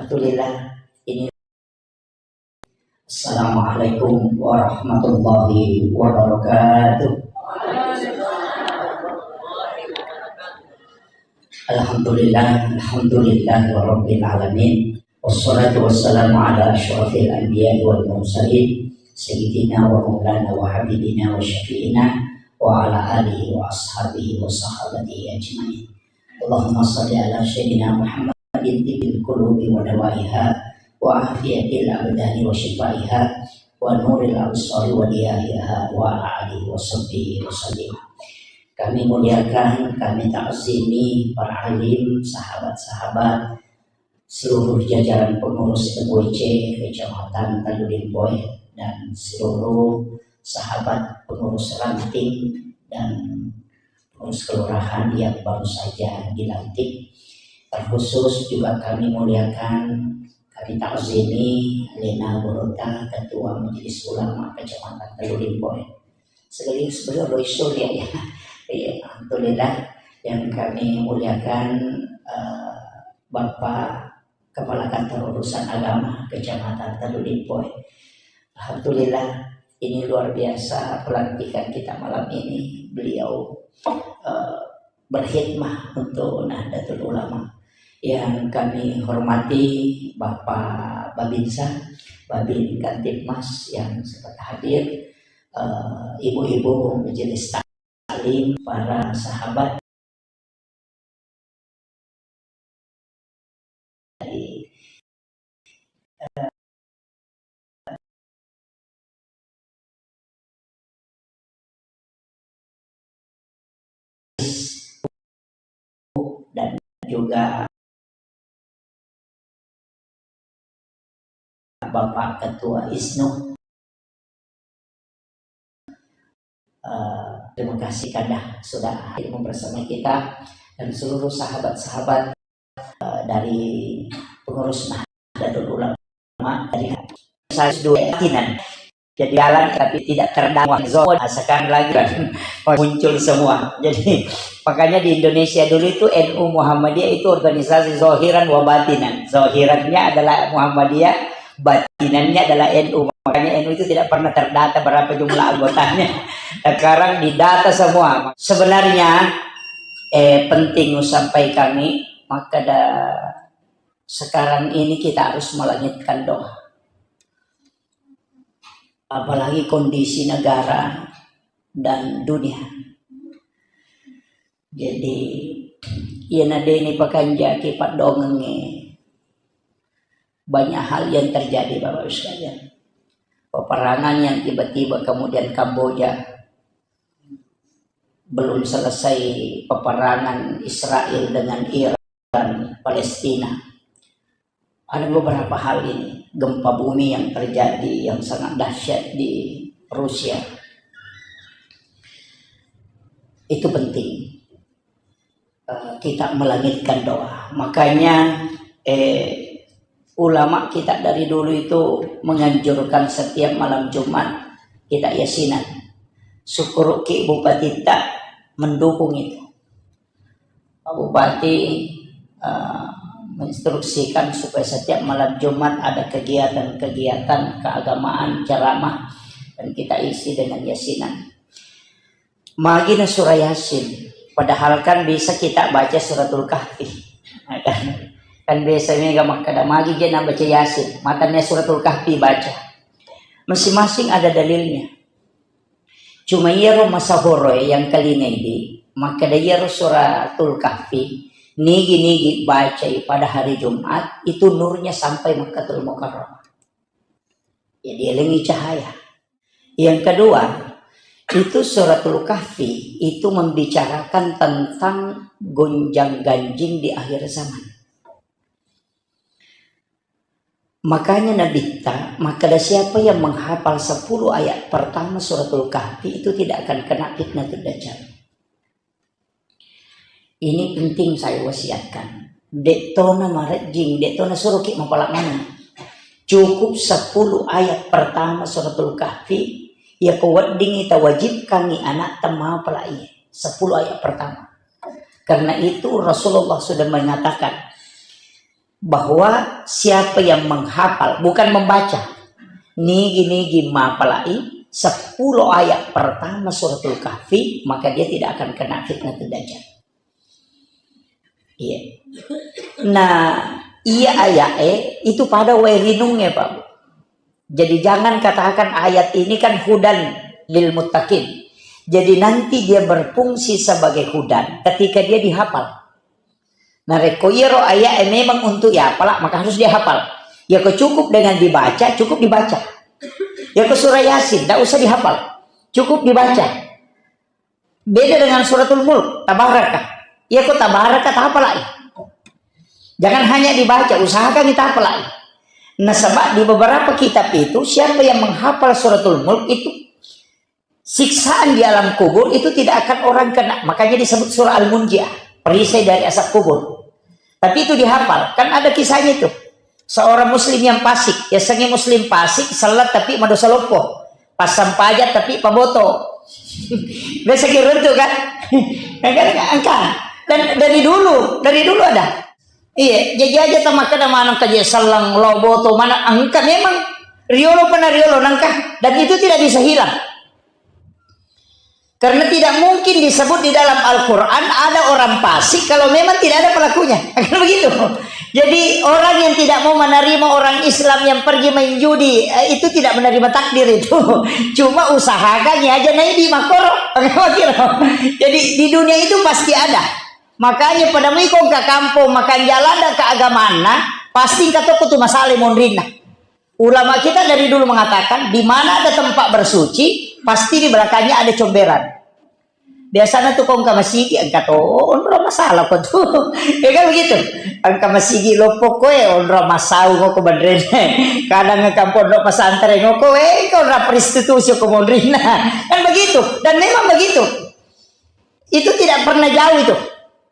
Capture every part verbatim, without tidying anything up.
Alhamdulillah, ini Assalamualaikum warahmatullahi wabarakatuh. Alhamdulillah, alhamdulillah rabbil alamin. Wassalatu wassalamu ala asyrafil anbiya wal mursalin, sayyidina wa maulana wa habibina wa syafi'ina wa ala alihi wa ashabihi wa sahabatihi ajmain. Allahumma salli ala sayyidina Muhammadin tibbil qulubi wa dawaiha wa afiyatil abdani wa syifaiha wa nuril absari wa diyahiha wa ala alihi wa sahbihi wa sallim. Kami muliakan, kami takzimi para alim, sahabat-sahabat, seluruh jajaran pengurus M W C Kecamatan Talu Limpoe, dan seluruh sahabat pengurus ranting dan pengurus kelurahan yang baru saja dilantik. Terkhusus juga kami muliakan, kami takzimi Lena Gorota, Ketua Majelis Ulama Kecamatan Talu Limpoe. Sekaligus beliau Roy Surya, ya. Iya, alhamdulillah. Yang kami muliakan, eh, Bapak Kepala Kantor Urusan Agama Kecamatan Talu Limpoe. Alhamdulillah, ini luar biasa pelantikan kita malam ini. Beliau, eh, berkhidmah untuk Nahdlatul Ulama. Yang kami hormati Bapak Babinsa, Babin Kamtibmas yang sempat hadir, eh, ibu-ibu majelis taklim, para sahabat dari, eh, dan juga Bapak Ketua Isnu. Eh, terima kasih Kanda sudah hadir bersama kita dan seluruh sahabat-sahabat, eh, dari pengurus Nahdlatul Ulama dari saya dua Batinan. Jadi jalan tapi tidak terdakwa zon, sekarang lagi kan muncul semua. Jadi makanya di Indonesia dulu itu N U Muhammadiyah itu organisasi zahiran wa batinan. Zahirannya adalah Muhammadiyah, batinannya adalah N U. Makanya N U itu tidak pernah terdata berapa jumlah anggotanya. Sekarang didata semua. Sebenarnya, eh, penting sampai kami, maka da-, sekarang ini kita harus melangitkan doa. Apalagi kondisi negara dan dunia. Jadi, iyana deni pakanjaki paddongengnge, banyak hal yang terjadi, Bapak Ibu sekalian. Peperangan yang tiba-tiba kemudian Kamboja, belum selesai peperangan Israel dengan Iran, Palestina. Ada beberapa hal ini, gempa bumi yang terjadi yang sangat dahsyat di Rusia. Itu penting. Eh, kita melangitkan doa. Makanya, eh, ulama kita dari dulu itu menganjurkan setiap malam Jumat kita yasinan. Syukur ki Bupati ta mendukung itu. Pak Bupati, eh, menginstruksikan supaya setiap malam Jumat ada kegiatan-kegiatan keagamaan, ceramah, dan kita isi dengan yasinan. Magi na surah Yasin, padahal kan bisa kita baca Suratul Kahfi. Nah, kan, kan biasa mega makkeda, "Magi je na baca Yasin, matanna Suratul Kahfi baca." Masing-masing ada dalilnya. Cuma iyaro masahoroe yang kalingai di, makkeda iyaro Suratul Kahfi, nigi-nigi bacai pada hari Jumat, itu nurnya sampai Makkatul Mukarramah. Ya, dielengi cahaya. Yang kedua, itu Suratul Kahfi itu membicarakan tentang gonjang-ganjing di akhir zaman. Makanya Nabitta makkeda, siapa yang menghafal sepuluh ayat pertama Suratul Kahfi itu tidak akan kena fitnatul dajjal. Ini penting saya wasiatkan. De'tona marejjing, de'tona suruki mapala maneng. Cukup sepuluh ayat pertama Suratul Kahfi, ya ko weddingi tawajibkangi anak temapala iye. Sepuluh ayat pertama. Karena itu Rasulullah sudah mengatakan, bahwa siapa yang menghafal, bukan membaca, nigi-nigi mapalai sepuluh ayat pertama Suratul Kahfi, maka dia tidak akan kena fitnah dajjal. Iya. Nah, iya ayat eh itu pada wae rinungnya, Pak. Jadi jangan katakan ayat ini kan hudan lil muttaqin. Jadi nanti dia berfungsi sebagai hudan ketika dia dihafal. Nah, rekko iyaro ayat eh memang untuk ya apala, maka harus dia hafal. Ya kok cukup dengan dibaca, cukup dibaca. Ya kok surah Yasin, tidak usah dihafal. Cukup dibaca. Beda dengan Suratul Mulk, Tabaraka. Iya kok Tabaraka, tahapalai. Jangan hanya dibaca, usahakan kita hafalai. Nasaba di beberapa kitab itu, siapa yang menghafal Suratul Mulk itu, siksaan di alam kubur itu tidak akan orang kena. Makanya disebut surah Al-Munjiah, perisai dari azab kubur. Tapi itu dihafal. Kan ada kisahnya itu. Seorang muslim yang fasik, ya sengi muslim fasik, salat tapi madosa loppo. Pasang pajak tapi paboto. Biasa kira itu kan? Nah, kan engka. Dan dari dulu, dari dulu ada. Iya, jadi aja tamakkeda maneng kaje sallang lo boto mana engka memang riolo pana riolo nangka dan itu tidak bisa hilang. Karena tidak mungkin disebut di dalam Al-Quran ada orang fasik kalau memang tidak ada pelakunya. Kan begitu. Jadi orang yang tidak mau menerima orang Islam yang pergi main judi, eh, itu tidak menerima takdir itu. Cuma usahakan ya aja naik di makoro. Jadi di dunia itu pasti ada. Makanya pada mui kong ke kampung makan jalan dan keagamaan, pasti engka toko tu masalah monrinna. Ulama kita dari dulu mengatakan, di mana ada tempat bersuci, pasti di belakangnya ada comberan. Biasanya tuh kong ke masigi, engka to, onro masalah kok tuh. Ya kan begitu? Engka masigi loppo koe, onro masau ngoko bandrene. Kadang engka pondok pesantren ngoko, eh, engka onro prostitusi ko monrinna. Kan begitu? Dan memang begitu. Itu tidak pernah jauh itu.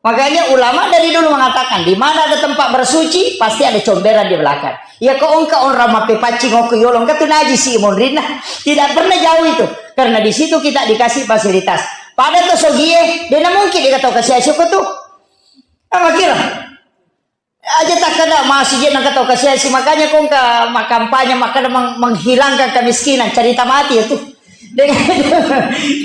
Makanya ulama dari dulu mengatakan, di mana ada tempat bersuci, pasti ada comberan di belakang. Ya kok engka orang mape paccing ngoko yolo, engka tu najis si monrinna. Tidak pernah jauh itu. Karena di situ kita dikasih fasilitas. Pada to sogie, dena mungkin dikata kasih asyik tu. Apa kira? Aja takkeda masih je nangka tau kasiasi, makanya kong ka makampanye makkeda meng-, menghilangkan kemiskinan, cerita mati ya tuh. Dengan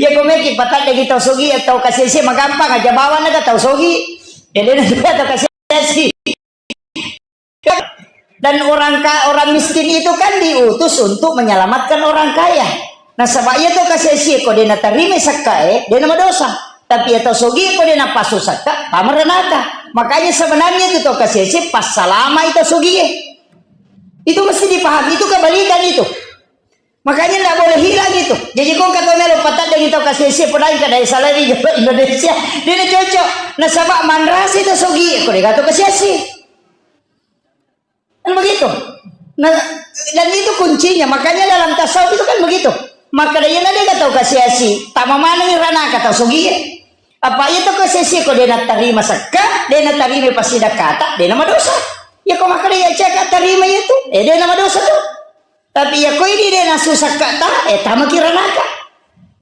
ya kong meki patadde kita sogi atau kasiasi magampang aja bawang naga tau sogi. Jadi nanti atau kasiasi. Dan orang ka-, orang miskin itu kan diutus untuk menyelamatkan orang kaya. Nasaba iya to kasiasi ko de natarima sakka e, de namadosa. Tapi iya to sogi ko de napasu sakka, tama ranaka. Makanya sebenarnya itu to kasiasi passalama itu sogi e. Itu mesti dipahami, itu kebalikan itu. Makanya ndak boleh hilang itu. Jadi kong kata melo patadde kita kasiasi, padahal kada salari Indonesia. Dia cocok. Nasaba manrasi to sogi e, ko de gato kasiasi. Kan begitu. Nah, dan itu kuncinya. Makanya dalam tasawuf itu kan begitu. Maka dia na dega tau kasiasi, tama maneng ranaka tau sogi. Apa iya tau kasiasi ko dena tarima sekka, dena tarima pasti dakata, dena madosa. Ya ko maka dia cek tarima itu, eh dena madosa tuh. Tapi ya ko ini dena susah kata, eh tama kiranaka.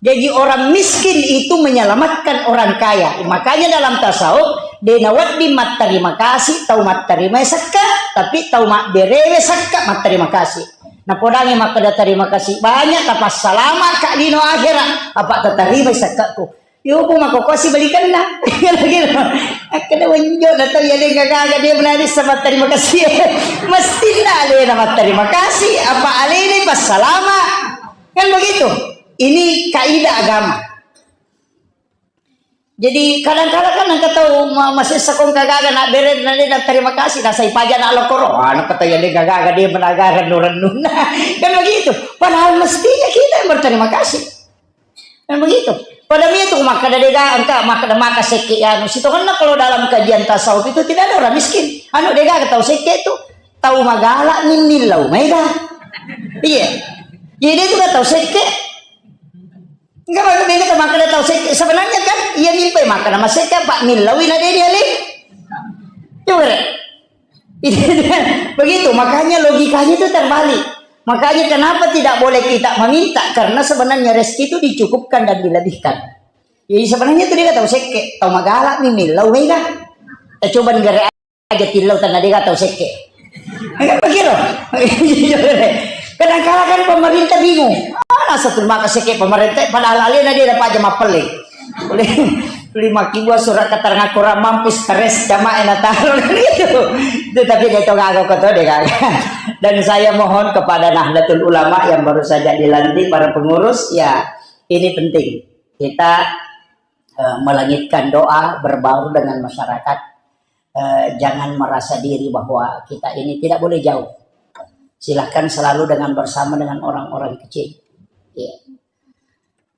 Jadi orang miskin itu menyelamatkan orang kaya. Makanya dalam tasawuf, de nawedding matterima kasih tau matterima sakka, tapi tau mabberewe sakka matterima kasih. Napodangi makkeda terima kasih banyak, tapassalama ka lino akhirat, apa tatarima sakkaku. Yo, bu mako kosi balikanna. Kira-kira. Akkeda wenjo na tau ya de gaga dia menari sama terima kasih. Mesti na alena matterima kasih, apa alena passalama. Kan begitu. Ini kaidah agama. Jadi kadang-kadang kan engka tau ma-, masessa kong kagaga nak bere na de na terima kasih, na sai paja nak lokoro. Ah, nak kata ya de gaga de menagara nurennunna. Kan begitu. Padahal mestinya kita yang berterima kasih. Kan begitu. Pada mia tu makkeda de gaga engka makkeda maka sekke ya anu. Sitongenna kalau dalam kajian tasawuf itu tidak ada orang miskin. Anu de gaga tau sekke tu tau magala ni millau maega. Iya. Jadi itu kan tau sekke. Enggak, maksudnya itu makkeda tau sek-, sebenarnya kan iya mimpi makkeda masekke apa millawi na de dialih. Coba deh. Begitu, makanya logikanya itu terbalik. Makanya kenapa tidak boleh kita meminta? Karena sebenarnya rezeki itu dicukupkan dan dilebihkan. Jadi sebenarnya itu dia tau sekke, tau magala ni millau mega. Eh, coba negara aja tillau tanah dega tau sekke. Kan begitu. Kadang kala kan pemerintah bingung. Ah, satu maka sekke pemerintah padahal alena dia dapat aja mapelle. Lima kibua surat keterangan kurang mampu stres sama enataro gitu. Itu tapi dia itu ngaku kata dia kan. Dan saya mohon kepada Nahdlatul Ulama yang baru saja dilantik, para pengurus, ya, ini penting. Kita eh, melangitkan doa, berbaur dengan masyarakat. Eh, jangan merasa diri bahwa kita ini tidak boleh jauh. Silahkan selalu dengan bersama dengan orang-orang kecil. Iya.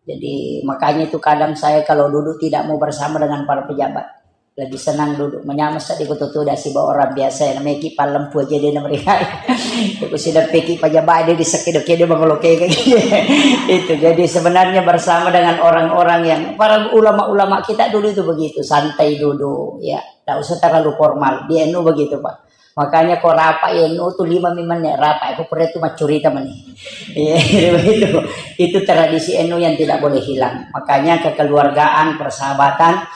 Jadi makanya itu kadang saya kalau duduk tidak mau bersama dengan para pejabat. Lebih senang duduk menyama sedih kutu tuda siba orang biasa yang namanya ki palempu aja dia mereka. Itu sudah peki pejabat dia di sekido-kido mengoloke. Itu jadi sebenarnya bersama dengan orang-orang yang para ulama-ulama kita dulu itu begitu, santai duduk, ya, tidak usah terlalu formal. Di N U begitu, Pak. Makanya kok rapat N U tuh lima menit rapat, aku pernah itu macurita meni. Iya, begitu. Itu tradisi N U yang tidak boleh hilang. Makanya kekeluargaan, persahabatan,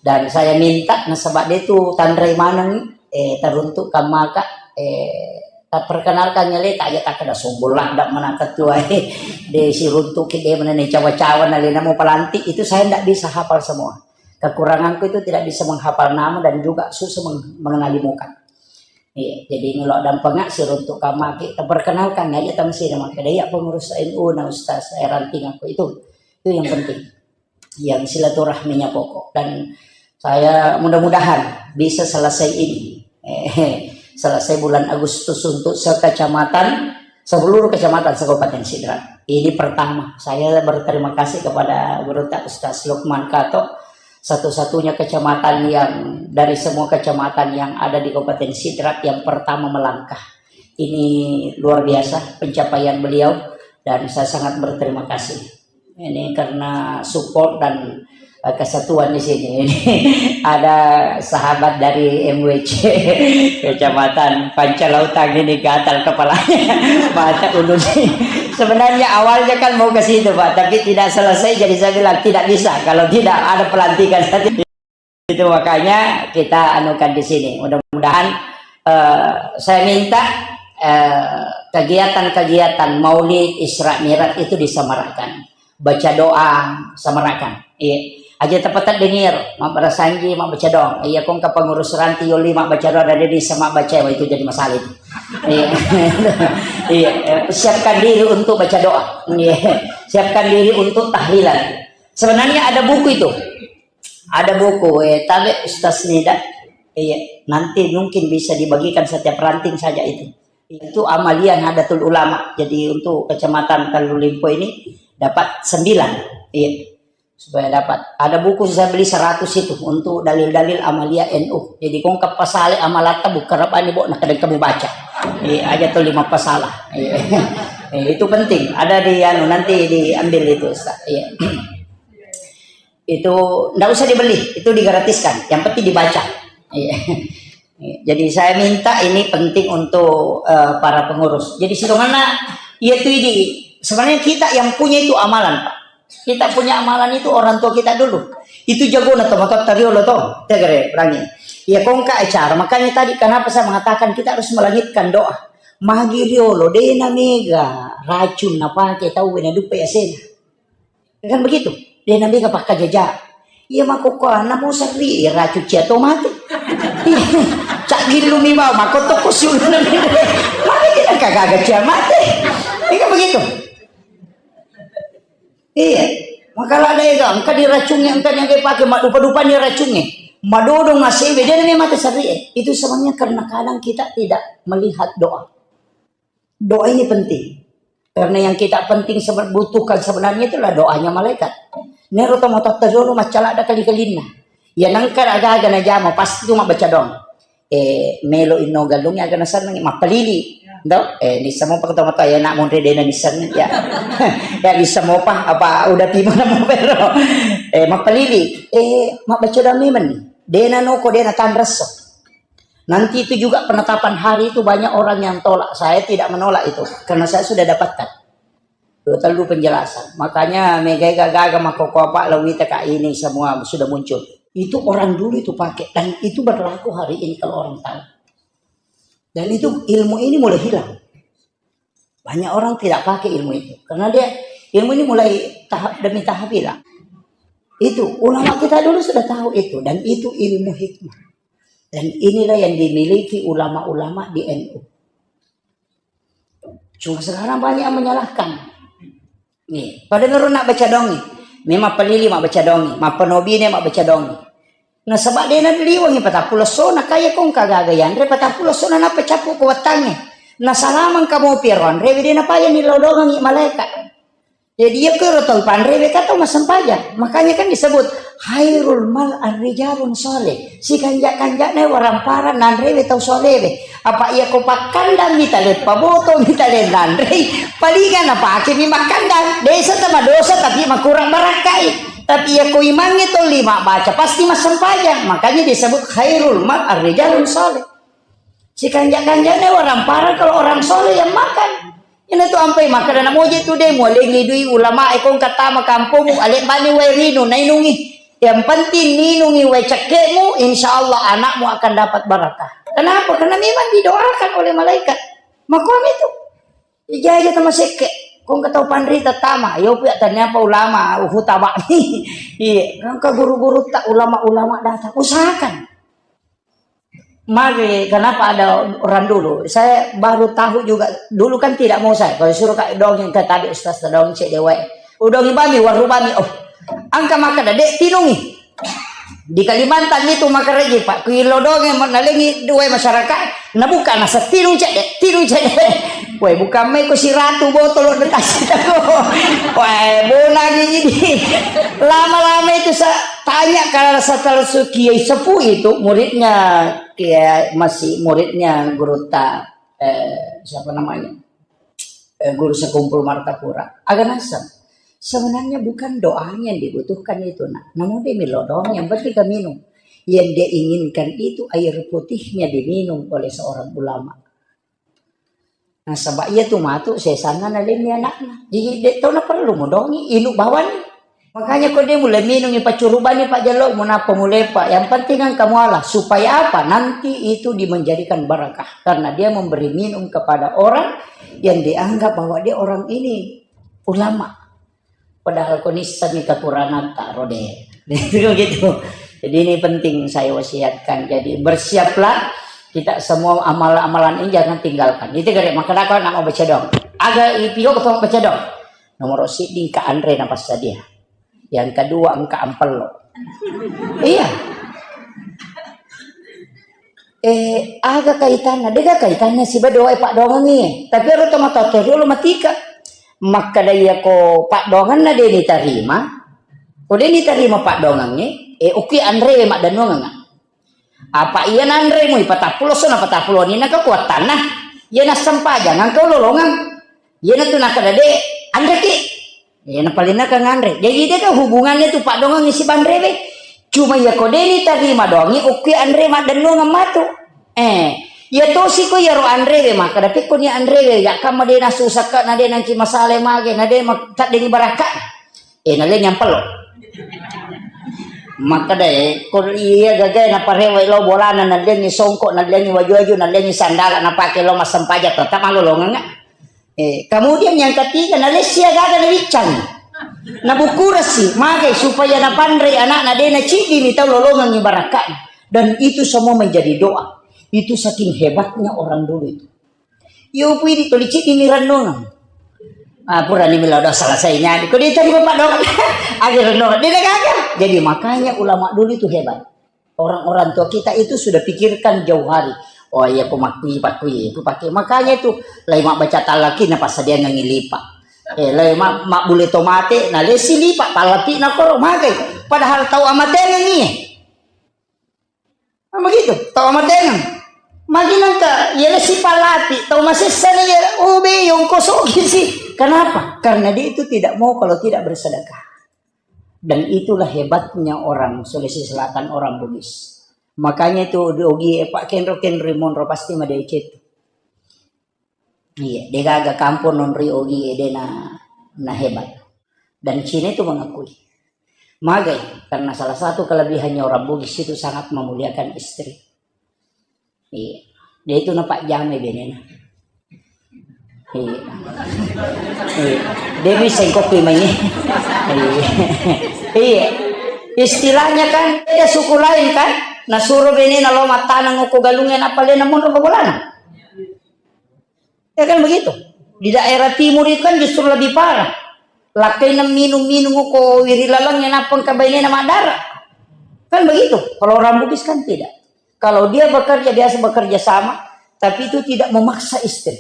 dan saya minta nasaba dia tu tanrai maneng, eh, teruntuk kamaka, eh, tak perkenalkan nyale tak aja tak kena sombong lah, tidak mana ketua, eh, de siruntuk ke dia mana cawa-cawa nalena mau pelantik itu saya tidak bisa hafal semua. Kekuranganku itu tidak bisa menghafal nama dan juga susah meng- mengenali muka. Iya, jadi ngelok dampengak siruntuk kamaki, terperkenalkan aja tang sini maka dia pengurus N U na Ustaz saya ranting aku itu. Itu yang penting. Yang silaturahminya pokok dan saya mudah-mudahan bisa selesai ini. Eh, selesai bulan Agustus untuk sekecamatan, seluruh kecamatan se-Kabupaten Sidrap. Ini pertama, saya berterima kasih kepada Guru Tak Ustaz Lukman Kato, satu-satunya kecamatan yang dari semua kecamatan yang ada di Kabupaten Sidrap yang pertama melangkah. Ini luar biasa pencapaian beliau dan saya sangat berterima kasih. Ini karena support dan eh, kesatuan di sini. Ini ada sahabat dari M W C Kecamatan Pancalautang ini gatal kepalanya. Mata ulun. Sebenarnya awalnya kan mau ke situ, Pak, tapi tidak selesai, jadi saya bilang tidak bisa kalau tidak ada pelantikan. Itu makanya kita anukan di sini. Mudah-mudahan eh, saya minta eh, kegiatan-kegiatan Maulid, Isra Mi'raj itu disemarakkan. Baca doa, semarakan. Iya. Aja tepat dengir, mak berasanji, mak baca doa. Iya, kong ke pengurus ranti yoli mak baca doa dari desa mak baca itu jadi masalah itu. Iya. Iya, eh, siapkan diri untuk baca doa. Iya. Siapkan diri untuk tahlilan. Sebenarnya ada buku itu. Ada buku, eh, tabe Ustaz Nida. Iya, nanti mungkin bisa dibagikan setiap ranting saja itu. Itu amalia Nahdlatul Ulama. Jadi untuk Kecamatan Talu Limpo ini dapat sembilan. Iya. Supaya dapat. Ada buku saya beli seratus itu untuk dalil-dalil amalia N U. Jadi kong ke pasale amalatta buka rabani bo nakadang kamu baca. Iya, aja tuh lima pasalah. Iya. Eh, itu penting. Ada di anu nanti diambil itu Ustaz. Iya. Itu ndak usah dibeli, itu digratiskan. Yang penting dibaca. Iya. Jadi saya minta ini penting untuk eh, para pengurus. Jadi sitonganna iya tu idi. Sebenarnya kita yang punya itu amalan, Pak. Kita punya amalan itu orang tua kita dulu. Itu jagona to, matotta riolo to. Tegere perangi. Ya kongka acara. Makanya tadi kenapa saya mengatakan kita harus melangitkan doa. Magi riolo dena mega racun napake tau wena dupe asena. Kan begitu. Dena mega pakkajaja. Iya makokkoanna mo serri racun cia to mate. Cak gillu mi mau makotto ko siuluna. Mate tidak kagaga cia mate. Iya kan begitu. Iya. Makala ada ega engka diracungi engka yang dia pakai madupa-dupa ni racungi. Madodong asewe dia namanya mate serri. Itu sebenarnya karena kadang kita tidak melihat doa. Doa ini penting. Karena yang kita penting sebe- butuhkan sebenarnya itulah doanya malaikat. Nero to matotta dulu macala ada kali-kalinna. Ya nangka aga-aga najama pasti cuma baca doang. Eh melo inno galung aga nasenneng mappalili. Do, eh nissamo pa to matoa ya nak monre dena nisseng ya. Ya nissamo pa apa udah timo na mo pero. Eh mappalili. Eh mabbaca doang memang ni. Dena noko dena tanresso. Nanti itu juga penetapan hari itu banyak orang yang tolak. Saya tidak menolak itu karena saya sudah dapatkan. Dua telu penjelasan. Makanya mega gaga makoko apa lawita kak ini semua sudah muncul. Itu orang dulu itu pakai, dan itu berlaku hari ini kalau orang tahu. Dan itu ilmu ini mulai hilang. Banyak orang tidak pakai ilmu itu. Karena dia, ilmu ini mulai tahap demi tahap hilang. Itu, ulama kita dulu sudah tahu itu. Dan itu ilmu hikmah. Dan inilah yang dimiliki ulama-ulama di N U. Cuma sekarang banyak yang menyalahkan. Nih, pada nurun nak baca dongi. Memang pelili mak baca dongi. Mappanobi ne mak baca dongi. Nasaba de naliwangi patappulo essona, kaya kong kagaga yanre patappulo essona nappa cappu ko wettangnge. Nasalamang kamu piaro anre, de napaya nilodongangi malaikat. Jadi iya kero tau panrewe kan tau massempajang. Makanya kan disebut khairul mal arrijalun soleh. Sikanja-kanjana waramparang nanrewe tau solewe. Apa iya ko pakkandang mitale paboto mitale nanrei, palinga napake mi makkandang. Desa tama dosa tapi makurang barakkai. Tapi iya ko imangnge tau lima baca pasti massempajang. Makanya disebut khairul mal arrijalun soleh. Sikanja-kanjana waramparang kalau orang soleh yang makan. Ina tu ampai makan anak moje tu de mualengi dui ulama e kong katama kampungmu alek bani wae rinu nainungi. Yang penting ninungi wae cekkemu, insya Allah anakmu akan dapat barakah. Kenapa? Karena memang didoakan oleh malaikat. Makuam itu. Ija aja tama sekke. Kong katau panrita tama. Yo pia tanya apa ulama uhu tabak. Iya. Kong ke guru-guru tak ulama-ulama datang. Usahakan. Mari, kenapa ada orang dulu? Saya baru tahu juga. Dulu kan tidak mau saya. Kalau suruh kak dongeng ke tadi ustaz dongeng cek dewa. Udongi bami, waru bami. Oh, angka maka dek tinungi. Di Kalimantan itu maka reji pak. Kuilo dongeng nalengi dua masyarakat. Nabuka nasa tinung cek dek, tinung cek dek. Woi, bukan meko si ratu botol lo dekasi tako. Woi, bona gigi. Lama-lama itu saya tanya kalau setelah Kiai Sepuh itu muridnya, Kiai masih muridnya guru ta, eh, siapa namanya? Eh, guru sekumpul Martapura. Agak nasem. Sebenarnya bukan doanya yang dibutuhkan itu, nak. Namun dia milo doang, yang penting kan minum. Yang dia inginkan itu air putihnya diminum oleh seorang ulama. Nasaba iya tu matu sesanna nalenni anakna. Jadi dek tau na perlu modongi, inu bawani. Makanya ko de mulai minungi pacurubani pak jalo munapa mulepa. Yang penting kan kamu Allah. Supaya apa? Nanti itu dimenjadikan barakah. Karena dia memberi minum kepada orang yang dianggap bahwa dia orang ini ulama. Padahal ko nissami kakurangatta rode. Itu gitu. Jadi ini penting saya wasiatkan. Jadi bersiaplah kita semua amalan-amalan ini jangan tinggalkan. Itu gare maka dakwa nak mau baca dong. Aga ipio ko baca dong. Nomor siddi engka anre na passadia. Yang kedua engka ampello. Iya. Eh, aga kaitanna? Dega kaitanna siba doa e paddoangengngi. Tapi ero to matoa to riolo matika. Makkeda iya ko paddoangenna de nitarima, ko de nitarima paddoangengnge, eh, okki anre maddennuangengnga. Apa iya nanre mui patappulo so na patappulo ni na kekuatanna. Iya nassempajang engka lolongeng. Iyana tu nakkeda de anreki. Iyana paling naka nganre. Jadi de ka hubungannya tu paddoangengngi sibanrewe. Cuma iya ko de nitarima doangi, okki anre maddennuangeng matu. Eh, iya tosi ko iyaro anrewe, makkeda pekko ni anrewe, ya kamma de nasusakka, na de nanci masala mage, na de ma-, taddengi barakka. Eh, naleng nyampello. Makkeda, eh, ko iya gagae naparewe lo bolana, nallengi songko, nallengi waju-waju, nallengi sandala, napake lo massempajang, tetap malolongeng. Eh, kemudian yang ketiga, nalessi agaga nawiccang. Nabukurasi, magai supaya napanrei anakna de naciddini tau lolongengngi barakka'na. Dan itu semua menjadi doa. Itu saking hebatnya orang dulu itu. Yo pui di toli ciddini rennongeng. Ah, purani mila doa selesai nyadi. Ko dia tadi bapak doa. Akhir rennongeng. Dia gagal. Jadi makanya ulama dulu itu hebat. Orang-orang tua kita itu sudah pikirkan jauh hari. Oh iya, ko makkui, pakkui, ko pakkui. Makanya itu, lai mabbaca tallaki na passadiangengngi lipa. Eh, lai ma-, mabbule tomate, na lesi lipa, tallapi na koro, magai. Padahal tau amatengengngi. Nah, begitu, tau amatengeng. Magi nangka, iya lesi pallapi, tau masessa na iya, oh be, yongko sogi sih. Kenapa? Karena dia itu tidak mau kalau tidak bersedekah. Dan itulah hebatnya orang Sulawesi Selatan, orang Bugis. Makanya itu di ogi e, Pak, kenro-kenro monro pasti madecet. Iya, degaga kampung non ri ogi e dena na hebat. Dan Cina itu mengakui. Magai, karena salah satu kelebihannya orang Bugis itu sangat memuliakan istri. Iya. Dia itu napajjamai benena. Iya. Iya. Dia bisa kopi mai. Iya. Iya. Istilahnya kan beda suku lain kan. Nah, suruh benena lo mattaneng ko galungnya, apa lena mundur ke bolana. Ya kan begitu. Di daerah timur itu kan justru lebih parah. Lakkaina minung-minung ko wiri laleng, ya nappa engka bainena maddara. Kan begitu. Kalau orang Bugis kan tidak. Kalau dia bekerja, biasa bekerja sama, tapi itu tidak memaksa istri.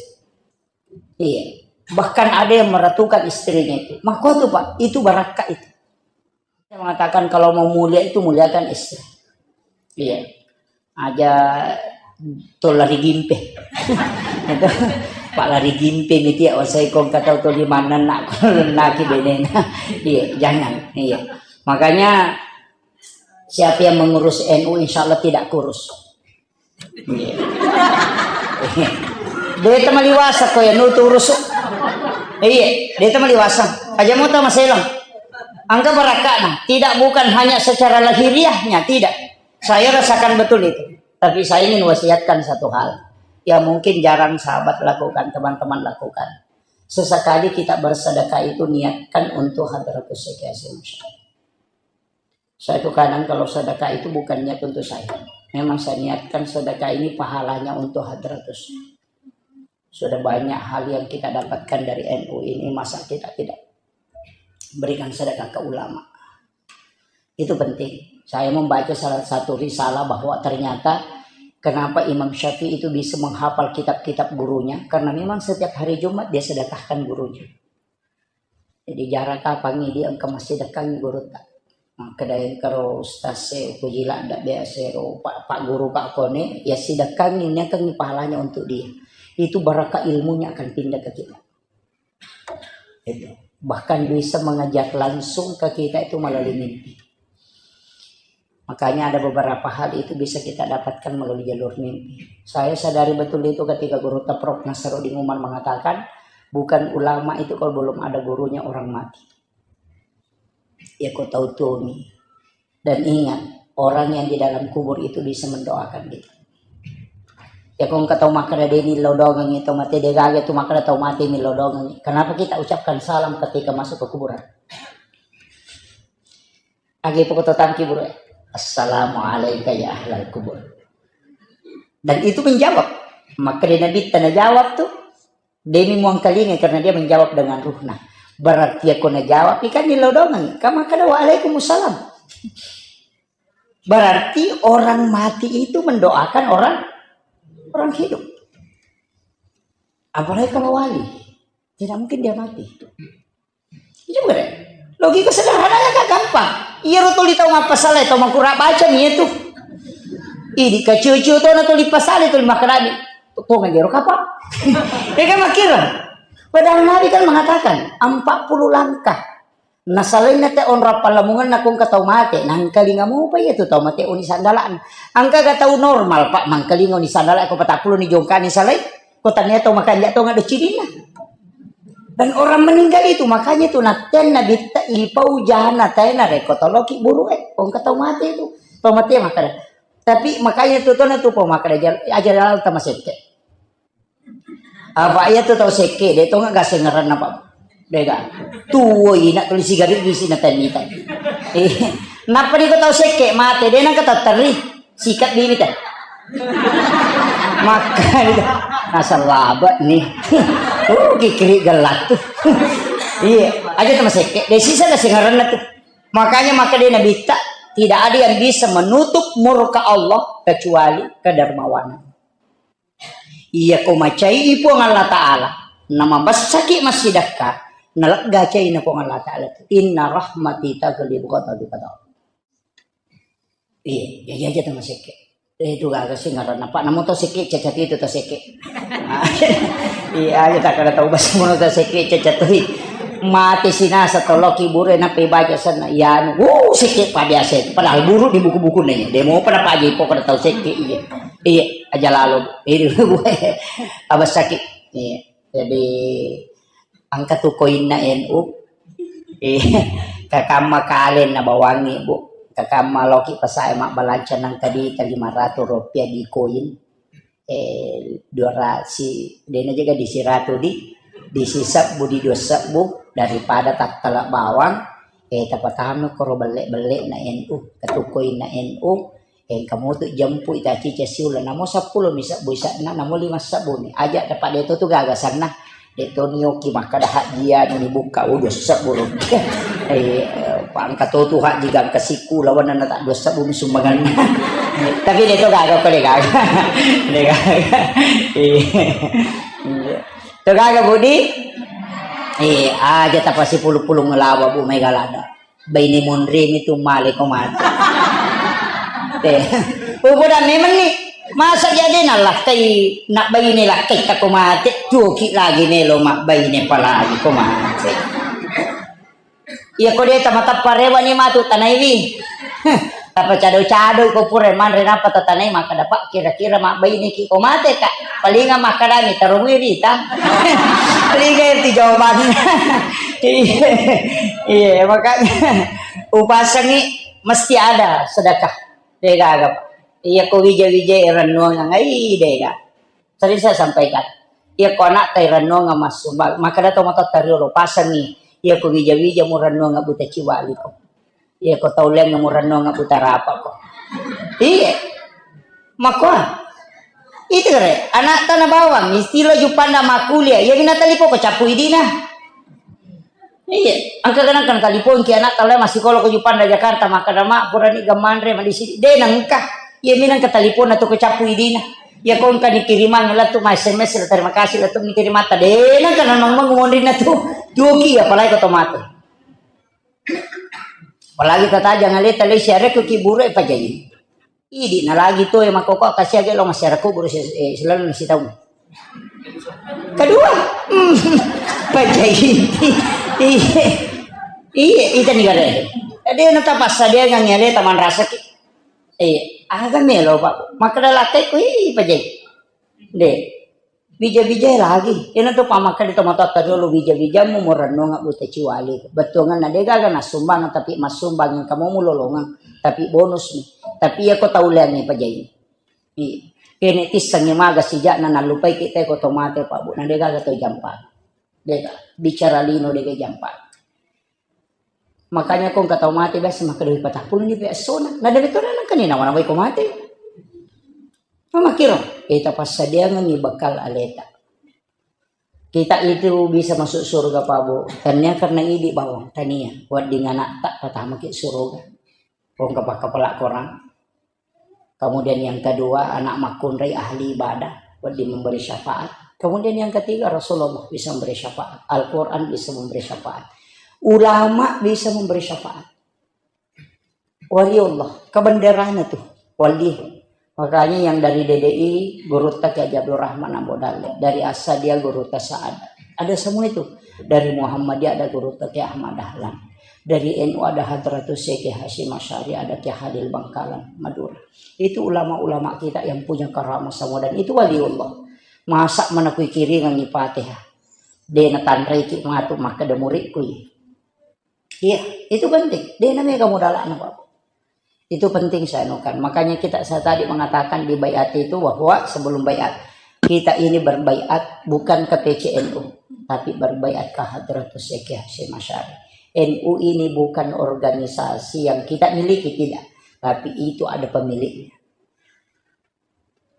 Iya. Bahkan ada yang meratukan istrinya itu. Makko tu, Pak, itu barakka itu. Saya mengatakan kalau mau mulia itu muliakan istri. Iya. Aja to lari gimpe. Itu, Pak, lari gimpe miti ya, wasai kong kata to di mana nak naki benena. Iya, jangan. Iya. Makanya siapa yang mengurus N U insya Allah tidak kurus. Iya. Deta maliwasa ko ya nutu urusu. Iya, deta maliwasa. Aja mau tama selang. Angka barakakna, tidak, bukan hanya secara lahiriahnya, tidak. Saya rasakan betul itu. Tapi saya ingin wasiatkan satu hal yang mungkin jarang sahabat lakukan, teman-teman lakukan. Sesekali kita bersedekah itu niatkan untuk hadratus syekh Hasyim Syarif. Saya tuh kadang kalau sedekah itu bukan niat untuk saya. Memang saya niatkan sedekah ini pahalanya untuk hadratus. Sudah banyak hal yang kita dapatkan dari N U ini, masa kita tidak berikan sedekah ke ulama? Itu penting. Saya membaca salah satu risalah bahwa ternyata kenapa Imam Syafi'i itu bisa menghafal kitab-kitab gurunya, karena memang setiap hari Jumat dia sedekahkan gurunya. Jadi, jarang kapangi dia engka massidekkangi gurutta. Makkeda engkaro ustaz e, upoji ladda biasa ero, pak, pak guru, pak kone, ya sidekkangi, niakangi pahalanya untuk dia. Itu barakah ilmunya akan pindah ke kita. Itu. Bahkan bisa mengajar langsung ke kita itu melalui mimpi. Makanya ada beberapa hal itu bisa kita dapatkan melalui jalur mimpi. Saya sadari betul itu ketika gurutta Prof Nasruddin Umar mengatakan, bukan ulama itu kalau belum ada gurunya orang mati. Ya, kau tahu tuh nih. Dan ingat, orang yang di dalam kubur itu bisa mendoakan kita. Ya, kau engka tau makkeda de' ni lao doangengngi tau mate, de' gaga tu makkeda tau mate ni lao doangengngi. Kenapa kita ucapkan salam ketika masuk ke kuburan? Agi poko to tangki buru, "Assalamu alaika ya ahlal kubur." Dan itu menjawab. Maka di Nabi tanya jawab tuh, demi muangkalinga karena dia menjawab dengan ruhna. Berarti aku najawab ikan di lodongan. Kama kada wa alaikumussalam. Berarti orang mati itu mendoakan orang orang hidup. Apalagi kalau wali. Tidak mungkin dia mati. Iya, bukan? Logika sederhananya kan gampang. Iya, ro tuli tau mappasala, tau makura baca nih itu. Ini kacucu tau na tuli pasala, tuli makkadani. Tuh ngajero kapa? Ya kan, makkiro. Padahal Nabi kan mengatakan empat puluh langkah. Nasalainna te onrong pallamungenna ko engka tau mate, nangkalinga mopa iya tu tau mate oni sandala'na. Engka ga tau normal, Pak, mangkalinga oni sandala' ko patappulo ni jongkani salai? Ko tania tau makanja' tongeng deccininna. Dan orang meninggal itu, makanya itu nattenna bitta ipau jana tae narekko toloki buru e, ko engka tau mate itu. Tau mate makkada. Tapi makanya itu tona tu pau makkada, aja laleng tamasekke. Apa iya tu tau sekke, de' tongeng gasengeranna, Pak. De' ga. Tuo ina tuli sigaret bisi na tennita. Eh, nappa di ko tau sekke mate, de' nangka tatterri. Sikat bibi teh. Makkani nasalabe' ni. Uh, kikiri gelak tu. Iya, aja tu masekke. De' sisa gasengeranna tu. Makanya makkeda Nabitta, tidak ada yang bisa menutup murka Allah kecuali kedermawanan. Iya ko macai Puang Allah Ta'ala, namabessaki massidakka, nalegga caina Puang Allah Ta'ala tu. Inna rahmati taghlibu ghadabi, kata Allah. Iya, iya, iya, aja tu masekke. Eh, itu gaga sih ngaranna, Pak. Namo tau sekke, cacat itu tau sekke. Iya, aja tak ada tau bahasa mono tau sekke, cacat tu. Mati sinasa toloki buru e, nappa baca sana. Ya, anu, uh, sekke pa biasa itu. Padahal buru di buku-buku nanya. Demo pada Pak Jipo kada tau sekke, iya. Iya, aja lalo. Ini gue abas sakit. Iya. Jadi, engka tu koinna N U. Eh, Kakamma kale na bawangngi, Bu. Kakamma loki pasae mabbalanca nangka di lima ratus rupiah di koin. Eh, dua ratus, si, dena jaga di siratu di, di sisebbu, di dua sebbu, daripada tattala bawang, eh, tapatama koro belle-belle na N U, katukkoi na N U, eh, kamu tu jempu ita cica siula, namo seppulo mi sebbu isanna, namo lima sebbu mi, aja dapat deto tu gaga sanna, deto nioki makkada hajia, ni buka udu sebbu lo. Eh, pangka to tu haji gangka siku lawan na tak dua sebbu mi sumbangan. Tapi deto gaga ko de gaga. De gaga. Iya. Iya. To gaga, Budi? Eh, aja tapasi pulu-pulu ngelawa, Bu, mega lada. Baine monremi tu male ko mate. Eh, upoda memang ni. Masa jadi na lakkai, na baine lakkai ta ko mate, tuoki lagi melo mak baine palagi ko mate. Iya ko de tamatappa rewa ni matu tanaiwi. Tapa cado-cado ko pura manre napa tatanai maka dapat kira-kira mabbaineki ko mate ka. Palinga makkadani tarungui rita. Palinga itu jawabannya. Iya, iya, makanya upasangi mesti ada sedekah. Dega aga. Iya ko wija-wija rennuang ngai dega. Sering saya sampaikan, iya ko anak tai rennuang massumbang, maka datang motor tariolo pasangi, iya ko wija-wija mu rennuang buta ciwali ko. Iya ko tau leng mu rennuang buta rapa ko. Iya. Makua. Itu re, anak tanah bawang, istilah jupanda makuliah, iya mina talipo ko capu idina. Iya, engka kadang kan talipongki anak tau leng massikola ko jupanda Jakarta, makkada, "Mak, purani gamanre madisini." De nengka. Iya mina engka taliponna tu ko capu idina. Iya ko engka nikirimangi lettu ma S M S, terima kasih lettu nikirimatta. De nengka nanong monrinna tu. Tuoki apalagi ko tomate. Apalagi tatajang aleta lei siarekku ki buru e pajai. Idi na lagi tu e makkoko kasiage lo masyarakat guru si-, eh, selalu nasi tahu. Kedua, hmm, pajai. Iya. Iya, itu nih kare. Jadi nanti pas dia nggak nyale taman rasa ki. Eh, aga melo, Pak. Maka dah lakai ku, ih, pajai. De. Bija-bija lagi. Ina tu pamakka di tomatoatta riolo bija-bijamu mo rennuang buta ciwali. Bettuanganna de gaga nassumbang, tapi massumbang engka mo mulolongang, tapi bonus ni. Tapi iya ko tau leangngi pajai. Iya. Kene tissengngi maga sijakna nallupai kita ko tomate, Pak, Bu. Na de gaga to jampa. De gaga. Bicara lino de gaga jampa. Makanya ko engka tau mate biasa makkeda, "Wih, patappulo ni pe essona." Nah, dari itu nang kani nawa-nawai ko mate. Mamakiro, kita passadiangengi bekal aleta. Kita itu bisa masuk surga, Pak, Bu. Tania karena idi bawang, tania. Wedding anakta patamaki surga. Ko engka pakkapala korang. Kemudian yang kedua, anak makkunrai ahli ibadah, wedding memberi syafaat. Kemudian yang ketiga, Rasulullah bisa memberi syafaat. Al-Quran bisa memberi syafaat. Ulama bisa memberi syafaat. Waliullah, kebenderana tuh, wali. Makanya yang dari D D I, gurutta Kiai Haji Abdul Rahman Ambo Dalle. Dari Asadia, gurutta Sa'ad. Ada semua itu. Dari Muhammadiyah ada gurutta Kiai Ahmad Dahlan. Dari N U ada Hadratus Syekh Hasyim Asy'ari, ada Kiai Halil Bangkalan, Madura. Itu ulama-ulama kita yang punya karamah semua dan itu waliullah. Masa mana kui kiringangi Fatihah. De natanreki matu makkeda murid kui. Iya, itu penting. De namega modalana, Pak. Itu penting saya anukan. Makanya kita, saya tadi mengatakan di baiat itu bahwa sebelum baiat, kita ini berbaiat bukan ke P C N U, tapi berbaiat ke Hadratus Syekh Hasyim Asy'ari. N U ini bukan organisasi yang kita miliki, tidak. Tapi itu ada pemiliknya.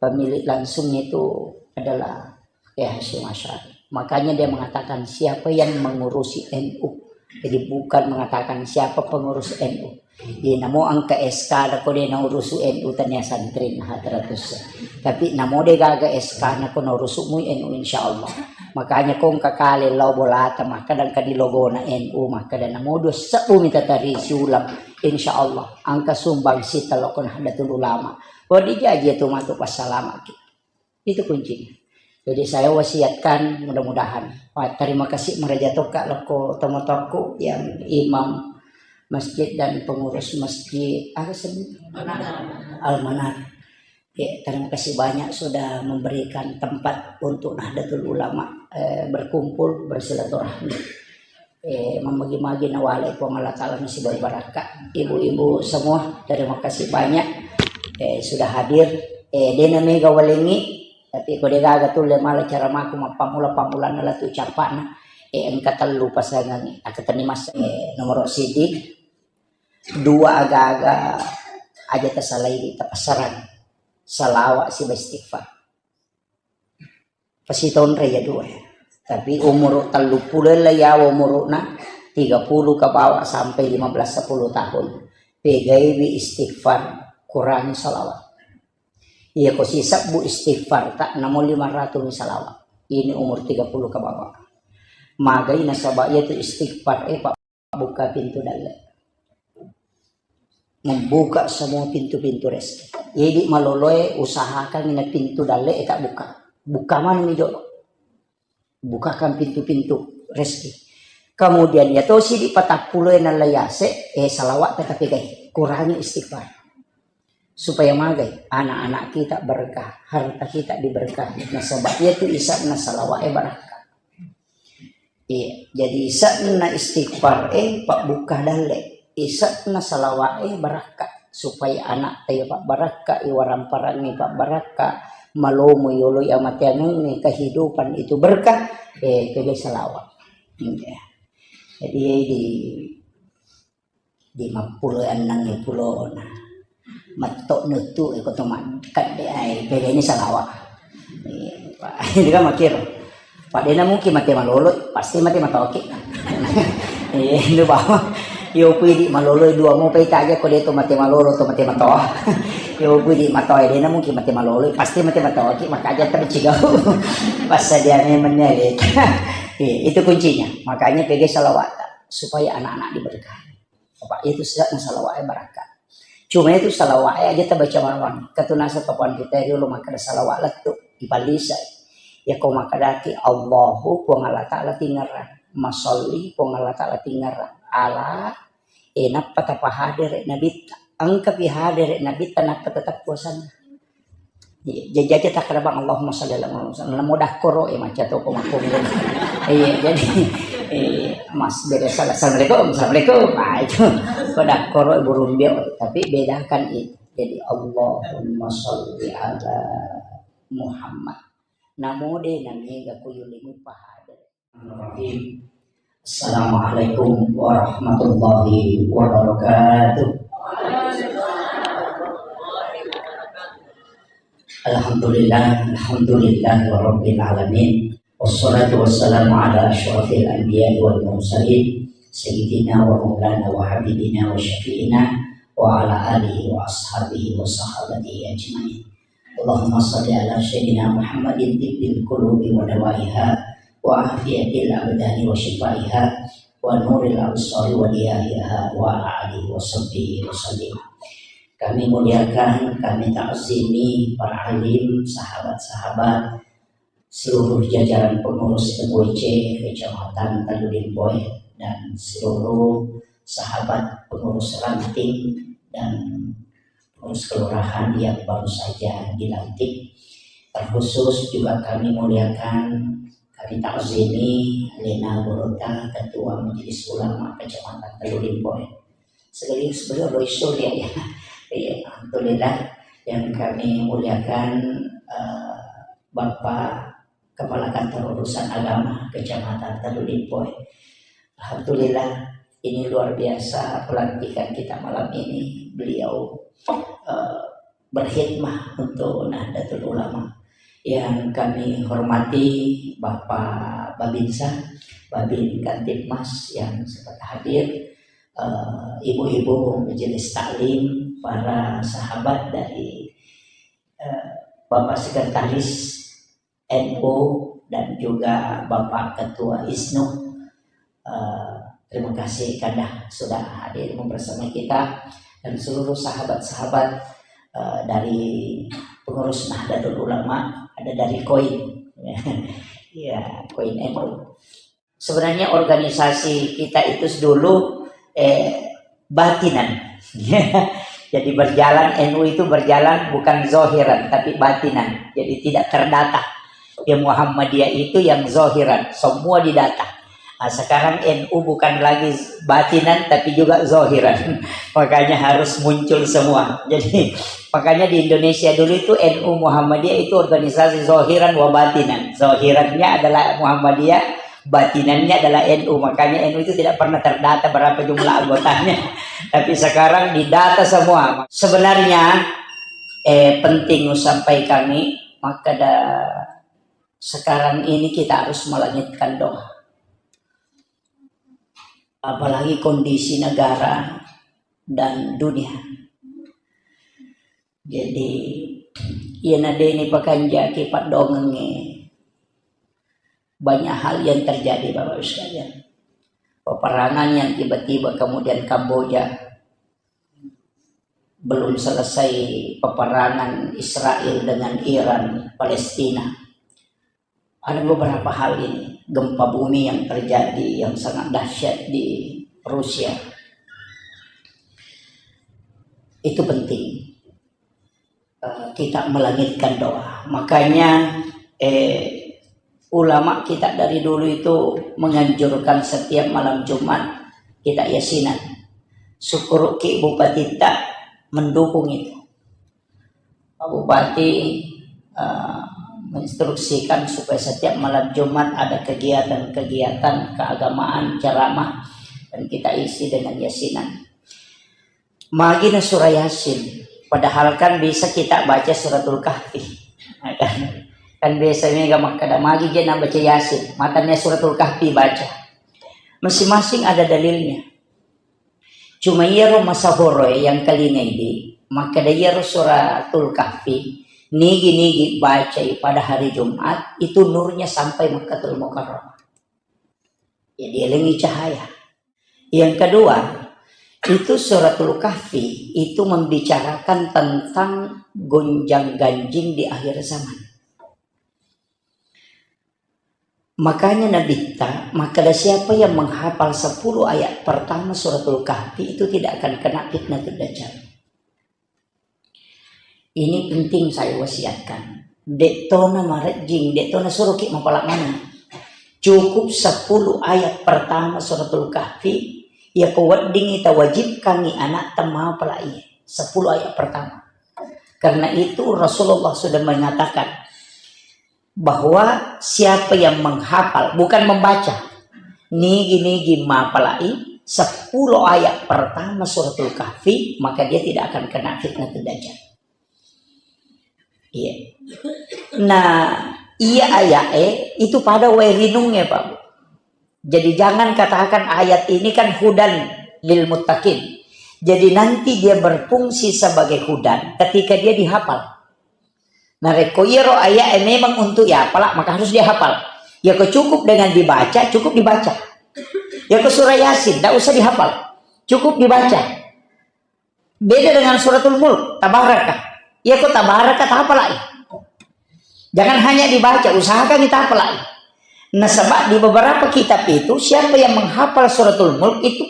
Pemilik langsungnya itu adalah Kiai Hasyim Asy'ari. Makanya dia mengatakan, "Siapa yang mengurusi N U?" Jadi bukan mengatakan siapa pengurus N U. Iya, namo engka S K na ko de naurusu N U tania santri na Hadratus. Tapi namo de gaga S K na ko naurusu mui N U, insya Allah. Makanya ko engka kale lao bolata, makkeda engka di logona N U, makkeda namo dua sebbu mi tatari siulang, insya Allah engka sumbang sita lokona Nahdlatul Ulama. Wedding jaji tu matu passalamaki. Itu kuncinya. Jadi saya wasiatkan mudah-mudahan. Wah, terima kasih maraja tokka loko tomatoakku yang imam masjid dan pengurus masjid apa sih? Al-Manar. Ya, terima kasih banyak sudah memberikan tempat untuk Nahdlatul Ulama, eh, berkumpul, bersilaturahmi. Eh, mamagi-magi nawale Puang Allah Ta'ala nasibawai barakka. Ibu-ibu semua, terima kasih banyak, eh, sudah hadir. Eh, dena mega walengi, tapi ko de gaga tulle mala caramaku mappamula-pamulanna latu capana. Eh, engka tellu pasangangi. Akatenni mas, eh, nomor sidi, dua aga-aga aja tasalai di tapassarang. Salawat siba istighfar. Pasitonre ya dua. Tapi umur tellu puluh lah ya umurna, tiga puluh ke bawah sampai lima belas sepuluh tahun. Pegaiwi istighfar, kurangi salawat. Iya ko sisebbu istighfar tak namo lima ratus salawat. Ini umur tiga puluh ke bawah. Magai nasaba iya tu istighfar, eh, Pak. Buka pintu dalle. Membuka semua pintu-pintu rezeki. Jadi maloloe usahakan ina pintu dalle eta buka. Buka mana mi jolo. Bukakan pintu-pintu rezeki. Kemudian ya tosi di patappulo nallayase, eh, salawat tetapi gai. Kurangi istighfar. Supaya magai anak-anak kita berkah, harta kita diberkahi. Nasaba iya tu isa'na salawat e barakka. Iya, jadi isa'na istighfar e pabbuka dalle, isa'na salawat e barakka. Supaya anak e pabbarakka, iwaramparang e pabbarakka, malomo yolo amateangengnge kehidupan itu berkah, eh, pegge salawat. Iya. Jadi di lima puluh enneng pulona. Metto nuttu iko to makkadde ai, pegani salawat. Iya, Pak. Ini kan makir. Pak dena mungkin mate malolo, pasti mate matoki. Iya, itu bawa. Yo pidi malolo dua mau pai taja ko de to mate malolo to mate matoa. Yo pidi matoa dena mungkin mate malolo, pasti mate matoki, maka aja tercigau. Pas dia memangnya. Iya, itu kuncinya. Makanya pegge salawat supaya anak-anak diberkahi. Apa itu sisa'na salawat e barakka. Cuma itu salawat e aja tabaca mawang. Katunasa papan kita riolo makkada salawat lettu ipallisai. Ya ko makkadaki Allahu Puang Allah Ta'ala tingerang. Masolli Puang Allah Ta'ala tingerang. Ala, eh, nappa tapahadere nabitta. Engka pi hadere nabitta nappa tetap puasana. Iya, jaji aja takkeda bang, Allahumma shalli ala Muhammad. Namo dakkoro, eh, maca to ko makkunni. Iya, jadi, eh, mas beda salah. Assalamualaikum, assalamualaikum. Nah, itu. Ko dakkoro, eh, burung bio. Tapi bedakan itu. Jadi, Allahumma shalli ala Muhammad. Namo de namiga kuyulimu pahada. Bismillahirrahmanirrahim. Assalamualaikum warahmatullahi wabarakatuh. Alhamdulillah, alhamdulillah rabbil alamin. Wassalatu wassalamu ala asyrafil anbiya wal mursalin, sayyidina wa maulana wa habibina wa syafi'ina wa ala alihi wa ashabihi wa sahabatihi ajma'in. Allahumma shalli ala sayyidina Muhammadin tibbil qulubi wa dawaiha wa afiyatil abdani wa syifaiha wa nuril absari wa diyahiha wa ala alihi wa sahbihi wa sallim. Kami muliakan, kami takzimi para alim, sahabat-sahabat, seluruh jajaran pengurus M W C Kecamatan Tanjung Limpoe dan seluruh sahabat pengurus ranting dan pengurus kelurahan yang baru saja dilantik. Terkhusus juga kami muliakan, kami takzimi Lena Gorota, Ketua Majelis Ulama Kecamatan Tanjung Limpoe. Sekali sebelum lo isu dia, ya. Iya, alhamdulillah yang kami muliakan, eh, Bapak Kepala Kantor Urusan Agama Kecamatan Tanjung Limpoe. Alhamdulillah, ini luar biasa pelantikan kita malam ini. Beliau, eh, berkhidmah untuk Nahdlatul Ulama. Yang kami hormati Bapak Babinsa, Babin Kamtibmas yang sempat hadir, eh, ibu-ibu majelis taklim, para sahabat dari, eh, Bapak Sekretaris N U dan juga Bapak Ketua ISNU. Eh, terima kasih Kadah sudah hadir bersama kita dan seluruh sahabat-sahabat, eh, dari pengurus Nahdlatul Ulama, ada dari koin. Ya, koin N U. Sebenarnya organisasi kita itu dulu, eh, batinan. Jadi berjalan, N U itu berjalan bukan zahiran, tapi batinan. Jadi tidak terdata. Yang Muhammadiyah itu yang zahiran, semua didata. Nah, sekarang N U bukan lagi batinan, tapi juga zahiran. Makanya harus muncul semua. Jadi, makanya di Indonesia dulu itu N U Muhammadiyah itu organisasi zahiran wa batinan. Zahirannya adalah Muhammadiyah, batinannya adalah N U. Makanya N U itu tidak pernah terdata berapa jumlah anggotanya. Tapi sekarang didata semua. Sebenarnya, eh, penting sampaikan, maka da-, sekarang ini kita harus melangitkan doa. Apalagi kondisi negara dan dunia. Jadi, iya nadeni pakanjaki paddoangengnge, banyak hal yang terjadi, Bapak Ibu sekalian. Peperangan yang tiba-tiba kemudian Kamboja, belum selesai peperangan Israel dengan Iran, Palestina. Ada beberapa hal ini, gempa bumi yang terjadi yang sangat dahsyat di Rusia. Itu penting. Eh, kita melangitkan doa. Makanya, eh, ulama kita dari dulu itu menganjurkan setiap malam Jumat kita yasinan. Syukur ki Bupati tak mendukung itu. Pak Bupati, eh, menginstruksikan supaya setiap malam Jumat ada kegiatan-kegiatan keagamaan, ceramah, dan kita isi dengan yasinan. Magi na surah Yasin, padahal kan bisa kita baca Suratul Kahfi. Kan biasa mega makkeda magi je na baca Yasin, matannya Suratul Kahfi baca. Masing-masing ada dalilnya. Cuma iyaro masahoroe yang kalingai di, makkeda iyaro Suratul Kahfi, nigi-nigi bacai pada hari Jumat, itu nurnya sampai Makkatul Mukarramah. Jadi elengi cahaya. Yang kedua, itu Suratul Kahfi itu membicarakan tentang gonjang-ganjing di akhir zaman. Makanya Nabitta, makkeda siapa yang menghafal sepuluh ayat pertama Suratul Kahfi itu tidak akan kena fitnah Dajjal. Ini penting saya wasiatkan. De'tona marejjing, de'tona suruki mapala maneng. Cukup sepuluh ayat pertama Suratul Kahfi, ya ko weddingi tawajibkangi anak temapala iye. Sepuluh ayat pertama. Karena itu Rasulullah sudah mengatakan, bahwa siapa yang menghafal, bukan membaca, nigi-nigi mapalai sepuluh ayat pertama Suratul Kahfi, maka dia tidak akan kena fitnah Dajjal. Iya. Nah, iya ayat eh, itu pada wae rinungnya, Pak Bu. Jadi jangan katakan ayat ini kan hudan lil muttaqin. Jadi nanti dia berfungsi sebagai hudan ketika dia dihafal. Narekko iyaro ayat e memang untuk yapala, maka harus dihafal. Yako cukup dengan dibaca, cukup dibaca. Yako surah Yasin, tidak usah dihafal. Cukup dibaca. Beda dengan Suratul Mulk, Tabaraka. Yako Tabaraka, tapalai. Jangan hanya dibaca, usahakan ditapalai. Nasaba di beberapa kitab itu, siapa yang menghafal Suratul Mulk itu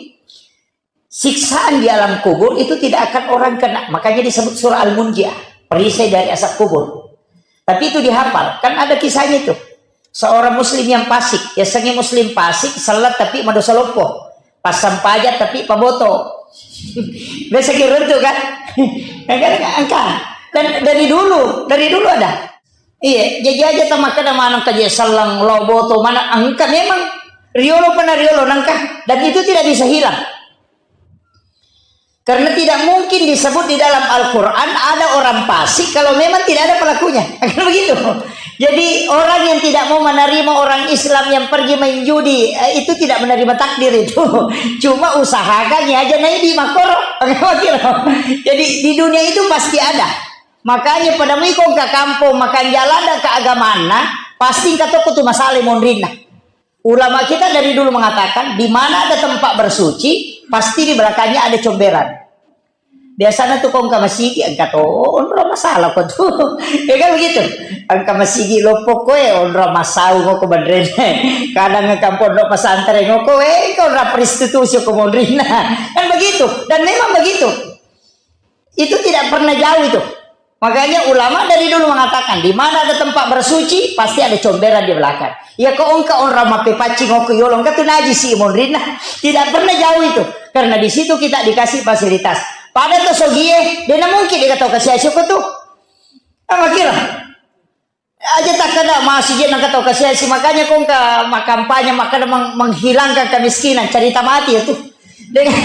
siksaan di alam kubur itu tidak akan orang kena. Makanya disebut surah Al-Munjiah, perisai dari azab kubur. Tapi itu dihafal. Kan ada kisahnya itu. Seorang muslim yang fasik, ya sengi muslim fasik, salat tapi madosa loppo. Pasang pajak tapi paboto. Biasa kira itu kan? Ya kan, engka. Dan dari dulu, dari dulu ada. Iya, jadi aja tamakkeda maneng kaje sellang lo boto mana engka memang riolo pernah riolo nangka dan itu tidak bisa hilang. Karena tidak mungkin disebut di dalam Al-Quran ada orang fasik kalau memang tidak ada pelakunya. Kan begitu. Jadi orang yang tidak mau menerima orang Islam yang pergi main judi, eh, itu tidak menerima takdir itu. Cuma usahakan ya aja naik di makoro. Jadi di dunia itu pasti ada. Makanya pada mui kong ke kampung, makan jalan dan keagamaan, pasti engka tokko tu masalah monrinna. Ulama kita dari dulu mengatakan, di mana ada tempat bersuci, pasti di belakangnya ada comberan. Biasanya tuh kong ke masigi, engka to, onro masalah kok tuh. Ya kan begitu? Engka masigi loppo koe, onro masau ngoko bandrene. Kadang engka pondok pesantren ngoko, eh, engka onro prostitusi ko monrinna. Kan begitu. Dan memang begitu. Itu tidak pernah jauh itu. Makanya ulama dari dulu mengatakan, di mana ada tempat bersuci, pasti ada comberan di belakang. Iya ko engka orang mappepaccing okko yolo, engka tu najisi monrinna. Tidak pernah jauh itu. Karena di situ kita dikasih fasilitas. Pada to sogie, dena mungkin deka tau kasiasi ko tu. Apa kira? Aja takkeda masih je nangka tau kasiasi, makanya ko engka makampanye makkeda meng-, menghilangkan kemiskinan, cerita mati ya tu. Dengan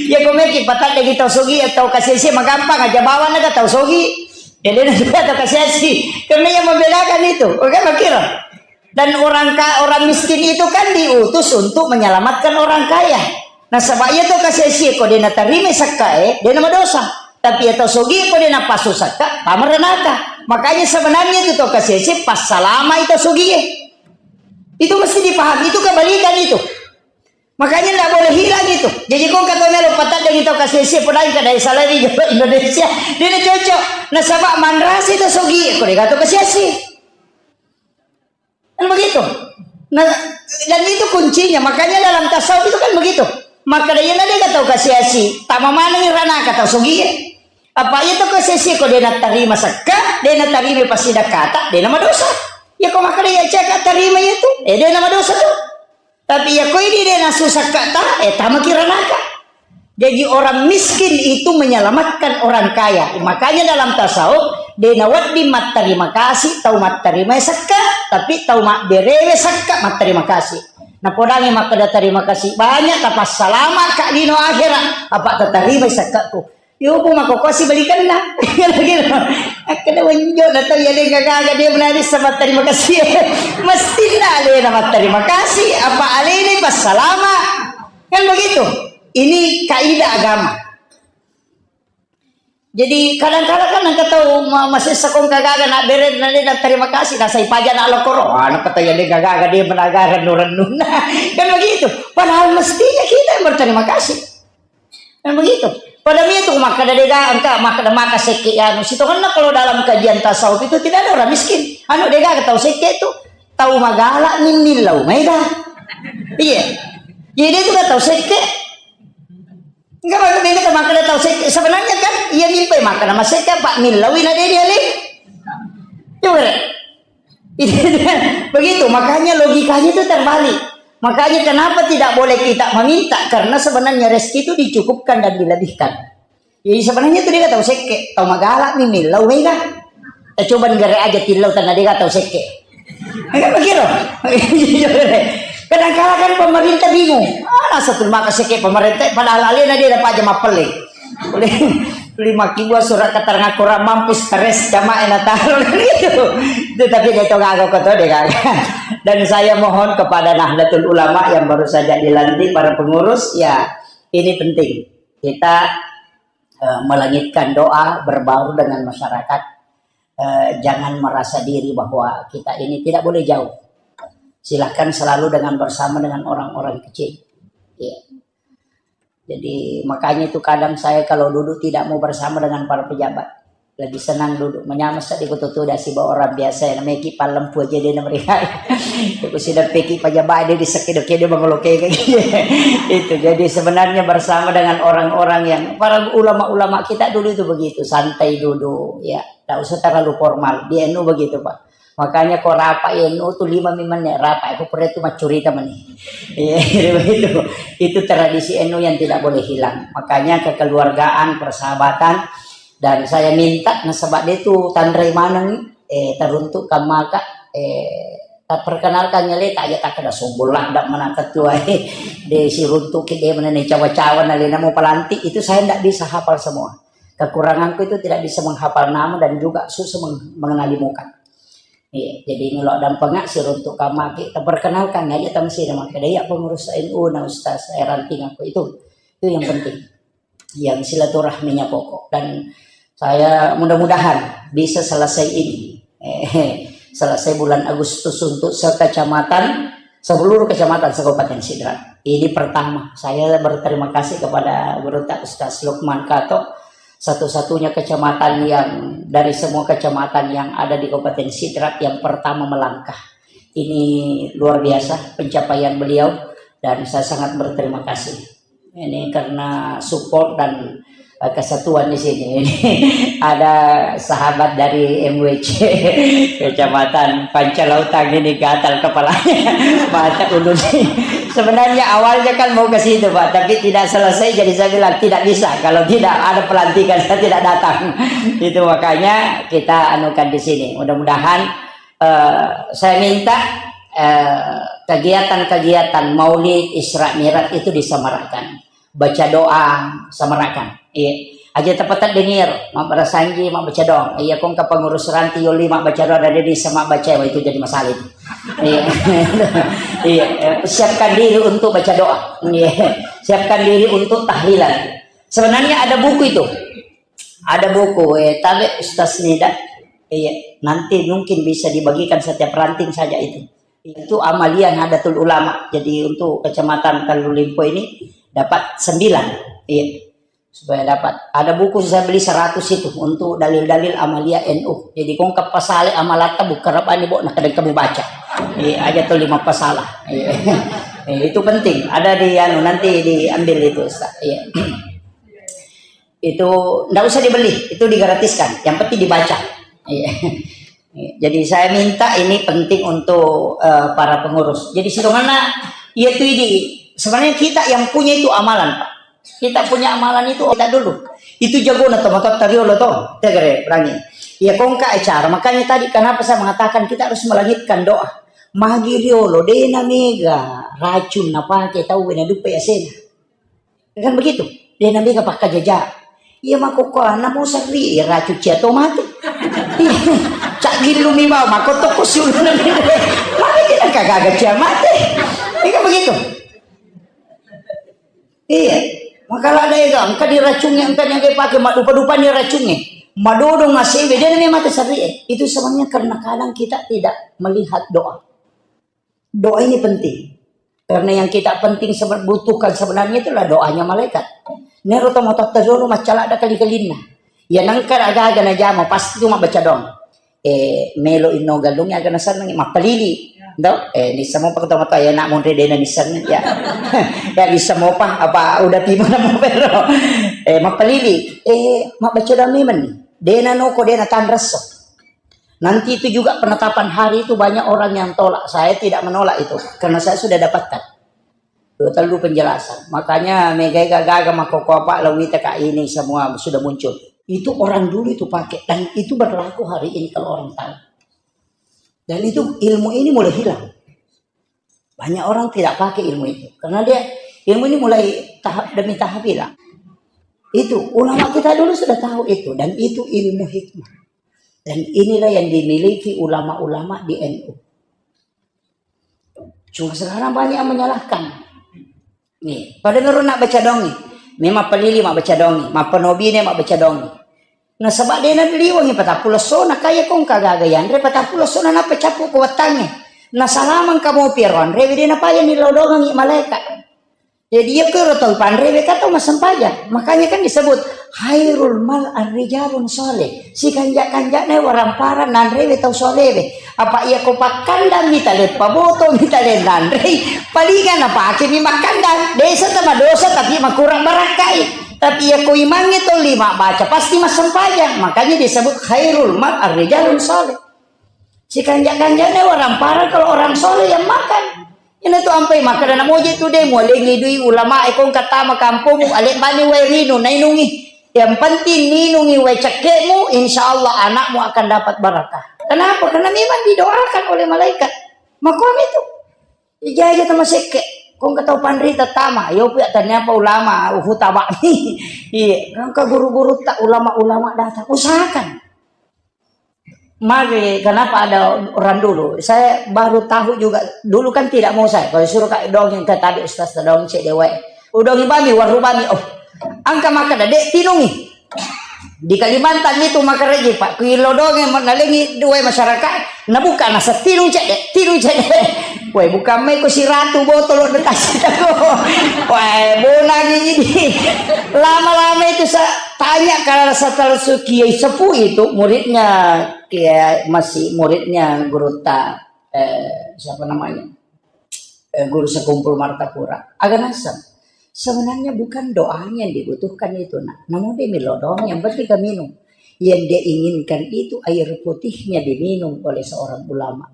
ya ko meki patadde tau sogi, tau kasiasi magampang aja bawang naga tau sogi. Jadi na juga tau kasiasi. Karena yang membedakan itu, oke, makira. Dan orang ka-, orang miskin itu kan diutus untuk menyelamatkan orang kaya. Nasaba iya to kasiasi ko de natarima sakkae, de namadosa. Tapi iya to sogi ko de napasu sakka, tama ranaka. Makanya sebenarnya itu to kasiasi passalama itu sogie. Itu mesti dipahami, itu kebalikan itu. Makanya ndak boleh hilang itu. Jadi ko engka to melo patadde tau kasiasi, podai kada salari Indonesia. De nacocok. Nasaba manrasa itu sogi ko de gato kasiasi. Kan begitu. Nah, dan itu kuncinya. Makanya dalam tasawuf itu kan begitu. Maka dia na dega tau kasiasi, tama maneng ranaka tau sogi. Apa iya to kasiasi ko de natarima sakka, de natarima pasidakata, de namadosa. Ya ko maka dia cek tarima itu, eh de namadosa tu. Tapi ya ko ini de nasusakka ta, eh tama kira ranaka. Jadi orang miskin itu menyelamatkan orang kaya. Makanya dalam tasawuf, de nawedding matterima kasih tau matterima sakka, tapi tau mabberewe sakka matterima kasih. Napodangi makkeda terima kasih banyak, tapassalama ka lino akhirat, apa tatarima sakkaku. Yo, bu mako kosi balikanna. Gitu. Akkeda wenjo na tau ya de gaga dia menari sama terima kasih. Mesti na alena matterima kasih, apa alena passalama. Kan begitu. Ini kaidah agama. Jadi kadang-kadang kan engka tau ma-, masessa ko engka gaga na bere na de na terima kasih, na sai paja na lokoro. Ah, na kata ya de gaga dia menagara rennu-rennunna. Kan begitu. Padahal mestinya kita yang berterima kasih. Kan begitu. Pada mi tu makkeda de gaga engka makkeda maka sekke anu. Sitongenna kalau dalam kajian tasawuf itu tidak ada orang miskin. Anu de gaga tau sekke tu tau magala ni millau maega. Iya. Jadi itu kan tau sekke. Enggak, bagaimana kita makan tau sekke? Sebenarnya kan, iya mimpi makan sama sekke, Pak Millawi na dia dia lih. Coba deh. Begitu, makanya logikanya itu terbalik. Makanya kenapa tidak boleh kita meminta? Karena sebenarnya rezeki itu dicukupkan dan dilebihkan. Jadi sebenarnya itu dia tau sekke, tau magala ni millau mega. Eh, coba negara aja tillau tanah dia tau sekke. Enggak begitu. Kadang kala kan pemerintah bingung. Ah, nasa tu maka sekke pemerintah, padahal alena dia dapat aja mapelle. Boleh lima kibua surat keterangan kurang mampu, stres jamaah yang natal gitu. Itu tapi dia itu ngaku kata dia kan. Dan saya mohon kepada Nahdlatul Ulama yang baru saja dilantik, para pengurus, ya, ini penting. Kita eh, melangitkan doa, berbaur dengan masyarakat. Eh, jangan merasa diri bahwa kita ini tidak boleh jauh. Silahkan selalu dengan bersama dengan orang-orang kecil. Iya. Jadi makanya itu kadang saya kalau duduk tidak mau bersama dengan para pejabat. Lebih senang duduk menyama sedih kutu tuh dasi bawa orang biasa yang meki palempu aja dia mereka. Itu sudah peki pejabat dia di sekido-kido bangolo kayak gitu. Itu jadi sebenarnya bersama dengan orang-orang yang para ulama-ulama kita dulu itu begitu, santai duduk ya, tidak usah terlalu formal. Di anu begitu, Pak. Makanya ko rapat anu tuh lima menit rapat, aku pernah itu macurita mani. Iya, begitu. Itu tradisi anu yang tidak boleh hilang. Makanya kekeluargaan, persahabatan, dan saya minta nasaba dia tu tanrai maneng, eh, teruntuk kamaka, eh, tak perkenalkan nyale tak aja tak kena sombong lah, tidak mana ketua, eh, de siruntuk ke dia mana nih cawa-cawa nalena mau pelantik, itu saya tidak bisa hafal semua. Kekuranganku itu tidak bisa menghafal nama dan juga susah meng-, mengenali muka. Iya, jadi ngelok dan pengak siruntuk kamaki, tak perkenalkan aja tang sih nama kedaya pengurus N U na Ustaz saya ranting aku itu. Itu yang penting. Yang silaturahminya pokok. Dan saya mudah-mudahan bisa selesai ini. Eh, selesai bulan Agustus untuk sekecamatan, seluruh kecamatan se-Kabupaten Sidrap. Ini pertama, saya berterima kasih kepada Guru Tak Ustaz Lukman Kato, satu-satunya kecamatan yang dari semua kecamatan yang ada di Kabupaten Sidrap yang pertama melangkah. Ini luar biasa pencapaian beliau dan saya sangat berterima kasih. Ini karena support dan, kesatuan di sini. Ada sahabat dari M W C, Kecamatan Pancalautang ini gatal kepalanya, mata ulunnya. Sebenarnya awalnya kan mau ke situ, Pak, tapi tidak selesai, jadi saya bilang, "Tidak bisa, kalau tidak ada pelantikan, saya tidak datang." Itu makanya kita anukan di sini. Mudah-mudahan, eh, saya minta, eh, kegiatan-kegiatan Maulid, Isra Mi'raj itu disemarakkan. Baca doa, semarakan. Iya. Aja tepat denir, mabbarasanji, mabbaca doang. Iya, kong ke pengurus ranti yoli mabbaca doang, ada di sama baca, wah, itu jadi masalah itu. Iya. Iya, eh, siapkan diri untuk baca doa. Iya. Siapkan diri untuk tahlilan. Sebenarnya ada buku itu. Ada buku, eh, tabe Ustaz Nida. Iya, nanti mungkin bisa dibagikan setiap ranting saja itu. Itu amalia Nahdlatul Ulama. Jadi untuk Kecamatan Kalulimpo ini dapat sembilan. Iya. Supaya dapat. Ada buku saya beli seratus itu untuk dalil-dalil amalia N U. Jadi kong kapasale amalatta buka rabani bo, nakadang kamu baca. Iya, aja tuh lima pasalah. Iya. Iya, itu penting. Ada di anu, nanti diambil itu, Ustaz. Iya. Itu ndak usah dibeli, itu digratiskan. Yang penting dibaca. Iya. Jadi saya minta ini penting untuk, eh, para pengurus. Jadi sidonganna, iya tuh ini. Sebenarnya kita yang punya itu amalan, Pak. Kita punya amalan itu kita dulu. Itu jagona tomatoatta riolo to. Tegere, perangi. Iya, kongka acara. Makanya tadi kenapa saya mengatakan kita harus melangitkan doa. Magi riolo, dena mega racun napake tau wena dupe asena. Kan begitu? Dena mega pakkajaja. Iya, makkokkoe, namo serri, iya, racun cia to mate. Cak gillu mi bau, makko tokko siuluna mi. Maka tidak kagaga cia mate. Iya, kan begitu? Iya. Maka lada ega, engka diracungi, engka yang pakai, madupa-dupa ni racungi. Madodong asewe, dia namanya mate serri. Itu sebenarnya karena kadang kita tidak melihat doa. Doa ini penting. Karena yang kita penting sebe-, butuhkan sebenarnya itulah doanya malaikat. Nero tomatoatta riolo maccalada kali-kalinna. Ya nangka aga-aga najama, pasti tu mabbaca doang. Eh, melo inno galung aga naseneng, mappalili. Do? Eh, nissamo pa tomatoa ya nak monre dena niseng ya. Ya nissamo pa apa udah tiba namo pero. Eh, mappalili. Eh, mabbaca doang memang ni. Dena noko, dena tanresso. Nanti itu juga penetapan hari itu banyak orang yang tolak. Saya tidak menolak itu, karena saya sudah dapatkan dua tellu penjelasan. Makanya megai gaga makoko apa lawita kak ini semua sudah muncul. Itu orang dulu itu pakai, dan itu berlaku hari ini kalau orang tahu. Dan itu ilmu ini mulai hilang. Banyak orang tidak pakai ilmu itu. Karena dia, ilmu ini mulai tahap demi tahap hilang. Itu, ulama kita dulu sudah tahu itu. Dan itu ilmu hikmah. Dan inilah yang dimiliki ulama-ulama di N U. Cuma sekarang banyak yang menyalahkan. Nih, pada ngeru nak baca dongi. Memang pelili mak baca dongi. Mak penobine mak baca dongi. Nasaba dena liwangi patappulo essona, kaya kong kagaga yanre patappulo essona nappa cappu ko wettangnge. Nasalamang kamopi ero anrewe de napajani lao dongangi malaeka. Jadi iya kero tau panrewe ka tau massempajang. Makanya kan disebut khairul mal arrijalun soleh. Sikanja-kanjana waramparang nanrewe tau solewe. Apa iya ko pakkandang mitale paboto mitale nanrei palinga napake mi makkandang. Desa tama dosa tapi makurang barakkai. Tapi iya ko imangnge tolli mabbaca, pasti massempajang. Makanya disebut khairul mar arrijalun saleh. Sikanja-kanjana waramparang kalau orang soleh yang makan. Ina tu ampai makan anak moje tu de mualengi dui ulama e kong katama kampungmu, alebbani wae rinu, nainungi. Yang penting ninungi wae cekkemu, insya Allah anakmu akan dapat barakah. Kenapa? Karena memang didoakan oleh malaikat. Makuam itu. Ija-ija tama sekke. Kong katau panrita tama, yo pia tanyapa ulama, hutaba. Iya, kong ke guru-guru tak ulama-ulama datang. Usahakan. Mari, kenapa ada orang dulu? Saya baru tahu juga. Dulu kan tidak mau saya. Kalau suruh kak dongeng ke tadi ustaz dongeng cek dewa. Udongi bami, waru bami. Oh, angka maka dek tinungi. Di Kalimantan itu maka reji, Pak. Kuilo dongeng nalengi dua masyarakat. Nabuka nasa tinung cek dek, tinung cek dek. Woi, bukan mai ko siratu botol dikasih tahu. Woi, bonangi ini. Lama-lama itu saya tanya kalau setelah su-, Kiai Sepuh itu muridnya Kiai, masih muridnya Guru Ta-, eh, siapa namanya? Eh, Guru Sekumpul Martapura. Agak nasem. Sebenarnya bukan doanya yang dibutuhkan itu, nak. Namun dia melo doang, yang penting kan minum. Yang dia inginkan itu air putihnya diminum oleh seorang ulama.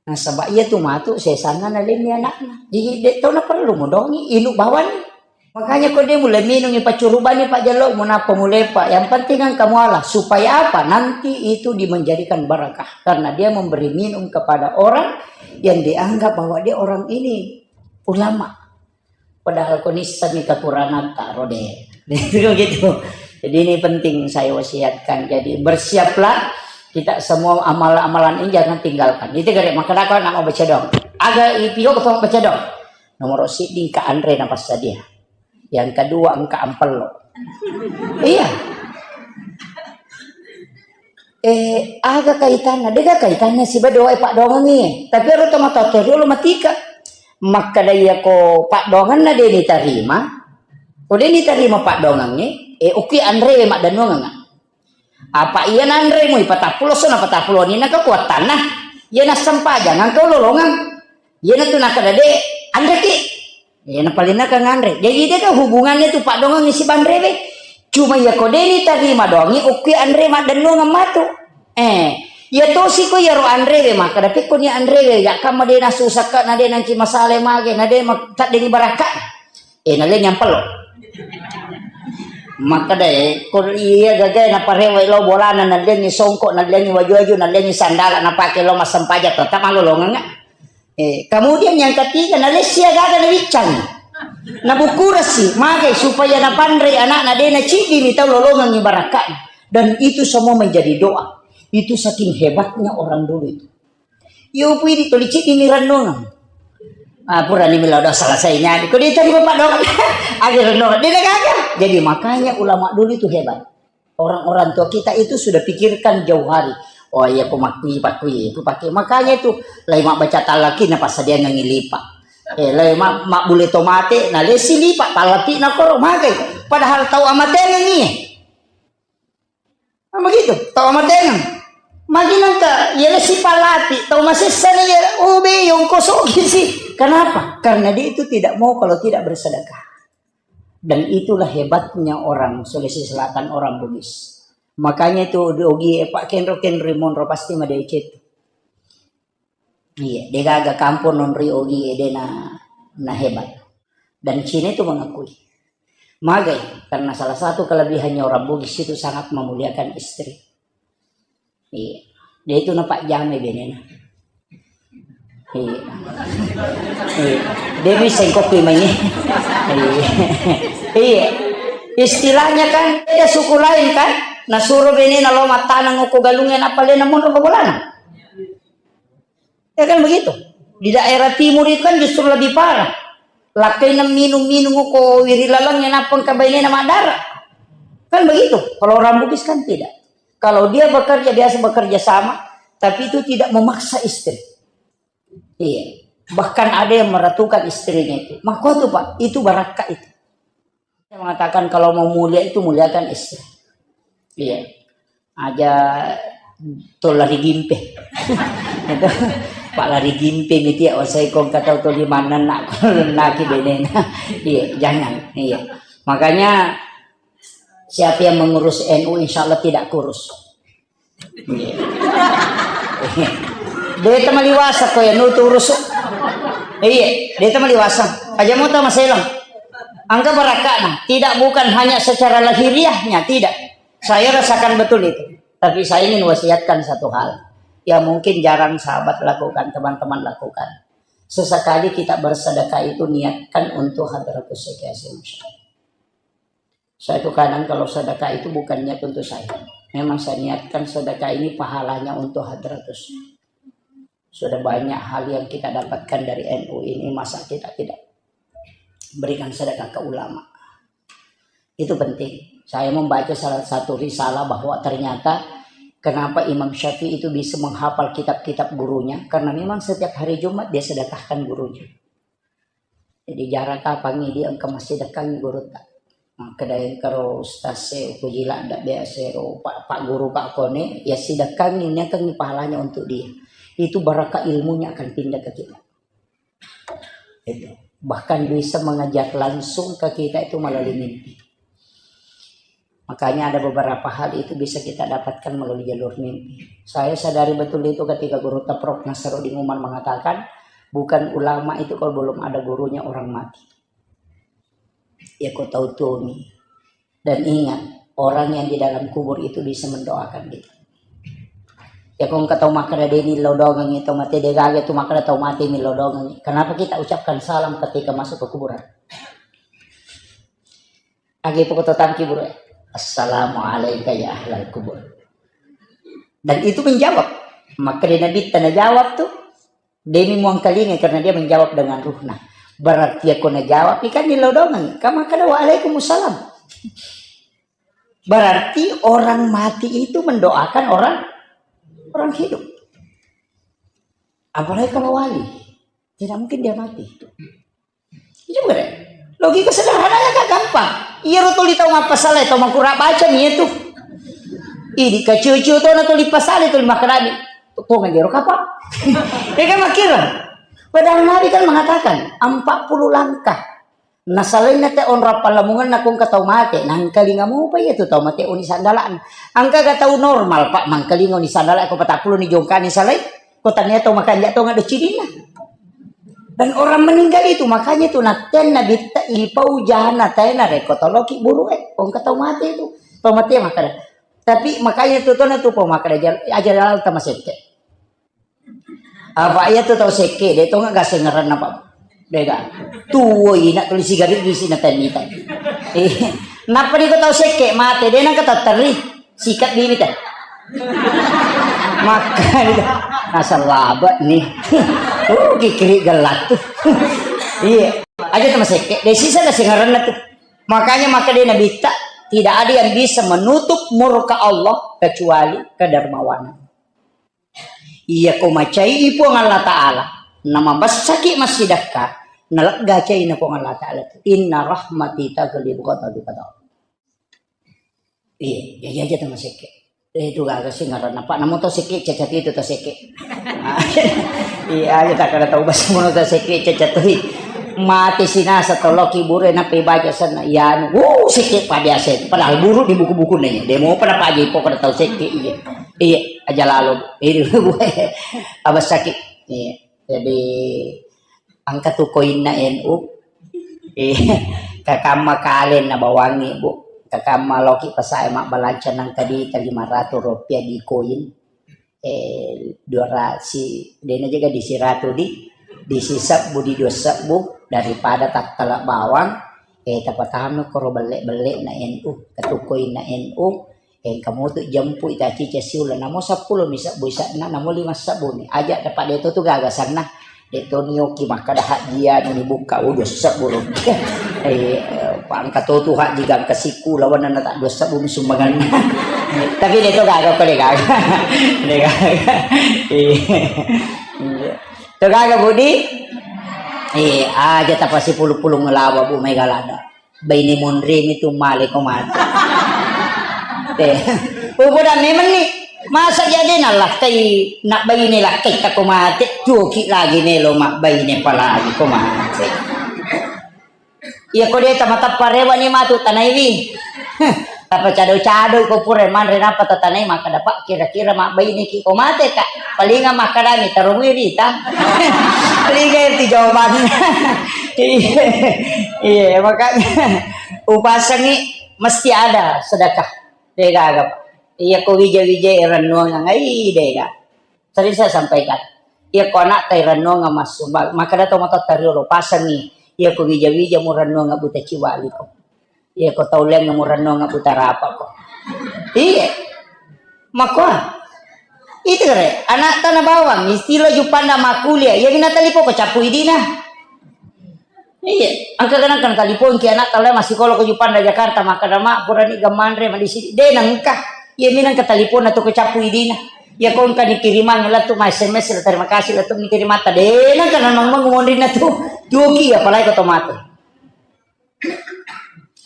Nasaba iya tu matu sesana nalenni anakna. Jadi dek tau na perlu modongi, ilu bawani. Makanya ko dia mulai minum, ipacurubani, Pak, jalo, munapa mulai, Pak. Yang penting kan kamu Allah. Supaya apa? Nanti itu dimenjadikan barakah. Karena dia memberi minum kepada orang yang dianggap bahwa dia orang ini ulama. Padahal ko nisseng mi kekurangan taro deh. Itu gitu. Jadi ini penting saya wasiatkan. Jadi bersiaplah kita semua, amal-amalan ini jangan tinggalkan. Itu gare maka nak mau baca dong. Aga ipio ko baca dong. Nomor siddi engka anre na passadia. Yang kedua engka ampello. Iya. Eh, aga kaitanna? Dega kaitanna siba doa e paddoangengngi. Tapi ero tomatoa toriolo matika. Makkeda iya ko paddoangenna de nitarima, ko de nitarima paddoangengnge, eh, okki anrewe maddennuangengnga. Apa iya nanremu ipatappulo so napatappulo ni naka kuattanna. Iya nassempajang engka lolongeng. Iya natu nakkeda de anreki. Iya napalinna ka nganre. Jadi dega hubungannya tu paddoangengnge siba anrewe. Cuma iya ko de nitarima doangi, okki anre maddennuangeng matu. Eh, iya tosi ko iyaro anrewe, makkeda pekko ni anrewe, ya kamma de nasusakka, na de nanci masale mage, na de ma-, taddengi barakka. Eh, naleni ampello. Makkeda, eh, ko iya gagae naparewe lo bolana, naleni songko, naleni waju-waju, naleni sandala napake lo massempajang, tetap malolongeng. Eh, kemudian yang ketiga, nalessi agaga nawiccangi. Nabukurasi, magai supaya napanrei anakna de naciddini tau lolongengngi barakka'na. Dan itu semua menjadi doa. Itu saking hebatnya orang dulu itu. Yo pui di toli ciddini renungan. Ah, purani melo doa selesai nyadi. Ko dia tadi bapak doa. Akhir renungan. Dia gagal. Jadi makanya ulama dulu itu hebat. Orang-orang tua kita itu sudah pikirkan jauh hari. Oh iya, aku makui, pakui, aku pakai. Makanya itu, lai mak baca talaki na pasadiangengngi lipa. Eh, lai mak, mak bule tomate, na lesi lipa, talaki na koro magai. Padahal tau amatengengngi. Nah, begitu, tau amatengeng. Magi nangka, ya lesi palati, tau masessa na ya, oh be, yongko sogi sih. Kenapa? Karena dia itu tidak mau kalau tidak bersedekah. Dan itulah hebatnya orang Sulawesi Selatan, orang Bugis. Makanya itu di ogi e Pak kenro kenro monro pasti madecet. Iya, degaga kampung nonri ogi e dena na hebat. Dan Cina itu mengakui. Magai, karena salah satu kelebihannya orang Bugis itu sangat memuliakan istri. Iya. Dia itu nampak jame benena. Iya. Iya. Dia bisa engkau kui main. Iya. Iya. Istilahnya kan beda suku lain kan. Nah suruh benena lo matanang uko galungnya apa lena mundur ke bolana. Ya kan begitu. Di daerah timur itu kan justru lebih parah. Lakkaina minum-minum uko wiri laleng yang apa engka bainena madara. Kan begitu. Kalau orang Bugis kan tidak. Kalau dia bekerja, biasa bekerja sama, tapi itu tidak memaksa istri. Iya. Bahkan ada yang meratukan istrinya itu. Maka itu, Pak, itu barakka itu. Saya mengatakan kalau mau mulia itu muliakan istri. Iya. Aja to lari gimpe. Itu, Pak, lari gimpe miti ya, saya kong kata to di mana nak naki benena. Iya, jangan. Iya. Makanya siapa yang mengurus N U insya Allah tidak kurus. Deta maliwasa ko ya nutu urusu. Iya, deta maliwasa. Aja mau tama selang. Angka barakakna, tidak bukan hanya secara lahiriahnya, tidak. Saya rasakan betul itu. Tapi saya ingin wasiatkan satu hal yang mungkin jarang sahabat lakukan, teman-teman lakukan. Sesekali kita bersedekah itu niatkan untuk hadratus sekasi. Saya tuh kadang kalau sedekah itu bukan niat untuk saya. Memang saya niatkan sedekah ini pahalanya untuk hadratus. Sudah banyak hal yang kita dapatkan dari N U ini, masa kita tidak berikan sedekah ke ulama? Itu penting. Saya membaca salah satu risalah bahwa ternyata kenapa Imam Syafi'i itu bisa menghafal kitab-kitab gurunya, karena memang setiap hari Jumat dia sedekahkan gurunya. Jadi jarang kapangi dia engka massidekkangi gurutta. Makkeda engkaro ustaz e upoji ladda biasa ero pak, pak guru pak kone, ya sidekkangi, niakangi pahalanya untuk dia. Itu barakah ilmunya akan pindah ke kita. Itu. Bahkan bisa mengejar langsung ke kita itu melalui mimpi. Makanya ada beberapa hal itu bisa kita dapatkan melalui jalur mimpi. Saya sadari betul itu ketika guru Taprok Nasruddin Umar mengatakan, bukan ulama itu kalau belum ada gurunya orang mati. Ya, kau tahu tuh nih. Dan ingat, orang yang di dalam kubur itu bisa mendoakan kita. Ya, kau engka tau makkeda de' ni lao doangengngi tau mate, de' gaga tu makkeda tau mate mi lao doangengngi. Kenapa kita ucapkan salam ketika masuk ke kuburan? Agi poko to tangki buru, "Assalamualaikum ya ahlal kubur." Dan itu menjawab. Makkeda Nabitta najawab tu, de' mi muangkalinga karena dia menjawab dengan ruhna. Berarti aku najawab, ikan ni lao doangengngi. Ka makkeda, "Waalaikumsalam." Berarti orang mati itu mendoakan orang orang hidup. Apalagi kalau wali, tidak mungkin dia mati. Iya juga deh. Logika sederhananya kan gampang. Iya, ro tuli tau mappasala, tau makura baca mi itu. Ini kaciu-ciu tona tuli pasala, tuli makkeda mi. Tuh ngajero kapang. Ya kan, makkira. Padahal Nabi kan mengatakan empat puluh langkah. Nasalainna te onrong pallamungenna ko engka tau mate, nangkalinga mopa iya tu tau mate oni sandala'na. Engka ga tau normal, Pak, mangkalinga oni sandala' ko patappulo ni jongkani salai, ko tania tau makanja' tonga do cininna. Dan orang meninggal itu, makanya tu nattenna bitta ipau jana tae narekko toloki buru e, ko engka tau mate tu. Tau mate makkeda. Tapi makanya tu tona tu pau makkeda jal-, aja lalta masekke. Apa iya tu tau sekke, de' tonga gasengeranna, Pak. De' ga. Tuo ina tuli sigarigi sina temita. Eh, nappa diko tau sekke mate, de' nangka tatteri. Sikat bini te. Makka diko. Asal laba ni. Oh, kikiri gelat tu. Iya. Aja tu masekke, de' sisa gasengeranna tu. Makanya makkeda Nabitta, tidak ada yang bisa menutup murka Allah kecuali kedermawanan. Iya ko macai Puang Allah Ta'ala, namabessaki massidakka, nalegga caina Puang Allah Ta'ala tu. Inna rahmati taghlibu ghadabi, kata Allah. Iya, iya, iya, aja tu masekke. Eh, itu gaga sih ngaranna, Pak. Namo tau sekke, cacat itu tau sekke. Iya, aja tak ada tau bahasa mono tau sekke, cacat tu. Mate sinasa toloki buru e, nappa baca sana. Iya, anu, wuh, sekke pa biasa itu. Padahal buru di buku-buku nanya. Demo pada pagi pokoknya tau sekke, iya. Iya, aja lalo. Ini gue abas sakit. Iya. Jadi, engka tu koinna N U. Eh, kakamma kalenna bawangngi, Bu. Kakamma loki pasae mabbalanca nangka di lima ratus rupiah di koin. Eh, dua ratus, dena jaga di siratu di, di sisebbu, di dua sebbu, daripada tattala bawang, eh, tapatama koro belle-belle na N U, katukoinna N U, engka motu jempui tacica siula, namo seppulo mi sebbu ise'na, namo lima sebbu mi. Aja dapat de to tu gagasanna. De to nioki makkada hajjia ni bukka, oh, dua sebbu lo. Eh, pangka to tu hajji gangka siku lawan na tak dua sebbu mi sumbangan. Tapi de to gaga ko de gaga. De gaga. Iya. To gaga Budi? Eh, aja tapasi pulu-pulu ngelawa Bu, mai galada. Baine monremi tu male ko mate. Teh. Upoda memang ni. Masa jadi na lakkai, nak baine lakkai ta ko mate. Tuoki lagi melo mak baine palagi ko mate. Iya ko de tamatappa rewa ni matu tanaiwi. Tapa cado-cado ko pura manre napa tatanai makkada, Pak, kira-kira mabbaineki ko mate, Kak? Palinga makkadani taromui rita. Palinga itu jawabannya. Iya, iya, makanya upasangi mesti ada sedekah. Degaga, Pak. Iya ko wija-wija rennuang ngai dega. Sering saya sampaikan, iya ko anak tai rennuang massumbang, makkada to matotta riolo pasangi, iya ko wija-wija mu rennuang buta ciwali ko. Iya ko tau leng mu rennuang buta rapa ko. Iya. Makko. Itu re, anak tana bawang, istilah Jupanda makuliah, iya mina talipo ko capu idina. Iya, engka ganang kan talipongki anak tala massikola ko Jupanda Jakarta, makkada, "Mak, purani gamanre madisi." De nengka. Iya minang ka taliponna to ko cappu idina. Iya ko engka nikirimangi lettu ma S M S, terima kasih lettu nikirimatta. De nengka nanang monrinna tu. Tuoki apalagi ko tomate.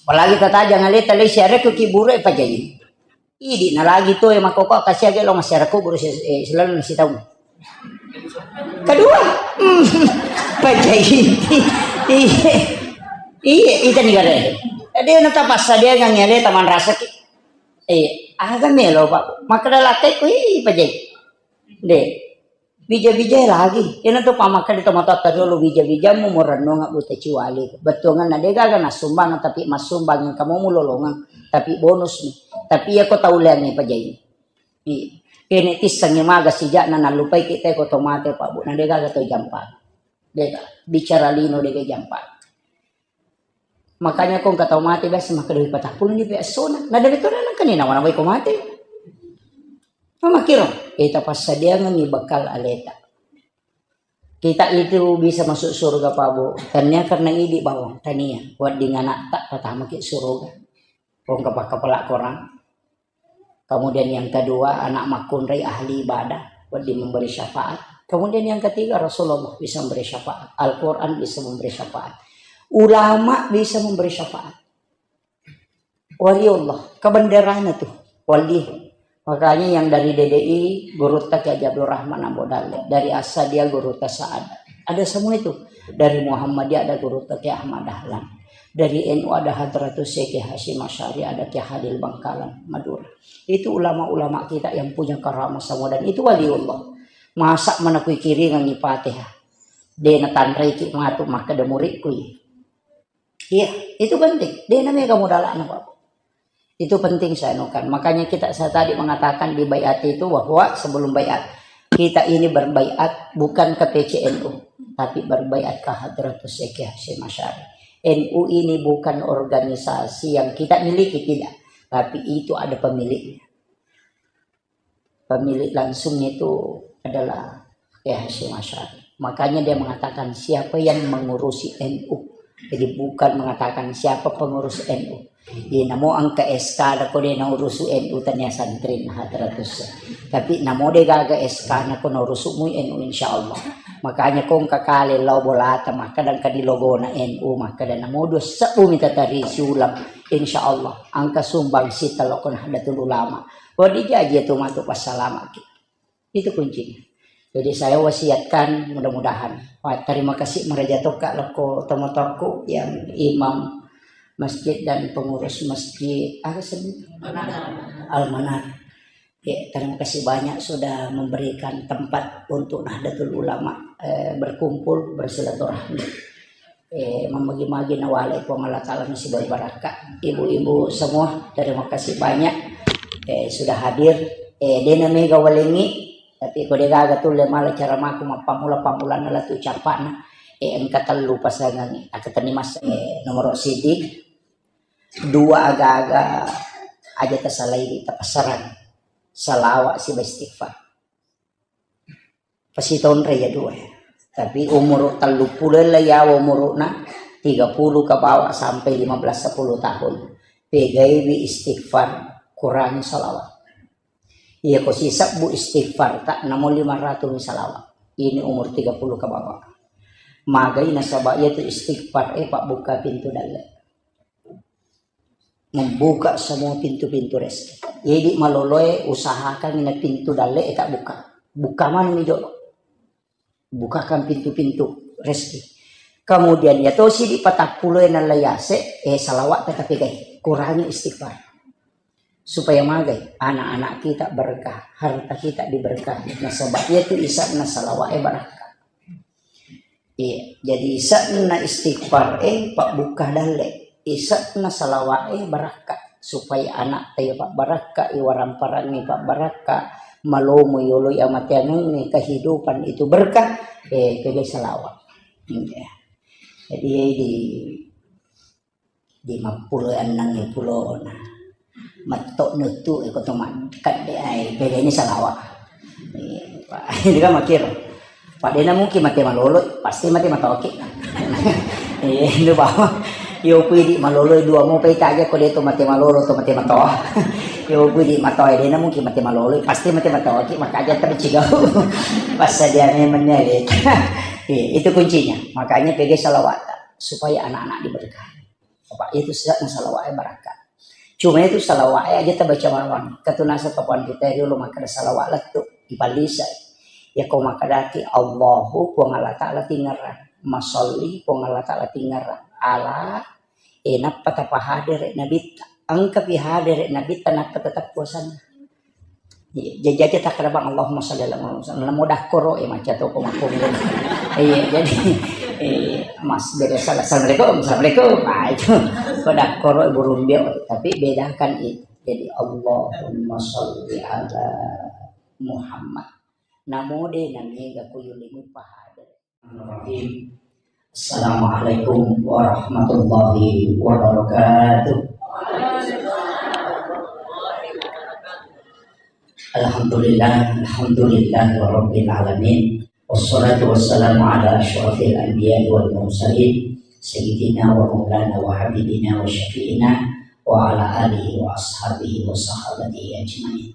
Apalagi tatajang aleta lei siarekko ki buru e pajai. Idi na lagi to e makkoko kasi age lo masyarakat buru si-, eh, selalu nasi tahu. Kedua, hmm, pajai. Iya, iya, itani gare. De' na tapassadiangengngi aleta manrasaki. Iya, aga melo, Pak. Makkeda lakkai ku, ih, pajai. De'. Bija-bija lagi. Iyana tu pamakkeda tomatoatta riolo, bija-bijamu murennungeng buta ciwali. Bettuanna de' gaga nassumbang, tapi massumbang engka mo mulolongeng, tapi bonus ni. Tapi iya ko tauleangngi pajai. Iya. Kene tissengngi maga sija'na nallupai kita ko to mate, Pak, Bu. Na de' gaga to jampa. De' gaga. Bicara lino de' gaga jampa. Makanya ko engka tau mate biasa makkeda, "Wih, patappulo ni pe essona." Na de' betul nengka ni nawa-nawai ko mate. Mamakiro, kita passadiangengngi bekal aleta. Kita itu bisa masuk surga, Pak, Bu. Tania karena idi bawang, tania. Wedding anakta patamaki surga. Ko engka pakkapala korang. Kemudian yang kedua, anak makkunrai ahli ibadah, wedding memberi syafaat. Kemudian yang ketiga, Rasulullah bisa memberi syafaat. Al-Quran bisa memberi syafaat. Ulama bisa memberi syafaat. Waliullah, kebenderana tuh, wali. Makanya yang dari D D I, gurutta Kiai Haji Abdul Rahman Ambo Dalle. Dari Asadia, gurutta Sa'ad. Ada semua itu. Dari Muhammadiyah ada gurutta Kiai Ahmad Dahlan. Dari N U ada Hadratus Syekh Hasyim Asy'ari, ada Kiai Halil Bangkalan, Madura. Itu ulama-ulama kita yang punya karamah semua dan itu waliullah. Masa mana kui kiringan ni Fatihah. De' natanraiki matu makkeda muridku. Iya, itu penting. De' namega modalana, Pak. Itu penting saya anukan. Makanya kita, saya tadi mengatakan di baiat itu bahwa sebelum baiat, kita ini berbaiat bukan ke P C N U, tapi berbaiat ke Hadratus Syekh Hasyim Asy'ari. N U ini bukan organisasi yang kita miliki, tidak. Tapi itu ada pemiliknya. Pemilik langsungnya itu adalah Kiai Hasyim Asy'ari. Makanya dia mengatakan, "Siapa yang mengurusi N U?" Jadi bukan mengatakan siapa pengurus N U. Iya, namo engka S K na ko de' naurusu N U tania santri na Hadratus. Tapi namo de' gaga S K na ko naurusu mui N U, insya Allah. Makanya ko engka kale lao bolata, makkeda engka di logona N U, makkeda namo dua sebbu mita tari siulang, insya Allah engka sumbang sita lokon Nahdlatul Ulama. Wedding jaji tu matu passalamaki. Itu kuncinya. Jadi saya wasiatkan mudah-mudahan. Wah, terima kasih maraja tokka lokko tomatoakku yang imam masjid dan pengurus masjid, apa sih? Al-Manar. Ya, terima kasih banyak sudah memberikan tempat untuk Nahdlatul Ulama, eh, berkumpul, bersilaturahmi. Eh, mamagi-magi nawalai Puang Allah Ta'ala nasibawai barakka. Ibu-ibu semua, terima kasih banyak, eh, sudah hadir. Eh, de' namega walengngi, tapi ko de' gaga tulle mala caramaku mappammula-pammulanna latu cappa'na. Eh, engka tellu pasangengngi. Akkatenni mas-, eh, nomoro siji, dua aga-aga aja tasalai tapassarang. Salawat siba istighfar. Pasitonre ya dua. Tapi umur telluppulo la yawa umuruna, tiga puluh ke bawah sampai lima belas sepuluh tahun. Pegaiwi istighfar, kurangi salawat. Iya ko sisebbu istighfar, tak namo lima ratus salawat. Ini umur tiga puluh ke bawah. Magai nasaba iya tu istighfar, eh, pabbuka pintu dalle. Membuka semua pintu-pintu rezeki. Jadi maloloe usahakan ini pintu dalle e tak buka. Buka mana mi jolo. Bukakan pintu-pintu rezeki. Kemudian ya tosi di patappulo e nallayase, eh, salawat tetapi gai. Kurangi istighfar. Supaya magai anak-anak kita berkah, harta kita diberkahi. Nasaba iya tu isa'na salawat e barakka. Iya, jadi isa'na istighfar e pabbuka dalle, isa'na salawat e barakka, supaya anak taya pabbarakka, iwaramparang e pabbarakka, malomo yolo amateangengnge kehidupan itu berkah, eh, pegge salawat. Iya. Jadi di Lima puluh enneng pulona. Metto nuttu e ko to makkadde ai, pegani salawa. Iya, Pak. Ini kan makir. Pak, dena mungkin mate malolo, pasti mate matoki. Iya, itu bawa. Yo pui di malolo dua mo pe kaja ko de to mate malolo to mate matoa. Yo pui di matoa dena mungkin mate malolo, pasti mate matoki, maka aja terus cigau. Pas dia memangnya. Iya, itu kuncinya. Makanya pegge salawat supaya anak-anak diberkahi. Apa itu sisa'na salawa'e barakka. Cuma itu salawa'e aja tabaca bawang. Katunasa tapuan kita riolo makkada salawa lettu, ipallisai. Ya ko makkadaki Allahu Puang Allah Ta'ala tingerang. masolli Puang Allah Ta'ala tingerang. Ala, eh, nappa tapahadere Nabitta. Engkapi hadere Nabitta, nappa tetap puasana. Iya, jadi aja takkeda bang, Allahumma sholli ala Muhammad. Namo dakkoro, eh, macca to ko makkonggo. Iya, jadi, eh, mas, beda salah. Assalamualaikum, assalamualaikum. Ah, itu. Ko dakkoro, eh, burung bio. Tapi bedakan itu. Jadi, Allahumma sholli ala Muhammad. Namo de namiga kuyulingi pahada. Bismillahirrahmanirrahim. Assalamualaikum warahmatullahi wabarakatuh. Alhamdulillah, alhamdulillah rabbil alamin. Wassalatu wassalamu ala asyrafil anbiya wal mursalin, sayyidina wa maulana wa habibina wa syafi'ina wa ala alihi wa ashabihi wa sahabatihi ajma'in.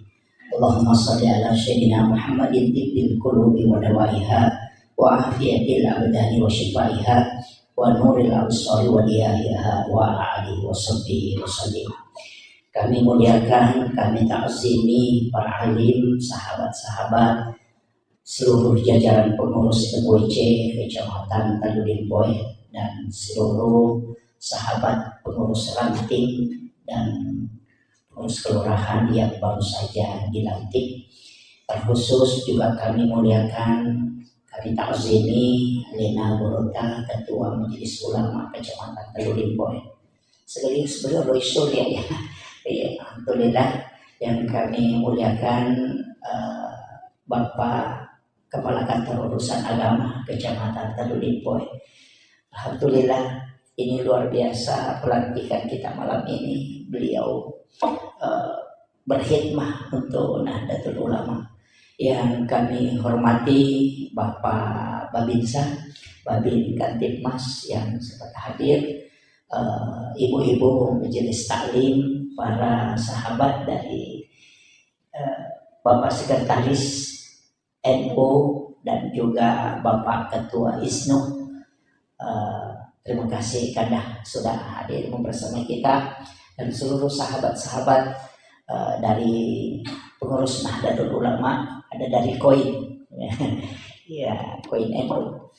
Allahumma salli ala sayyidina Muhammadin tibbil qulubi wa dawaiha wa afiyatil abdani wa syifaiha wa nuril absari wa diyahiha wa ala alihi wa sahbihi wa sallim. Kami muliakan, kami takzimi para alim, sahabat-sahabat, seluruh jajaran pengurus M W C Kecamatan Talu Limpoe, dan seluruh sahabat pengurus ranting dan pengurus kelurahan yang baru saja dilantik. Terkhusus juga kami muliakan, kami takzimi Lena Gurutta, Ketua Majelis Ulama Kecamatan Talu Limpoe. Sekaligus beliau Roy Surya, ya. Iya, alhamdulillah. Yang kami muliakan, eh, Bapak Kepala Kantor Urusan Agama Kecamatan Talu Limpoe. Alhamdulillah, ini luar biasa pelantikan kita malam ini. Beliau, eh, berkhidmah untuk Nahdlatul Ulama. Yang kami hormati Bapak Babinsa, Babin Kamtibmas yang sempat hadir, eh, ibu-ibu majelis taklim, para sahabat dari, eh, Bapak Sekretaris N U dan juga Bapak Ketua ISNU. Eh, terima kasih Kanda sudah hadir bersama kita dan seluruh sahabat-sahabat, eh, dari pengurus Nahdlatul Ulama, ada dari koin. Ya, koin N U.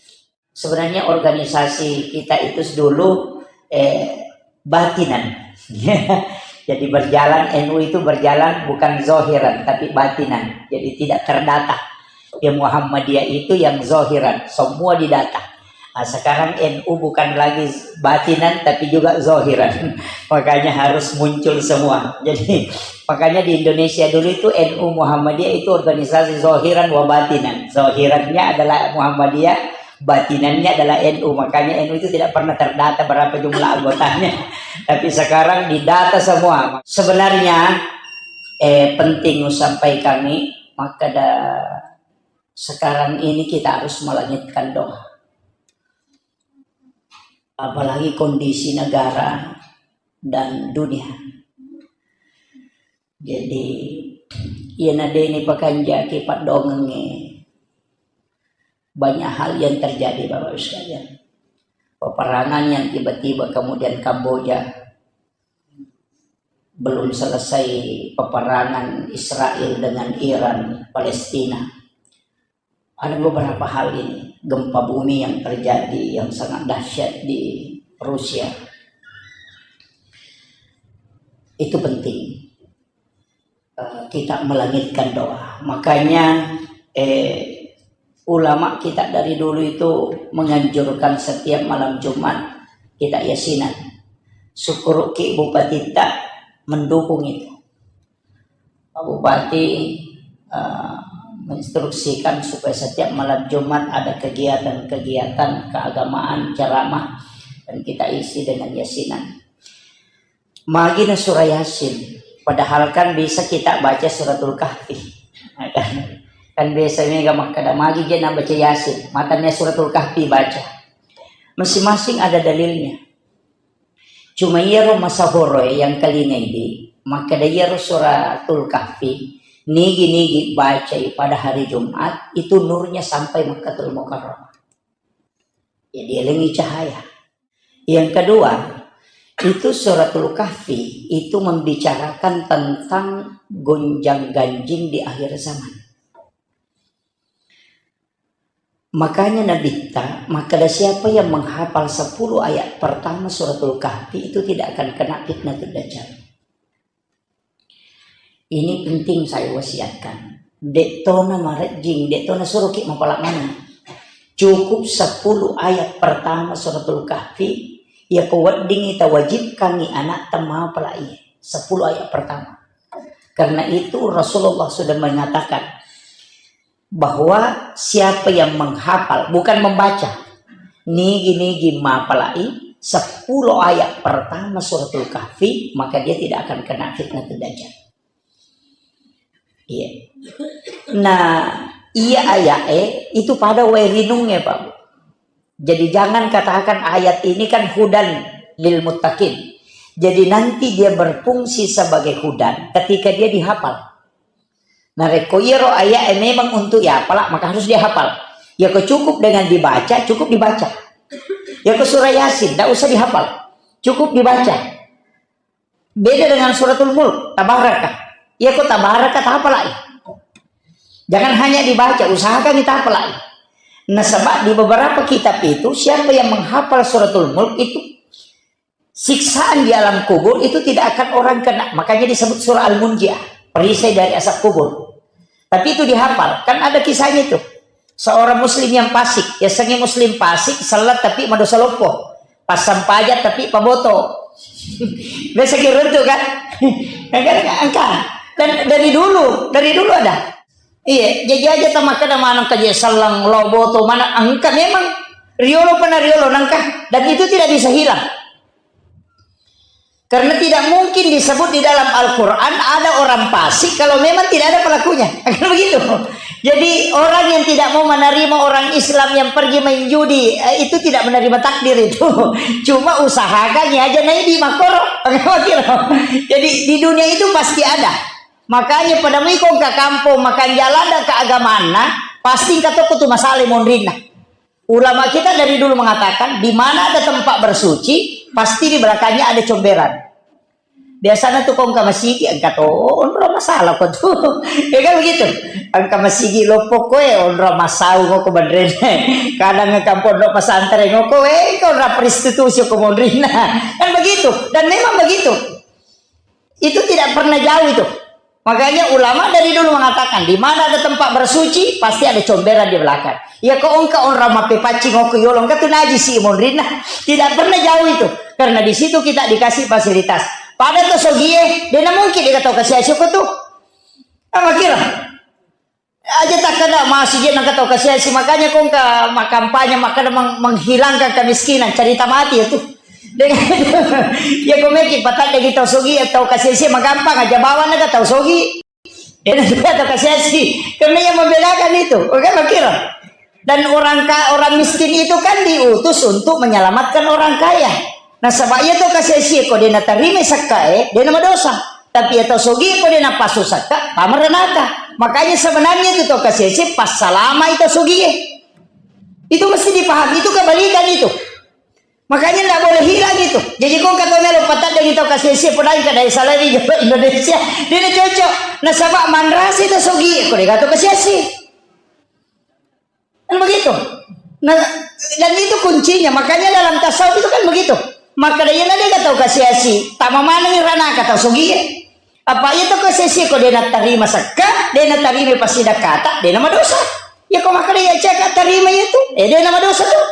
Sebenarnya organisasi kita itu dulu, eh, batinan. Jadi berjalan, N U itu berjalan bukan zahiran, tapi batinan. Jadi tidak terdata. Yang Muhammadiyah itu yang zahiran, semua didata. Nah, sekarang N U bukan lagi batinan, tapi juga zahiran. Makanya harus muncul semua. Jadi, makanya di Indonesia dulu itu N U Muhammadiyah itu organisasi zahiran wa batinan. Zahirannya adalah Muhammadiyah, batinannya adalah N U. Makanya N U itu tidak pernah terdata berapa jumlah anggotanya. Tapi sekarang didata semua. Sebenarnya, eh, penting sampai kami, maka da-, sekarang ini kita harus melangitkan doa. Apalagi kondisi negara dan dunia. Jadi, iya nadeni pakanjaki paddongengnge, banyak hal yang terjadi, Bapak Ibu sekalian. Peperangan yang tiba-tiba kemudian Kamboja, belum selesai peperangan Israel dengan Iran, Palestina. Ada beberapa hal ini, gempa bumi yang terjadi yang sangat dahsyat di Rusia. Itu penting. Eh, kita melangitkan doa. Makanya, eh, ulama kita dari dulu itu menganjurkan setiap malam Jumat kita yasinan. Syukuruki Bupati tak mendukung itu. Pak Bupati, eh, menginstruksikan supaya setiap malam Jumat ada kegiatan-kegiatan keagamaan, ceramah, dan kita isi dengan yasinan. Magi na surah Yasin, padahal kan bisa kita baca Suratul Kahfi. Kan biasa mega makkeda, magi je na baca Yasin, matanya Suratul Kahfi baca. Masing-masing ada dalilnya. Cuma iyaro masahoroe yang kalingai di, makkeda iyaro Suratul Kahfi, nigi-nigi bacai pada hari Jumat, itu nurnya sampai Makkatul Mukarramah. Jadi elengi cahaya. Yang kedua, itu Suratul Kahfi itu membicarakan tentang gonjang-ganjing di akhir zaman. Makanya Nabitta makkeda, siapa yang menghafal sepuluh ayat pertama Suratul Kahfi itu tidak akan kena fitnatul dajjal. Ini penting saya wasiatkan. De'tona marejjing, de'tona suruki mapala maneng. Cukup sepuluh ayat pertama Suratul Kahfi, yako weddingngi tawajibkangngi anakta mapala iye. Sepuluh ayat pertama. Karena itu Rasulullah sudah mengatakan, bahwa siapa yang menghafal, bukan membaca, nigi-nigi mapalai sepuluh ayat pertama Suratul Kahfi, maka dia tidak akan kena fitnah dajjal. Iya. Nah, iya ayat eh itu pada wae rinungnya, Pak Bu. Jadi jangan katakan ayat ini kan hudan lil muttaqin. Jadi nanti dia berfungsi sebagai hudan ketika dia dihafal. Narekko iyaro aya'e memang untuk yapala, maka harus dihafal. Yako cukup dengan dibaca, cukup dibaca. Yako surah Yasin, tidak usah dihafal. Cukup dibaca. Beda dengan Suratul Mulk, Tabaraka. Yako Tabaraka, tahafalai. Jangan hanya dibaca, usahakan ditahafalai. Nasaba di beberapa kitab itu, siapa yang menghafal Suratul Mulk itu siksaan di alam kubur itu tidak akan orang kena. Makanya disebut surah Al-Munjiah, perisai dari azab kubur. Tapi itu dihafal. Kan ada kisahnya itu. Seorang muslim yang fasik, ya sengi muslim fasik, salat tapi madosa loppo. Pasang pajak tapi paboto. Biasa kira itu kan? Kan engka. Dan dari dulu, dari dulu ada. Iya, jadi aja tamakkeda maneng kaje sellang lo boto mana engka memang riolo pernah riolo nangka dan itu tidak bisa hilang. Karena tidak mungkin disebut di dalam Al-Quran ada orang fasik kalau memang tidak ada pelakunya. Kan begitu. Jadi orang yang tidak mau menerima orang Islam yang pergi main judi, eh, itu tidak menerima takdir itu. Cuma usahakan ya aja naik di makoro. Jadi di dunia itu pasti ada. Makanya pada mui kong ke kampung makan jalan dan keagamanna, pasti engka tokko tu masalah monrinna. Ulama kita dari dulu mengatakan, di mana ada tempat bersuci, pasti di belakangnya ada comberan. Biasanya tuh kong ke masigi, engka to onro masalah ko tuh. Ya kan begitu. Engka masigi loppo koe, onro masau ngoko bandrene. Kadang engka pondok pesantren ngoko, eh, engka onro prostitusi ko monrinna. Kan begitu. Dan memang begitu. Itu tidak pernah jauh itu. Makanya ulama dari dulu mengatakan, di mana ada tempat bersuci, pasti ada comberan di belakang. Ya kok engka orang mape paccing ngoko yolo, engka tu najisi monrinna. Tidak pernah jauh itu. Karena di situ kita dikasih fasilitas. Pada to sogie, dena mungkin dikata kasih asyik tu. Apa kira? Aja takkeda masigi nangka tau kasiasi, makanya kong ka makampanye makkeda meng-, menghilangkan kemiskinan, cerita mati itu. Dengan ya komeki patadde tau sogi, tau kasiasi magampang aja bawang naga tau sogi. Enak juga tau kasiasi. Karena yang membedakan itu, oke, kira. Dan orang ka-, orang miskin itu kan diutus untuk menyelamatkan orang kaya. Nasaba iya tau kasiasi ko dena tarima sakka e, dena madosa. Tapi iya tau sogi ko dena pasu sakka, tama ranaka. Makanya sebenarnya itu tau kasiasi passalama itu sogi e. Itu mesti dipahami, itu kebalikan itu. Makanya ndak boleh hilang itu. Jadi kong kata melo patadde tau kasiasi, podai kada salari Indonesia. Dena cocok. Nasaba manrasi itu sogi e, ko dega tau kasiasi. Kan begitu. Nah, dan itu kuncinya. Makanya dalam tasawuf itu kan begitu. Maka dia nade tau kasiasi, tama maneng ranaka tau sogi e. Apa iya tau kasiasi ko dena tarima sakka, dena tarima pasti dakata, dena madosa. Ya ko maka dia caka tarima itu, eh dena madosa tu.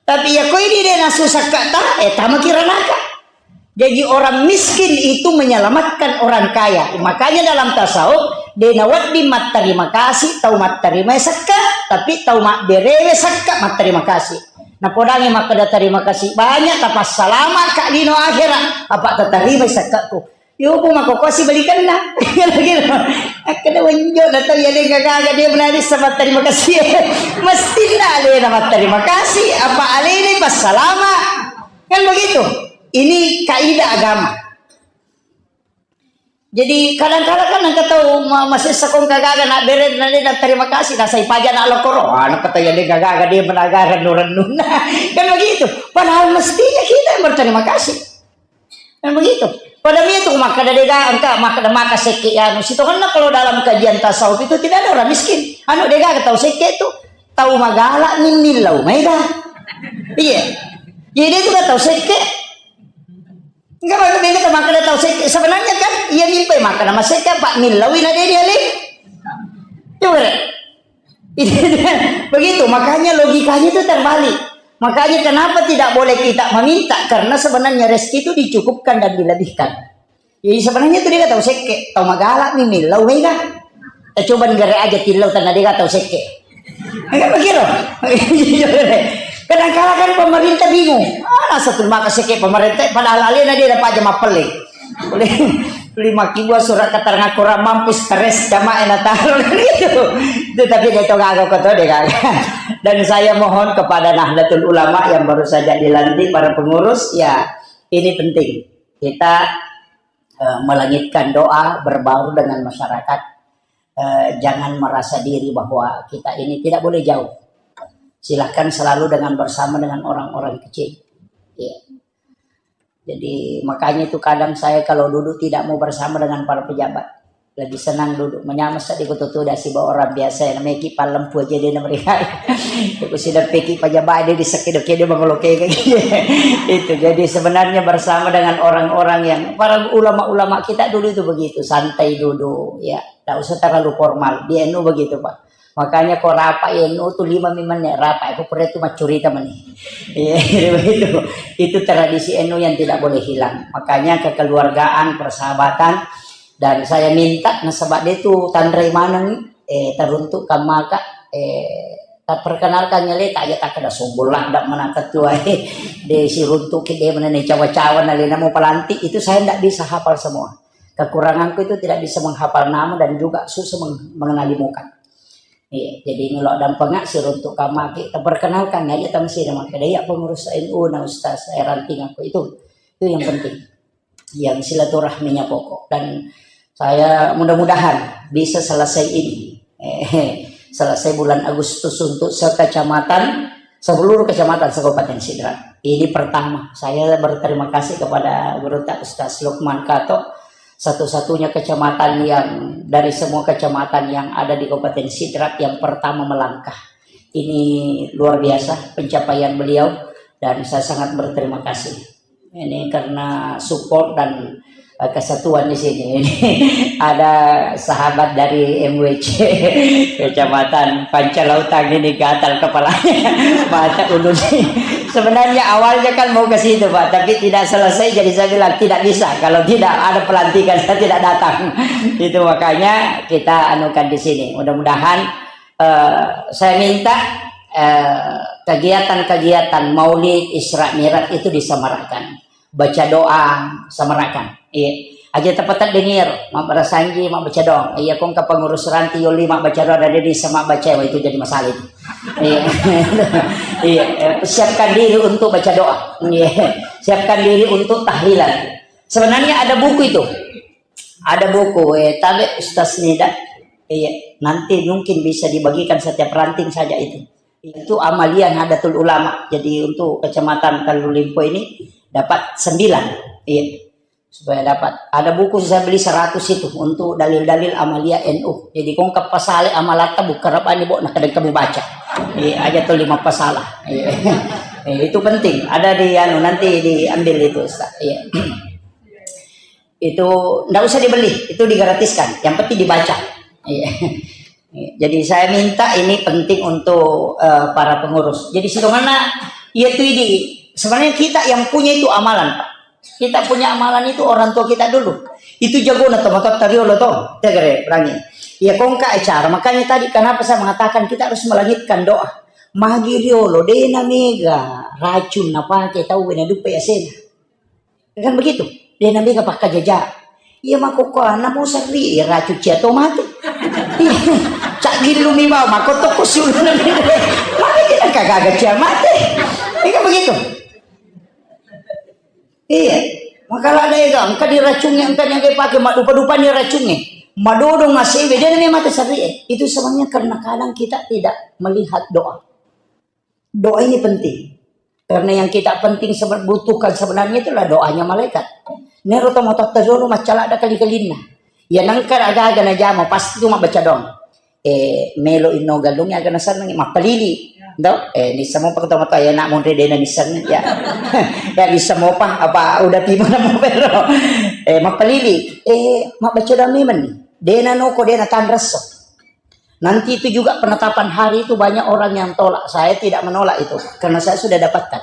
Tapi ya ko ini dena susah kata, eh tama kira naka. Jadi orang miskin itu menyelamatkan orang kaya. Makanya dalam tasawuf, de nawedding matterima kasih tau matterima sakka, tapi tau mabberewe sakka matterima kasih. Napodangi makkeda terima kasih banyak, tapassalama ka lino akhirat, apa tatarima sakkaku. Yo, bu mako kosi balikanna. Gitu. Akkeda wenjo na tau ya de gaga dia menari sama terima kasih. Mesti na alena matterima kasih, apa alena passalama. Kan begitu. Ini kaidah agama. Jadi kadang-kadang kan engka tau ma-, masessa kong kagaga na bere na de na terima kasih, na sai paja na lokoro. Ah, na kata ya de gaga dia menagara rennu-rennunna. Kan begitu. Padahal mestinya kita yang berterima kasih. Kan begitu. Pada itu makkeda de gaga engka makkeda maka sekke ya anu. Sitongenna kalau dalam kajian tasawuf itu tidak ada orang miskin. Anu de gaga tau sekke itu. Tau magala ni millau maega. Iya. Jadi itu kan tau sekke. Enggak, enggak, enggak, makkeda tau sekke. Sebenarnya kan, iya mimpi makkeda masekke, Pak, millaui na dia dia li. Coba deh. Begitu, makanya logikanya itu terbalik. Makanya kenapa tidak boleh kita meminta? Karena sebenarnya rezeki itu dicukupkan dan dilebihkan. Jadi sebenarnya itu dia tau sekke, tau magala ni millau mega. Eh, coba negara aja tillau tanah dia tau sekke. Enggak begitu. Kadang kala kan pemerintah bingung. Ah, satu maka sekke pemerintah, padahal alena dia dapat aja mapelle. Lima kibu surat keterangan kurang mampu, stres sama enak taruh gitu. Itu tapi dia tau gagal kau tau deh kan. Dan saya mohon kepada Nahdlatul Ulama yang baru saja dilantik, para pengurus, ya ini penting. Kita eh, melangitkan doa, berbaur dengan masyarakat. Eh, jangan merasa diri bahwa kita ini tidak boleh jauh. Silahkan selalu dengan bersama dengan orang-orang kecil. Ya. Jadi makanya itu kadang saya kalau duduk tidak mau bersama dengan para pejabat. Lebih senang duduk menyama sedih kutu tuda siba orang biasa yang namanya ki palempu aja dia mereka. Aku sudah peki pejabat dia di sekido-kido mengoloke. Itu. Jadi sebenarnya bersama dengan orang-orang yang, para ulama-ulama kita dulu itu begitu, santai duduk, ya. Tidak usah terlalu formal. Di N U begitu, Pak. Makanya kok rapat N U tuh lima menit rapat, aku pernah itu macurita meni. Iya, begitu. Itu tradisi N U yang tidak boleh hilang. Makanya kekeluargaan, persahabatan, dan saya minta nasaba dia tuh tanrai maneng, eh, teruntuk kamaka, eh, tak perkenalkan nyale tak aja tak kena sombong lah, dak mana ketua, eh, de siruntuk ki de mana cawa-cawa nalena mau pelantik, itu saya ndak bisa hafal semua. Kekuranganku itu tidak bisa menghafal nama dan juga susah meng- mengenali muka. Iya, jadi ngelok dampengak siruntuk kamaki, terperkenalkan aja tang sini maka dia pengurus N U na Ustaz saya ranting aku itu. Itu yang penting. Yang silaturahminya pokok. Dan saya mudah-mudahan bisa selesai ini. Eh, selesai bulan Agustus untuk sekecamatan, seluruh kecamatan se-Kabupaten Sidrap. Ini pertama, saya berterima kasih kepada Guru Tak Ustaz Lukman Kato, satu-satunya kecamatan yang dari semua kecamatan yang ada di Kabupaten Sidrap yang pertama melangkah. Ini luar biasa pencapaian beliau dan saya sangat berterima kasih. Ini karena support dan, eh, kesatuan di sini. Ini ada sahabat dari M W C, Kecamatan Pancalautang ini gatal kepalanya. Mata ulun. Sebenarnya awalnya kan mau ke situ, Pak, tapi tidak selesai, jadi saya bilang, "Tidak bisa, kalau tidak ada pelantikan, saya tidak datang." Itu makanya kita anukan di sini. Mudah-mudahan, eh, saya minta, eh, kegiatan-kegiatan Maulid, Isra Mi'raj itu disemarakkan. Baca doa, semarakan. Iya. Aja tepat dengir, mabbarasanji, mabbaca doang. Iya, kong ke pengurus ranti, yoli, mabbaca doa, ada di sama baca, wah, itu jadi masalah itu. Iya. Iya, eh, siapkan diri untuk baca doa. Iya. Siapkan diri untuk tahlilan. Sebenarnya ada buku itu. Ada buku, eh, tabe Ustaz Nida. Iya, nanti mungkin bisa dibagikan setiap ranting saja itu. Itu amalia Nahdlatul Ulama. Jadi untuk Kecamatan Kalulimpo ini dapat sembilan. Iya. Supaya dapat. Ada buku saya beli seratus itu untuk dalil-dalil amalia N U. Jadi kong ke pasale amalatta buka rabani bo na kadang kamu baca. Iya, aja tuh lima pasalah. Iya. Eh, itu penting. Ada di anu nanti diambil itu, Ustaz. Iya. Itu ndak usah dibeli, itu digratiskan. Yang penting dibaca. Iya. Jadi saya minta ini penting untuk, eh, para pengurus. Jadi sidonganna iya tu idi. Sebenarnya kita yang punya itu amalan, Pak. Kita punya amalan itu orang tua kita dulu. Itu jago na tomato tariolo to, tegere perangi. Ya kongka acara. Makanya tadi kenapa saya mengatakan kita harus melangitkan doa. Magi riolo dena mega racun na pake tau na dupe asena. Kan begitu. Dia nabi ka pakkajaja. Iya makokkoanna mo serri, iya racun cia to mate. Iya. Cak gillu mi bau, makotto ko sulu nabi. Mate tidak kagaga cia mate. Iya kan begitu. Iya. Makala ada ega, engka diracungi, engka yang dia pakai, madupa-dupa ni racungi. Madodong asewe, dia nabi mate serri. Itu sebenarnya karena kadang kita tidak melihat doa. Doa ini penting. Karena yang kita penting sebe-, butuhkan sebenarnya itulah doanya malaikat. Nero to matotta dulu maccala ada kali-kalinna. Ya nangka aga-aga najama pasti cuma baca doang. Eh, melo inno gallung aga nasenneng mappalili. Do, eh, nisseng mopa tau matoa ya nak monre dena nisseng ya. Ya nisseng mopa apa udah timo na mopa ro. Eh, mappalili. Eh, mabbaca doang memang ni. Dena noko dena tanresso. Nanti itu juga penetapan hari itu banyak orang yang tolak. Saya tidak menolak itu karena saya sudah dapatkan.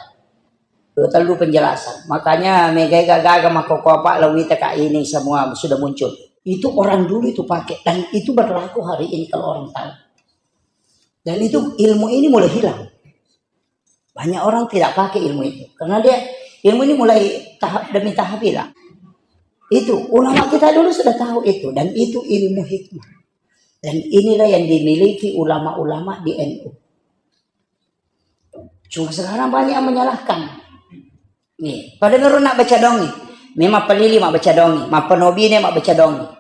Dua tellu penjelasan. Makanya mega gaga makoko apa lawita kak ini semua sudah muncul. Itu orang dulu itu pakai dan itu berlaku hari ini kalau orang tahu. Dan itu ilmu ini mulai hilang. Banyak orang tidak pakai ilmu itu karena dia ilmu ini mulai tahap demi tahap hilang. Itu ulama kita dulu sudah tahu itu dan itu ilmu hikmah. Dan inilah yang dimiliki ulama-ulama di N U. Cuma sekarang banyak yang menyalahkan. Nih, pada nurun nak baca dong nih. Memang pelili mak baca dong nih. Mapenobi nih mak baca dong nih.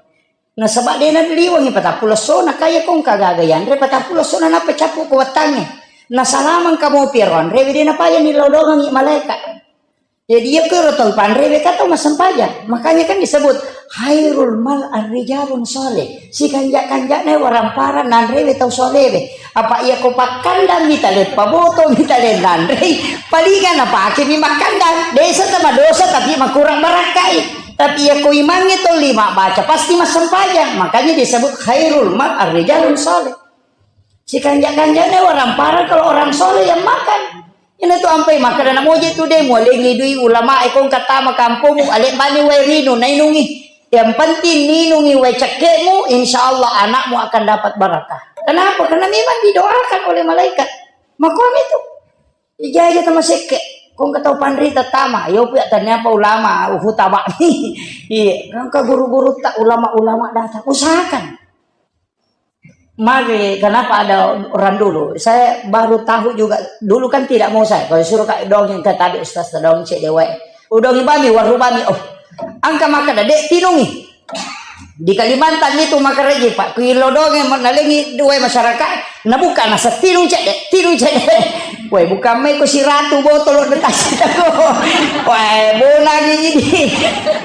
Nasaba dena liwangi patappulo essona kaya kong kagaga yanre patappulo essona nappa cappu ko wettangnge. Nasalamang kamu piaro anre dena paya ni lodongangi malaikat. Jadi iya kero tau panre weka tau massempajang. Makanya kan disebut khairul mal arrijalun soleh. Sikanja-kanjana warampara nanrewe tau solewe. Apa iya ko pakkandang mita leppa boto mita le nanrei. Palinga napake mi makkandang. Desa tama dosa tapi makurang barakkai. Tapi iya ko imangnge tau lima baca pasti massempajang. Makanya disebut khairul mal arrijalun soleh. Sikanja-kanjana warampara kalau orang soleh yang makan. Ina tu ampai makan anak moje tu deh mualengi dui ulama ekong katama kampung ale bani wae rinu nainungi. Yang penting ninungi wae cekkemu, insya Allah anakmu akan dapat barakah. Kenapa? Karena memang didoakan oleh malaikat. Makom itu. Ija aja tama sekke. Kong katau panrita tama. Yo pia ternyata ulama uhu tabak. Iya, kang ke guru-guru tak ulama-ulama datang. Usahakan. Mari, kenapa ada orang dulu? Saya baru tahu juga. Dulu kan tidak mau saya. Kalau suruh kak dongeng ke tadi ustaz dongeng cek dewa. Udongi bami, waru bami. Oh, angka maka dek tinungi. Di Kalimantan itu maka reji pak. Kuilo dongeng nalengi dua masyarakat. Nabuka nasa tinung cek dek, tinung cek dek. Woi, bukan mai ko siratu botol lo detasi tako. Woi, bona gigi.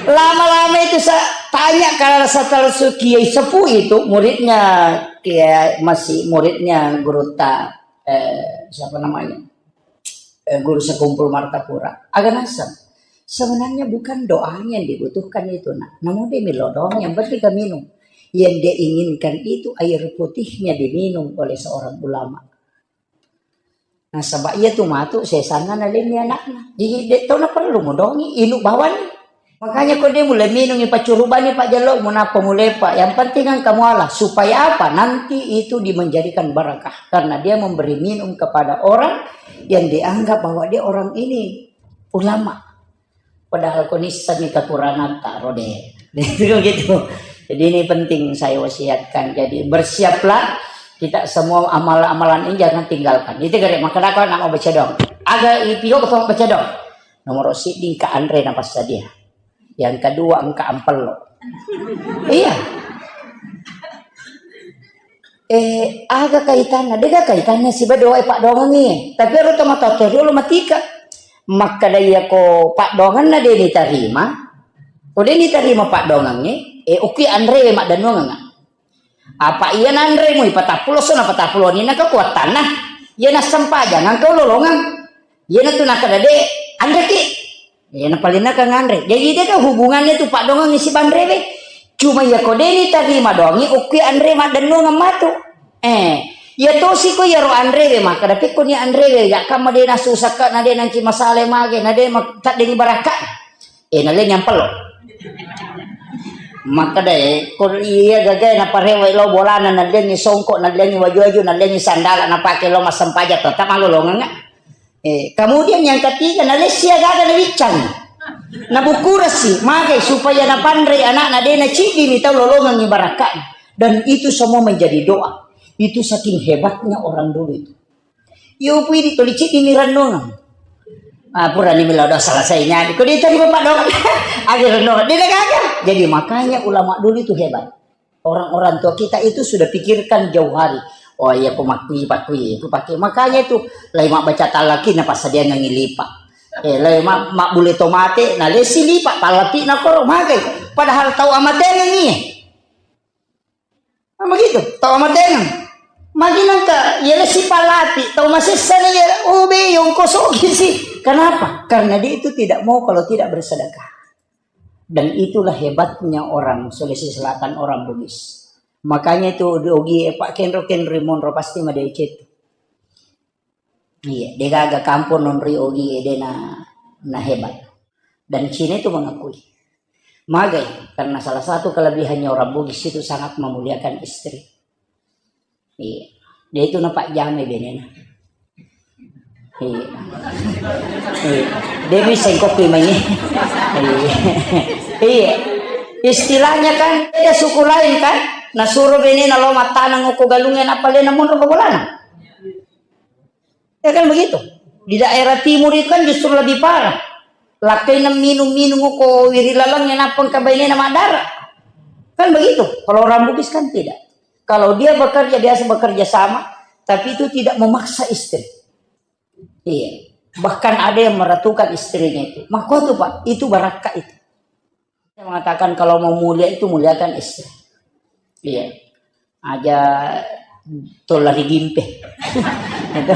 Lama-lama itu saya tanya kalau setelah Kiai Sepuh itu muridnya Kiai masih muridnya guru ta eh, siapa namanya? Eh, guru sekumpul Martapura. Agak nasem. Sebenarnya bukan doanya yang dibutuhkan itu, nak. Namun dia milo doang, yang penting kan minum. Yang dia inginkan itu air putihnya diminum oleh seorang ulama. Nasaba iya tu matu sesanna nalenni anakna. Jadi dek tau na perlu modongi inu bawani. Makanya ko dia mulai minungi pacurubani pak jalo munapa mulepa. Yang penting kan kamu Allah. Supaya apa? Nanti itu dimenjadikan barakah. Karena dia memberi minum kepada orang yang dianggap bahwa dia orang ini ulama. Padahal ko nissenni kekurangatta rode. Itu gitu. Jadi ini penting saya wasiatkan. Jadi bersiaplah kita semua amalan-amalan ini jangan tinggalkan. Itu gede maka nak mau baca dong. Aga ipio ko baca dong. Nomor siddi engka anre na passadia. Yang kedua engka ampello. Iya. Eh, aga kaitanna? Dega kaitanna siba doa pak dongangi. Tapi ero to matoa to riolo matika. Makkada iya ko paddoanganna de nitarima, ko de nitarima paddoangangnge, e, okki anrewe maddennuangengnga. Apa iya nanremui patappulo so na patappulo ni na kekuatanna. Iya nassempajang engka lolongang. Iya natu nakkada de anreki. Iya napalinna ka nganre. Jadi de ka hubungannya tu paddoangangnge sibanrewe. Cuma iya ko de nitarima doangi okki anre maddennuangeng matu. Eh, iya tosi ko iyaro anrewe makkada pekko ni anrewe ya kamma de nasusakka na de nanci masale mage na de ma-, taddengi barakka. Eh, nalengi ampello. Makkada e, ko iya gagae naparewe lo bolana nalengi songko nalengi waju-waju nalengi sandala napake lo massempajang tetap malolongengnga. Eh, kemudian yang ketiga, nalessi agaga nawiccang. Nabukurasi, magai supaya napanrei anakna de naciddimi tau lolongengngi barakka'na. Dan itu semua menjadi doa. Itu saking hebatnya orang dulu itu. Iyo pui di toli ciddimi rennongeng. Ah, purani melo doa selesainya. Ko dia tadi bapak doa. Agi rennongeng. Dia gaga. Jadi makanya ulama dulu itu hebat. Orang-orang tua kita itu sudah pikirkan jauh hari. Oh iya, aku makui, pakui, aku pakai. Makanya itu, lai mabbaca talaki na passadiangengngi lipa. Eh, lai ma-, mabbule tomate, na lesi lipa, pallapi na koro, magai. Padahal tau amatengengngi. Nah, begitu, tau amatengan. Magi nangka, yele sipalapi, tau masessa ni yele, oh, be, yongko sogi si. Kenapa? Karena dia itu tidak mau kalau tidak bersedekah. Dan itulah hebatnya orang Sulawesi Selatan, orang Bugis. Makanya itu di ogi e, Pak, kenro-kenro monro pasti madecet. Iya, degaga kampung non ri ogi e dena na hebat. Dan Cina itu mengakui. Magai, karena salah satu kelebihannya orang Bugis itu sangat memuliakan istri. Iya. Dia itu nampak jame benena. Iya. Iya. Dia bisa kopi mai. Iya. Iya. Istilahnya kan beda suku lain kan. Nah, suruh benena lo matanang uko galungnya apa lena mundur ke bolana. Ya kan begitu. Di daerah timur itu kan justru lebih parah. Lakkaina minum-minum ko wiri laleng yang apa engka bainena madara. Kan begitu. Kalau orang Bugis kan tidak. Kalau dia bekerja, biasa bekerja sama, tapi itu tidak memaksa istri. Iya. Bahkan ada yang meratukan istrinya itu. Maka itu, Pak, itu barakka itu. Saya mengatakan kalau mau mulia itu muliakan istri. Iya. Aja to lari gimpe. Itu,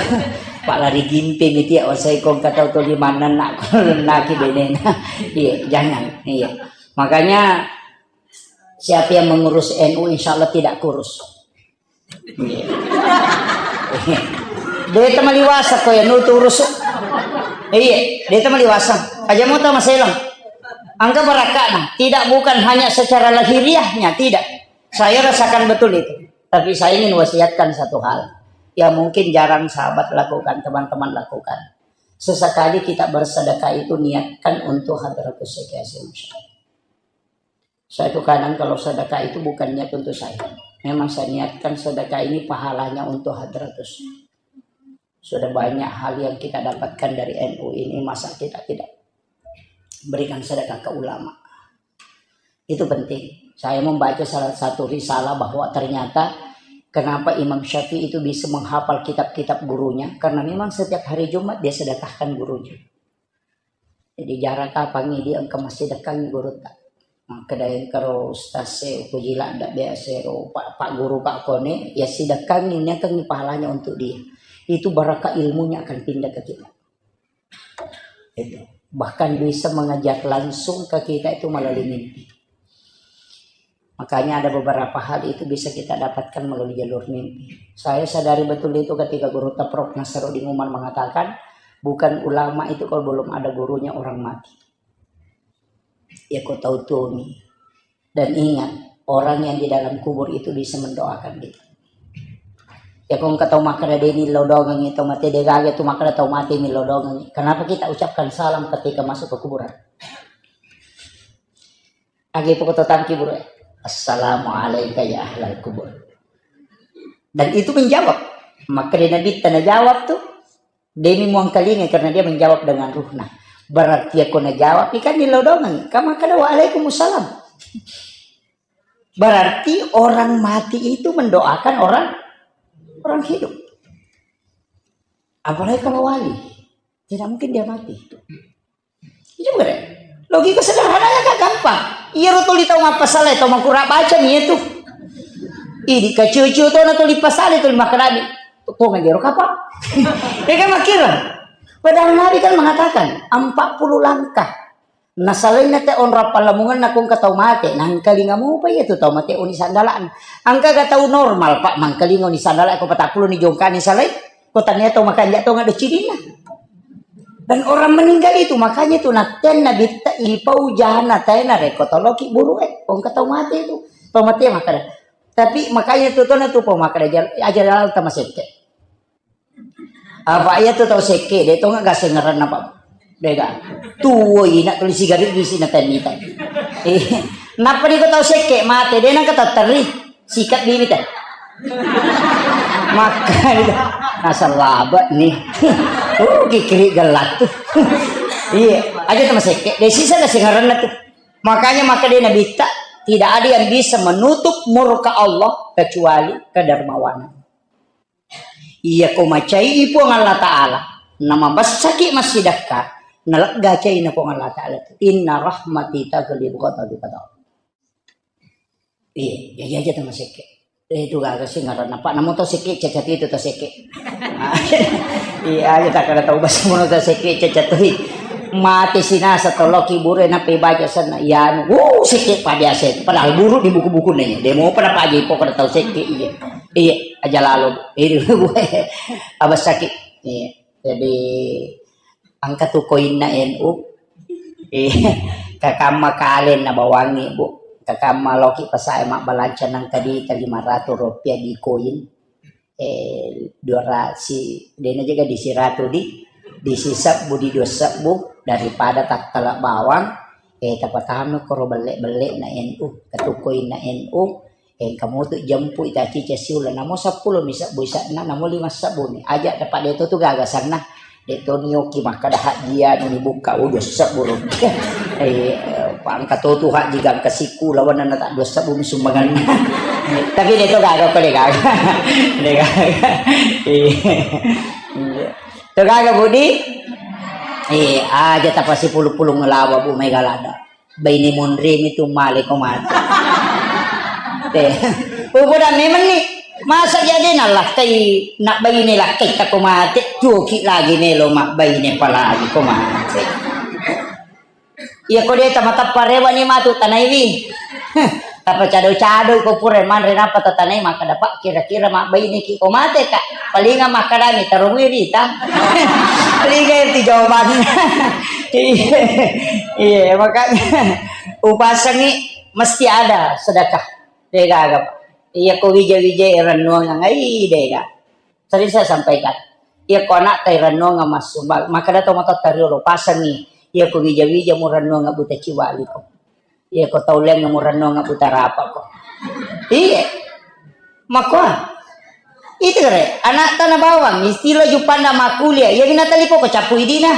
Pak, lari gimpe miti ya, wasai kong kata to lima anak, naki benena. Iya, jangan. Iya. Makanya siapa yang mengurus N U insya Allah tidak kurus. Iya. Deta maliwasa ko ya nutu urus. Iya, deta maliwasa. Aja mau tama selang. Angka barakakna, tidak, bukan hanya secara lahiriahnya, tidak. Saya rasakan betul itu. Tapi saya ingin wasiatkan satu hal yang mungkin jarang sahabat lakukan, teman-teman lakukan. Sesekali kita bersedekah itu niatkan untuk hadratus syekh Hasyim Syarif. Saya tuh kadang kalau sedekah itu bukan niat untuk saya. Memang saya niatkan sedekah ini pahalanya untuk hadratus. Sudah banyak hal yang kita dapatkan dari N U ini, masa kita tidak berikan sedekah ke ulama? Itu penting. Saya membaca salah satu risalah bahwa ternyata kenapa Imam Syafi'i itu bisa menghafal kitab-kitab gurunya, karena memang setiap hari Jumat dia sedekahkan gurunya. Jadi, jarang kapangi dia engka massidekkangi gurutta. Makkeda engkaro ustaz e, upoji ladda biasa ro, pak, pak guru, pak kone, ya sidekkangi, niakangi pahalanya untuk dia. Itu barakah ilmunya akan pindah ke kita. Itu. Bahkan bisa mengajar langsung ke kita itu melalui mimpi. Makanya ada beberapa hal itu bisa kita dapatkan melalui jalur mimpi. Saya sadari betul itu ketika gurutta Prof Nasruddin Umar mengatakan, bukan ulama itu kalau belum ada gurunya orang mati. Ya, kau tahu tuh nih. Dan ingat, orang yang di dalam kubur itu bisa mendoakan kita. Ya, kau engka tau makkeda de' ni lo dongengi tau mate, de' gaga tu makkeda tau mate ni lo dongengi. Kenapa kita ucapkan salam ketika masuk ke kuburan? Agi poko to tangki buru. Assalamualaikum ya ahlal kubur. Dan itu menjawab. Maka di Nabi tanya jawab tuh. Demi muangkalinga karena dia menjawab dengan ruhna. Berarti aku najawab ikan di lodongan. Kamu kada waalaikumsalam. Berarti orang mati itu mendoakan orang orang hidup. Apalagi kalau wali, tidak mungkin dia mati. Iya, bukan? Logika sederhananya kan gampang. Iya, ro tuli tau mappasala, tau makura baca nih itu. Ini kacucu tuh na tuli pasale tuli makkadami. Kok ngajero kapa? Ya kan makkira. Padahal Nabi kan mengatakan empat puluh langkah. Nasalainna te onrang pallamungenna ko engka tau mate, nangkalinga mopa iya tu tau mate oni sandala'na. Engka ga tau normal, Pak, mangkalinga oni sandala' ko patappulo ni jongkani salai, ko tania tau makanja' tonga do cidinna. Dan orang meninggal itu, makanya itu nattenna bitta ipau jana taena reko toloki buru e, ko engka tau mate itu. Tau mate makkada. Tapi makanya itu tona tu pau makkada jal-, aja lalta masekke. Apa iya tu tau sekke, de' tonga gasengeranna, Pak. De' ga. Tuo ina tuli sigaret bisi na tennita. Eh, nappa di ko tau sekke mate, de' nangka tatterri. Sikat bibit e. Maka itu. Nasalabe' nih. Uh, kikiri gelat tuh. Iya, aja sama sekke. De' sisa gasengeranna tuh. Makanya maka de' nabitta, tidak ada yang bisa menutup murka Allah kecuali kedermawanan. Iya ko macai Puang Allah Ta'ala, namabessaki massidakka, nalegga caina Puang Allah Ta'ala tu. Inna rahmati taghlibu ghadabi, kata Allah. Iya, jaji aja tamasekke. Eh, itu gaga sih ngaranna, Pak. Namo tau sekke cacat itu tau sekke. Iya, aja tak ada tahu bahasa mono tau sekke cacat tu. Mati sinasa tolok kibure nape baca sana. Ya, anu, wuh, sekke Pak biasa itu. Padahal buruk di buku-buku nih. Demo pada Pak Jipo kada tahu sekke, iya. Iya, aja lalu. Ini gue abas sakit. Iya. Jadi, engka tu koinna N U. Eh, kakamma kalenna bawangngi, Bu. Kakamma loki pasae mabbalanca nangka dita lima ratus rupiah di koin. Eh, dua ratus, dena jaga di siratu di, di sisebbu, di dua sebbu, daripada tattala bawang, eh, tapatama koro belle-belle na N U, katu koinna N U, engka motu jempu ita cica siula, namo seppulo mi sebbu isanna, namo lima sebbu mi. Aja dapat deto tu gaga sanna. Deto nioki makkada hajjia ni bukka udah sebbu. Eh, pangka to tu haji gangka siku lawan na tak dua sebbu mi sumbangan. Tapi deto gaga ko de gaga. De gaga. Iya. Iya. To gaga Budi? Eh, aja tapasi pulu-pulu ngelawa Bu mega lada. Baine monremi tu male ko mate. Te. Upoda memang ni. Masa jadi na lakkai, nak baine lakkai ta ko mate, tuoki lagi melo mak baine palagi ko mate. Iya ko de tamatappa rewa ni matu tanaiwi. Tapa cado-cado ko pura manre napa tatanai maka dapat kira-kira mak baine ki ko mate ka. Palinga makkadami tarungui rita. Palinga itu jawabannya. Iya, iya, makanya upasangi mesti ada sedekah. Dega aga. Iya ko wija-wija rennuang ngai dega. Sering saya sampaikan. Iya ko anak tai rennuang massumbang. Maka datang motor tariolo pasangi. Iya ko wija-wija mu rennuang buta ciwali ko. Iya ko tau leng mu rennuang buta rapa ko. Iya. Makko. Itu kare, anak tanah bawang, istilah jupanda makuliah, iya mina talipo ko capu idina.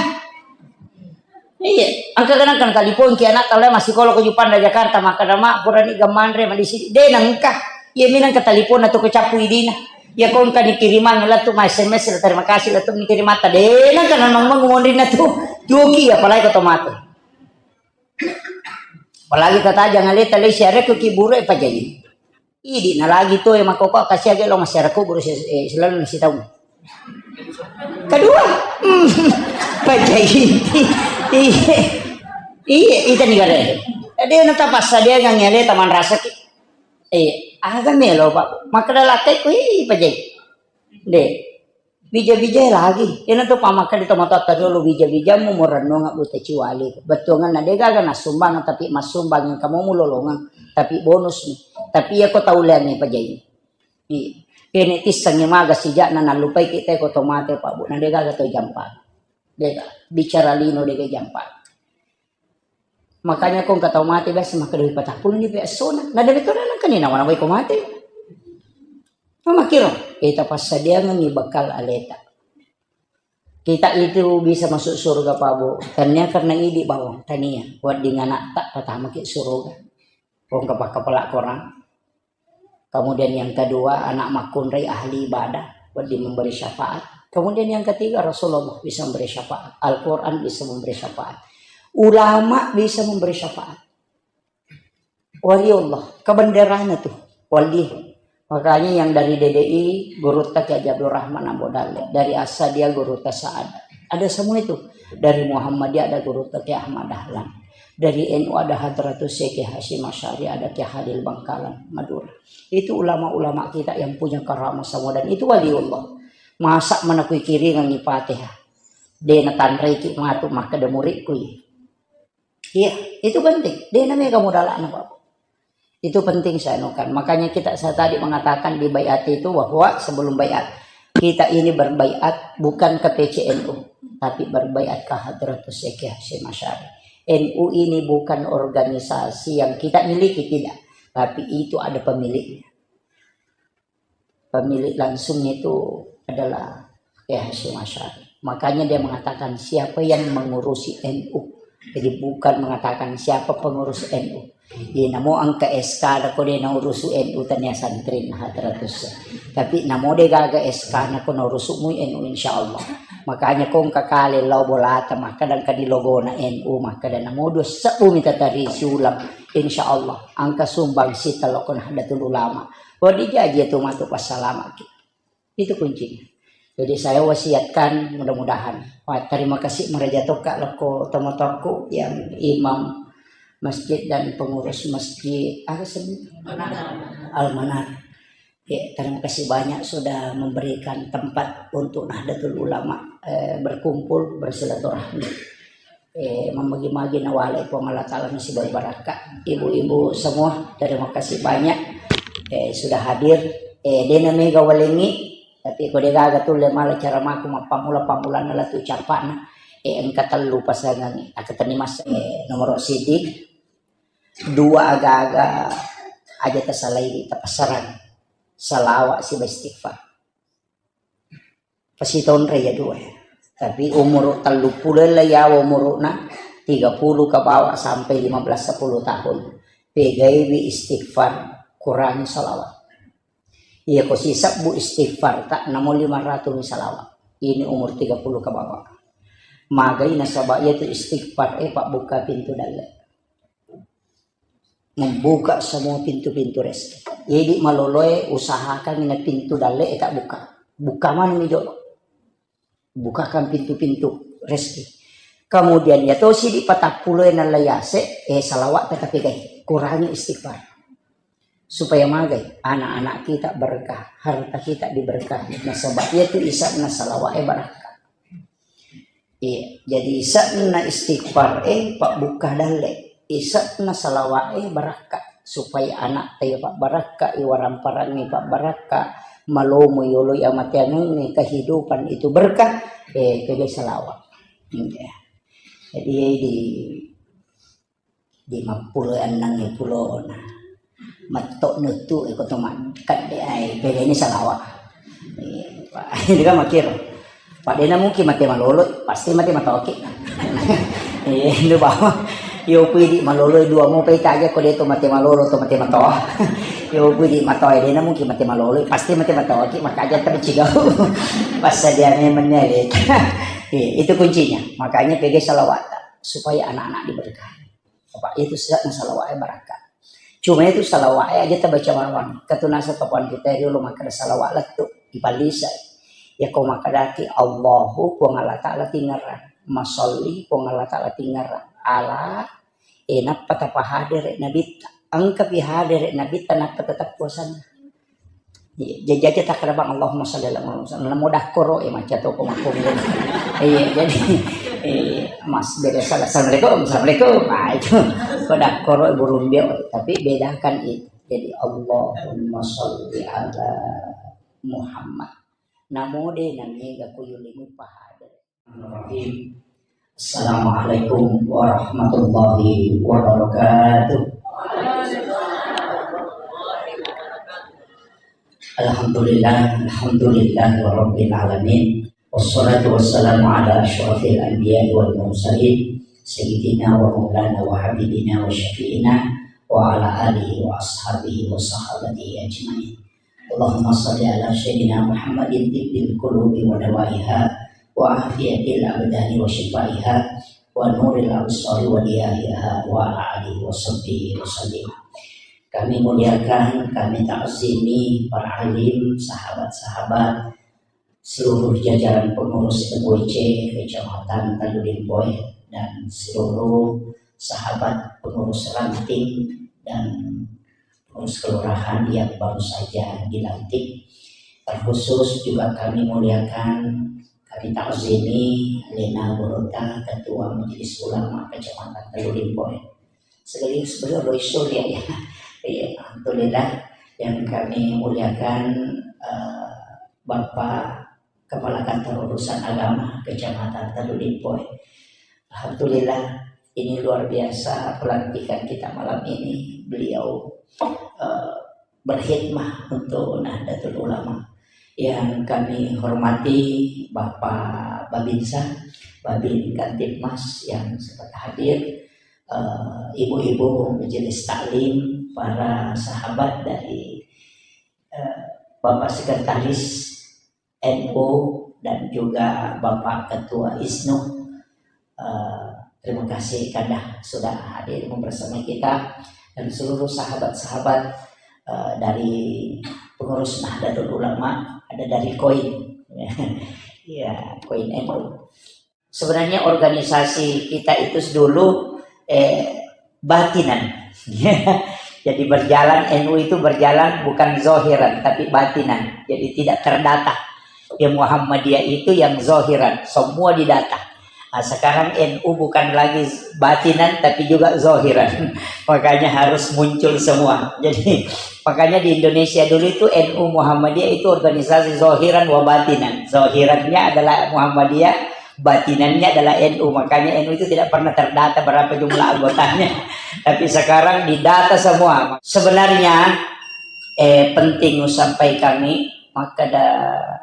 Iya, angka ganang kan talipon ki anak tala masih kolo ko jupanda Jakarta, maka nama purani gamanre madi sidi. De nangka, iya mina angka talipon atau ko capu idina. Iya ko angka ni kirimang latu ma S M S la terima kasih latu ni kirimata. De nangka nang mang monri na tu. Tuoki apalagi ko tomato. Apalagi kata jangan leta lesi areko ki buru e pajai. Idi na lagi tu e makoko kasi age lo masyarakat buru si, eh, selalu nasi tahu. Kedua, hmm, pajai. Iya, iya, ita ni gare. Jadi na tapassa dia ngang ngele taman rasa ki. Eh, aga melo Pak. Maka dah lakai ku i pajai. De. Bija-bija lagi. Ina tu pamakka di tomatoatta riolo bija-bijamu mo rennunga buta ciwali. Bettuanganna de gaga nassumbang tapi massumbang engka mo mulolongang. Tapi bonus ni. Tapi iya ko tau leang ni pajai. Iya. Kene tissengi maga sijakna nallupai kita ko tomate Pak Bu. Na de gaga to jampa. De gaga. Bicara lino de gaga jampa. Makanya ko engka tau mate biasa makkeda patappulo ni pe essona. Na de betul nang kani nawa-nawai ko mate. Mamakiro, kita passadiangengi bekal aleta. Kita itu bisa masuk surga Pak Bu. Tania karena idi bawang, tania. Wedding anakta patamaki surga. Ko engka pakkapala korang. Kemudian yang kedua, anak makkunrai ahli ibadah, wedding memberi syafaat. Kemudian yang ketiga, Rasulullah bisa memberi syafaat. Al-Quran bisa memberi syafaat. Ulama bisa memberi syafaat. Waliullah, kebenderanya tuh, wali. Makanya yang dari D D I, gurutta Kiai Haji Abdul Rahman Ambo Dalle. Dari Asadia, gurutta Saad. Ada semua itu. Dari Muhammadiyah ada gurutta Kiai Ahmad Dahlan. Dari N U ada Hadratus Syekh Hasyim Asy'ari, ada Kiai Halil Bangkalan, Madura. Itu ulama-ulama kita yang punya karamah semua dan itu waliullah. Masa mana kui kiringan ni Fatihah. De natanrei ki matu makkeda murid kui. Iya, itu penting. De name kamu dalakna Pak. Itu penting saya anukan. Makanya kita saya tadi mengatakan di baiat itu bahwa sebelum baiat kita ini berbaiat bukan ke P C N U, tapi berbaiat ke Hadratus Syekh Hasyim Asy'ari. N U ini bukan organisasi yang kita miliki, tidak, tapi itu ada pemiliknya. Pemilik langsungnya itu adalah Kiai Hasyim Asy'ari. Makanya dia mengatakan siapa yang mengurusi N U. Jadi bukan mengatakan siapa pengurus N U. Iya, namo engka S K na ko de naurusu N U tania santri na Hadratus. Tapi namo de gaga S K na ko naurusu mui N U insyaallah. Makanya ko engka kale lao bolata makkeda engka di logona N U makkeda namo dua sebbu mita tari siulang insyaallah engka sumbang sita lo ko Nahdlatul Ulama. Ko dijaji tu matu passalamaki. Itu kuncinya. Jadi saya wasiatkan mudah-mudahan. Wah, terima kasih maraja tokka loko tomatoakku yang imam masjid dan pengurus masjid apa sih? Al-Manar. Ya, terima kasih banyak sudah memberikan tempat untuk Nahdlatul Ulama, eh, berkumpul, bersilaturahmi. Eh, mamagi-magi nawale Puang Allah Ta'ala nasibawai barakka. Ibu-ibu semua, terima kasih banyak, eh, sudah hadir. Eh, dena mega walengi, tapi ko degaga tulle mala cara maku mappammula-pammulana latu capana. Eh, engka tellu pasangangi, akkatenni mas, eh, nomor sidi, dua aga-aga aja tasalai tapassarang. Salawat siba istighfar. Pasitonre ya dua ya. Tapi umur tellu puluh lah ya umurna tiga puluh ke bawah sampai lima belas sepuluh tahun. Pegaiwi istighfar, kurangi salawat. Iya ko sisebbu istighfar tak namo lima ratus mi salawat. Ini umur tiga puluh ke bawah. Magai nasaba iya tu istighfar eh pabbuka pintu dalle. Membuka semua pintu-pintu rezeki. Jadi maloloe usahakan ini pintu dalle eh tak buka. Buka mana mi jolo. Bukakan pintu-pintu rezeki. Kemudian ya tosi di patappulo nallayase eh salawat tetapi gai kurangi istighfar. Supaya magai anak-anak kita berkah, harta kita diberkahi. Nasaba iya tu isa'na salawat eh barakka. Iya, jadi isa'na istighfar eh pabbuka dalle, isa'na salawat eh barakka supaya anak taya pabbarakka, iwaramparang eh pabbarakka, malomo yolo amateangengnge kehidupan itu berkah, eh kegai salawat. Iya. Jadi di lima puluh enneng pulona. Matto nuttu eko to makkadde ai pegani salawat. Iya, Pak. Ini kan makir. Pak dena mungkin mate malolo, pasti mate matoki. Iya, itu bawa. Yo pui di malolo dua mau pe kaja ko de to mate malolo to mate matoa. Yo pui di matoa dena mungkin mate malolo, pasti mate matoki makaja tercigau. Pas dia memangnya. Iya, itu kuncinya. Makanya pegani salawat supaya anak-anak diberkahi. Apa itu sisa'na salawat eh barakka. Cuma itu salawat eh aja tabaca mawang. Katunasa papan kita riolo makkada salawat lettu ipalisa. Ya ko makkadaki Allahu Puang Allah Ta'ala tingerang. Masalli Puang Allah Ta'ala tingerang. Ala eh nappa tapahadere nabitta. Engka pi hadere nabitta nappa tetap puasana. Iya, jajaja takkeda bang Allahumma shalli ala Muhammad. Namo dakkoro e macca to ko makkonggo. Iya, jadi eh, mas beda salah assalamualaikum, assalamualaikum. Nah, itu ko dakkoro e burung dia, tapi bedakan itu. Jadi Allahumma shalli ala Muhammad. Namo de namiga kuyulimu pahada. Bismillahirrahmanirrahim. Assalamualaikum warahmatullahi wabarakatuh. Alhamdulillah, alhamdulillah rabbil alamin. Wassalatu wassalamu ala asyrafil anbiya wal mursalin, sayyidina wa maulana wa habibina wa syafi'ina wa ala alihi wa ashabihi wa sahabatihi ajmain. Allahumma shalli ala sayyidina Muhammadin tibbil qulubi wa dawaiha wa afiyatil abdani wa shifaiha wa nuril absari wa diyahiha wa ala alihi wa sahbihi wa sallim. Kami muliakan, kami ta'zimi para alim, sahabat-sahabat, seluruh jajaran pengurus M W C Kecamatan Talu Limpoe dan seluruh sahabat pengurus ranting dan pengurus kelurahan yang baru saja dilantik. Terkhusus juga kami muliakan, kami ta'zimi Lena Gurutta, Ketua Majelis Ulama Kecamatan Talu Limpoe. Sekaligus beliau Roy Surya ya. Iya, alhamdulillah yang kami muliakan eh, Bapak Kepala Kantor Urusan Agama Kecamatan Talu Limpoe. Alhamdulillah, ini luar biasa pelantikan kita malam ini. Beliau eh, berkhidmah untuk Nahdlatul Ulama. Yang kami hormati Bapak Babinsa, Babin Kamtibmas yang sempat hadir, eh, ibu-ibu majelis taklim, para sahabat dari eh, Bapak Sekretaris N U dan juga Bapak Ketua ISNU. Eh, terima kasih Kanda sudah hadir bersama kita dan seluruh sahabat-sahabat eh, dari pengurus Nahdlatul Ulama, ada dari koin. Ya, koin N U. Sebenarnya organisasi kita itu dulu, eh, batinan. Jadi berjalan, N U itu berjalan bukan zahiran, tapi batinan. Jadi tidak terdata. Ya, Muhammadiyah itu yang zahiran, semua didata. Nah, sekarang N U bukan lagi batinan, tapi juga zahiran. Makanya harus muncul semua. Jadi, makanya di Indonesia dulu itu N U Muhammadiyah itu organisasi zahiran wa batinan. Zahirannya adalah Muhammadiyah, batinannya adalah N U. Makanya N U itu tidak pernah terdata berapa jumlah anggotanya. Tapi sekarang didata semua. Sebenarnya, eh, penting sampai kami, maka da-,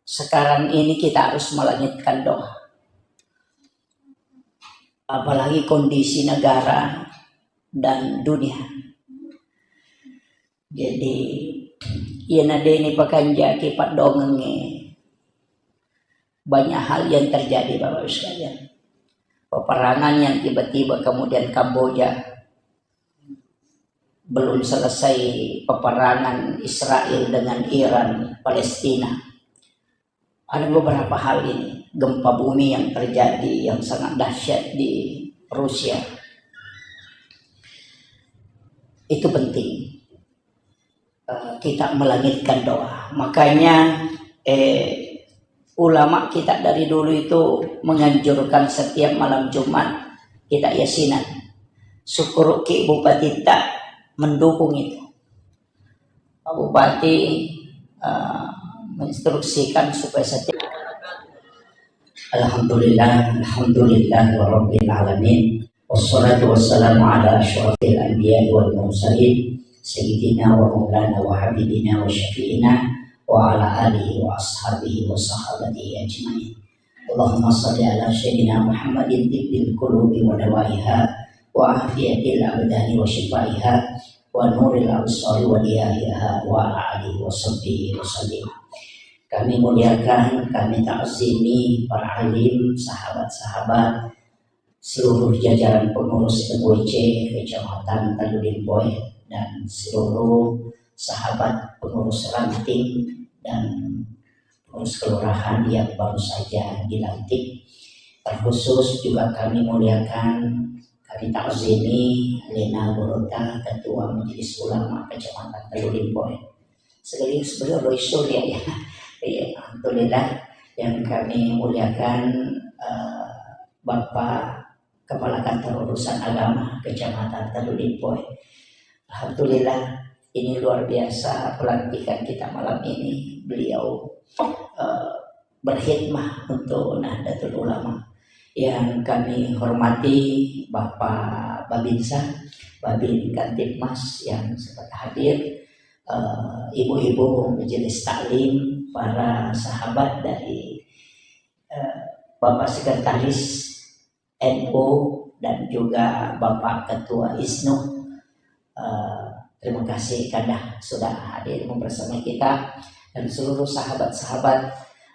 sekarang ini kita harus melangitkan doa. Apalagi kondisi negara dan dunia. Jadi, iya nadeni pakanjaki paddoangengnge, banyak hal yang terjadi, Bapak Ibu sekalian. Peperangan yang tiba-tiba kemudian Kamboja, belum selesai peperangan Israel dengan Iran, Palestina. Ada beberapa hal ini, gempa bumi yang terjadi yang sangat dahsyat di Rusia. Itu penting, eh, kita melangitkan doa. Makanya, eh, ulama kita dari dulu itu menganjurkan setiap malam Jumat kita yasinan. Syukuruki bupati tak mendukung itu. Pak Bupati, eh, menginstruksikan supaya setiap Alhamdulillah, alhamdulillah rabbil alamin. Wassalatu wassalamu ala asyrafil anbiya wal mursalin, sayyidina wa maulana wa habibina wa syafi'ina wa ala alihi wa ashabihi wa sahabatihi ajmain. Allahumma salli ala sayyidina Muhammadin tibbil qulubi wa dawaiha wa afiyatil abdani wa syifaiha wa nuril absari wa diyahiha wa ala alihi wa sahbihi wa sallim. Kami muliakan, kami takzimi para alim, sahabat-sahabat, seluruh jajaran pengurus M W C Kecamatan Talu Limpoe, dan seluruh sahabat pengurus ranting dan pengurus kelurahan yang baru saja dilantik. Terkhusus juga kami muliakan, kami takzimi Lena Gorota, Ketua Majelis Ulama Kecamatan Talu Limpoe. Sekaligus beliau Roy Surya, ya. Iya, alhamdulillah. Yang kami muliakan, eh, Bapak Kepala Kantor Urusan Agama Kecamatan Talu Limpoe. Alhamdulillah, ini luar biasa pelantikan kita malam ini. Beliau, eh, berkhidmah untuk Nahdlatul Ulama. Yang kami hormati Bapak Babinsa, Babin Kamtibmas yang sempat hadir, eh, ibu-ibu majelis taklim, para sahabat dari, eh, Bapak Sekretaris N U dan juga Bapak Ketua ISNU. Eh, terima kasih Kanda sudah hadir membersamai kita dan seluruh sahabat-sahabat,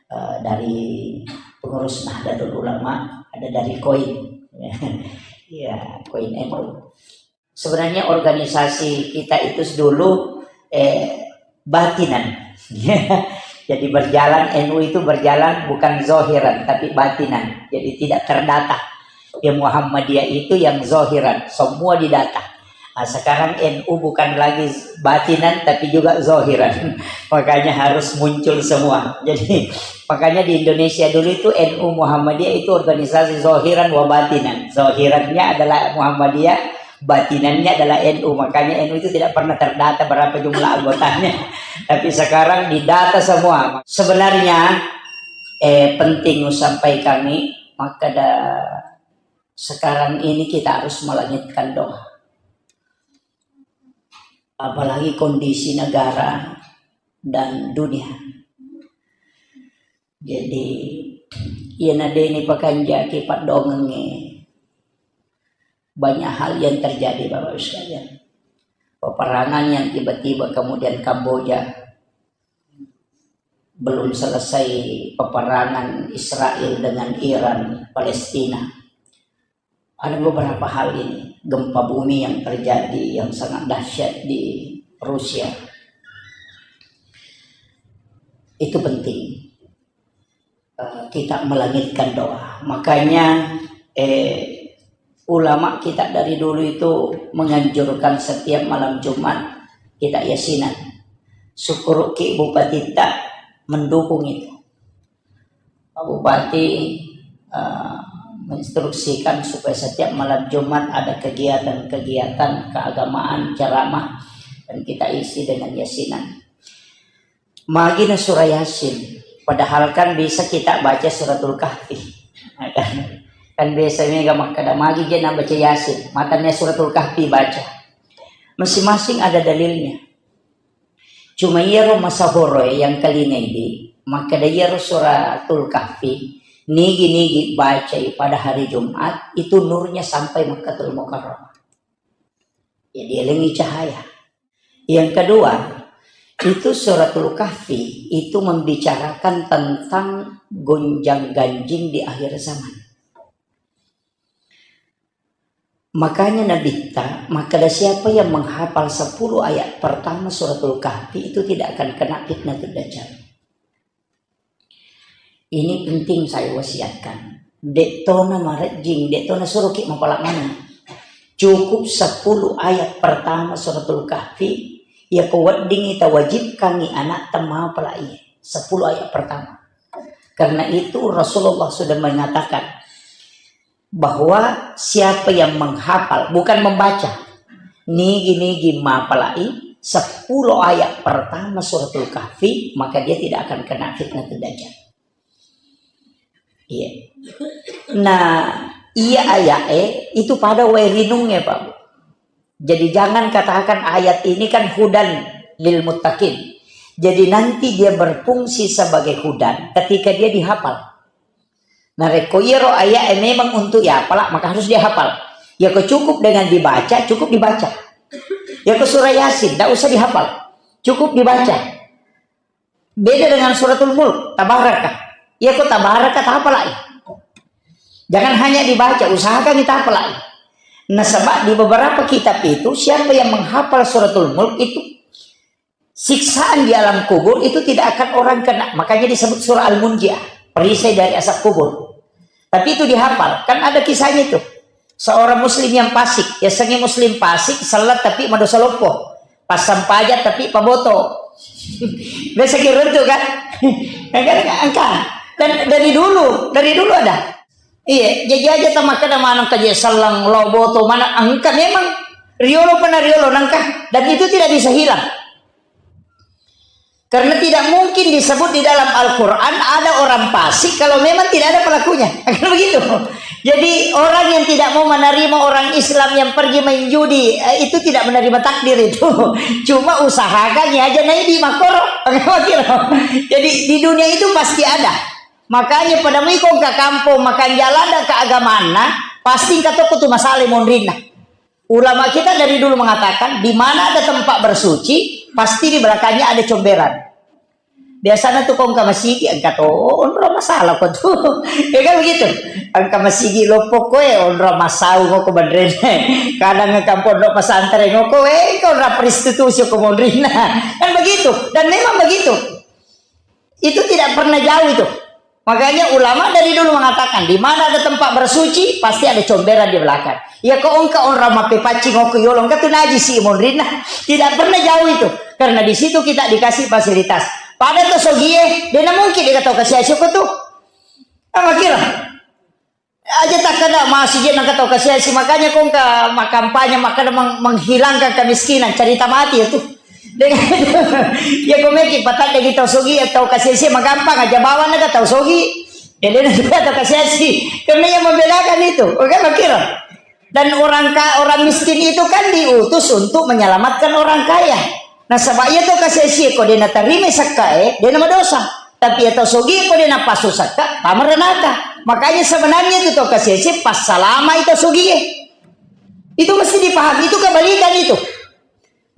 eh, dari pengurus Nahdlatul Ulama, ada dari koin. Ya, koin N U. Sebenarnya organisasi kita itu dulu, eh, batinan. Jadi berjalan, N U itu berjalan bukan zahiran, tapi batinan. Jadi tidak terdata. Ya, Muhammadiyah itu yang zahiran, semua didata. Nah, sekarang N U bukan lagi batinan, tapi juga zahiran. Makanya harus muncul semua. Jadi, makanya di Indonesia dulu itu N U Muhammadiyah itu organisasi zahiran wa batinan. Zahirannya adalah Muhammadiyah, batinannya adalah N U. Makanya N U itu tidak pernah terdata berapa jumlah anggotanya. Tapi sekarang didata semua. Sebenarnya, eh, penting sampai kami, maka da-, sekarang ini kita harus melangitkan doa. Apalagi kondisi negara dan dunia. Jadi, iya nadeni pakanjaki paddoangengnge, banyak hal yang terjadi, Bapak Ibu sekalian. Peperangan yang tiba-tiba kemudian Kamboja, belum selesai peperangan Israel dengan Iran, Palestina. Ada beberapa hal ini, gempa bumi yang terjadi yang sangat dahsyat di Rusia. Itu penting. Eh, kita melangitkan doa. Makanya, eh, ulama kita dari dulu itu menganjurkan setiap malam Jumat kita yasinan. Syukur ki Bupati ta mendukung itu. Pak Bupati, eh, menginstruksikan supaya setiap malam Jumat ada kegiatan-kegiatan keagamaan, ceramah, dan kita isi dengan yasinan. Magi na surah Yasin, padahal kan bisa kita baca Suratul Kahfi. Kan, kan biasa mega makkeda magi je na baca Yasin, matanna Suratul Kahfi baca. Masing-masing ada dalilnya. Cuma iyaro masahoroe yang kalingai di, makkeda iyaro Suratul Kahfi, nigi-nigi bacai pada hari Jumat, itu nurnya sampai Makkatul Mukarramah. Ya, dielengi cahaya. Yang kedua, itu Suratul Kahfi itu membicarakan tentang gonjang-ganjing di akhir zaman. Makanya Nabitta makkeda, siapa yang menghafal sepuluh ayat pertama Suratul Kahfi itu tidak akan kena fitnatul dajjal. Ini penting saya wasiatkan. De'tona marejjing, de'tona suruki mapala maneng. Cukup sepuluh ayat pertama Suratul Kahfi, yako weddingi tawajibkangi anakta mapala iye. Sepuluh ayat pertama. Karena itu Rasulullah sudah mengatakan, bahwa siapa yang menghafal, bukan membaca, nigi-nigi mapalai sepuluh ayat pertama Suratul Kahfi, maka dia tidak akan kena fitnatul dajjal. Iya. Nah, iya ayat eh itu pada wae rinungnge, Pak Bu. Jadi jangan katakan ayat ini kan hudan lil muttaqin. Jadi nanti dia berfungsi sebagai hudan ketika dia dihafal. Narekko iyaro aya'e memang untuk yapala, maka harus dihafal. Yako cukup dengan dibaca, cukup dibaca. Yako surah Yasin, ndak usah dihafal. Cukup dibaca. Beda dengan Suratul Mulk, Tabaraka. Yako Tabaraka, tahapalai. Jangan hanya dibaca, usahakan ditahapalai. Nasaba di beberapa kitab itu, siapa yang menghafal Suratul Mulk itu siksaan di alam kubur itu tidak akan orang kena. Makanya disebut surah Al-Munjiah, perisai dari azab kubur. Tapi itu dihafal. Kan ada kisahnya itu. Seorang muslim yang fasik, ya sengi muslim fasik, salat tapi madosa loppo. Pasang pajak tapi paboto. Biasa kira itu kan? Kan angka. Dan dari dulu, dari dulu ada. Iya, jadi aja tamakkeda maneng kaje sellang lo boto mana angka memang riolo pernah riolo nangka dan itu tidak bisa hilang. Karena tidak mungkin disebut di dalam Al-Quran ada orang fasik kalau memang tidak ada pelakunya. Kan begitu. Jadi orang yang tidak mau menerima orang Islam yang pergi main judi, eh, itu tidak menerima takdir itu. Cuma usahakan ya aja naik di makoro. Jadi di dunia itu pasti ada. Makanya pada mui ko engka kampong makan jalan dan keagamaan, pasti engka tokko tu masalah monrinna. Ulama kita dari dulu mengatakan, di mana ada tempat bersuci, pasti di belakangnya ada comberan. Biasanya tuh ko engka masigi, engka to onro masalah ko tuh. Ya kan begitu? Engka masigi loppo koe, onro masau ko ko bandrene. Kadang engka pondok pesantren ko, eh, engka onro prostitusi ko monrinna. Kan begitu. Dan memang begitu. Itu tidak pernah jauh itu. Makanya ulama dari dulu mengatakan, di mana ada tempat bersuci, pasti ada comberan di belakang. Ya ko engka orang mape paccing ko yolo, engka tu najisi monrinna. Tidak pernah jauh itu. Karena di situ kita dikasih fasilitas. Pada to sogie, dena mungkin dia tahu kasih asyik tu. Apa kira? Aja takkeda masigi nangka tau kasiasi, makanya ko engka makkampanye makkeda meng-, menghilangkan kemiskinan, cerita mati ya tu. Dengan ya ko meki patak dagi tau sogi ya tau kasiasi magampang aja bawang naga tau sogi. Ya dena juga tau kasiasi. Karena yang membedakan itu, oke, makira. Dan orang ka-, orang miskin itu kan diutus untuk menyelamatkan orang kaya. Nasaba iya tau kasiasi ko dena tarima sakkae, dena madosa. Tapi iya tau sogi ko dena pasu sakka, tama renaka. Makanya sebenarnya itu tau kasiasi passalama itu sogi. Itu mesti dipahami, itu kebalikan itu.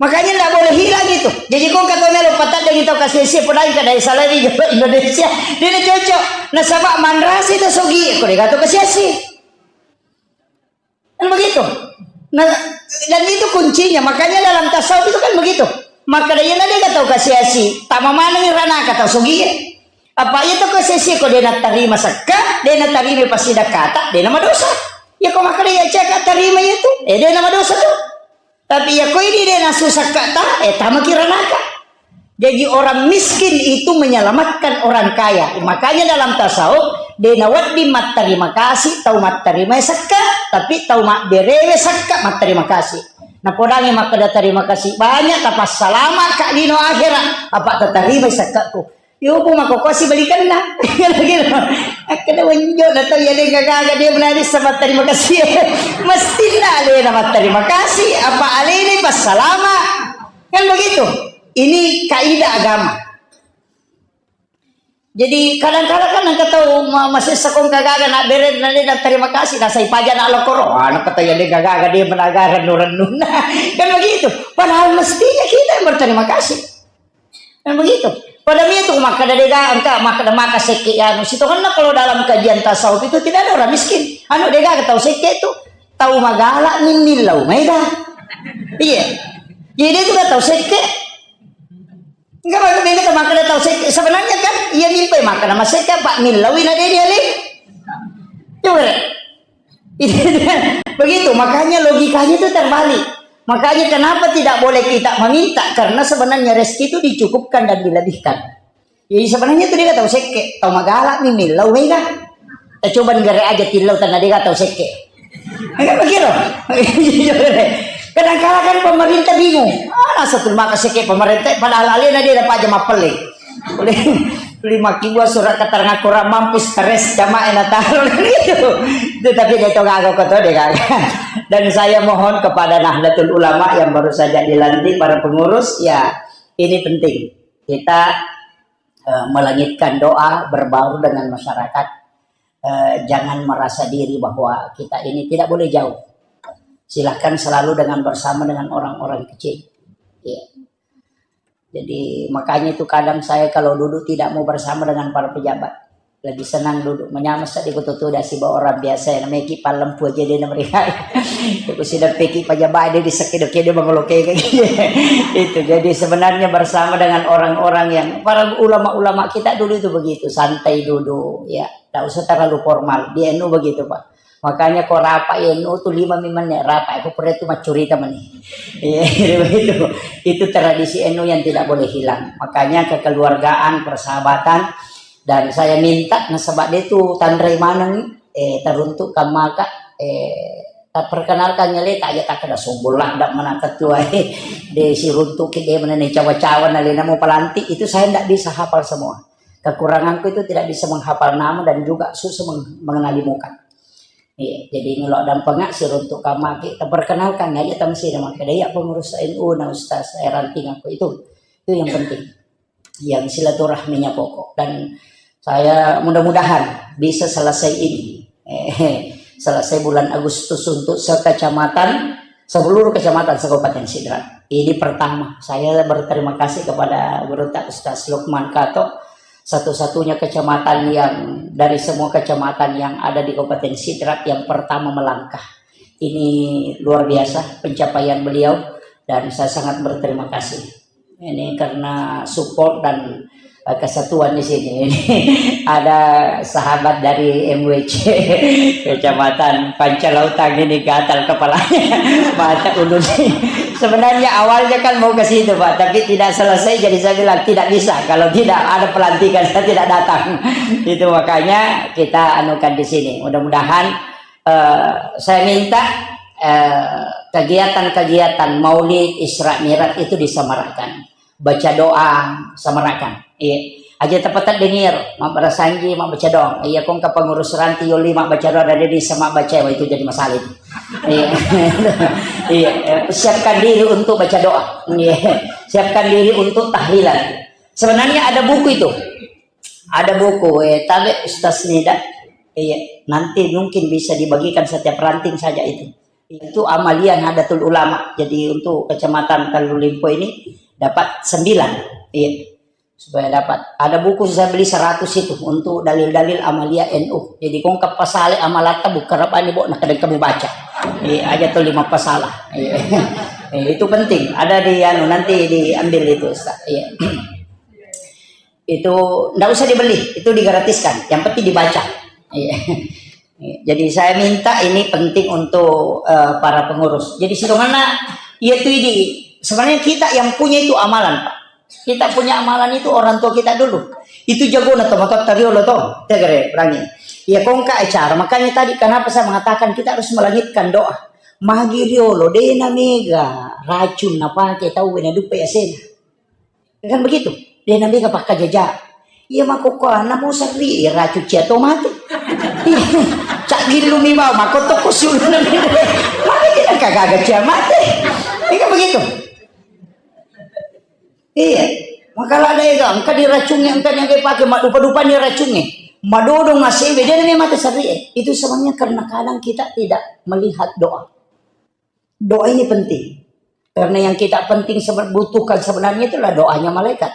Makanya ndak boleh hilang itu. Jadi ko engka tau melo pataddengi tau kasiasi, podai ka dai salari Indonesia, dena cocok. Nasaba manrasa itu sogi, ko dega tau kasiasi. Kan begitu. Nah, dan itu kuncinya. Makanya dalam tasawuf itu kan begitu. Makkeda iyana dega tau kasiasi, tama manengngi ranaka tau sogie. Apa iya tau kasiasi ko dena tarima sekka, dena tarima pasidakkata, dena madosa. Iya ko makkeda iya caka tarima iya tu, eh dena madosa tu. Tapi iya ko idi dena susakkata, eh tamaki ranaka. Jadi orang miskin itu menyelamatkan orang kaya. Makanya dalam tasawuf, dena wedding matterima kasih tau matterima sekka, tapi tau mabberewe sekka matterima kasih. Napodangi makkeda terima kasih banyak, tapassalama ka lino akhirat, apa tatarima sekka tu. Yo, bu mako kosi balikanna. Kira-kira. Akkeda wenjo na tau iya deng gaga dia menari sama terima kasih. Mesti na alena terima kasih, apa alena passalama. Kan begitu. Ini kaidah agama. Jadi kadang-kadang kan engka tau ma-, masessa ko engka gaga na bere na de na terima kasih, na sai paja na lokoro. Ah, na kata ya de gaga de menagara rennu-rennunna. Kan begitu. Padahal mestinya kita yang berterima kasih. Kan begitu. Pada itu maka ada dega engka maka ada maka sekke ya anu. Sitonganna kalau dalam kajian tasawuf itu tidak ada orang miskin. Anu dega tau sekke itu tau magala mimmillau mega. Iya. Jadi itu tau sekke. Enggak, maksudnya kita makan tahu sek-, sebenarnya kan, iya mimpi makan sama seka, Pak Millawi na dia dia, Lin. Coba deh. Begitu, makanya logikanya itu terbalik. Makanya kenapa tidak boleh kita meminta? Karena sebenarnya rezeki itu dicukupkan dan dilebihkan. Jadi sebenarnya itu dia tahu sekke, tahu magala nih millau mega. Eh, coba negara aja tillau tanah dia tahu sekke. Enggak begitu. Kadang kala kan pemerintah bingung. Ah, satu maka sekke pemerintah padahal alena dia dapat aja mapelle. Oleh lima kibua surat keterangan kurang mampu stres jamaah yang taruh gitu. Itu tapi dia itu ngaku kata dia kan. Dan saya mohon kepada Nahdlatul Ulama yang baru saja dilantik para pengurus, ya ini penting. Kita eh, melangitkan doa, berbaur dengan masyarakat. Eh, jangan merasa diri bahwa kita ini tidak boleh jauh. Silahkan selalu dengan bersama dengan orang-orang kecil. Iya. Jadi makanya itu kadang saya kalau duduk tidak mau bersama dengan para pejabat. Lebih senang duduk menyama sedih kutu tuh dasi bawa orang biasa yang meki palempu aja dia mereka. Itu sudah peki pejabat dia di sekido-kido bangolo kayak gitu. Itu jadi sebenarnya bersama dengan orang-orang yang para ulama-ulama kita dulu itu begitu, santai duduk, ya. Tidak usah terlalu formal. Di N U begitu, Pak. Makanya ko rapat N U tuh lima menit rapat, aku pernah itu macurita meni. Iya, begitu. Itu tradisi N U yang tidak boleh hilang. Makanya kekeluargaan, persahabatan, dan saya minta nasaba dia tuh tanrai maneng, eh, teruntuk kamaka, eh, tak perkenalkan nyale tak aja tak kena sombong lah, dak mana ketua, eh, de siruntuk ke dia mana nih cawa-cawa nalena mau pelantik, itu saya ndak bisa hafal semua. Kekuranganku itu tidak bisa menghafal nama dan juga susah meng-, mengenali muka. Iya, jadi ngelok dan pengak siruntuk kamaki, tak perkenalkan aja tang sini maka dia pengurus N U na Ustaz saya ranting aku itu. Itu yang penting. Yang silaturahminya pokok. Dan saya mudah-mudahan bisa selesai ini. Eh, selesai bulan Agustus untuk sekecamatan, seluruh kecamatan se-Kabupaten Sidrap. Ini pertama, saya berterima kasih kepada Guru Tak Ustaz Lukman Kato, satu-satunya kecamatan yang dari semua kecamatan yang ada di Kabupaten Sidrap yang pertama melangkah. Ini luar biasa pencapaian beliau dan saya sangat berterima kasih. Ini karena support dan, eh, kesatuan di sini. Ada sahabat dari M W C, Kecamatan Pancalautang ini gatal kepalanya, mata ulun. Sebenarnya awalnya kan mau ke situ, Pak, tapi tidak selesai, jadi saya bilang, "Tidak bisa, kalau tidak ada pelantikan, saya tidak datang." Itu makanya kita anukan di sini. Mudah-mudahan eh, saya minta, eh, kegiatan-kegiatan Maulid, Isra Mi'raj itu disemarakkan. Baca doa, semarakan. Iya. Aja tepat dengir, mabbarasanji, mabbaca doa. Iya, kong ke pengurus ranti yoli mabbaca doa, ada di sama baca, wah, itu jadi masalah itu. Iya. Iya, eh, siapkan diri untuk baca doa. Iya. Siapkan diri untuk tahlilan. Sebenarnya ada buku itu. Ada buku, eh, tabe Ustaz Nida. Iya, nanti mungkin bisa dibagikan setiap ranting saja itu. Itu amalia Nahdlatul Ulama. Jadi untuk Kecamatan Kalulimpo ini dapat sembilan. Iya. Supaya dapat. Ada buku saya beli seratus itu untuk dalil-dalil amalia N U. Jadi kong ke pasale amalatta buka rabani bo, nah, kadang kamu baca. Iya, aja tuh lima pasalah. Iya. Eh, itu penting. Ada di anu, nanti diambil itu, Ustaz. Iya. Itu ndak usah dibeli, itu digratiskan. Yang penting dibaca. Iya. Jadi saya minta ini penting untuk, eh, para pengurus. Jadi sidonganna, iya tuh ini. Sebenarnya kita yang punya itu amalan, Pak. Kita punya amalan itu orang tua kita dulu. Itu jagona to, matotta riolo to. Tegere, perangi. Ya kongka acara. Makanya tadi kenapa saya mengatakan kita harus melangitkan doa. Magi riolo, dena mega racun napake tau wena dupe asena. Kan begitu? Dena mega pakkajaja. Iya, makkokkoanna mo serri, iya, racun cia to mate. Cak gillu mi bau, makko tokko siuluna mi. Mate, tidak kagaga cia mate. Iya, kan begitu? Iya. Maka ada itu, engka diracungi, engka yang dipakai, ma-, dupa-dupa ni racungi. Madodong asewe, dena mi mate serri. Itu sebenarnya karena kadang kita tidak melihat doa. Doa ini penting. Karena yang kita penting sebe-, butuhkan sebenarnya itulah doanya malaikat.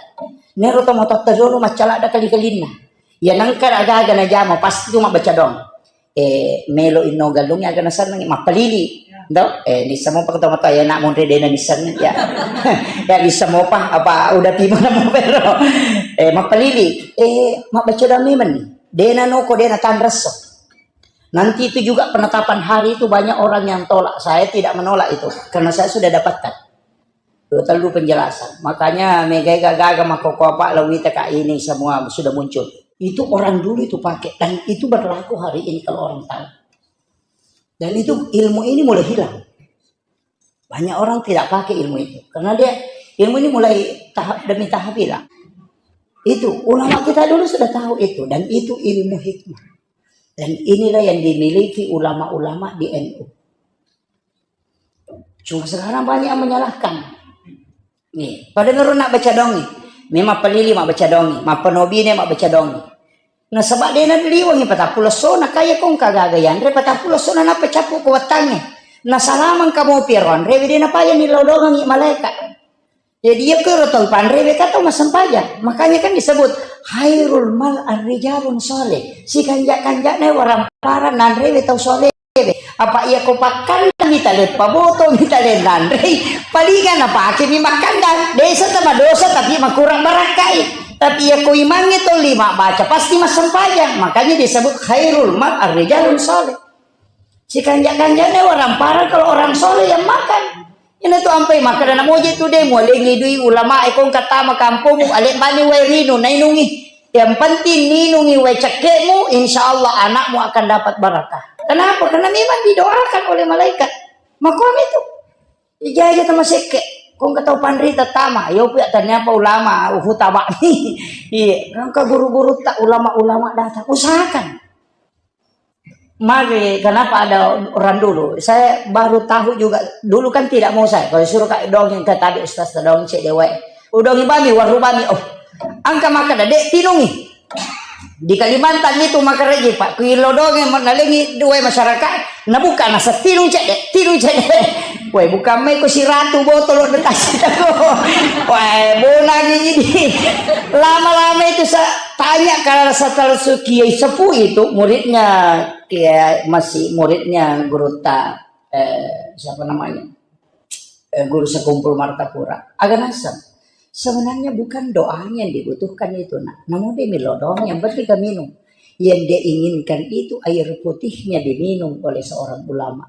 Nero to matotta riolo maccalada kali-kalinna. Ya nangka aga-aga najama pasti cuma baca doang. Eh, melo inno galung aga nasenna mappalili. Do? Eh, nissamo pa to matotta ya nak monre dena nissenna ya. Ya nissamo pa apa udah pimana mo pero. Eh, mappalili. Eh, mabbaca doang memang ni. Dena noko dena tanresso. Nanti itu juga penetapan hari itu banyak orang yang tolak. Saya tidak menolak itu karena saya sudah dapatkan dua telu penjelasan. Makanya megai gaga makoko apa lawita kak ini semua sudah muncul. Itu orang dulu itu pakai dan itu berlaku hari ini kalau orang tahu. Dan itu ilmu ini mulai hilang. Banyak orang tidak pakai ilmu itu karena dia ilmu ini mulai tahap demi tahap hilang. Itu ulama kita dulu sudah tahu itu dan itu ilmu hikmah. Dan inilah yang dimiliki ulama-ulama di N U. Cuma sekarang banyak yang menyalahkan. Nih, pada ngeru nak baca dongi. Memang pelili mak baca dongi, mak penobine mak baca dongi. Nasaba dena liwangi patappulo sona kaya kong kagaga yanre patappulo sona napa cappu ko wettangnge. Nasalamang kamu piaro anre dena paya ni lodongangi malaikat. Jadi iya kero tau panre weka tau massempajang. Makanya kan disebut khairul mal arrijalun soleh. Sikanja-kanjana waramparang nanrewe tau soleh. Apa iya ko pakkandang mita leppa boto mita lennanrei. Palinga napake mi makkandang. Desa tama dosa tapi makurang barakkai. Tapi iya ko imangnge tau lima baca pasti massempajang. Makanya disebut khairul mal arrijalun soleh. Sikanja-kanjana waramparang kalau orang soleh yang makan. Ina tu ampai makkeda namoje tu de mualengi dui ulama e kong katama kampung ale bani wae rinu nainungi. Yang penting ninungi wae cekkemu, insya Allah anakmu akan dapat barakah. Kenapa? Karena memang didoakan oleh malaikat. Makom itu. Ijaja tama sekke. Kong katau panrita tama, yo pia ternyata ulama, uhu taba. Iya, kang ke guru-guru tak ulama-ulama datang. Usahakan. Mari, kenapa ada orang dulu? Saya baru tahu juga. Dulu kan tidak mau saya. Kalau suruh kak dongeng ke tadi ustaz dongeng cek dewa. Udongi bami, waru bami. Oh, angka maka dek tinungi. Di Kalimantan itu maka reji pak. Kuilo dongeng mau nalengi dua masyarakat. Nabuka nasa tinung cek dek, tinung cek dek. Woi, bukan mai ku siratu botol udah kasih tahu. Woi, bonang ini. Lama-lama itu saya tanya kalau setelah Kiai Sepuh itu muridnya Kiai masih muridnya guru ta eh, siapa namanya? Eh, guru sekumpul Martapura. Agak nasem. Sebenarnya bukan doanya yang dibutuhkan itu, nak. Namun dia milo doang, yang penting kan minum. Yang dia inginkan itu air putihnya diminum oleh seorang ulama.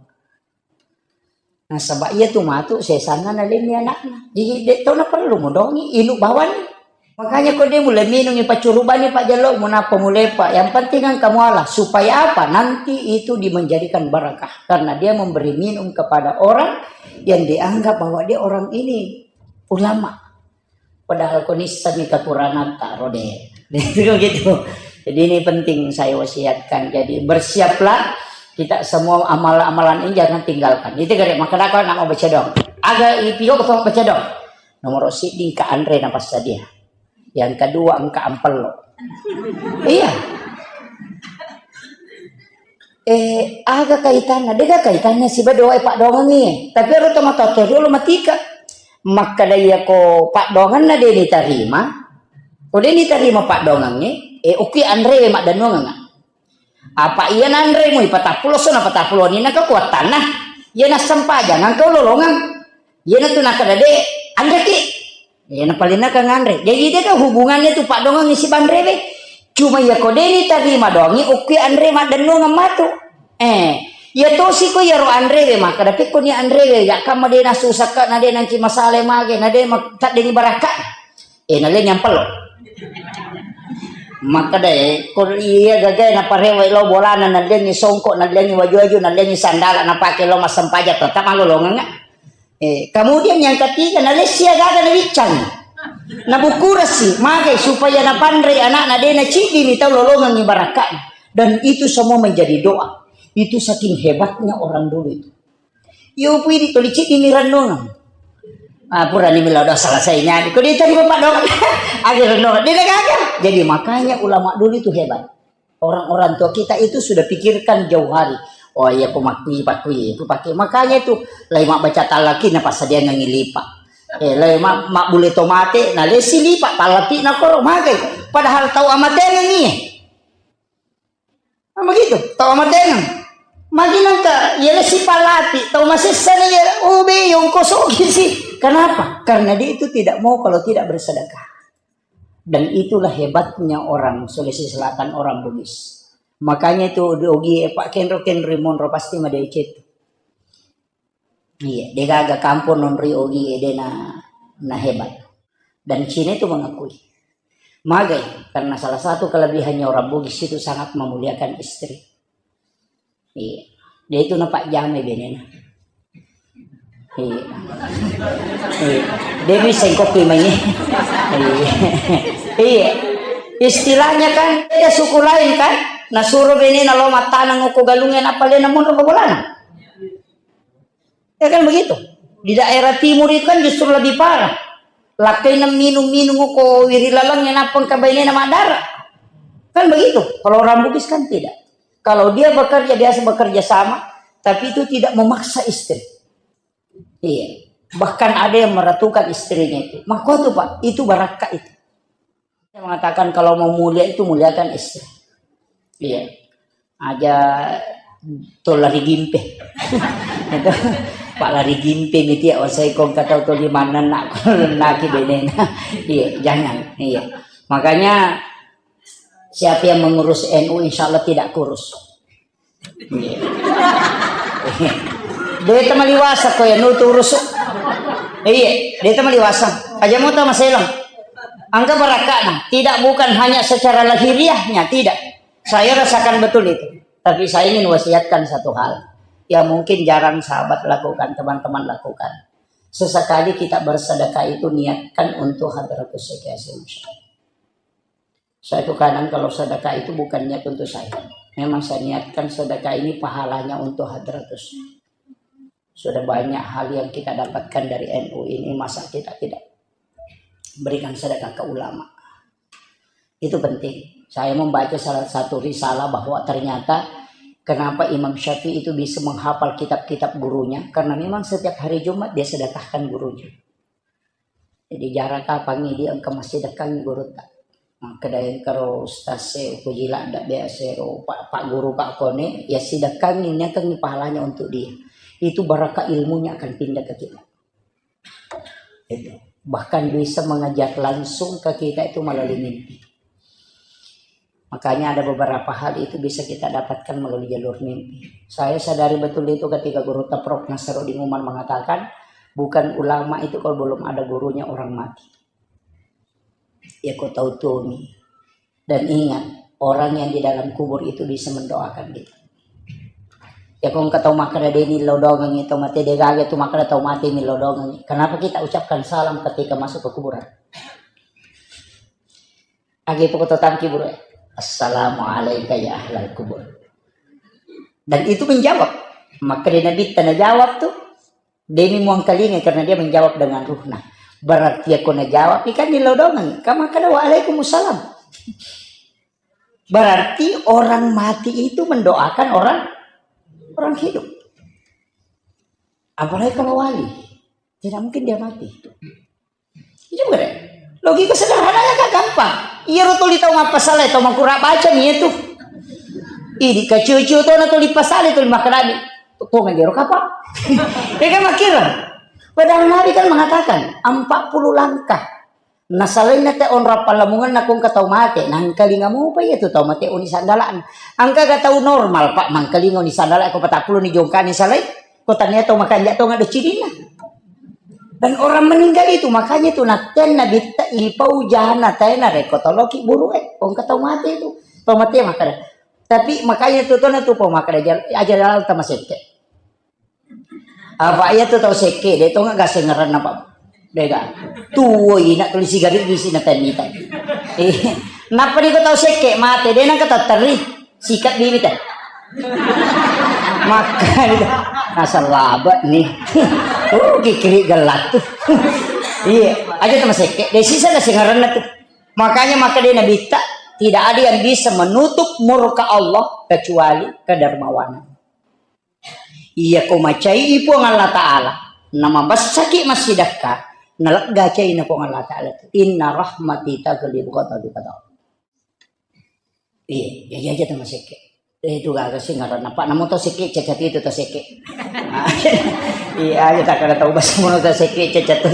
Nasaba iya tu matu sesanna nalenni anakna. Jadi dek tau na perlu modongi inu bawani. Makanya ko dia mulai minum ipa curubani pak jalo munapa mulai pak. Yang penting kan kamu Allah. Supaya apa? Nanti itu dimenjadikan barakah karena dia memberi minum kepada orang yang dianggap bahwa dia orang ini ulama. Padahal ko nissengngi kekurangatta rode. Itu gitu. Jadi ini penting saya wasiatkan. Jadi bersiaplah kita semua amal-amalan ini jangan tinggalkan. Itu gare maka nak mau baca dong. Aga ipio ko baca dong. Nomor siddi engka anre na passadia. Yang kedua engka ampello. Iya. Eh, aga kaitanna? Dega kaitanna siba doa e paddoangengngi. Tapi ero to matoa toriolo matika. Makkeda iya ko paddoangenna de nitarima. Ko de nitarima paddoangengnge, eh, okki anrewe maddennuangengnga. Apa iya nanremu ipatappulo so napatappulo ni na kekuatanna. Iya nassempajang engka ulolongeng. Iyana tu nakkeda de, anreki. Iyana paling naka nganre. Jadi de ka hubungannya tu paddongengi sibanrewe. Cuma iya ko de ni tarima dongi, okki anre maddennuang matu. Eh, iya tosi ko iyaro anrewe, makkeda pekko ni anrewe, ya kamma de nasusakka, na de nangki masale mage, na de ma-, taddengi barakka. Eh, nalle nyampello. Makkeda, eh, ko iya gagae naparewe lo bolana, nallengi songko, nallengi waju-waju, nallengi sandala, napake lo massempajang, tetap malolongeng. Eh, kemudian yang ketiga, nalessi agaga nawiccang. Nabukurasi, magai supaya napanrei anakna, de naciddimi tau lolongengi barakka'na. Dan itu semua menjadi doa. Itu saking hebatnya orang dulu itu. Yo pui di toli ciddimi rennungeng. Ah, purani melo doa selesai nyadi. Ko ditadi bapak doa. Agi rennungeng. Dia gagal. Jadi makanya ulama dulu itu hebat. Orang-orang tua kita itu sudah pikirkan jauh hari. Oh iya, ku makkui, pakkui, ku pakai. Makanya itu, lai mabbaca tallaki na passadiangengi lipa. Eh, lai ma-, mabbule tomate, na lesi lipa, tallapi na koro, magai. Padahal tau amatengengi. Nah, begitu, tau amatengeng. Magi nangka, iya lesi pallapi, tau masessa na iya, oh be, yongko sogi sih. Kenapa? Karena dia itu tidak mau kalau tidak bersedekah. Dan itulah hebatnya orang Sulawesi Selatan, orang Bugis. Makanya itu di ogi e, Pak, kenro-kenro monro pasti madeceng. Iya, degaga kampung nonri ogi e, dena na hebat. Dan Cina itu mengakui. Magai, karena salah satu kelebihannya orang Bugis itu sangat memuliakan istri. Iya. Dia itu napajjamai benena. Iya. Iya. Dia bisa kopi mai. Iya. Iya. Istilahnya kan beda suku lain kan. Nah, suruh benena lo mattaneng ko galungnya, apa lena monro ko bolana. Ya kan begitu. Di daerah timur itu kan justru lebih parah. Lakkaina minung-minung ko wiri laleng, nappa engka bainena maddara. Kan begitu. Kalau orang Bugis kan tidak. Kalau dia bekerja, biasa bekerja sama, tapi itu tidak memaksa istri. Iya. Bahkan ada yang meratukan istrinya itu. Makko tu, Pak, itu barakka itu. Saya mengatakan kalau mau mulia itu muliakan istri. Iya. Aja to lari gimpe. Itu, Pak, lari gimpe miti ya, oh, saya kong kata to di mana nak, naki benena. Iya, jangan. Iya. Makanya siapa yang mengurus N U insya Allah tidak kurus. Iya. Deta maliwasa ko ya, nu turus. Iya, deta maliwasa. Aja mau tama selang. Angka barakana. Tidak, bukan hanya secara lahiriahnya, tidak. Saya rasakan betul itu. Tapi saya ingin wasiatkan satu hal yang mungkin jarang sahabat lakukan, teman-teman lakukan. Sesekali kita bersedekah itu niatkan untuk hadratus syekh Hasyim Asy'ari. Saya tuh kadang kalau sedekah itu bukan niat untuk saya. Memang saya niatkan sedekah ini pahalanya untuk hadratus. Sudah banyak hal yang kita dapatkan dari N U ini, masa kita tidak berikan sedekah ke ulama? Itu penting. Saya membaca salah satu risalah bahwa ternyata kenapa Imam Syafi'i itu bisa menghafal kitab-kitab gurunya, karena memang setiap hari Jumat dia sedekahkan gurunya. Jadi jarang kapangi dia engka massidekkangi gurutta. Makkeda engkaro ustaz e, upoji ladda biasa ro, pak, pak guru, pak kone, ya sidekkangi, niakangi pahalanya untuk dia. Itu barakah ilmunya akan pindah ke kita. Itu. Bahkan bisa mengajar langsung ke kita itu melalui mimpi. Makanya ada beberapa hal itu bisa kita dapatkan melalui jalur mimpi. Saya sadari betul itu ketika gurutta Prof Nasruddin Umar mengatakan, bukan ulama itu kalau belum ada gurunya, orang mati. Ya, kau tahu tuh, Mi. Dan ingat, orang yang di dalam kubur itu bisa mendoakan kita. Ya, kau engka tau makkeda de ni lo dongengi tau mate, de gaga tu makkeda tau mate ni lo dongengi. Kenapa kita ucapkan salam ketika masuk ke kuburan? Agi poko to tangki buru, "Assalamualaikum ya ahlal kubur." Dan itu menjawab. Maka di Nabi tana jawab tu, demi muangkalinga karena dia menjawab dengan ruhna. Berarti aku na jawab ikan di lodongan. Kamu kada "Waalaikumsalam." Berarti orang mati itu mendoakan orang orang hidup. Apalagi kalau wali, tidak mungkin dia mati. Iya, bener. Logika sederhananya kan gampang. Iya, ro tuli tau mappasala, tau makura baca nih itu. Ini kaciu-ciu tau na tuli pasala, tuli makkadani. Tongeng jero kapang. Ya kan, makkira. Padahal Nabi kan mengatakan, empat puluh langkah. Nasalainna te onrong pallamungenna ko engka tau mate, nangkalinga mopa iya tu tau mate oni sandala'na. Engka ga tau normal, Pak, mangkalinga oni sandala' ko patappulo ni jongkani salai, ko tania tau makanja' tonga do cininna. Dan orang meninggal itu, makanya itu natten Nabitta ipau jana taena reko toloki buru e, ko engka tau mate itu. Tau mate makkada. Tapi makanya itu tona tu pau makkada jal-, aja lalta masekke. Apa iya tu tau sekke, de' tonga gasengeranna, Pak. De' ga. Tuo ina tuli sigarigi sina temita. Eh, napa niko tau sekke mate, de' nangka tatteri. Sikat bibit, eh. Maka itu. Nasal labak nih. Oh, kikiri gelat tuh. Iya, aja sama sekke. De' sisa gasengeranna tuh. Makanya maka dia Nabitta, tidak ada yang bisa menutup murka Allah kecuali kedermawanan. Iya ko macai Puang Allah Ta'ala, namabessaki massidakka, nalegga caina Puang Allah Ta'ala tu. Inna rahmati taglibu ghadabi, kata Allah. Iya, iya, iya, aja tama sekke. Eh, itu gaga sih ngaranna. Pak, namo tau sekke, cacat itu tau sekke. Iya, aja tak ada tau bahasa mono tau sekke, cacat tu.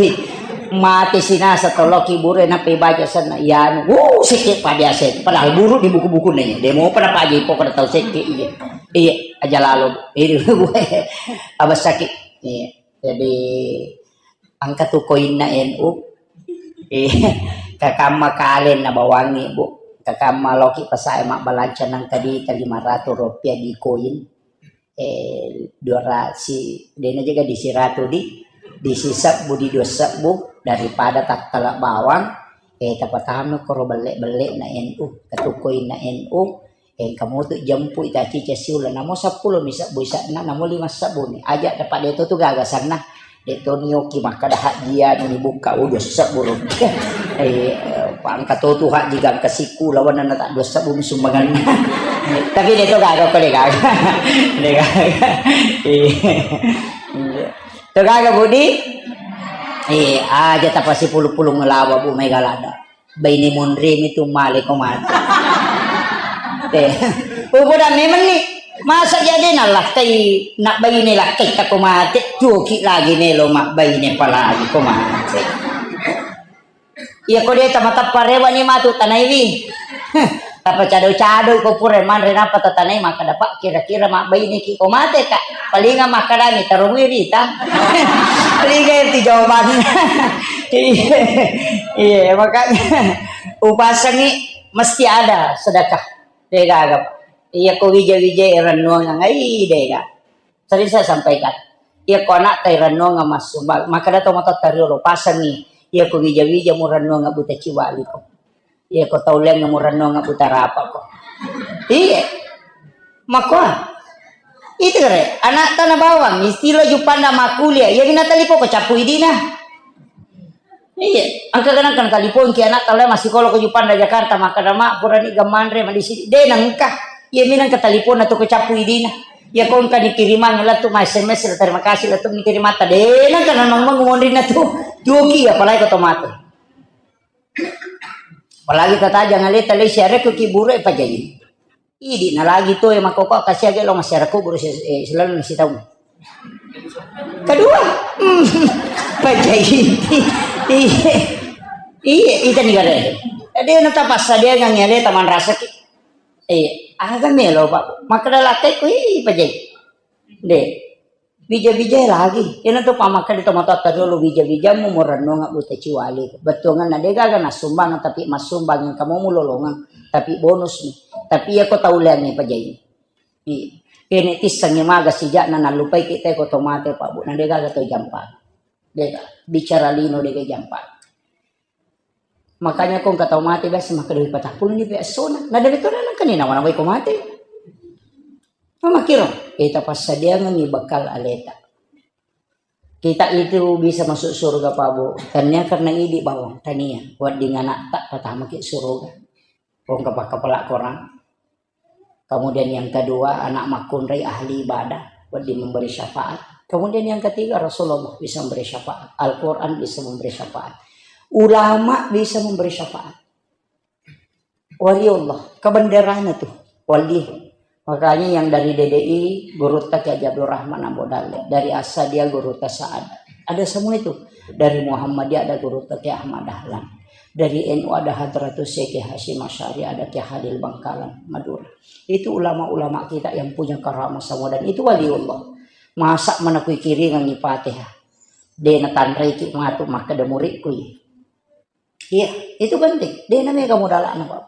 Mati sinasa toloki bure, nape baca sana. Iya, anu, wuh, sekke, Pak, biasa itu. Padahal buru di buku-buku nih. Dia mau pada Pak Jipo, kada tau sekke, iya. Iya, aja lalu. Ini, abas sakit. Iya. Jadi, engka tu koinna N U. Eh, kakamma kale nabawangi, Bu. Kakamma loki pasae mabbalanca nang tadi lima ratus rupiah di koin. Eh, dua ratus, dena jaga di siratu di, di sisebbu, di dua sebbu, daripada tattala bawang, eh, tapatama koro belle-belle na N U, katu koinna N U, Engka motu jempu ita cica siula, namo seppulo mi sebbu isa'na, namo lima sebbu mi. Aja dapat de' to tu gagasanna. De' to nioki makkada hajjia ni bukka, oh, dua sebbu rupiah. Eh, pangka to tu hajji gangka siku lawan na tak dua sebbu mi sumbanganna. Tapi de' to gaga ko de' gaga. De' gaga. Iya. To gaga Budi? Eh, aja tapasi pulu-pulu ngelawa Bu Mega lada. Baine monri mi tu male ko mate. Eh, upoda memang ni. Masa jadi na lakkai, na baine lakkai ta ko mate, tuoki lagi melo ma baine palagi ko mate. Iya ko de' tamatappa rewa ni matu tanaiwi. Tapa cado-cado ko pura manre napa tatanai maka dapat kira-kira ma baine ki ko mate ka. Palinga makkadami tarungui rita. Palinga itu jawabannya. Iya, iya, makanya upasangi mesti ada sedekah. De' gaga. Iya ko wija-wija rennuang ngai de' gaga. Sering saya sampaikan. Iya ko anak tai rennuang masuk. Maka datang mata tariolo pasangi. Iya ko wija-wija mu rennuang buta ciwali ko. Iya ko tau leng mu rennuang buta rapa ko. Iya. Makua. Itu kere, anak tanah bawang, istilah jupanda makuliah, iya mina talipo ko capu idina. Iya, engka kenang kan talipo ki anak tau leng massikola ko jupanda Jakarta, makkada ma purani gamanre ma di sini. De' nengka, iya mina engka talipo na tu ko capu idina. Iya ko engka ni kirimang la tu ma S M S la terima kasih la tu ni kirimata. De' nengka na memang monri na tu. Tuoki apalagi ko tomate. Apalagi kata jangan leta lesi areko ki buru e pajai. Idi na lagi to e makkoko kasi age lo masyarakat guru si-, eh, selalu nasi tahu. Kedua, hmm, pajai. Iya, iya, ita ni gare. Jadi na tapasadiakan ya leta manrasaki. Iya, aga melo Pak. Makkada lakkai ku, ih, pajai. De. Bija-bija lagi. Iyana tu pamaka di tomatoatta riolo bija-bijamu, murennunga buta ciwali. Bettuanganna de gaga nassumbang, tapi massumbang engka mau mulolongang. Tapi bonus ni. Tapi iya ko tau leangngi pajai. Iya. Kene tissengi maga sijakna nallupai kita ko tomate Pak Bu. Na de gaga to jampa. De gaga. Bicara lino de gaga jampa. Makanya ko engka tau mate biasa makkeda patappulo ni pe essona. Na de betul nang kani nawa-nawai ko mate. Mamakiro, kita passadiangengi bekal aleta. Kita itu bisa masuk surga Pak Bu. Tania karena idi bawang, tania. Wedding anakta patamaki surga. Ko engka pakkapala korang. Kemudian yang kedua, anak makkunrai ahli ibadah, wedding memberi syafaat. Kemudian yang ketiga, Rasulullah bisa memberi syafaat. Al-Quran bisa memberi syafaat. Ulama bisa memberi syafaat. Waliullah, kebenderana tuh, wali. Makanya yang dari D D I, gurutta Kiai Haji Abdul Rahman Ambo Dalle. Dari Asadia, gurutta Saad. Ada semua itu. Dari Muhammadiyah ada Guru Teti Ahmad Dahlan. Dari N U ada Hadratus Syekh Hasyim Asy'ari, ada Kiai Halil Bangkalan, Madura. Itu ulama-ulama kita yang punya karamah semua dan itu waliullah. Masa mana kui kiringan Fatihah. De natanrei ki matu makkeda muridku. Iya, itu penting. De namega modalana, Pak.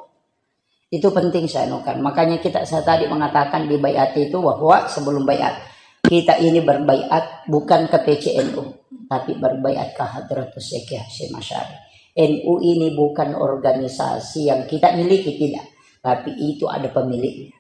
Itu penting saya anukan. Makanya kita, saya tadi mengatakan di baiat itu bahwa sebelum baiat, kita ini berbaiat bukan ke P C N U, tapi berbaiat ke Hadratus Syekh Hasyim Asy'ari. N U ini bukan organisasi yang kita miliki, tidak. Tapi itu ada pemiliknya.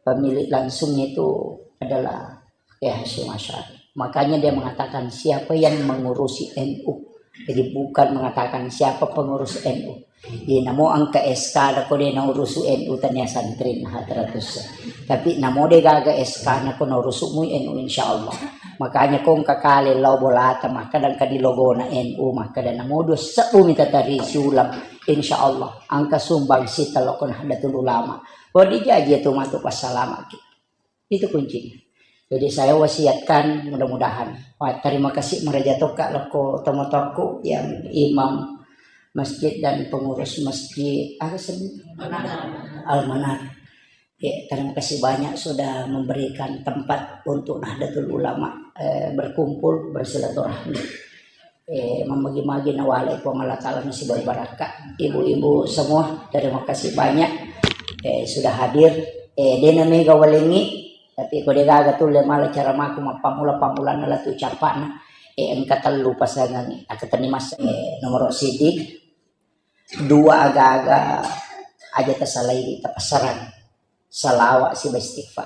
Pemilik langsungnya itu adalah Kiai Hasyim Asy'ari. Makanya dia mengatakan siapa yang mengurusi N U. Jadi bukan mengatakan siapa pengurus N U. Jadi namo engka S K na ko de naurusu N U tania santri na Hadratus. Tapi namo de gaga S K na ko naurusu mu N U insyaallah. Makanya ko engka kale lao bolata maka dan kadi logona N U maka dan namo dua sebbu mita tari siulang insyaallah engka sumbang sita lokon Nahdlatul Ulama. Wedding jaji itu matu passalamaki. Itu kuncinya. Jadi saya wasiatkan mudah-mudahan. Wah, terima kasih maraja tokka lokko tomatoakku yang imam masjid dan pengurus masjid apa sih? Al-Manar. Ya, terima kasih banyak sudah memberikan tempat untuk Nahdlatul Ulama eh, berkumpul bersilaturahmi. Eh, mamagi-magi nawale Puang Allah Ta'ala nasibari barakka. Ibu-ibu semua, terima kasih banyak eh, sudah hadir. Eh, dena mega walengi, tapi ko de gaga tulle mala cara maku mappammula-pammulana latu cappana. Eh, engka tellu pasangan, eh, akateni masa, eh, nomor sidi, dua aga-aga aja tasalai tapassarang. Salawat siba istighfar.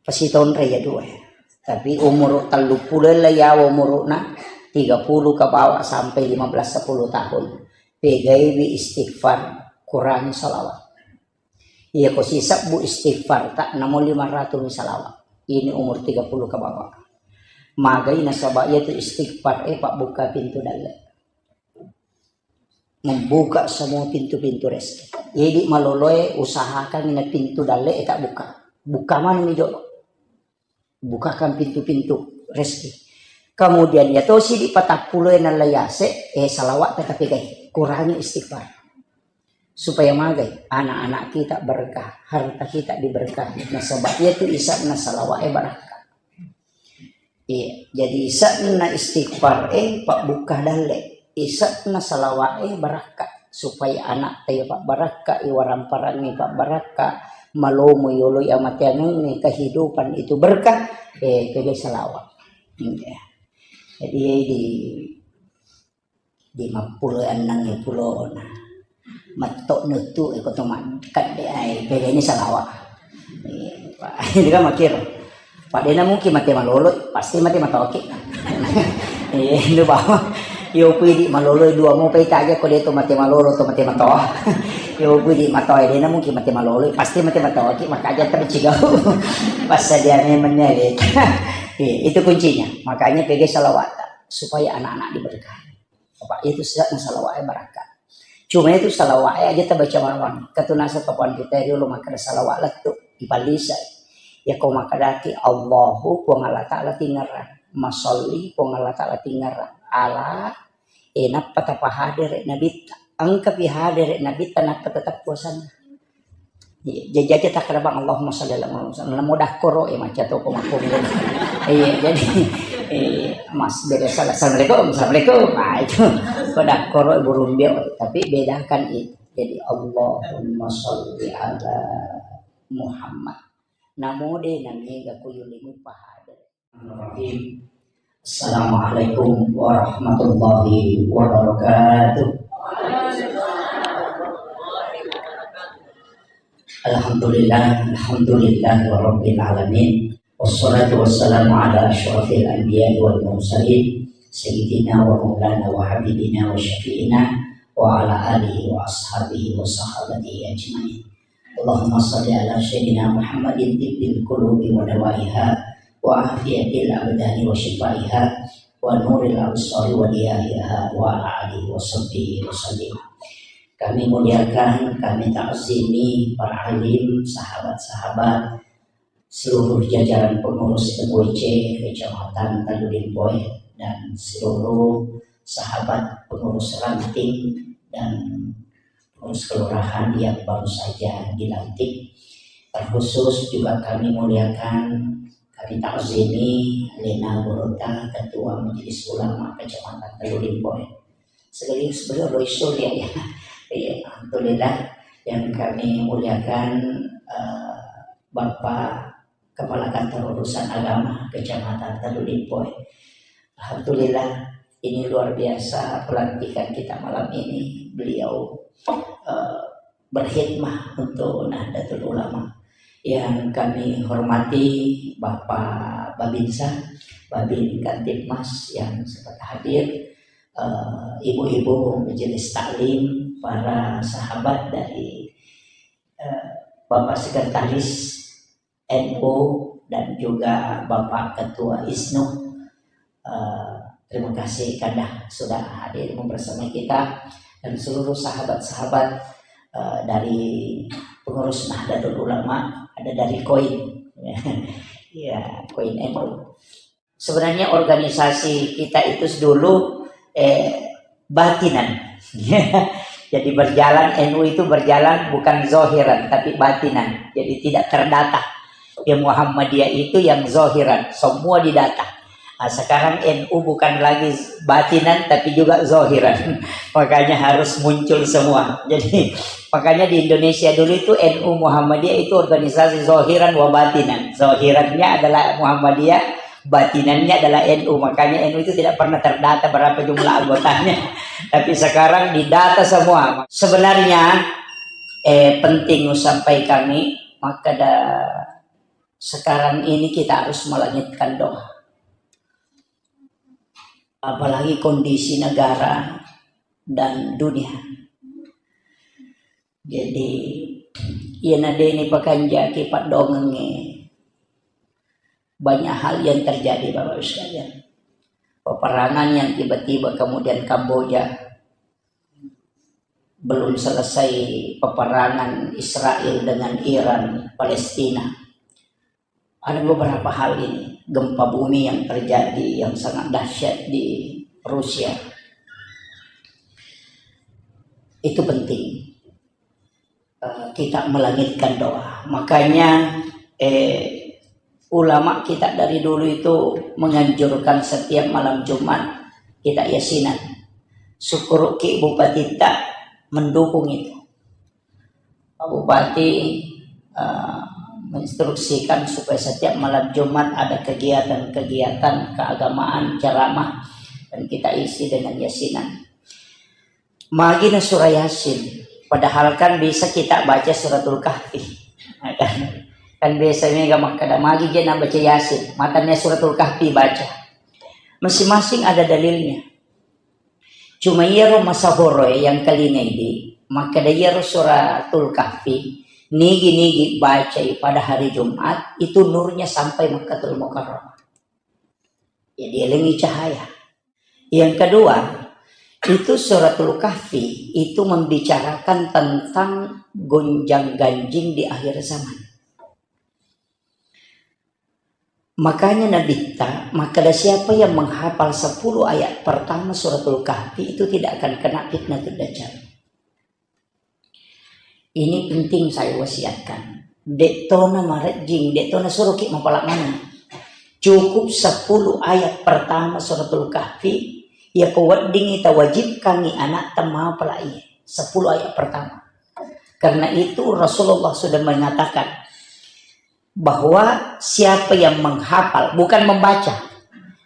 Pasitonre ya dua. Tapi umur tellu puluh lah ya umurna tiga puluh ke bawah sampai lima belas sepuluh tahun. Pegaiwi istighfar, kurangi salawat. Iya ko sisebbu istighfar tak namo lima ratus mi salawat. Ini umur tiga puluh ke bawah. Magai nasaba iya tu istighfar eh pak buka pintu dalle. Membuka semua pintu-pintu rezeki. Jadi maloloe usahakan na pintu dalle eta buka. Buka mani mi jolo. Bukakan pintu-pintu rezeki. Kemudian ya tosi di patappulo nalla yase, eh salawat tetapi gai. Kurangi istighfar. Supaya magai anak-anak kita berkah, harta kita diberkahi. Nasaba iya tu isa'na salawat eh barakka. Iya, jadi isa'na istighfar eh pabbuka dalle. Isa'na salawat eh barakka supaya anak taya pabbarakka, iwaramparang ni pabbarakka, malomo yolo amateangengnge kehidupan itu berkah, eh kega salawat. Iya. Jadi di Di mappulo enneng pulona. Matto nuttu iko to makkadde ai pegani salawa. Ini kan makir. Padena mungkin mate malolo, pasti mate matoki. Eh, lu bawa. Yo pidi malolo dua mo pai taja ko de to mate malolo to mate matoa. Yo pidi matoa dena mungkin mate malolo, pasti mate matoki makaja tercigau. Pas saja memangnya. Eh, itu kuncinya. Makanya pegani salawat supaya anak-anak diberkahi. Apa itu sisa'na salawa'e barakka. Cuma itu salawa'e aja tabaca mawang. Katunasa papan kita dulu makkada salawa lettu ipalisa. Ya ko makkadaki Allahu Puang Allah Ta'ala tingerang. Masalli Puang Allah Ta'ala tingerang. Ala eh nappa tapahadere nabitta. Engka pi hadere nabitta nappa tetap puasana. Iya, jajaja takkeda bang Allahumma shalli ala Muhammad. Namo dakkoro e macca to ko makko. Iya, jadi eh, mas beda salah. Assalamualaikum, assalamualaikum. Nah, itu ko dakkoro burung dia. Tapi bedakan itu. Jadi Allahumma shalli ala Muhammad. Namo de namiga kuyulimu pahada. Bismillahirrahmanirrahim. Assalamualaikum warahmatullahi wabarakatuh. Alhamdulillah, alhamdulillah rabbil alamin. Wassalatu wassalamu ala asyrafil anbiya wal mursalin, sayyidina wa maulana wa habibina wa syafi'ina wa ala alihi wa ashabihi wa sahabatihi ajmain. Allahumma shalli ala sayyidina Muhammadin tibbil qulubi wa dawaiha wa afiyatil abdani wa shifaiha wa nuril absari wa diyahiha wa ala alihi wa sahbihi wa sallim. Kami muliakan, kami ta'zimi para alim, sahabat-sahabat, seluruh jajaran pengurus M U C Kecamatan Talu Limpoe dan seluruh sahabat pengurus ranting dan pengurus kelurahan yang baru saja dilantik. Terkhusus juga kami muliakan, kami takzimi Lena Gurota, Ketua Majelis Ulama Kecamatan Talu Limpoe. Sekaligus beliau Roy Surya, ya. Iya, alhamdulillah, yang kami muliakan, eh, Bapak Kepala Kantor Urusan Agama Kecamatan Talu Limpoe. Alhamdulillah, ini luar biasa pelantikan kita malam ini. Beliau, eh, berkhidmah untuk Nahdlatul Ulama. Yang kami hormati Bapak Babinsa, Babin Kamtibmas yang sempat hadir, eh, ibu-ibu majelis taklim, para sahabat dari, eh, Bapak Sekretaris N U dan juga Bapak Ketua ISNU. Eh, terima kasih Kanda sudah hadir bersama kita dan seluruh sahabat-sahabat, eh, dari pengurus Nahdlatul Ulama, ada dari koin. Ya, koin N U. Sebenarnya organisasi kita itu dulu, eh, batinan. Jadi berjalan, N U itu berjalan bukan zahiran, tapi batinan. Jadi tidak terdata. Ya, Muhammadiyah itu yang zahiran, semua didata. Nah, sekarang N U bukan lagi batinan, tapi juga zahiran. Makanya harus muncul semua. Jadi, makanya di Indonesia dulu itu N U Muhammadiyah itu organisasi zahiran wa batinan. Zahirannya adalah Muhammadiyah, batinannya adalah N U. Makanya N U itu tidak pernah terdata berapa jumlah anggotanya. Tapi sekarang didata semua. Sebenarnya, eh, penting sampai kami, maka da-, sekarang ini kita harus melangitkan doa. Apalagi kondisi negara dan dunia. Jadi, iyana deni pakanjaki paddongengnge, banyak hal yang terjadi, Bapak Ibu sekalian. Peperangan yang tiba-tiba kemudian Kamboja, belum selesai peperangan Israel dengan Iran, Palestina. Ada beberapa hal ini, gempa bumi yang terjadi yang sangat dahsyat di Rusia. Itu penting. Eh, kita melangitkan doa. Makanya, eh, ulama kita dari dulu itu menganjurkan setiap malam Jumat kita yasinan. Syukur ki Bupati tak mendukung itu. Pak Bupati, eh, menginstruksikan supaya setiap malam Jumat ada kegiatan-kegiatan keagamaan, ceramah, dan kita isi dengan yasinan. Magi na surah Yasin, padahal kan bisa kita baca Suratul Kahfi. Nah, kan, kan biasa mega makkada, magi je na baca Yasin, matannya Suratul Kahfi baca. Masing-masing ada dalilnya. Cuma iyaro masahoroe yang kalingai di, makkada iyaro Suratul Kahfi, nigi-nigi bacai pada hari Jumat, itu nurnya sampai Makkatul Mukarramah. Ya, dielengi cahaya. Yang kedua, itu Suratul Kahfi itu membicarakan tentang gonjang-ganjing di akhir zaman. Makanya Nabitta makkada, siapa yang menghafal sepuluh ayat pertama Suratul Kahfi itu tidak akan kena fitnatul Dajjal. Ini penting saya wasiatkan. De'tona marejjing, de'tona suroki mapala maneng. Cukup sepuluh ayat pertama Suratul Kahfi, yako weddingi tawajibkangi anak temau pala iye. Sepuluh ayat pertama. Karena itu Rasulullah sudah mengatakan, bahwa siapa yang menghafal, bukan membaca,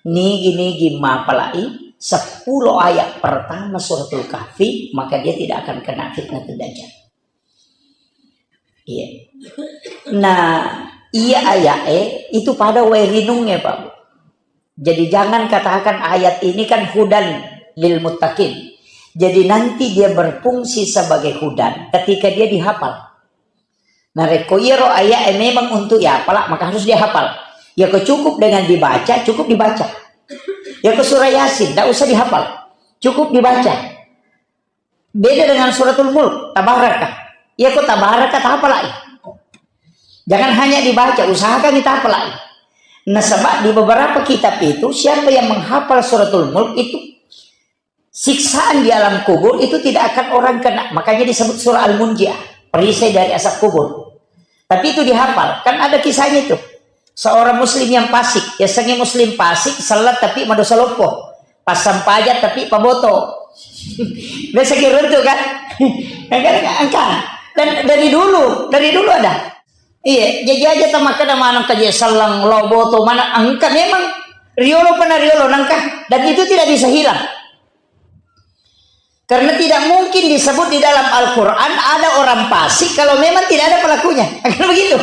nigi-nigi mapalai sepuluh ayat pertama Suratul Kahfi, maka dia tidak akan kena fitnatul Dajjal. Iya. Nah, iya ayat, eh, itu pada wae rinungnya, Pak. Jadi jangan katakan ayat ini kan hudan lil muttaqin. Jadi nanti dia berfungsi sebagai hudan ketika dia dihafal. Narekko iyaro aya'e memang untuk yapala, maka harus dia hafal. Yako cukup dengan dibaca, cukup dibaca. Yako surah Yasin, tidak usah dihafal. Cukup dibaca. Beda dengan Suratul Mulk, Tabaraka. Yako Tabaraka, tahapalai. Jangan hanya dibaca, usahakan kita hafal. Nasaba di beberapa kitab itu, siapa yang menghafal Suratul Mulk itu, siksaan di alam kubur itu tidak akan orang kena. Makanya disebut surah Al-Munjiah, perisai dari azab kubur. Tapi itu dihafal. Kan ada kisahnya itu. Seorang muslim yang fasik, ya sengi muslim fasik, salat tapi madosa loppo. Pasang pajak tapi paboto. Biasa kira itu kan? Kan engka. Dan dari dulu, dari dulu ada. Iya, jadi aja tamakkeda maneng kaje selleng lo boto mana engka memang riolo pernah riolo nangka dan itu tidak bisa hilang. Karena tidak mungkin disebut di dalam Al-Quran ada orang fasik kalau memang tidak ada pelakunya. Kan begitu.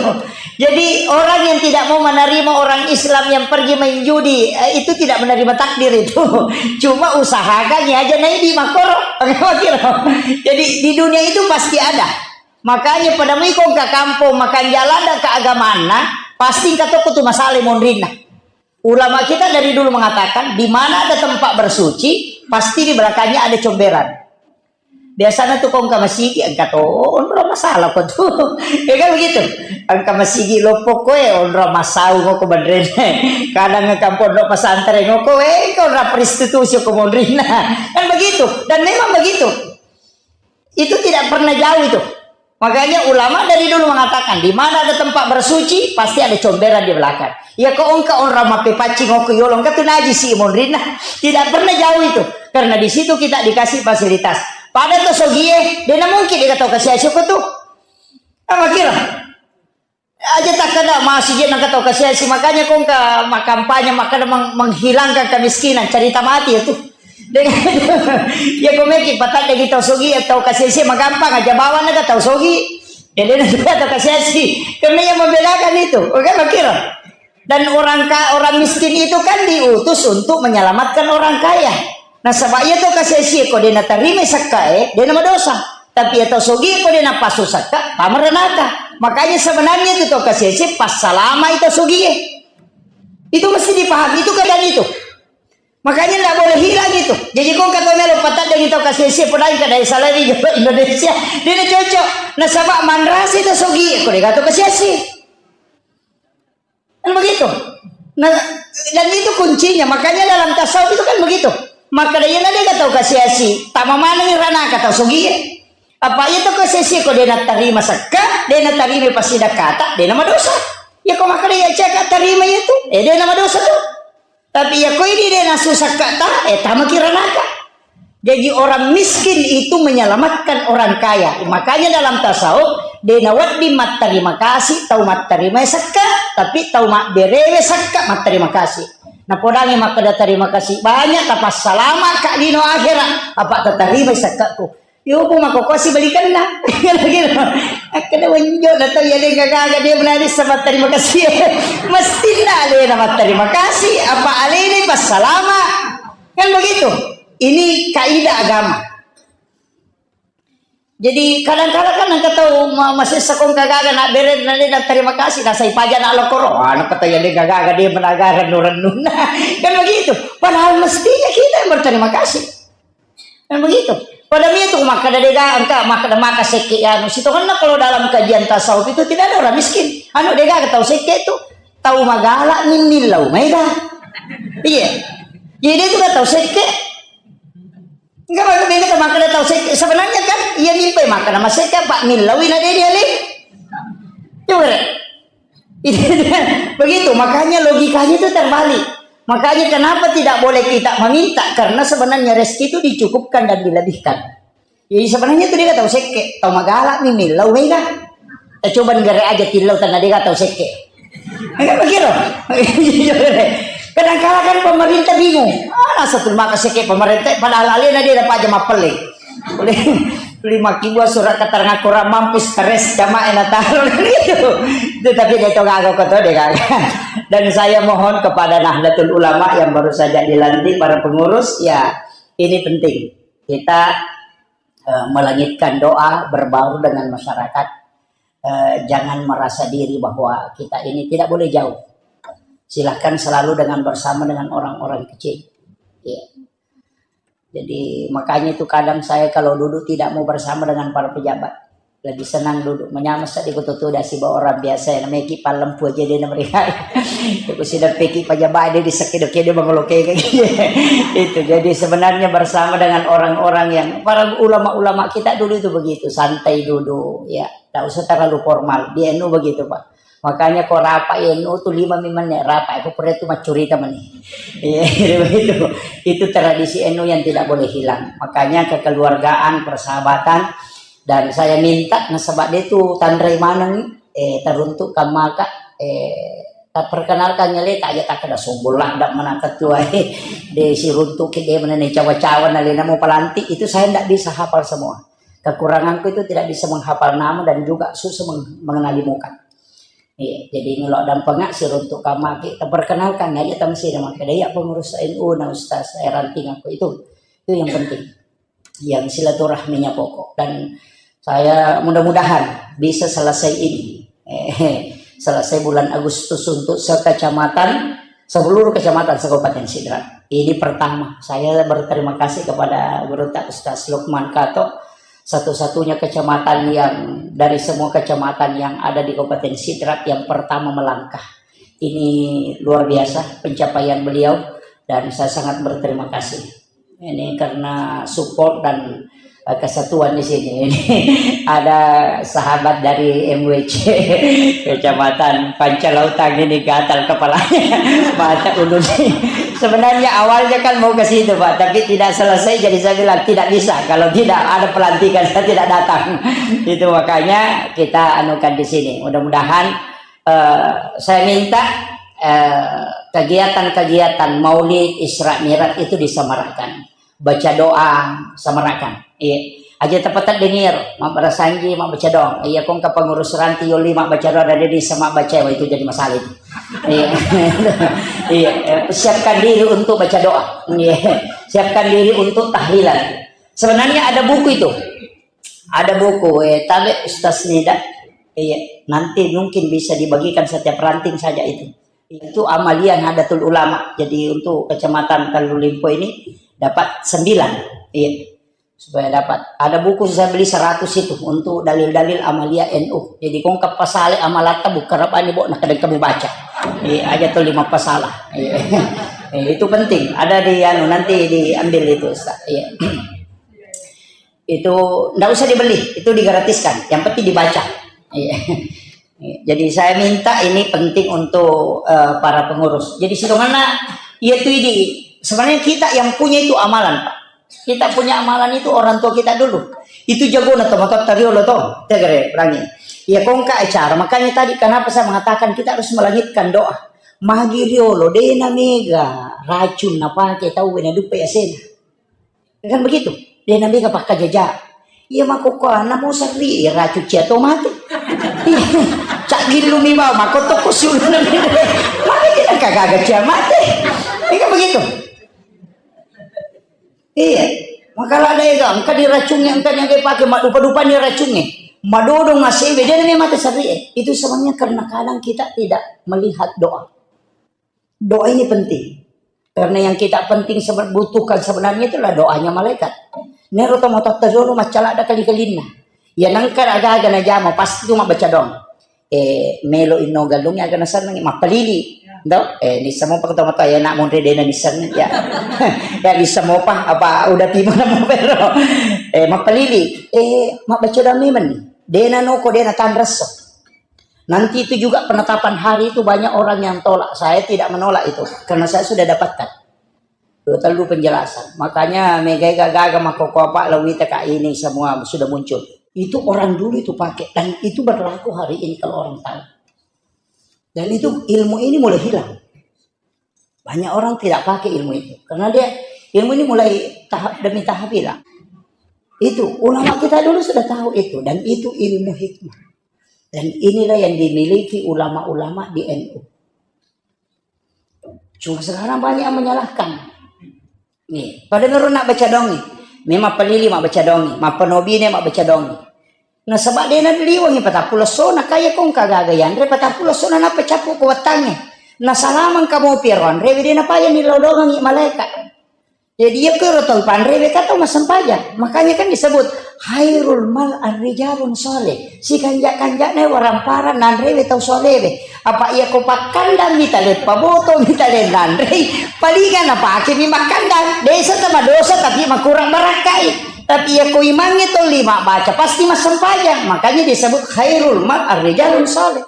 Jadi orang yang tidak mau menerima orang Islam yang pergi main judi, eh, itu tidak menerima takdir itu. Cuma usahakan ya aja naik di makoro. Jadi di dunia itu pasti ada. Makanya pada mui kong ke kampung, makan jalan dan keagamanna, pasti engka tokko tu masalah monrinna. Ulama kita dari dulu mengatakan, di mana ada tempat bersuci, pasti di belakangnya ada comberan. Biasanya tuh kong ke masigi, engka to, onro masalah ko tuh. Ya kan begitu? Engka masigi loppo koe, onro masau ko bandrene. Kadang engka pondok pesantren ko, eh, engka onro prostitusi ko monrinna. Kan begitu? Dan memang begitu. Itu tidak pernah jauh itu. Makanya ulama dari dulu mengatakan, di mana ada tempat bersuci, pasti ada comberan di belakang. Ya ko engka orang mape paccing ko yolo, engka tu najis si monrinna. Tidak pernah jauh itu. Karena di situ kita dikasih fasilitas. Pada to sogie, dena mungkin dikata kasih asyik tu. Apa kira? Aja takkeda masih je nangka tau kasiasi, makanya kong ka makampanye makkeda meng-, menghilangkan kemiskinan, cerita mati ya tuh. Dengan ya kong meki patat dagi tau sogi ya tau kasiasi magampang aja bawang naga tau sogi. Ya dena juga tau kasiasi. Karena yang membedakan itu, oke, makira. Dan orang ka-, orang miskin itu kan diutus untuk menyelamatkan orang kaya. Nasaba iya tau kasiasi ko dena tarima sakkae, dena madosa. Tapi iya tau sogie ko dena pasu sakka, tama ranaka. Makanya sebenarnya itu tau kasiasi passalama itu sogie. Itu mesti dipahami, itu keadaan itu. Makanya ndak boleh hilang itu. Jadi kong kata melo patat dari tau kasiasi, padahal kada salari Indonesia. Dena cocok. Nasaba manrasi itu sogie ko dena tau kasiasi. Kan begitu. Nah, dan itu kuncinya. Makanya dalam tasawuf itu kan begitu. Maka dia na dega tau kasiasi, tama maneng ranaka tau sogie. Apa iya tau kasiasi ko dena tarima sakka, dena tarima pasidakata, dena madosa. Ya ko maka dia caka tarima itu, eh dena madosa tu. Tapi ya ko ini dena susakka ta, eh tama ki ranaka. Jadi orang miskin itu menyelamatkan orang kaya. Makanya dalam tasawuf, dena wedding matterima kasih, tau matterima sakka, tapi tau mabberewe sakka matterima kasih. Napodangi makkeda terima kasih banyak, tapassalama ka lino akhirat, apa tatarima sakkaku. Yo, bu mako kosi balikanna. Kira-kira. Akkeda wenjo na tau ya dega gaga dia menari sama terima kasih. Mesti na alena matterima kasih, apa alena passalama. Kan begitu. Ini kaidah agama. Jadi kadang-kadang kan engka tau ma-, masessa kong kagaga na bere na de na terima kasih, na sai paja na lokoro. Ah, na kata ya de gaga de menagara rennu-rennunna. Kan begitu. Padahal mestinya kita yang berterima kasih. Kan begitu. Pada mia tu makkada dega engka makkada maka sekke anu. Sitongenna kalau dalam kajian tasawuf itu tidak ada orang miskin. Anu dega tau sekke tu tau magala mimmillau mega. Iya. Jadi dia juga tau sekke. Enggak, maksudnya itu makkada tau sekke. Sebenarnya kan, iya mimpi makkada masekke, Pak, millawi na dia dia lagi. Coba deh. Begitu, makanya logikanya itu terbalik. Makanya kenapa tidak boleh kita meminta? Karena sebenarnya rezeki itu dicukupkan dan dilebihkan. Jadi sebenarnya itu dia tau sekke, tau magala mi millau mega. Eh, coba negara aja tillau tanah dia tau sekke. Enggak begitu. Kadang kala kan pemerintah bingung. Ah, satu maka sekke pemerintah, padahal alena dia dapat aja mapelle. Boleh lima kibua surat keterangan kurang mampu, stres jamaah yang natal gitu. Itu tapi dia itu kagak kau tahu dia kagak. Dan saya mohon kepada Nahdlatul Ulama yang baru saja dilantik, para pengurus, ya, ini penting. Kita eh, melangitkan doa, berbaur dengan masyarakat. Eh, jangan merasa diri bahwa kita ini tidak boleh jauh. Silahkan selalu dengan bersama dengan orang-orang kecil. Ya. Jadi makanya itu kadang saya kalau duduk tidak mau bersama dengan para pejabat. Lebih senang duduk menyamessa di kutu tuda siba orang biasa yang namanya ki palempu aja dia mereka. Aku sudah peki pajaba dia di sakit dia bangolo keke. Itu jadi sebenarnya bersama dengan orang-orang yang para ulama-ulama kita dulu itu begitu, santai duduk, ya, tidak usah terlalu formal. Di N U begitu, Pak. Makanya ko rapat N U tu lima menit rapat, aku pernah itu macurita mani. Iya, begitu. Itu tradisi N U yang tidak boleh hilang. Makanya kekeluargaan, persahabatan, dan saya minta nasaba de tu tanrai maneng, eh, teruntuk kamaka, eh, tak perkenalkan nyale tak aja tak ada sombong lah dak mana ketua, eh, de siruntuk ke de mana cawa-cawa nalena mau pelantik itu saya ndak bisa hafal semua. Kekuranganku itu tidak bisa menghafal nama dan juga susah meng- mengenali muka. Iya, jadi ngelok dampengak siruntuk kamaki, tak perkenalkan aja tang sih nama kedaya pengurus N U na Ustaz saya ranting aku itu. Itu yang penting. Yang silaturahminya pokok. Dan saya mudah-mudahan bisa selesai ini. Eh, selesai bulan Agustus untuk sekecamatan, seluruh kecamatan se-Kabupaten Sidrap. Ini pertama, saya berterima kasih kepada Guru Tak Ustaz Lukman Kato, satu-satunya kecamatan yang dari semua kecamatan yang ada di Kabupaten Sidrap yang pertama melangkah. Ini luar biasa pencapaian beliau dan saya sangat berterima kasih. Ini karena support dan, eh, kesatuan di sini. Ini ada sahabat dari M W C Kecamatan Pancalautang ini gatal kepalanya, mata ulun. Sebenarnya awalnya kan mau ke situ, Pak, tapi tidak selesai, jadi saya bilang tidak bisa kalau tidak ada pelantikan, saya tidak datang. Itu makanya kita anukan di sini. Mudah-mudahan, eh, saya minta, eh, kegiatan-kegiatan Maulid, Isra Mi'raj itu disemarakkan. Baca doa, semarakan. Iya. Aja tepat dengar, mabbarasanji, mabbaca doa. Iya, kong ke pengurus ranti yoli mabbaca doa dari desa mabbaca, wah, itu jadi masalah itu. Iya. Iya, eh, siapkan diri untuk baca doa. Iya. Siapkan diri untuk tahlilan. Sebenarnya ada buku itu. Ada buku, eh, tabe Ustaz Nida. Iya, nanti mungkin bisa dibagikan setiap ranting saja itu. Itu amalia Nahdlatul Ulama. Jadi untuk Kecamatan Tellu Limpo ini dapat sembilan. Iya. Supaya dapat. Ada buku saya beli seratus itu untuk dalil-dalil amalia N U. Jadi kong ke pasale amalatta buka rabani bo na kadang kamu baca. Iya, aja tuh lima pasalah. Iya. Eh, itu penting. Ada di anu nanti diambil itu, Ustaz. Iya. Itu ndak usah dibeli, itu digratiskan. Yang penting dibaca. Iya. Jadi saya minta ini penting untuk, eh, para pengurus. Jadi sidonganna iya tu idi. Sebenarnya kita yang punya itu amalan, Pak. Kita punya amalan itu orang tua kita dulu. Itu jago na tomato tariolo to. Tegere perangi. Ya kongka acara. Makanya tadi kenapa saya mengatakan kita harus melangitkan doa. Magi riolo dena mega racun napake tau wena dupe asena. Kan begitu? Dena mega pakkajaja. Iya makkokkoanna mo serri, iya racun cia to mate. Cak gillu mi bau, makkotokko siuluna mi. Mate kita kagaga cia mate. Iya kan begitu? Iya. Makala ada ega, engka diracungi, engka nyaga pake, madupa-dupa ni racungi. Madodong asewe, dia namanya mate serri. Itu sebenarnya karena kadang kita tidak melihat doa. Doa ini penting. Karena yang kita penting sebe-, butuhkan sebenarnya itulah doanya malaikat. Nero to matotta dulu maccalada kali-kalinna. Ya nangka aga-aga najama pasti tu mabbaca doang. Eh, melo inno galung aga naseneng mappalili. Do, eh, nissamo pa to matoa ya nak monre dena nisseng ya. Ya nissamo pa apa udah tiba namo pero. Eh, mappalili. Eh, mabbaca doang memang ni. Dena noko dena tanresso. Nanti itu juga penetapan hari itu banyak orang yang tolak. Saya tidak menolak itu karena saya sudah dapatkan dua tellu penjelasan. Makanya megai gaga makoko apa lawita kak ini semua sudah muncul. Itu orang dulu itu pakai dan itu berlaku hari ini kalau orang tahu. Dan itu ilmu ini mulai hilang. Banyak orang tidak pakai ilmu itu karena dia ilmu ini mulai tahap demi tahap hilang. Itu ulama kita dulu sudah tahu itu dan itu ilmu hikmah. Dan inilah yang dimiliki ulama-ulama di N U. Cuma sekarang banyak yang menyalahkan. Nih, pada nurun nak baca dong nih. Memang pelili mak baca dong nih, mak penobine mak baca dong nih. Nasaba dena liwangi patappulo essona kaya kong kagaga yanre patappulo essona nappa cappu ko wettangnge. Nasalamang kamopi ero anrewe dena paya ni lodongangi malaeka. Jadi iya kero tau panrewe ka tau massempajang. Makanya kan disebut Khairul mal arrijalun soleh. Sikanja-kanjana waramparang nanrewe tau solewe. Apa iya ko pakkandang mitale paboto mitale nanrei, palinga napake mi makkandang. Desa tama dosa tapi makurang barakkai. Tapi iya ko imangnge tau lima baca pasti massempajang. Makanya disebut khairul mal arrijalun soleh.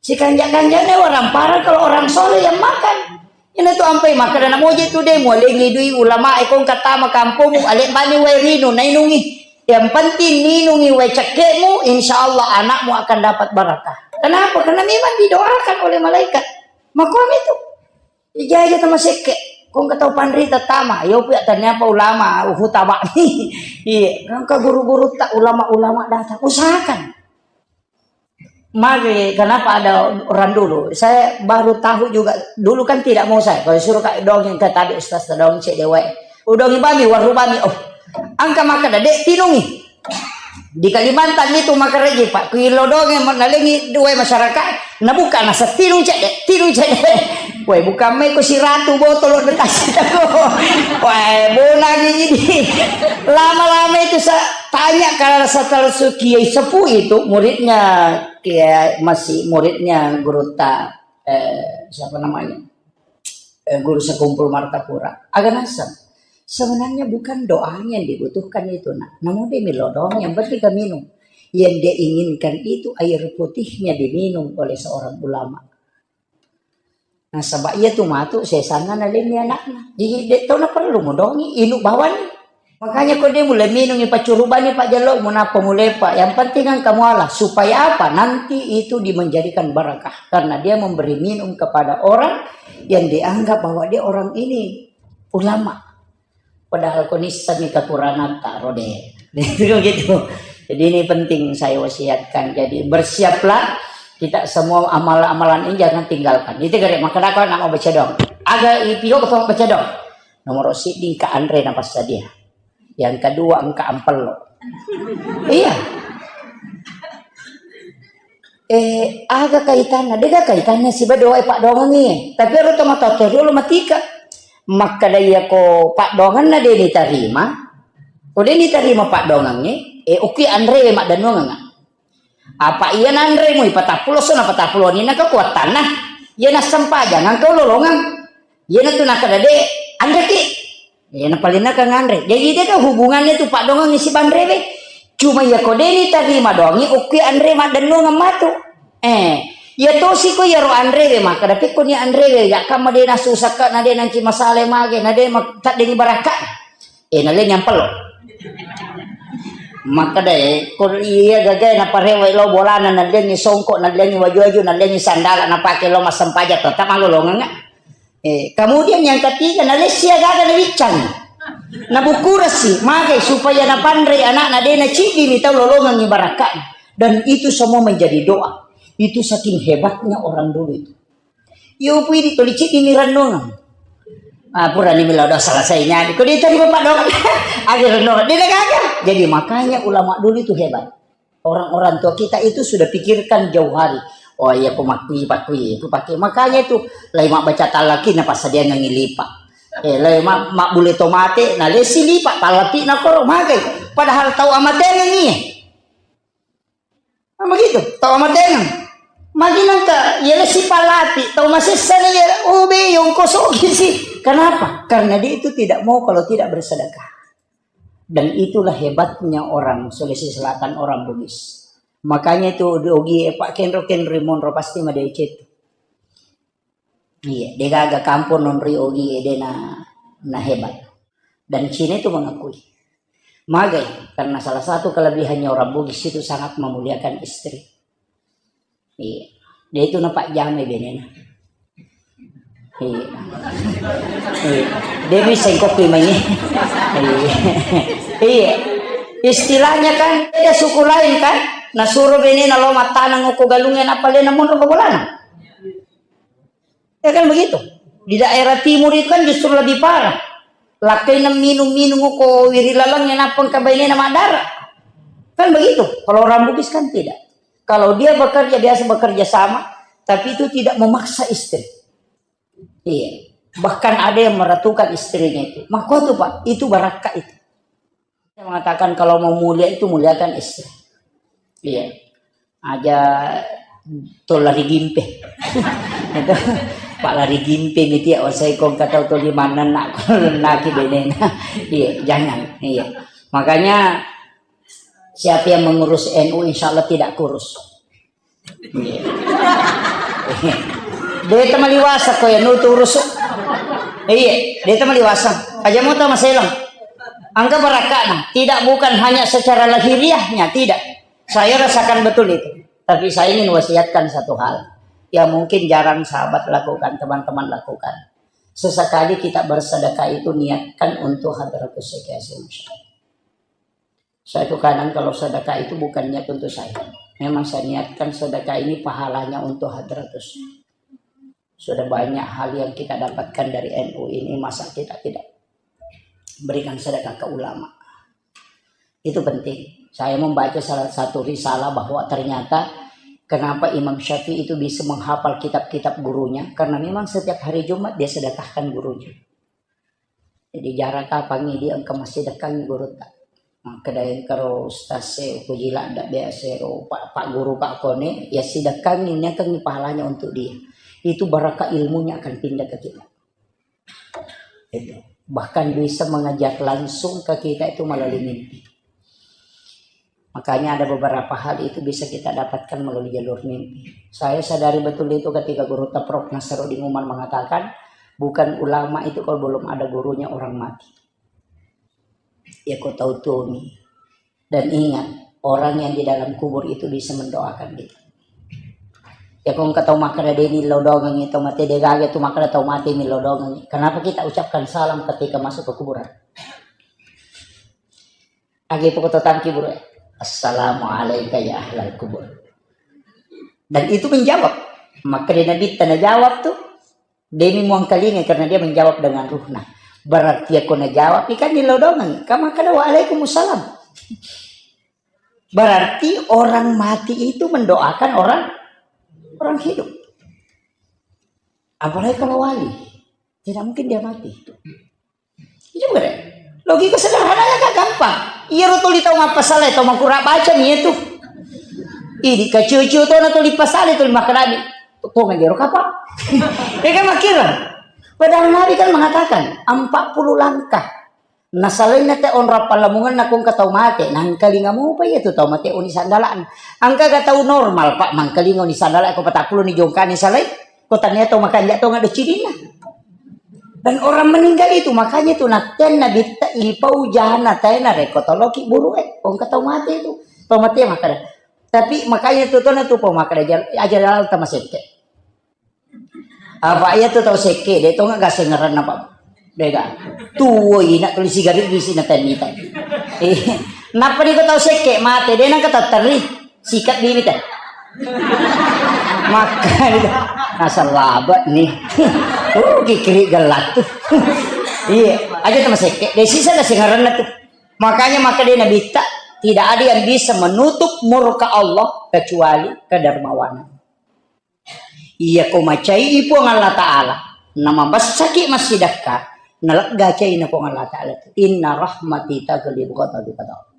Sikanja-kanjana waramparang kalau orang soleh yang makan. Ina tu ampai makan anak moje tu deh, mualengi dui ulama e kong katama kampung, alek bani wae rinu, nainungi. Yang penting ninungi wae cekekmu, insya Allah anakmu akan dapat barakah. Kenapa? Karena memang didoakan oleh malaikat. Makom itu. Ija aja sama sekke. Kong katau panrita tama, yo pia tanya apa ulama, uhu taba. Iya, kan ke guru-guru tak ulama-ulama datang. Usahakan. Mage, kenapa ada orang dulu? Saya baru tahu juga. Dulu kan tidak mau saya. Kalau suruh kak dongeng ke tadi ustaz dongeng cek dewa. Udongi bami, waru bami. Oh, angka maka dek tinungi. Di Kalimantan itu maka reji pak. Kuilo dongeng nalengi dua masyarakat. Nabuka nasa tinung cek dek, tinung cek dek. Woi, bukan meko siratu botol udah kasih tahu. Woi, bonang ini. Lama-lama itu saya tanya kalau setelah su kiai sepuh itu muridnya Kiai masih muridnya guru ta eh, siapa namanya? Eh, guru sekumpul Martapura. Agak nasem. Sebenarnya bukan doanya yang dibutuhkan itu nak. Namun dia milo doang yang penting kan minum. Yang dia inginkan itu air putihnya diminum oleh seorang ulama. Nasaba iya tu matu sesanna nalenni anakna. Jadi dek tau na perlu modongi inu bawani. Makanya ko dia mulai minum ipa curubani pak jalo munapa mulai pak. Yang penting kan kamu Allah supaya apa? Nanti itu dimenjadikan barakah karena dia memberi minum kepada orang yang dianggap bahwa dia orang ini ulama. Padahal ko nissengngi kakuranganta rode. Itu gitu. Jadi ini penting saya wasiatkan. Jadi bersiaplah kita semua amalan-amalan ini jangan tinggalkan. Itu gare maka dakwa nak mau baca dong. Aga ipio ko baca dong. Nomor siddi engka anre na passadia. Yang kedua engka ampello. Iya. Eh, aga kaitanna? Dega kaitanna siba doa e paddoangengngi. Tapi ero tomatoa toriolo matika. Makkeda iyako paddoangenna de nitarima, ko de nitarima paddoangengnge, eh, okki anrewe maddennuangengnga. Apa iya nanremu ipatappulo so napatappuloni na kekuatanna. Iya nassempajang engka ulolongeng. Iya natu nakkeda de anreki. Iya napalinna ka nganre. Jadi dega hubungannya tu paddoangengngi siba anrewe. Cuma iya ko de nitarima doangi okki anre maddennuangeng matu. Eh, iya tosi ko iyaro anrewe makkeda pekkoni anrewe ya kamma de nasusakka na de nangki masale mage na de ma-, taddengi barakka. Eh, nalenni ampello. Makkeda e, ko iya gagae naparewe lo bolana nalenni songko nalenni waju-waju nalenni sandala napake lo massempajang tetap malolongengnga. Eh, kemudian yang ketiga, nalessi agaga nawiccang. Nabukurasi, magai supaya napanrei anakna de naciddimi tau lolongengngi barakka'na. Dan itu semua menjadi doa. Itu saking hebatnya orang dulu itu. Yo pui di toli ciddimi renungan. Ah, purani melo doa selesainya. Ko dia tadi bapak doa. Akhir renungan. Dia gagal. Jadi makanya ulama dulu itu hebat. Orang-orang tua kita itu sudah pikirkan jauh hari. Oh iya, ku makkui, pakkui, ku pakai. Makanya itu, lai mabbaca talaki na passadiangengngi lipa. Eh, lai ma-, mabbule to mate, na lesi lipa, talapi na koro, magai. Padahal tau amatengengngi. Nah, begitu, tau amatengeng. Magi nangka, iya lesi palapi, tau masessa na iya, oh be, yongko sogi sih. Kenapa? Karena dia itu tidak mau kalau tidak bersedekah. Dan itulah hebatnya orang Sulawesi Selatan, orang Bugis. Makanya itu di Ogi e, Pak, kenro-kenro monro pasti madeceng. Iya, degaga kampung nonri Ogi e, dena, na hebat. Dan Cina itu mengakui. Magai, karena salah satu kelebihannya orang Bugis itu sangat memuliakan istri. Iya. Dia itu nampak jame benena. Iya. Iya. Dia bisa kopi mai. Iya. Iya. Istilahnya kan beda suku lain kan. Nah suruh benena lo matanang uko galungnya apa lena mundur ke bolana. Ya kan begitu. Di daerah timur itu kan justru lebih parah. Lakkaina minum-minum ko wiri laleng yang apa engka bainena madara. Kan begitu. Kalau orang Bugis kan tidak. Kalau dia bekerja biasa bekerja sama, tapi itu tidak memaksa istri. Iya. Bahkan ada yang meratukan istrinya itu. Maka tuh Pak, itu barakka itu. Saya mengatakan kalau mau mulia itu muliakan istri. Iya. Aja to lari gimpe. Itu, Pak lari gimpe miti ya, saya kong kata to di mana nak naki benena. Iya, jangan. Iya. Makanya siapa yang mengurus N U insya Allah tidak kurus. Iya. Deta maliwasa ko ya nu turus. Iya, deta maliwasa. Aja mau tama selang. Angka barakakna, tidak bukan hanya secara lahiriahnya, tidak. Saya rasakan betul itu. Tapi saya ingin wasiatkan satu hal yang mungkin jarang sahabat lakukan, teman-teman lakukan. Sesekali kita bersedekah itu niatkan untuk hadratus sekalian. Saya itu kadang kalau sedekah itu bukan niat untuk saya. Memang saya niatkan sedekah ini pahalanya untuk hadratus. Sudah banyak hal yang kita dapatkan dari N U ini, masa kita tidak berikan sedekah ke ulama? Itu penting. Saya membaca salah satu risalah bahwa ternyata kenapa Imam Syafi'i itu bisa menghafal kitab-kitab gurunya, karena memang setiap hari Jumat dia sedekahkan gurunya. Jadi jarang kapangi dia engka masih dekang gurutta. Makkeda engka ro ustaz e, upoji ladda biasa ro pak, pak guru pak kone, ya sidekangi, niakangi pahalanya untuk dia. Itu barakah ilmunya akan pindah ke kita. Itu. Bahkan bisa mengajar langsung ke kita itu melalui mimpi. Makanya ada beberapa hal itu bisa kita dapatkan melalui jalur mimpi. Saya sadari betul itu ketika gurutta Prof Nasruddin Umar mengatakan, bukan ulama itu kalau belum ada gurunya orang mati. Ya kau tahu tuh nih. Dan ingat, orang yang di dalam kubur itu bisa mendoakan kita. Ya kau engka tau makkeda de' ni lo dongengi tau mate, de' gaga tu makkeda tau mate ni lo dongengi. Kenapa kita ucapkan salam ketika masuk ke kuburan? Agi poko to tangki buru, "Assalamualaikum ya ahlal kubur." Dan itu menjawab. Maka di Nabi tanya jawab tuh, demi muangkalinga karena dia menjawab dengan ruhna. Berarti aku najawab ikan di lodongan. Kamu kada "Waalaikumsalam." Berarti orang mati itu mendoakan orang orang hidup. Apalagi kalau wali, tidak mungkin dia mati. Iya, bukan? Logika sederhananya kan gampang. Iya, ro tuli tau mappasala, tau makura baca nih itu. Ini kaciu-ciu tona tuli pasala, tuli makkadani. Tong aja ro kapa. Ya kan, makkira. Padahal Nabi kan mengatakan empat puluh langkah. Nasalainna te onrong pallamungenna ko engka tau mate, nangkalinga mopa iya tu tau mate oni sandala'na. Engka ga tau normal, Pak, mangkalinga oni sandala' ko patappulo ni jongkani salai, ko tania tau makanja' tonga do cininna. Dan orang meninggal itu, makanya itu nattenna bitta ipau jana taena rekko toloki burue, ko engka tau mate itu. Tau mate makkada. Tapi makanya itu tona tu pau makkada jal-, aja laleng tamasekke. Apa iya tu tau sekke, de' tonga gasengeranna, Pak. De' ga. Tuo ina tuli sigaret bisi na temita. Eh, napa di ko tau sekke mate, de' nangka tatteri. Sikat bibit, eh. Maka itu. Asal labak nih. Uh, kikiri gelat tuh. Iya, aja tamasekke. De' sisa gasengeranna tuh. Makanya maka dia Nabi tak, tidak ada yang bisa menutup murka Allah kecuali kedermawanan. Iya ko macai Puang Allah Ta'ala, namabessaki massidakka, nalegga caina Puang Allah Ta'ala tu. "Inna rahmati taghlibu ghadabi," kata Allah.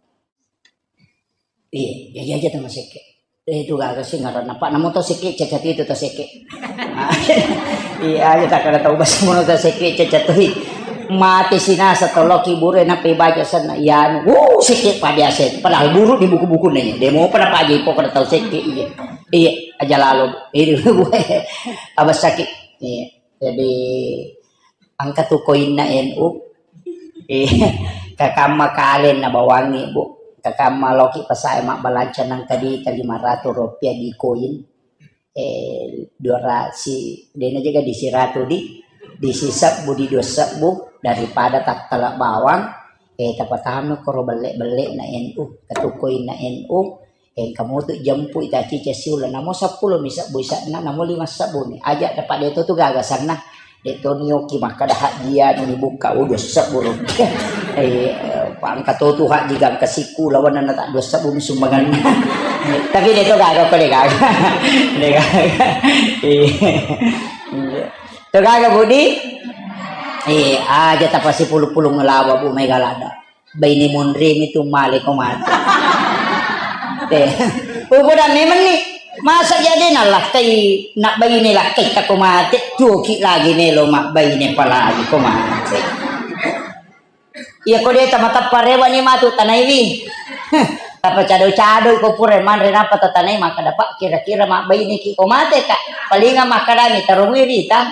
Iya, iya, iya, aja tamasekke. Eh, itu gaga sih ngaranna, Pak. Namo tau sekke, cacat itu tau sekke. Iya, aja tak ada tau bahasa mono tau sekke, cacat tu. Mate sinasa toloki bure, nape baca sana. Iya, anu, uh, sekke, Pak, biasa itu. Padahal buruk di buku-buku nih. Dia mau pada pagi, pokoknya tau sekke, iya. Iya, aja lalu. Ini, abas sakit. Iya. Jadi, engka tu koinna N U. Eh, kakamma kalenna bawangngi, Bu. Kakamma loki pasae mabbalanca nangka di lima ratus rupiah di koin. Eh, dua ratus, dena jaga di siratu di, di sisebbu, di dua sebbu, daripada tattala bawang, eh, tapatama koro belle-belle na N U, katu koinna N U, Engka motu jempu ita cica siula, namo seppulo mi sebbu isanna, namo lima sebbu mi. Aja dapat de' to tu gaga sanna. De' to nioki makkada hajjia ni bukka, oh, dua sebbu rupiah. Eh, pangka to tu hajji gangka siku lawan na tak dua sebbu mi sumbanganna. Tapi de' to gaga ko de' gaga. De' gaga. Iya. To gaga budi. Eh, aja tapasi pulu-pulu ngelawa bu mega lada. Baine monremi tu male ko mate. Te. Upoda memang ni. Masa jadi na lakkai, na baine lakkai ta ko mate, tuoki lagi melo mabbaine apalagi ko mate. Iya ko de tamatappa rewa ni matu tanaiwi. Tapa cado-cado ko pura manre napa tatanai maka dapat kira-kira mabbaine ki ko mate ka. Palinga makkadami tarungui rita.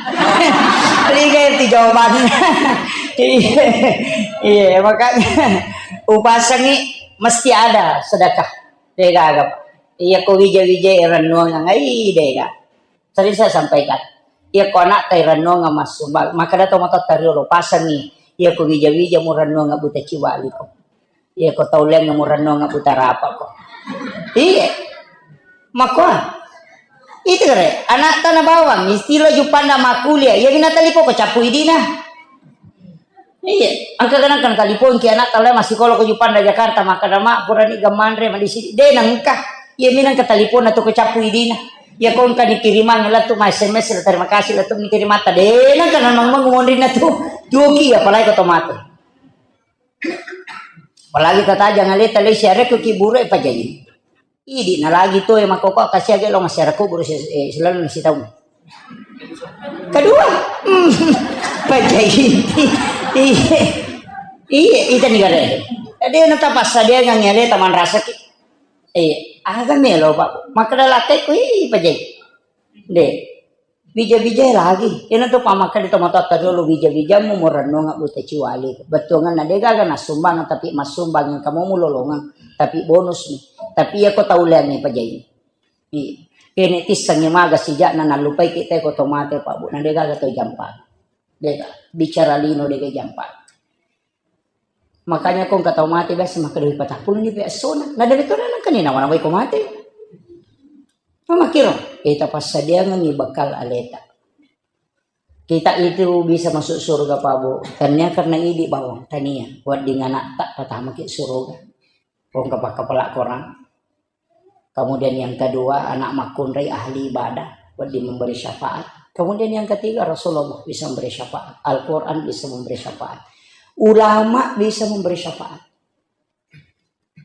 Palinga itu jawabannya. Iya, iya, makanya upasangi mesti ada sedekah. Degaga. Iya ko wija-wija rennuang ngai dega. Sering saya sampaikan. Iya ko anak tai rennuang massu, maka da to mata tariolo pasangi. Iya ko wija-wija mu rennuang buta ciwali ko. Iya ko tau leng mu rennuang buta rapa ko. Iya. Makko. Itu kare, anak tanah bawang, istilah jupanda makuliah. Iya mina talipo ko capu idina. Iya, engka kadang kan talipongki anak tau lea massikola ko Juppanda Jakarta, makkada, "Ma, purani gammanre ma di sini." De nengka. Iya minang ke taliponna tu ko cappu idina. Iya ko engka ni kirimang lettu ma S M S, terima kasih lettu ni kirimata. De nengka nanang monrinna tu. Tuoki apalagi ko tomate. Apalagi tata jangan leta lei siare ko kiburu e pajai. Idi na lagi to e makkokko kasiage lo masyarakat guru si-, eh, selalu nasi tahu. Kedua, hmm, pajai. Iya, iya, ita ni gare. Jadi na tapasadiangang yale taman rasaki. Iya, aga melo Pak. Makkada lakkai ku, ih, pajai. De. Bija-bija lagi. Ina tu pamaka di tomatoatta riolo bija-bijamu murennunga buta ciwali. Bettuanganna de gaga nassumbang tapi massumbang engka mau mulolongang. Tapi bonus ni. Tapi iya ko tau leangngi pajai. Iya. Kene tissengi maga sijakna nallupai kita ko tomate Pak Bu. Na de gaga to jampa. De gaga. Bicara lino de gaga jampa. Makanya ko engka tau mate biasa makkeda patappulo ni pe essona. Na de betul nang kani nawa-nawai ko mate. Mamakiro, kita passadiangengi bekal aleta. Kita itu bisa masuk surga Pak Bu. Tania karena idi bawang, tania. Wedding anakta patamaki surga. Ko engka pakkapala Quran. Kemudian yang kedua, anak makkunrai ahli ibadah, wedding memberi syafaat. Kemudian yang ketiga, Rasulullah bisa memberi syafaat. Al-Quran bisa memberi syafaat. Ulama bisa memberi syafaat.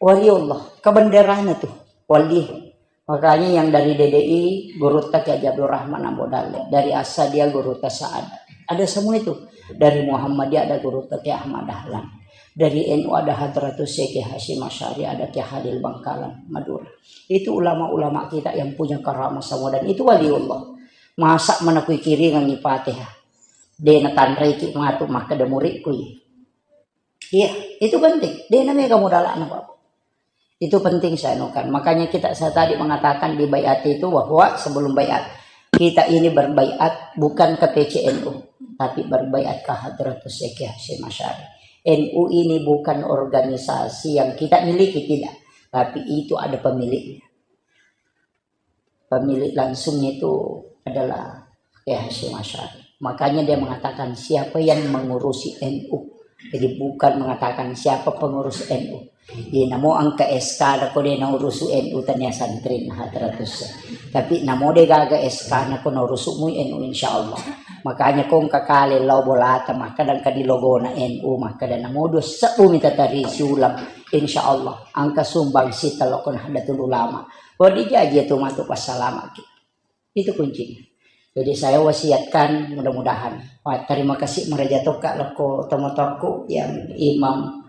Waliullah, kebenderana tuh, wali. Makanya yang dari D D I, gurutta Kiai Haji Abdul Rahman Ambo Dalle. Dari Asadia, gurutta Saad. Ada semua itu. Dari Muhammadiyah ada gurutta Kiai Ahmad Dahlan. Dari N U ada Hadratus Syekh Hasyim Asy'ari, ada Kiai Halil Bangkalan, Madura. Itu ulama-ulama kita yang punya karamah semua dan itu waliullah. Masa mana kui kiringan ni Fatihah. De natanrei ki matu makkeda murid kui. Iya, itu penting. De namega modalana Pak. Itu penting saya anukan. Makanya kita saya tadi mengatakan di baiat itu bahwa sebelum baiat kita ini berbaiat bukan ke P C N U, tapi berbaiat ke Hadratus Syekh Hasyim Asy'ari. N U ini bukan organisasi yang kita miliki, tidak, tapi itu ada pemiliknya. Pemilik langsungnya itu adalah Kiai Hasyim Asy'ari. Makanya dia mengatakan siapa yang mengurusi N U. Jadi bukan mengatakan siapa pengurus N U. Jadi namo engka S K na ko de naurusu N U tania santri na Hadratus. Tapi namo de gaga S K na ko naurusu mu N U insyaallah. Makanya ko engka kale lao bolata maka dan kadi logona N U maka dan namo dua sebbu mita tari siulang insyaallah engka sumbang sita lokon Nahdlatul Ulama. Ko dijaji tu matu passalamaki. Itu kuncinya. Jadi saya wasiatkan mudah-mudahan. Wah, terima kasih maraja tokka lokko tomatoakku yang imam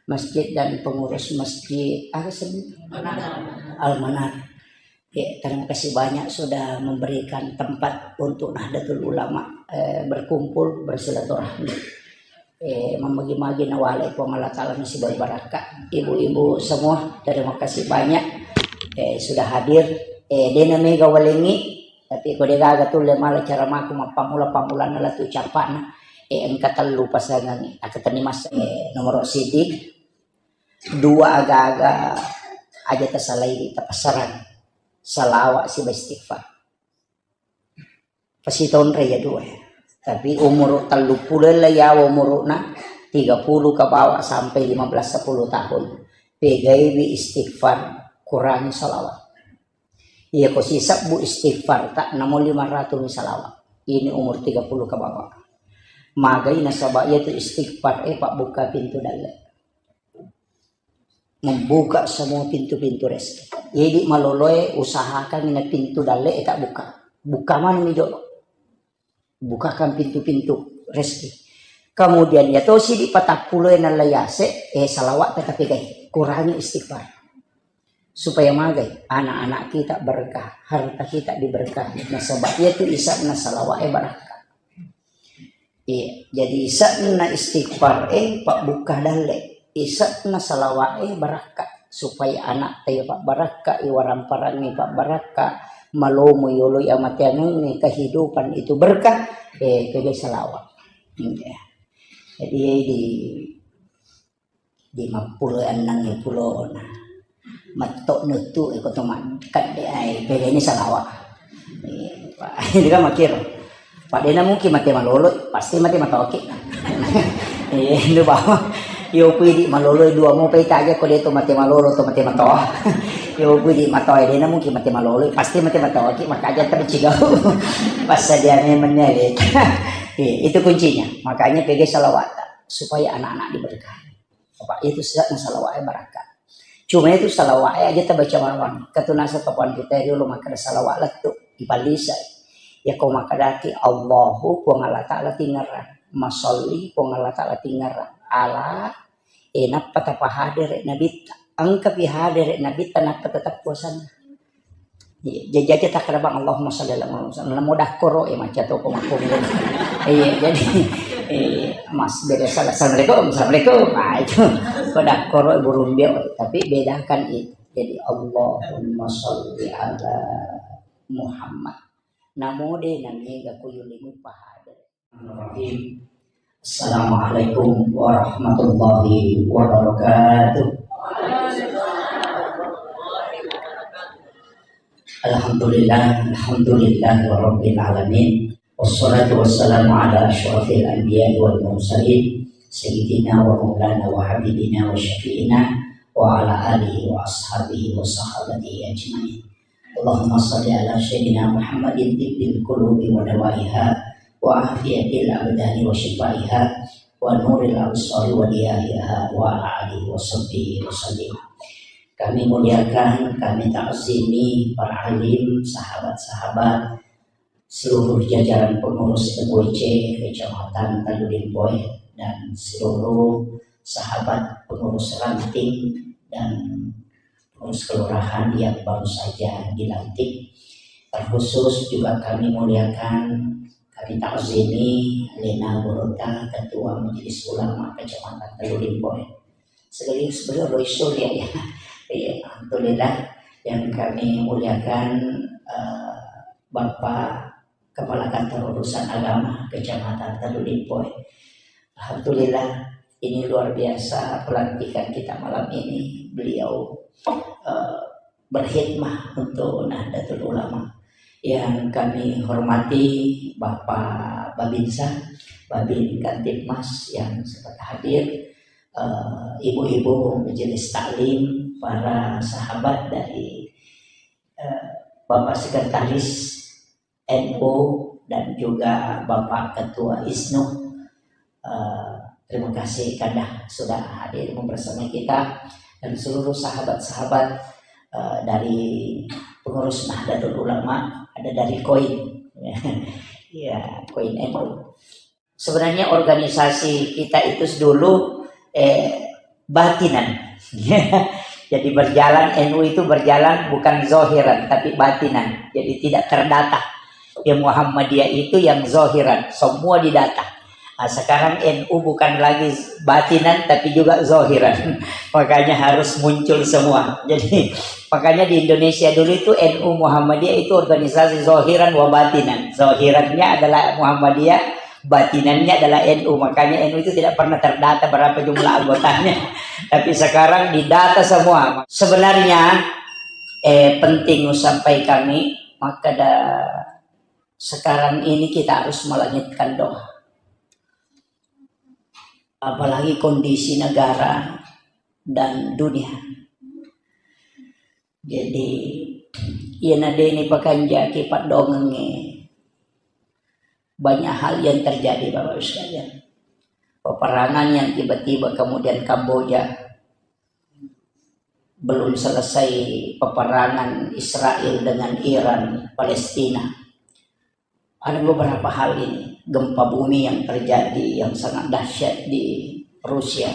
masjid dan pengurus masjid apa sih? Al-Manar. Ya, terima kasih banyak sudah memberikan tempat untuk Nahdlatul Ulama eh, berkumpul bersilaturahmi. Eh, mamagi-magi nawalai Puang Allah Ta'ala nasibari barakka. Ibu-ibu semua, terima kasih banyak eh, sudah hadir. Eh, dena mega walengi, tapi ko de gaga tulle mala cara maku mappammula-pammulana latu cappana. Eh, engka tellu pasangan, eh, akatenni massa, eh, nomor sidi, dua aga-aga aja tasalai tapassarang. Salawat siba istighfar. Pasitonre ya dua. Tapi umur tellu puluh lah ya umurna tiga puluh ke bawah sampai lima belas sepuluh tahun. Pegaiwi istighfar, kurangi salawat. Iya ko sisebbu istighfar tak namo lima ratus mi salawat. Ini umur tiga puluh ke bawah. Magai nasaba iya tu istighfar eh pak buka pintu dalle. membuka semua pintu-pintu rezeki. Jadi maloloe usahakan na pintu dalle e tak buka. Buka mani jolo. Bukakan pintu-pintu rezeki. Kemudian ya tosi di patappulo e nalla yase, eh, salawat tetapi gai. Kurangi istighfar. Supaya magai anak-anak kita berkah, harta kita diberkahi. Nasaba iya tu isa'na salawat e barakka. Iya, jadi isa'na istighfar e pabbuka dalle, isa'na salawat e barakka, supaya anak tayo pabbarakka, iwaramparang e pabbarakka, malomo yolo amateangengnge kehidupan itu berkah, eh, kega salawat. Iya. Jadi di di mappulo enneng e pulona. Matto nuttu e ko to makkadde ai pegani salawa. Ini kan makir. Padena mungkin mate malolo, pasti mate matoki. Eh, itu bawa. Yo pui di malolo dua mau pai taja ko dia to mate malolo to mate matoa. Yo pui di matoa dena mungkin mate malolo, pasti mate matoki, makanya tercigau. Pas dia memangnya. Iya, itu kuncinya. Makanya pegani salawat supaya anak-anak diberkahi. Apa itu sisa'na salawa'e barakka. Cuma itu salawa'e aja tabaca mawang. Katunasa topan kita dulu maka ada salawat lettu ipalisa. Ya kau makadaki Allahu Puang Allah Ta'ala tingerang. Masalli Puang Allah Ta'ala tingerang. Ala enappa tapahadere nabitta. Engka pi hadere nabitta nappa tetap puasana. Iya, jajaja takkeda bang, Allahumma shalli ala Muhammad. Namo dakkoro e macca to ko makkongo. Iya, jadi eh, mas beda salah. Assalamualaikum, assalamualaikum. Nah, itu ko dakkoro e burung dia, tapi bedakan itu. Jadi Allahumma shalli ala Muhammad. Namo de namiga kuyulimu pahadere. Bismillahirrahmanirrahim. Assalamualaikum warahmatullahi wabarakatuh. Alhamdulillah, alhamdulillah rabbil alamin. Wassalatu wassalamu ala asyrafil anbiya wal mursalin, sayyidina wa maulana wa habibina wa syafi'ina wa ala alihi wa ashabihi wa sahabatihi ajmain. Allahumma shalli ala sayyidina Muhammadin tibbil qulubi wa dawaiha wa afiyatil abdani wa shifaiha wa nuril absari wa diya'iha wa ala alihi wa sahbihi wa sallim. Kami muliakan, kami ta'zimi para alim, sahabat-sahabat, seluruh jajaran pengurus M U I C Kecamatan Talu Limpoe dan seluruh sahabat pengurus ranting dan pengurus kelurahan yang baru saja dilantik. Terkhusus juga kami muliakan, kami ta'zimi Lena Gorota, Ketua Majelis Ulama Kecamatan Talu Limpoe. Sekaligus beliau Roysul ya, ya. Iya, alhamdulillah yang kami muliakan, eh, Bapak Kepala Kantor Urusan Agama Kecamatan Talu Limpoe. Alhamdulillah, ini luar biasa pelantikan kita malam ini. Beliau, eh, berkhidmah untuk Nahdlatul Ulama. Yang kami hormati Bapak Babinsa, Babin Kamtibmas yang sempat hadir, eh, ibu-ibu majelis taklim, para sahabat dari, eh, Bapak Sekretaris N U dan juga Bapak Ketua ISNU. Eh, terima kasih Kanda sudah hadir bersama kita dan seluruh sahabat-sahabat, eh, dari pengurus Nahdlatul Ulama, ada dari koin. Ya, koin N U. Sebenarnya organisasi kita itu dulu, eh, batinan. Jadi berjalan, N U itu berjalan bukan zohiran, tapi batinan. Jadi tidak terdata. Ya, Muhammadiyah itu yang zohiran, semua didata. Nah, sekarang N U bukan lagi batinan, tapi juga zohiran. Makanya harus muncul semua. Jadi makanya di Indonesia dulu itu N U Muhammadiyah itu organisasi zohiran wa batinan. Zohirannya adalah Muhammadiyah, batinannya adalah N U. Makanya N U itu tidak pernah terdata berapa jumlah anggotanya. Tapi sekarang didata semua. Sebenarnya, eh, penting sampai kami, maka da-, sekarang ini kita harus melangitkan doa. Apalagi kondisi negara dan dunia. Jadi, iya nadeni pakanjaki paddongengnge. Banyak hal yang terjadi, Bapak Ibu sekalian. Peperangan yang tiba-tiba kemudian Kamboja, belum selesai peperangan Israel dengan Iran, Palestina. Ada beberapa hal ini, gempa bumi yang terjadi yang sangat dahsyat di Rusia.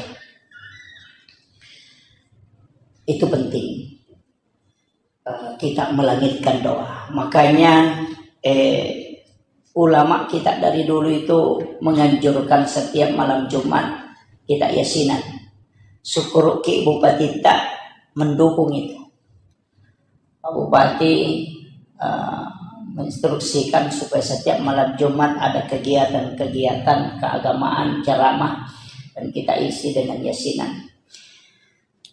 Itu penting. Eh, kita melangitkan doa. Makanya, eh, ulama kita dari dulu itu menganjurkan setiap malam Jumat kita yasinan. Syukur ki Bupati ta mendukung itu. Pak Bupati, eh, menginstruksikan supaya setiap malam Jumat ada kegiatan-kegiatan keagamaan, ceramah, dan kita isi dengan yasinan.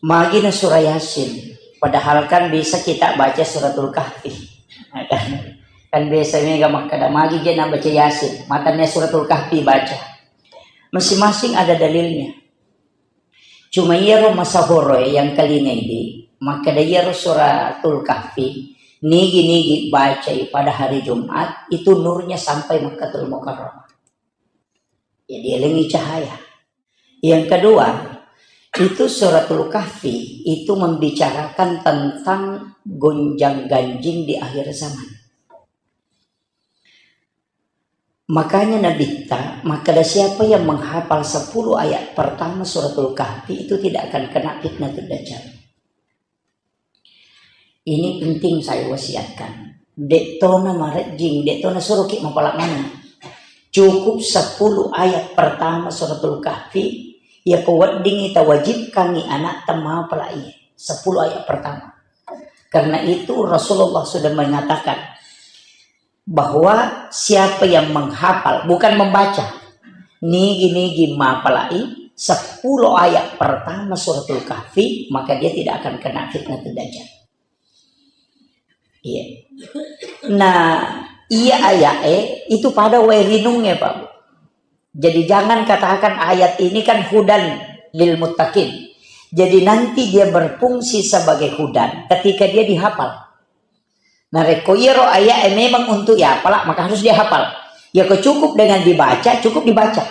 Magi na surah Yasin, padahal kan bisa kita baca suratul Kahfi. Nah, kan, kan biasa mega makkada magi je na baca Yasin, matannya suratul Kahfi baca. Masing-masing ada dalilnya. Cuma iyaro masahoroe yang kalingai di, makkada iyaro suratul Kahfi, nigi-nigi bacai pada hari Jumat, itu nurnya sampai Makkatul Mukarramah. Ya, dielengi cahaya. Yang kedua, itu suratul Kahfi itu membicarakan tentang gonjang-ganjing di akhir zaman. Makanya Nabitta makkada, siapa yang menghafal sepuluh ayat pertama suratul Kahfi itu tidak akan kena fitnatul dajjal. Ini penting saya wasiatkan. De'tona marejjing, de'tona suruki mapala maneng. Cukup sepuluh ayat pertama suratul Kahfi, ya ko weddingi tawajibkangi anak temapala iye. Sepuluh ayat pertama. Karena itu Rasulullah sudah mengatakan bahwa siapa yang menghafal, bukan membaca, nigi-nigi mapalai sepuluh ayat pertama suratul Kahfi, maka dia tidak akan kena fitnatul dajjal. Iya. Nah, iya ayat eh itu pada wae rinungnya, Pak. Jadi jangan katakan ayat ini kan hudan lil muttaqin. Jadi nanti dia berfungsi sebagai hudan ketika dia dihafal. Narekko iyaro ayat e memang untuk ya apala, maka harus dia hafal. Ya ko cukup dengan dibaca, cukup dibaca.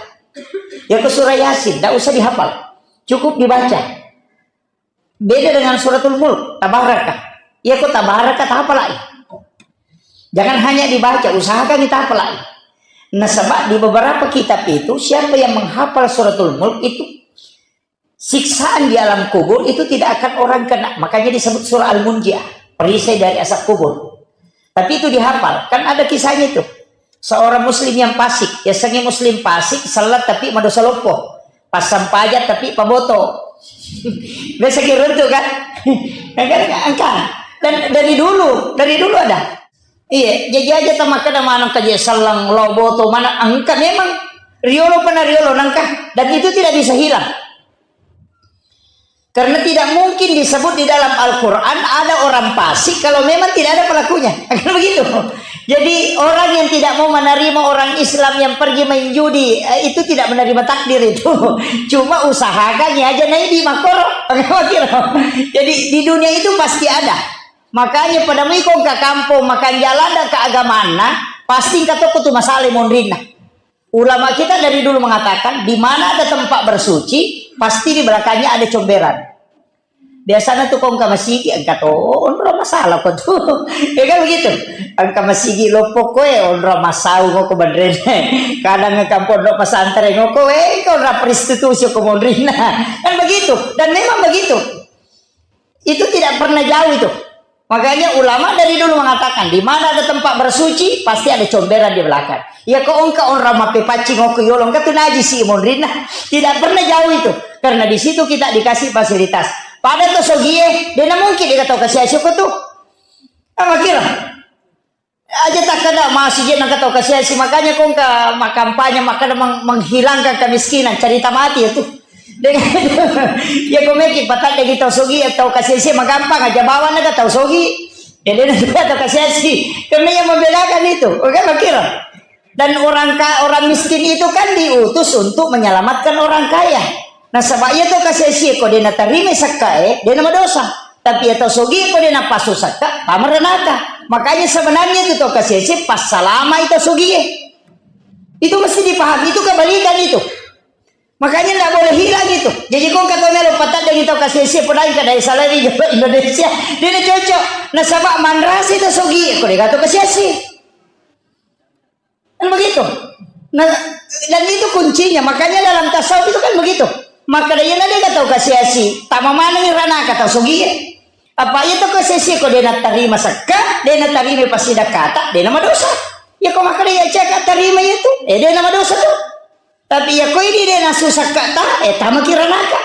Ya ko surah Yasin, tidak usah dihafal. Cukup dibaca. Beda dengan suratul Mulk, Tabaraka. Ya ko Tabaraka, tapalai. Jangan hanya dibaca, usahakan tapalai. Nasaba di beberapa kitab itu, siapa yang menghafal suratul Mulk itu siksaan di alam kubur itu tidak akan orang kena. Makanya disebut surah Al-Munjiah, perisai dari azab kubur. Tapi itu dihafal. Kan ada kisahnya itu. Seorang muslim yang fasik, ya sengi muslim fasik, salat tapi madosa loppo. Pasang pajak tapi paboto. Biasa kira itu kan? Kan engka. Dan dari dulu, dari dulu ada. Iya, jadi aja tamakada manang kaje salang lo boto mana engka memang riolo pana riolo nangka dan itu tidak bisa hilang. Karena tidak mungkin disebut di dalam Al-Quran ada orang fasik kalau memang tidak ada pelakunya. Kan begitu. Jadi orang yang tidak mau menerima orang Islam yang pergi main judi, eh, itu tidak menerima takdir itu. Cuma usahakan ya aja naik di makoro. Jadi di dunia itu pasti ada. Makanya pada mui ko engka kampong makan jalan dan keagamaan, pasti engka toko tu masalah monrinna. Ulama kita dari dulu mengatakan, di mana ada tempat bersuci, pasti di belakangnya ada comberan. Biasanya tuh kau engka masigi, engka to, onro masalah kau tuh. Ya kan begitu? Engka masigi loppo koe, onro masau ngoko bandrene. Kadang engka pondok pesantren ngoko, eh, kau ra prostitusi ko mondrina. Kan begitu. Dan memang begitu. Itu tidak pernah jauh itu. Makanya ulama dari dulu mengatakan, di mana ada tempat bersuci, pasti ada comberan di belakang. Ya ko engka orang mape paccing ngoko yolo, engka tu najisi monrinna. Tidak pernah jauh itu. Karena di situ kita dikasih fasilitas. Pada to sogie, dena mungkin dikata kasih asyik tu. Apa kira? Aja takkada masih je nangka tau kasiasi, makanya kong ka makampanye makkada meng-, menghilangkan kemiskinan, cerita mati ya tuh. Dengan ya komeki patak dagi tau sogi ya tau kasiasi magampang aja bawa naga tau sogi. Jadi nanti tau kasiasi karena yang membedakan itu, oke, kira. Dan orang ka-, orang miskin itu kan diutus untuk menyelamatkan orang kaya. Nasaba iya to kasese ko de natarima sakkae, de namadosa. Tapi iya to sogi ko de napasu sakka, tama ranaka. Makanya sebenarnya itu to kasese passalama itu sogie. Itu mesti dipahami, itu kebalikan itu. Makanya ndak boleh hilang itu. Jadi kong kata melo pataddengi tau kasiasi, podai kada salai di Indonesia. Dia na cocok. Nasaba manrasi tau sogi, ko dega tau kasiasi. Kan begitu. Nah, dan itu kuncinya. Makanya dalam tasawuf itu kan begitu. Maka dia na dega tau kasiasi. Tama maneng ranaka tau sogi. Apa iya tau kasiasi ko dena tarima sekka, dena tarima pasidakata, dena madosa. Ya ko maka dia caka tarima itu, eh dena madosa tuh. Tapi iya ko idi de nasu sakkata, eh, tamaki ranaka.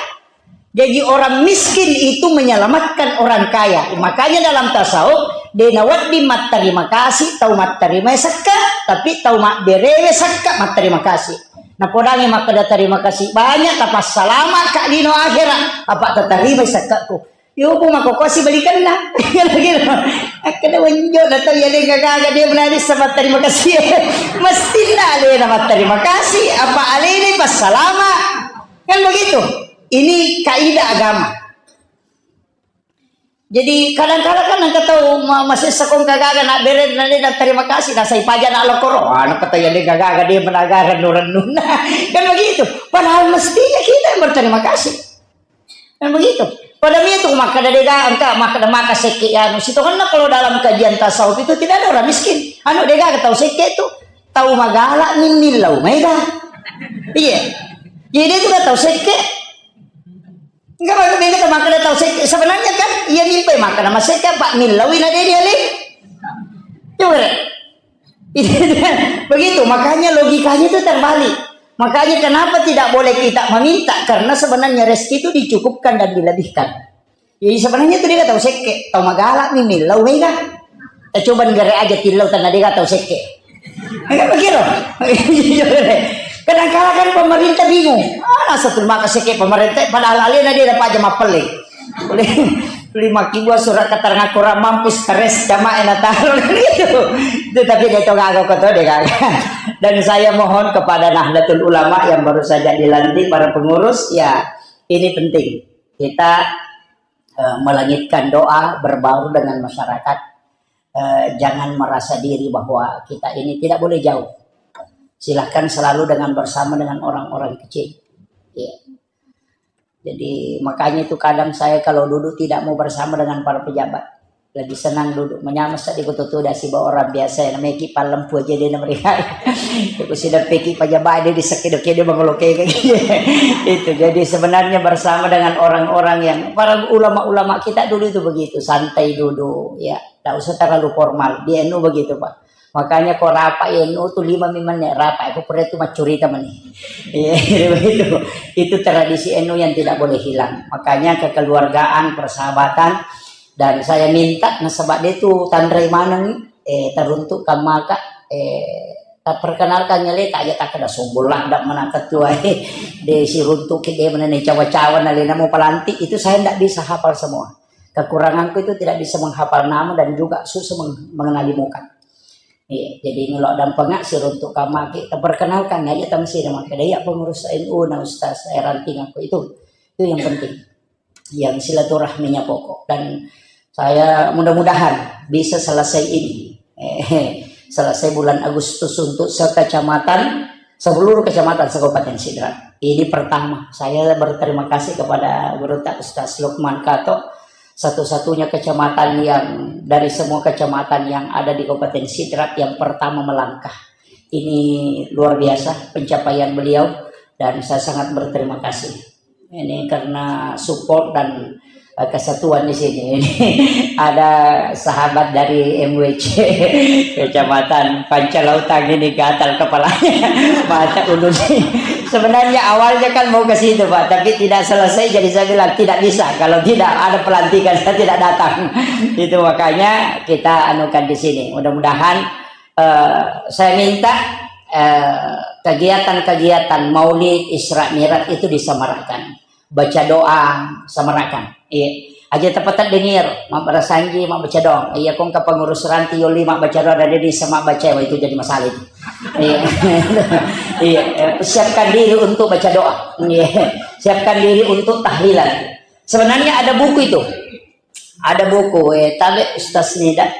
Jadi orang miskin itu menyelamatkan orang kaya. Makanya dalam tasawuf, de nawedding matterima kasih tau matterima sakka, tapi tau mabberewe sakka matterima kasih. Napodangi makkeda terima kasih banyak, tapassalama ka lino akhirat, apa tatarima sakkaku. Yo, bu, makkokkosi balikanna. Kira-kira. Akkeda wenjo, datang ya, deng gaga dia menari sama terima kasih. Mesti ndak alena terima kasih. Apa alena passalama. Kan begitu. Ini kaidah agama. Jadi kadang-kadang kan engka tau ma-, masessa kong kagaga nak bere na de na terima kasih, nasai paja nak lokoro. Ah, nak kata ya de gaga dia menaga rennu-rennu. Kan begitu. Padahal mestinya kita yang berterima kasih. Kan begitu. Pada mi tu makkeda dega engka makkeda maka sekke anu. Sitongenna kalau dalam kajian tasawuf itu tidak ada orang miskin. Anu dega tau sekke tu tau magala ni millau mega. Iya. Jadi itu tau sekke. Enggak, maksudnya kita makan tau sekke. Sebenarnya kan iya mimpi makan sama sekke, Pak, millau ina dia dia lih. Coba deh. Begitu, makanya logikanya itu terbalik. Makanya kenapa tidak boleh kita meminta? Karena sebenarnya rezeki itu dicukupkan dan dilebihkan. Jadi sebenarnya itu dia tau sekke, tau magala ni millau mega. Kita coba negara aja tillau tanah dia tau sekke. Kan begitu. Kadang-kadang kan pemerintah bingung. Ah, satu maka sekke pemerintah, padahal alena dia dapat aja mapelle. Lima kibua surat keterangan kurang mampu, stres, jamaah yang datang. Gitu. Itu tapi dia itu gagal kau tahu dia gagal. Dan saya mohon kepada Nahdlatul Ulama yang baru saja dilantik, para pengurus, ya, ini penting. Kita, eh, melangitkan doa, berbaur dengan masyarakat. Eh, jangan merasa diri bahwa kita ini tidak boleh jauh. Silahkan selalu dengan bersama dengan orang-orang kecil. Ya. Jadi makanya itu kadang saya kalau duduk tidak mau bersama dengan para pejabat. Lebih senang duduk menyama sedih betul-betul dari si orang biasa yang namanya kipan lempu aja dia mereka. Itu sudah peki pejabat dia di sekido-kido mengoloke kayak gitu. Itu jadi sebenarnya bersama dengan orang-orang yang para ulama-ulama kita dulu itu begitu, santai duduk ya. Tidak usah terlalu formal. Di N U begitu, Pak. Makanya ko rapa N U tu lima mi menne rapa, ko pura tu maccurita mani. Iya, begitu. Itu tradisi N U yang tidak boleh hilang. Makanya kekeluargaan, persahabatan, dan saya minta nasaba de tu tanrai maneng, eh, teruntuk kamaka, eh, tak perkenalkan nyale tak aja tak kena sombong lah, tidak mana ketua, eh, de si runtuk de mana cawa-cawa nalena mau pelantik, itu saya tidak bisa hafal semua. Kekuranganku itu tidak bisa menghafal nama dan juga susah meng-, mengenali muka. Iya, jadi ngelok dampengak sih untuk kamaki. Terperkenalkan aja tang sih nama kedaya pengurus N U na Ustaz Ranting aku itu. Itu yang penting. Yang silaturahminya pokok. Dan saya mudah-mudahan bisa selesai ini. Eh, selesai bulan Agustus untuk sekecamatan, seluruh kecamatan se-Kabupaten Sidrap. Ini pertama, saya berterima kasih kepada Guru Tak Ustaz Lukman Kato, satu-satunya kecamatan yang dari semua kecamatan yang ada di Kabupaten Sidrap yang pertama melangkah. Ini luar biasa pencapaian beliau dan saya sangat berterima kasih. Ini karena support dan, eh, kesatuan di sini. Ini ada sahabat dari M W C, Kecamatan Pancalautang ini gatal kepalanya. Mata ulun. Sebenarnya awalnya kan mau ke situ, Pak, tapi tidak selesai, jadi saya bilang, "Tidak bisa, kalau tidak ada pelantikan, saya tidak datang." Itu makanya kita anukan di sini. Mudah-mudahan, eh, saya minta, eh, kegiatan-kegiatan Maulid, Isra Mi'raj itu disemarakkan. Baca doa, semarakan. Iya. Aja tepat dengar, mak berasanji, mak baca doa. Iya, kong ke pengurus ranti yoli, mak baca doa, ada di sama baca, wah, itu jadi masalah itu. Iya. Iya, eh, siapkan diri untuk baca doa. Iya. Siapkan diri untuk tahlilan. Sebenarnya ada buku itu. Ada buku, eh, tabe Ustaz Nida.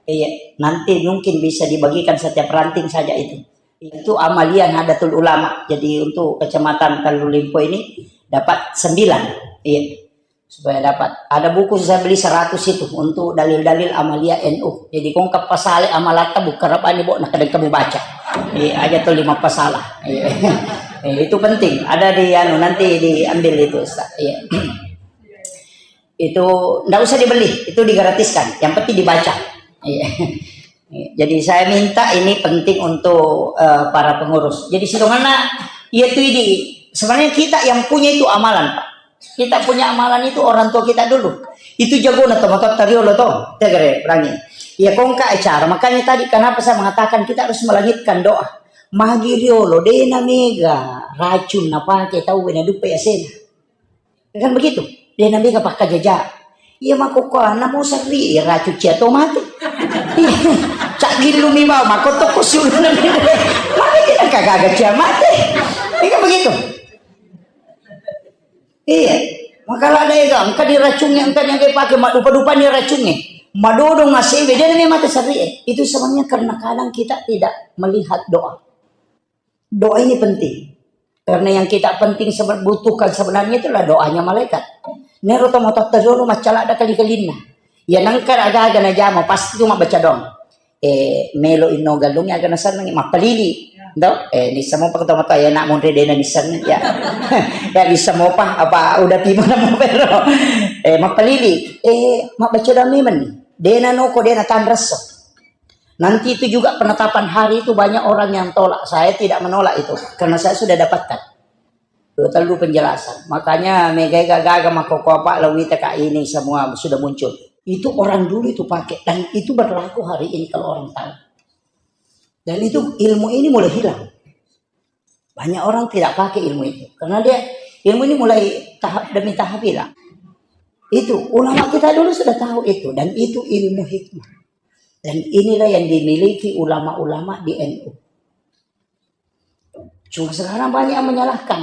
Iya, nanti mungkin bisa dibagikan setiap ranting saja itu. Itu amalia Nahdlatul Ulama. Jadi untuk Kecamatan Tallulimpo ini dapat sembilan. Iya. Supaya dapat. Ada buku saya beli seratus itu untuk dalil-dalil amalia N U. Jadi kong kapasale amalatta buka rabani bo, nah, kadang kamu baca. Iya, aja tuh lima pasalah. Iya. Eh, itu penting. Ada di anu, nanti diambil itu, Ustaz. Iya. Itu ndak usah dibeli, itu digratiskan. Yang penting dibaca. Iya. Jadi saya minta ini penting untuk eh, para pengurus. Jadi sidonganna iya tu idi. Sebenarnya kita yang punya itu amalan, Pak. Kita punya amalan itu orang tua kita dulu. Itu jagona to, matotta riolo to. Tegere perangi. Ya kongka acara. Makanya tadi kenapa saya mengatakan kita harus melangitkan doa. Magi riolo dena mega racun napake tau wena dupe asena. Kan begitu? Dena mega pakkajaja. Iya makokkoanna mo serri, iya racun cia to mate. Cak gillu mi bau, makotto ko siuluna mi. Mate tidak kagaga cia mate. Iya kan begitu? Iya. Makala ada ega, engka diracungi, engka yang pake, mak dupa-dupa ni racungi. Madodong asewe, dena mi mate serri. Itu sebenarnya karena kadang kita tidak melihat doa. Doa ini penting. Karena yang kita penting sebe-, butuhkan sebenarnya itulah doanya malaikat. Nero to matotta dulu maccala ada kali-kalinna. Ya nangka aga-aga najama pasti tu mabbaca doang. Eh, melo inno galung aga nasenneng mappalili. Do, eh, nissamo pa to matoa ya nak monre dena nisseng ya. Ya nissamo pa apa udah pimo namo pero. Eh, mappalili. Eh, mabbaca doang memang ni. Dena noko dena tanresso. Nanti itu juga penetapan hari itu banyak orang yang tolak. Saya tidak menolak itu karena saya sudah dapatkan dua tellu penjelasan. Makanya mega gaga makoko apa lawita kak ini semua sudah muncul. Itu orang dulu itu pakai dan itu berlaku hari ini kalau orang tahu. Dan itu ilmu ini mulai hilang. Banyak orang tidak pakai ilmu itu karena dia ilmu ini mulai tahap demi tahap hilang. Itu ulama kita dulu sudah tahu itu dan itu ilmu hikmah. Dan inilah yang dimiliki ulama-ulama di N U. Cuma sekarang banyak yang menyalahkan.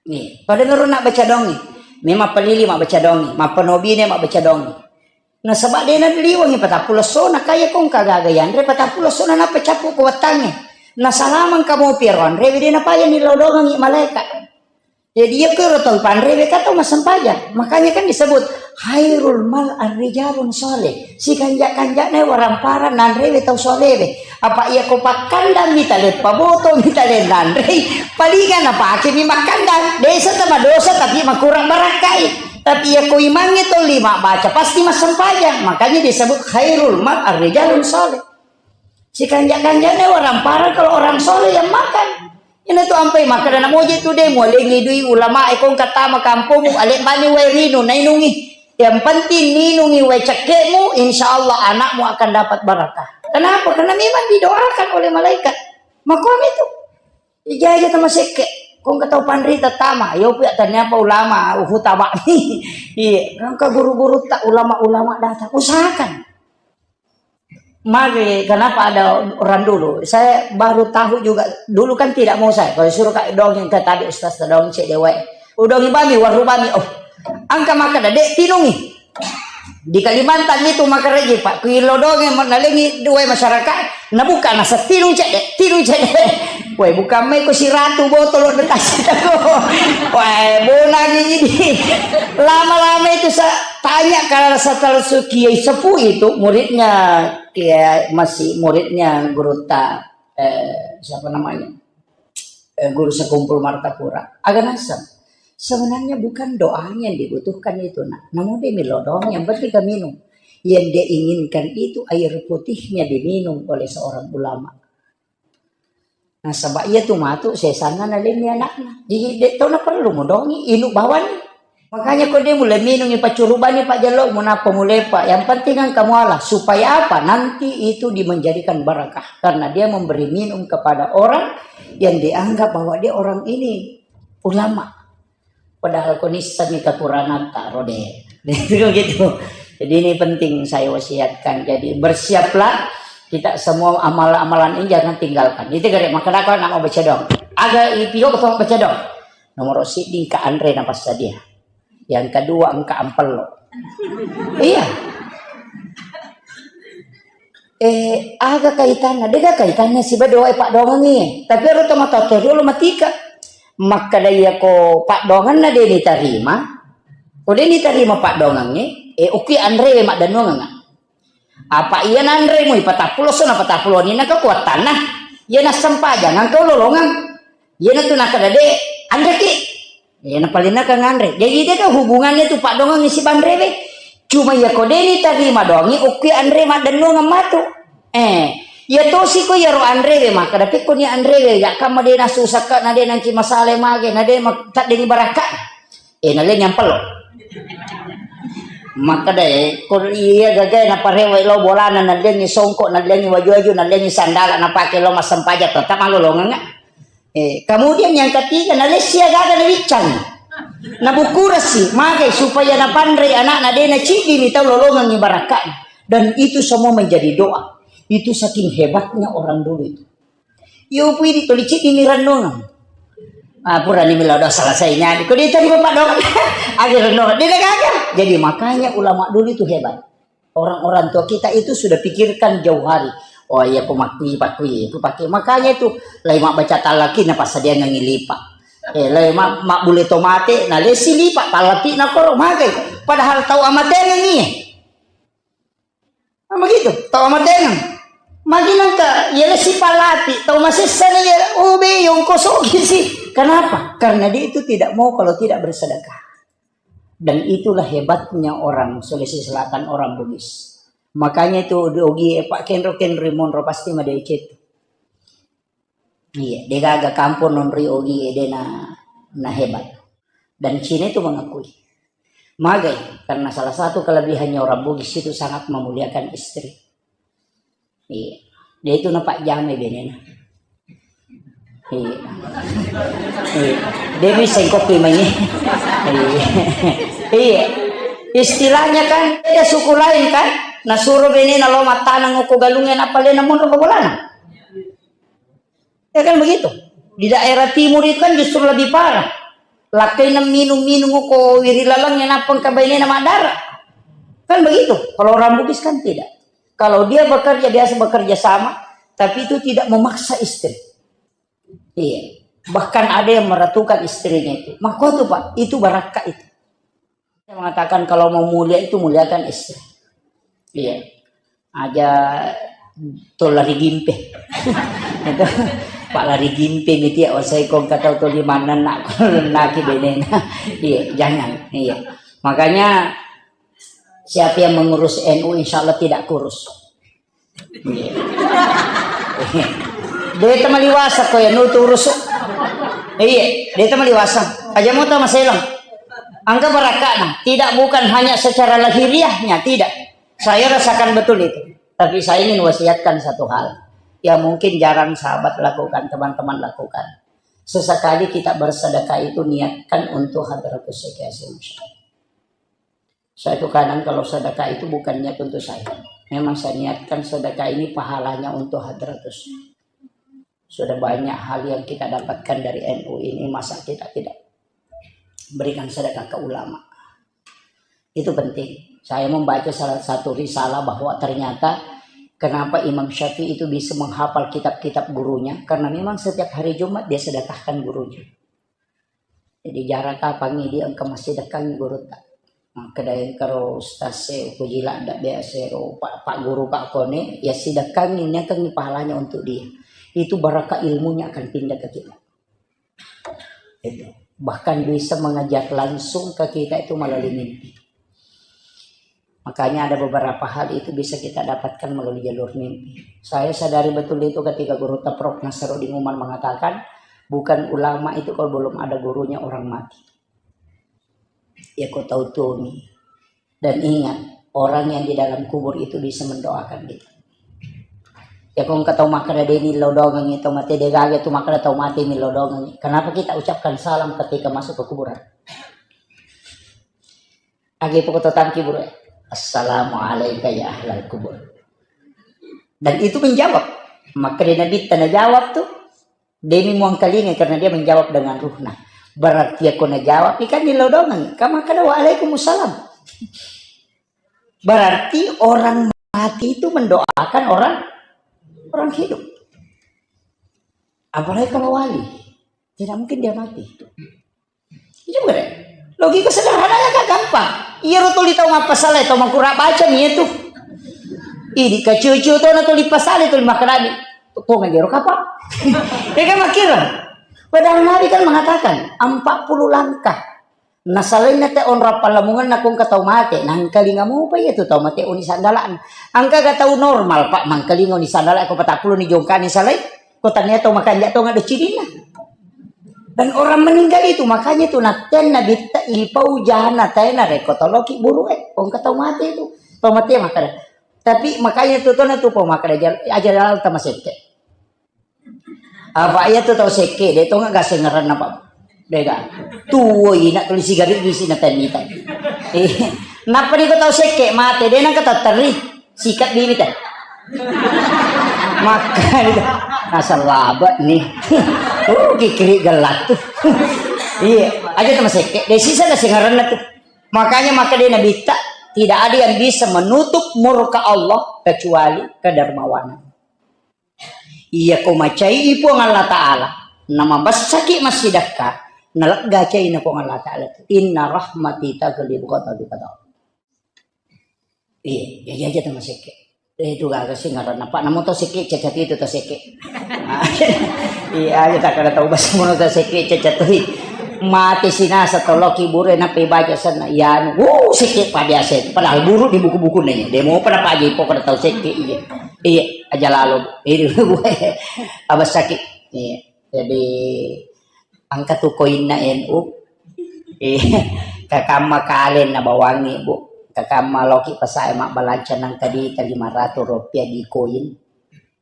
Nih, pada nurun nak baca dongi. Memang pelili mak baca dongi, mak penobine mak baca dongi. Nasaba dena liwangi patappulo essona kaya kong kagaga yanre patappulo essona nappa cappu ko wettangnge. Nasalamang kamopi ero anrewe dena paya nilodongangi malaikat. Jadi iya kero tau panrewe ka tau massempajang. Makanya kan disebut khairul mal arrijalun soleh. Sikanja-kanjana warampara nanrewe tau solewe. Apa iya ko pakkandang mi tale paboto mi tale nanrei. Palinga napake mi makkandang. Desa tama dosa tapi makurang barakkai. Tapi iya ko imangnge tau lima baca pasti massempajang. Makanya disebut khairul mal arrijalun soleh. Sikanja-kanjana warampara kalau orang soleh yang makan. Ina tu ampai makan anak moje tu deh mualengi dui ulama ekong katama kampung ale bani wae rinu nainungi. Yang penting minungi wae cekkemu, insya Allah anakmu akan dapat barakah. Kenapa? Karena memang didoakan oleh malaikat. Makom itu. Ija aja tama sekke. Kong katau panrita tama. Yo pia tanya apa ulama uhu tabak. Iya. Kong ke guru-guru tak ulama-ulama datang. Usahakan. Mari, kenapa ada orang dulu? Saya baru tahu juga. Dulu kan tidak mau saya. Kalau suruh kak dongeng ke tadi ustaz dongeng cek dewa. Udongi bami, waru bami. Oh, angka maka dek tinungi. Di Kalimantan itu maka reji pak. Kuilo dongeng nalengi dua masyarakat. Nabuka nasa tinung cek dek, tinung cek dek. Woi, bukan mai ko siratu botol lo dekasi tako. Woi, bonangi ini. Lama-lama itu saya tanya kalau setelah Kiai Sepuh itu muridnya Kiai masih muridnya guru ta eh, siapa namanya? Eh, guru sekumpul Martapura. Agak nasem. Sebenarnya bukan doanya yang dibutuhkan itu nak. Namun dia milo doang yang penting kamu minum. Yang dia inginkan itu air putihnya diminum oleh seorang ulama. Nasaba iya tu matu sesana nalenni anakna. Jadi dek tau na perlu modongi inu bawani. Makanya ko dia mulai minum ipa curubani pak jalo munapa mulai pak. Yang penting kan kamu Allah. Supaya apa? Nanti itu dimenjadikan barakah karena dia memberi minum kepada orang yang dianggap bahwa dia orang ini ulama. Padahal ko nissengngi kakuranganta rode. Itu gitu. Jadi ini penting saya wasiatkan. Jadi bersiaplah kita semua amalan-amalan ini jangan tinggalkan. Itu gare maka nak mau baca dong. Aga ipio ko baca dong. Nomor siddi ka anre na passadia. Yang kedua engka ampello. Iya. Eh, aga kaitanna? Dega kaitanna siba doa e paddoangengngi. Tapi ero tomatoa to riolo matika. Makkeda iyako paddoangenna de nitarima, ko de nitarima paddoangengnge, eh, okki anrewe maddennuangengnga. Apa iya nanremui patappulo so na patappulo ni na kekuatanna. Iya nassempajang engka ulolongeng. Iyanatu nakkeda de, anreki. Iya napalenna ka nganre. Jadi dega hubungannya tu paddoangengngi siba anrewe. Cuma iya ko de nitarima doangi, okki anre maddennuangeng matu. Eh, iya tosi ko iyaro anrewe, makkeda pekko ni anrewe, ya kamma de nasusakka, na de nanci masale mage, na de ma-, taddengi barakka. Eh, nalengi ampello. Makkeda, eh, ko iya gagae naparewe lao bolana, nalengi songko, nalengi waju-waju, nalengi sandala, napake lao massempajang, tetap malolongeng. Eh, kemudian yang ketiga, nalessi agaga nawiccang. Nabukurasi, magai supaya napanrei anakna de naciddini tau lolongengngi barakka'na. Dan itu semua menjadi doa. Itu saking hebatnya orang dulu itu. Yo pui di toli ciddini rennungeng. Ah, purani melo doa selesainya. Ko de tadi bapak doa. Agi rennungeng. De gaga. Jadi makanya ulama dulu itu hebat. Orang-orang tua kita itu sudah pikirkan jauh hari. Oh iya, ku makkui, pakkui, ku pakai. Makanya itu, lai mabbaca tallaki na passadiangengngi lipa. Eh, lai ma-, mabbule tomate, na lesi lipa, pallapi na koro, magai. Padahal tau amatengengngi. Nah, begitu, tau amatengeng. Magi nangka, iya lesi pallapi, tau masessa na iya, oh be, yongko sogi sih. Kenapa? Karena dia itu tidak mau kalau tidak bersedekah. Dan itulah hebatnya orang Sulawesi Selatan, orang Bugis. Makanya itu di ogi e, Pak, kenro-kenro monro pasti madeceng. Iya, degaga kampung nonri ogi e dena na hebat. Dan Cina itu mengakui. Magai, karena salah satu kelebihannya orang Bugis itu sangat memuliakan istri. Iya. Dia itu napajjamai benena. Iya. Iya. Dia bisa engkau kimai. Iya. Iya. Istilahnya kan beda suku lain kan. Nah, suruh benena lo matanang uku galungnya, apa lena mundur ke bolana. Ya kan begitu. Di daerah timur itu kan justru lebih parah. Lakkaina minum-minum ko wiri laleng yang apa engka bainena madara. Kan begitu. Kalau orang Bugis kan tidak. Kalau dia bekerja, biasa bekerja sama, tapi itu tidak memaksa istri. Iya. Bahkan ada yang meratukan istrinya itu. Makanya itu, Pak, itu barakka itu. Saya mengatakan kalau mau mulia itu muliakan istri. Iya. Aja to lari gimpe. Itu, Pak, lari gimpe miti ya, saya kong kata to di mana nak, naki benena. Iya, jangan. Iya. Makanya siapa yang mengurus N U insya Allah tidak kurus. Iya. Deta maliwasa ko ya nutu urus. Iya, deta maliwasa. Aja mau tama selang. Angka barakka'na, tidak, bukan hanya secara lahiriahnya, tidak. Saya rasakan betul itu. Tapi saya ingin wasiatkan satu hal yang mungkin jarang sahabat lakukan, teman-teman lakukan. Sesekali kita bersedekah itu niatkan untuk hadratus syekh Hasyim Syarif. Saya tuh kadang kalau sedekah itu bukan niat untuk saya. Memang saya niatkan sedekah ini pahalanya untuk hadratus. Sudah banyak hal yang kita dapatkan dari N U ini, masa kita tidak berikan sedekah ke ulama? Itu penting. Saya membaca salah satu risalah bahwa ternyata kenapa Imam Syafi'i itu bisa menghafal kitab-kitab gurunya, karena memang setiap hari Jumat dia sedekahkan gurunya. Jadi jarang kapangi dia engka massidekkangi gurutta. Makkeda engkaro ustaz e, upoji ladda biasa ro pa-, pagguru ka kone, ya sidekkangi, niakangi pahalanya untuk dia. Itu barakah ilmunya akan pindah ke kita. Itu. Bahkan bisa mengajar langsung ke kita itu melalui mimpi. Makanya ada beberapa hal itu bisa kita dapatkan melalui jalur mimpi. Saya sadari betul itu ketika gurutta Prof Nasruddin Umar mengatakan, bukan ulama itu kalau belum ada gurunya orang mati. Ya, kau tahu tuh nih. Dan ingat, orang yang di dalam kubur itu bisa mendoakan kita. Ya, kau engka tau makkeda de ni lo dongengi tau mate, de gaga tu makkeda tau mate ni lo dongengi. Kenapa kita ucapkan salam ketika masuk ke kuburan? Agi poko to tangki buru. Assalamualaikum ya ahlal kubur. Dan itu menjawab. Maka dia Nabi tanda jawab tuh. Demi muangkalinga karena dia menjawab dengan ruhna. Berarti aku najawab ikan di lodongan. Kama kada waalaikumsalam. Berarti orang mati itu mendoakan orang orang hidup. Apalagi kalau wali, tidak mungkin dia mati. Iya, bukan? Logika sederhananya kan gampang. Iya, ro tuli tau mappasala, tau makura baca nih itu. Ini ke cucu tuh, na tuli pasala, tuli makanani. Tuh ngajero kapal. Ya kan, makira. Padahal Nabi kan mengatakan empat puluh langkah. Nasalainna te onrong pallamungenna ko engka tau mate, nangkalinga mopa iya tu tau mate oni sandala'na. Engka ga tau normal, Pak, mangkalinga oni sandala ko patappulo ni jongkani salai, ko tania tau makanja tonga do cininna. Dan orang meninggal itu, makanya itu nattenna bitta ipau jana taena reko toloki buru e, ko engka tau mate itu. Tau mate makkada. Tapi makanya itu tona tu po makkada jal-, aja lalta masekke. Apa iya tu tau sekke, de tonga gasengeranna, Pak. Dega. Tuo ina tuli sigari di sini tani tadi. Eh, napa ni ko tau sekke mate, de nang kata teri. Sikat diri teh. Maka itu. Asal labak nih. Oh, kikiri gelat tuh. Iya, aja sama sekke. De sisa gasengeranna tuh. Makanya maka dia Nabi tak, tidak ada yang bisa menutup murka Allah kecuali kedermawanan. Iya ko macai Puang Allah Ta'ala, namabessaki massidakka, nalegga caina Puang Allah Ta'ala. Inna rahmati taghlibu ghadabi, kata Allah. Iya, iya, iya, aja tama sekke. Eh, itu gaga sih ngaranna, Pak. Namo tau sekke, cacat itu tau sekke. Iya, aja tak ada tau bahasa mono tau sekke, cacat tuh. Mati sinasa toloki bure, nape baca sana. Ya, anu, uh, sekke pa biasa itu. Padahal buru di buku-buku nanya. Demo pada pagi pokoknya tau sekke, iya. Iya, aja lalo. Ini gue abas sakit. Iya. Jadi engka tu koinna N U. Iya. Kakamma kalen na bawangi, Bu. Kakamma loki pasae mabbalanca nang tadi lima ratus rupiah di koin.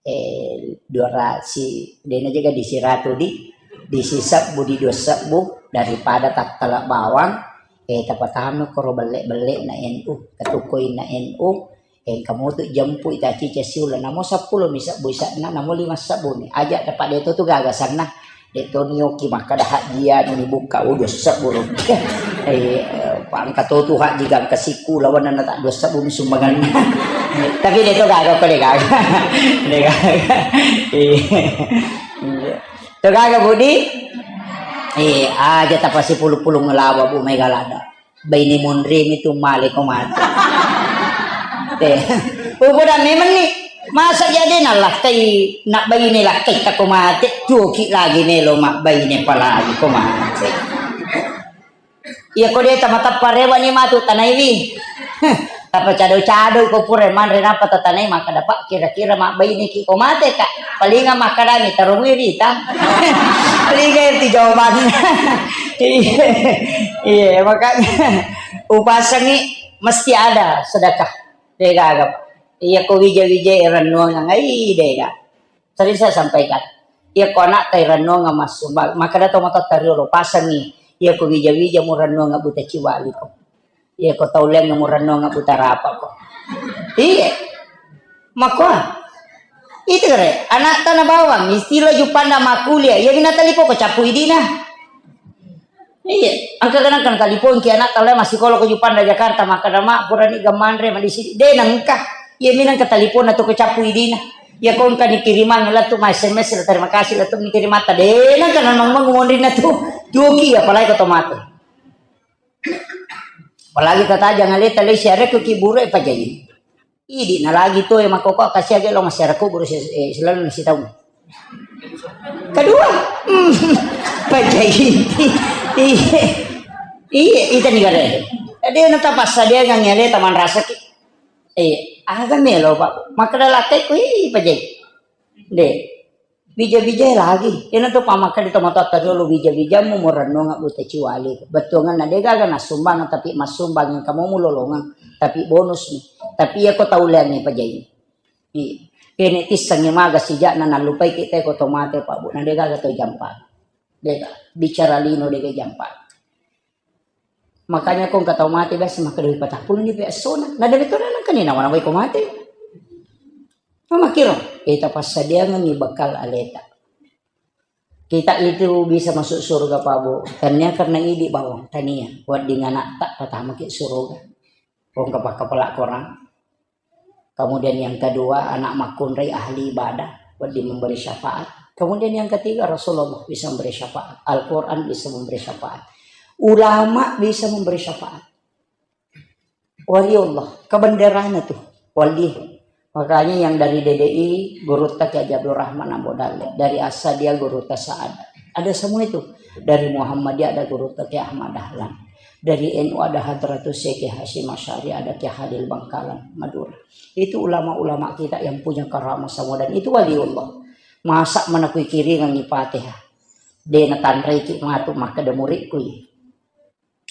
Eh, dua ratus, dena jaga di siratu di, di sisebbu, di dua sebbu, daripada tattala bawang, eh, tapatama koro belle-belle na N U, katukoinna N U, engka motu jempui tacica siula, namo seppulo mi sebbu isanna, namo lima sebbu mi. Aja dapat deto tu gagasanna. Deto nioki makkada hajjia ni bukka, oh, dua sebbu rupiah. Eh, pangka to tu hajji gangka siku lawan na tak dua sebbu mi sumbanganna. Tapi deto gaga ko de gaga. De gaga. Iya. To gaga, Budi? Eh, aja tapasi pulu-pulu ngelawa, Bu, mega lada. Baine monremi tu male ko mate. Eh, upoda memang ni. Masa jadi na lakkai, nak baine lakkai ta ko mate, tuoki lagi melo mak baine palagi ko mate. Iya ko de tamatappa rewa ni matu tanaiwi. Tapa cado-cado ko pura manre napa tatanai maka dapat kira-kira mak baine ki ko mate ka. Palinga makkadami taroi rita. Palinga itu jawabannya. Iya, iya, makanya upasangi mesti ada sedekah. Degaga. Iya ko wija-wija rennuang ngai dega. Sering saya sampaikan. Iya ko anak tai rennuang massumbang. Maka datang mata tariolo pasangi. Iya ko wija-wija mu rennuang buta ciwali ko. Iya ko tau leng mu rennuang buta rapa ko. Iya. Makko. Itu kare. Anak tanah bawang. Istilah jupanda makuliah. Iya mina talipo ko capu idina. Iya, engka kadang-kadang talipongki anak tau massikolo ko Juppanda Jakarta, makkada, "Ma, purani ga manre, ma di sini." De, nengka. Iya, minang ke taliponna tu ko cappu idina. Iya, ko engka ni kirimang lettu ma S M S, terima kasih lettu ni kirimatta. De, nengka nang mangumonrinna tu. Tuoki, apalagi ko tomate. Apalagi tata jangan leta lesi arekku ki buru e pajai. Idi na lagi tu e makkoko kasi age lo masyarakat buru si-, eh, selalu nasi tahu. Kedua, hmm, pajai. Iya. Iya, ita ni gare. Jadi na tapassa dia ngang ngele taman rasa ki. Iya, aga melo, Pak. Makkada latte ku, ih, pajai. De. Bija-bija lagi. Ina tu pamakka di tomatoatta riolo bija-bijamu murennunga bute ciwali. Bettuanganna de gaga nassumbang, tapi massumbang engka mo mulolongeng. Tapi bonus ni. Tapi iya ko tau leangngi pajai. Iya. Kene tissengi maga sijakna nallupai kita ko tomate, Pak, Bu. Na de gaga to jampa. De gaga. Bicara lino de gaga jampa. Makanya ko engka tau mate biasa makkeda, "Patappulo ni pe essona." Na de to nengka ni nawa-nawai ko mate. Mamakiro, kita passadiangengi bekal aleta. Kita itu bisa masuk surga, Pak, Bu. Tania karena idi bawang, tania. Wedding anakta patamaki surga. Ko engka pakkapala korang. Kemudian yang kedua, anak makkunrai ahli ibadah, wedding memberi syafaat. Kemudian yang ketiga, Rasulullah bisa memberi syafaat. Al-Quran bisa memberi syafaat. Ulama bisa memberi syafaat. Waliullah, kebenderana tuh, wali. Makanya yang dari D D I, gurutta Kiai Haji Abdul Rahman Ambo Dalle. Dari Asadia, gurutta Sa'ad. Ada semua itu. Dari Muhammadiyah ada gurutta Kiai Ahmad Dahlan. Dari N U ada Hadratus Syekh Hasyim Asy'ari, ada Kiai Halil Bangkalan, Madura. Itu ulama-ulama kita yang punya karamah semua dan itu waliullah. Masa mana kui kiringan Fatihah? De natanrei ki matu makkeda muridku.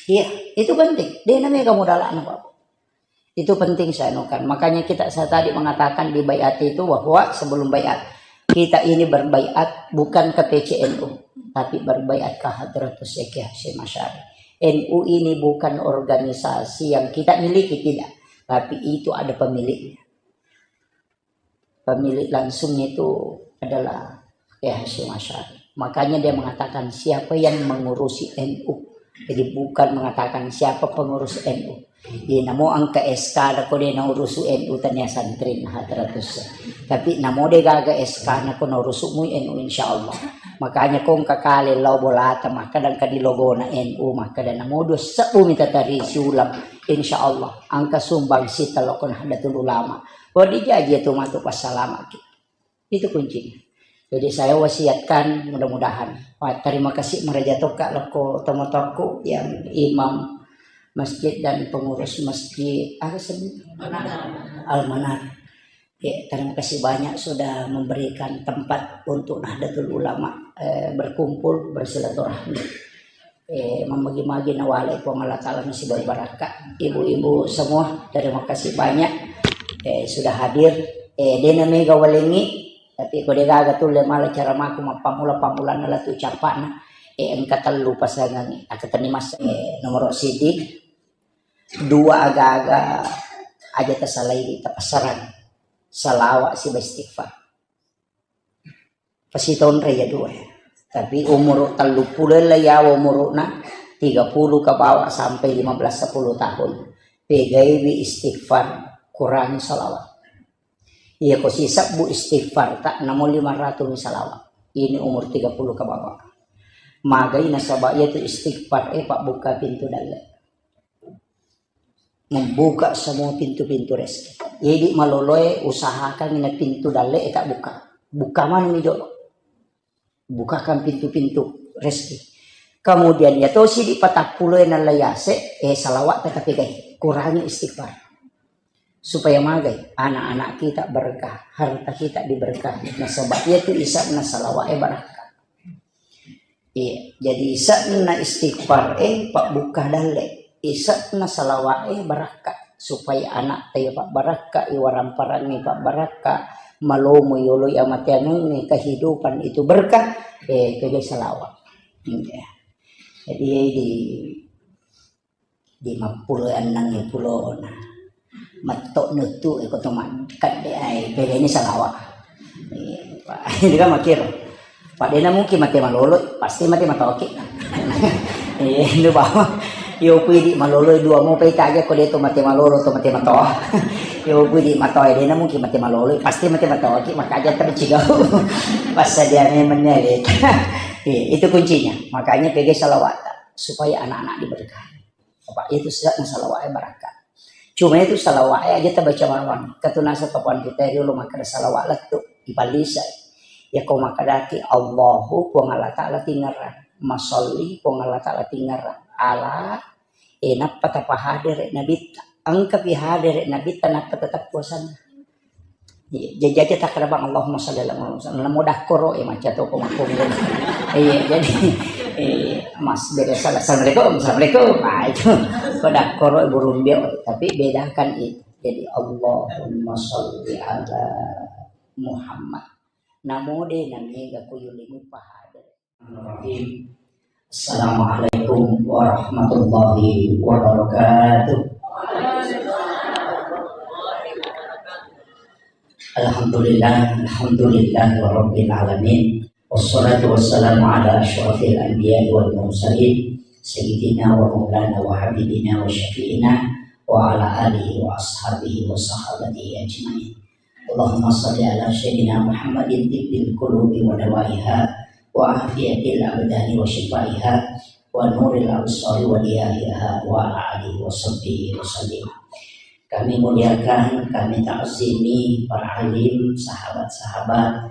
Iya, itu penting. De namega modalana, Pak. Itu penting saya anukan. Makanya kita, saya tadi mengatakan di baiat itu bahwa sebelum baiat, kita ini berbaiat bukan ke P C N U, tapi berbaiat ke Hadratus Syekh Hasyim Asy'ari. N U ini bukan organisasi yang kita miliki, tidak. Tapi itu ada pemiliknya. Pemilik langsungnya itu adalah Kiai Hasyim Asy'ari. Makanya dia mengatakan, "Siapa yang mengurusi N U?" Jadi bukan mengatakan siapa pengurus N U. Iya, namo engka S K na ko de naurusu N U tania santri na Hadratus. Tapi namo de gaga S K na ko naurusu mu N U, insya Allah. Makanya ko engka kale lao bolata, maka dan kadi logona N U, maka dan namo dua sebbu mita tari siulang, insya Allah. Engka sumbang sita lokon Nahdlatul Ulama. Wedding jaji tu matu passalamaki. Itu kuncinya. Jadi saya wasiatkan mudah-mudahan. Wah, terima kasih maraja tokka lokko tomatoakku yang imam masjid dan pengurus masjid apa sih? Al-Manar. Ya, terima kasih banyak sudah memberikan tempat untuk Nahdlatul Ulama, eh, berkumpul, bersilaturahmi. Eh, mamagi-magi nawale Puang Allah Ta'ala nasibari barakka. Ibu-ibu semua, terima kasih banyak, eh, sudah hadir. Eh, dena mega walengi, tapi ko de gaga tulle mala cara maku mappammula-pammulana latu cappana. Eh, engka tellu pasangan, eh, akatenni masa, eh, nomor sidi, dua aga-aga aja tasalai tapassarang. Salawat siba istighfar. Pasitonre ya dua ya. Tapi umur tellu puluh lah ya umurna, tiga puluh ke bawah sampai lima belas sepuluh tahun. Pegaiwi istighfar, kurangi salawat. Iya ko sisebbu istighfar tak namo lima ratus mi salawat. Ini umur tiga puluh ke bawah. Magai nasaba iya tu istighfar eh pabbuka pintu dalle. Membuka semua pintu-pintu rezeki. Jadi maloloe usahakan ina pintu dalle e tak buka. Buka mana mi jolo. Bukakan pintu-pintu rezeki. Kemudian ya tosi di patappulo e nallayase, eh salawat tetapi gai. Kurangi istighfar. Supaya magai anak-anak kita berkah, harta kita diberkahi. Nasaba iya tu isabna salawat e barakka. Iya, jadi ise'na istighfar e pabbuka dalle, ise'na salawat e barakka, supaya anak taya pabbarakka, iwaramparang e pabbarakka, malomo yolo amateangengnge kehidupan itu berkah, eh, pega salawat. Iya. Jadi di di mappulo enneng pulo na. Matto nuttu e ko to makkadde ai, pegani salawa. Iya, Pak. Ini kan makir. Pak dena mungkin mate malolo, pasti mate matoki. Iya, itu bawa. Yo pui di malolo dua mo pe taja ko de to mate malolo to mate matoa. Yo pui di matoa dena mungkin mate malolo, pasti mate matoki, maka aja tercigau. Pas sadia memangnya leta. Iya, itu kuncinya. Makanya pega salawat supaya anak-anak diberkahi. Apa itu sisa'na salawa'e barakka. Cuma itu salawa'e aja tabaca mawang. Katunasa tapuan kita riolo makkeda salawa lettu ipallisai. Ya ko makkedaki Allahu Puang Allah Ta'ala tingerang. Masalli Puang Allah Ta'ala tingerang. Ala e nappa tapahadere nabitta. Engka pi hadere nabitta nappa tetap puasanna. Iya, jaji aja takkeda bang, Allahumma shalli ala Muhammad. Namo dakkoro e macca to ko makkunrai. Iya, jadi eh, mas beda salah. Assalamualaikum, assalamualaikum. Nah, itu ko dakkoro e burung dia. Tapi bedakan itu. Jadi Allahumma shalli ala Muhammad. Namo de namega kuyulingu pahadere. Bismillahirrahmanirrahim. Assalamualaikum warahmatullahi wabarakatuh. Alhamdulillah, alhamdulillah rabbil alamin. Wassalatu wassalamu ala asyrafil anbiya wal mursalin, sayyidina wa maulana wa habibina wa syafi'ina وعلى آله وأصحابه وصحابته أجمعين. اللهم صل على سيدنا محمد طب القلوب ودوائها وعافية الأبدان وشفائها ونور الأبصار وضيائها وعلى آله وصحبه وسلم. Kami muliakan, kami takzimi para alim, sahabat-sahabat,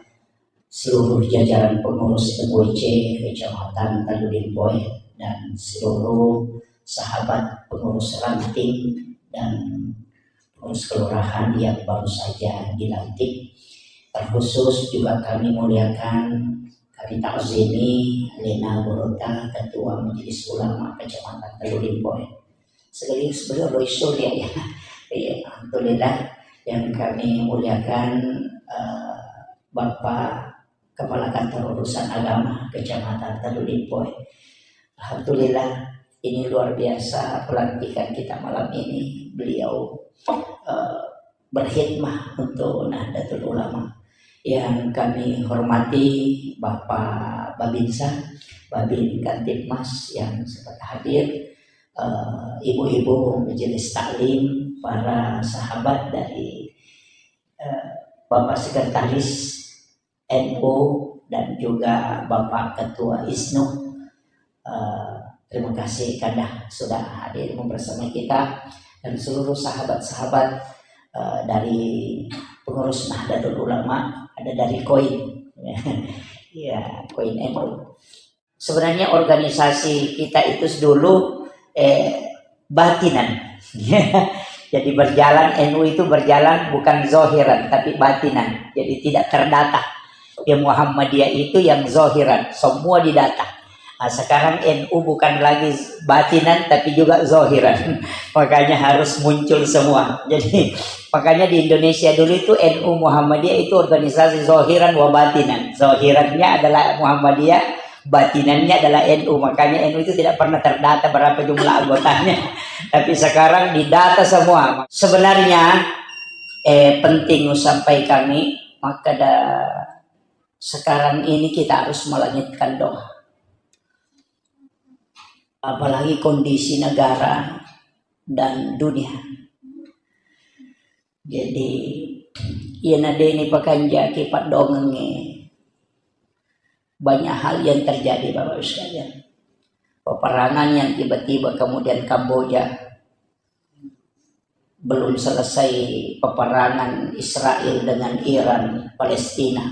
seluruh jajaran pengurus M U I C Kecamatan Talu Limpoe, dan seluruh sahabat pengurus ranting dan pengurus kelurahan yang baru saja dilantik. Terkhusus juga kami muliakan, kami takzimi Lena Gurutta, Ketua Majelis Ulama Kecamatan Talu Limpoe. Sekali sebelum Roy Surya, ya. Iya, alhamdulillah. Yang kami muliakan, eh, Bapak Kepala Kantor Urusan Agama Kecamatan Talu Limpoe. Alhamdulillah, ini luar biasa pelantikan kita malam ini. Beliau, eh, berkhidmah untuk Nahdlatul Ulama. Yang kami hormati Bapak Babinsa, Babin Kamtibmas yang sempat hadir, eh, ibu-ibu majelis taklim, para sahabat dari, eh, Bapak Sekretaris N U dan juga Bapak Ketua ISNU. Eh, terima kasih Kadah sudah hadir bersama kita dan seluruh sahabat-sahabat, eh, dari pengurus Nahdlatul Ulama, ada dari koin. Ya, koin N U. Sebenarnya organisasi kita itu dulu, eh, batinan. Jadi berjalan, N U itu berjalan bukan zohiran, tapi batinan. Jadi tidak terdata. Ya, Muhammadiyah itu yang zohiran, semua didata. Nah, sekarang N U bukan lagi batinan, tapi juga zohiran. Makanya harus muncul semua. Jadi, makanya di Indonesia dulu itu N U Muhammadiyah itu organisasi zohiran wa batinan. Zohirannya adalah Muhammadiyah, batinannya adalah N U. Makanya N U itu tidak pernah terdata berapa jumlah anggotanya. Tapi sekarang didata semua. Sebenarnya, eh, penting usampaikan, maka da-, sekarang ini kita harus melangitkan doa. Apalagi kondisi negara dan dunia. Jadi, iya nadeni pakanjaki paddongengnge, banyak hal yang terjadi, Bapak Ibu sekalian. Peperangan yang tiba-tiba kemudian Kamboja, belum selesai peperangan Israel dengan Iran, Palestina.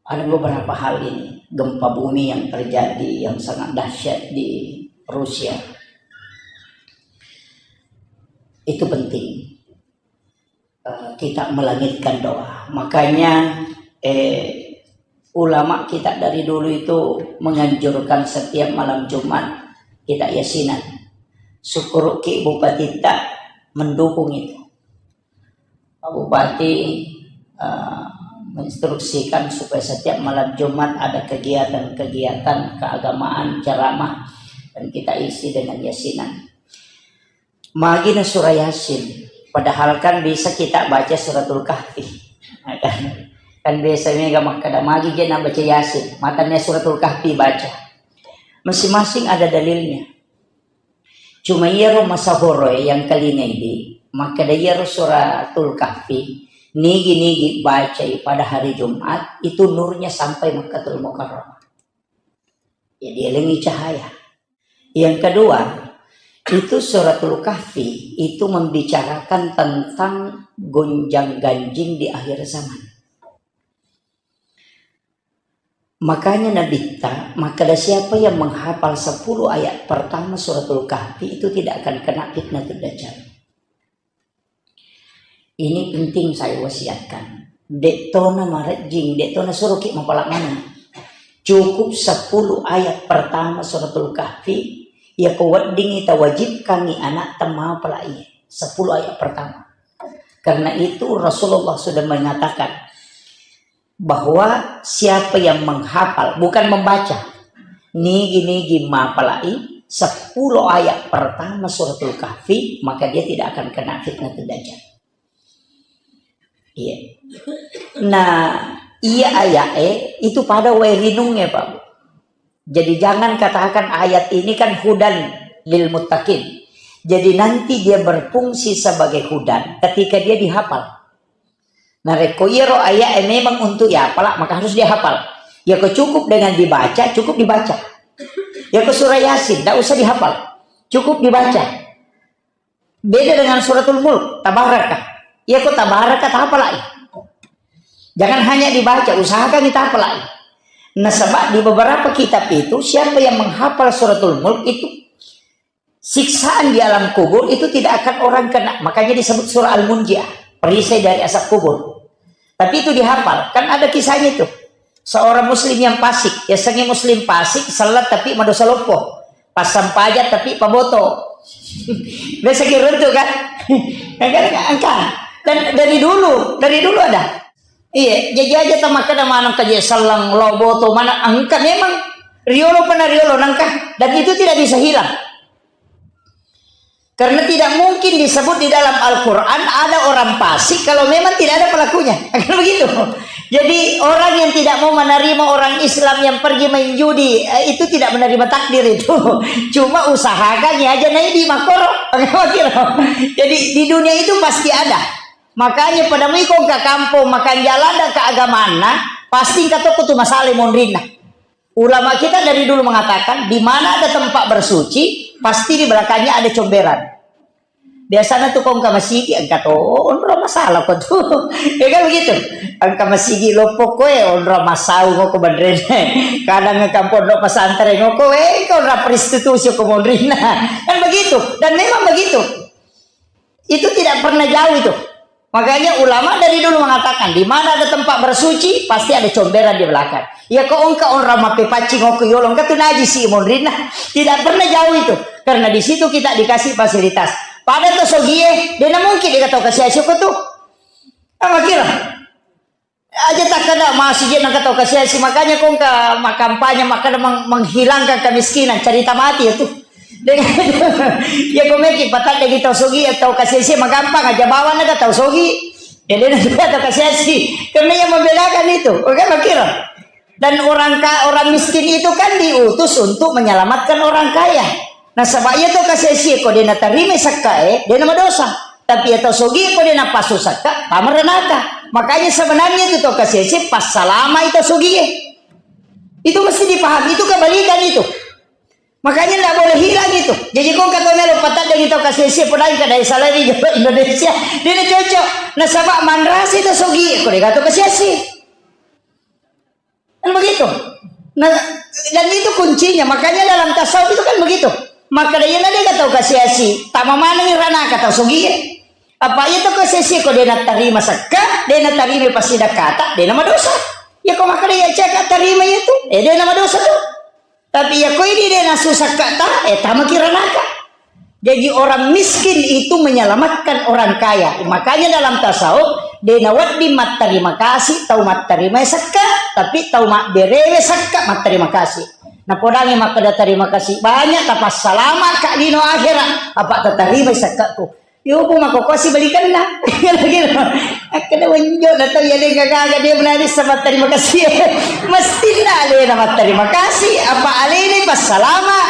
Ada beberapa hal ini, gempa bumi yang terjadi yang sangat dahsyat di Rusia. Itu penting. Eh, kita melangitkan doa. Makanya, eh, ulama kita dari dulu itu menganjurkan setiap malam Jumat kita yasinan. Syukur ki Bupati ta mendukung itu. Pak Bupati, eh, menginstruksikan supaya setiap malam Jumat ada kegiatan-kegiatan keagamaan, ceramah, dan kita isi dengan yasinan. Magi na surah Yasin, padahal kan bisa kita baca Suratul Kahfi. Nah, kan, kan biasa mega makkada, magi je na baca Yasin, matanya Suratul Kahfi baca. Masing-masing ada dalilnya. Cuma iyaro masahoroe yang kalingai di, makkada iyaro Suratul Kahfi, nigi-nigi bacai pada hari Jumat, itu nurnya sampai Makkatul Mukarramah. Jadi, elengi cahaya. Yang kedua, itu Suratul Kahfi itu membicarakan tentang gonjang-ganjing di akhir zaman. Makanya Nabitta makkada, siapa yang menghafal sepuluh ayat pertama Suratul Kahfi itu tidak akan kena fitnatul Dajjal. Ini penting saya wasiatkan. De'tona marejjing, de'tona suruki mapala maneng. Cukup sepuluh ayat pertama Suratul Kahfi, iya ko weddingi tawajibkangi anak temapala iye. Sepuluh ayat pertama. Karena itu Rasulullah sudah mengatakan, bahwa siapa yang menghafal, bukan membaca, nigi-nigi mapalai sepuluh ayat pertama Suratul Kahfi, maka dia tidak akan kena fitnatul Dajjal. Iya. Nah, iya ayat eh, itu pada wae rinungnge, Pak. Jadi jangan katakan ayat ini kan hudan lil muttaqin. Jadi nanti dia berfungsi sebagai hudan ketika dia dihafal. Narekko iyaro ayat memang untuk dihafal, maka harus dihafal. Yako cukup dengan dibaca, cukup dibaca. Yako surah Yasin, tidak usah dihafal. Cukup dibaca. Beda dengan suratul Mulk, Tabaraka. Yako Tabaraka, tahafalai. Jangan hanya dibaca, usahakan kita hafalai. Nasaba di beberapa kitab itu, siapa yang menghafal suratul Mulk itu, siksaan di alam kubur itu tidak akan orang kena. Makanya disebut surah Al-Munjiah, perisai dari azab kubur. Tapi itu dihafal. Kan ada kisahnya itu. Seorang muslim yang fasik, ya sengi muslim fasik, salat tapi madosa loppo. Pasang pajak tapi paboto. Biasa kira itu kan? Kan, kan, kan? Dan dari dulu, dari dulu ada. Iya, jadi aja tamakkeda maneng kaje sellang lo boto mana engka memang riolo pernah riolo nangka dan itu tidak bisa hilang. Karena tidak mungkin disebut di dalam Al-Quran ada orang fasik kalau memang tidak ada pelakunya. Kan begitu. Jadi orang yang tidak mau menerima orang Islam yang pergi main judi, eh, itu tidak menerima takdir itu. Cuma usahakan ya aja naik di makoro. Jadi di dunia itu pasti ada. Makanya pada miko ke kampung makan jalan dan keagamaan, pasti engka toko tu masalah monrinna. Ulama kita dari dulu mengatakan, di mana ada tempat bersuci, pasti di belakangnya ada comberan. Biasanya tuh kau ke masjid, engka to, onro masalah kau tuh. Ya kan begitu? Engka masjid loppo koe, onro masau kau ke bandrene. Kadang ke kampung pondok pesantren kau, eh, kau ora prostitusi kau monrinna. Kan begitu. Dan memang begitu. Itu tidak pernah jauh itu. Makanya ulama dari dulu mengatakan, di mana ada tempat bersuci, pasti ada comberan di belakang. Ya kok engka orang mape paccing oko yolo, engka tu najis si monrinna. Tidak pernah jauh itu. Karena di situ kita dikasih fasilitas. Pada to sogie, dena mungkin dikata kasih asyik tu. Apa kira? Aja takkeda masih je nangka tau kasiasi, makanya kong ka makampanye makkeda meng-, menghilangkan kemiskinan, cerita mati ya tuh. Dengan ya kong meki patadde tau sogi, tau kasiasi magampang aja bawang naga tau sogi. Ya dena juga tau kasiasi. Karena yang membedakan itu, oke, kira. Dan orang ka-, orang miskin itu kan diutus untuk menyelamatkan orang kaya. Nasaba iya to kasiasi ko de natarima sakkae, de namadosa. Tapi iya to sogi ko de napasu sakka, tama ranaka. Makanya sebenarnya itu to kasiasi passalama itu sogie. Itu mesti dipahami, itu kebalikan itu. Makanya ndak boleh hilang itu. Jadi kong kata melo patadde tau kasiasi, podai kada salari Indonesia. De nacocok. Nasaba manrasa itu sogi, ko de gato kasiasi. Kan begitu. Nah, dan itu kuncinya. Makanya dalam tasawuf itu kan begitu. Maka dia na dega tau kasiasi, tama maneng ranaka tau sogie. Apa iya tau kasiasi ko de natarima sakka, de natarima pasidakata, de namadosa. Ya ko maka dia cek tarima itu, eh de namadosa tuh. Tapi ya ko ini de nasu sakka ta, eh tama kiranaka. Jadi orang miskin itu menyelamatkan orang kaya. Makanya dalam tasawuf, de nawedding mattarima kasih, tau mattarima sakka, tapi tau mabberewe sakka mattarima kasih. Napodangi makkeda terima kasih banyak, tapassalama ka lino akhirat, apa tatarima sakkaku. Yo, bu mako kosi balikanna. Kira-kira. Akkeda wenjo na tau ya de gaga dia menari sama terima kasih. Mesti na alena mattarima kasih, apa alena passalama.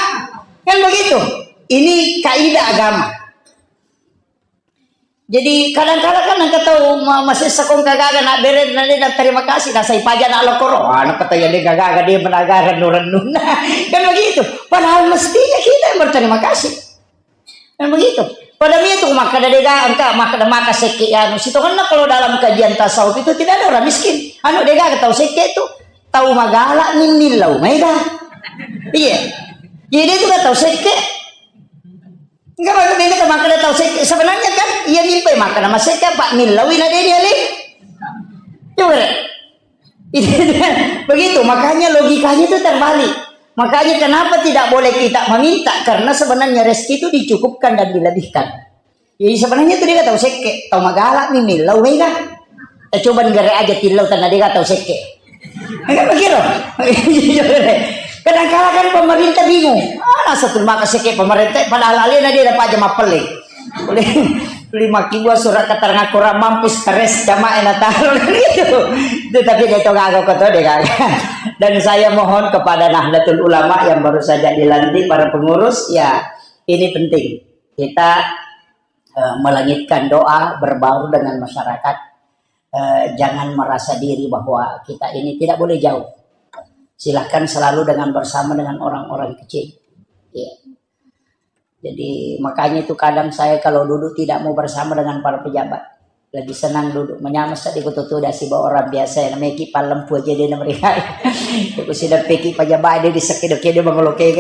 Kan begitu. Ini kaidah agama. Jadi kadang-kadang kan engka tau ma-, masih sekong kagaga nak bere na de na terima kasih, na sai paja nak lokoro. Ah, nak kata ya de gaga de menagara rennu-rennunna. Kan begitu. Padahal mestinya kita yang berterima kasih. Kan begitu. Pada mia tu makkeda de gaga, engka makkeda maka sekke ya anu. Sitongenna kalau dalam kajian tasawuf itu tidak ada orang miskin. Anu de gaga tau sekke tu tau magala mimmillau maega. Iya. Jadi itu kan tau sekke. Enggak, maksudnya itu makkeda tau sekke. Sebenarnya kan, iya mimpi makkeda masekke, Pak, millawi na de dialih. Coba deh. Begitu, makanya logikanya itu terbalik. Makanya kenapa tidak boleh kita meminta? Karena sebenarnya rezeki itu dicukupkan dan dilebihkan. Jadi sebenarnya itu de gaga tau sekke, tau magala mi millau mega. Eh, coba negara aja tillau tanah de gaga tau sekke. Enggak begitu. Kadang-kadang kan pemerintah bingung. Ah, satu maka sekke pemerintah, padahal alena de dapat aja mapelle. Lima kibua surat keterangan kurang mampu stres jamaah yang Natal gitu. Itu tapi de to gaga ko to de gaga. Dan saya mohon kepada Nahdlatul Ulama yang baru saja dilantik, para pengurus, ya, ini penting. Kita, eh, melangitkan doa, berbaur dengan masyarakat. Eh, jangan merasa diri bahwa kita ini tidak boleh jauh. Silahkan selalu dengan bersama dengan orang-orang kecil. Iya. Jadi, makanya itu kadang saya kalau duduk tidak mau bersama dengan para pejabat. Lebih senang duduk. Menyama sedih betul-betul dari si orang biasa yang namanya ki palempu aja dia mereka. Itu sudah peki pejabat dia di sekido-kido mengoloke.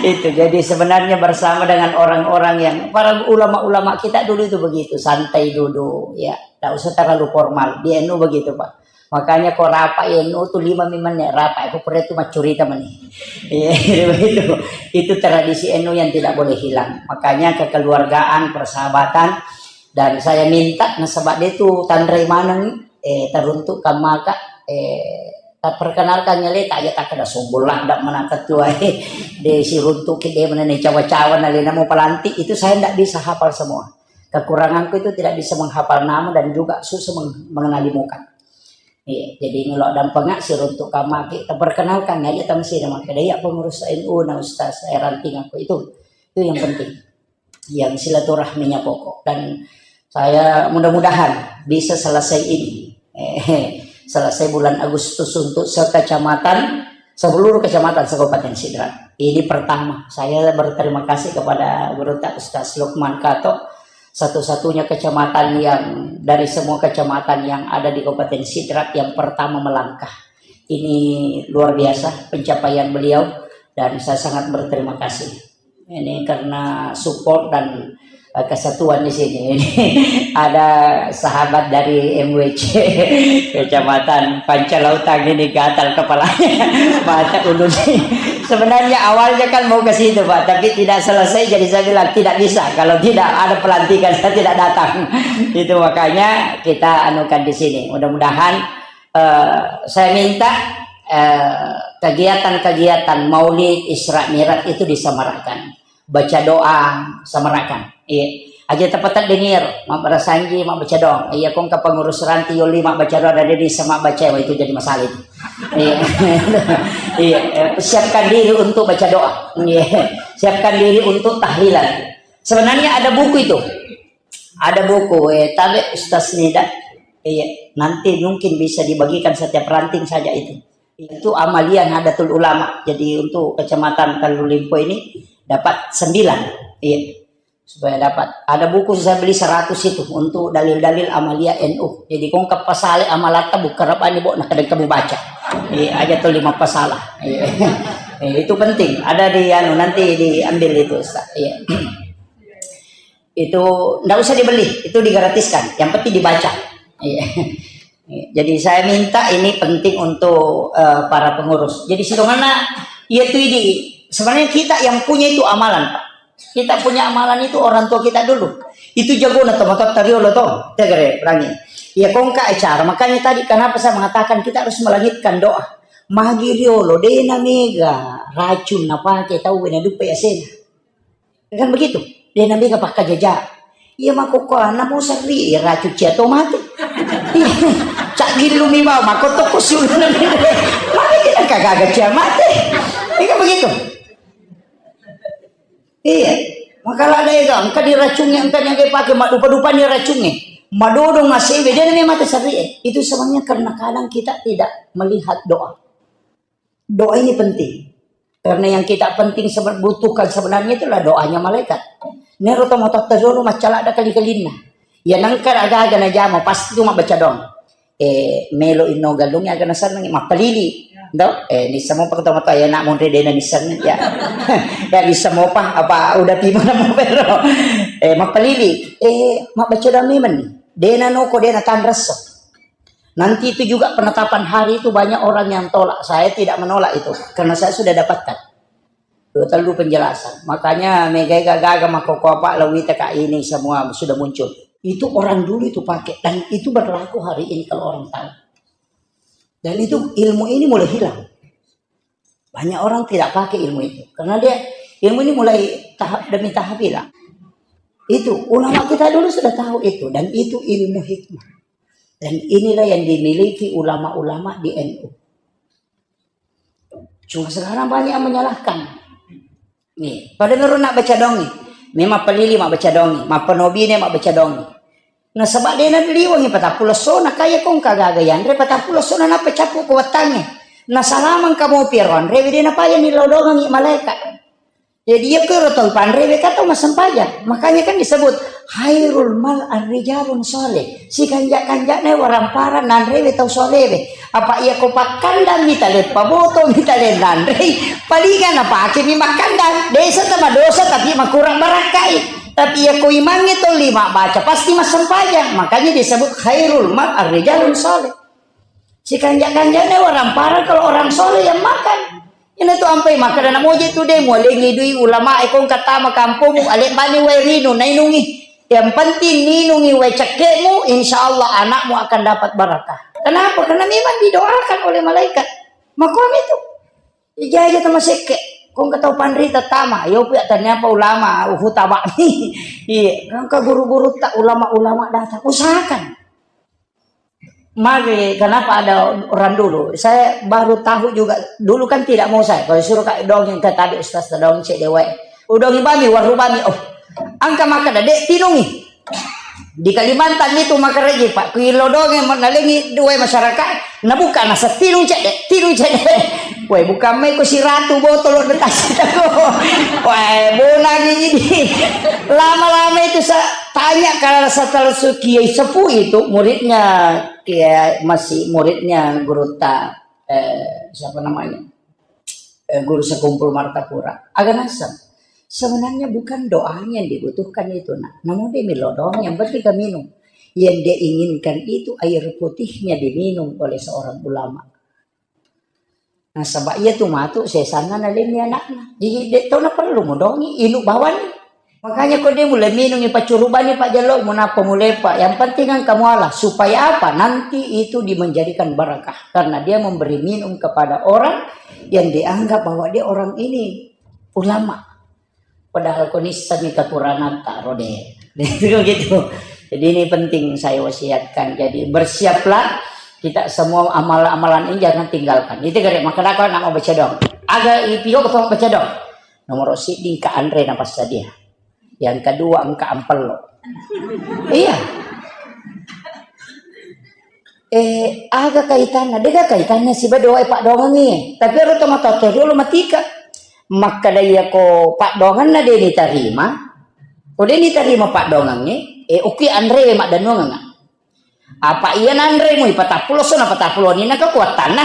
Itu. Jadi, sebenarnya bersama dengan orang-orang yang, para ulama-ulama kita dulu itu begitu, santai duduk, ya. Tidak usah terlalu formal. Di N U begitu, Pak. Makanya ko rapai N U tu lima mi menne rapai, ko pura itu maccurita mani. Iya, begitu. Itu tradisi N U yang tidak boleh hilang. Makanya kekeluargaan, persahabatan, dan saya minta nasaba dia tu tanrai maneng, eh, teruntuk kamaka, eh, tak perkenalkan nyale tak aja tak ada sombong lah, dak mana ketua, eh, de siruntuk ki de mana ne cawa-cawa nalena mau pelantik, itu saya ndak bisa hafal semua. Kekuranganku itu tidak bisa menghafal nama dan juga susah meng-, mengenali muka. Iya, jadi melo dampengak siruntuk kamaki, terperkenalkan ya, ya tang sini maka dia pengurus N U na Ustaz, eh, ranting aku itu. Itu yang penting. Yang silaturahminya pokok. Dan saya mudah-mudahan bisa selesai ini. Eh, selesai bulan Agustus untuk sekecamatan, seluruh kecamatan se-Kabupaten Sidrap. Ini pertama. Saya berterima kasih kepada Guru Tak Ustaz Lukman Kato, satu-satunya kecamatan yang dari semua kecamatan yang ada di Kabupaten Sidrap yang pertama melangkah. Ini luar biasa pencapaian beliau dan saya sangat berterima kasih. Ini karena support dan, eh, kesatuan di sini. Ada sahabat dari M W C Kecamatan Pancalautang ini gatal kepalanya. Mata ulun. Sebenarnya awalnya kan mau ke situ, Pak, tapi tidak selesai, jadi saya bilang, "Tidak bisa, kalau tidak ada pelantikan, saya tidak datang." Itu makanya kita anukan di sini. Mudah-mudahan, eh, saya minta, eh, kegiatan-kegiatan Maulid, Isra Mi'raj itu disemarakkan. Baca doa, semarakan. Iya. Aja tepat dengar, mabbarasanji, mabbaca doang. Iya, kong ke pengurus ranti, yoli, mabbaca doa, ada di sama baca, wah, itu jadi masalah itu. Iya. Iya, eh, siapkan diri untuk baca doa. Iya. Siapkan diri untuk tahlilan. Sebenarnya ada buku itu. Ada buku, eh, tabe Ustaz Nida. Iya, nanti mungkin bisa dibagikan setiap ranting saja itu. Itu amalia Nahdlatul Ulama. Jadi untuk Kecamatan Tellu Limpo ini dapat sembilan. Iya. Supaya dapat. Ada buku saya beli seratus itu untuk dalil-dalil amalia N U. Jadi kong ke pasale amalatta buka rabani bo, nah, kadang kamu baca. Iya, aja tuh lima pasalah. Iya. Iya, itu penting. Ada di anu, nanti diambil itu, Ustaz. Iya. Itu ndak usah dibeli, itu digratiskan. Yang penting dibaca. Iya. Jadi saya minta ini penting untuk, eh, para pengurus. Jadi sidonganna, iya tu idi. Sebenarnya kita yang punya itu amalan, Pak. Kita punya amalan itu orang tua kita dulu. Itu jagona tomatoatta riolo to. Tegere, perangi. Iya, kongka acara. Makanya tadi kenapa saya mengatakan kita harus melangitkan doa. Magi riolo, dena mega racun napake tau wena dupa ya sena. Kan begitu? Dena mega pakkajaja. Iya, makkokkoanna mo serri, iya, racun cia to mate. Iya. Cak gillu mi bau, makkotokko siuluna mi. Mate kita kagaga cia mate. Iya, kan begitu? Iya. Makala ada itu, engka diracungi, engka nyaga pake, madupa-dupa ni racungi. Madodong asewe, dia memang mate serri. Itu sebenarnya karena kadang kita tidak melihat doa. Doa ini penting. Karena yang kita penting sebe-, butuhkan sebenarnya itulah doanya malaikat. Nero tomatoatta riolo maccalada kali-kalinna. Ya nengka aga-aga najama, pasti tu mabbaca doang. Eh, melo inno galung aga naseneng, mappalili. Do? Eh, nissa mopa tomatoa ya nak monre dena nisseng ya. Ya nissa mopa apa udah tiba namo pero. Eh, mappalili. Eh, mabbaca doang memang ni. Dena noko, dena tanresso. Nanti itu juga penetapan hari itu banyak orang yang tolak. Saya tidak menolak itu karena saya sudah dapatkan dua tellu penjelasan. Makanya megai gaga makkokkoa, Pak, lawita, Kak, ini semua sudah muncul. Itu orang dulu itu pakai dan itu berlaku hari ini kalau orang tahu. Dan itu ilmu ini mulai hilang. Banyak orang tidak pakai ilmu itu karena dia ilmu ini mulai tahap demi tahap hilang. Itu ulama kita dulu sudah tahu itu dan itu ilmu hikmah. Dan inilah yang dimiliki ulama-ulama di N U. Cuma sekarang banyak yang menyalahkan. Nih, pada ngeruna baca dong nih. Memang pelili mabbaca dongi, mappenobine mabbaca dongi. Nasaba de naliwengi patappulo essona, kaya ko engka gaga yanre patappulo essona nappa cappu ko wettangnge. Nasalamang kamopi ero anrewe de napajani lao dongengi malaeka. Jadi, iya kero tau panrewe kan tau massempajang. Makanya kan disebut khairul mal ar-rijalun soleh. Sikanja-kanjana warampara nanrewe tau solewe. Apa iya ko pakkandang mitale paboto mitale nanrei, palinga napake mi makkandang. Desa tama dosa tapi makurang barakkai. Tapi iya ko imangnge tolli mabbaca pasti massempajang. Makanya disebut khairul mal ar-rijalun soleh. Sikanja-kanjana warampara kalau orang soleh yang makan. Ina tu ampai makkeda namoje tu de mualengi dui ulama e kong katama kampungmu, alebbani wae rinu nainungi. Yang penting ninungi wae cekkemu, insya Allah anakmu akan dapat barakah. Kenapa? Karena memang didoakan oleh malaikat. Makuam itu. Ijaja tama sekke. Kong katau panrita tama, yo pia tanya apa ulama, hutaba. Iya, kan ke guru-guru tak ulama-ulama datang. Usahakan. Mari, kenapa ada orang dulu? Saya baru tahu juga. Dulu kan tidak mau saya. Kalau suruh kak dongeng ke tadi ustaz dongeng cek dewa. Udah bami, waru bami. Oh, angka maka dek tinungi. Di Kalimantan itu maka reji pak. Kuilo dongeng mau nalengi dua masyarakat. Nabuka nasa tinung cek dek, tinung cek dek. Woi, bukan mai ko siratu botol lo dekasi tako. Woi, bonangi ini. Lama-lama itu saya tanya kalau setelah su-, Kiai Sepuh itu muridnya Kiai masih muridnya guru ta, eh, siapa namanya? Eh, guru sekumpul Martapura. Agak nasem. Sebenarnya bukan doanya yang dibutuhkan itu, nak. Namun dia milo doang, yang penting kamu minum. Yang dia inginkan itu air putihnya diminum oleh seorang ulama. Nasaba iya tu matu sesanna nalenni anakna. Jadi dek tau na perlu modongi inu bawani. Makanya ko dia mulai minum ipaccurubani pak jalo munapa mulepa. Yang penting kan kamu Allah. Supaya apa? Nanti itu dimenjadikan barakah karena dia memberi minum kepada orang yang dianggap bahwa dia orang ini ulama. Padahal ko nissani kekurangan tak rode. Itu gitu. Jadi ini penting saya wasiatkan. Jadi bersiaplah kita semua amal-amalan ini jangan tinggalkan. Itu gare maka nak mau baca dong. Aga ipio ko baca dong. Nomor siddi ka anre na passadia. Yang kedua engka ampello. Iya. Eh, aga kaitanna? Dega kaitanna siba doa e paddongengi. Tapi ero to matoa to riolo matika. Makkeda iya ko paddongenna de nitarima. Ko de nitarima paddongengi, eh, okki anrewe maddennuangenga. Apa iya nanremu ipatappulo so napatappulo ni na kekuatanna.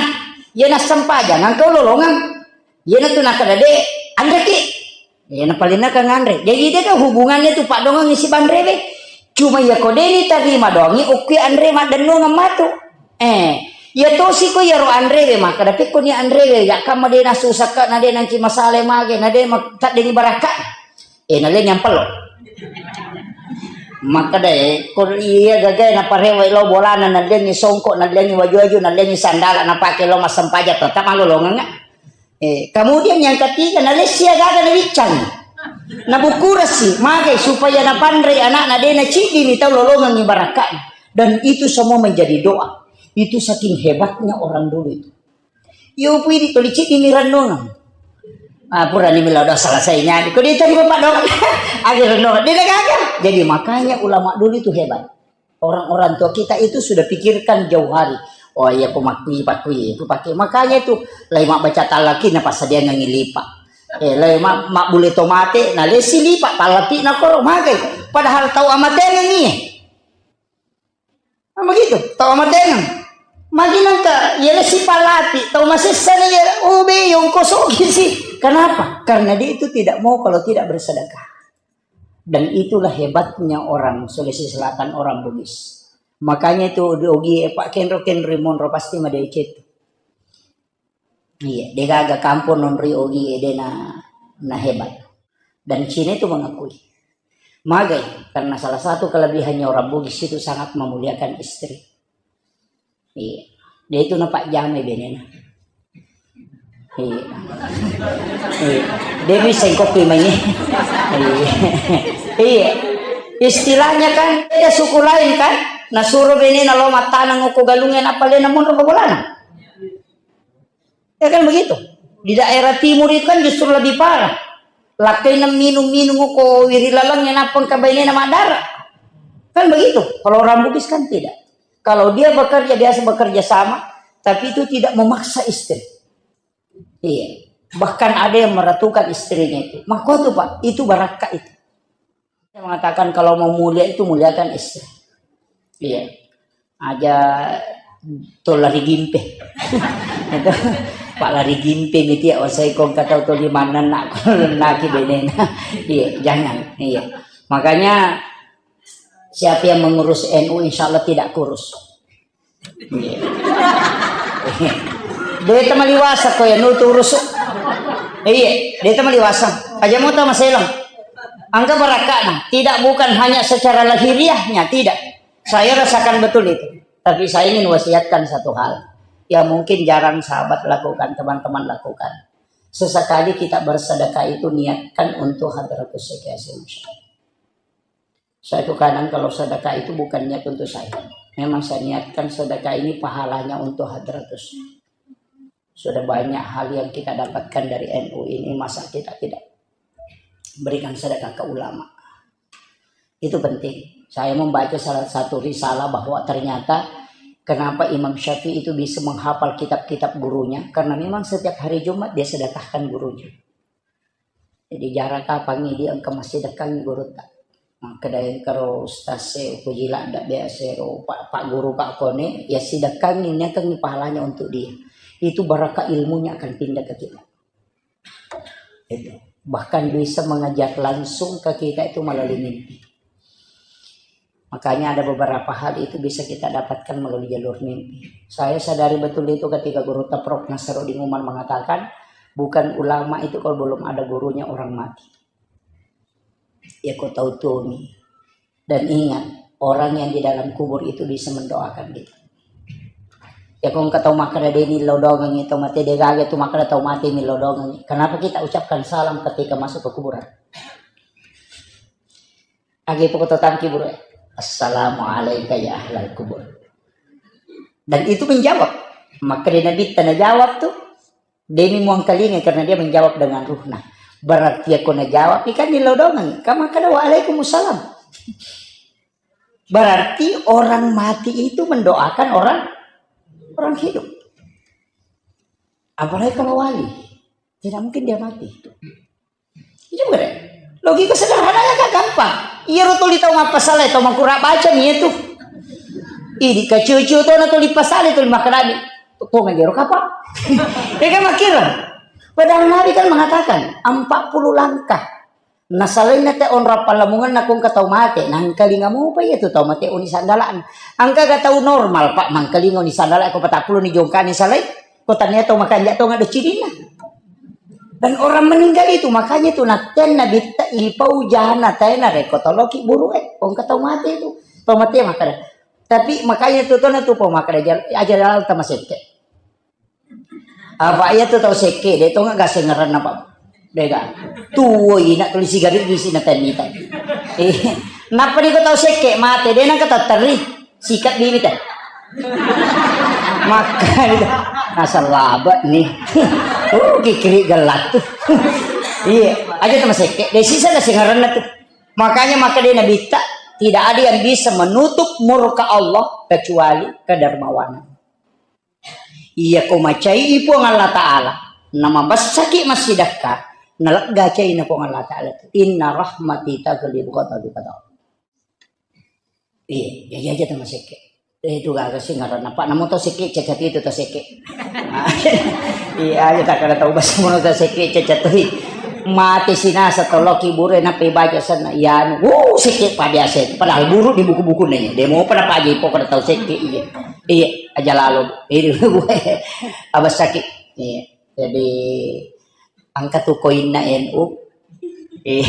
Iya nassempajang engka ulolongeng. Iya natu nakkeda de anreki. Iya napalinna ka nganre. Jadi dega hubungannya tu paddongengi sibanrewe. Cuma iya ko de nitarima dongi okki anre maddennuangeng matu. Eh, iya tosi ko iyaro anrewe makkeda pekkoni anrewe ya kamma de nasusakka na de nangki masale mage na de ma-, taddengi barakka. Eh, nalenni ampello. Makkedae, ko iya gagae naparewai lao bolana, nalenni songko, nalenni waju-waju, nalenni sandala, napake lao massempajang, tetap malolongengnga. Eh, kemudian yang ketiga, nalessi agaga nawiccangi. Nabukurasi, magai supaya napanrei anakna, de naciddimi tau lolongengngi barakka'na. Dan itu semua menjadi doa. Itu saking hebatnya orang dulu itu. Iyo pui di toli ciddi ni renungan. Ah, purani melo do selesai nyadi. Ko dia tadi bapak dong. Agi renungan. Dia dah gagal. Jadi makanya ulama dulu itu hebat. Orang-orang tua kita itu sudah pikirkan jauh hari. Oh iya, pemakui, pakui, itu pakai. Makanya itu, lai mak baca talaki, na pas dia ngangi lipa. Eh, lai mak, mak boleh tomate, na lesi lipa, talapi na koro, magai. Padahal tahu amat ni. Nah, begitu, tau amatengeng. Magi nangka, iya le sipalati, tau masessa ni iya, oh, be, yongko sogi sih. Kenapa? Karena dia itu tidak mau kalau tidak bersedekah. Dan itulah hebatnya orang Sulawesi Selatan, orang Bugis. Makanya itu di Ogi, eh, Pak Kenro, Kenro Monro pasti madecet. Iya, degaga kampung non ri Ogi, eh, dena, na hebat. Dan Cina itu mengakui. Magai, karena salah satu kelebihannya orang Bugis itu sangat memuliakan istri. Iya. Dia itu nampak jamai benena. Iya. Iya. Dia bisa kopi mai. Iya. Iya. Istilahnya kan beda suku lain kan? Nah, suruh benena lo matanang uko galungnya apa lena mundur ke bolana. Ya kan begitu. Di daerah timur itu kan justru lebih parah. Lakkainna minung-minung ko wiri lalengnya nappa engka bainena maddara. Kan begitu. Kalau orang Bugis kan tidak. Kalau dia bekerja, biasa bekerja sama, tapi itu tidak memaksa istri. Iya. Bahkan ada yang meratukan istrinya itu. Makko tu, Pak, itu barakka itu. Saya mengatakan kalau mau mulia itu muliakan istri. Iya. Aja to lari gimpe. Itu, Pak, lari gimpe miti ya, wasai kong kata to limanna nak naki benena. Iya, jangan. Iya. Makanya siapa yang mengurus N U insya Allah tidak kurus. Iya. Deta maliwasa ko ya nutu urus. Iya, deta maliwasa. Aja mau tama selang. Angka barakana, tidak bukan hanya secara lahiriahnya, tidak. Saya rasakan betul itu. Tapi saya ingin wasiatkan satu hal yang mungkin jarang sahabat lakukan, teman-teman lakukan. Sesekali kita bersedekah itu niatkan untuk hadratus syekh Hasyim Syarif. Saya tuh kadang kalau sedekah itu bukan niat untuk saya. Memang saya niatkan sedekah ini pahalanya untuk hadratus. Sudah banyak hal yang kita dapatkan dari N U ini, masa kita tidak berikan sedekah ke ulama? Itu penting. Saya membaca salah satu risalah bahwa ternyata kenapa Imam Syafi'i itu bisa menghafal kitab-kitab gurunya, karena memang setiap hari Jumat dia sedekahkan gurunya. Jadi jarak kapangi dia engka massidekkangi gurutta. Makkeda engkaro ustaz e upoji ladda biasa ro pak, pak guru pak kone, ya sidekkangi, niakangi pahalanya untuk dia. Itu barakah ilmunya akan pindah ke kita. Itu. Bahkan bisa mengajar langsung ke kita itu melalui mimpi. Makanya ada beberapa hal itu bisa kita dapatkan melalui jalur mimpi. Saya sadari betul itu ketika guru Taprok Nasruddin Umar mengatakan, bukan ulama itu kalau belum ada gurunya orang mati. Ya kau tahu tuh nih. Dan ingat, orang yang di dalam kubur itu bisa mendoakan kita. Ya kau engka tau makkeda deni lo dongengi tau mate, de gaga tu makkeda tau mate mi lo dongengi. Kenapa kita ucapkan salam ketika masuk ke kuburan? Age poko to tangki buru, "Assalamualaika ya ahlal kubur." Dan itu menjawab. Maka di Nabi tanya jawab tuh, demi muangkalinga karena dia menjawab dengan ruhna. Berarti aku na jawab ikan di lodongan. Kama kada wa alaikumussalam. Berarti orang mati itu mendoakan orang orang hidup. Apalagi kalau wali, tidak mungkin dia mati. Iya, bener. Logika sederhananya kan gampang. Iya, ro tuli tau mappasala, tau makura baca nih itu. Ini kecucu tuh na tuli pasale tuli makkadani. Tuh ngajero kapa? Ya kan makkira. Padahal Nabi kan mengatakan empat puluh langkah. Nasalainna te onrong pallamungenna ko engka tau mate, nangkalinga mopa iya tu tau mate oni sandala'na. Engka ga tau normal, Pak, mangkalinga oni sandala' ko patappulo ni jongkani salai, ko tania tau makanja' tonga do cininna. Dan orang meninggal itu, makanya itu nattenna bitta ipau jana tae narekko toloki burue, ko engka tau mate itu. Tau mate makkada. Tapi makanya itu tona tu pau makkada jal-, aja laleng tamasekke. Apa iya tu tau sekke, de tonga gasengeranna, Pak. Dega. Tuo ina tuli sigarik di sini tadi tadi. Eh, napa di ko tau sekke mate, de nang kata teri. Sikat diri teh. Maka itu. Asal labak nih. Oh, kikiri gelat tuh. Iya, aja sama sekke. De sisa gasengeranna tuh. Makanya maka dia Nabi tak, tidak ada yang bisa menutup murka Allah kecuali kedermawanan. Iya ko macai Puang Allah Ta'ala, namabessaki massidakka, nalegga caina Puang Allah Ta'ala tu. Inna rahmati taghlibu ghadabi, kata Allah. Iya, iya, iya, iya, tama sekke. Eh, itu gaga sih ngaranna, Pak. Namo tau sekke, cacat itu tau sekke. Iya, aja tak ada tahu bahasa mono tau sekke, cacat tu. Mati sinasa toloki bure, nape baca sana. Iya, anu, wuh, sekke, Pak, biasa itu. Padahal buruk di buku-buku nanya. Dia mau pada Pak Jipo, kada tahu sekke, iya. Iya, aja lalu. Ini gue abas sakit. Iya. Jadi, engka tu koinna N U. Eh,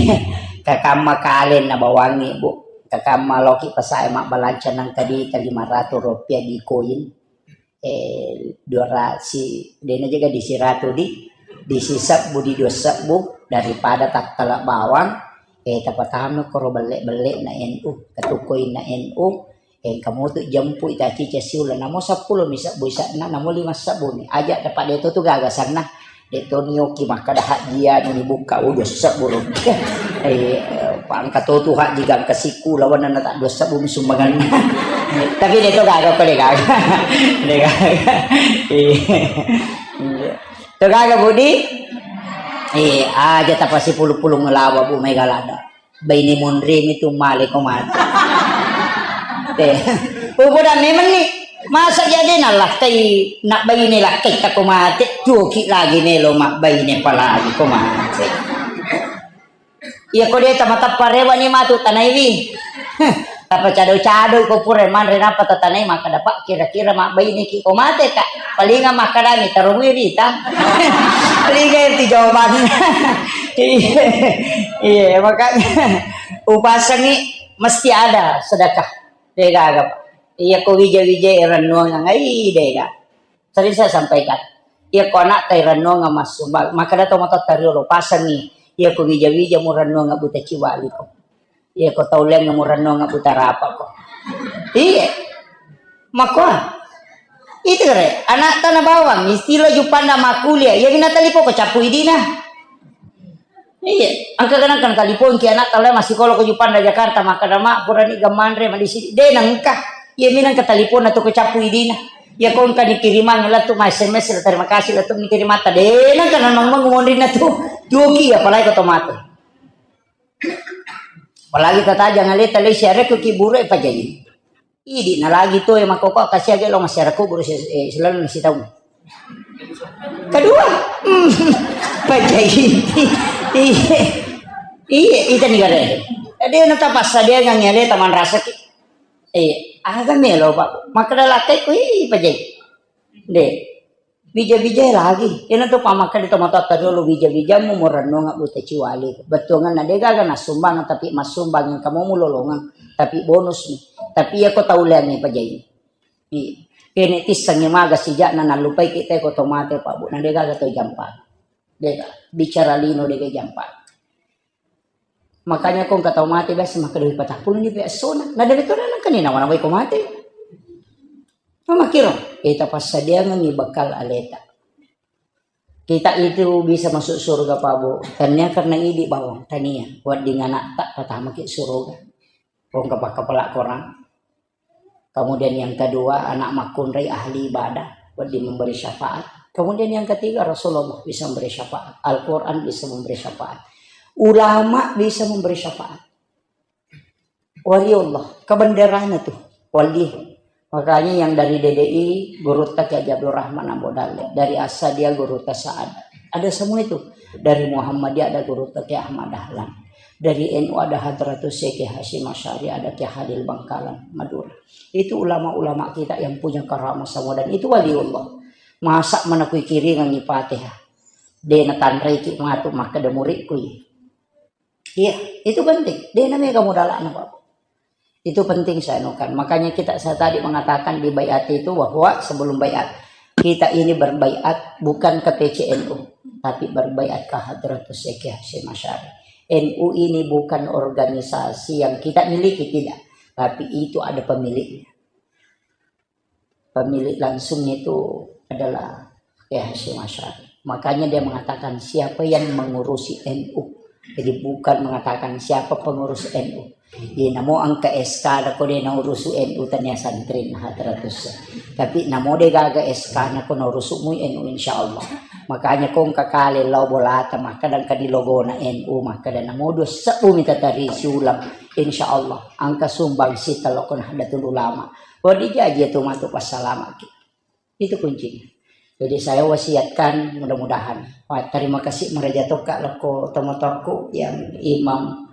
kakamma kalenna bawangi, Bu. Kakamma loki pasae mabbalanca nang tadi ta lima ratus rupiah di koin. Eh, dua ratus, dena jaga di siratu di, di sisebbu, di dua sebbu, daripada tattala bawang, eh, tapatama koro belle-belle na N U, katu koinna N U, engka motu jempu ita cica siula, namo seppulo mi sebbu isanna, namo lima sebbu mi. Aja dapat deto tu gagasanna. De' to nioki makkada hajjia ni bukka udah sebbu. Eh, pangka to tu hajji gangka siku lawan na tak dua sebbu sumbangan. Tapi de' to gaga ko de' gaga. De' gaga. Iya. To gaga budi. Eh, aja tapasi pulu-pulu ngelawa bu mega lada. Baine monrimi tu male ko mate. Te. Upoda memang ni. Masa jadi na lakkai, nak baine lakkai tako mate, tuoki lagi melo mak baine palagi ko mate. Iya ko de' tamatappa rewa ni matu tanaiwi. Tapa cado-cado ko pura manre napa tatanai maka dapat kira-kira mak baine ki ko mate ka. Palinga makkadami tarungui rita. Palinga itu jawabannya. Iya, iya, makanya upasangi mesti ada sedekah. De' gaga, Pak. Iya ko wija-wija rennuang ngai de' gaga. Sering saya sampaikan. Iya ko anak tai rennuang massu, maka da to mata tariolo pasangi. Iya ko wija-wija mu rennuang buta ciwali ko. Iya ko tau leng mu rennuang buta rapa ko. Iya. Makko. Itu re, anak tanah bawang, istilah jupanda makuliah. Iya mina talipo ko capu idina. Iya, engka kadang kan talipongki anak tau masikola ko Juppanda Jakarta, makkada mak purani gammanre madisi de' nengka. Iya minang ke taliponna tu ko cappu idina. Iya ko engka ni kirimang lettu ma S M S, terima kasih lettu ni kirimata de' nengka nanong monrinna tu. Tuoki apalagi ko tomate. Apalagi tata jangan leta lesi arekku ki buru e pajai. Idi na lagi to e makkoko kasi age lo masyarakat guru si-, eh, selalu nasi tahu. Kedua, hmm, pajai. Iya, iya, ita ni gare. Jadi na tapassa dia ngang nyale taman rasa ki. Eh, aga melo pak. Makkada lakkai ku, ih, pajai. De. Bija-bija lagi. Iyana tu pamakka di tomatoatta riolo bija-bijamu murennunga buta ciwali. Bettuanganna de gaga nassumbang, tapi massumbang engka mau mulolongang. Tapi bonus ni. Tapi iya ko tau leangngi pajai. Iya. Kene tissengi maga sijakna nallupai kita ko tomate pak bu. Na de gaga tau jampa. De gaga. Bicara lino de gaga jampa. Makanya ko engka tau mate biasa makkeda patappulo ni pe essona. Na de to nangka ni nawa-nawai ko mate. Mamakiro, kita passadiangengi bekal aleta. Kita itu bisa masuk surga, Pak Bu. Tania karena idi bawang, tania. Wedding anakta patamaki surga. Ko engka pakkapala Quran. Kemudian yang kedua, anak makkunrai ahli ibadah, wedding memberi syafaat. Kemudian yang ketiga, Rasulullah bisa memberi syafaat. Al-Quran bisa memberi syafaat. Ulama bisa memberi syafaat. Waliullah, kebenderana tuh, wali. Makanya yang dari D D I, gurutta Kiai Haji Abdul Rahman Ambo Dalle. Dari Asadia, gurutta Sa'ad. Ada semua itu. Dari Muhammadiyah ada gurutta Kiai Ahmad Dahlan. Dari N U ada Hadratus Syekh Hasyim Asy'ari, ada Kiai Halil Bangkalan, Madura. Itu ulama-ulama kita yang punya karamah semua dan itu waliullah. Masa mana kui kiringan ni Fatihah. De natanrei ki matu makkeda murid kui. Iya, itu penting. De namega modalana, Pak. Itu penting saya anukan. Makanya kita, saya tadi mengatakan di baiat itu bahwa sebelum baiat, kita ini berbaiat bukan ke P C N U, tapi berbaiat ke Hadratus Syekh Hasyim Asy'ari. N U ini bukan organisasi yang kita miliki, tidak. Tapi itu ada pemiliknya. Pemilik langsung itu adalah Kiai Hasyim Asy'ari. Makanya dia mengatakan siapa yang mengurusi N U. Jadi bukan mengatakan siapa pengurus N U. Jadi namo engka S K na ko de naurusu N U tania santri na Hadratus. Tapi namo de gaga S K na ko naurusu mui N U insyaallah. Makanya ko engka kale lao bolata makkada engka di logona N U makkada namo dua sebbu mita tari siulang insyaallah engka sumbang sita lokona Nahdlatul Ulama. Wedding jaji tu matu passalamaki. Itu kuncinya. Jadi saya wasiatkan mudah-mudahan. Wah, terima kasih maraja tokka lokko tomatoakku yang imam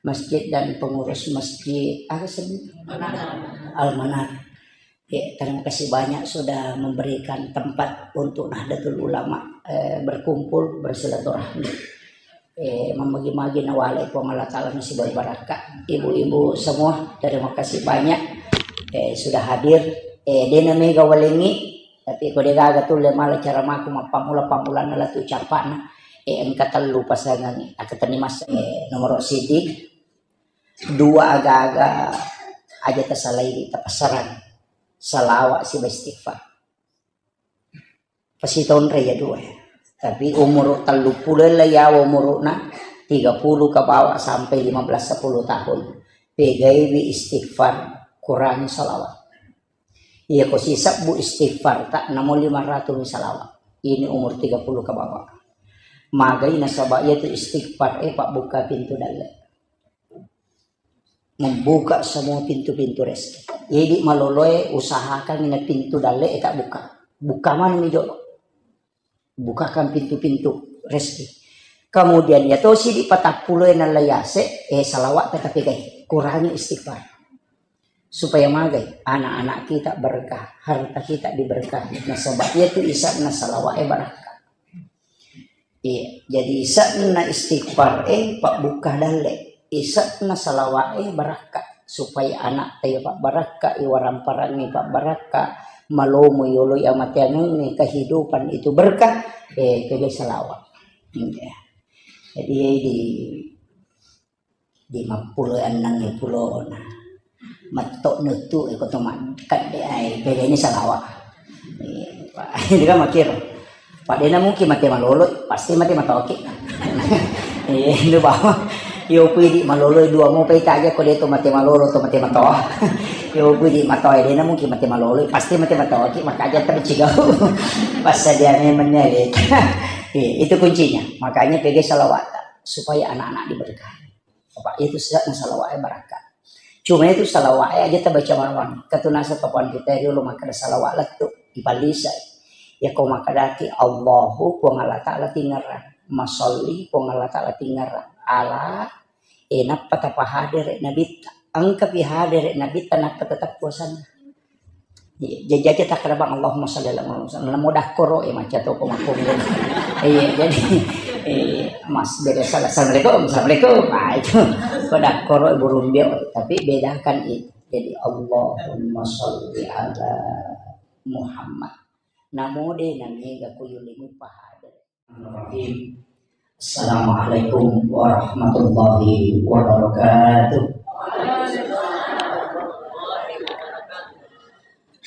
masjid dan pengurus masjid apa sih? Al-Manar. Ya, terima kasih banyak sudah memberikan tempat untuk Nahdlatul Ulama eh, berkumpul bersilaturahmi. Eh, mamagi-magi nawalai Puang Allah Ta'ala nasibari barakka. Ibu-ibu semua, terima kasih banyak eh, sudah hadir. Eh, dena mega walengi, tapi ko de gaga tulle mala cara maku mappammula-pammulana latu cappana. Eh, engka tellu pasangan, aku tani mas, eh, nomor siti, dua aga-aga aja tasalai tapasarang. Salawat siba istighfar. Pasitonre ya dua ya. Tapi umur tellu puluh lah ya, umurna tiga puluh ke bawah sampai lima belas sepuluh tahun. Pegaiwi istighfar, kurangi salawat. Iya ko sisebbu istighfar tak namo lima ratus mi salawat. Ini umur tiga puluh ke bawah. Magai nasaba iya tu istighfar, eh, pabbuka pintu dalle. Membuka semua pintu-pintu rezeki. Jadi maloloe usahakan ini pintu dalle, eh, tak buka. Buka mana mi jolo. Bukakan pintu-pintu rezeki. Kemudian ya tosi di patappulo nalla yase, eh, salawat tetap pegai. Kurangi istighfar. Supaya magai anak-anak kita berkah, harta kita diberkahi. Nasaba iya tu isa'na salawat e barakka. Iya, jadi isa'na istighfar e pabbuka dalle. Isa'na salawat e barakka. Supaya anak tayo pabbarakka, iwaramparang ni pabbarakka, malomo yolo amateangengnge kehidupan itu berkah, eh, pegai salawat. Iya. Jadi di di mappulo enneng e pulona. Matto nuttu e ko to makkadde ai, pegani salawa. Iya, Pak. Ini kan makiro. Pak, dena mungkin mate malolo, pasti mate matoki. Iya, itu bawa. Yo pui di malolo dua mau pai taja ko de to mate malolo to mate matoa. Yo pui di matoa dena mungkin mate malolo, pasti mate matoki, makanya tercigau. Pas saja memangnya. Iya, itu kuncinya. Makanya pegai salawat supaya anak-anak diberkahi. Apa itu sisa'na salawat e barakka. Cuma itu salawat e aja tabaca mawang. Katunasa papuan kita riolo makkada salawat lettu, ipallisai. Ya ko makkadaki Allahu Puang Allah Ta'ala tingerang. Masalli Puang Allah Ta'ala tingerang. Ala, eh, nappa tapahadere nabitta. Engka pi hadere nabitta nappa tetap puasanna. Iya, jajaja takkeda bang, Allahumma shalli ala Muhammad. Namo dakkoro, eh, macca toko makkonggo. Iya, jadi, eh, mas, beda salah. Assalamualaikum, assalamualaikum. Nah, itu. Ko dakkoro, burung dia. Tapi bedakan itu. Jadi, Allahumma shalli ala Muhammad. Namo de, namiga kuyulimu pahada. Bismillahirrahmanirrahim. Assalamualaikum warahmatullahi wabarakatuh.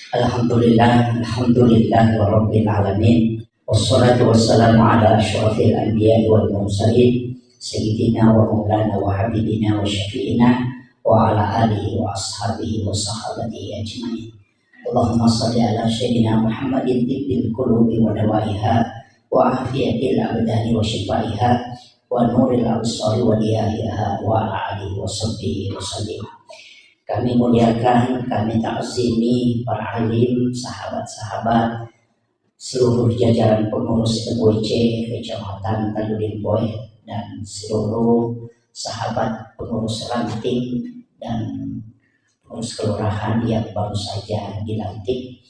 Alhamdulillah, alhamdulillah rabbil alamin. Wassalatu wassalamu ala asyrafil anbiya wal mursalin, sayyidina wa maulana wa habibina wa syafi'ina wa ala alihi wa ashabihi wa sahabatihi ajmain. Allahumma shalli ala sayyidina Muhammadin tibbil qulubi wa dawaiha wa afiyatil abdani wa shifaiha wa nuril absari wa diyahiha wa ala alihi wa sahbihi wa sallim. Kami muliakan, kami ta'zimi para alim, sahabat-sahabat, seluruh jajaran pengurus M U C Kecamatan Talu Limpoe dan seluruh sahabat pengurus ranting dan pengurus kelurahan yang baru saja dilantik.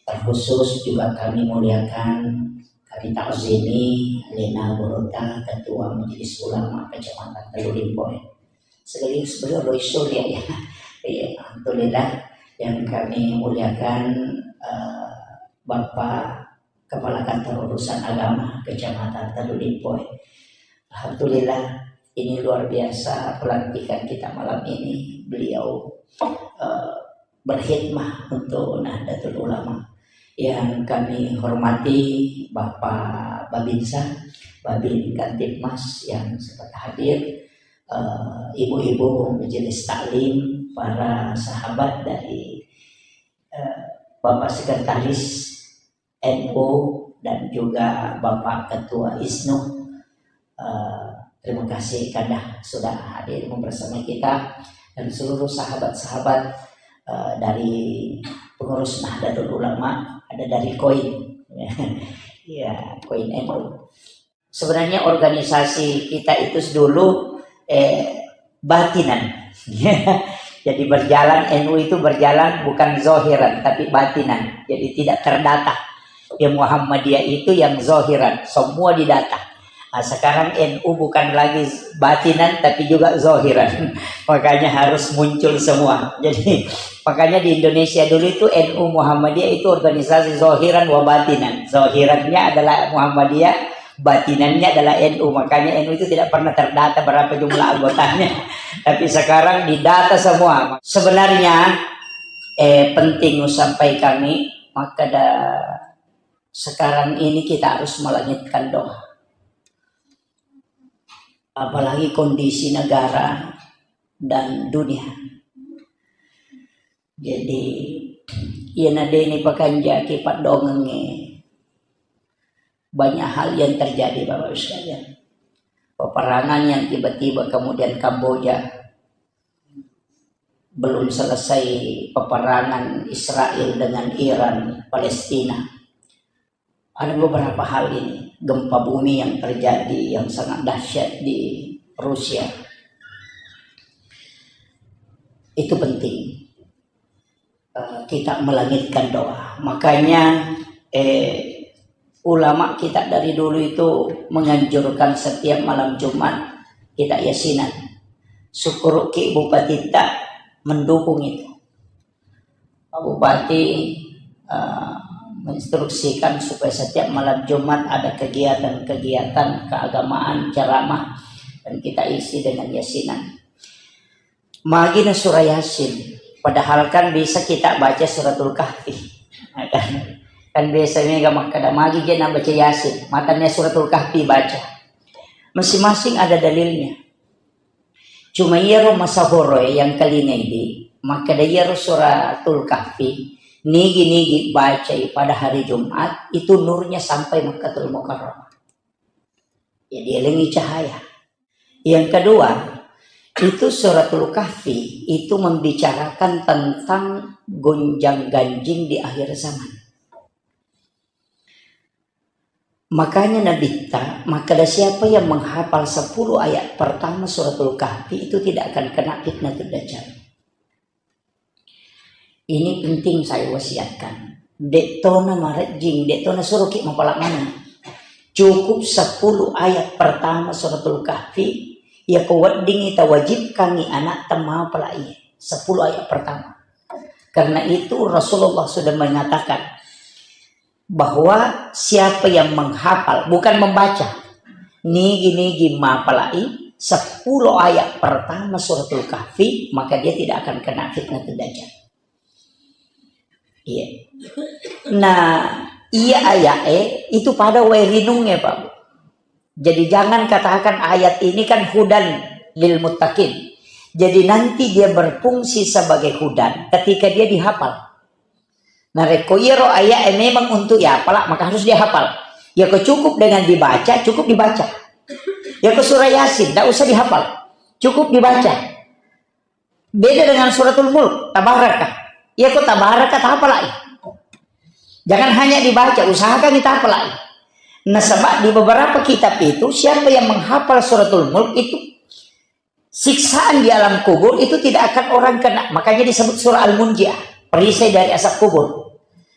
Terkhusus juga kami muliakan, kami ta'zimi Lena Gorota, Ketua Majelis Ulama Kecamatan Talu Limpoe. Sekaligus beliau Roy Surya, ya. Iya, alhamdulillah yang kami muliakan, eh, Bapak Kepala Kantor Urusan Agama Kecamatan Talu Limpoe. Alhamdulillah, ini luar biasa pelantikan kita malam ini. Beliau, eh, berkhidmah untuk Nahdlatul Ulama. Yang kami hormati Bapak Babinsa, Babin Kamtibmas yang sempat hadir, eh, ibu-ibu majelis taklim, para sahabat dari, eh, Bapak Sekretaris N U dan juga Bapak Ketua ISNU. Eh, terima kasih Kanda sudah hadir bersama kita dan seluruh sahabat-sahabat, eh, dari pengurus Nahdlatul Ulama, ada dari koin. Ya, koin N U. Sebenarnya organisasi kita itu dulu, eh, batinan. Jadi berjalan, N U itu berjalan bukan zahiran, tapi batinan. Jadi tidak terdata. Ya, Muhammadiyah itu yang zahiran, semua didata. Nah, sekarang N U bukan lagi batinan, tapi juga zahiran. Makanya harus muncul semua. Jadi, makanya di Indonesia dulu itu N U Muhammadiyah itu organisasi zahiran wa batinan. Zahirannya adalah Muhammadiyah, batinannya adalah N U. Makanya N U itu tidak pernah terdata berapa jumlah anggotanya. Tapi sekarang didata semua. Sebenarnya, eh, penting sampai kami, maka da-, Sekarang ini kita harus melangitkan doa. Apalagi kondisi negara dan dunia. Jadi, iyana deni pakanjaki paddongengnge, banyak hal yang terjadi, Bapak Ibu sekalian. Peperangan yang tiba-tiba kemudian Kamboja, belum selesai peperangan Israel dengan Iran, Palestina. Ada beberapa hal ini, gempa bumi yang terjadi yang sangat dahsyat di Rusia. Itu penting. Eh, kita melangitkan doa. Makanya, eh, ulama kita dari dulu itu menganjurkan setiap malam Jumat kita yasinan. Syukuruki Bupati tak mendukung itu. Pak Bupati, eh, menginstruksikan supaya setiap malam Jumat ada kegiatan-kegiatan keagamaan, ceramah, dan kita isi dengan yasinan. Magi na surah Yasin, padahal kan bisa kita baca Suratul Kahfi. Kan, kan biasa mega makkada magi je na baca Yasin, matanya Suratul Kahfi baca. Masing-masing ada dalilnya. Cuma iyaro masahoroe yang kalingai di, makkada iyaro Suratul Kahfi, nigi-nigi bacai pada hari Jumat, itu nurnya sampai Makkatul Mukarramah. Ya, dielengi cahaya. Yang kedua, itu Suratul Kahfi itu membicarakan tentang gonjang-ganjing di akhir zaman. Makanya Nabitta makkada, siapa yang menghafal sepuluh ayat pertama Suratul Kahfi itu tidak akan kena fitnatul Dajjal. Ini penting saya wasiatkan. De'tona marejjing, de'tona suruki mapala maneng. Cukup sepuluh ayat pertama Suratul Kahfi, yako weddingi tawajibkangi anak temau pala iye. Sepuluh ayat pertama. Karena itu Rasulullah sudah mengatakan, bahwa siapa yang menghafal, bukan membaca, nigi-nigi mapalai sepuluh ayat pertama Suratul Kahfi, maka dia tidak akan kena fitnatul Dajjal. Iya. Nah, iya ayat eh, itu pada wae rinungnya, Pak. Jadi jangan katakan ayat ini kan hudan lil muttaqin. Jadi nanti dia berfungsi sebagai hudan ketika dia dihafal. Narekko iyaro aya'e memang untuk yapala, maka harus dia hafal. Yako cukup dengan dibaca, cukup dibaca. Yako surah Yasin, tidak usah dihafal. Cukup dibaca. Beda dengan Suratul Mulk, Tabaraka. Yako Tabaraka, tahapalai. Jangan hanya dibaca, usahakan tahapalai. Nasaba di beberapa kitab itu, siapa yang menghafal Suratul Mulk itu siksaan di alam kubur itu tidak akan orang kena. Makanya disebut surah Al-Munjiah, perisai dari azab kubur.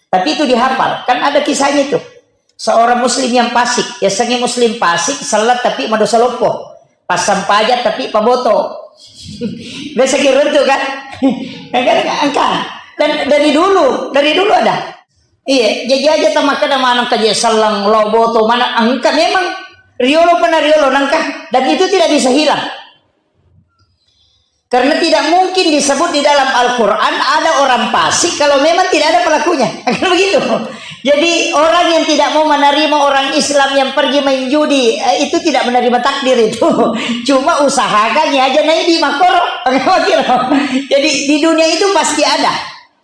Tapi itu dihafal. Kan ada kisahnya itu. Seorang muslim yang fasik, ya sangi muslim fasik, salat tapi madosa loppo. Pasang pajak tapi paboto. Biasa kira itu kan? Ya kan, engka. Dan dari dulu, dari dulu ada. Iya, jadi aja tamakada manang kaje sallang lo boto mana engka memang riolo pernah riolo nangka dan itu tidak bisa hilang. Karena tidak mungkin disebut di dalam Al-Quran ada orang fasik kalau memang tidak ada pelakunya. Kan begitu. Jadi orang yang tidak mau menerima orang Islam yang pergi main judi, eh, itu tidak menerima takdir itu. Cuma usahakan ya aja naik di makoro. Jadi di dunia itu pasti ada.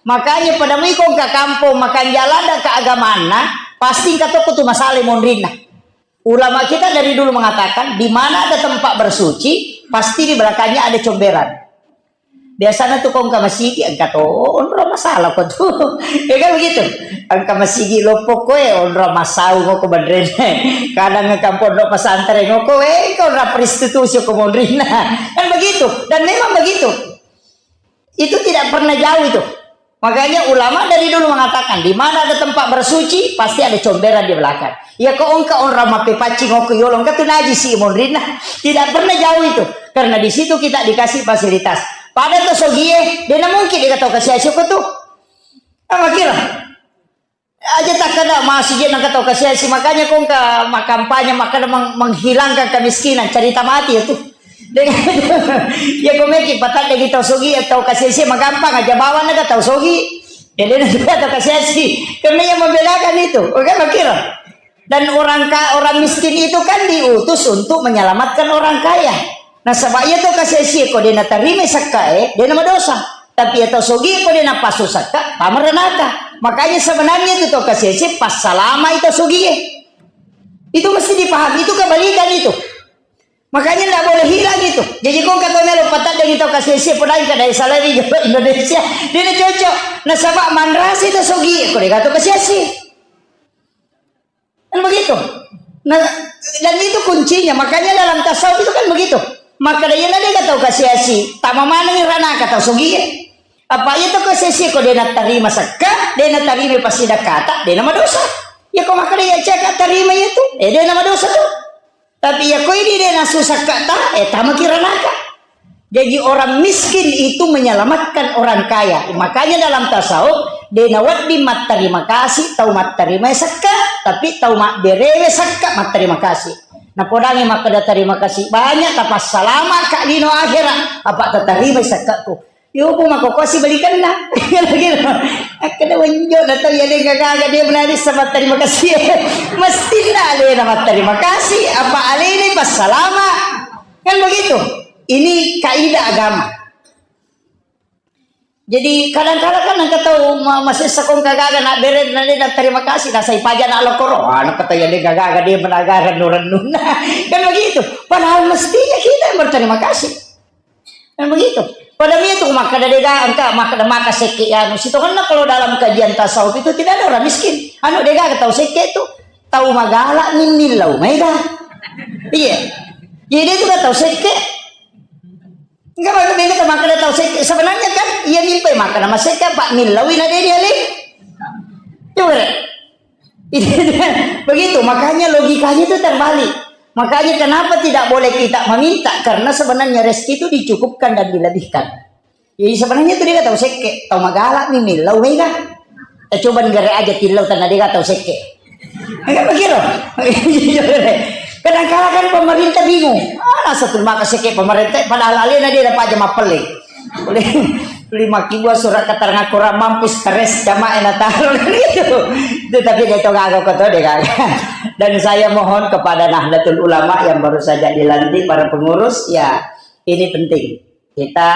Makanya pada mui kong ke kampung, makan jalan dan keagamaan, pasti engka toko tu masalah monrinna. Ulama kita dari dulu mengatakan, di mana ada tempat bersuci, pasti di belakangnya ada comberan. Biasanya tuh kong ke masigi, engka to, onro masalah kok tuh. Ya kan begitu? Engka masigi loppo koe, onro masau ngoko bandrene. Kadang engka pondok pesantren ngoko, eh, engka onro prostitusi ko monrinna. Kan begitu? Dan memang begitu. Itu tidak pernah jauh itu. Makanya ulama dari dulu mengatakan, di mana ada tempat bersuci, pasti ada comberan di belakang. Ya kok engka orang mape pancing oku yolo, engka tu najis si monrinna. Tidak pernah jauh itu. Karena di situ kita dikasih fasilitas. Pada to sogie, dia mungkin dia kata kasih asyik tu. Apa kira? Aja takkada masih je nangka tau kasiasi, makanya kong ka makampanye makkada meng-, menghilangkan kemiskinan, cerita mati ya tu. Dengan ya kong meki patak dagi tau sogi ya tau kasiasi magampang aja bawang naga tau sogi. Jadi, itu atau kasih-kasih. Karena yang membedakan itu. Oke, makiro. Dan orang ka-, orang miskin itu kan diutus untuk menyelamatkan orang kaya. Nasaba iya to kasese ko de natarima sakka e, de namadosa. Tapi iya to sogi ko de napasu sakka, tama ranaka. Makanya sebenarnya itu to kasese passalama itu sogi e. Itu mesti dipahami, itu kebalikan itu. Makanya ndak boleh hilang itu. Jadi ko kata melo patat dari to kasese podai kada salari Indonesia. Dia cocok. Nasaba manrasi to sogi e, ko de gato kasese. Kan begitu. Nah, dan itu kuncinya. Makanya dalam tasawuf itu kan begitu. Maka dia na de tau kasih-kasih. Tama mana ni rana kata sogi. Apa iya to kasih-kasih ko de natarima sakka, de natarima pasti dakata, de namadosa. Ya ko maka dia cek tarima itu, eh de namadosa tu. Tapi ya ko ini de nasu sakka ta, eh tama kira naka. Jadi orang miskin itu menyelamatkan orang kaya. Makanya dalam tasawuf, de nawedding matterima kasih tau matterima sakka, tapi tau mabberewe sakka matterima kasih. Napodangi makkeda terima kasih banyak, tapassalama ka lino akhirat, apa tatarima sakkaku. Yo, bu mako kosi belikanna. Gitu. Akkeda wenjo na tau ya de gaga dia menari sama terima kasih. Mesti na alena matterima kasih, apa alena passalama. Kan begitu. Ini kaidah agama. Jadi kadang-kadang kan engka tau ma-, masessa ko engka gaga na bere na de na terima kasih, na sai paja na lokoro. Ah, na kata ya de gaga dia menaga rennu-rennu. Kan begitu. Padahal mestinya kita yang berterima kasih. Kan begitu. Pada itu maka de gaga engka maka maka sekke anu. Sitonganna kalau dalam kajian tasawuf itu tidak ada orang miskin. Anu de gaga tau sekke itu tau magala ni millau mega. Iya. Jadi itu kan tau sekke. Enggak, maksudnya itu makkeda tau sekke. Sebenarnya kan, iya mimpi makkeda masekke, Pak, millawi na dedi ali. Coba deh. Begitu, makanya logikanya itu terbalik. Makanya kenapa tidak boleh kita meminta? Karena sebenarnya rezeki itu dicukupkan dan dilebihkan. Jadi sebenarnya itu dia tau sekke, tau magala ni millau mega. Eh, coba negara aja tillau tanah dia tau sekke. Enggak begitu. Kadang kala kan pemerintah bingung. Ah, satu maka sekke pemerintah, padahal alena dia dapat aja mapeleng. Beli, beli maki buah surat keterangan kurang mampu, stres sama enak taruh gitu. Itu tapi dia itu gagal kau tahu deh gagal. Dan saya mohon kepada Nahdlatul Ulama yang baru saja dilantik, para pengurus, ya ini penting. Kita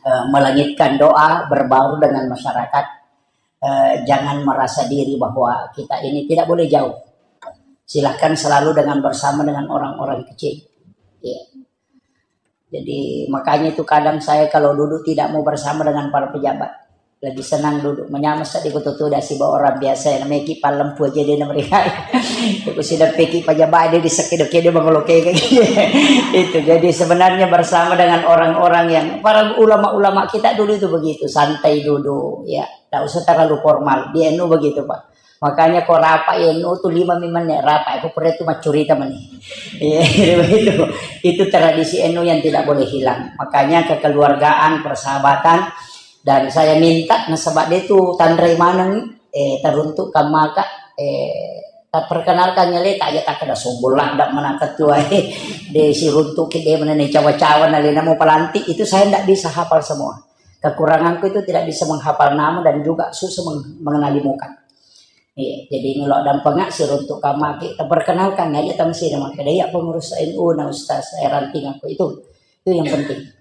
eh, melangitkan doa, berbaur dengan masyarakat. Eh, jangan merasa diri bahwa kita ini tidak boleh jauh. Silahkan selalu dengan bersama dengan orang-orang kecil. Ya. Jadi makanya itu kadang saya kalau duduk tidak mau bersama dengan para pejabat. Lebih senang duduk menyama sedih kutu tuda siba orang biasa yang namanya kipan lempu aja dia mereka. Itu sudah peki pejabat dia di sekido-kido mengoloke. Itu jadi sebenarnya bersama dengan orang-orang yang para ulama-ulama kita dulu itu begitu, santai dulu, ya. Tidak usah terlalu formal. Di N U begitu, Pak. Makanya kok rapat N U tuh lima menit rapat, aku pernah itu macurita meni. Iya, begitu. Itu tradisi N U yang tidak boleh hilang. Makanya kekeluargaan, persahabatan, dan saya minta nasaba de tu tanrai maneng, eh, teruntuk kamaka, eh, tak perkenalkan nyale tak aja tak kena sombong lah, dak mana ketua, eh, de si runtuk ki de mana ne cawa-cawa nale namo pelantik, itu saya ndak bisa hafal semua. Kekuranganku itu tidak bisa menghafal nama dan juga susah meng-, mengenali muka. Iya, jadi ngelok dan pengak si runtuk kamaki, tak perkenalkan aja tang si nama kedaya pengurus N U na Ustaz Ranting aku itu. Itu yang penting.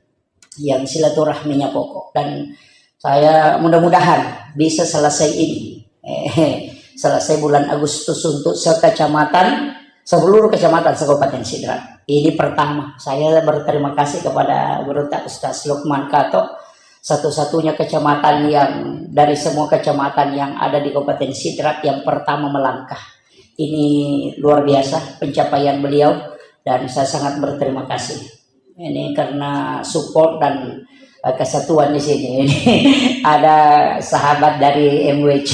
Yang silaturahminya pokok. Dan saya mudah-mudahan bisa selesai ini. Eh, selesai bulan Agustus untuk sekecamatan, seluruh kecamatan se-Kabupaten Sidrap. Ini pertama, saya berterima kasih kepada Guru Tak Ustaz Lukman Kato, satu-satunya kecamatan yang dari semua kecamatan yang ada di Kabupaten Sidrap yang pertama melangkah. Ini luar biasa pencapaian beliau dan saya sangat berterima kasih. Ini karena support dan, eh, kesatuan di sini. Ini ada sahabat dari M W C,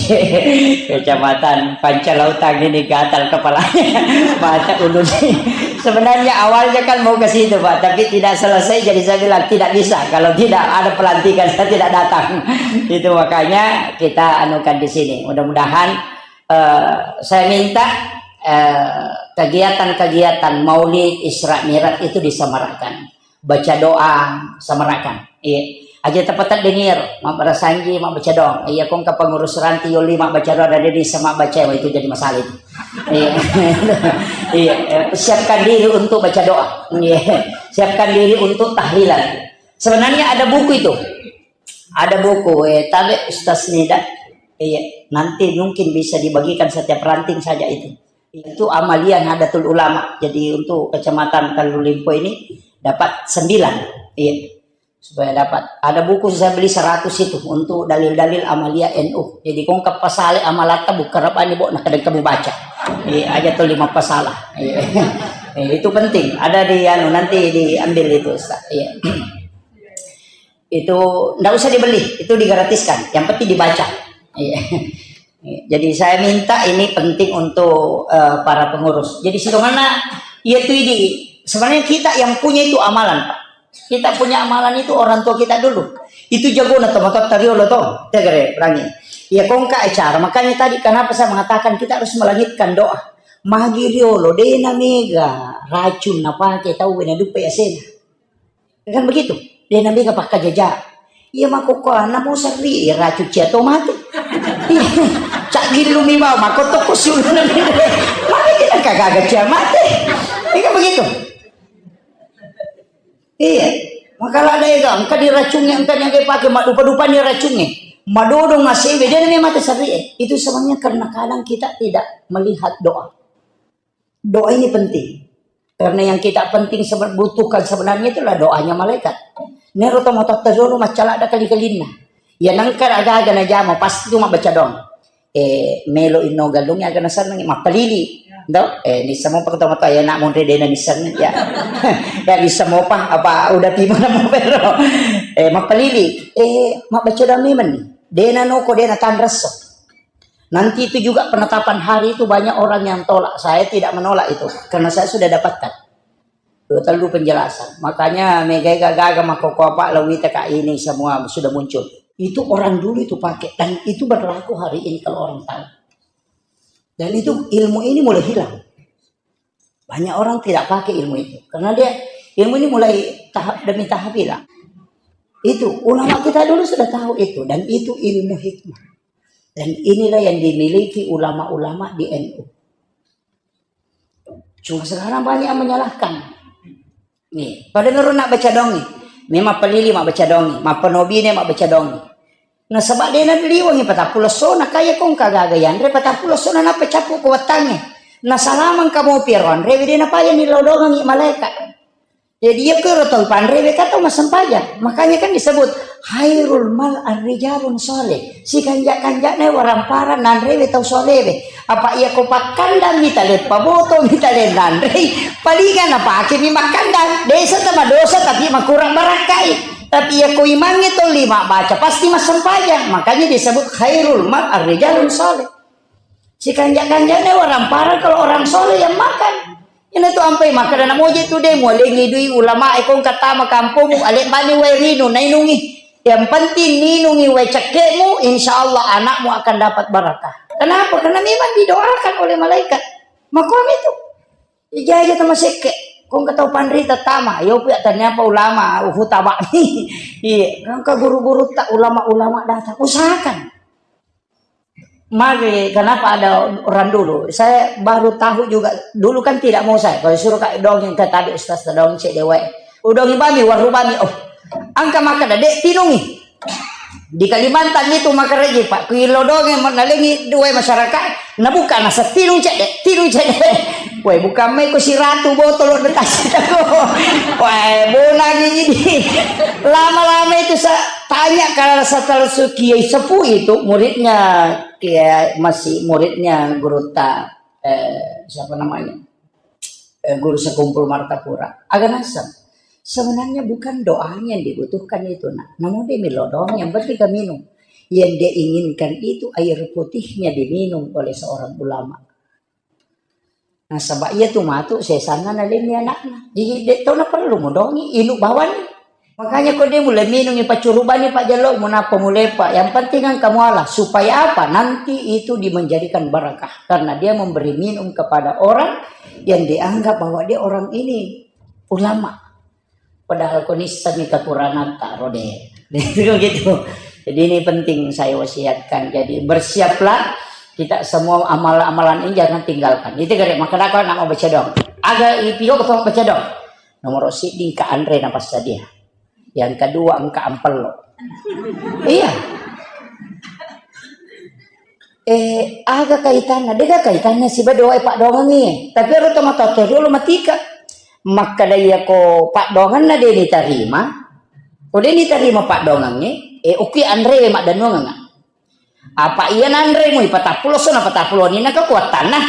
Kecamatan Pancalautang ini gatal kepalanya. Mata ulu nih. Sebenarnya awalnya kan mau ke situ, Pak, tapi tidak selesai, jadi saya bilang, "Tidak bisa, kalau tidak ada pelantikan, saya tidak datang." Itu makanya kita anukan di sini. Mudah-mudahan, eh, saya minta, eh, kegiatan-kegiatan Maulid, Isra Mi'raj itu disemarakkan. Baca doa, semerakan. Iya. Aja tapateddengi ero, mabbarasanji, mabbaca doang. Iya, kongka pengurus ranting yolli mabbaca doang, ada desa mabbaca, wah, itu jadi masalah itu. Iya. Iya, eh, siapkan diri untuk baca doa. Iya. Siapkan diri untuk tahlilan. Sebenarnya ada buku itu. Ada buku, eh, tabe Ustaz Nida. Iya, nanti mungkin bisa dibagikan setiap ranting saja itu. Itu amalia Nahdlatul Ulama. Jadi untuk Kecamatan Kalulimpo ini dapat sembilan. Iya. Supaya dapat. Ada buku saya beli seratus itu untuk dalil-dalil amalia N U. Jadi kongka pasale amalatta buka rabani bo, nah, kadang kamu baca. Iya, aja tuh lima pasalah. Iya. Eh, itu penting. Ada di anu, nanti diambil itu, Ustaz. Iya. Itu ndak usah dibeli, itu digratiskan. Yang penting dibaca. Iya. Jadi saya minta ini penting untuk, eh, para pengurus. Jadi sidonganna, iya tuh ini. Sebenarnya kita yang punya itu amalan, Pak. Kita punya amalan itu orang tua kita dulu. Itu jagona to, matotta riolo to. Tegere, perangi. Ya, kongka acara. Makanya tadi kenapa saya mengatakan kita harus melangitkan doa. Magi riolo, dena mega racun napake tau wena dupe asena. Kan begitu? Dena mega pakkajaja. Iya, makokkoanna mo serri, iya, racun cia to mate. Iya, cak gilumi bau, makotoko siuluna mendele. Maka tidak kagaga cia mate. Iya, kan begitu? Iya. Maka lada ega, engka diracungi, engka yang dipakai, madupa-dupa ni racungi. Madodong asewe, dia namanya mate serri. Itu sebenarnya karena kadang kita tidak melihat doa. Doa ini penting. Karena yang kita penting sebe-, butuhkan sebenarnya itulah doanya malaikat. Nero to matotta riolo maccala ada kali-kalinna. Ya nangka aga-aga najama pasti tu mabbaca doang. Eh, melo inno galung aga nasenneng mappalili. Do, eh, nissamo pa to matoa ya nak monre dena nisseng ya. Ya nissamo pa apa udah pimana mo pero. Eh, mappalili. Eh, mabbaca doang memang ni. Dena noko dena tanresso. Nanti itu juga penetapan hari itu banyak orang yang tolak. Saya tidak menolak itu karena saya sudah dapatkan. Dua telu penjelasan. Makanya megai gaga makoko apa lawita kak ini semua sudah muncul. Itu orang dulu itu pakai dan itu berlaku hari ini kalau orang tahu. Dan itu ilmu ini mulai hilang. Banyak orang tidak pakai ilmu itu karena dia ilmu ini mulai tahap demi tahap hilang. Itu ulama kita dulu sudah tahu itu dan itu ilmu hikmah. Dan inilah yang dimiliki ulama-ulama di N U. Cuma sekarang banyak yang menyalahkan. Nih, pada nurun nak baca dong nih. Memang pelili mak baca dong nih. Mappenobine mak baca dong nih. Nasaba dena liwangi patappulo essona kaya kongka gaga yanre patappulo essona nappa cappu ko wettangnge. Nasalamang kamopi ero anrewe dena paya nilodongangi malaeka. Jadi iya kero tau panrewe ka tau massempajang. Makanya kan disebut khairul mal arrijalun soleh. Sikanja-kanjana waramparang nanrewe tau solewe. Apa iya ko pakkandang mitale paboto mitale nanrei palinga napake mi makkandang. Desa tama dosa tapi makurang barakkai. Tapi iya ko imangnge tau lima baca pasti massempajang. Makanya disebut khairul mal arrijalun soleh. Sikanja-kanjana waramparang kalau orang soleh yang makan. Ina tu ampai makan anak moje tu deh mualengi dui ulama ekong katama kampung ale bani wae rinu nainungi. Yang penting minungi wae cekekmu, insya Allah anakmu akan dapat barakah. Kenapa? Karena memang didoakan oleh malaikat. Makom itu. Ija aja sama sekke. Kong ketau panrita tama, yo pia ternyata ulama uhu tabak. Iya, kan ke guru-guru tak ulama-ulama datang. Usahakan. Mari, kenapa ada orang dulu? Saya baru tahu juga. Dulu kan tidak mau saya. Kalau suruh kak dongeng ke tadi ustaz dongeng cek dewa. Udongi bami, waru bami. Oh, angka maka dek tinungi. Di Kalimantan itu maka reji pak. Kuilo dongeng nalengi dua masyarakat. Nabuka nasa tinung cek dek, tinung cek dek. Woi, bukan mai ko siratu botol de tasita ko. Woi, bonangi ini. Lama-lama itu saya tanya kalau setelah kiai sepuh itu muridnya Kiai masih muridnya guru ta, eh, siapa namanya? Eh, guru sekumpul Martapura. Agak nasem. Sebenarnya bukan doanya yang dibutuhkan itu, nak. Namun dia milo doang, yang penting kan minum. Yang dia inginkan itu air putihnya diminum oleh seorang ulama. Nasaba iya tu matu sesanna nalenni anakna. Jadi dek tau na perlu modongi inu bawani. Makanya ko dia mulai minungi pacurubani pak jalo munapa mulepa. Yang penting kan kamu Allah. Supaya apa? Nanti itu dimenjadikan barakah karena dia memberi minum kepada orang yang dianggap bahwa dia orang ini ulama. Padahal ko nissenni kekurangan tak rode. Itu gitu. Jadi ini penting saya wasiatkan. Jadi bersiaplah kita semua amalan-amalan ini jangan tinggalkan. Itu kare maka nak mau baca dong. Aga ipiho ko baca dong. Nomor siddi engka anre na passadia. Yang kedua engka ampello. Iya. Eh, aga kaitanna? Dega kaitanna siba doa paddoangengngi. Tapi ero to matoa riolo matika. Makkada iya ko paddoangenna de nitarima. Ko de nitarima paddoangengnge, eh, okki anre maddennuangengnga. Apa iya nanre mu ipatappulo sona patappulo ni na kekuatanna.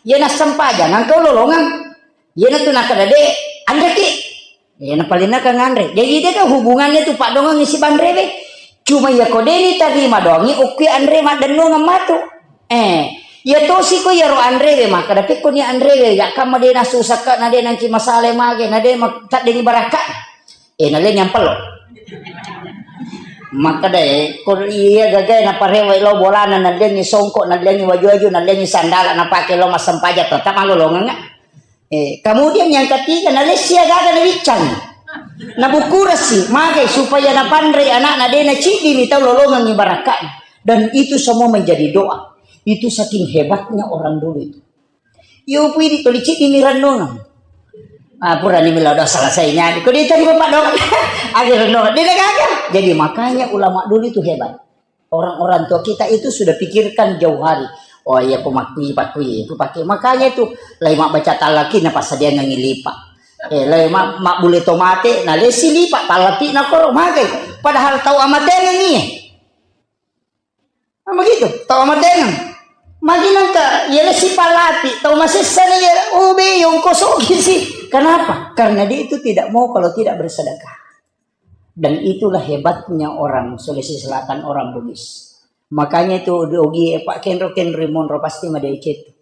Iya nassempajang engka lolongeng. Iya natu nakkada de anreki. Iya napalinna ka nganre. Jadi dega hubungannya tu paddoangengngi siba anrewe. Cuma iya ko de nitarima doangi okki anre maddennuangeng matu. Eh, iya tosi ko iyaro anrewe makkada pekko ni anrewe ya kamma de nasusakka na de nanci masale mage na de ma-, taddengi barakka. Eh, nalengi ampello. Makkada, eh, ko iya gagae naparewa lao bolana, nalengi songko, nalengi waju-waju, nalengi sandala, napake lao massempajang, tetap malolongeng. Eh, kemudian yang ketiga, nalessi agaga nawiccang. Nabukurasi, magai supaya napanrei anakna de naciddimi tau lolongengngi barakka'na. Dan itu semua menjadi doa. Itu saking hebatnya orang dulu itu. Yo pui di toli cidi ni renungan. Ah, pura ni mila udah selesainya. Ko dia tadi bapak dong. Agi renungan. Dia dah gagal. Jadi makanya ulama dulu itu hebat. Orang-orang tua kita itu sudah pikirkan jauh hari. Oh iya, aku makui, pakui, aku pakai. Makanya itu, lai mak baca talaki na pasadiang ngangi lipa. Eh, lai mak, mak bule tomate, na lesi lipa, talapi na koro, magai. Padahal tau amateng ni. Nah, begitu, tau amateng. Magi nangka, ya lesi palapi, tau masessa ni ya, ube, yongko sogi sih. Kenapa? Karena dia itu tidak mau kalau tidak bersedekah. Dan itulah hebatnya orang Sulawesi Selatan, orang Bugis. Makanya itu di Ogi, eh, Pak Kenro, Kenro Monro pasti madecet.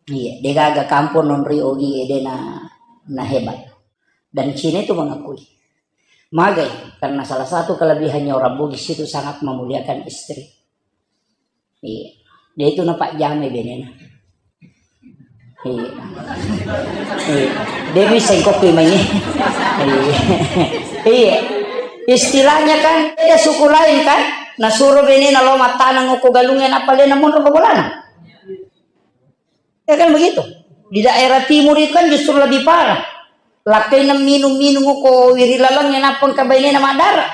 Iya, degaga kampung non ri Ogi, eh, dena, na hebat. Dan Cina itu mengakui. Magai, karena salah satu kelebihannya orang Bugis itu sangat memuliakan istri. Iya. Dia itu nampak jamai benena. Iya. Iya. Dia bisa kopi mai. Iya. Iya. Istilahnya kan beda suku lain kan. Nah, suruh benena lo matanang uko galungnya apa lena mundur ke bolana. Ya kan begitu. Di daerah timur itu kan justru lebih parah. Lakkaina minum-minum uko wiri lalangnya nappa engka bainena madara.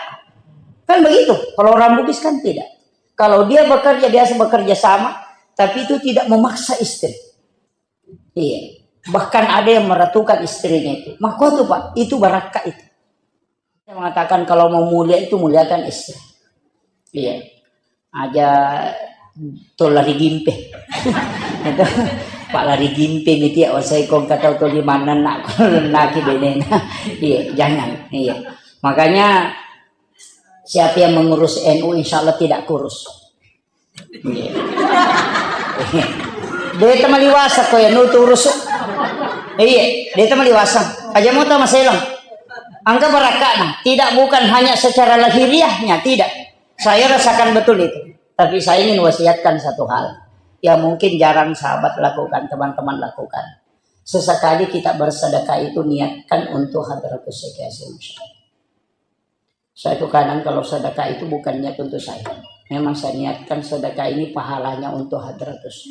Kan begitu. Kalau orang Bugis kan tidak. Kalau dia bekerja, biasa bekerja sama, tapi itu tidak memaksa istri. Iya. Bahkan ada yang meratukan istrinya itu. Makanya itu, Pak, itu barakka itu. Saya mengatakan kalau mau mulia itu muliakan istri. Iya. Aja to lari gimpe. Itu, Pak lari gimpe miti ya, saya kong kata to di mana nak naki benena. Iya, jangan. Iya. Makanya siapa yang mengurus N U insya Allah tidak kurus. Iya. Deta maliwasa ko ya nutu urus. Iya, deta maliwasa. Aja mau tama selang. Angka barakana. Tidak, bukan hanya secara lahiriahnya, tidak. Saya rasakan betul itu. Tapi saya ingin wasiatkan satu hal yang mungkin jarang sahabat lakukan, teman-teman lakukan. Sesekali kita bersedekah itu niatkan untuk hadratus syekh Hasyim Syarif. Saya tuh kadang kalau sedekah itu bukan niat untuk saya. Memang saya niatkan sedekah ini pahalanya untuk hadratus.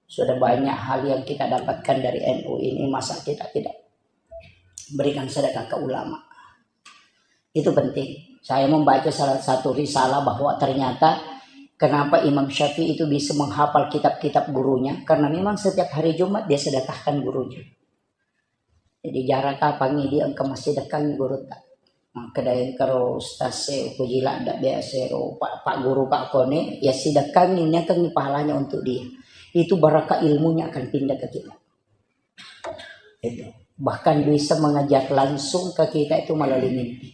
Sudah banyak hal yang kita dapatkan dari N U ini, masa kita tidak berikan sedekah ke ulama? Itu penting. Saya membaca salah satu risalah bahwa ternyata kenapa Imam Syafi'i itu bisa menghafal kitab-kitab gurunya, karena memang setiap hari Jumat dia sedekahkan gurunya. Jadi jarak kapangi dia engka massidekkangi gurutta. Makkeda engkaro ustaz e, upoji ladda biasa ro pa, pak guru ka kone, ya sidekkangi, niakangi pahalanya untuk dia. Itu barakah ilmunya akan pindah ke kita. Itu. Bahkan bisa mengajar langsung ke kita itu melalui mimpi.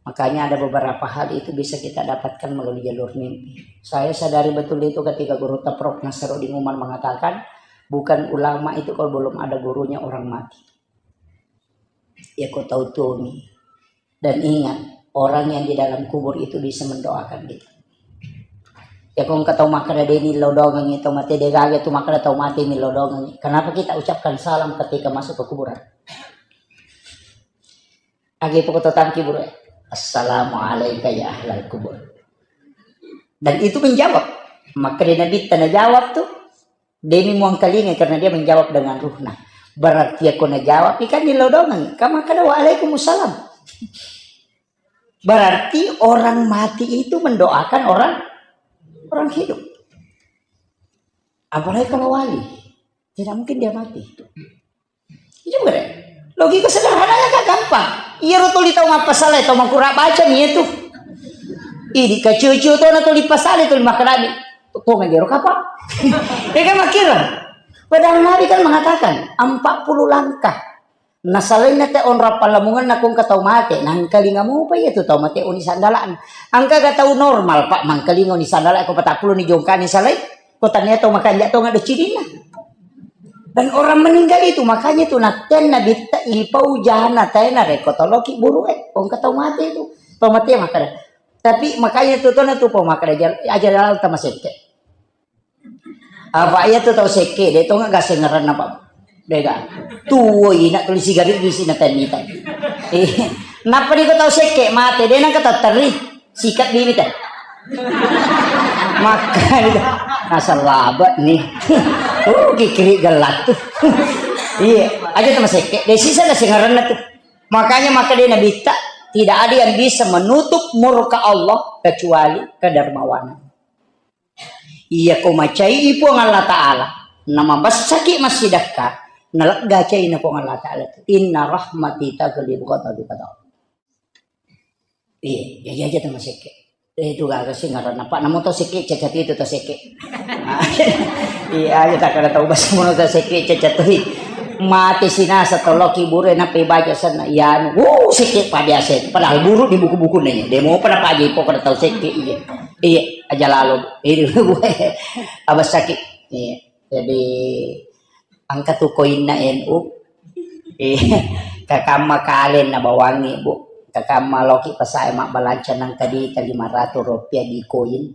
Makanya ada beberapa hal itu bisa kita dapatkan melalui jalur mimpi. Saya sadari betul itu ketika gurutta Prof Nasruddin Umar mengatakan, bukan ulama itu kalau belum ada gurunya orang mati. Ya, kau tahu tuh nih. Dan ingat, orang yang di dalam kubur itu bisa mendoakan kita. Ya, kau engka tau makkeda deni lo dongengi tau mate, de gaga tu makkeda tau mate mi lo dongengi. Kenapa kita ucapkan salam ketika masuk ke kuburan? Agi poko to tangki buru. Assalamualaikum ya ahlal kubur. Dan itu menjawab. Maka dia Nabi tanya jawab tuh. Demi muangkalinga karena dia menjawab dengan ruhna. Berarti aku najawab ikan di lodongan. Kamu kada waalaikumsalam. Berarti orang mati itu mendoakan orang orang hidup. Apalagi kalau wali, tidak mungkin dia mati. Itu bener. Logika sederhananya kan gampang. Iya ro tuli tau mappasala, tau makura baca nih itu. Ini kecucu tuh na tuli pasale tuli makkadani. Tuh ngajero kapa? Ya kan makkira. Padahal Nabi kan mengatakan empat puluh langkah. Nasalainna te onrong pallamungenna ko engka tau mate, nangkalinga mopa iya tu tau mate oni sandala'na. Engka ga tau normal, Pak, mangkalinga oni sandala' ko patappulo ni jongkani salai, ko tania tau makanja' tonga do cidinna. Dan orang meninggal itu, makanya itu nattenna bitta ipau jana taena reko toloki buru e, ko engka tau mate itu. Tau mate makkada. Tapi makanya itu tona tu pau makkada aja lalu tamasekke. Apa iya tu tau sekke, de tonga gasengeranna, Pak. De ga. Tuo ina tuli sigaret bisi na tani tadi. Eh, napa di ko tau sekke mate, de nang kata teri. Sikat bibit ya. Maka itu. Nasal labak nih. Oh, kikiri gelat tuh. Iya, aja sama sekke. De sisa gasengeranna tuh. Makanya maka dia nabitta, tidak ada yang bisa menutup murka Allah kecuali kedermawanan. Iya ko macai Puang Allah Ta'ala, namabessaki massidekka, nalegga caina Puang Allah Ta'ala. Inna rahmati taghlibu ghadabi, kata Allah. Iya, jaji aja tama sekke. Eh, itu gaga sih ngaranna, Pak. Namo tau sekke, cacat itu tau sekke. Iya, aja tak ada tau bahasa mono tau sekke, cacat tuh. Mate sinasa toloki bure nape baca sana. Iya, anu. Wuh, sekke pada aset. Padahal buruk di buku-buku nanya. Demo pada pagi pokoknya tau sekke, iya. Iya, aja lalo. Ini gue abas sakit. Iya. Jadi engka tu koinna N U. Iya. Kakamma kalen na bawangi, Bu. Kakamma loki pasae mabbalanca nang tadi lima ratus rupiah di koin.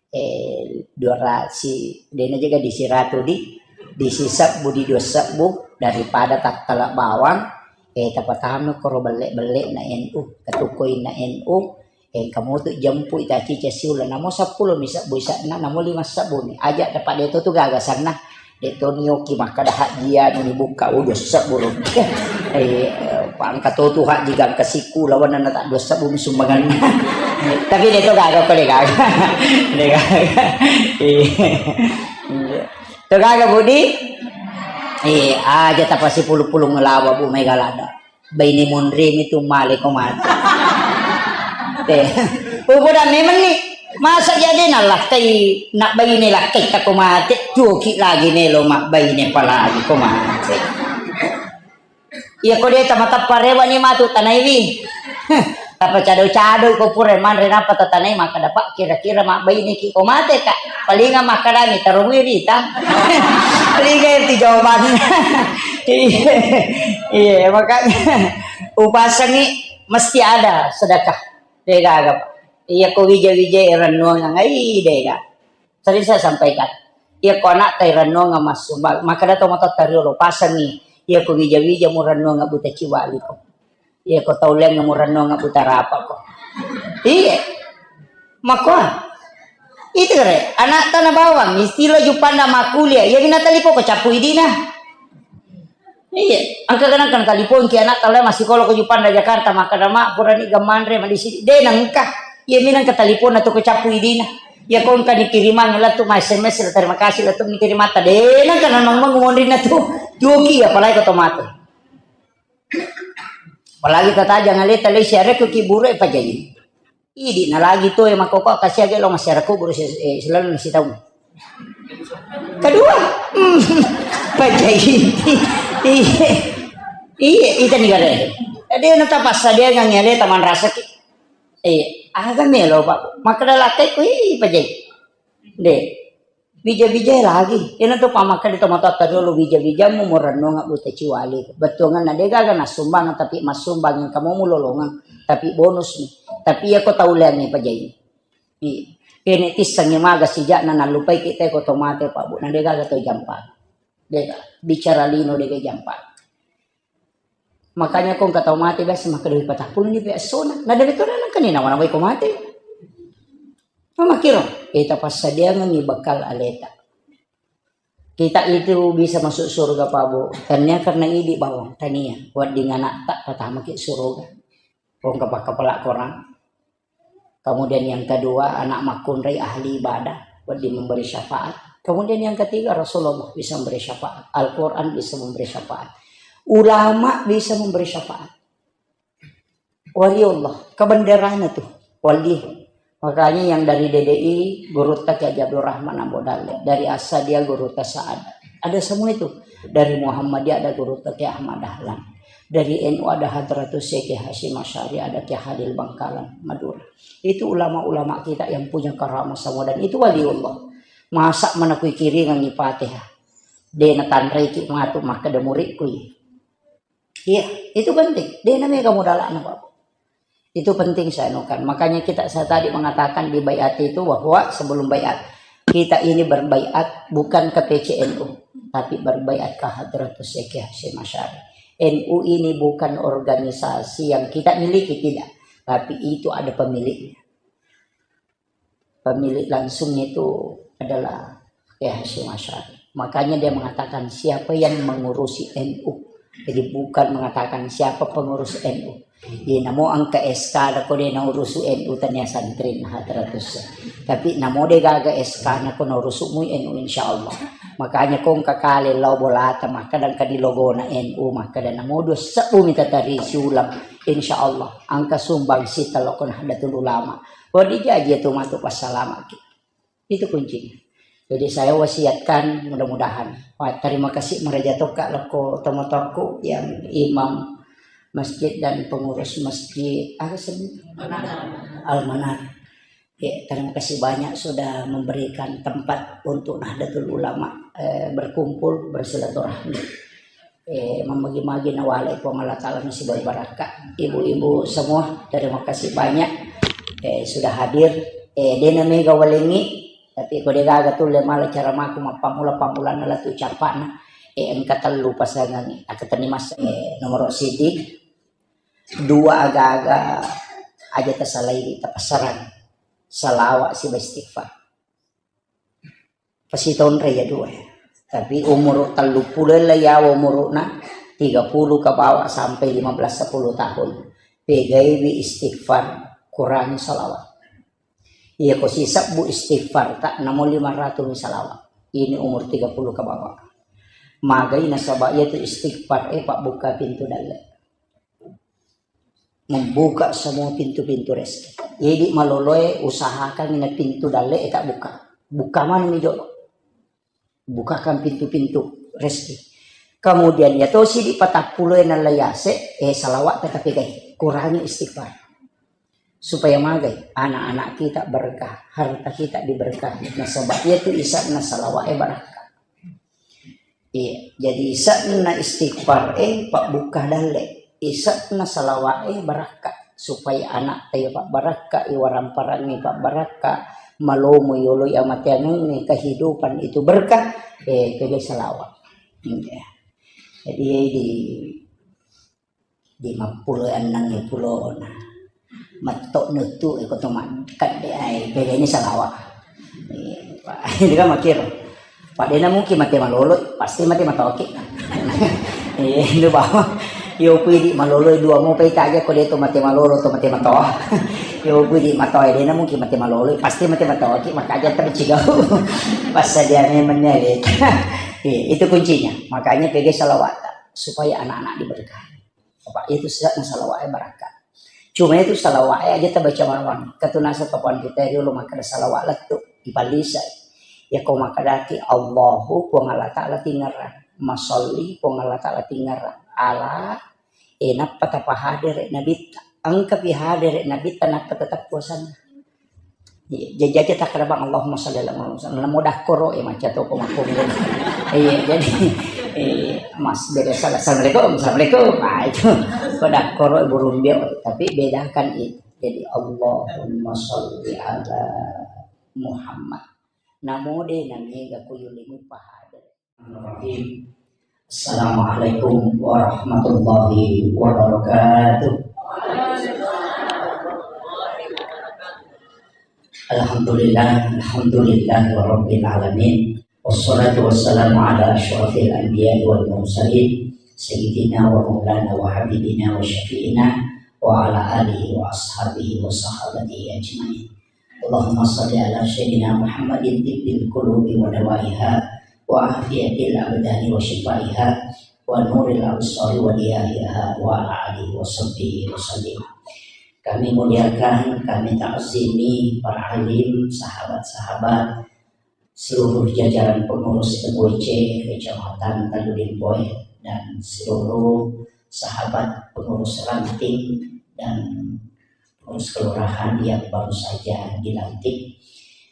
Eh, dua ratus, dena jaga di siratu di, di sisebbu, di dua sebbu, daripada tattala bawang, eh, tapatama koro belle-belle na N U, katukoinna N U, engka motu jempui tacica siula, namo seppulo mi sebbu isanna, namo lima sebbu mi. Aja dapat deto tu gagasanna. De to nioki makkada hajjia ni bukka, oh, dua sebbu. Eh, pangka to tu hajji gangka siku lawan na tak dua sebbu mi sumbangan. Tapi de to gaga ko de gaga. De gaga. Iya. To gaga Budi? Eh, aja tapasi pulu-pulu ngelawa Bu, mega lada. Baine monremi tu male ko mate. Eh, upoda memang ni. Masa jadi na lakkai, nak baine lakkai tako mate, tuoki lagi melo mak baine palagi ko mate. Iya ko de tamatappa rewa ni matu tanaiwi. Tapa cado-cado ko pura manre napa tatanai maka dapat kira-kira mak baine ki ko mate ka. Palinga makkadani tarungui rita. Palinga itu jawabannya. Iya, iya, makanya upasangi mesti ada sedekah. Dega aga. Iya ko wija-wija rennuang ai dega. Sering saya sampaikan. Iya ko anak tai rennuang massumbang. Maka dato mata tariolo pasangi. Iya ko wija-wija mu rennuang buta ciwali ko. Iya ko tau leng mu rennuang buta rapa ko. Iya. Makua. Itu kere. Anak tanah bawang. Istilah jupanda makuliah. Iya mina talipo ko capu idina. Iya, engka ganang kan talipongki anak tala massikola ko Jupanda Jakarta, makkada ma purani gamanre madisi de nengka. Iya minang ke taliponna tu ko cappu idina. Iya ko engka ni kirimang lettu ma S M S la terima kasih lettu ni kirimatta de nengka nanong monrinna tu. Tuoki apalagi ko tomate. Apalagi kata jangan leta lesi arekku ki buru e pajai. Idi na lagi tu e makkoko kasiage lo masyarakat buru si-, eh, selalu nasi tahu. Kedua, hmm, pajai. Iya, iya, ita ni gare. Jadi na tapassa dia ngang ngele taman rasa ki. Iya, aga melo Pak. Makkada lakkai ku, ih, pajai. De. Bija-bija lagi. Ina tu pamakkada tomatoatta riolo bija-bijamu murennunga buta ciwali. Bettuanganna de gaga nassumbang tapi massumbang engka mo mulolongang. Tapi bonus ni. Tapi iya ko tau leangngi pajai. Iya. Kene tissengngi maga sijakna nallupai kita ko tomate Pak Bu. Na de gaga to jampa. De gaga. Bicara lino de gaga jampa. Makanya ko engka tau mate biasa makkeda, "Patappulo ni pe essona." Nah, dari itu nang kenina mana ko mate. Mamakiro, kita passadiangengi bekal aleta. Kita itu bisa masuk surga, Pak Bu. Tania karena idi bawang, tania. Wedding anakta patamaki surga. Ko engka pakkapala Quran. Kemudian yang kedua, anak makkunrai ahli ibadah, wedding memberi syafaat. Kemudian yang ketiga, Rasulullah bisa memberi syafaat. Al-Quran bisa memberi syafaat. Ulama bisa memberi syafaat. Waliullah, kebenderana tuh, wali. Makanya yang dari D D I, gurutta Kiai Haji Abdul Rahman Ambo Dalle. Dari Asadia, gurutta Sa'ad. Ada semua itu. Dari Muhammadiyah ada gurutta Kiai Ahmad Dahlan. Dari N U ada Hadratus Syekh Hasyim Asy'ari, ada Kiai Halil Bangkalan, Madura. Itu ulama-ulama kita yang punya karamah semua dan itu waliullah. Masa mana kui kiringangi Fatihah? De natanreki matu makkeda muridku. Iya, itu penting. De namega modalana, Pak. Itu penting saya anukan. Makanya kita, saya tadi mengatakan di baiat itu bahwa sebelum baiat, kita ini berbaiat bukan ke P C N U, tapi berbaiat ke Hadratus Syekh Hasyim Asy'ari. N U ini bukan organisasi yang kita miliki, tidak. Tapi itu ada pemiliknya. Pemilik langsungnya itu adalah Kiai Hasyim Asy'ari. Makanya dia mengatakan, "Siapa yang mengurusi N U?" Jadi bukan mengatakan, "Siapa pengurus N U?" Iya, namo engka S K na ko de naurusu N U tania santri na Hadratus. Tapi namo de gaga S K na ko naurusu mui N U, insya Allah. Makanya ko engka kale lao bolata, maka dan kadi logona N U, maka dan namo dua sebbu mita tari siulang, insya Allah. Engka sumbang sita lokon Nahdlatul Ulama. Wedding jaji tu matu passalamaki. Itu kuncinya. Jadi saya wasiatkan mudah-mudahan. Wah, terima kasih maraja tokka loko tomatoakku yang imam masjid dan pengurus masjid apa sih? Al-Manar. Ya, terima kasih banyak sudah memberikan tempat untuk Nahdlatul Ulama, eh, berkumpul, bersilaturahmi. Eh, mamagi-magi nawalai Puang Allah Ta'ala nasibawai barakka. Ibu-ibu semua, terima kasih banyak, eh, sudah hadir. Eh, dena mega walengi, tapi ko de gaga tulle mala caramaku mappammula-pammulana latu cappana. Eh, engka tellu pasangangi. Akatenni mas, eh, nomor sidi, dua aga-aga aja tasalai tapassarang. Salawat siba istighfar. Pasitonre ya dua ya. Tapi umur tellu puluh lah ya umurna, tiga puluh ke bawah sampai lima belas sepuluh tahun. Pegaiwi istighfar, kurangi salawat. Iya ko sisebbu istighfar tak namo lima ratus salawat. Ini umur tiga puluh ke bawah. Magai nasaba iya tu istighfar eh pabbuka pintu dalle. Membuka semua pintu-pintu rezeki. Jadi maloloe usahakan ini pintu dalle eh tak buka. Buka mana mi jolo. Bukakan pintu-pintu rezeki. Kemudian ya tosi di patappulo nallayase eh salawat tetapi gai kurangi istighfar. Supaya magai anak-anak kita berkah, harta kita diberkahi. Nasaba iya tu isa na salawat eh barakka. Iya, jadi ise'na istighfar e pabbuka dalle, ise'na salawat e barakka, supaya anak tayo pabbarakka, iwaramparang e pabbarakka, malomo yolo amateangengnge kehidupan itu berkah, eh, kega salawat. Iya. Jadi di Di mappulo enneng pulona. Matto nuttu e ko to makkadde ai, pegani salawa. Iya, Pak. Ini kan makiro. Pak dena mungkin mate malolo, pasti mate matoki. Iya, itu bawa. Yo pui di malolo dua mo pe taja ko de to mate malolo to mate matoa. Yo pui di matoa dena mungkin mate malolo, pasti mate matoki, maka aja tercigau. Pas sadia memangnya le. Iya, itu kuncinya. Makanya pegani salawat supaya anak-anak diberkahi. Apa itu sisa'na salawa'e barakka. Cuma itu salawa'e aja tabaca mawang. Katunasa papan kita riolo makkeda salawa lettu ipalisa. Ya ko makkedaki Allahu Puang Allah Ta'ala tingerang. Masalli Puang Allah Ta'ala tingerang. Ala e nappa tapahadere nabitta. Engka pi hadere nabitta nappa tetap puasana. Iya, jajaja takkeda bang, Allahumma shalli ala Muhammad. Namo dakkoro e macca to ko makkonggo. Iya, jadi eh, mas beda salah. Assalamualaikum, assalamualaikum. Nah, itu ko dakkoro e burung bio, tapi bedakan itu. Jadi Allahumma shalli ala Muhammad. Namo de namega kuyulimu pahada. Bismillahirrahmanirrahim. Assalamualaikum warahmatullahi wabarakatuh. Alhamdulillah, alhamdulillah rabbil alamin. Wassalatu wassalamu ala asyrafil anbiya wal mursalin, sayyidina wa maulana wa habibina wa syafi'ina wa ala alihi wa ashabihi wa sahabatihi ajma'in. Allahumma salli ala sayyidina Muhammadin tibbil qulubi wa dawaiha wa afiyatil abdani wa syifaiha wa nuril absari wa diyahiha wa ala alihi wa sahbihi wa sallim. Kami muliakan, kami ta'zimi para alim, sahabat-sahabat, seluruh jajaran pengurus M W C Kecamatan Talu Limpoe, dan seluruh sahabat pengurus ranting dan pengurus kelurahan yang baru saja dilantik.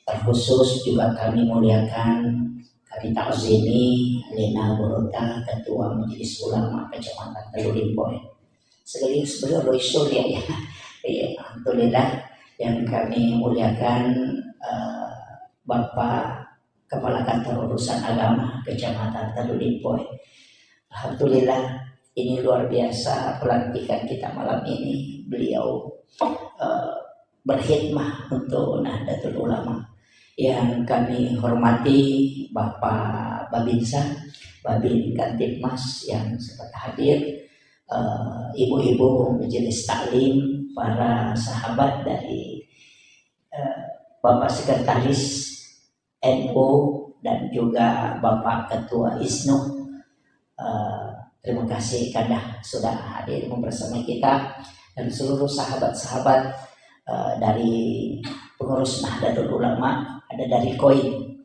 Terkhusus juga kami muliakan, kami ta'zimi Lena Gurutta, Ketua Majelis Ulama Kecamatan Talu Limpoe. Sekaligus beliau Roy Surya, ya. Iya, alhamdulillah. Yang kami muliakan, eh, Bapak Kepala Kantor Urusan Agama Kecamatan Talu Limpoe. Alhamdulillah, ini luar biasa pelantikan kita malam ini. Beliau, eh, berkhidmah untuk Nahdlatul Ulama. Yang kami hormati Bapak Babinsa, Babin Kamtibmas yang sempat hadir, eh, ibu-ibu majelis taklim, para sahabat dari, eh, Bapak Sekretaris N U dan juga Bapak Ketua ISNU. Eh, terima kasih Kanda sudah hadir bersama kita dan seluruh sahabat-sahabat, eh, dari pengurus Nahdlatul Ulama, ada dari koin.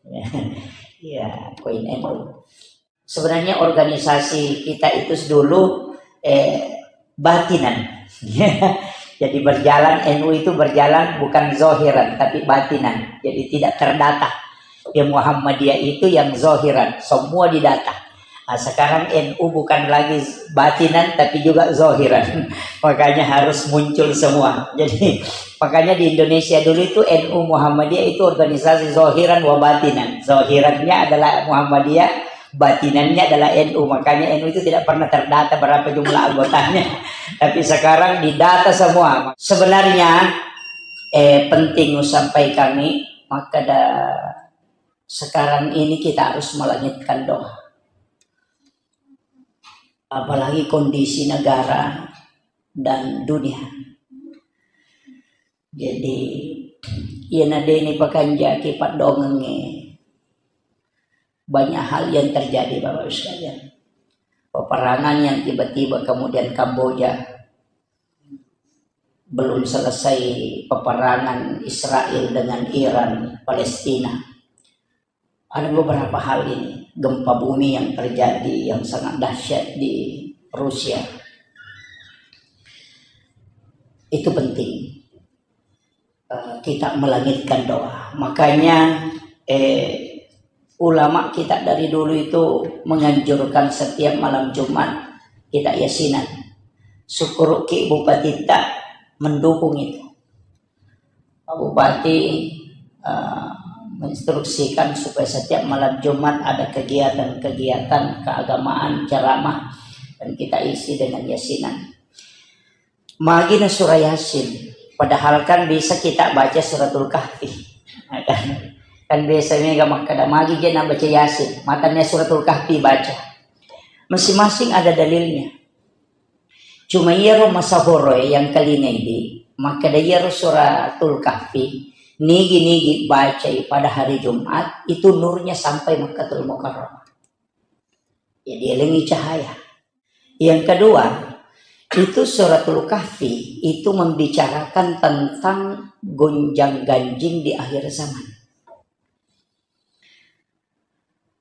Ya, koin N U. Sebenarnya organisasi kita itu dulu, eh, batinan. Jadi berjalan, N U itu berjalan bukan zahiran, tapi batinan. Jadi tidak terdata. Ya, Muhammadiyah itu yang zahiran, semua didata. Nah, sekarang N U bukan lagi batinan, tapi juga zahiran. Makanya harus muncul semua. Jadi, makanya di Indonesia dulu itu N U Muhammadiyah itu organisasi zahiran wa batinan. Zahirannya adalah Muhammadiyah, batinannya adalah N U. Makanya N U itu tidak pernah terdata berapa jumlah anggotanya. Tapi sekarang didata semua. Sebenarnya, eh, penting sampai kami, maka da-, sekarang ini kita harus melangitkan doa. Apalagi kondisi negara dan dunia. Jadi, iya nadeni pakanjaki paddongengnge, banyak hal yang terjadi, Bapak Ibu sekalian. Peperangan yang tiba-tiba kemudian Kamboja, belum selesai peperangan Israel dengan Iran, Palestina. Ada beberapa hal ini, gempa bumi yang terjadi yang sangat dahsyat di Rusia. Itu penting. Eh, kita melangitkan doa. Makanya, eh, ulama kita dari dulu itu menganjurkan setiap malam Jumat kita yasinan. Syukuruki Bupati ta mendukung itu. Pak Bupati, eh, menginstruksikan supaya setiap malam Jumat ada kegiatan-kegiatan keagamaan, ceramah, dan kita isi dengan yasinan. Magi na surah Yasin, padahal kan bisa kita baca Suratul Kahfi. Kan biasa mega makkeda, magi je na baca Yasin, matanna Suratul Kahfi baca. Masing-masing ada dalilnya. Cuma iyaro masahoroe yang kalingai di, makkeda iyaro Suratul Kahfi, nigi-nigi bacai pada hari Jumat, itu nurnya sampai Makkatul Mukarramah. Jadi elengi cahaya. Yang kedua, itu Suratul Kahfi itu membicarakan tentang gonjang-ganjing di akhir zaman.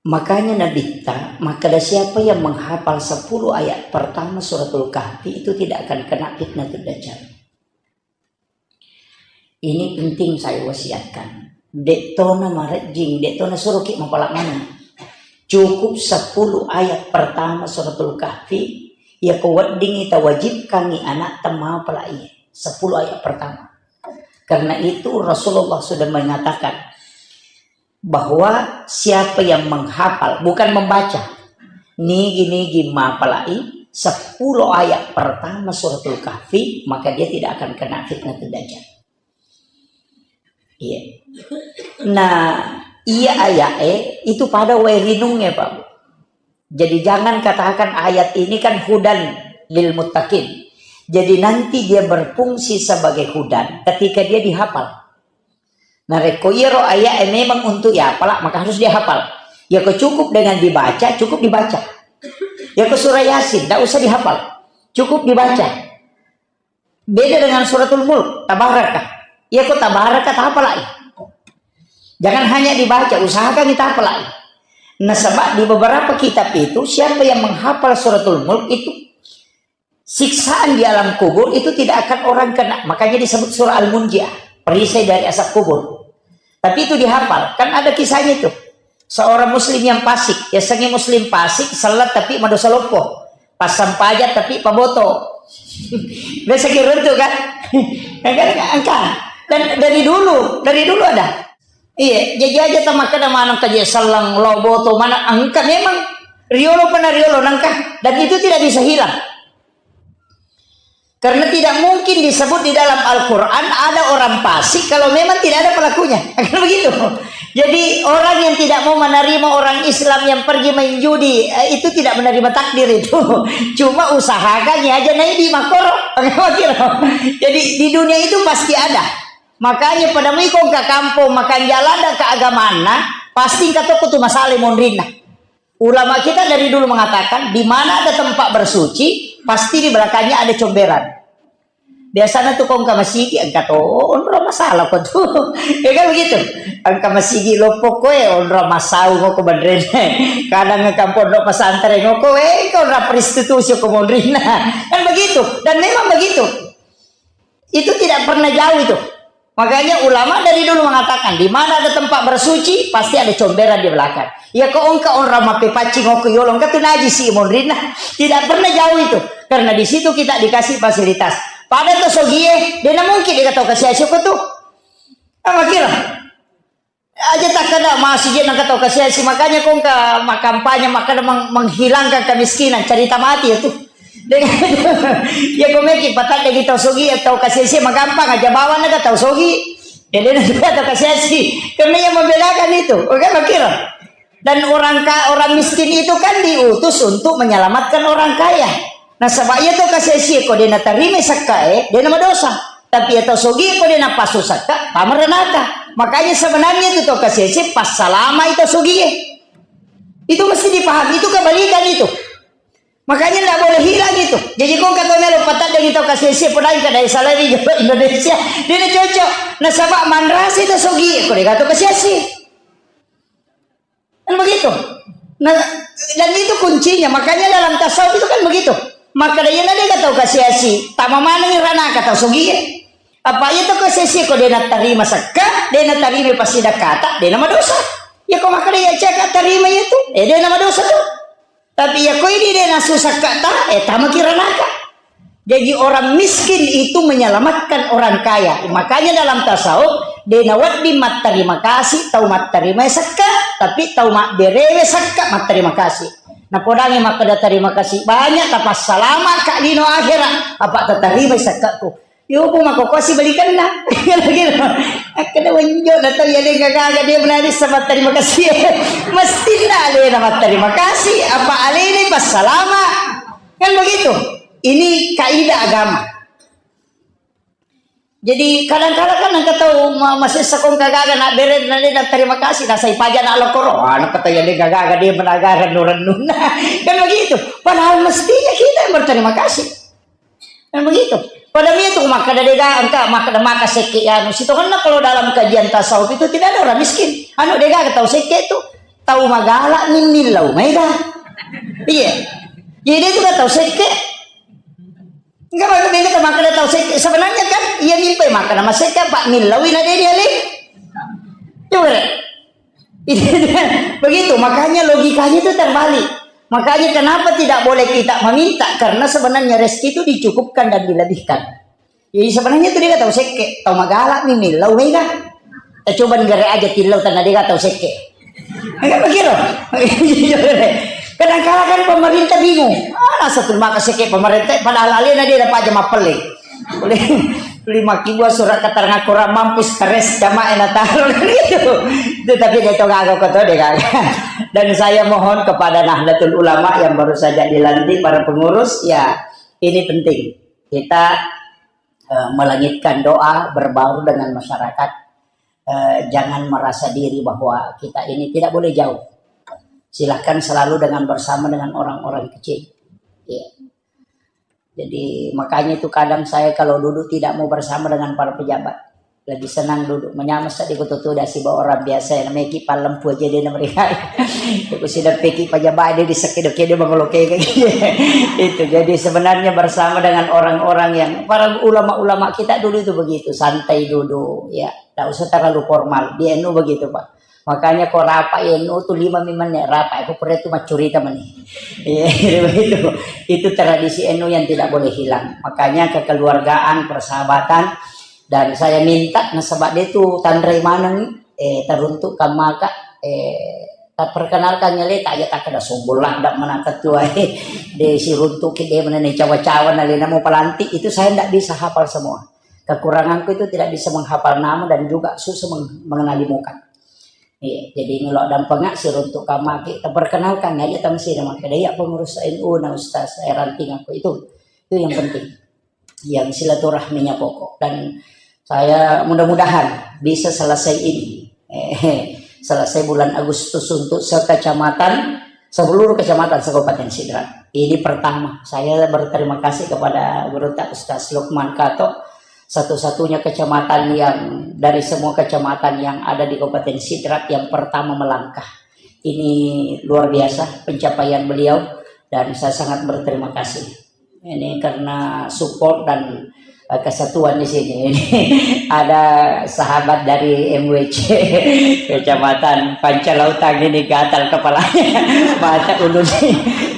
Makanya Nabitta, makkeda siapa yang menghafal sepuluh ayat pertama Suratul Kahfi itu tidak akan kena fitnatul Dajjal. Ini penting saya wasiatkan. De'tona marejjing, de'tona suruki mapala maneng. Cukup sepuluh ayat pertama Suratul Kahfi, ya ko weddingi tawajibkangi anak temma pala iye. Sepuluh ayat pertama. Karena itu Rasulullah sudah mengatakan, bahwa siapa yang menghafal, bukan membaca, Nigi-nigi mapalai sepuluh ayat pertama Suratul Kahfi, maka dia tidak akan kena fitnah Dajjal. Iya. Nah, iya ayat eh, itu pada wae rinungnya, Pak. Jadi jangan katakan ayat ini kan hudan lil muttaqin. Jadi nanti dia berfungsi sebagai hudan ketika dia dihafal. Narekko iyaro ayat eh memang untuk ya apala, maka harus dia hafal. Ya kok cukup dengan dibaca, cukup dibaca. Ya kok surah Yasin, tidak usah dihafal. Cukup dibaca. Beda dengan Suratul Mulk, Tabaraka. Ya kok Tabaraka, tahapalai. Jangan hanya dibaca, usahakan kita hafalai. Nasaba di beberapa kitab itu, siapa yang menghafal Suratul Mulk itu, siksaan di alam kubur itu tidak akan orang kena. Makanya disebut surah Al-Munjiah, perisai dari azab kubur. Tapi itu dihafal. Kan ada kisahnya itu. Seorang muslim yang fasik, ya sengi muslim fasik, salat tapi madosa loppo. Pasang pajak tapi paboto. Biasa kira itu kan? Kan engka. Dan dari dulu, dari dulu ada. Iya, jadi aja tamakkeda maneng kaje sellang lo boto mana engka memang riolo pernah riolo nangka dan itu tidak bisa hilang. Karena tidak mungkin disebut di dalam Al-Quran ada orang fasik kalau memang tidak ada pelakunya. Kan begitu. Jadi orang yang tidak mau menerima orang Islam yang pergi main judi, eh, itu tidak menerima takdir itu. Cuma usahakan ya aja naik di makoro. Jadi di dunia itu pasti ada. Makanya pada mui kong ke kampung makan jalan dan keagamanna, pasti engka tokko tu masalah monrinna. Ulama kita dari dulu mengatakan, di mana ada tempat bersuci, pasti di belakangnya ada comberan. Biasanya tuh kong ke masigi, engka to, onro masalah kok tuh. Ya kan begitu. Engka masigi loppo koe, onro masau kok kebeneran. Kadang engka pondok pesantren kok koe, engka onro prostitusi kok monrinna. Kan begitu. Dan memang begitu. Itu tidak pernah jauh itu. Makanya ulama dari dulu mengatakan, di mana ada tempat bersuci, pasti ada comberan di belakang. Ya kok engka orang mape paccing ngoko yolo, engka tu najis si monrinna. Tidak pernah jauh itu. Karena di situ kita dikasih fasilitas. Pada to sogie, dia na mungkin dia kata kasih asyik tu. Apa kira? Aja takkeda masih je nangka tau kasiasi, makanya kong ka makampanye makkeda meng-, menghilangkan kemiskinan, cerita mati itu. Dengan ya kong meki patadde kita sogi atau kasiasi magampang aja bawang naga tau sogi. Jadi nanti atau kasiasi karena yang membedakan itu, oke, kira. Dan orang ka-, orang miskin itu kan diutus untuk menyelamatkan orang kaya. Nasaba iya to kasiasi ko de natarima sakka e, de namadosa. Tapi iya to sogi ko de napasu sakka, tama ranaka. Makanya sebenarnya itu to kasiasi passalama itu sogi e. Itu mesti dipahami, itu kebalikan itu. Makanya ndak boleh hilang itu. Jadi ko kato melo patadde to kasiasi, podai kada salari Indonesia. De na cocok. Nasaba manrasa itu sogi e, ko de gato kasiasi. Kan begitu. Nah, dan itu kuncinya. Makanya dalam tasawuf itu kan begitu. Maka dia na dega tau kasiasi, tama maneng ranaka tau sogi e. Apa iya to kasiasi ko de natarima sakka, de natarima pasidakata, de namadosa. Ya ko maka dia caka tarima itu, eh de namadosa tu. Tapi ya ko ini de nasu sakka ta, eh tama ki ranaka. Jadi orang miskin itu menyelamatkan orang kaya. Makanya dalam tasawuf, de nawedding mattarima kasih tau mattarima sakka, tapi tau mabberewe sakka mattarima kasih. Napodangi makkeda tarima kasih banyak, tapassalama ka lino akhirat, apa tatarima sakkaku. Yo, bu mako kosi balikanna. Gitu. Akkeda wenjo na tau ya de gaga dia menari sama terima kasih. Mesti na alena mattarima kasih, apa alena passalama. Kan begitu. Ini kaidah agama. Jadi kadang-kadang kan engka tau ma-, masessa kong kagaga na bere na de na terima kasih, na sai paja na lokoro. Ah, na kata ya de gaga de menagara rennu-rennunna. Kan begitu. Padahal mestinya kita yang berterima kasih. Kan begitu. Pada itu maka de ga engka maka maka sekke ya anu. Sitongenna kalau dalam kajian tasawuf itu tidak ada orang miskin. Anu de ga tau sekke itu tau magala ni millau mega. Iya. Jadi itu kan tau sekke. Enggak, bang, beda sama kada tahu sek-, sebenarnya kan iya mimpi makan sama seka, Pak, millawi na dia dia li. Coba deh. Begitu, makanya logikanya itu terbalik. Makanya kenapa tidak boleh kita meminta? Karena sebenarnya rezeki itu dicukupkan dan dilebihkan. Jadi sebenarnya itu dia tahu sekke, tahu magala ni millau mega. Eh, coba negara aja tilau tanah dia tahu sekke. Enggak begitu. Kadang kala kan pemerintah bingung. Ah, nasa tu maka seke pemerintah padahal alena dia dapat aja mapelle. Boleh lima kibua surat keterangan kurang mampu stres sama enak taruh gitu. Itu tapi dia itu ngaku ketua dia kan. Dan saya mohon kepada Nahdlatul Ulama yang baru saja dilantik, para pengurus, ya, ini penting. Kita eh, melangitkan doa, berbaur dengan masyarakat. Eh, jangan merasa diri bahwa kita ini tidak boleh jauh. Silahkan selalu dengan bersama dengan orang-orang kecil. Iya. Jadi makanya itu kadang saya kalau duduk tidak mau bersama dengan para pejabat. Lebih senang duduk. Menyama sedih kutu tuh dasi bawa orang biasa yang namanya ki palempu aja dia mereka. Aku sudah peki pejabat dia di sekido-kido mengolokeng. Itu jadi sebenarnya bersama dengan orang-orang yang para ulama-ulama kita dulu itu begitu, santai dulu, ya. Tidak usah terlalu formal. Di N U begitu, Pak. Makanya kok rapat N U tuh lima menit rapat, aku pernah itu macurita meni. Iya, begitu. Itu tradisi N U yang tidak boleh hilang. Makanya kekeluargaan, persahabatan, dan saya minta nasaba dia tuh tanrai maneng, eh, teruntuk kamaka, eh, tak perkenalkan nyale tak aja tak ada sombong lah, tidak mana ketua, eh, de siruntuk ke dia mana nih cawa-cawa nalena mau pelantik, itu saya tidak bisa hafal semua. Kekuranganku itu tidak bisa menghafal nama dan juga susah meng- mengenali muka. Iya, jadi ngelok dan pengak siruntuk kamaki, tak perkenalkan aja tang sini maka dia pengurus N U na Ustaz, eh, ranting aku itu, itu yang penting. Yang silaturahminya pokok. Dan saya mudah-mudahan bisa selesai ini. Eh, selesai bulan Agustus untuk sekecamatan, seluruh kecamatan se-Kabupaten Sidrap. Ini pertama, saya berterima kasih kepada Guru Tak Ustaz Lukman Kato, satu-satunya kecamatan yang dari semua kecamatan yang ada di Kabupaten Sidrap yang pertama melangkah. Ini luar biasa pencapaian beliau dan saya sangat berterima kasih. Ini karena support dan, eh, kesatuan di sini. Ini ada sahabat dari M W C Kecamatan Pancalautang ini gatal kepalanya. Mata ulun.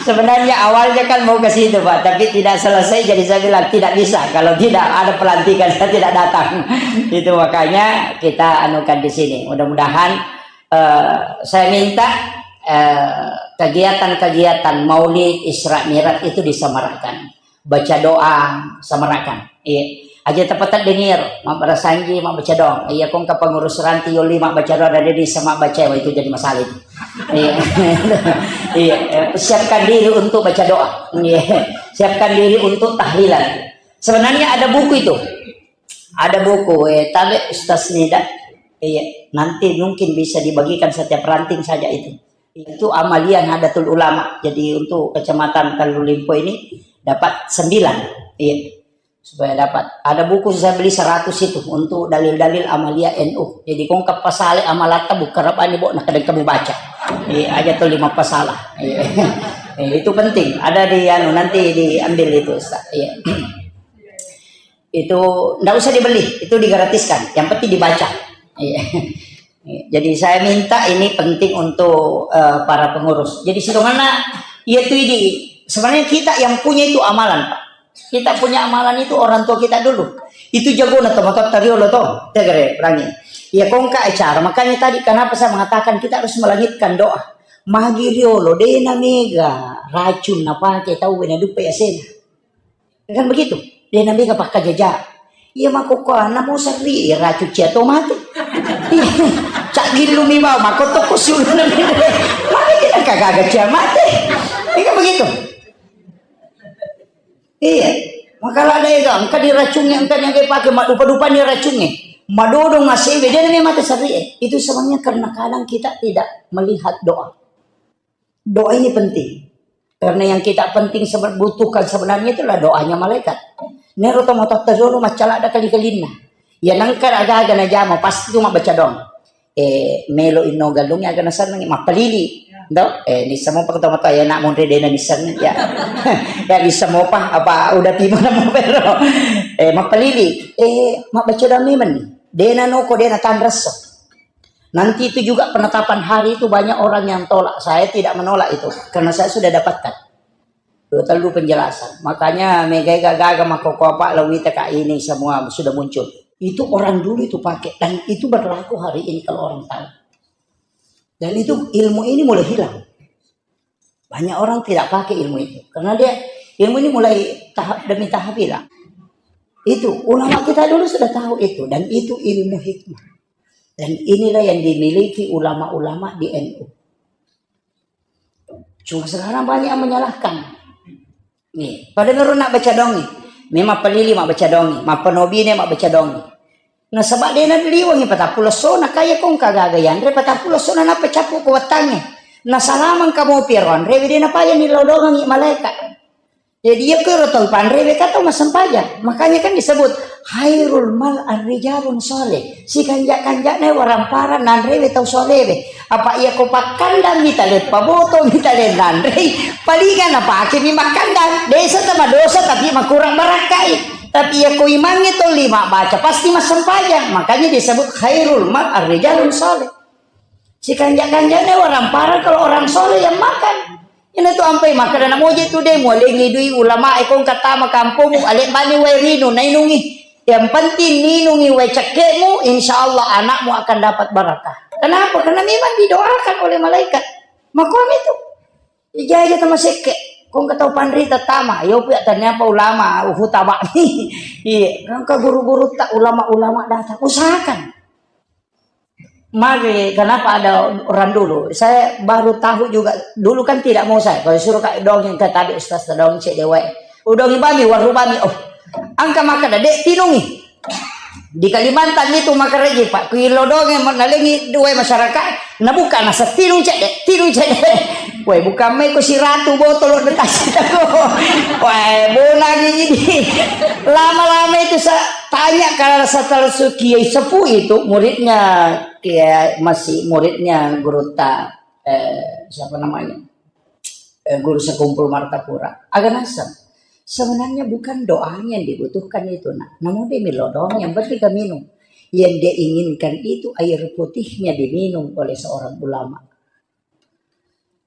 Sebenarnya awalnya kan mau ke situ, Pak, tapi tidak selesai, jadi saya bilang tidak bisa kalau tidak ada pelantikan, saya tidak datang. Itu makanya kita anukan di sini. Mudah-mudahan eh, saya minta, eh, kegiatan-kegiatan Maulid, Isra Mi'raj itu disemarakkan. Baca doa, semarakan. Iya. Aja tepat dengir, mabbarasanji, mabbaca doang. Iya, kong ke pengurus ranti yoli mabbaca doa dan dia bisa mabbaca, wah, itu jadi masalah itu. Iya. Iya, eh, siapkan diri untuk baca doa. Iya. Siapkan diri untuk tahlilan. Sebenarnya ada buku itu. Ada buku, eh, tabe Ustaz Nida. Iya, nanti mungkin bisa dibagikan setiap ranting saja itu. Itu amalia Nahdlatul Ulama. Jadi untuk Kecamatan Kalulimpo ini dapat sembilan. Iya. Supaya dapat. Ada buku saya beli seratus itu untuk dalil-dalil amalia N U. Jadi kong ke pasale amalatta buka rabani bo na kadang kamu baca. Iya, aja tuh lima pasalah. Iya. Eh, itu penting. Ada di anu nanti diambil itu Ustaz. Iya. Itu ndak usah dibeli, itu digratiskan. Yang penting dibaca. Iya. Jadi saya minta ini penting untuk, eh, para pengurus. Jadi sidonganna, iya tuh ini. Sebenarnya kita yang punya itu amalan, Pak. Kita punya amalan itu orang tua kita dulu. Itu jagona to, matotta riolo to. Tegere, perangi. Iya, kongka acara. Makanya tadi kenapa saya mengatakan kita harus melangitkan doa. Magi riolo, dena mega racun napake tau wena dupa ya sena. Kan begitu. Dia nabi ka pakkajaja. Iya, makkokkoanna mo serri, iya, racun cia to mate. Iya. Cak gillu mi bau, makko tokko siuluna mi. Mate kita kagaga cia mate. Iya, kan begitu. Iya. Makala ada ega, engka diracungi, engka niaga pake, madupa-dupa ni racungi. Madodong asewe, dia nabi mate serri. Itu sebenarnya karena kadang kita tidak melihat doa. Doa ini penting. Karena yang kita penting sebe-, butuhkan sebenarnya itulah doanya malaikat. Nero to matotta dulu maccala ada kali-kalinna. Ya nangka aga-aga najama pasti tu mabbaca doang. Eh, melo inno galung aga nasenneng mappalili. Do, eh, nissamo pakto mata ya nak monre dena nisseng ya. Ya nissamo pa apa udah timo namo pero. Eh, mappalili. Eh, mabbaca doang memang ni. Dena noko dena tanresso. Nanti itu juga penetapan hari itu banyak orang yang tolak. Saya tidak menolak itu karena saya sudah dapatkan dua tellu penjelasan. Makanya megai gaga makoko apa lawita ka ini semua sudah muncul. Itu orang dulu itu pakai dan itu berlaku hari ini kalau orang tahu. Dan itu ilmu ini mulai hilang. Banyak orang tidak pakai ilmu itu. Karena dia, ilmu ini mulai tahap demi tahap hilang. Itu, ulama kita dulu sudah tahu itu. Dan itu ilmu hikmah. Dan inilah yang dimiliki ulama-ulama di N U. Cuma sekarang banyak yang menyalahkan. Nih, pada baru nak baca dong nih. Memang pelili mak baca dong nih. Mapanobi ne mak baca dong nih. Nasaba de na liwangi patappulo essona, kaya kong kagaga yanre patappulo essona nappa cappu ko wettangnge. Nasalamang kamu piaro anre, de napaya ni lodongangi malaika. Jadi, iya kero tau panrewe ka tau massempajang. Makanya kan disebut khairul mal arrijalun soleh. Sikanja-kanjana waramparang nanrewe tau solewe. Apa iya ko pakkandang mitale paboto mitale nanrei, palinga napake mi makkandang. Desa tama dosa tapi makurang barakkai. Tapi iya ko imangnge tau lima baca pasti massempajang. Makanya disebut khairul mal arrijalun soleh. Sikanja-kanjana waramparang kalau orang soleh yang makan. Ina tu ampai makkada namoje tu de mualengi dui ulama e kong katama kampomu, alek bani wae rinu nainungi. Yang penting ninungi wae cekkemu, insya Allah anakmu akan dapat barakah. Kenapa? Karena memang didoakan oleh malaikat. Makom itu. Ija aja tama sekke. Kong katau panrita tama, yo pia ternyata ulama, uhu tama. Iya, kan ke guru-guru tak ulama-ulama datang. Usahakan. Mari, kenapa ada orang dulu? Saya baru tahu juga. Dulu kan tidak mau saya. Kalau suruh kak dongeng ke tadi ustaz dongeng cek dewa. Udongi bami, waru bami. Oh, angka maka dek tinungi. Di Kalimantan itu maka reji pak. Kuilo dongeng nalengi dua masyarakat. Nabuka nasa tinung cek dek, tinung cek dek. Weh, bukan mai ko siratu botol de tasi tako. Weh, bona gigi. Lama-lama itu saya tanya kalau setelah su kiai sepuh itu muridnya kiai masih muridnya guru ta eh, siapa namanya? Eh, guru sekumpul Martapura. Agak nasem. Sebenarnya bukan doanya yang dibutuhkan itu nak. Namun dia milo doang yang penting kamu minum. Yang dia inginkan itu air putihnya diminum oleh seorang ulama.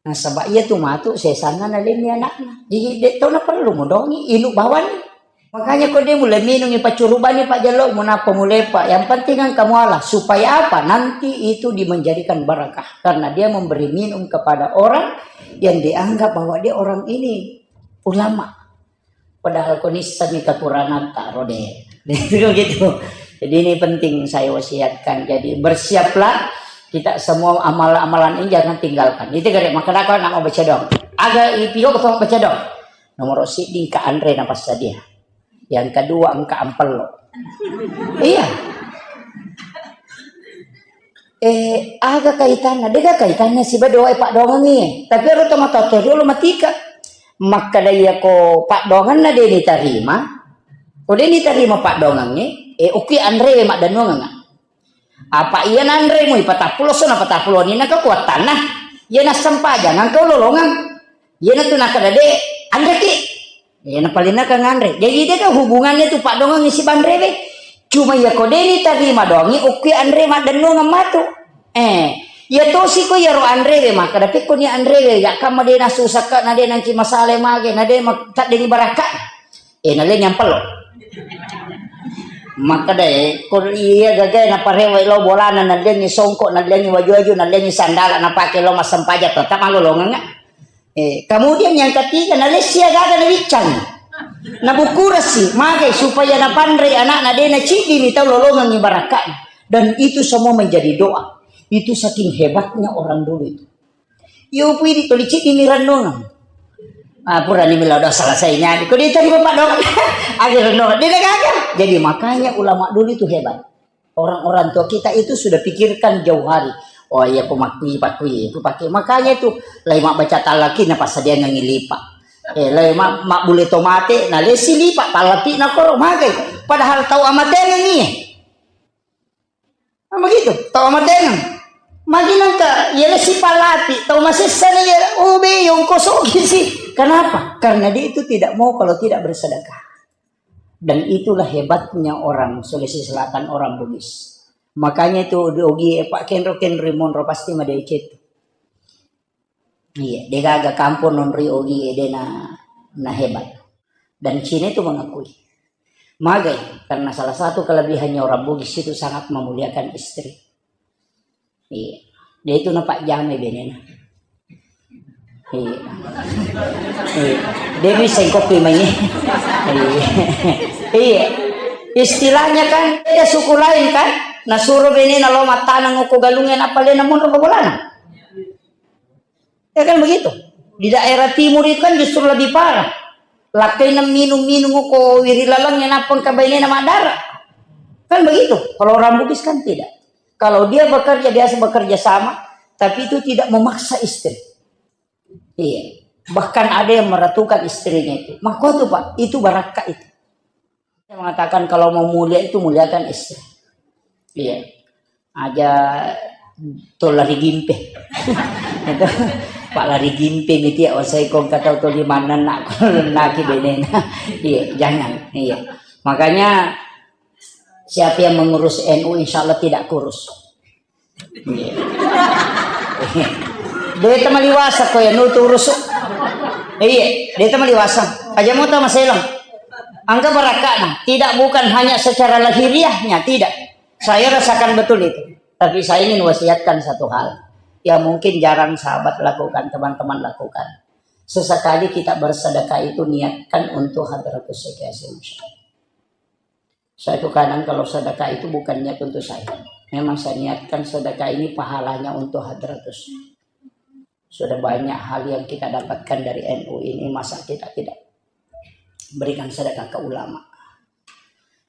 Nasaba iya tu matu sesanna nalenni anakna. Jadi dek tau na perlu modongi inu bawani. Makanya ko dia mulai minum ipaccurubani pak jalo munapa mulai pak. Yang penting kan kamu Allah. Supaya apa? Nanti itu dimenjadikan barakah karena dia memberi minum kepada orang yang dianggap bahwa dia orang ini ulama. Padahal ko nissami kekurangan taro deh. Itu gitu. Jadi ini penting saya wasiatkan. Jadi bersiaplah kita semua amalan-amalan ini jangan tinggalkan. Itu gare maka nak mau baca dong. Aga ipio ko baca dong. Nomor siddi ka anre na passadia. Yang kedua engka ampello. Iya. Eh, aga kaitanna? Dega kaitanna siba doa pak dongangi. Tapi ero tomatoa dulu matika. Makkada iya ko pak donganna de nitarima. Ko de nitarima pak dongangi, eh, uki anre mak danongang. Apa iya nanre mui patappulo sona patappulo ni naka kuatanna. Iya nassempajang angka lolongang. Iya natu nakada de anre ki. Iya napalinna ka nganre. Jadi de ka hubungannya tu pak dongangi sibanrewe. Cuma iya ko de ni tarima dongi ukki anre maddennuang matu. Eh, iya tosi ko iya ro anrewe maka dapikko ni anrewe ya kamma de nasusakka na de nangki masale mage na de taddengi barakka. Eh, nalengi ampello. Makkeda, eh, ko iya gagae naparewa lao bolana, nalengi songko, nalengi waju-waju, nalengi sandala, napake lao massempajang, tetap malolongeng. Eh, kemudian yang ketiga, nalessi agaga nawiccang. Nabukurasi, magai supaya napanrei anakna, de naciddimi tau lolongengi barakka'na. Dan itu semua menjadi doa. Itu saking hebatnya orang dulu itu. Yo pui di toli ceddi ni renungan. Ah, purani melo do selesai nyadi. Ko dia tadi bapak dong. Ada renungan. Dia gagal. Jadi makanya ulama dulu itu hebat. Orang-orang tua kita itu sudah pikirkan jauh hari. Oh iya, aku makui, pakui, aku pakai. Makanya itu, lai mak baca talaki na pasadian yang lipa. Eh, lai mak, mak boleh tomate, na lesi lipa, talapi na koro, magai. Padahal tahu amatengan ni. Nah, begitu, tau amatengan. Magi nangka, yele sipalapi, tau masessana yele, oh, be, yongko sogi sih. Kenapa? Karena dia itu tidak mau kalau tidak bersedekah. Dan itulah hebatnya orang Sulawesi Selatan, orang Bugis. Makanya itu di Ogi, eh, Pak Kenro, Kenro Monro pasti madecet. Iya, degaga kampung non ri Ogi, eh, dena, na hebat. Dan Cina itu mengakui. Magai, karena salah satu kelebihannya orang Bugis itu sangat memuliakan istri. Iya. Dia itu napajjamai benena. Iya. Iya. Dia bisa kopi mai. Iya. Iya. Istilahnya kan beda suku lain kan? Nasuro benena lo mattaneng ko galungnge nappa lena monro ko bolana. Ya kan begitu. Di daerah timur itu kan justru lebih parah. Lakkaina minum-minum ko wiri lalengnya nappa engka bainena maddara. Kan begitu. Kalau orang Bugis kan tidak. Kalau dia bekerja, biasa bekerja sama, tapi itu tidak memaksa istri. Iya. Bahkan ada yang meratukan istrinya itu. Makko itu, Pak, itu barakka itu. Saya mengatakan kalau mau mulia itu muliakan istri. Iya. Aja to lari gimpe. Itu, Pak, lari gimpe miti ya, saya kong kata to lima anak, naki benena. Iya, jangan. Iya. Makanya siapa yang mengurus N U insya Allah tidak kurus. Iya. Deta maliwasa ko ya, nu turus. Iya, deta maliwasa. Aja mau tama selang. Angka barakana, tidak bukan hanya secara lahiriahnya, tidak. Saya rasakan betul itu. Tapi saya ingin wasiatkan satu hal yang mungkin jarang sahabat lakukan, teman-teman lakukan. Sesekali kita bersedekah itu niatkan untuk hadratus syekh Hasyim Syekh. Saya tuh kadang kalau sedekah itu bukan niat untuk saya. Memang saya niatkan sedekah ini pahalanya untuk hadratus. Sudah banyak hal yang kita dapatkan dari N U ini, masa kita tidak berikan sedekah ke ulama?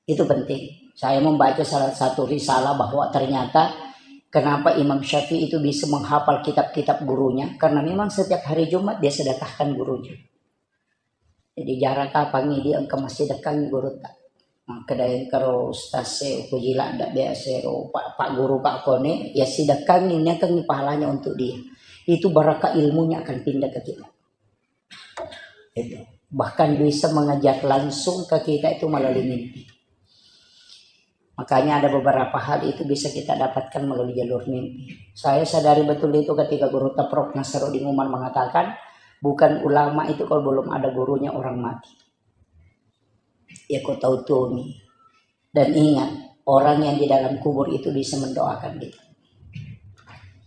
Itu penting. Saya membaca salah satu risalah bahwa ternyata kenapa Imam Syafi'i itu bisa menghafal kitab-kitab gurunya, karena memang setiap hari Jumat dia sedekahkan gurunya. Jadi, jara kapangngi di engka massidekkangngi gurutta. Makkeda engkaro ustaz e, upoji ladda biasa ro, pak, pak guru, pak kone, ya sidekkangngi, niakangngi pahalanya untuk dia. Itu barakah ilmunya akan pindah ke kita. Itu. Bahkan bisa mengajar langsung ke kita itu melalui mimpi. Makanya ada beberapa hal itu bisa kita dapatkan melalui jalur mimpi. Saya sadari betul itu ketika guru Taprok Nasruddin Umar mengatakan, bukan ulama itu kalau belum ada gurunya orang mati. Ya kau tahu tuh nih. Dan ingat, orang yang di dalam kubur itu bisa mendoakan kita.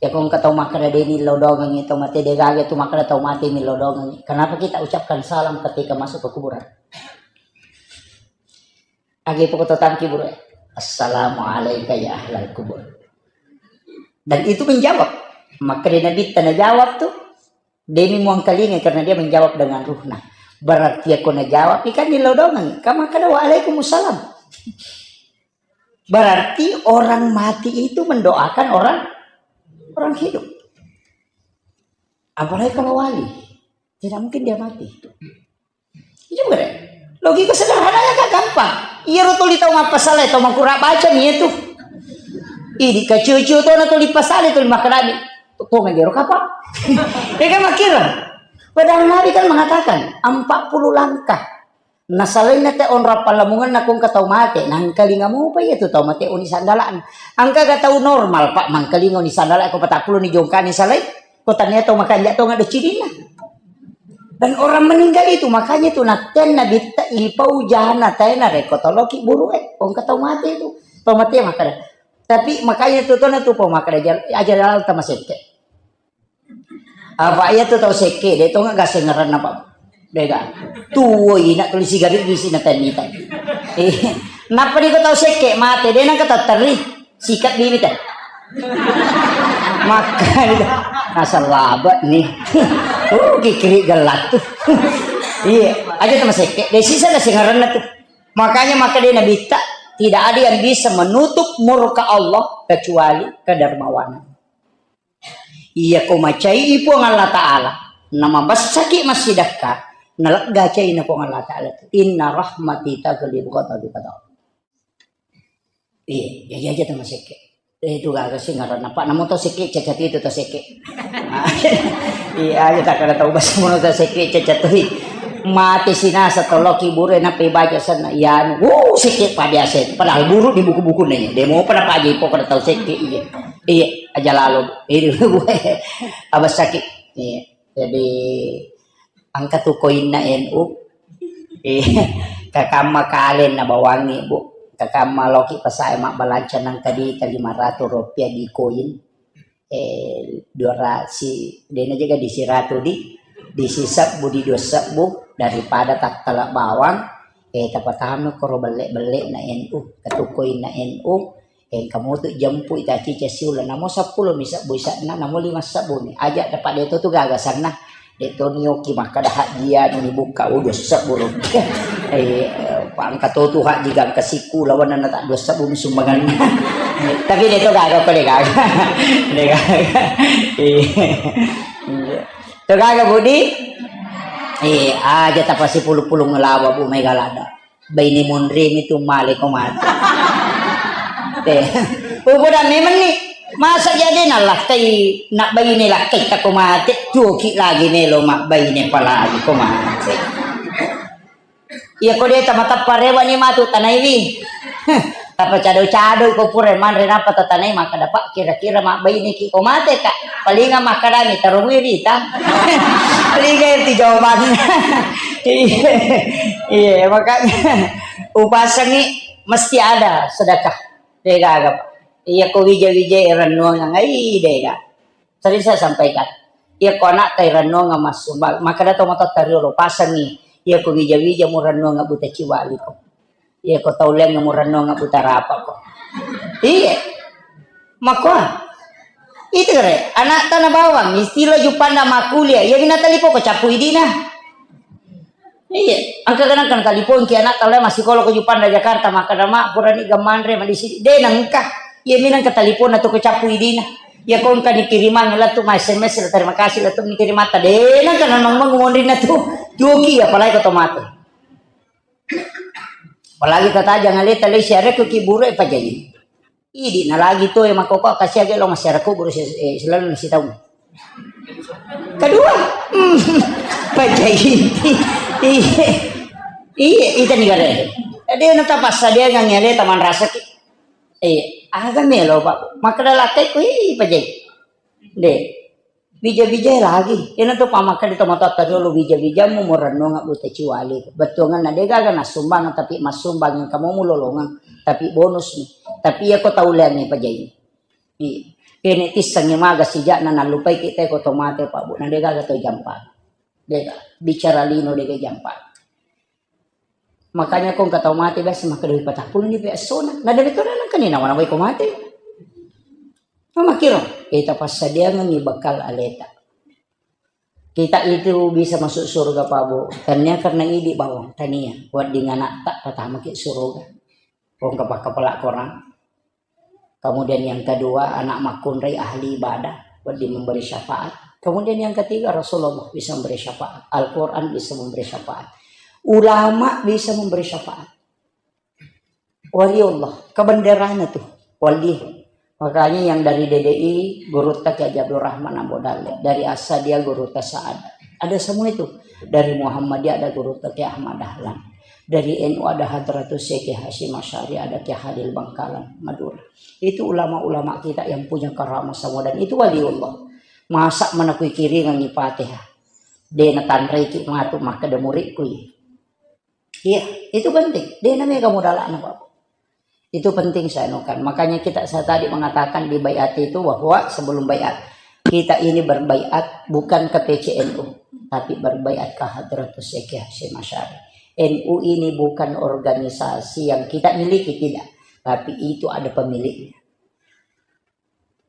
Ya kau engka tau makkeda de' nillau doangengngi tau mate, de' gaga tu makkeda tau mate nillau doangengngi. Kenapa kita ucapkan salam ketika masuk ke kuburan? Agi poko to tangki buru, "Assalamu alaika ya ahlal kubur." Dan itu menjawab. Maka di Nabi tana jawab tuh, demi muangkalinga karena dia menjawab dengan ruhna. Berarti aku najawab ikan di lodongan. Kamu kada "Waalaikumsalam." Berarti orang mati itu mendoakan orang orang hidup. Apalagi kalau wali, tidak mungkin dia mati. Iya bukan? Logika sederhananya kan gampang. Iya ro tuli tau mappasala, tau makura baca mi itu. Idi kaciu-ciu to na tuli pasala, tuli makkadani. Tonga jero kapang. Ya kan makkira. Padahal Nabi kan mengatakan empat puluh langkah. Nasalainna te onrong pallamungenna ko engka tau mate, nangkalinga mopa iya tu tau mate oni sandala'na. Engka ga tau normal, Pak, mangkalinga oni sandala' ko patappulo ni jongkani salai? Ko tania tau makanja' tau ngade cidinna. Dan orang meninggal itu, makanya itu nattenna bitta ipau jana taena reko toloki buru e, ko engka tau mate itu. Tau mate makkada. Tapi makanya itu tona tu pau makkada jal-, aja lalta masekke. Apa iya tu tau sekke, de' tonga gasengeranna, Pak. De' ga. Tuo ina tuli sigarik bisi na tennita. Eh, nappa di ko tau sekke mate, de' nangka tatteri. Sikat bibit e. Makkani. Nasalabe' ni. Oh, kikiri gelat tu. Iya, aja tu masekke. De' sisa gasengeranna tu. Makanya maka de' nabitta, tidak ada yang bisa menutup murka Allah kecuali kedermawanan. Iya ko macai Puang Allah Ta'ala, namabessaki massidakka, nalegga caina Puang Allah Ta'ala tu. Inna rahmati taghlibu ghadabi, kata Allah. Iya, iya, iya, aja tu masekke. Eh, itu gaga sih ngaranna, Pak. Namo tau sekke, cacat itu tau sekke. Iya, aja tak ada tahu bahasa mana tau sekke, cacat tu. Mati sinasa toloki buru e, nappa baca sana. Iya, anu, wuh, sekke, Pak, biasa itu. Padahal buruk di buku-buku nanya. Demo pada Pak Jipo kada tau sekke, iya. Iya, aja lalu. Ini gue abas sakit. Iya. Jadi, engka tu koinna N U. Eh, kakamma kale nabawangi, Bu. Kakamma loki pasae mabbalanca nangka di lima ratus rupiah di koin. Eh, dua ratus, si, dena jaga di siratu di. Di sisebbu, di dua sebbu, daripada tattala bawang, eh, tapatama koro belle-belle na N U, katukkoi na N U, eh, kamutu jempui tacica siula, namo seppulo mi sebbu isanna, namo lima sebbu mi. Aja dapat de to tu gaga sanna. De to nioki makkada hajjia ni bukka udah sebbu ro. Eh, pangka to tu haji gangka siku lawan na tak dua sebbu mi sumbangan. Tapi de to gaga ko de gaga. De gaga. Iya. Iya. To gaga, Budi? Eh, aja tapasipulu-pulu ngelawa, Bu, mega lada. Baine monremi tu male ko mate. Teh. Upoda memang ni. Masa jadi na lakkai, nak baine lakkai ta ko mate. Tuoki lagi melo mak baine palagi ko mate. Iya ko de tamatappa rewa ni matu tanaiwi. Tapacado-cado ko pura manre napa tatanai makkada, "Pak, kira-kira mabbaineki ko mate, Kak?" Palinga makkadani, "Taromui rita." Palinga itu jawabannya. Iya, iya, makanya upasangi mesti ada sedekah. Degaga, Pak. Iya ko wija-wija rennuang ngai dega. Sering saya sampaikan, iya ko anak tai rennuang massumbang, makkada to matotta riolo pasangi, iya ko wija-wija mu rennuang buta ciwali ko. Iya ko tau leng mu rennuang buta rapa ko. Iya. Makko. Itu re, anak tanah bawang, istilah jupanna makuliah, iya bina talipo ko capu idina. Iya, engka kan engka talipongki anak kalau masih kalau ko jupanna Jakarta, makkada, "Mak, purani gamanre ma di sini." De nengka. Iya minang ke taliponna tu ko capu idina. Iya ko engka dikirimang lettu ma S M S, terima kasih lettu mi kirimata. De nengka nang mang monrinna tu. Tuoki apalagi ko tomate. Apalagi kata jangan leta lesi areku kiburu e pajai. Idi na lagi to e makkoko kasiage lo masyarakat guru si-, eh, selalu nasi tahu. Kedua, pajai. Iya. Iya, ita ni gare. Jadi na tapasadiangan ngale taman rasaki. Eh, aga melo, Pak. Makkada lakkai ku, ih, pajai. De. Bija-bija lagi. Ina tu pamakka di tomatoatta riolo bija-bijamu murennunga buta ciwali. Bettuanganna de gaga nassumbang tapi massumbang engka mau mulolongang. Tapi bonus ni. Tapi iya ko tau leangi pajai. Iya. Kene tissengi maga sijakna nallupai kita ko tomate Pak Bu. Na de gaga to jampa. De gaga. Bicara lino de gaga jampa. Makanya ko engka tau mate biasa makkeda patappulo ni pe essona. Na dari to nengka ni nawa-nawai ko mate. Mamakiro, kita passadiangengi bekal aleta. Kita itu bisa masuk surga Pak Bu. Tania karena idi bawang, tania. Wedding anakta pertama ki surga. Ko engka pakkapala Quran. Kemudian yang kedua, anak makkunrai ahli ibadah, wedding memberi syafaat. Kemudian yang ketiga, Rasulullah bisa memberi syafaat. Al-Quran bisa memberi syafaat. Ulama bisa memberi syafaat. Waliullah, kebenderanya tuh, wali. Makanya yang dari D D I, Gurutta Kiai Haji Abdul Rahman Ambo Dalle. Dari Asadia, Gurutta Saad. Ada semua itu. Dari Muhammadiyah ada Gurutta Kiai Ahmad Dahlan. Dari N U ada Hadratus Syekh Hasyim Asy'ari, ada Kiai Halil Bangkalan, Madura. Itu ulama-ulama kita yang punya karamah semua dan itu waliullah. Masa mana kui kiringan ni Fatihah. De natanrei ki matu makkeda murid kui. Iya, itu penting. De namega modalana, Pak. Itu penting saya anukan. Makanya kita, saya tadi mengatakan di baiat itu bahwa sebelum baiat, kita ini berbaiat bukan ke P C N U, tapi berbaiat ke Hadratus Syekh Hasyim Asy'ari. N U ini bukan organisasi yang kita miliki, tidak. Tapi itu ada pemiliknya.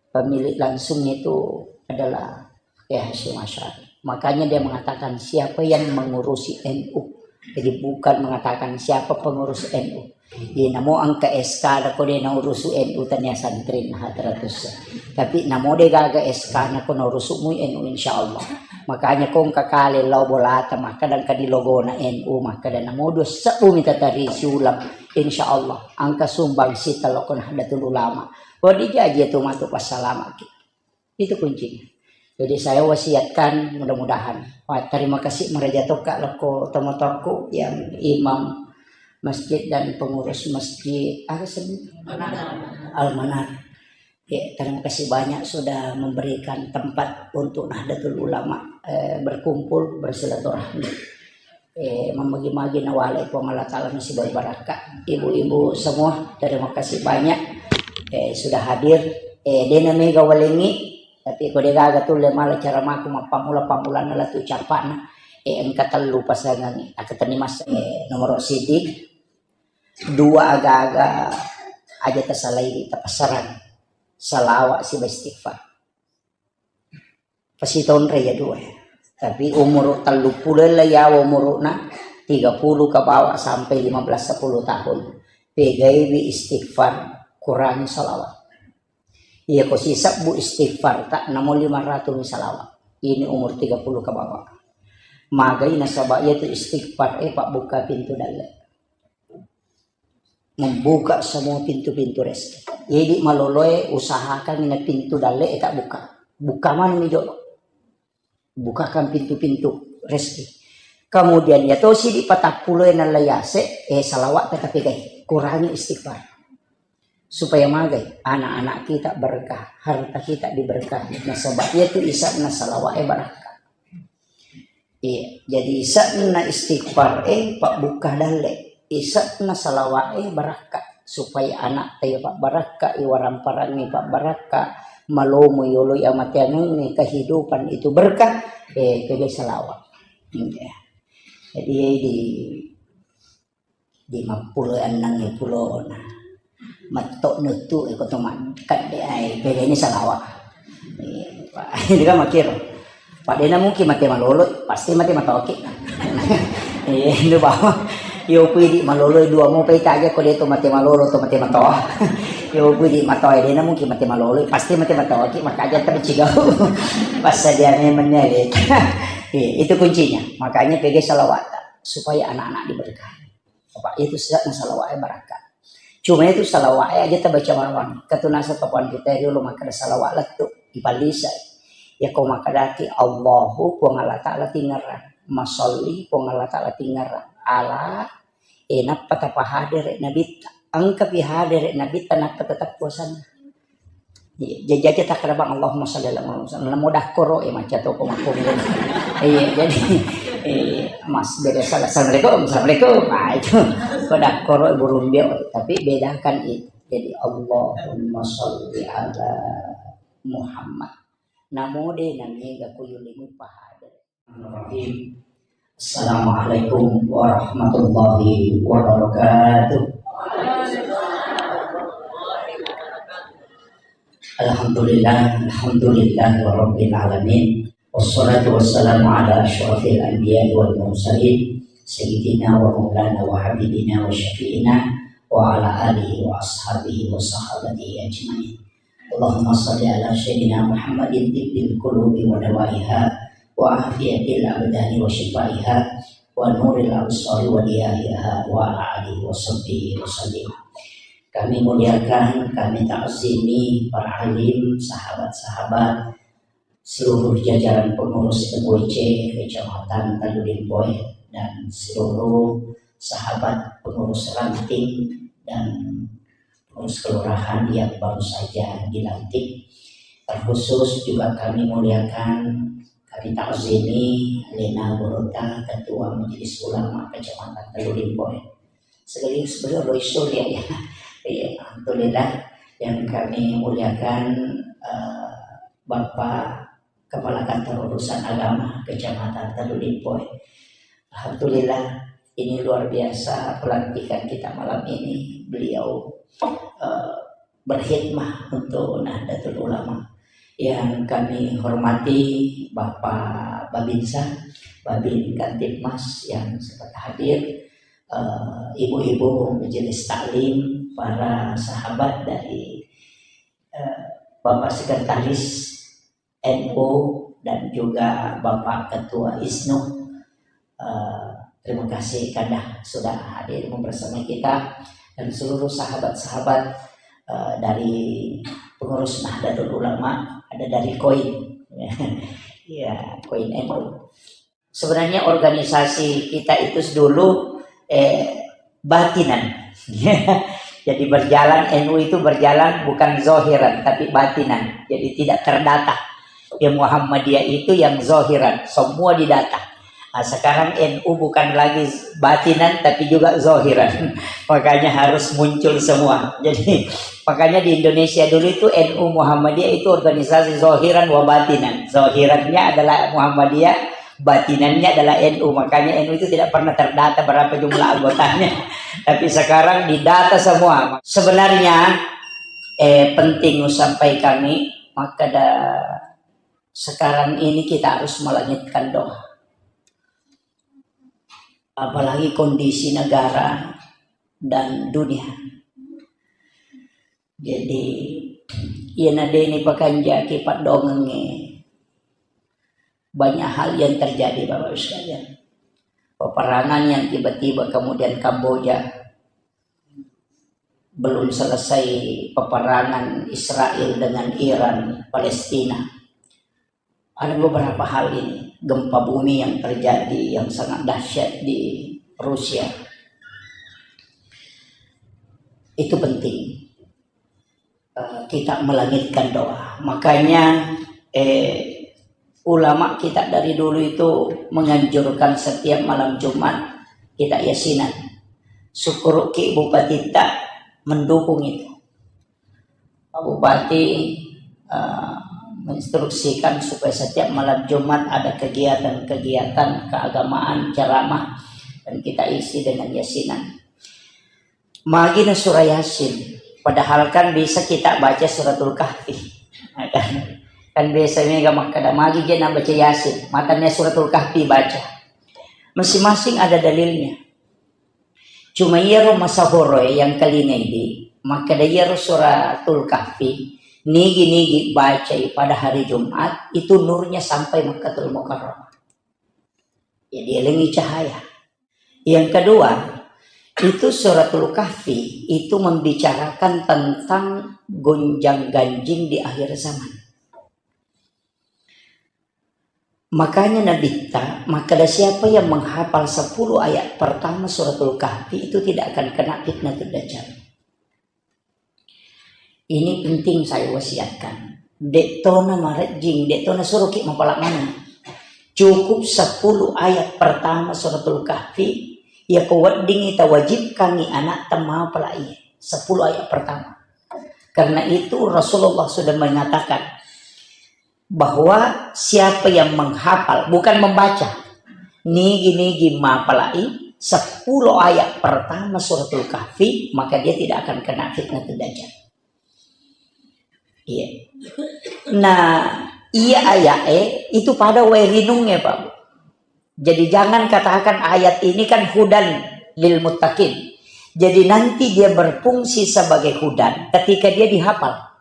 Pemilik langsung itu adalah Kiai Hasyim Asy'ari. Makanya dia mengatakan siapa yang mengurusi N U. Jadi bukan mengatakan siapa pengurus N U. Iya, namo engka S K na ko de naurusu N U tania santri Hadratus. Tapi namo de gaga S K na ko naurusu mui N U insyaallah. Makanya ko engka kale lao bolata makkada engka di logona N U makkada namo dua sebbu mi tatari siulang insyaallah engka sumbang sita lokon Nahdlatul Ulama. Wedding jaji tu matu passalamaki. Itu kuncinya. Jadi saya wasiatkan mudah-mudahan. Wah, terima kasih maraja tokka loko tomatoakku yang imam masjid dan pengurus masjid apa sih? Al-Manar. Ya, terima kasih banyak sudah memberikan tempat untuk Nahdlatul Ulama, eh, berkumpul, bersilaturahmi. Eh, mamagi-magi nawalai Puang Allah Ta'ala nasi berbarakah. Ibu-ibu semua, terima kasih banyak, eh, sudah hadir. Eh, dena mega walengi, Tapi ko de' gaga tulle mala cara maku mappammula-pammulanna lettu cappa'na, eh, engka tellu pasangengngi. Akkatenni mas-, eh, nomoro siddi, dua aga-aga aja tasalai tapassarang. Salawa siba istighfar. Pasitonre ya dua. Tapi umur telluppulo la yawa umuruna, tiga puluh ke bawah sampai lima belas sepuluh tahun. Pegaiwi istighfar, kurangi salawat. Iya ko sisebbu istighfar tak namo lima ratus mi salawat. Ini umur tiga puluh ke bawah. Magai nasaba iya tu istighfar, eh, pabbuka pintu dalle. Membuka semua pintu-pintu rezeki. Jadi maloloe usahakan ina pintu dalle e tak buka. Buka mana mi jolo. Bukakan pintu-pintu rezeki. Kemudian ya tosi di patappulo e nalla yase, eh, salawat tetapi kai. Kurangi istighfar. Supaya magai anak-anak kita berkah, harta kita diberkahi. Nasaba iya tu isa'na salawat e barakka. Iya, jadi isa'na istighfar e pabbuka dalle, isa'na salawat e barakka, supaya anak taya pabbarakka, iwaramparang e pabbarakka, malomo yolo amateangengnge kehidupan itu berkah, eh, pegaiwi salawat. Iya. Jadi di Lima pulo enneng e pulona. Metto nuttu e ko to ma-, kadde ai, pegaiwi salawat. Iya, Pak. Ini kan makir. Pak, dena mungkin mate malolo, pasti mate matoki. Iya, ini bawa. Yo pui di malolo dua mau pei taja ko de to mate malolo to mate matoa. Yo pui di matoa dena mungkin mate malolo, pasti mate matoki, maka aja tercigau. Pas saja memangnya. Iya, itu kuncinya. Makanya pegaiwi salawat supaya anak-anak diberkahi. Apa itu sisa'na salawat e barakka. Cuma itu salawat e aja tabaca mawang. Katunasa papan kita riolo makkeda salawat lettu ipallisai. Ya ko makkedaki Allahu Puang Allah Ta'ala tingerang. Masolli Puang Allah Ta'ala tingerang. Ala, eh, nappa tapahadere nabitta. Engka pi hadere nabitta nappa tetap puasanna. Iya, jaji aja takkeda bang, Allahumma shalli ala Muhammad. Namo dakkoro, eh, macca toko makkonggo. Iya, jadi, eh, mas, beda salah. Assalamualaikum, assalamualaikum. Nah, itu. Ko dakkoro, eh, burung dia, tapi bedakan itu. Jadi, Allahumma shalli ala Muhammad. Namo de, namiga kuyulimu pahada. Bismillahirrahmanirrahim. Assalamualaikum warahmatullahi wabarakatuh. Alhamdulillah, alhamdulillah rabbil alamin. Wassalatu wassalamu ala asyrafil anbiya wal mursalin, sayyidina wa maulana wa habibina wa syafi'ina wa ala alihi wa ashabihi wa sahabatihi ajma'in. Allahumma salli ala sayyidina Muhammadin tibbil qulubi wa dawaiha wa afiyatil abdani wa syifaiha wa nuril absari wa diyahiha wa ala alihi wa sahbihi wa sallim. Kami muliakan, kami takzimi para alim, sahabat-sahabat, seluruh jajaran pengurus M W C Kecamatan Tanjung Limpoe, dan seluruh sahabat pengurus ranting dan pengurus kelurahan yang baru saja dilantik. Terkhusus juga kami muliakan, kami takzimi Lena Gorota, Ketua Majelis Ulama Kecamatan Tanjung Limpoe. Sekali sebelum lo isu dia, ya. Iya, alhamdulillah. Yang kami muliakan, eh, Bapak Kepala Kantor Urusan Agama Kecamatan Tanjung Limpoe. Alhamdulillah, ini luar biasa pelantikan kita malam ini. Beliau, eh, berkhidmah untuk Nahdlatul Ulama. Yang kami hormati Bapak Babinsa, Babin Kamtibmas yang sempat hadir, eh, ibu-ibu majelis taklim, para sahabat dari, eh, Bapak Sekretaris N U dan juga Bapak Ketua ISNU. Eh, terima kasih Kadah sudah hadir bersama kita dan seluruh sahabat-sahabat, eh, dari pengurus Nahdlatul Ulama, ada dari koin. Ya, koin N U. Sebenarnya organisasi kita itu dulu, eh, batinan. Jadi berjalan, N U itu berjalan bukan zahiran, tapi batinan. Jadi tidak terdata. Ya, Muhammadiyah itu yang zahiran, semua didata. Nah, sekarang N U bukan lagi batinan, tapi juga zahiran. Makanya harus muncul semua. Jadi, makanya di Indonesia dulu itu N U Muhammadiyah itu organisasi zahiran wa batinan. Zahirannya adalah Muhammadiyah, batinannya adalah N U. Makanya N U itu tidak pernah terdata berapa jumlah anggotanya. Tapi sekarang didata semua. Sebenarnya, eh, penting sampaikan, maka da-, sekarang ini kita harus melangitkan doa. Apalagi kondisi negara dan dunia. Jadi, iya na deni pakanjaki paddongengnge, banyak hal yang terjadi, Bapak Ibu sekalian. Peperangan yang tiba-tiba, kemudian Kamboja, belum selesai peperangan Israel dengan Iran, Palestina. Ada beberapa hal ini, gempa bumi yang terjadi yang sangat dahsyat di Rusia. Itu penting, eh, kita melangitkan doa. Makanya, eh, ulama kita dari dulu itu menganjurkan setiap malam Jumat kita yasinan. Syukur ki Bupati kita mendukung itu. Pak Bupati, eh, menginstruksikan supaya setiap malam Jumat ada kegiatan-kegiatan keagamaan, ceramah, dan kita isi dengan yasinan. Magi na surah Yasin, padahal kan bisa kita baca Suratul Kahfi. Kan biasa mega makkeda, magi je na baca Yasin, matanya Suratul Kahfi baca. Masing-masing ada dalilnya. Cuma iyaro masahoroe yang kalingai di, makkeda iyaro Suratul Kahfi, nigi-nigi bacai pada hari Jumat, itu nurnya sampai Makkatul Mukarramah. Jadi elengi cahaya. Yang kedua, itu Suratul Kahfi itu membicarakan tentang gonjang-ganjing di akhir zaman. Makanya Nabitta, makkeda siapa yang menghafal sepuluh ayat pertama Suratul Kahfi itu tidak akan kena fitnah Dajjal. Ini penting saya wasiatkan. De'tona marejjing, de'tona suruki mapala maneng. Cukup sepuluh ayat pertama Suratul Kahfi, ya ko weddingi tawajibkangi anak temapala iye. Sepuluh ayat pertama. Karena itu Rasulullah sudah mengatakan, bahwa siapa yang menghafal, bukan membaca, nigi-nigi mapalai sepuluh ayat pertama Suratul Kahfi, maka dia tidak akan kena fitnah Dajjal. Iya. Nah, iya ayat eh, itu pada wae rinungnge, Pak. Jadi jangan katakan ayat ini kan hudan lil muttaqin. Jadi nanti dia berfungsi sebagai hudan ketika dia dihafal.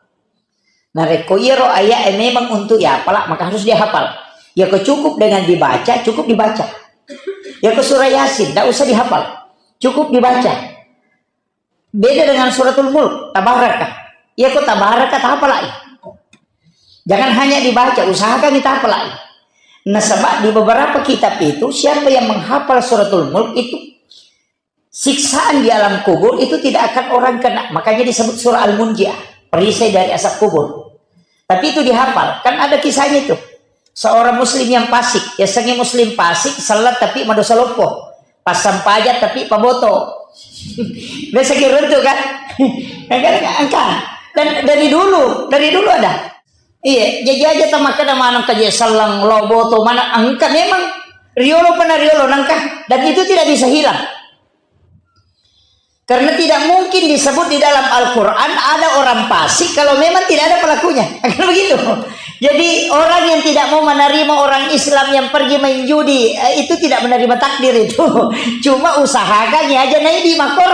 Narekko iyaro ayat e memang untuk dihafal, maka harus dihafal. Yako cukup dengan dibaca, cukup dibaca. Yako surah Yasin, tidak usah dihafal. Cukup dibaca. Beda dengan Suratul Mulk, Tabaraka. Yako Tabaraka, tahafalai. Jangan hanya dibaca, usahakan ditahafalai. Nasaba di beberapa kitab itu, siapa yang menghafal Suratul Mulk itu siksaan di alam kubur itu tidak akan orang kena. Makanya disebut surah Al-Munjiah, perisai dari azab kubur. Tapi itu dihafal. Kan ada kisahnya itu. Seorang muslim yang fasik, ya sengi muslim fasik, salat tapi madosa loppo. Pasang pajak tapi paboto. Biasa kira itu kan? Kan, kan, kan? Dan dari dulu, dari dulu ada. Iya, jadi aja tamakkeda maneng kaje sellang lo boto mana engka memang riolo pernah riolo nangka dan itu tidak bisa hilang. Karena tidak mungkin disebut di dalam Al-Quran ada orang fasik kalau memang tidak ada pelakunya. Kan begitu. Jadi orang yang tidak mau menerima orang Islam yang pergi main judi, eh, itu tidak menerima takdir itu. Cuma usahakan ya aja naik di makor.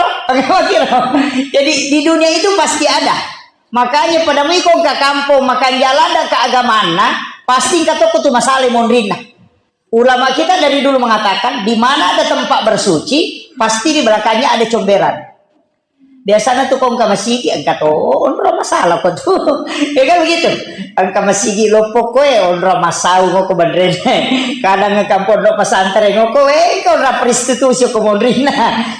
Jadi di dunia itu pasti ada. Makanya pada mui ko engka kampong, makan jalan dan keagamaan, pasti engka tokko tu masalah monrinna. Ulama kita dari dulu mengatakan, di mana ada tempat bersuci, pasti di belakangnya ada comberan. Biasanya tuh ko engka masigi, engka to onro masalah ko tuh. Ya kan begitu? Engka masigi loppo ko, eh, onro masau ko banrene. Kadang engka pondok pesantren ko, eh, engka onro prostitusi ko monrinna.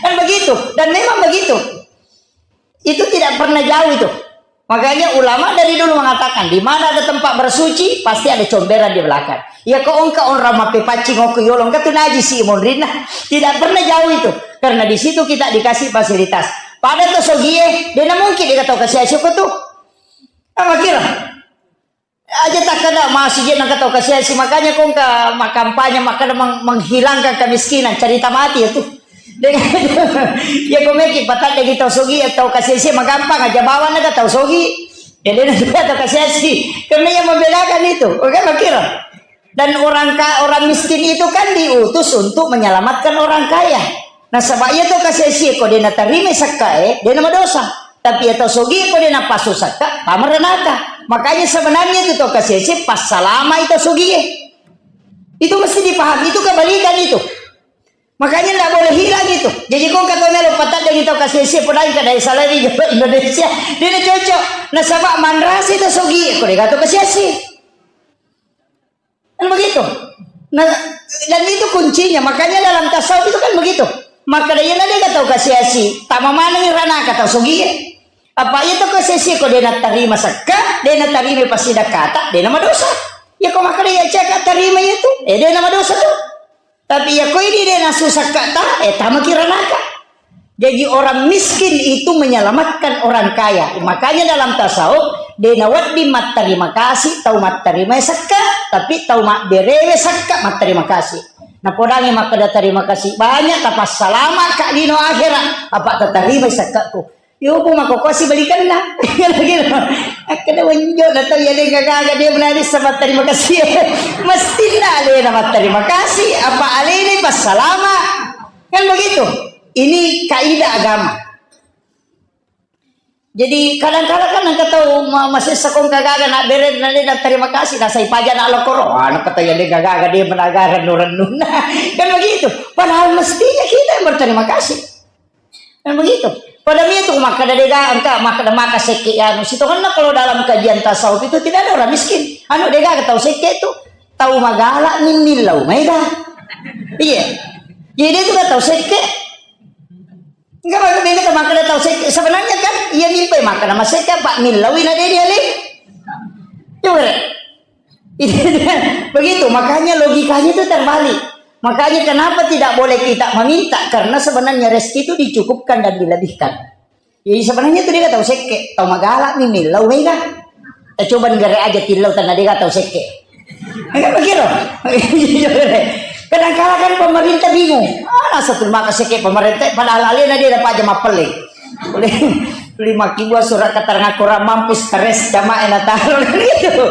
Kan begitu. Dan memang begitu. Itu tidak pernah jauh itu. Makanya ulama dari dulu mengatakan, di mana ada tempat bersuci, pasti ada comberan di belakang. Iya ko engka orang mappepaccing okko yolo, engka tu najisi monrinna. Tidak pernah jauh itu. Karena di situ kita dikasih fasilitas. Pada to sogie, dena mungkin deka tau kasiasi ko tu. Apa kira? Aja takkeda masih je nangka tau kasiasi, makanya ko engka makampanye makkeda meng-, menghilangkan kemiskinan, cerita mati ya tu. Dengan ya ko meki patadde tau sogi, tau kasiasi magampang aja bawang naga tau sogi. Ya dena juga tau kasiasi. Karena yang membedakan itu, oke, makira. Dan orang ka-, orang miskin itu kan diutus untuk menyelamatkan orang kaya. Nasaba iya tau kasiasi ko dena tarima sakka e, dena madosa. Tapi iya tau sogi ko dena pasu sakka, tama ranaka. Makanya sebenarnya itu tau kasiasi passalama itu sogi e. Itu mesti dipahami, itu kebalikan itu. Makanya ndak boleh hilang itu. Jadi ko engka tau melo patadde tau kasiasi, podai ka dai salai di Indonesia, dena cocok. Nasaba manrasa itu sogi e ko dega tau kasiasi. Kan begitu. Nah, dan itu kuncinya. Makanya dalam tasawuf itu kan begitu. Maka dia na dega tau kasiasi, tama maneng ranaka tau sogi e. Apa iya tau kasiasi ko dena tarima sakka, dena tarima pasidakata, dena madosa. Ya ko maka dia cek tarima itu, eh dena madosa tu. Tapi ya ko ini dena susah kata, eh tama kira naka. Jadi orang miskin itu menyelamatkan orang kaya. Makanya dalam tasawuf, dena wedding matterima kasih tau matterima sakka, tapi tau mabberewe sakka matterima kasih. Napodangi makkeda terima kasih banyak, tapassalama ka lino akhirat, apa tatarima sakkaku. Yo, bu mako kosi balikanna. Gitu. Akkeda wenjo na tau ya dega gaga dia menari sama terima kasih. Mesti na alena matterima kasih, apa alena passalama. Kan begitu. Ini kaidah agama. Jadi kadang-kadang kan engka tau ma-, masessa ko engka gaga na bere na de na terima kasih, na sai paja na lokoro. Ah, na kata ya de gaga de menagara rennu-rennunna. Kan begitu. Padahal mestinya kita yang berterima kasih. Kan begitu. Pada mi tu makkeda de gaga engka makkeda maka sekke ya anu. Sitongenna kalau dalam kajian tasawuf itu tidak ada orang miskin. Anu de gaga tau sekke itu tau magala ni millau maega. Iya. Jadi itu kan tau sekke. Enggak, beda, beda makkeda tau sekke. Sebenarnya kan iya mimpi makkeda masekke apa millaui na de dialih. Coba deh. Begitu, makanya logikanya itu terbalik. Makanya kenapa tidak boleh kita meminta? Karena sebenarnya rezeki itu dicukupkan dan dilebihkan. Jadi sebenarnya itu dia tau sekke, tau magala ni millau mega. Eh, coba negara aja tillau tanah dia tau sekke. Enggak begitu. Kadang kala kan pemerintah bingung. Ah, satu maka sekke pemerintah padahal alena dia dapat aja mapelle. Lima kibua surat keterangan kurang mampu stres sama enak taruh gitu.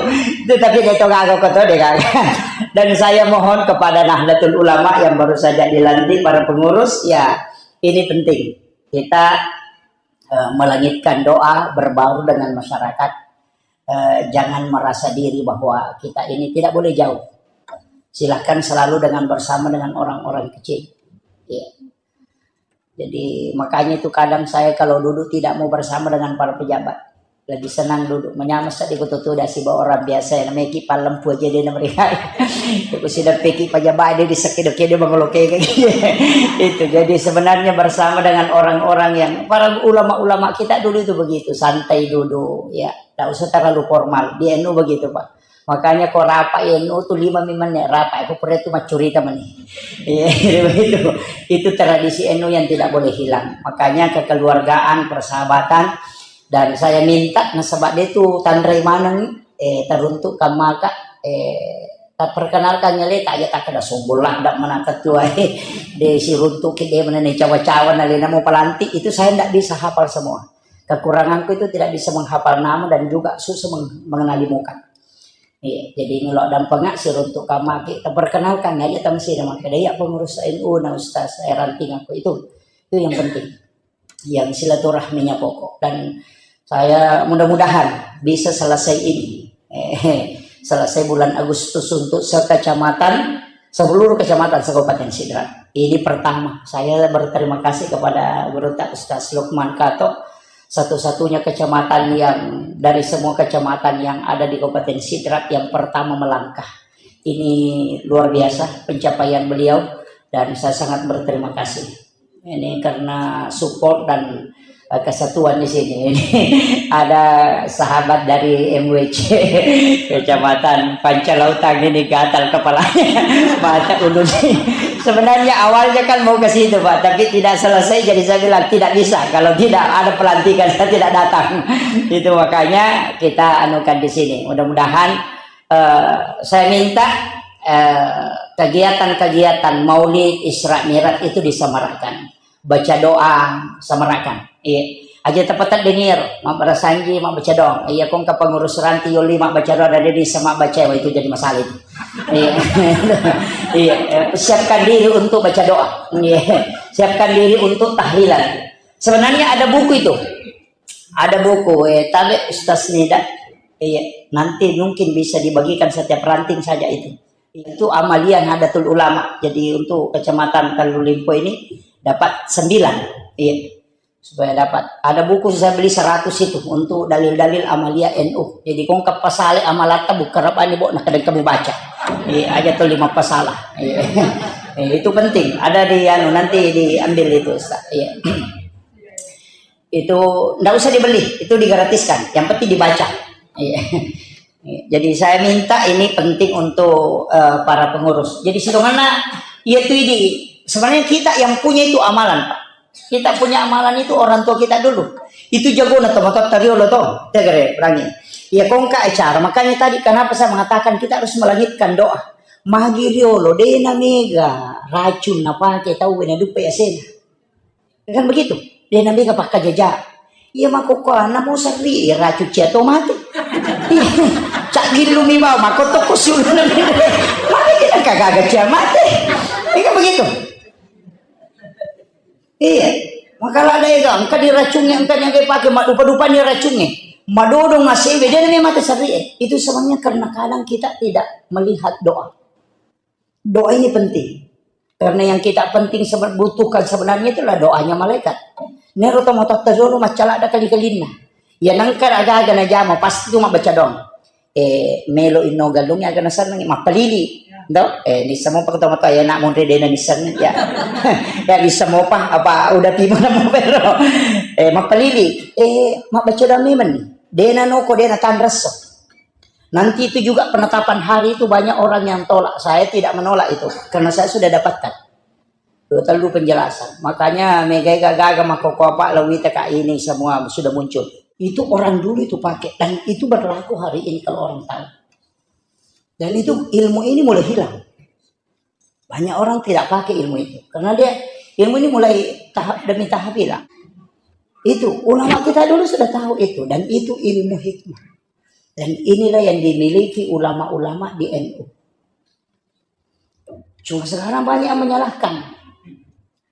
Itu tapi dia itu gagal kau tahu deh gagal. Dan saya mohon kepada Nahdlatul Ulama yang baru saja dilantik, para pengurus, ya ini penting. Kita eh, melangitkan doa, berbaur dengan masyarakat. Eh, jangan merasa diri bahwa kita ini tidak boleh jauh. Silahkan selalu dengan bersama dengan orang-orang kecil. Iya. Jadi makanya itu kadang saya kalau duduk tidak mau bersama dengan para pejabat. Lebih senang duduk menyama sedih kutu tuh dasi bawa orang biasa yang namanya ki palempu aja dia namanya. Itu sudah peki pejabat dia di sakit dia bangolo kayak gitu. Itu jadi sebenarnya bersama dengan orang-orang yang para ulama-ulama kita dulu itu begitu, santai duduk ya, tidak usah terlalu formal. Di N U begitu, Pak. Makanya ko rapat N U tuh lima menit rapat, aku pernah itu macurita mani. Iya, begitu. Itu tradisi N U yang tidak boleh hilang. Makanya kekeluargaan, persahabatan, dan saya minta nasaba dia tuh tanrai maneng, eh, teruntuk kamaka, eh, tak perkenalkan nyale tak aja tak ada sombong lah, tidak mana ketua, eh, de si runtuk de mana nih cawa-cawa nalena mau pelantik, itu saya tidak bisa hafal semua. Kekuranganku itu tidak bisa menghafal nama dan juga susah meng-, mengenali muka. Iya, jadi ngelok dampengak si runtuk kamaki, tak perkenalkan aja tang si nama kedaya pengurus N U na Ustaz, eh, ranting aku itu. Itu yang penting. Yang silaturahminya pokok. Dan saya mudah-mudahan bisa selesai ini. Eh, selesai bulan Agustus untuk sekecamatan, seluruh kecamatan se-Kabupaten Sidrap. Ini pertama, saya berterima kasih kepada Guru Tak Ustaz Lukman Kato, satu-satunya kecamatan yang dari semua kecamatan yang ada di Kabupaten Sidrap yang pertama melangkah. Ini luar biasa pencapaian beliau dan saya sangat berterima kasih. Ini karena support dan Kesatuan di sini. Ada sahabat dari M W C, Kecamatan Pancalautang ini gatal kepalanya, mata ulunnya. Sebenarnya awalnya kan mau ke situ, Pak, tapi tidak selesai, jadi saya bilang, "Tidak bisa, kalau tidak ada pelantikan, saya tidak datang." Itu makanya kita anukan di sini. Mudah-mudahan, eh, saya minta, eh, kegiatan-kegiatan Maulid, Isra Mi'raj itu disemarakkan. Baca doa, semarakan. Iya. Aja tepat denir, mabbarasanji, mabbaca doang. Iya, kong ke pengurus ranti yoli mabbaca doa, ada di sama baca, wah, itu jadi masalah itu. Iya. Iya, eh, siapkan diri untuk baca doa. Iya. Siapkan diri untuk tahlilan. Sebenarnya ada buku itu. Ada buku, eh, tabe Ustaz Nida. Iya, nanti mungkin bisa dibagikan setiap ranting saja itu. Itu amalia Nahdlatul Ulama. Jadi untuk Kecamatan Kalulimpo ini dapat sembilan. Iya. Supaya dapat. Ada buku saya beli seratus itu untuk dalil-dalil amalia N U. Jadi kong ke pasale amalatta buka rabani bo, nah, kadang kamu baca. Iya, aja tuh lima pasalah. Iya. Iya, itu penting. Ada di anu, nanti diambil itu, Ustaz. Iya. Itu ndak usah dibeli, itu digratiskan. Yang penting dibaca. Iya. Jadi saya minta ini penting untuk, eh, para pengurus. Jadi sitonganna, iya tuh ini. Sebenarnya kita yang punya itu amalan, Pak. Kita punya amalan itu orang tua kita dulu. Itu jagona tomatoatta riolo to. Tegere, perangi. Iya, kongka acara. Makanya tadi kenapa saya mengatakan kita harus melangitkan doa. Magi riolo, dena mega racun napake tau wena dupa ya sena. Kan begitu? Dena mega pakkajaja. Iya, makkokkoanna mo serri, iya, racun cia to mate. Iya. Cak gillu mi bau, makko tokko siuluna mi. Mate kita kagaga cia mate. Iya, kan begitu? Iya. Makala ada ega, engka diracungi, engka nyaga pake, madupa-dupa ni racungi. Madodong asewe, dena mi mate serri, eh. Itu sebenarnya karena kadang kita tidak melihat doa. Doa ini penting. Karena yang kita penting sebe-, butuhkan sebenarnya itulah doanya malaikat. Nero tomatoatta riolo maccalada kali-kalinna. Ya nangka aga-aga najama, pasti tu mabbaca doang. Eh, melo inno galung aga naseneng, mappalili. Do? Eh, nissamo pa tomatoa ya nak monre dena nisseng ya. Ya nissamo pa apa udah pima namo pero. Eh, mappalili. Eh, mabbaca doang memang ni. Dena noko, dena tanresso. Nanti itu juga penetapan hari itu banyak orang yang tolak. Saya tidak menolak itu karena saya sudah dapatkan dua tellu penjelasan. Makanya megai gaga makoko apa lawita kak ini semua sudah muncul. Itu orang dulu itu pakai dan itu berlaku hari ini kalau orang tahu. Dan itu ilmu ini mulai hilang. Banyak orang tidak pakai ilmu itu karena dia ilmu ini mulai tahap demi tahap hilang. Itu ulama kita dulu sudah tahu itu dan itu ilmu hikmah. Dan inilah yang dimiliki ulama-ulama di N U. Cuma sekarang banyak yang menyalahkan.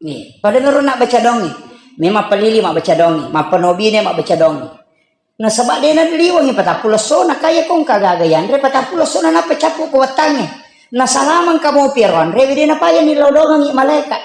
Nih, pada ngeru nak baca dongi. Memang pelili mak baca dongi, mappenobine mak baca dongi. Nasaba dena liwangi patappulo essona, kaya kong kagaga yanre patappulo essona nappa cappu ko wettangnge. Nasalamang kamopi ero anrewe dena paya ni lodongangi malaeka.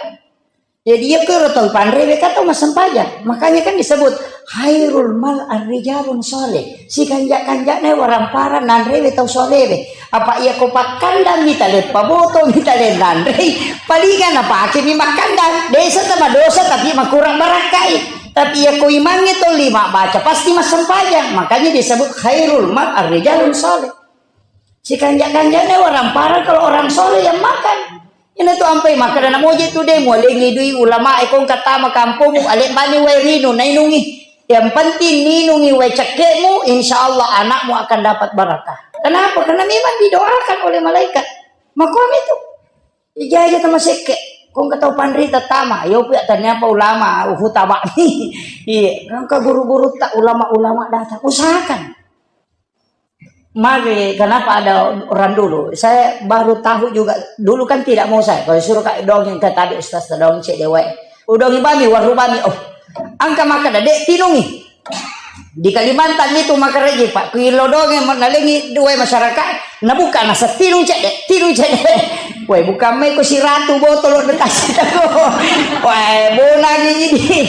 Jadi iya kero tau panrewe ka tau massempajang. Makanya kan disebut khairul mal arrijalun saleh. Sikanja-kanjana waramparang nanrewe tau solewe. Apa iya ko pakkandang mitale paboto mitale nanrei palinga napake mi makkandang. Desa tama dosa tapi makurang barakkai. Tapi iya ko imangnge tolli mabbaca pasti massempajang. Makanya disebut khairul mal arrijalun saleh. Sikanja-kanjana waramparang kalau orang soleh yang makan. Ina tu ampai makan anak moje tu de mualengi dui ulama e kong katama kampungmu alek bani wae rinu nainungi. Yang penting ninungi wae cekkemu, insya Allah anakmu akan dapat barakah. Kenapa? Karena memang didoakan oleh malaikat. Makom itu. Ijaja tama sekke. Kong katau panrita tama, yo pia ternyata ulama, uhu taba. Iya, kong ke guru-guru tak ulama-ulama datang. Usahakan. Magi, kenapa ada orang dulu? Saya baru tahu juga. Dulu kan tidak mau saya. Kalau suruh kak dongeng ke tadi ustaz dongeng cek dewa. Udongi bami, waru bami. Oh, angka maka dek tinungi. Di Kalimantan itu maka reji pak. Kuilo dongeng nalengi dua masyarakat. Nabuka nasa tinung cek dek, tinung cek dek. Woi, bukan mai ko siratu botol bekasi tako. Woi, bonagi ini.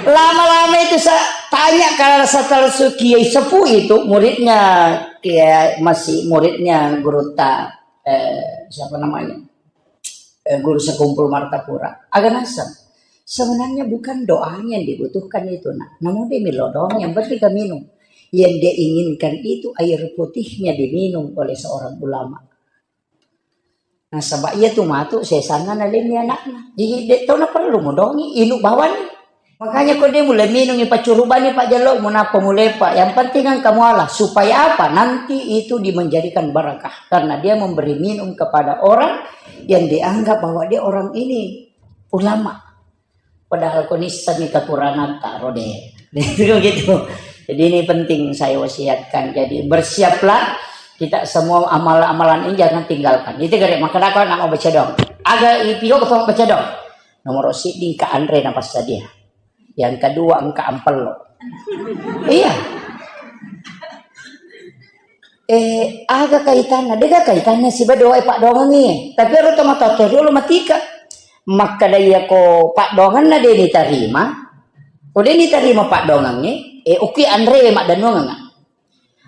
Lama-lama itu saya tanya kalau setelah su-, Kiai Sepuh itu muridnya Kiai, masih muridnya guru ta, eh, siapa namanya? Eh, guru sekumpul Martapura. Agak nasab. Sebenarnya bukan doanya yang dibutuhkan itu, nak. Namun dia melo doang, yang penting kan minum. Yang dia inginkan itu air putihnya diminum oleh seorang ulama. Nasaba iya tu matu sesana nalenni anakna. Jadi dek tau na perlu modongi, inu bawani. Makanya ko dia mulai minum, ipacurubani, Pak, jalo, munapa mulai, Pak. Yang penting kan kamu Allah. Supaya apa? Nanti itu dimenjadikan barakah. Karena dia memberi minum kepada orang yang dianggap bahwa dia orang ini ulama. Padahal ko nissenni kekurangan taro deh. Itu gitu. Jadi ini penting saya wasiatkan. Jadi bersiaplah kita semua, amal-amalan ini jangan tinggalkan. Itu gare maka aku nak mau baca dong. Aga ipio ko baca dong. Nomor siddi engka anre na passadia. Yang kedua engka ampello. Iya. Eh, aga kaitanna? Dega kaitanna siba doa e paddoangengngi. Tapi ero tomatoa toriolo matika. Makkeda iya ko paddoangenna de nitarima, ko de nitarima paddoangengnge, eh, okki anrewe maddennuangengnga.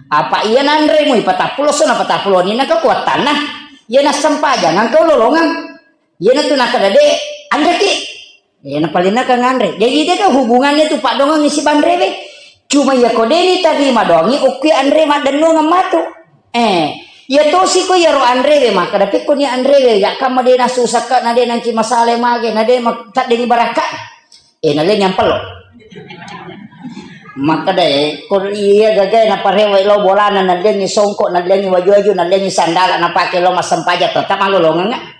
Apa iya nanremu ipatappulo so napatappulo ni naka kuattanna. Iya nassempajang engka lolongeng. Iya natu nakkeda de anreki. Iya, napalenna kan nganre. Jadi, deka hubungannya tu paddoangengngi siba anrewe. Cuma iya ko deni tarima doangi, okki anre maddennuangeng matu. Eh, iya tosi ko iyaro anrewe, makkeda pekko ni anrewe, ya kamma de nasusakka, na de nangki masale mage, na de ma-, taddengi barakka. Eh, naleni ampello. Makkeda, eh, ko iya gagae naparewe lo bolana, naleni songko, naleni waju-waju, naleni sandala, napake lo massempajang, tetap malolongeng.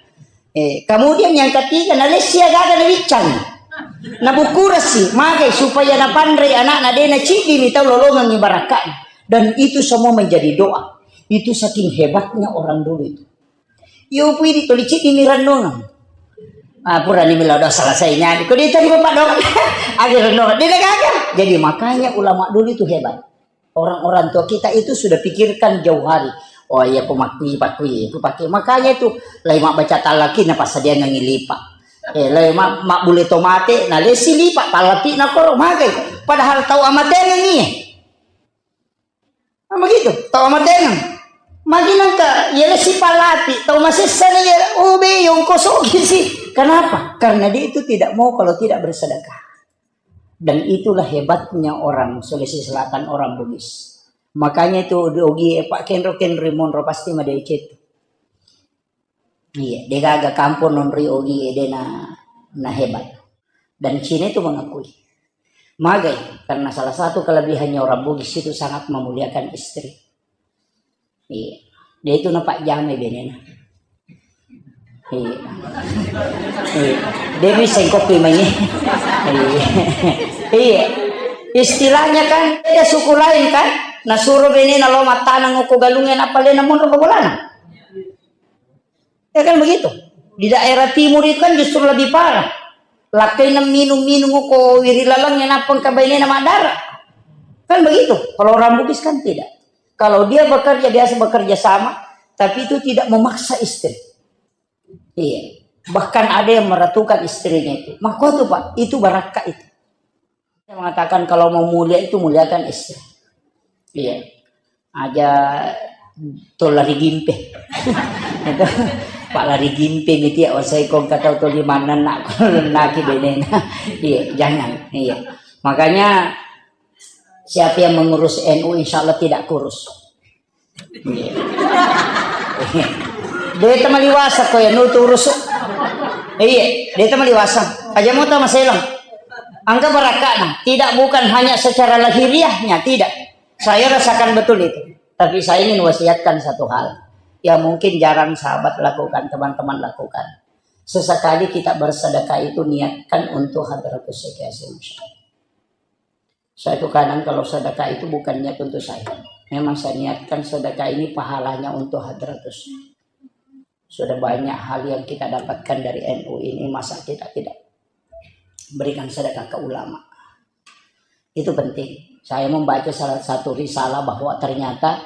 Eh, kemudian yang ketiga, nalessi agaga nawiccangi. Nabukurasi, magai supaya napanrei anakna de naciddimi tau lolongengngi barakka'na. Dan itu semua menjadi doa. Itu saking hebatnya orang dulu itu. Yo pui di toli ciddimi renungan. Ah, purani melo doa selesai nyadi. Ko ditadi bapak doa. Akhir renungan. Dia gagal. Jadi makanya ulama dulu itu hebat. Orang-orang tua kita itu sudah pikirkan jauh hari. Oh iya, ku makkui, pakkui, ku pakai. Makanya itu, lai mabbaca tallaki na passadiangengngi lipa. Eh, lai ma-, mabbule tomate, na lesi lipa, tallapi na koro, magai. Padahal tau amatengengngi. Nah, begitu, tau amatengeng. Magi nangka, iya lesi pallapi, tau masessa na iya, oh be, yongko sogi sih. Kenapa? Karena dia itu tidak mau kalau tidak bersedekah. Dan itulah hebatnya orang Sulawesi Selatan, orang Bugis. Makanya itu di ogi e, Pak, kenro-kenro monro pasti madeceng. Iya, degaga kampung nonri ogi e dena na hebat. Dan Cina itu mengakui. Magai, karena salah satu kelebihannya orang Bugis itu sangat memuliakan istri. Iya. Dia itu nampak jame benena. Iya. Iya. Dia bisa kopi main. Iya. Iya. Istilahnya kan beda suku lain kan. Nah, suruh benena lo matanang uko galungnya, apa lena mundur ke bolana. Ya kan begitu. Di daerah timur itu kan justru lebih parah. Lakkaina minum-minum uko wiri lalengnya, nappa engka bainena madara. Kan begitu. Kalau orang Bugis kan tidak. Kalau dia bekerja, biasa bekerja sama, tapi itu tidak memaksa istri. Iya. Bahkan ada yang meratukan istrinya itu. Maka itu, Pak, itu barakka itu. Saya mengatakan kalau mau mulia itu muliakan istri. Iya. Aja to lari gimpe. Itu, Pak, lari gimpe miti ya, saya kong kata to di mana nak, naki benena. Iya, jangan. Iya. Makanya siapa yang mengurus N U insya Allah tidak kurus. Iya. Deta maliwasa ko ya nutu urus. Iya, deta maliwasa. Aja mau tama selang. Angka barakana, tidak, bukan hanya secara lahiriahnya, tidak. Saya rasakan betul itu. Tapi saya ingin wasiatkan satu hal yang mungkin jarang sahabat lakukan, teman-teman lakukan. Sesekali kita bersedekah itu niatkan untuk hadratus syekh Hasyim Syarif. Saya itu kadang kalau sedekah itu bukan niat untuk saya. Memang saya niatkan sedekah ini pahalanya untuk hadratus. Sudah banyak hal yang kita dapatkan dari N U ini, masa kita tidak berikan sedekah ke ulama? Itu penting. Saya membaca salah satu risalah bahwa ternyata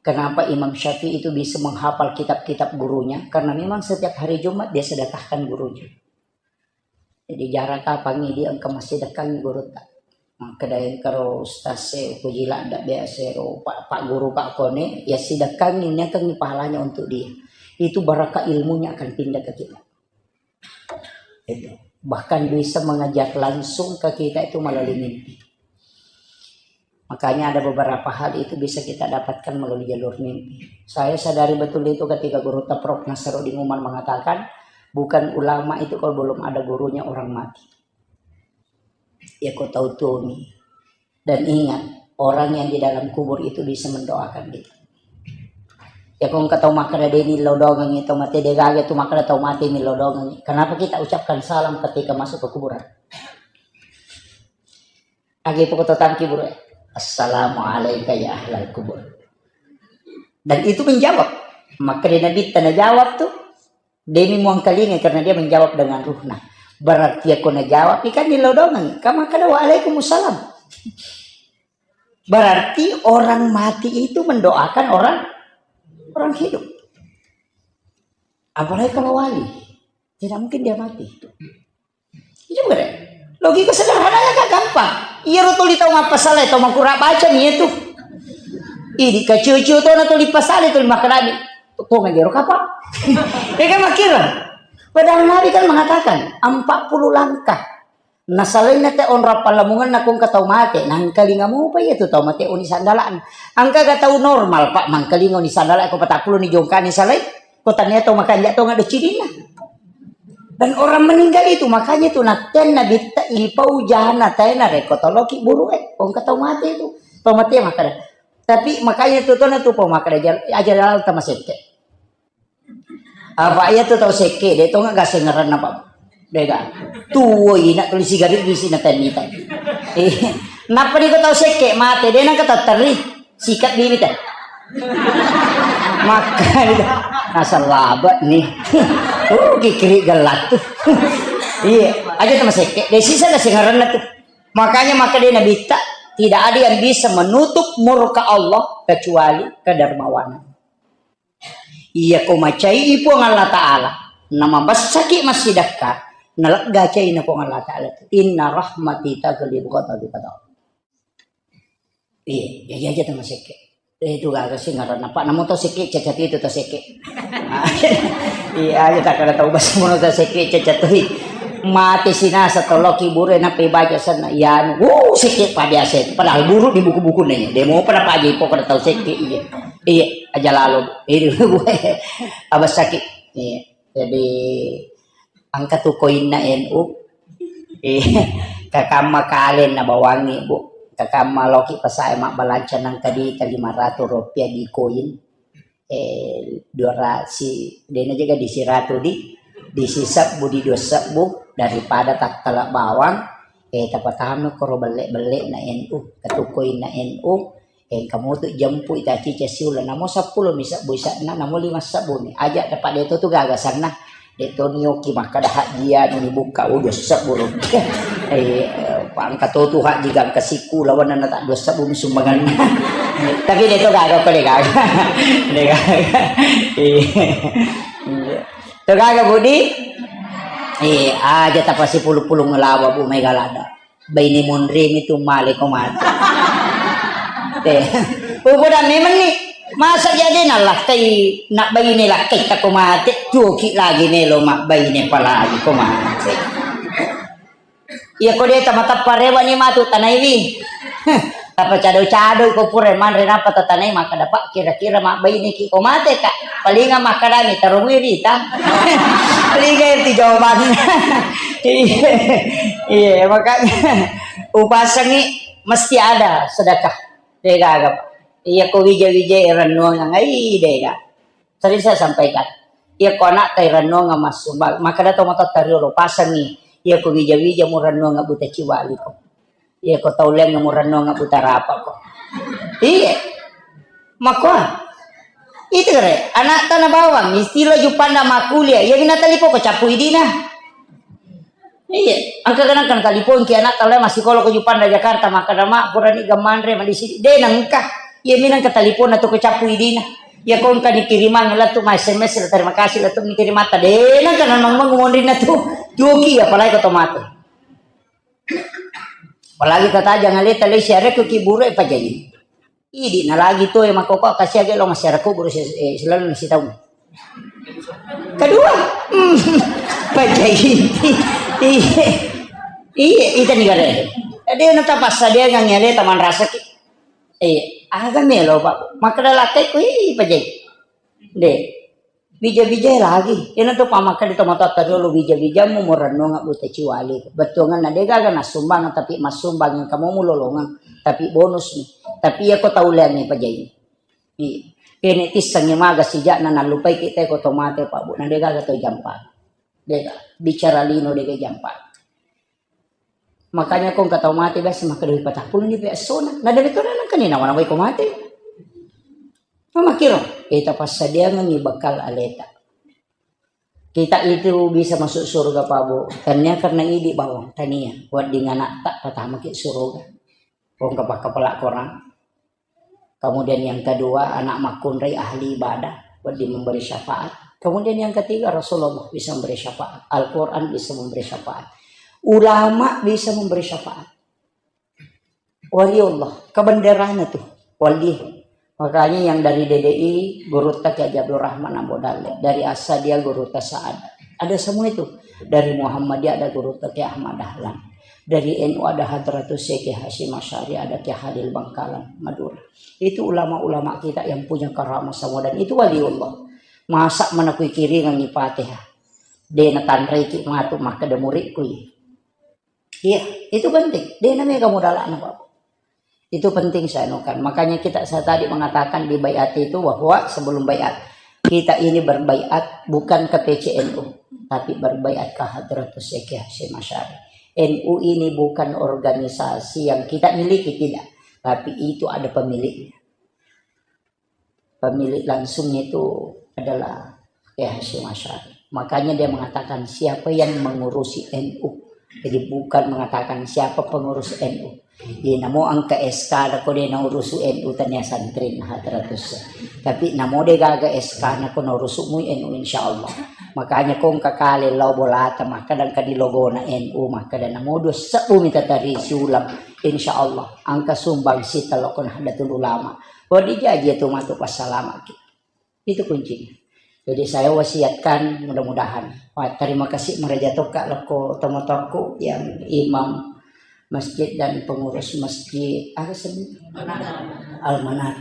kenapa Imam Syafi'i itu bisa menghafal kitab-kitab gurunya, karena memang setiap hari Jumat dia sedekahkan gurunya. Jadi jarang kapangi dia engka massidekkangi gurutta. Makkeda engkaro ustaz e, upoji ladda biasa ero, pak, pak guru, pak kone, ya sidekkangi, niakangi pahalanya untuk dia. Itu barakah ilmunya akan pindah ke kita. Itu. Bahkan bisa mengajak langsung ke kita itu melalui mimpi. Makanya ada beberapa hal itu bisa kita dapatkan melalui jalur mimpi. Saya sadari betul itu ketika Guru Teprok Nasruddin Umar mengatakan, bukan ulama itu kalau belum ada gurunya orang mati. Ya, kau tahu tuh nih. Dan ingat, orang yang di dalam kubur itu bisa mendoakan kita. Ya, kau engka tau makkeda de' ni lo doangengngi tau mate, de' gaga tu makkeda tau mate ni lo doangengngi. Kenapa kita ucapkan salam ketika masuk ke kuburan? Agi pokok tangki buru, "Assalamualaikum ya ahlal kubur." Dan itu menjawab. Maka di Nabi tanya jawab tuh, demi muangkalinga karena dia menjawab dengan ruhna. Berarti aku najawab ikan ni lo doangengngi. Kama kada "Waalaikumsalam." Berarti orang mati itu mendoakan orang orang hidup. Apalagi kalau wali, tidak mungkin dia mati. Itu bukan. Logika sederhananya kan gampang. Iya ro tuli tau mappasala, tau makura baca nih itu. Ini kaciu-ciu tau na tuli pasala tuli makkadani. Tuh ngajero kapang. Ya kan makkira. Padahal Nabi kan mengatakan empat puluh langkah. Nasalainna te onrong pallamungenna ko engka tau mate, nangkalinga mopa iya tu tau mate oni sandala'na. Engka ga tau normal, Pak, mangkalinga oni sandala' ko patappulo ni jongkani salai, ko tania tau makanja' tau ngado cininna. Dan orang meninggal itu, makanya tu nattenna bitta ipau jana taena reko toloki burue, ko engka tau mate tu. Tau mate makkada. Tapi makanya tu tona tu pau makkada jal-, aja lalta masekke. Apa iya tu tau sekke, de' to nggak gasengeran apa? De' ga. Tuo ina tuli sigari di sini tadi tadi. Eh, napa di ko tau sekke mate, de' nang kata teri, sikat bibit teh. Maka itu asal labak nih. Oh, kikiri gelat tuh. Iya, aja sama sekke. De' sisa gasengeran tuh. Makanya maka dia Nabi tak, tidak ada yang bisa menutup murka Allah kecuali kedermawanan. Iya ko macai Puang Allah Ta'ala, namabessaki massidakka, nalegga caina Puang Allah Ta'ala. Inna rahmati taghlibu ghadabi, kata Allah. Iya, iya, iya, aja tama sekke. Eh, itu gak sih ngaranna, Pak. Namo tau sekke, cacat itu tau sekke. Iya, aja tak ada tau bahasa mono tau sekke, cacat tuh. Mate sinasa toloki bure, nape baca sana. Iya, anu, wuh, sekke, Pak, biasa itu. Padahal buruk di buku-buku nanya. Demo pada Pak Jipo, pada tau sekke, iya. Iya, aja lalo. Ini gue abas sakit. Iya. Jadi, engka tu koinna N U. Iya. Kakamma kalen na bawangi, Bu. Kakamma loki pasae mabbalanca nang tadi ke lima ratus rupiah di koin. Eh, dua ratus, dena jaga di siratu di, di sisebbu, di dua sebbu, daripada tattala bawang, eh, tapatama koro belle-belle na N U, katukoinna N U, engka motu jempui tacica siula, namo seppulo mi sebbu ise'na, namo lima sebbu mi. Aja dapat de' to tu gagasanna. De' to nioki makkada hajjia ni bukka, oh, dua sebbu rupiah. Eh, pangka to tu hajji gangka siku lawan na tak dua sebbu mi sumbanganna. Tapi de' to gaga ko de' gaga. De' gaga. Eh. To gaga Budi? Eh, aja tapasi pulu-pulu ngelawa Bu, mega lada. Baine monremi tu male ko mate. Eh, upoda memang ni. Masa jadi na lakkai, na baine lakkai ta ko mate, tuoki lagi melo mabbaine palagi ko mate. Iya ko de' tamatappa rewa ni matu tanaiwi. Tapacado-cado ko pura manre napa tatanai makkada, Pak, kira-kira mabbaine ki ko mate, Kak? Palinga makkadami tarungui rita. Palinga itu jawabannya. Iya, iya, makanya upasangi mesti ada sedekah. De' gaga, Pak. Iya ko wija-wija rennuang ngai de' gaga. Sering saya sampaikan. Iya ko anak tai rennuang massu, makkada to mata tariolo pasangi. Iya ko wija-wija mu rennuang buta ciwali ko. Iya ko tau leng mu rennuang buta rapa ko. Iya. Makko. Itu re, anak tana bawang, istilah jupanda makuliah. Iya mina talipo ko capu idina. Iya, engka kadang kan talipongki anak tala massikola ko Juppanda Jakarta, makkada, "Ma, purani gammanre madisi." De' nengka. Iya minang ke taliponna tu ko cappu idina. Iya ko engka ni kirimang la tu ma S M S la, "Terima kasih la tu ni kirimatta." De' nengka nanang monrinna tu. Tuoki apalagi ko to mate. Apalagi tatajang aleta le siarekku ki buru e pajaji. Idi na lagi to e makkoko kasiage lo masyarakat buru si-, eh, selalu sitaung. Kedua, hmm, pajai. Iya. Iya, ita ni gare. Jadi na tapassadiangengngi aleta manrasaki. Iya, aga melo, Pak. Makkeda lakkai ku, ih, pajai. De. Bija-bija lagi. Ina tu pamakkeda tomatoatta riolo, bija-bijamu murennunga buta ciwali. Bettuangenna de gaga nassumbang, tapi massumbang engka mo mulolongeng, tapi bonus ni. Tapi iya ko tau leangngi pajai. Iya. Kene tissengngi maga sijakna nallupaiki te ko to mate, Pak, Bu. Na de gaga to jampa. De gaga. Bicara lino de gaga jampa. Makanya ko engka tau mate biasa makkeda, "Patappulo ni pe essona." Na de to nangkani nawa nawai ko mate. Mamakiro, kita passadiangengngi bekal aleta. Kita itu bisa masuk surga, Pak, Bu. Tania karena idi bawang, tania. Wedding anakta patamaki surga. Ko engka pakkapala Quran. Kemudian yang kedua, anak makkunrai ahli ibadah, wedding memberi syafaat. Kemudian yang ketiga, Rasulullah bisa memberi syafaat. Al-Quran bisa memberi syafaat. Ulama bisa memberi syafaat. Waliullah, kebenderana tuh, wali. Makanya yang dari D D I, gurutta Kiai Haji Abdul Rahman Ambo Dalle. Dari Asadia, gurutta Saad. Ada semua itu. Dari Muhammadiyah ada gurutta Kiai Ahmad Dahlan. Dari N U ada Hadratus Syekh Hasyim Asy'ari, ada Kiai Halil Bangkalan, Madura. Itu ulama-ulama kita yang punya karamah semua dan itu waliullah. Masa mana kui kiringangi Fatihah. De natanreki matu makkeda muridku. Iya, itu penting. De namega modalana, Pak. Itu penting saya anukan. Makanya kita, saya tadi mengatakan di baiat itu bahwa sebelum baiat, kita ini berbaiat bukan ke P C N U, tapi berbaiat ke Hadratus Syekh Hasyim Asy'ari. N U ini bukan organisasi yang kita miliki, tidak. Tapi itu ada pemiliknya. Pemilik langsungnya itu adalah Kiai Hasyim Asy'ari. Makanya dia mengatakan, "Siapa yang mengurusi N U?" Jadi bukan mengatakan siapa pengurus N U. Jadi namo engka S K nako de naurusu N U tania santri Hadratus. Tapi namo de gaga S K nako naurusu mui N U, insya Allah. Makanya ko engka kale lao bolata, maka dan kadi logona N U, maka dan namo dua sebbu mita tari siulang, insya Allah engka sumbang sita lokon Nahdlatul Ulama. Wedding jaji tu matu passalamaki. Itu kuncinya. Jadi saya wasiatkan mudah-mudahan. Wah, terima kasih maraja tokka lokko tomatoakku yang imam masjid dan pengurus masjid, apa sih? Al-Manar.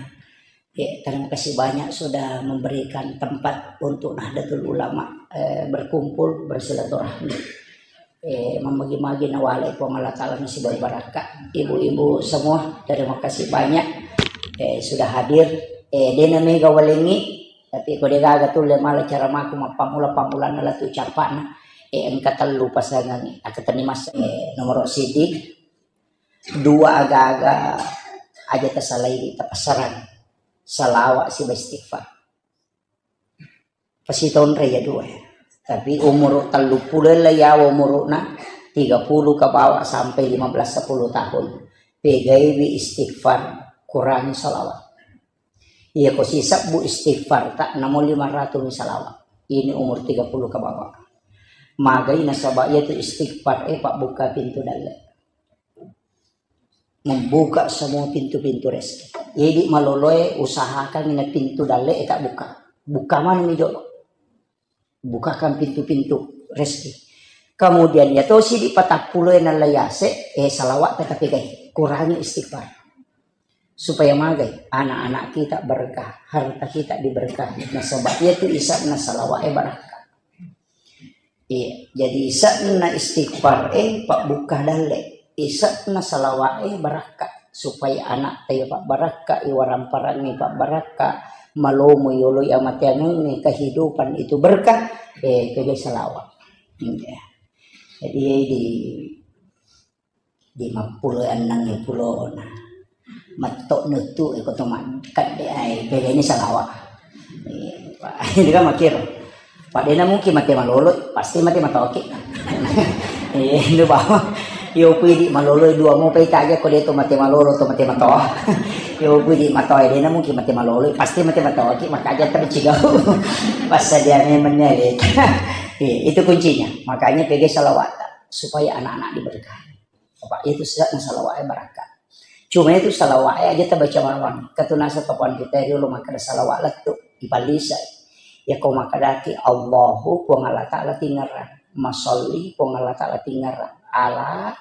Ya, terima kasih banyak sudah memberikan tempat untuk Nahdlatul Ulama, eh, berkumpul, bersilaturahmi. Eh, mamagi-magi nawalai Puang Allah Ta'ala nasibari barakka. Ibu-ibu semua, terima kasih banyak, eh, sudah hadir. Eh, dena mega walengi, tapi ko de gaga tulle mala caramaku mappammula-pammulana latu cappana. Eh, engka tellu pasangangi, akateni massa, eh, nomoro siti, dua aga-aga aja tasalai tapassarang. Salawat siba istighfar. Pasitonre ya dua. Tapi umur tellu puluh lah ya umurna, tiga puluh ke bawah sampai lima belas sepuluh tahun. Pegaiwi istighfar, kurangi salawat. Iya ko sisebbu istighfar tak namo lima ratus mi salawat. Ini umur tiga puluh ke bawah. Magai nasaba iya tu istighfar, eh, Pak, buka pintu dalle. Membuka semua pintu-pintu rezeki. Jadi maloloe usahakan ina pintu dalle e tak buka. Buka maneng mi jolo. Bukakan pintu-pintu rezeki. Kemudian ya tosi di patappulo e nalla yase, eh, salawat tetapi gai. Kurangi istighfar. Supaya magai anak-anak kita berkah, harta kita diberkahi. Nasaba iya tu isa'na salawat e barakka. Iya, jadi ise'na istighfar e pabbuka dalle, ise'na salawat e barakka, supaya anak ta iya pabbarakka, iwaramparang e pabbarakka, malomo yolo iya amateangengnge kehidupan itu berkah, eh, kega salawat. Iya. Jadi di Lima pulo enneng pulona. Metto nuttu e ko to makkadde ai, pegani salawa. Iya, Pak. Ini kan makir. Pak, dena mungkin mate malolo, pasti mate matoki. Iya, itu bawa. Yo pidi malolo dua mo pai taja ko de to mate malolo to mate matoa. Yo pidi matoa dena mungkin mate malolo, pasti mate matoki, maka aja tercigau. Pas saja memangnya. Iya, itu kuncinya. Makanya pegani salawat supaya anak-anak diberkahi. Apa itu sesat na salawat e barakka. Cuma itu salawat e aja tabaca mawang. Katunasa kapan kita riolo makkada salawat lettu ipalisa. Yako makkadaki Allahu, Puang Allah Ta'ala tingerang. Masolli, Puang Allah Ta'ala tingerang. Ala,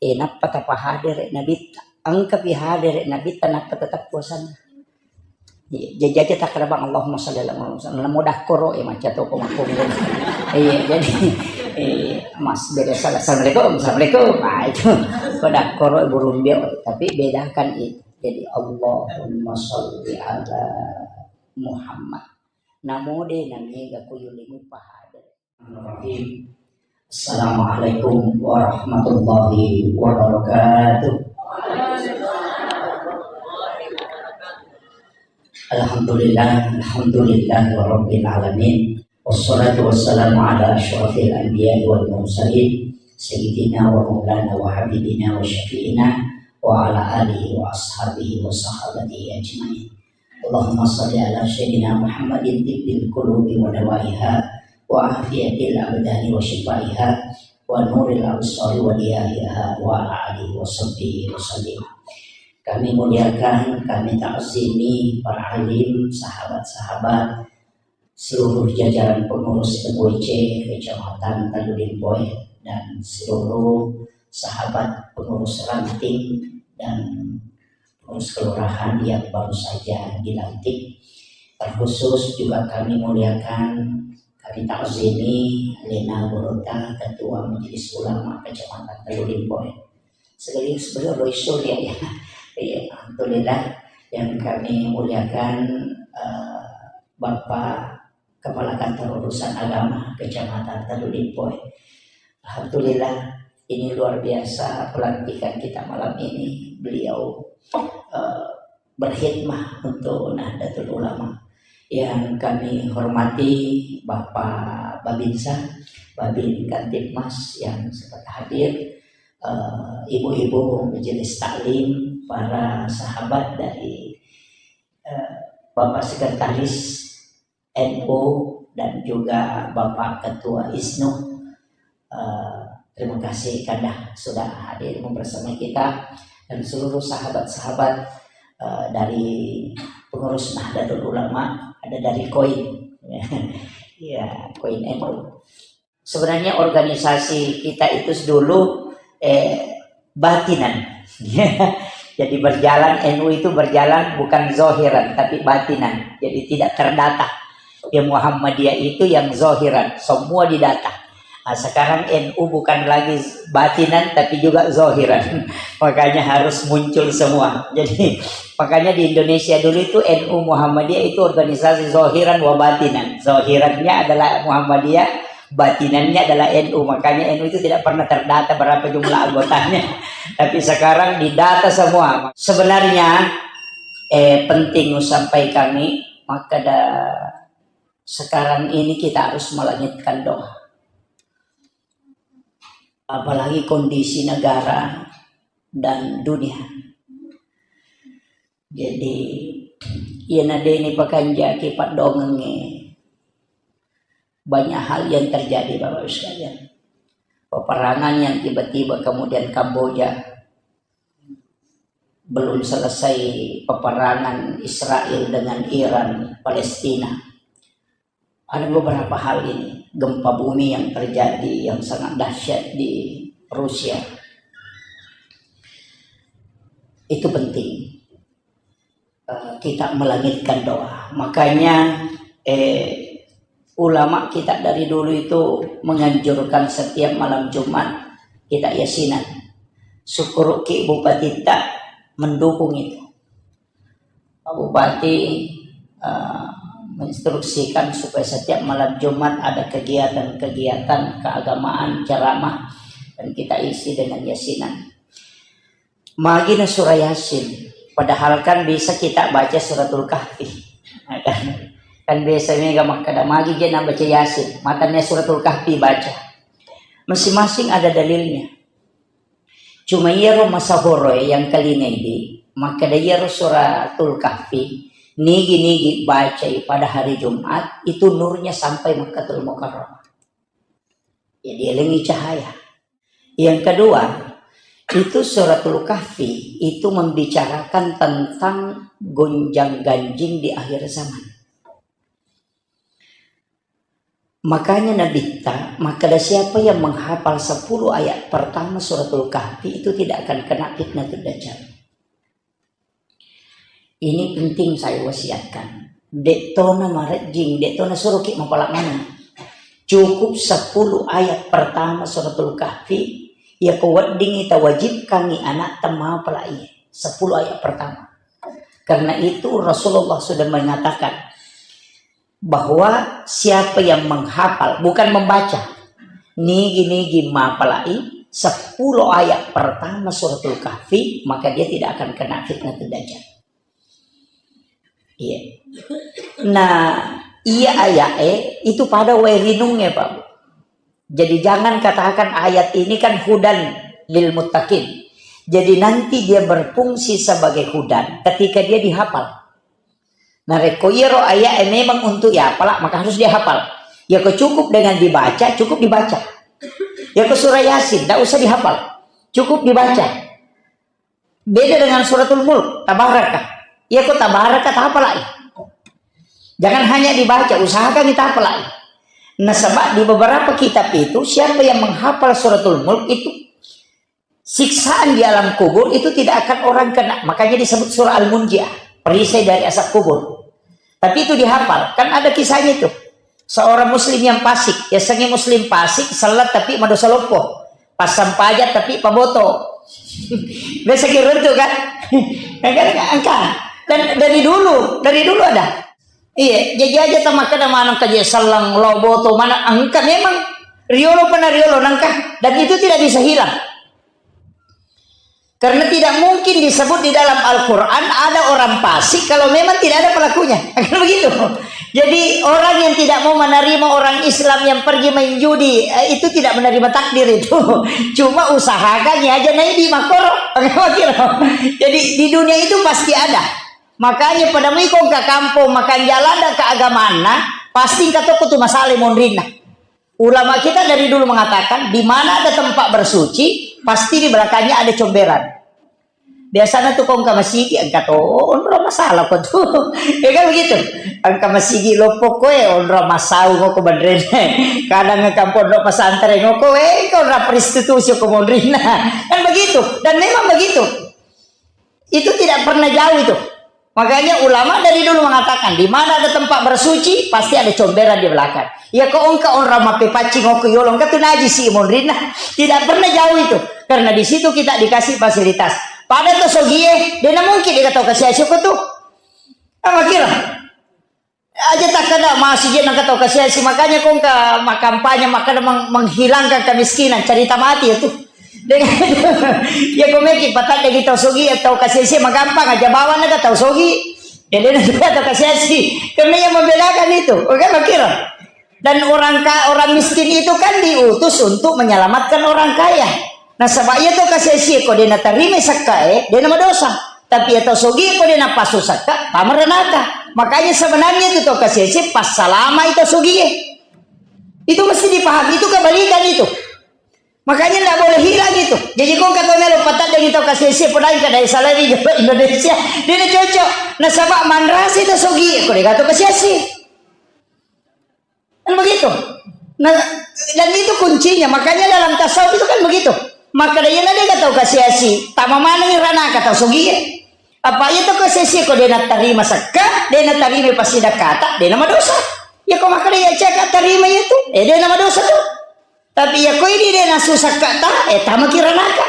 e, nappa tapahadere Nabitta. Engkapi hadere Nabitta, nappa tetap puasanna. Iya, jajaja takkeda bang, Allahumma shalli ala Muhammad. Namo dakkoro, e, macca toko makkunrai. Iya, jadi, e, mas beda salah. Assalamualaikum, assalamualaikum. Nah, itu. Ko dakkoro, burung dia. Tapi bedakan itu. Jadi, Allahumma shalli ala Muhammad. Namo de namiga kuyulimu pahadere. Bismillahirrahmanirrahim. Assalamualaikum warahmatullahi wabarakatuh. Alhamdulillah, alhamdulillah rabbil alamin. Wassalatu wassalamu ala asyrafil anbiya wal mursalin, sayyidina wa maulana wa habibina wa syafi'ina wa ala alihi wa ashabihi wa sahabatihi ajmain. Allahumma shalli ala sayyidina Muhammadin tibbil qulubi wa dawaiha wa afiyatil abdani wa shifaiha wa nuril absari wa diyahiha wa ala alihi wa sahbihi wa sallim. Kami muliakan, kami ta'zimi para alim, sahabat-sahabat, seluruh jajaran pengurus M U I C Kecamatan Tanjung Limpoe, dan seluruh sahabat pengurus ranting dan pengurus kelurahan yang baru saja dilantik. Terkhusus juga kami muliakan, kami ta'zimi Lena Gorota, Ketua Majelis Ulama Kecamatan Tanjung Limpoe. Sekaligus beliau Roy Surya, ya. Iya, alhamdulillah. Yang kami muliakan, eh, Bapak Kepala Kantor Urusan Agama Kecamatan Tanjung Limpoe. Alhamdulillah, ini luar biasa pelantikan kita malam ini. Beliau, eh, berkhidmah untuk Nahdlatul Ulama. Yang kami hormati Bapak Babinsa, Babin Kamtibmas yang sempat hadir, eh, ibu-ibu majelis taklim, para sahabat dari, eh, Bapak Sekretaris N U dan juga Bapak Ketua ISNU. Eh, terima kasih Kanda sudah hadir membersamai kita dan seluruh sahabat-sahabat, eh, dari pengurus Nahdlatul Ulama, ada dari koin. Ya, koin N U. Sebenarnya organisasi kita itu dulu, eh, batinan. Jadi berjalan, N U itu berjalan bukan zohiran, tapi batinan. Jadi tidak terdata. Ya, Muhammadiyah itu yang zohiran, semua didata. Ah, sekarang N U bukan lagi batinan, tapi juga zohiran. Makanya harus muncul semua. Jadi, makanya di Indonesia dulu itu N U Muhammadiyah itu organisasi zohiran wa batinan. Zohirannya adalah Muhammadiyah, batinannya adalah N U. Makanya N U itu tidak pernah terdata berapa jumlah anggotanya. Tapi sekarang didata semua. Sebenarnya, eh, penting sampai kami, maka da-, sekarang ini kita harus melangitkan doa. Apalagi kondisi negara dan dunia. Jadi, iyana deni pakanjaki paddongengnge, banyak hal yang terjadi, Bapak Ibu sekalian. Peperangan yang tiba-tiba kemudian Kamboja, belum selesai peperangan Israel dengan Iran, Palestina. Ada beberapa hal ini, gempa bumi yang terjadi yang sangat dahsyat di Rusia. Itu penting. Eh, kita melangitkan doa. Makanya, eh, ulama kita dari dulu itu menganjurkan setiap malam Jumat kita yasinan. Syukur ki Bupati ta mendukung itu. Pak Bupati, eh, menginstruksikan supaya setiap malam Jumat ada kegiatan-kegiatan keagamaan, ceramah, dan kita isi dengan yasinan. Magi na surah Yasin, padahal kan bisa kita baca Suratul Kahfi. Nah, kan, kan biasa mega makkada magi je na baca Yasin, matanya Suratul Kahfi baca. Masing-masing ada dalilnya. Cuma iyaro masahoroe yang kalingai di, makkada iyaro Suratul Kahfi, nigi-nigi bacai pada hari Jumat, itu nurnya sampai Makkatul Mukarramah. Ya, dielengi cahaya. Yang kedua, itu Suratul Kahfi itu membicarakan tentang gonjang-ganjing di akhir zaman. Makanya Nabitta makkeda, siapa yang menghafal sepuluh ayat pertama Suratul Kahfi itu tidak akan kena fitnatul Dajjal. Ini penting saya wasiatkan. De'tona marejjing, de'tona suruki mapala maneng. Cukup sepuluh ayat pertama Suratul Kahfi, ya ko weddingi tawajibkangi anak temapala iye. Sepuluh ayat pertama. Karena itu Rasulullah sudah mengatakan, bahwa siapa yang menghafal, bukan membaca, nigi-nigi mapalai sepuluh ayat pertama Suratul Kahfi, maka dia tidak akan kena fitnatul Dajjal. Iya. Nah, iya ayat eh, itu pada wae rinungnya, Pak. Jadi jangan katakan ayat ini kan hudan lil muttaqin. Jadi nanti dia berfungsi sebagai hudan ketika dia dihafal. Narekko iyaro aya'e memang untuk yapala, maka harus dihafal. Yako cukup dengan dibaca, cukup dibaca. Yako surah Yasin, tidak usah dihafal. Cukup dibaca. Beda dengan Suratul Mulk, Tabaraka. Yako Tabaraka, tahafalai. Jangan hanya dibaca, usahakan ditahafalai. Nasaba di beberapa kitab itu, siapa yang menghafal Suratul Mulk itu siksaan di alam kubur itu tidak akan orang kena. Makanya disebut surah Al-Munjiah, perisai dari azab kubur. Tapi itu dihafal. Kan ada kisahnya itu. Seorang muslim yang fasik, ya sengi muslim fasik, salat tapi madosa loppo. Pasang pajak tapi paboto. Biasa kira itu kan? Ya kan, engka. Dan dari dulu, dari dulu ada. Iya, jadi aja tamakkeda maneng kaje sallang lo boto mana engka memang riolo pernah riolo nangka dan itu tidak bisa hilang. Karena tidak mungkin disebut di dalam Al-Quran ada orang fasik kalau memang tidak ada pelakunya. Kan begitu. Jadi orang yang tidak mau menerima orang Islam yang pergi main judi, eh, itu tidak menerima takdir itu. Cuma usahakan ya aja naik di makoro. Jadi di dunia itu pasti ada. Makanya pada mui ko engka kampong makan jalan dan keagamanna, pasti engka tokko tu masalah monrinna. Ulama kita dari dulu mengatakan, di mana ada tempat bersuci, pasti di belakangnya ada comberan. Biasanya tuh ko engka masigi, engka to onro masalah ko tuh. Ya kan begitu? Engka masigi loppo koe, onro masau ko benrene. Kadang engka pondok pesantren ko, eh, engka onro prostitusi ko monrinna. Kan begitu. Dan memang begitu. Itu tidak pernah jauh itu. Makanya ulama dari dulu mengatakan, di mana ada tempat bersuci, pasti ada comberan di belakang. Ya ko engka orang mape paccing ko yolo, engka tu najis si monrinna. Tidak pernah jauh itu. Karena di situ kita dikasih fasilitas. Pada to sogie, dena mungkin dikata kasih asyik tu. Apa kira? Aja takkeda masih je nangka tau kasiasi, makanya ko engka makampanye makkeda meng-, menghilangkan kemiskinan, cerita mati ya tuh. Dengan ya ko meki patak dari tau sogi, tau kasiasi magampang aja bawang naga tau sogi. Jadi nanti tau kasiasi. Karena yang membedakan itu, oke, makira. Dan orang ka-, orang miskin itu kan diutus untuk menyelamatkan orang kaya. Nasaba iya to kasiasi ko dena tarima sakka e, dena madosa. Tapi iya to sogi ko dena pasu sakka, tama ranaka. Makanya sebenarnya itu to kasiasi passalama itu sogi e. Itu mesti dipahami, itu kebalikan itu. Makanya ndak boleh hilang itu. Jadi ko kata melo patak dari to kasiasi podai kada salari Indonesia. Dena cocok. Nasaba manrasi to sogi e, ko dega to kasiasi. Kan begitu. Nah, dan itu kuncinya. Makanya dalam tasawuf itu kan begitu. Maka dia na dega tau kasiasi, tama maneng ranaka tau sogi e. Apa iya to kasiasi ko dena tarima sakka, dena tarima pasidakata, dena madosa. Ya ko maka dia caka tarima itu, eh dena madosa tu. Tapi ya ko ini dena susakata, eh tama kiranaka.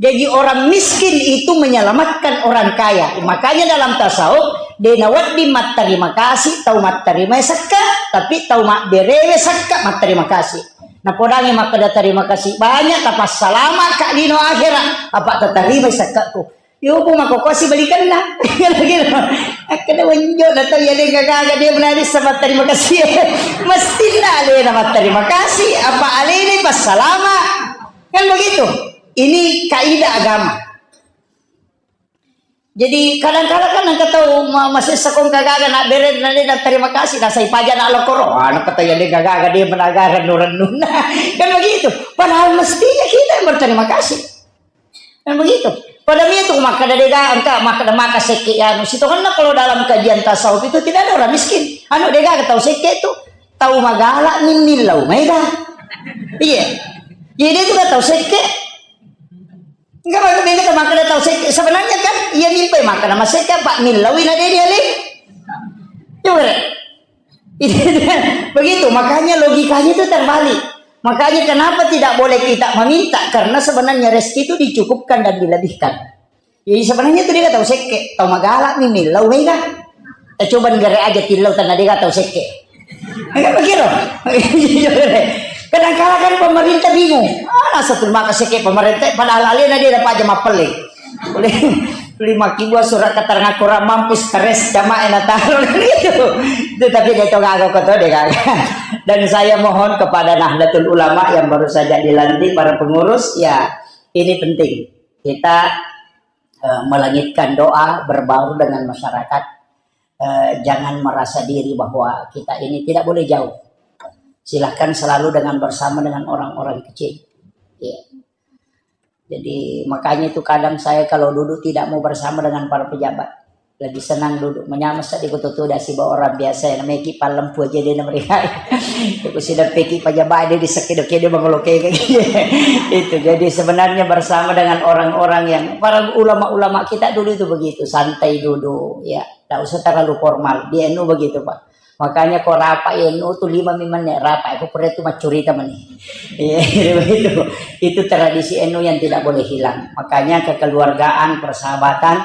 Jadi orang miskin itu menyelamatkan orang kaya. Makanya dalam tasawuf, dena wedding matterima kasih tau matterima sakka, tapi tau mabberewe sakka matterima kasih. Napodangi makkeda terima kasih banyak, tapassalama ka lino akhirat, apa tatarima sakka tu. Yo, bu mako kosi balikanna. Kira-kira. Akkeda wenjo na tau ya dega gaga dia menari sama terima kasih. Mesti na alena matterima kasih, apa alena passalama. Kan begitu. Ini kaidah agama. Jadi kadang-kadang kan engka tau ma-, masessa ko engka gaga na bere na de na terima kasih, na sai paja na lokoro. Ah, na kata ya de gaga de menagara rennu-rennunna. Kan begitu. Padahal mestinya kita yang berterima kasih. Kan begitu. Pada mia tu makkeda de gaga engka makkeda maka sekke anu. Sitongenna kalau dalam kajian tasawuf itu tidak ada orang miskin. Anu de gaga tau sekke tu. Tau magala mi millau maega. Iya. Jadi itu kan tau sekke. Enggak, maksudnya itu makkeda tau sekke. Sebenarnya kan iya mimpi makkeda masekke apa millaui na dia dia. Coba deh. Begitu, makanya logikanya itu terbalik. Makanya kenapa tidak boleh kita meminta? Karena sebenarnya rezeki itu dicukupkan dan dilebihkan. Jadi sebenarnya itu dia tau sekke, tau magala mi millau maega. Kita coba negara aja tillau tanah dia tau sekke. Enggak begitu. Kadang kala kan pemerintah bingung. Ah, satu maka sekke pemerintah padahal alena dia dapat aja mapelli. Tuli, tuli makkibua surat keterangan kurang mampu, stres jamaah yang datang gitu. Itu tapi dia itu gagal kok tuh dia gagal. Dan saya mohon kepada Nahdlatul Ulama yang baru saja dilantik, para pengurus, ya ini penting. Kita eh, melangitkan doa, berbaur dengan masyarakat. Eh, jangan merasa diri bahwa kita ini tidak boleh jauh. Silahkan selalu dengan bersama dengan orang-orang kecil. Iya. Jadi makanya itu kadang saya kalau duduk tidak mau bersama dengan para pejabat. Lebih senang duduk menyamasa di kutu tuda siba orang biasa yang namanya ki palempu aja dia mereka. Itu sudah peki pejabat dia di sekido-kido mengoloke. Itu jadi sebenarnya bersama dengan orang-orang yang para ulama-ulama kita dulu itu begitu, santai duduk, ya, tidak usah terlalu formal. Di N U begitu, Pak. Makanya kok rapat N U tuh lima menit rapat, aku pernah itu macurita meni. Iya, begitu. Itu tradisi N U yang tidak boleh hilang. Makanya kekeluargaan, persahabatan,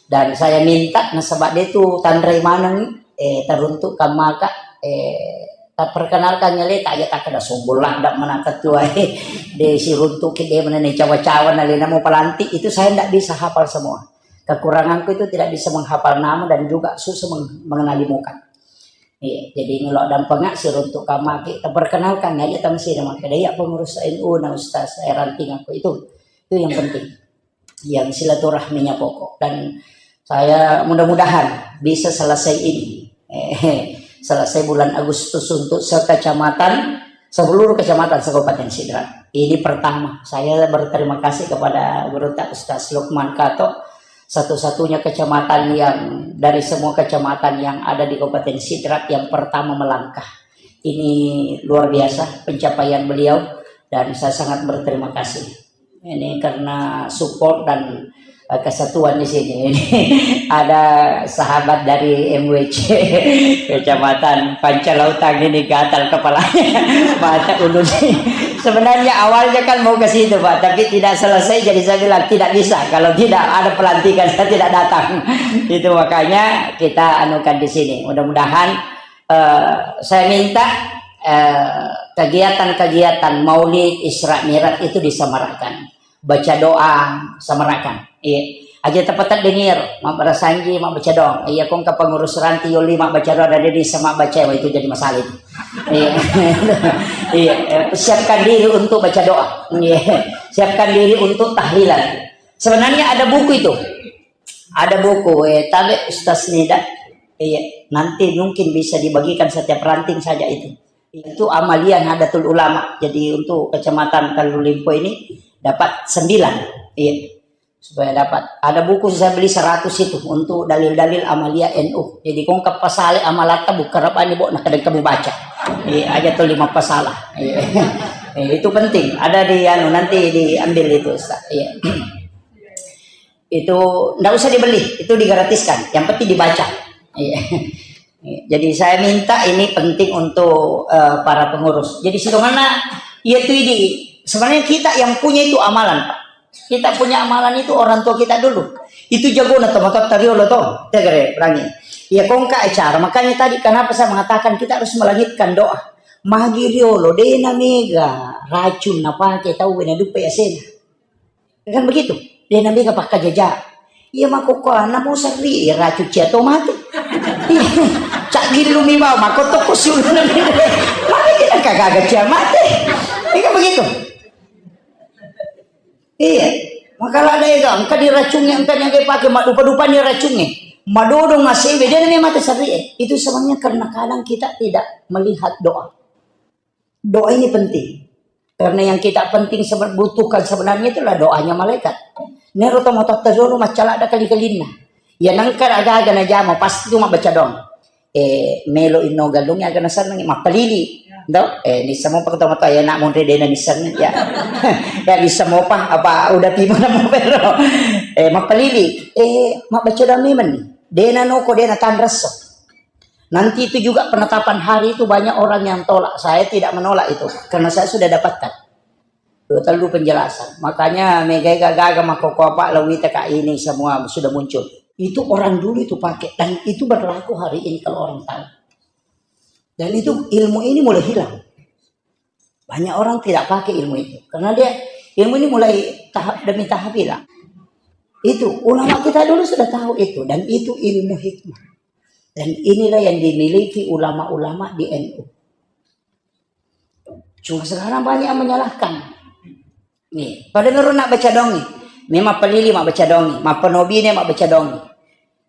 dan saya minta nasaba dia tuh tanrai maneng, eh, teruntuk kamaka, eh, tak perkenalkan nyale tak aja tak kena sombong lah, tidak menangkat tua, eh, de siruntuk ke dia mengenai cawa-cawa nalena mau pelantik, itu saya tidak bisa hafal semua. Kekuranganku itu tidak bisa menghafal nama dan juga susah meng- mengenali muka. Iya, jadi ngelok dan pengak siruntuk kamaki, terperkenalkan aja tang sini maka dia pengurus N U na Ustaz, eh, ranting aku itu, itu yang penting. Yang silaturahminya pokok dan saya mudah-mudahan bisa selesai ini. Eh, selesai bulan Agustus untuk sekecamatan, seluruh kecamatan se-Kabupaten Sidrap. Ini pertama, saya berterima kasih kepada Guru Tak Ustaz Lukman Kato, satu-satunya kecamatan yang dari semua kecamatan yang ada di Kabupaten Sidrap yang pertama melangkah. Ini luar biasa pencapaian beliau dan saya sangat berterima kasih. Ini karena support dan, eh, kesatuan di sini. Ini ada sahabat dari M W C Kecamatan Pancalautang ini gatal kepalanya, mata ulu nih. Sebenarnya awalnya kan mau ke situ, Pak, tapi tidak selesai, jadi saya bilang tidak bisa kalau tidak ada pelantikan, saya tidak datang. Itu makanya kita anukan di sini. Mudah-mudahan, eh, saya minta, eh, kegiatan-kegiatan Maulid, Isra Mi'raj itu disemarakkan. Baca doa, semarakan. Iya. Aja tepat dengir, mabbarasanji, mabbaca doa. Iya, kong ke pengurus ranti yoli mabbaca doa dari desa mabbaca, wah, itu jadi masalah itu. Iya. Iya, eh, siapkan diri untuk baca doa. Iya. Siapkan diri untuk tahlilan. Sebenarnya ada buku itu. Ada buku, eh, tabe Ustaz Nida. Iya, nanti mungkin bisa dibagikan setiap ranting saja itu. Itu amalia Nahdlatul Ulama. Jadi untuk Kecamatan Kalulimpo ini dapat sembilan. Iya. Supaya dapat. Ada buku saya beli seratus itu untuk dalil-dalil amalia N U. Jadi kong ke pasale amalatta buka rabani bo na kadang kamu baca. Iya, aja tuh lima pasalah. Iya. Eh, itu penting. Ada di anu nanti diambil itu, Ustaz. Iya. Itu ndak usah dibeli, itu digratiskan. Yang penting dibaca. Iya. Jadi saya minta ini penting untuk, eh, para pengurus. Jadi sidonganna iya tu idi. Sebenarnya kita yang punya itu amalan, Pak. Kita punya amalan itu orang tua kita dulu. Itu jago na tomato tariolo to. Tegere perangi. Ya kongka acara. Makanya tadi kenapa saya mengatakan kita harus melangitkan doa. Magi riolo dena mega racun na pake tau wena dupe asena. Kan begitu. Dia nabi ka pakkajaja. Iya makokkoanna mau serri, iya racun cia to mate. Cak gillu mi bau, makotto ko siuluna mi. Mate tidak kagaga cia mate. Iya kan begitu. Iya. Makala ada ega, engka diracungi, engka nyangka pake, mak dupa-dupa ni racungi. Madodong asewe, dia namanya mate serri. Itu sebenarnya karena kadang kita tidak melihat doa. Doa ini penting. Karena yang kita penting sebe-, butuhkan sebenarnya itulah doanya malaikat. Nero to matotta dulu maccala ada kali-kalinna. Ya nangka aga-aga najama pasti tu mabbaca doang. Eh, melo inno gallungnge aga nasennengngi, mappalili. Do? Eh, nisseng mopa tau matoa, ya, nak monre dena nisseng, ya. Ya, nisseng mopa, apa udah tiba nama pero. Eh, mappalili. Eh, mabbaca doang memang ni. Dena noko, dena tanresso. Nanti itu juga penetapan hari itu banyak orang yang tolak. Saya tidak menolak itu. Karena saya sudah dapatkan. Dua tellu penjelasan. Makanya megai gaga makkokko apa lawita ka ini semua sudah muncul. Itu orang dulu itu pakai dan itu berlaku hari ini kalau orang tahu. Dan itu ilmu ini mulai hilang. Banyak orang tidak pakai ilmu itu karena dia ilmu ini mulai tahap demi tahap hilang. Itu ulama kita dulu sudah tahu itu dan itu ilmu hikmah. Dan inilah yang dimiliki ulama-ulama di N U. Cuma sekarang banyak yang menyalahkan. Nih, pada ngeruna baca dongi. Memang pelili mak baca dongi, mappanobi ne mak baca dongi.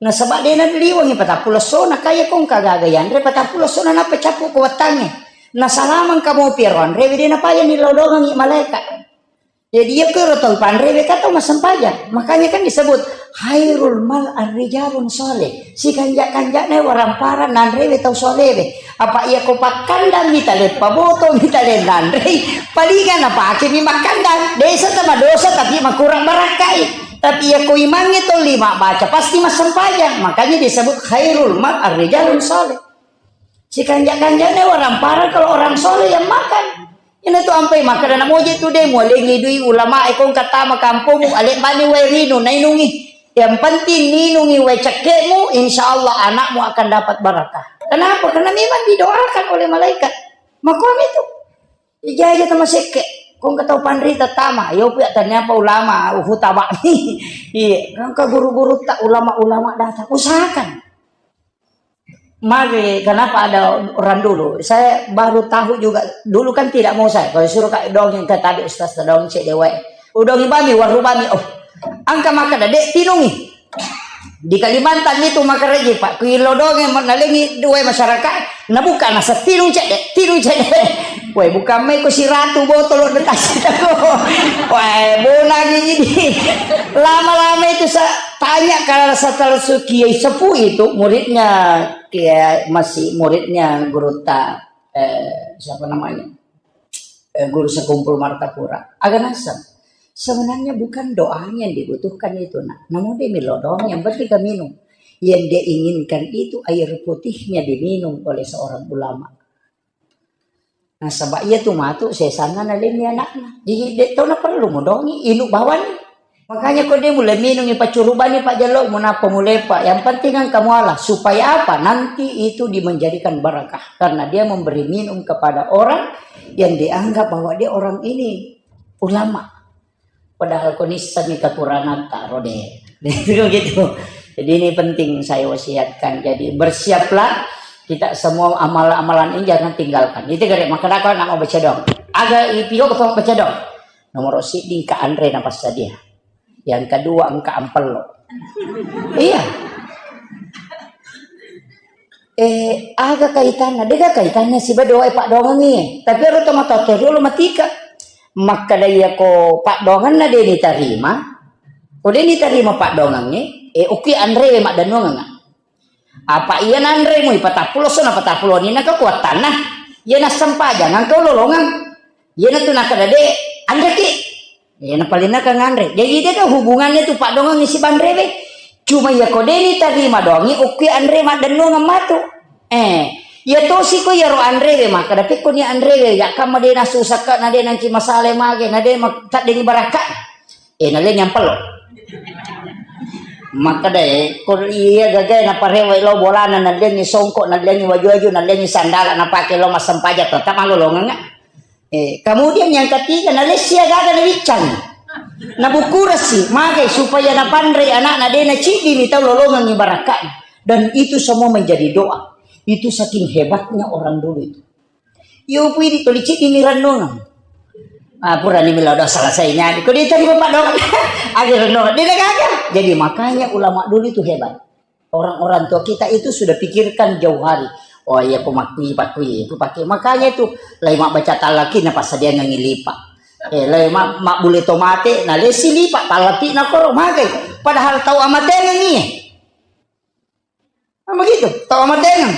Nasaba dena liwangi patappulo essona, kaya kong kagaga yanre patappulo essona nappa cappu ko wettangnge. Nasalamang kamu piaro anre dena paya ni lodongangi malaikat. Jadi iya kero tau panre ka tau massempajang. Makanya kan disebut khairul mal arrijalun soleh. Sikanja-kanjana waramparang nanrewe tau solewe. Apa iya ko pakkandang mitale paboto mitale nanrei, palinga napake mi makkandang. Desa tama dosa tapi makurang barakkai. Tapi iya ko imangnge tau lima baca pasti massempajang. Makanya disebut khairul mal arrijalun soleh. Sikanja-kanjana waramparang kalau orang soleh yang makan. Ina tu ampai makkeda namoje tu de mualengi dui ulama e kong katama kampung ale bani wae rinu nainungi. Yang penting ninungi wae cekkemu, insya Allah anakmu akan dapat barakah. Kenapa? Karena memang didoakan oleh malaikat. Makuam itu. Ijai aja tama sekke. Kong katau panrita tama, yo pia ternyata ulama uhu taba. Iya, kong ke guru-guru tak ulama-ulama datang. Usahakan. Mari, kenapa ada orang dulu? Saya baru tahu juga. Dulu kan tidak mau saya. Kalau suruh kak dongeng ke tadi ustaz dongeng cek dewa. Udongi bami, waru bami. Oh, angka maka dek tinungi. Di Kalimantan itu maka reji pak. Kuilo dongeng nalengi dua masyarakat. Nabuka nasa tinung cek dek, tinung cek dek. Woi, bukan mai ko siratu botol lo dikasih aku. Woi, bonang ini. Lama-lama itu saya tanya kalau setelah Kiai Sepuh itu muridnya Kiai masih muridnya guru ta eh, siapa namanya? Eh, guru sekumpul Martapura. Agak nasem. Sebenarnya bukan doanya yang dibutuhkan itu, nak. Namun dia milo doang, yang penting kan minum. Yang dia inginkan itu air putihnya diminum oleh seorang ulama. Nasaba iya tu matu sesanna nalenni anakna. Jadi dek tau na perlu modongi inu bawani. Makanya ko dia mulai minungi pacurubani pak jalo munapa mulai pak. Yang penting kan kamu Allah. Supaya apa? Nanti itu dimenjadikan barakah karena dia memberi minum kepada orang yang dianggap bahwa dia orang ini ulama. Padahal ko nissengngi kekurangan taro deh. Gitu. Jadi ini penting saya wasiatkan. Jadi bersiaplah kita semua amalan-amalan ini jangan tinggalkan. Itu gare maka nak mau baca dong. Aga ipio ko baca dong. Nomor siddi engka anre na passadia. Yang kedua engka ampello. Iya. Eh, aga kaitanna? Dega kaitanna siba doa e paddoangengngi. Tapi ero to matoa to riolo matika. Makkeda iya ko paddoangenna de nitarima. Ko de nitarima paddoangengnge, eh, okki anrewe maddennuangengnga. Apa iya nanre mui patappulo so na patappulo ni na kekuatanna. Iya nassempajang engka lolongeng. Iya natu nakkeda de anreki. Iya, napalenna ka nganre. Jadi, de ka hubungannya tu paddoangengngi siba anrewe. Cuma iya ko de nitarima doangi, okki anre maddennuangeng matu. Eh, iya tosi ko iyaro anrewe, makkeda pekko ni anrewe, ya kamma de nasusakka, na de nanci masale mage, na de ma-, taddengi barakka. Eh, nale nyampello. Makkeda, eh, ko iya gagae naparewe lo bolana, nalengi songko, nalengi waju-waju, nalengi sandala, napake lo massempajang, tetap malolongeng. Eh, kemudian yang ketiga, nalessi agaga nawiccangi. Nabukurasi, magai supaya napanrei anakna de naciddimi tau lolongengngi barakka'na. Dan itu semua menjadi doa. Itu saking hebatnya orang dulu itu. Yo pui di toli ciddimi renungan. Ah, purani melo doa selesainya. Ko dia tadi bapak doa. Agi renungan. Dia gagal. Jadi makanya ulama dulu itu hebat. Orang-orang tua kita itu sudah pikirkan jauh hari. Oh iya, ku makui, pakui, ku pakai. Makanya itu, lai mabbaca talaki, na passadia ngangi lipa. Eh, lai ma-, mabbule tomate, na lesi lipa, talapi na koro, magai. Padahal tau amatengeng iya. Nah, begitu, tau amatengeng.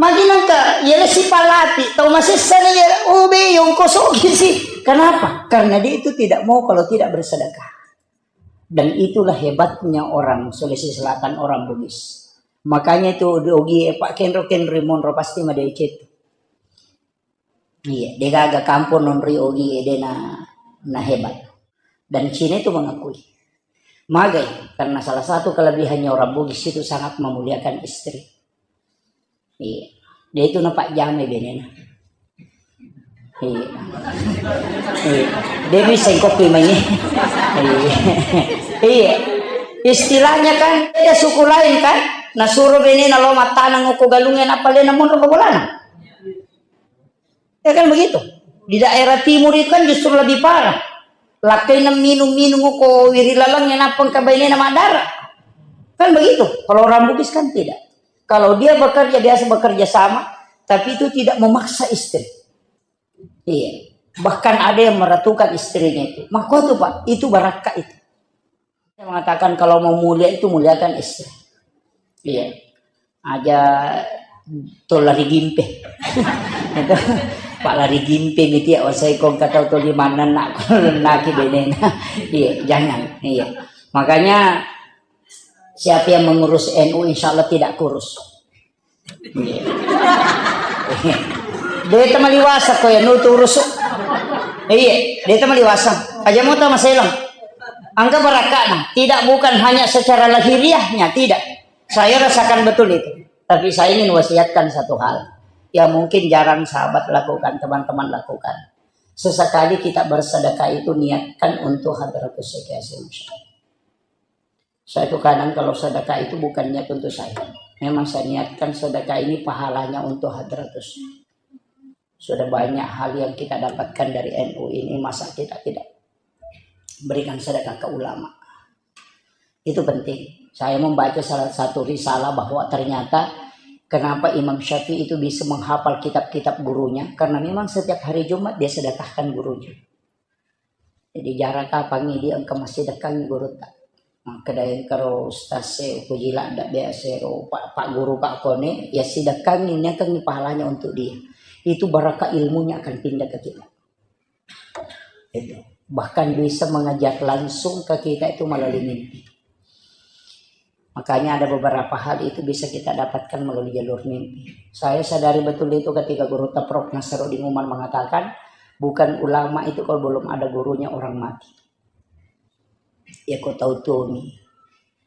Magi nangka, yele sipalapi, tau masessa ni yele, ube, yongko sogi si. Kenapa? Karena dia itu tidak mau kalau tidak bersedekah. Dan itulah hebatnya orang Sulawesi Selatan, orang Bugis. Makanya itu di ogi e, Pak, kenro-kenro monro pasti madecet. Iya, degaga kampung nonri ogi e, dena, na hebat. Dan Cina itu mengakui. Magai, karena salah satu kelebihannya orang Bugis itu sangat memuliakan istri. Iya. Dia itu nampak jamai benena. Iya. Iya. Dia bisa kopi mai. Iya. Iya. Istilahnya kan beda suku lain kan. Nah, suruh benena lo mattaneng uko galungnya, apa lena monro ke bolana. Ya kan begitu. Di daerah timur itu kan justru lebih parah. Lakkaina minum-minum ko wiri lalengnya, nappa engka bainena maddara. Kan begitu. Kalau orang Bugis kan tidak. Kalau dia bekerja, biasa bekerja sama, tapi itu tidak memaksa istri. Iya. Bahkan ada yang meratukan istrinya itu. Makko tuh, Pak, itu barakka itu. Saya mengatakan kalau mau mulia itu muliakan istri. Iya. Aja to lari gimpe. Itu, Pak, lari gimpe miti ya, wasai kong kata to lima anak, naki benena. Iya, jangan. Iya. Makanya siapa yang mengurus N U insya Allah tidak kurus. Iya. Deta maliwasa ko ya nutu urusu. Iya, deta maliwasa. Aja mau tama selang. Angka barakakna, tidak, bukan hanya secara lahiriahnya, tidak. Saya rasakan betul itu. Tapi saya ingin wasiatkan satu hal yang mungkin jarang sahabat lakukan, teman-teman lakukan. Sesekali kita bersedekah itu niatkan untuk hadratus syekh Hasyim Syarif. Saya tuh kadang kalau sedekah itu bukan niat untuk saya. Memang saya niatkan sedekah ini pahalanya untuk hadratus. Sudah banyak hal yang kita dapatkan dari N U ini, masa kita tidak berikan sedekah ke ulama? Itu penting. Saya membaca salah satu risalah bahwa ternyata kenapa Imam Syafi'i itu bisa menghafal kitab-kitab gurunya, karena memang setiap hari Jumat dia sedekahkan gurunya. Jadi jarak kapangi dia engka massidekkangi gurutta. Makkeda engkaro ustaz e, upoji ladda biasa ro, pak, pak guru, pak kone, ya sidekkangi, niakangi pahalanya untuk dia. Itu barakah ilmunya akan pindah ke kita. Itu. Bahkan bisa mengajar langsung ke kita itu melalui mimpi. Makanya ada beberapa hal itu bisa kita dapatkan melalui jalur mimpi. Saya sadari betul itu ketika gurutta Prof Nasruddin Umar mengatakan, bukan ulama itu kalau belum ada gurunya orang mati. Ya, kau tahu tuh nih.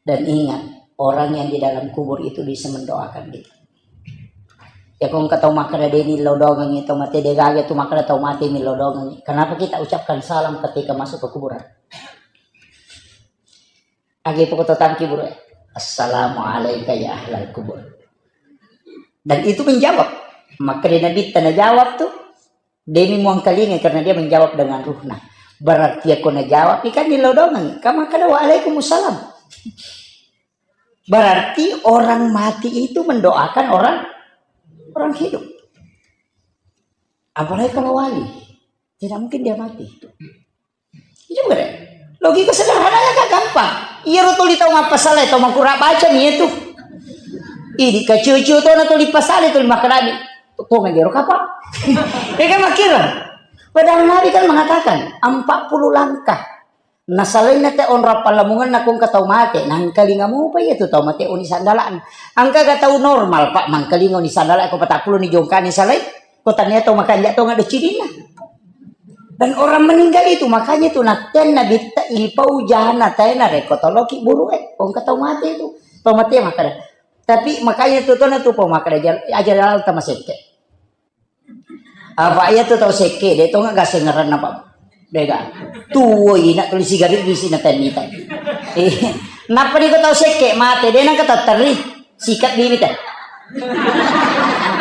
Dan ingat, orang yang di dalam kubur itu bisa mendoakan kita. Ya, kau engka tau makkeda deni lo dongengi tau mate, degaga tu makkeda tau mate mi lo dongengi. Kenapa kita ucapkan salam ketika masuk ke kuburan? Agi poko tangki buru, "Assalamualaikum ya ahlal kubur." Dan itu menjawab. Maka di Nabi tanya jawab tuh, demi muangkalinga karena dia menjawab dengan ruhna. Berarti aku najawab ikan di lodongan. Kamu kada "Waalaikumsalam." Berarti orang mati itu mendoakan orang orang hidup. Apalagi kalau wali, tidak mungkin dia mati. Iya, bukan? Logika sederhananya kan gampang. Iya, ro tuli tau mappasala, tau makura baca mi itu. Ini kaciu-ciu tona tuli pasala, tuli makkadami. Tong aja ro kapa. Ya kan, makkira. Padahal Nabi kan mengatakan empat puluh langkah. Nasalainna te onrong pallamungenna ko engka tau mate, nangkalinga mopa iya tu tau mate oni sandala'na. Engka ga tau normal, Pak, mangkalinga oni sandala' ko patappulo ni jongkani salai, ko tania tau makanja' tonga do cininna. Dan orang meninggal itu, makanya itu nattenna bitta ipau jana tae narekko toloki buru e, ko engka tau mate itu. Tau mate makkada. Tapi makanya itu tona tu pau makkada jal-, aja lalta masekke. Apa iya tu tau sekke, de tonga gasengeranna, Pak. Dega. Tuo ina tuli sigaret bisi na tani ta. Eh, napa ni ko tau sekke mate, de nang katatteri. Sikat bibi ta.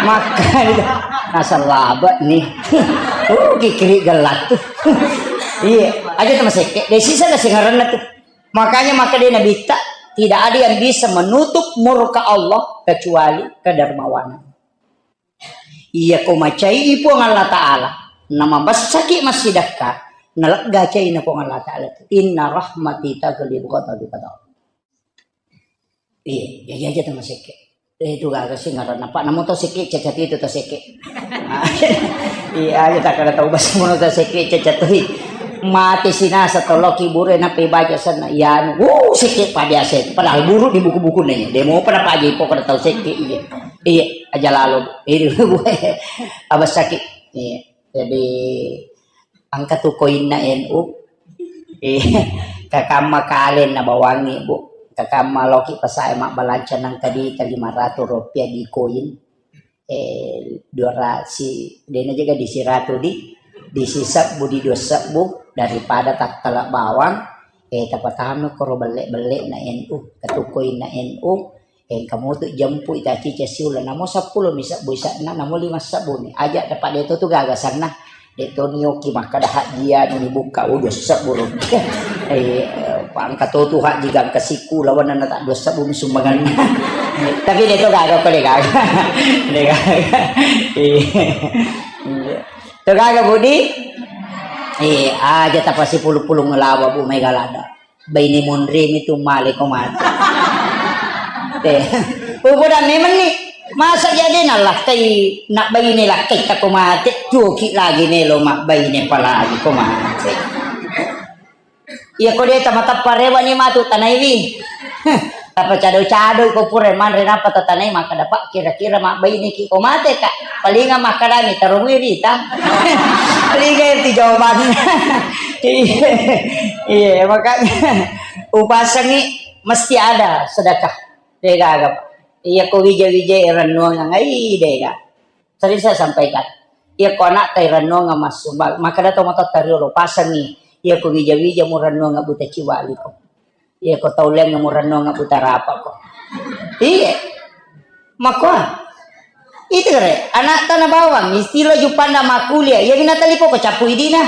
Maka itu. Asal labak nih. Oh, kikiri gelat tuh. Iya, aja sama sekke. De sisa gasengeranna tuh. Makanya maka dia Nabi ta, tidak ada yang bisa menutup murka Allah kecuali kedermawanan. Iya ko macai Puang Allah Ta'ala, namabessaki massidekka, nalegga caina Puang Allah Ta'ala. Inna rahmati taghlibu ghadabi, kata Allah. Iya, jadi aja tamasekke. Eh, itu gaga sih ngaranna, Pak. Namo tau sekke, cacat itu tau sekke. Iya, aja tak ada tau basi mono tau sekke, cacat tu. Mati sinasa tolok kibure nape baca sana. Ya, anu, uh, sekke pada ase. Padahal buruk di buku-buku nih. Demo pada pagi pokoknya tau sekke. Iya, iya, aja lalu. Itu gue abas sakit. Iya. Jadi, engka tu koinna N U. Eh, kakamma kale nabawangi, Bu. Kakamma loki pasae mabbalanca nangka dita lima ratus rupiah di koin. Eh, dua ratus, dena jaga di siratu di, di sisebbu, di dua sebbu, daripada tattala bawang, eh, tapatama koro belle-belle na N U, katu koinna N U, Engka motu jempu ita cica siula, namo seppulo mi sebbu isanna, namo lima sebbu mi. Aja dapat deto tu gaga sanna. Deto nioki makkada hajia ni buka udah sebbu. Eh, pangka to tu haji gangka siku lawan na tak dua sebbu mi sumbangan. Tapi deto gaga ko de gaga. De gaga. Iya. To gaga Budi? Eh, aja tapasi pulu-pulu ngelawa Bu mai galada. Baine monremi tu male ko mate. Eh, upoda memang ni. Masa jadi na lakkai, nak baine lakkai ta ko mate, tuoki lagi melo mak baine palagi ko mate. Iya ko de tamatappa rewa ni matu tanaiwi. Tapa cado-cado ko pura manre napa tatanai maka dapat kira-kira mak baine ki ko mate ka. Palinga makkadami tarungui rita. Palinga itu jawabannya. Iya, iya, makanya upasangi mesti ada sedekah. Dega aga. Iya ko wija-wija rennuang ngai dega. Sering saya sampaikan. Iya ko anak tai rennuang massumbang. Maka datang motor tariolo pasangi. Iya ko wija-wija mu rennuang buta ciwali ko. Iya ko tau leng mu rennuang buta rapa ko. Iya. Makua. Itu kare, anak tanah bawang, istilah jupanda makuliah. Iya mina talipo ko capu idina.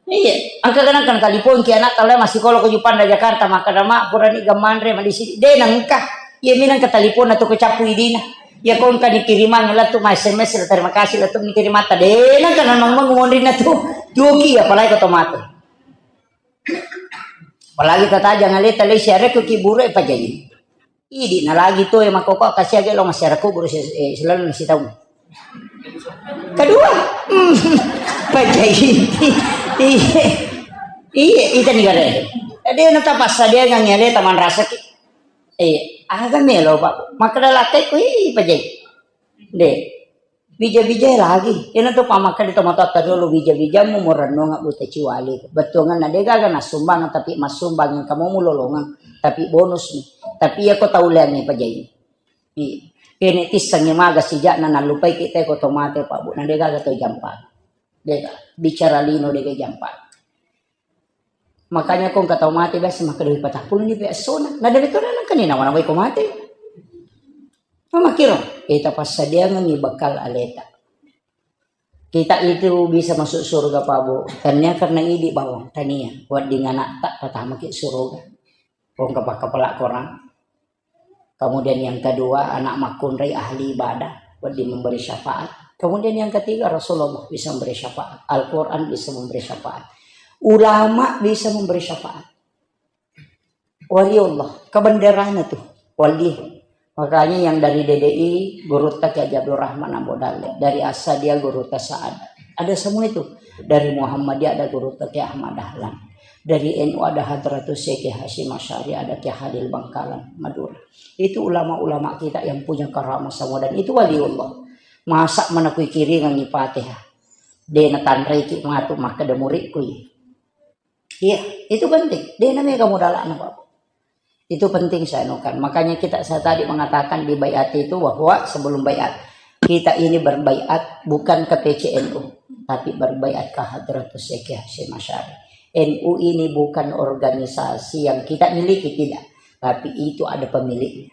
Iya, engka kadang kan talipon ki anak tala masih kolo ko jupanda Jakarta, maka nama purani gamanre ma di sini. De nengka. Iya mina engka talipon atau ko capu idina. Iya ko engka ni kirimang latu ma S M S, terima kasih latu ni kirimata. De nengka nang mang monri na tu. Tuki apalagi ko tomato. Apalagi tata jangan leta lei siare ko kiburu e pajai. Idi na lagi tu e makoko kasi age lo masyarakat guru si-, eh, selalu nasi tahu. Kedua, hmm, pajai. Iya, iya, ita ni gare. Dia na tapasa dia ngang yale taman rasa ki. Eh, aga melo Pak. Maka dah lakai ku, ih, pajai. De. Bija-bija lagi. Ina tu pamakka di tomatoatta dulu bija-bijamu murennunga buta ciwali. Bettuanganna de gaga nassumbang tapi massumbang yang kamu mulolongang. Tapi bonus nih. Tapi iya ko tau leang nih pajai. Iya. Kene tissengi maga sijakna nallupai kita ko tomate Pak Bu. Na de gaga to jampa. De gaga. Bicara lino de gaga jampa. Makanya ko engka tau mate biasa makkeda dui patappulo ni pe essona. Na demi to nengka ni nawa-nawai ko mate. Mamakiro, kita passadiangengi bekal aleta. Kita itu bisa masuk surga Pak Bu. Tania karena idi bawang tania. Wedding anakta patamaki surga. Ko engka pakkapala korang. Kemudian yang kedua, anak makkunrai ahli ibadah, wedding memberi syafaat. Kemudian yang ketiga, Rasulullah bisa memberi syafaat. Al-Quran bisa memberi syafaat. Ulama bisa memberi syafaat. Waliullah, kebenderana tuh, wali. Makanya yang dari D D I, gurutta Kiai Haji Abdul Rahman Ambo Dalle. Dari Asadia, gurutta Sa'ad. Ada semua itu. Dari Muhammadiyah ada gurutta Kiai Ahmad Dahlan. Dari N U ada Hadratus Syekh Hasyim Asy'ari, ada Kiai Halil Bangkalan, Madura. Itu ulama-ulama kita yang punya karamah semua dan itu waliullah. Masa mana kui kiringangi Fatihah? De natanreki matu makkeda muridku. Iya, itu penting. De namega modalana, Pak. Itu penting saya anukan. Makanya kita, saya tadi mengatakan di baiat itu bahwa sebelum baiat, kita ini berbaiat bukan ke P C N U, tapi berbaiat ke Hadratus Syekh Hasyim Asy'ari. N U ini bukan organisasi yang kita miliki, tidak. Tapi itu ada pemiliknya.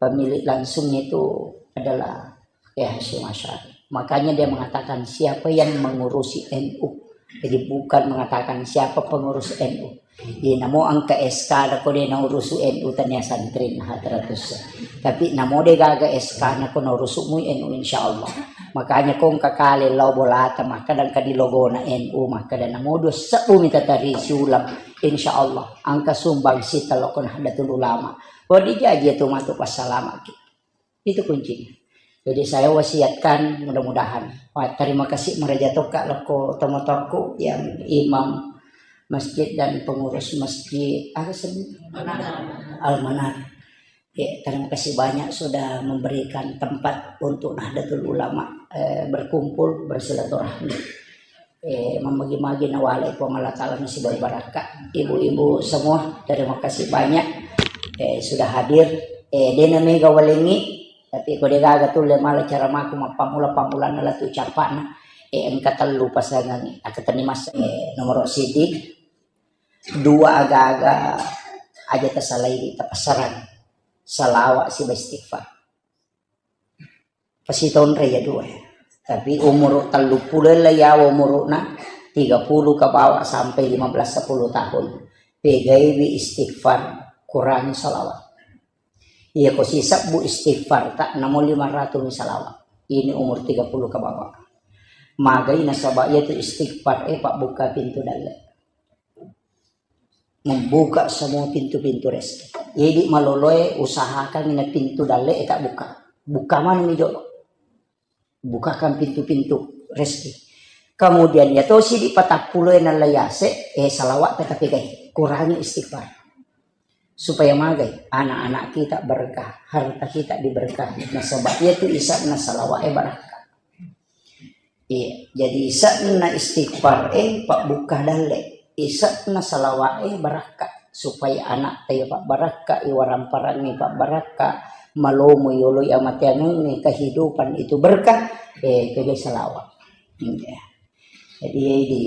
Pemilik langsungnya itu adalah Kiai Hasyim Asy'ari. Makanya dia mengatakan siapa yang mengurusi N U. Jadi bukan mengatakan siapa pengurus N U. Iya, namo engka S K na ko de naurusu N U tania santri na Hadratus. Tapi namo de gaga S K na ko naurusu mu N U insyaallah. Makanya ko engka kale lao bolata maka dan kadi logona N U maka dan namo dua sebbu mita tari siulang insyaallah. Engka sumbang sita lokon Nahdlatul Ulama. Wedding jaji tu matu passalamaki. Itu kuncinya. Jadi saya wasiatkan, mudah-mudahan. Wah, terima kasih maraja tokka lokko tomatoakku yang imam masjid dan pengurus masjid, apa sih? Al-Manar. Ya, terima kasih banyak sudah memberikan tempat untuk Nahdlatul Ulama, eh, berkumpul, bersilaturahmi. Eh, mamagi-magi nawale Puang Allah Ta'ala nasibawai barakka. Ibu-ibu semua, terima kasih banyak, eh, sudah hadir. Eh, dena mega walengi, tapi ko degaga tulle mala caramaku mappammula-pammulana latu cappana. Eh, engka tellu pasangan, akkatenni massa, eh, nomoro sidi, dua aga-aga aja tasalai tapassarang. Salawa siba istighfar. Pasitonre ya dua ya. Tapi umur tellu puluh lah ya umurna, tiga puluh ke bawah sampai lima belas sepuluh tahun. Pegaiwi istighfar, kurangi salawat. Iya ko sisebbu istighfar tak namo lima ratus mi salawat. Ini umur tiga puluh ke bawah. Magai nasaba iya tu istighfar, eh, pabbuka pintu dalle. Membuka semua pintu-pintu rezeki. Jadi maloloe usahakan ini pintu dalle e tak buka. Buka mana mi jolo. Bukakan pintu-pintu rezeki. Kemudian ya tosi di patappulo e nallayase, eh, salawat tetapi gai. Kurangi istighfar. Supaya magai anak-anak kita berkah, harta kita diberkahi. Nasaba iya tu isa'na salawat e barakka. Iya, jadi isa'na istighfar e pabbuka dalle, isa'na salawat e barakka, supaya anak taya pabbarakka, iwaramparang e pabbarakka, malomo yolo amateangengnge kehidupan itu berkah, eh, kegai salawat. Iya. Jadi di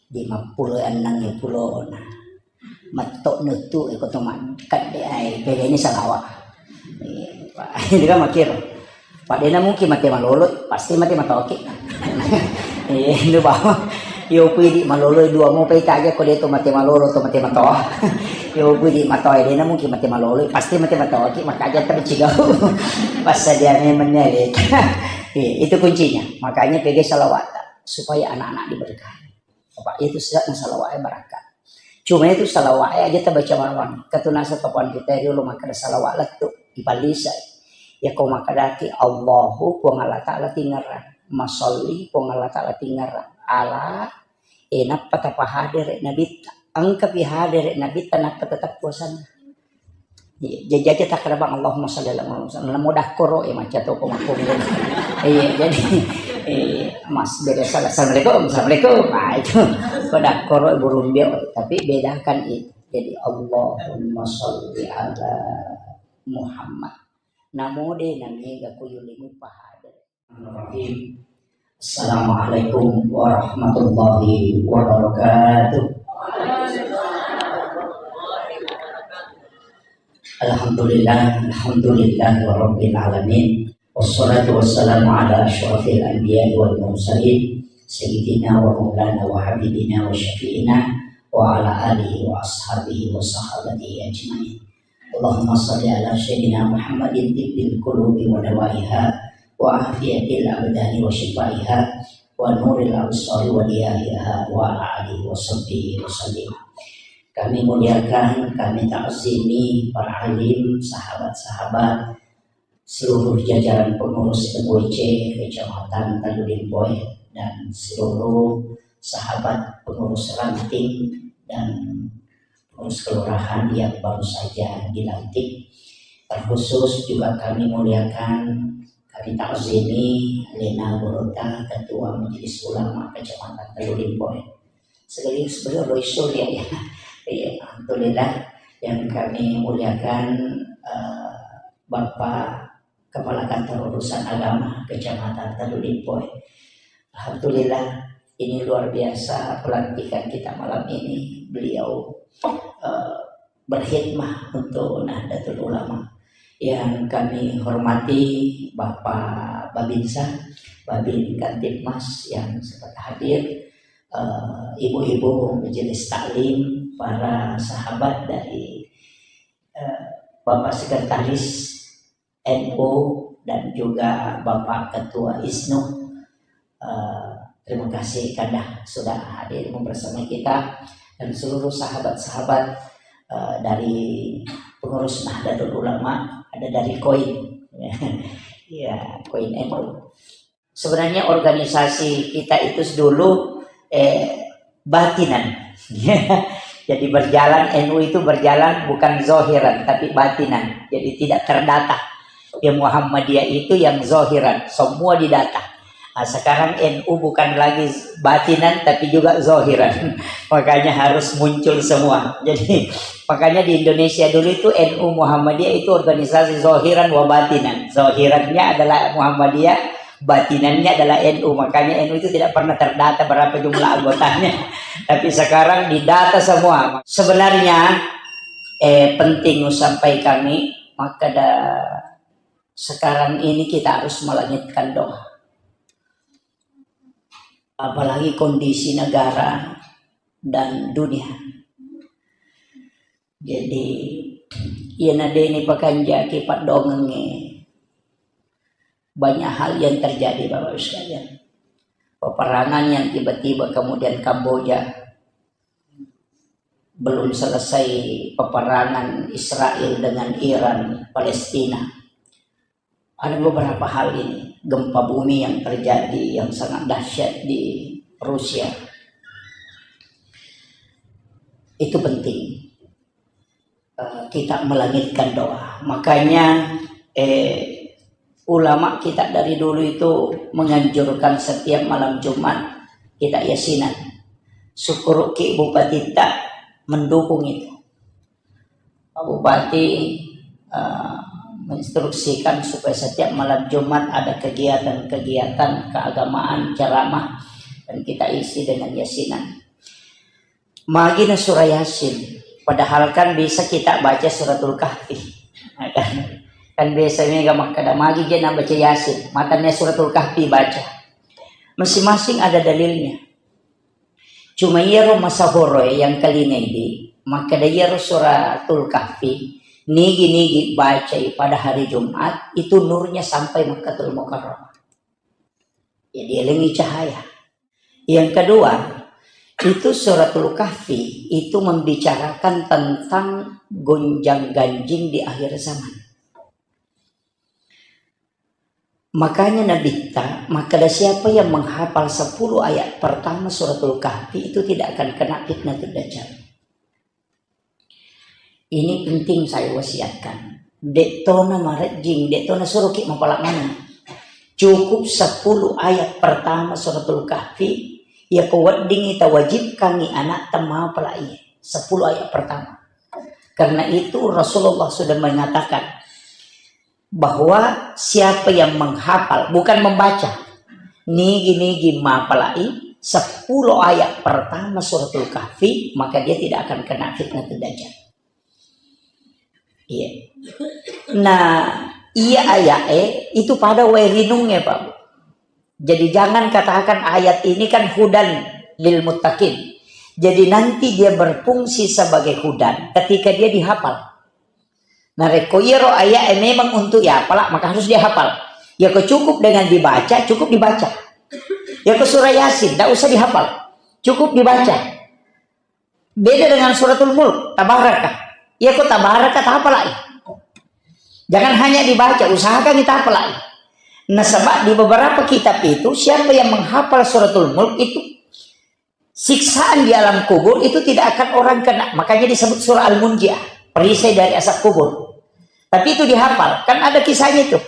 di mappulo enneng e pulona. Matto nuttu e ko to makkadde ai, pegani salawa. Iya, Pak. Ini kan makiro. Pak dena mungkin mate malolo, pasti mate matoki. Iya, itu bawa. Yo pui di malolo dua mo pe taja ko de to mate malolo to mate matoa. Yo pui di matoa dena mungkin mate malolo, pasti mate matoki, maka aja tercigau. Pas sadia memangnya. Iya, itu kuncinya. Makanya pegani salawat supaya anak-anak diberkahi. Apa itu sisa'na salawat e barakka. Cuma itu salawat e aja tabaca mawang. Katunasa papan kita riolo makkada salawat lettu ipalisa. Ya ko makkadaki Allahu Puang Allah Ta'ala tingerang. Masalli Puang Allah Ta'ala tingerang. Ala e nappa tapahadere nabitta. Engka pi hadere nabitta nappa tetap puasana. Iya, jajaja takkeda bang, Allahumma shalli ala Muhammad. Namo dakkoro e macca to ko makkungu. Iya, jadi, eh, Mas, beda salah. Assalamualaikum, assalamualaikum. Nah, itu ko dakkoro e burung dia, tapi bedakan itu. Jadi Allahumma shalli ala Muhammad. Namo de namega kuyulimu pahadere. Bismillahirrahmanirrahim. Assalamualaikum warahmatullahi wabarakatuh. Alhamdulillah, alhamdulillah rabbil alamin. Wassalatu wassalamu ala asyrafil anbiya wal mursalin, sayyidina wa maulana wa habibina wa syafi'ina wa ala alihi wa ashabihi wa sahabatihi ajmain. Allahumma shalli ala sayyidina Muhammadin tibbil qulubi wa dawaiha wa afiyatil abdani wa syifaiha wa nuril absari wa diyahiha wa ala alihi wa sahbihi wa sallim. Kami muliakan, kami ta'zimi para alim, sahabat-sahabat, seluruh jajaran pengurus M W C Kecamatan Talu Limpoe dan seluruh sahabat pengurus ranting dan pengurus kelurahan yang baru saja dilantik. Terkhusus juga kami muliakan, kami ta'zimi Lena Gurutta, Ketua Majelis Ulama Kecamatan Talu Limpoe. Sekaligus beliau Roy Surya, ya. Iya, alhamdulillah yang kami muliakan, eh, Bapak Kepala Kantor Urusan Agama Kecamatan Talu Limpoe. Alhamdulillah, ini luar biasa pelantikan kita malam ini. Beliau, eh, berkhidmah untuk Nahdlatul Ulama. Yang kami hormati Bapak Babinsa, Babin Kamtibmas yang sempat hadir, eh, ibu-ibu majelis taklim, para sahabat dari, eh, Bapak Sekretaris N U dan juga Bapak Ketua ISNU. Eh, terima kasih Kanda sudah hadir bersama kita dan seluruh sahabat-sahabat, eh, dari pengurus Nahdlatul Ulama, ada dari koin. Ya, koin N U. Sebenarnya organisasi kita itu dulu, eh, batinan. Jadi berjalan, N U itu berjalan bukan zahiran, tapi batinan. Jadi tidak terdata. Ya, Muhammadiyah itu yang zahiran, semua didata. Nah, sekarang N U bukan lagi batinan, tapi juga zahiran. Makanya harus muncul semua. Jadi, makanya di Indonesia dulu itu N U Muhammadiyah itu organisasi zahiran wa batinan. Zahirannya adalah Muhammadiyah, batinannya adalah N U. Makanya N U itu tidak pernah terdata berapa jumlah anggotanya. Tapi sekarang didata semua. Sebenarnya, eh, penting sampai kami, maka da-, sekarang ini kita harus melangitkan doa. Apalagi kondisi negara dan dunia. Jadi, iya nadeni pakanjaki paddoangengnge, banyak hal yang terjadi, Bapak Ibu sekalian. Peperangan yang tiba-tiba kemudian Kamboja, belum selesai peperangan Israel dengan Iran, Palestina. Ada beberapa hal ini, gempa bumi yang terjadi yang sangat dahsyat di Rusia. Itu penting, eh, kita melangitkan doa. Makanya, eh, ulama kita dari dulu itu menganjurkan setiap malam Jumat kita yasinan. Syukuruki Bupati tak mendukung itu. Pak Bupati, eh, menginstruksikan supaya setiap malam Jumat ada kegiatan-kegiatan keagamaan, ceramah, dan kita isi dengan yasinan. Magi na surah Yasin, padahal kan bisa kita baca Suratul Kahfi. Kan biasa mega makkeda, magi je na baca Yasin, matannya Suratul Kahfi baca. Masing-masing ada dalilnya. Cuma iyaro masahoroe yang kalingai di, makkeda iyaro Suratul Kahfi, nigi-nigi bacai pada hari Jumat, itu nurnya sampai Makkatul Mukarramah. Ya, dielengi cahaya. Yang kedua, itu Suratul Kahfi itu membicarakan tentang gonjang-ganjing di akhir zaman. Makanya Nabitta makkeda, siapa yang menghafal sepuluh ayat pertama Suratul Kahfi itu tidak akan kena fitnatul Dajjal. Ini penting saya wasiatkan. De'tona marejjing, de'tona suruki mapala maneng. Cukup sepuluh ayat pertama Suratul Kahfi, ya ko weddingi tawajibkangi anak temma pala iye. Sepuluh ayat pertama. Karena itu Rasulullah sudah mengatakan, bahwa siapa yang menghafal, bukan membaca, nigi-nigi mapalai sepuluh ayat pertama Suratul Kahfi, maka dia tidak akan kena fitnatul Dajjal. Iya. Nah, iya ayat eh, itu pada wae rinungnya, Pak. Jadi jangan katakan ayat ini kan hudan lil muttaqin. Jadi nanti dia berfungsi sebagai hudan ketika dia dihafal. Narekko iyaro ayat e memang untuk yapala, maka harus dihafal. Yako cukup dengan dibaca, cukup dibaca. Yako surah Yasin, tidak usah dihafal. Cukup dibaca. Beda dengan Suratul Mulk, Tabaraka. Yako Tabaraka, tapalai. Jangan hanya dibaca, usahakan tapalai. Nasaba di beberapa kitab itu, siapa yang menghafal Suratul Mulk itu siksaan di alam kubur itu tidak akan orang kena. Makanya disebut surah Al-Munjiah, perisai dari asap kubur. Tapi itu dihafal. Kan ada kisahnya itu.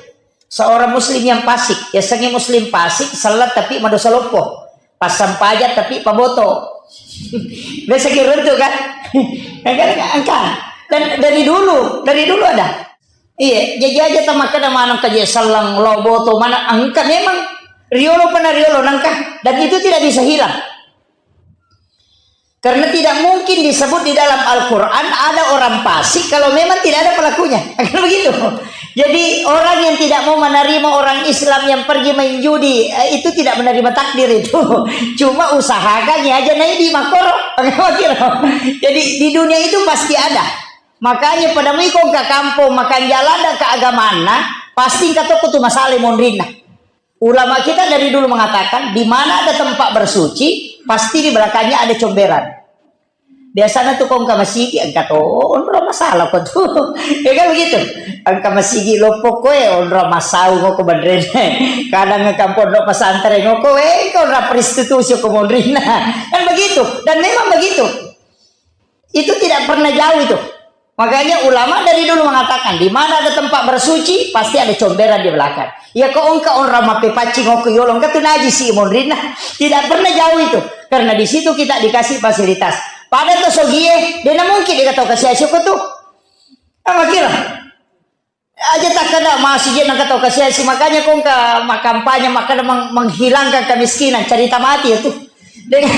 Seorang muslim yang fasik, biasanya muslim fasik, salat tapi madosa loppo. Pasang pajak tapi paboto. Biasa kira itu kan? Kan engka. Dan dari dulu, dari dulu ada. Iya, jadi aja tamakkeda maneng kaji sallang lo boto mana engka memang riolo pernah riolo nangka dan itu tidak bisa hilang. Karena tidak mungkin disebut di dalam Al-Quran ada orang fasik kalau memang tidak ada pelakunya. Kan begitu. Jadi orang yang tidak mau menerima orang Islam yang pergi main judi, eh, itu tidak menerima takdir itu. Cuma usahakan ya aja naik di makoro. Jadi di dunia itu pasti ada. Makanya pada muiko ke kampung, makan jalan dan keagamaan, pasti engka tokko tu masalah monrinna. Ulama kita dari dulu mengatakan, di mana ada tempat bersuci, pasti di belakangnya ada comberan. Biasana tu ko engka masigi, engka to onro masalah ko tu. Ya kan begitu. Engka masigi loppo ko e, onro masau ko ko benrena. Kadang engka pondok pesantren ko e, engka onro prostitusi ko monrina. Kan begitu. Dan memang begitu. Itu tidak pernah jauh itu. Makanya ulama dari dulu mengatakan, di mana ada tempat bersuci, pasti ada comberan di belakang. Ya ko engka onro mappepaccing ko yolo, engka tu najis si monrina. Tidak pernah jauh itu. Karena di situ kita dikasih fasilitas. Pada to sogie, de na mungkin de tau kasiasi ko tu. Apa kira? Aja takkeda masigi na tau kasiasi, makanya ko engka makampanye makkeda meng-, menghilangkan kemiskinan, cerita mati ya tu. Dengan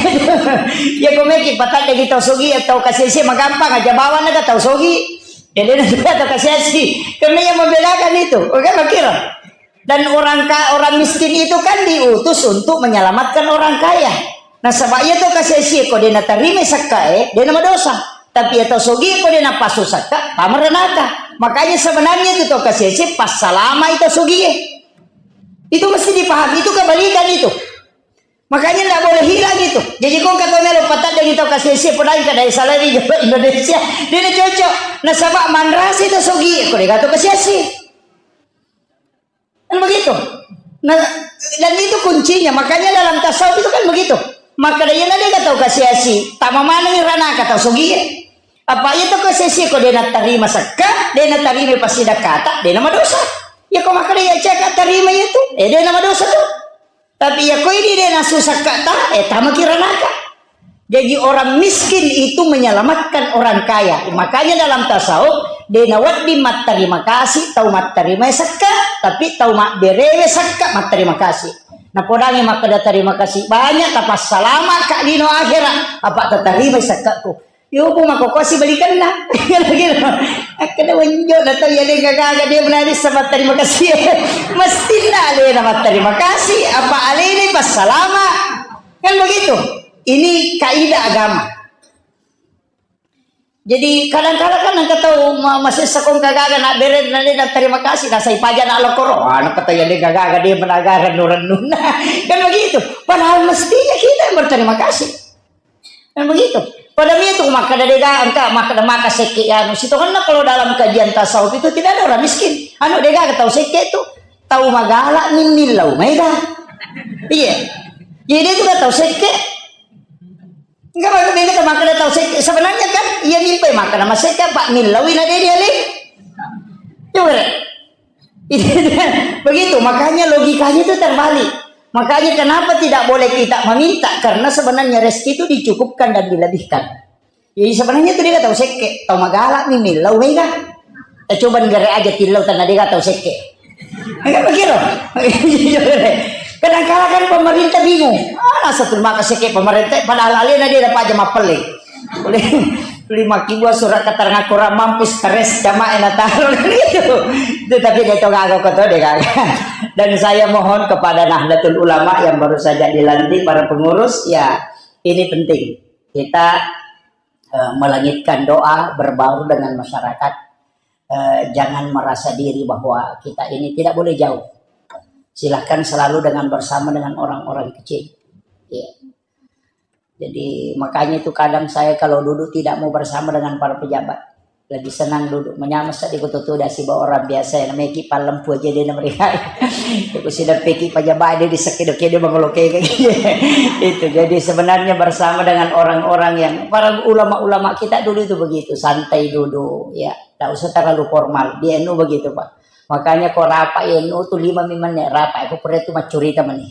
ya ko meki patadde tau sogi, tau kasiasi magampang aja bawang na tau sogi. Ya de na tau kasiasi. Karena yang membedakan itu, oke, kira. Dan orang ka-, orang miskin itu kan diutus untuk menyelamatkan orang kaya. Nasaba iya tau kasiasi ko de na tarima sakka e, de na madosa. Tapi iya tau sogi ko de na pasu sakka, tama ranaka. Makanya sebenarnya itu tau kasiasi passalama itu sogi e. Itu mesti dipahami, itu kebalikan itu. Makanya ndak boleh hilang itu. Jadi ko engka to melo patadde tau kasiasi, padahal kada salari Indonesia. De na cocok. Nasaba manrasa itu sogi e, ko de tau kasiasi. Kan begitu. Nah, dan itu kuncinya. Makanya dalam tasawuf itu kan begitu. Maka dia na de tau kasiasi, tama maneng ranaka tau sogi e. Apa iya tau kasiasi ko de na tarima sakka, de na tarima pasidakata, de na madosa. Ya ko maka dia caka tarima itu, eh de na madosa tu. Tapi ya ko ini de na susakka ta, eh tama ki ranaka. Jadi orang miskin itu menyelamatkan orang kaya. Makanya dalam tasawuf, de na wedding matterima kasih tau matterima sakka, tapi tau mabberewe sakka matterima kasih. Napodangi makkeda terima kasih banyak, tapassalama ka lino akhirat, apa tatarima sakkaku. Yo, bu mako kosi balikanna. Gitu. Akkeda wenjo na tau ya de gaga dia menari sama terima kasih. Mesti na alena matterima kasih, apa alena passalama. Kan begitu. Ini kaidah agama. Jadi kadang-kadang kan engka tau ma-, masessa ko engka gaga na bere na de na terima kasih, na sai paja na lokoro. Ah, na kata ya de gaga de menagara rennu-rennunna. Kan begitu. Padahal mestinya kita yang berterima kasih. Kan begitu. Pada itu maka de gaga engka maka maka sekke anu. Situ kan kalau dalam kajian tasawuf itu tidak ada orang miskin. Anu de gaga tau sekke tu tau magala ni millau maega. Iya. Jadi itu kan tau sekke. Enggak, maksudnya itu makkeda tau sekke. Sebenarnya kan, iya mimpi makkeda masekke, Pak, millaui na de dialeng. Coba deh. Begitu, makanya logikanya itu terbalik. Makanya kenapa tidak boleh kita meminta? Karena sebenarnya rezeki itu dicukupkan dan dilebihkan. Jadi sebenarnya itu de tau sekke, tau magala ni millau mega. Eh, coba nggere aja tillau tanah de tau sekke. Kan begitu. Kadang-kala kan pemerintah bingung. Ah, satu maka sekke pemerintah, padahal alena de dapat aja mapelle. Boleh lima kibua surat keterangan kurang mampu, stres jamaah yang datang. Gitu. Itu tapi de tau gaga ko to de gaga. Dan saya mohon kepada Nahdlatul Ulama yang baru saja dilantik, para pengurus, ya, ini penting. Kita eh, melangitkan doa, berbaur dengan masyarakat. Eh, jangan merasa diri bahwa kita ini tidak boleh jauh. Silahkan selalu dengan bersama dengan orang-orang kecil. Iya. Jadi makanya itu kadang saya kalau duduk tidak mau bersama dengan para pejabat. Lebih senang duduk menyama sedih kutu tuda siba orang biasa yang meki palempu aja dia mereka. Itu sudah peki pejabat dia di sekido-kido mengoloke. Itu jadi sebenarnya bersama dengan orang-orang yang para ulama-ulama kita dulu itu begitu, santai dulu ya. Tidak usah terlalu formal. Di N U begitu, Pak. Makanya ko rapat N U tu lima mi menit rapat, ko pura tu maccurita mani.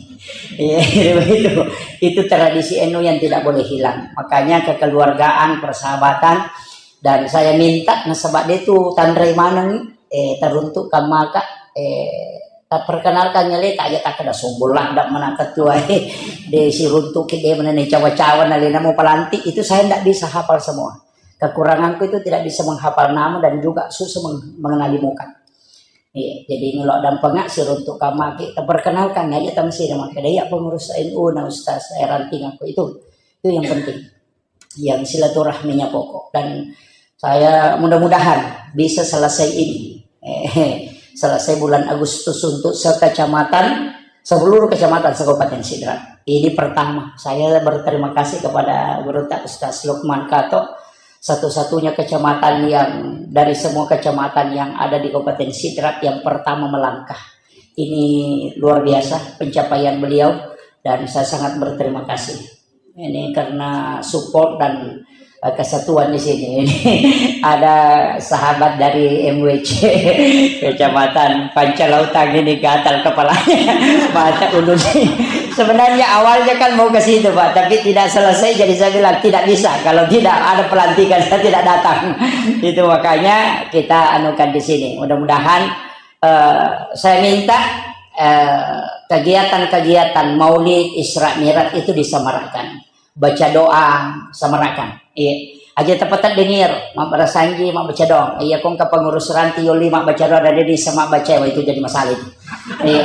Iya, begitu. Itu tradisi N U yang tidak boleh hilang. Makanya kekeluargaan, persahabatan, dan saya minta nasaba de tu tanrai maneng, eh, teruntuk kamaka, eh, tak perkenalkan nyale tak aja tak ada sombong lah, tidak mana ketua, eh, de siruntuk de mana cawa-cawa nalena mau pelantik, itu saya tidak bisa hafal semua. Kekuranganku itu tidak bisa menghafal nama dan juga susah meng-, mengenali muka. Iya, jadi ngelok dampengak siruntuk kamaki, terperkenalkan aja tama sini maka dia pengurus N U na Ustaz saya ranting aku itu. Itu yang penting. Yang silaturahminya pokok. Dan saya mudah-mudahan bisa selesai ini. Eh, selesai bulan Agustus untuk sekecamatan seluruh kecamatan se-Kabupaten Sidrap. Ini pertama, saya berterima kasih kepada Gurutta Ustaz Lukman Kato, satu-satunya kecamatan yang dari semua kecamatan yang ada di Kabupaten Sidrap yang pertama melangkah. Ini luar biasa pencapaian beliau dan saya sangat berterima kasih. Ini karena support dan, eh, kesatuan di sini. Ini ada sahabat dari M W C, Kecamatan Pancalautang, ini gatal kepalanya. Mata ulu nih. Sebenarnya awalnya kan mau ke situ, Pak, tapi tidak selesai, jadi saya bilang, "Tidak bisa, kalau tidak ada pelantikan, saya tidak datang." Itu makanya kita anukan di sini. Mudah-mudahan, eh, saya minta, eh, kegiatan-kegiatan Maulid, Isra Mi'raj itu disemarakkan. Baca doa, semerakan. Iya. Aja tepat denir, mabbarasanji, mabbaca doang. Iya, kong ke pengurus ranti yoli mabbaca doa, ada di sama baca, wah, itu jadi masalah itu. Iya.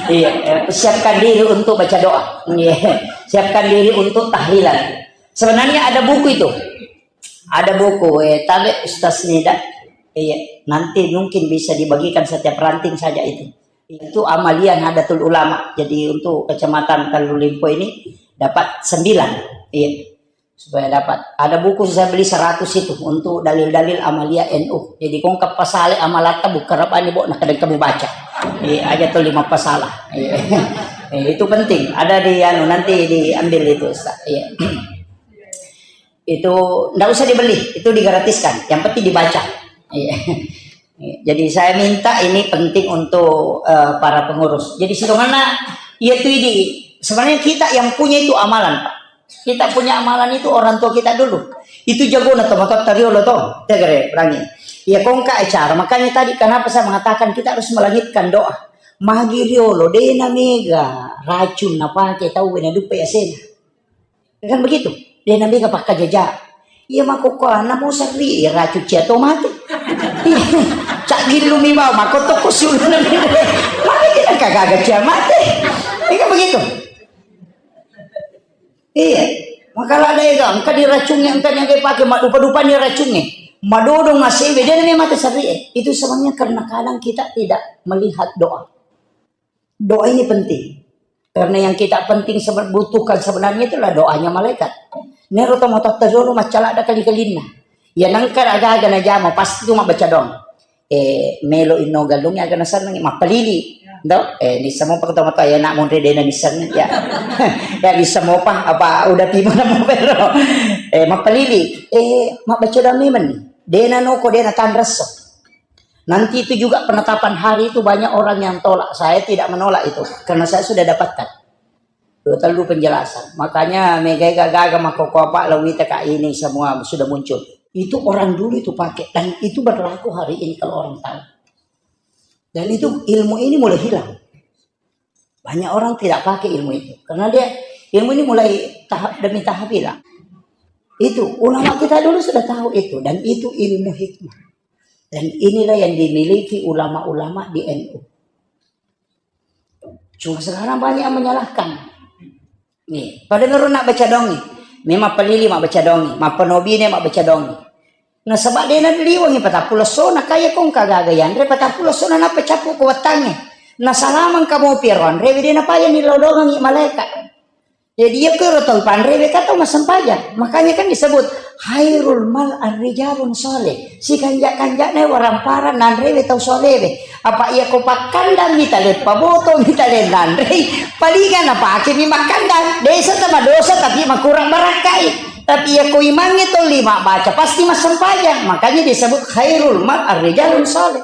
Iya, eh, siapkan diri untuk baca doa. Iya. Siapkan diri untuk tahlilan. Sebenarnya ada buku itu. Ada buku, eh, tabe Ustaz Nida. Iya, nanti mungkin bisa dibagikan setiap ranting saja itu. Itu amalia Nahdlatul Ulama. Jadi untuk Kecamatan Tallulimpo ini dapat sembilan. Iya. Supaya dapat. Ada buku saya beli seratus itu untuk dalil-dalil amalia N U. Jadi kong ke pasale amalatta buka rabani bo, nah, kadang kamu baca. Iya, aja tuh lima pasalah. Iya. Eh, itu penting. Ada di anu, nanti diambil itu, Ustaz. Iya. Itu ndak usah dibeli, itu digratiskan. Yang penting dibaca. Iya. Jadi saya minta ini penting untuk, eh, para pengurus. Jadi sidonganna, iya tuh ini. Sebenarnya kita yang punya itu amalan, Pak. Kita punya amalan itu orang tua kita dulu. Itu jagona to, matotta riolo to. Tegere, perangi. Ya, kongka acara. Makanya tadi kenapa saya mengatakan kita harus melangitkan doa. Magi riolo, dena mega racun napake tau wena dupa ya sena. Kan begitu? Dena mega pakkajaja. Iya, makkokkoanna mo serri, iya, racun cia to mate. Iya, cak gillu mi bau, makko tokko siuluna mi. Mate kita kagaga cia mate. Iya, kan begitu? Iya. Maka lada ega, engka diracungi, engka niaga pake, madupa-dupa ni racungi. Madodong asewe, dena mi mate serri, eh. Itu sebenarnya karena kadang kita tidak melihat doa. Doa ini penting. Karena yang kita penting sebe-, butuhkan sebenarnya itulah doanya malaikat. Nero to matotta dolo maccalada kali-kalinna. Ya nangka aga-aga najama, pasti tu mabbaca doang. Eh, melo inno galung aga nasenneng, mappalili. Do, eh, nissamo pa to matoa ya nak monre dena nisseng ya. Ya nissamo pa apa udah timo na mo pero. Eh, mappalili. Eh, mabbaca doang memang ni. Dena noko, dena tanresso. Nanti itu juga penetapan hari itu banyak orang yang tolak. Saya tidak menolak itu karena saya sudah dapatkan dua tellu penjelasan. Makanya megai gaga makoko apa lawita kak ini semua sudah muncul. Itu orang dulu itu pakai dan itu berlaku hari ini kalau orang tahu. Dan itu ilmu ini mulai hilang. Banyak orang tidak pakai ilmu itu karena dia ilmu ini mulai tahap demi tahap hilang. Itu ulama kita dulu sudah tahu itu dan itu ilmu hikmah. Dan inilah yang dimiliki ulama-ulama di N U. Cuma sekarang banyak yang menyalahkan. Nih, pada nurun nak baca dongi. Memang pelili mak baca dongi, mappanobi ne mak baca dongi. Nasaba dena liwangi patappulo sona kaya kong kagaga yanre patappulo sona nappa cappu ko wettangnge. Nasalamang kamu piaro anre dena paya ni lodongangi malaikat. Jadi, iya kero tau panrewe ka tau massempajang. Makanya kan disebut khairul mal arrijalun soleh. Sikanja-kanjana warampara nanrewe tau solewe. Apa iya ko pakkandang mitale, paboto mitale nanrei, palinga napake mi makkandang. Desa tama dosa tapi makurang barakkai. Tapi iya ko imangnge tau lima baca pasti massempajang. Makanya disebut khairul mal arrijalun soleh.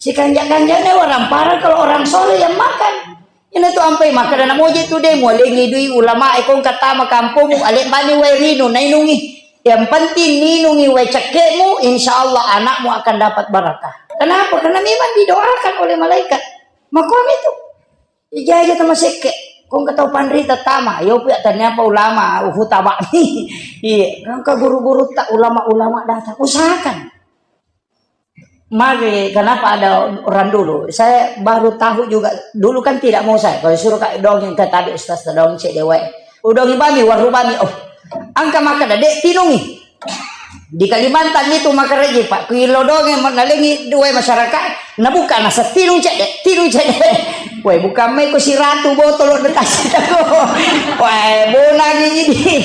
Sikanja-kanjana warampara kalau orang soleh yang makan. Ina tu ampai makkada namoje tu de mualengi dui ulama e kong katama kampongmu ale bani wae rinu nainungi. Yang penting ninungi wae cekkemu, insya Allah anakmu akan dapat barakah. Kenapa? Karena memang didoakan oleh malaikat. Makom itu. Ija aja tama sekke. Kong katau panrita tama. Yo pia ternyata ulama uhu tabak. Iya, kong ke guru-guru tak ulama-ulama datang. Usahakan. Mari, kenapa ada orang dulu? Saya baru tahu juga. Dulu kan tidak mau saya. Kalau suruh kak dongeng ke tadi ustaz dongeng cek dewa. Udongi bami, waru bami. Oh, angka maka dek tinungi. Di Kalimantan itu maka reji pak. Kuilo dongeng nalengi dua masyarakat. Nabuka nasa tinung cek dek, tinung cek dek. Weh, bukan maiko siratu botolo de tasita ko. Weh, bonangi ini.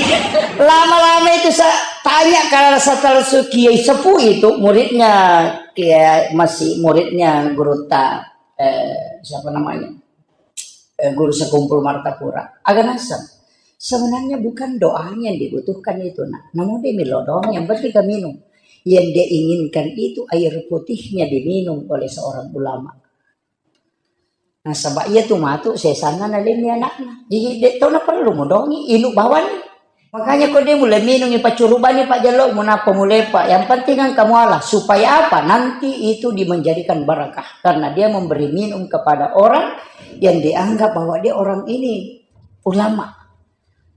Lama-lama itu saya tanya kalau salah satu kiai sepuh itu, muridnya, kiai, masih muridnya guru ta, eh, siapa namanya? Eh, guru sekumpul Martapura. Aga naseng. Sebenarnya bukan doanya yang dibutuhkan itu, nak. Namun dia milo doang, yang penting kan minum. Yang dia inginkan itu air putihnya diminum oleh seorang ulama. Nasaba iya tu matu sesanna nalenni anakna. Jadi, de' tona perlu modongi, inu bawani. Makanya ko de' mulai minungi paccurubani pajjallo munappa mulepa. Yang penting kan kamu Allah. Supaya apa? Nanti itu dimenjadikan barakah. Karena dia memberi minum kepada orang yang dianggap bahwa dia orang ini ulama.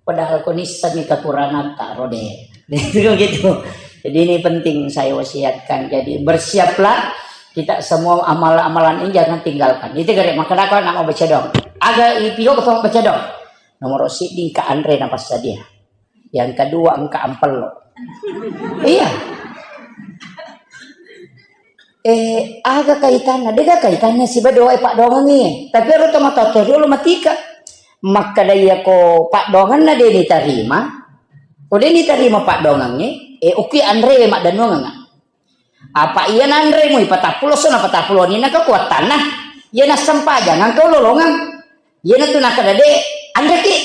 Padahal ko nissami kekurangan taro de'. Itu gitu. Jadi ini penting saya wasiatkan. Jadi bersiaplah kita semua amal-amalan ini jangan tinggalkan. Itu kare maka nak mau baca dong. Aga ipio ko baca dong. Nomor siddi engka anre na passadia. Yang kedua engka ampello. Iya. Eh, aga kaitanna? Dega kaitanna siba doa paddoangengngi. Tapi ero to matoa to riolo matika. Makkeda iya ko paddoangenna de' nitarima. Ko de' nitarima paddoangengnge, eh, okki anrewe maddennuangengnga. Apa iya nanremu ipatappulo so na patappulo ni na kekuatanna. Iya nassempajang engka lolongeng. Iyanatu nakkeda de', anreki.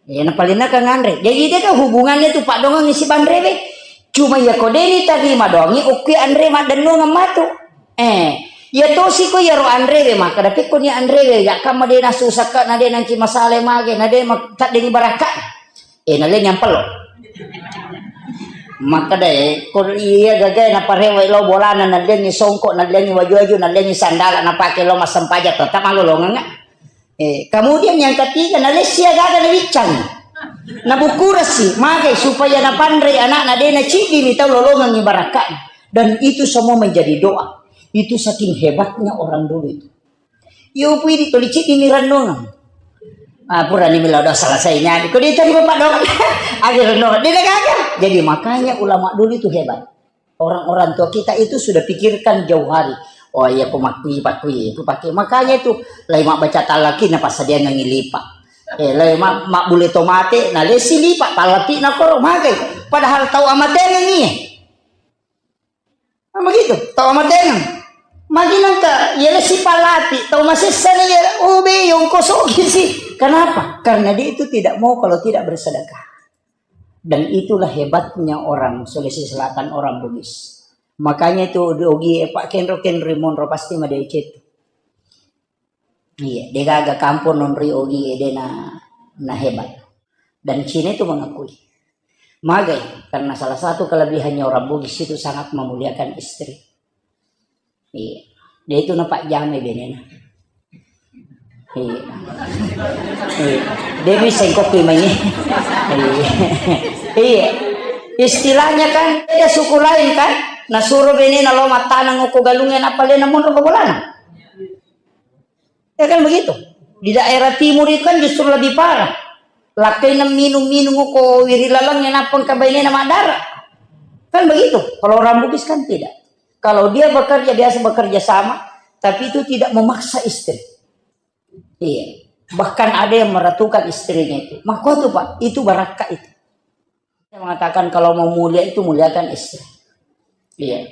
Iya, napalenna ka nganre. Jadi, de' ka hubungannya tu paddoangengngi siba anrewe. Cuma iya ko de' nitarima doangi, okki anre maddennuangeng matu. Eh, iya tosi ko iyaro anrewe, makkeda pekko ni anrewe, ya kamma de' nasusakka, na de' nanci masalah mage, na de' ma-, taddengi barakka. Eh, nalengi ampello. Makkeda, eh, ko iya gagae naparewe lo bolana, nalengi songko, nalengi waju-waju, nalengi sandala, napake lo massempajang, tetap malolongeng. Eh, kemudian yang ketiga, nalessi agaga nawiccang. Nabukurasi, magai supaya napanrei anakna de' naciddimi tau lolongengngi barakka'na. Dan itu semua menjadi doa. Itu saking hebatnya orang dulu itu. Yo pui di toli ciddimi renungan. Ah, purani melo doa selesainya. Ko dia tadi bapak doa. Akhir renungan. Dia gagal. Jadi makanya ulama dulu itu hebat. Orang-orang tua kita itu sudah pikirkan jauh hari. Oh iya, ko makkui, pakkui, itu pakai. Makanya itu, lai mabbaca tallaki na passadiangengngi lipa. Eh, lai ma-, mabbule tomate, na lesi lipa, tallapi na koro, magai. Padahal tau amatengengngi. Nah, begitu, tau amatengeng. Magi nangka, ya lesi palapi, tau masessa ni ya, oh be, yongko sogi sih. Kenapa? Karena dia itu tidak mau kalau tidak bersedekah. Dan itulah hebatnya orang Sulawesi Selatan, orang Bugis. Makanya itu di ogi e, Pak, kenro-kenro monro pasti madecet. Iya, degaga kampung nonri ogi e dena na hebat. Dan Cina itu mengakui. Magai, karena salah satu kelebihannya orang Bugis itu sangat memuliakan istri. Iya. Dia itu nampak jamai benena. Iya. Iya. Dia bisa engkau kui mai. Iya. Iya. Istilahnya kan beda suku lain kan. Nah, suruh benena lo matanang uko galungnya apa lena mundur ke bolana. Ya kan begitu. Di daerah timur itu kan justru lebih parah. Lakkaina minum-minum uko wiri laleng yang apa engka bainena madara. Kan begitu. Kalau orang Bugis kan tidak. Kalau dia bekerja, biasa bekerja sama, tapi itu tidak memaksa istri. Iya. Bahkan ada yang meratukan istrinya itu. Maka itu, Pak, itu barakka itu. Saya mengatakan kalau mau mulia itu muliakan istri. Iya.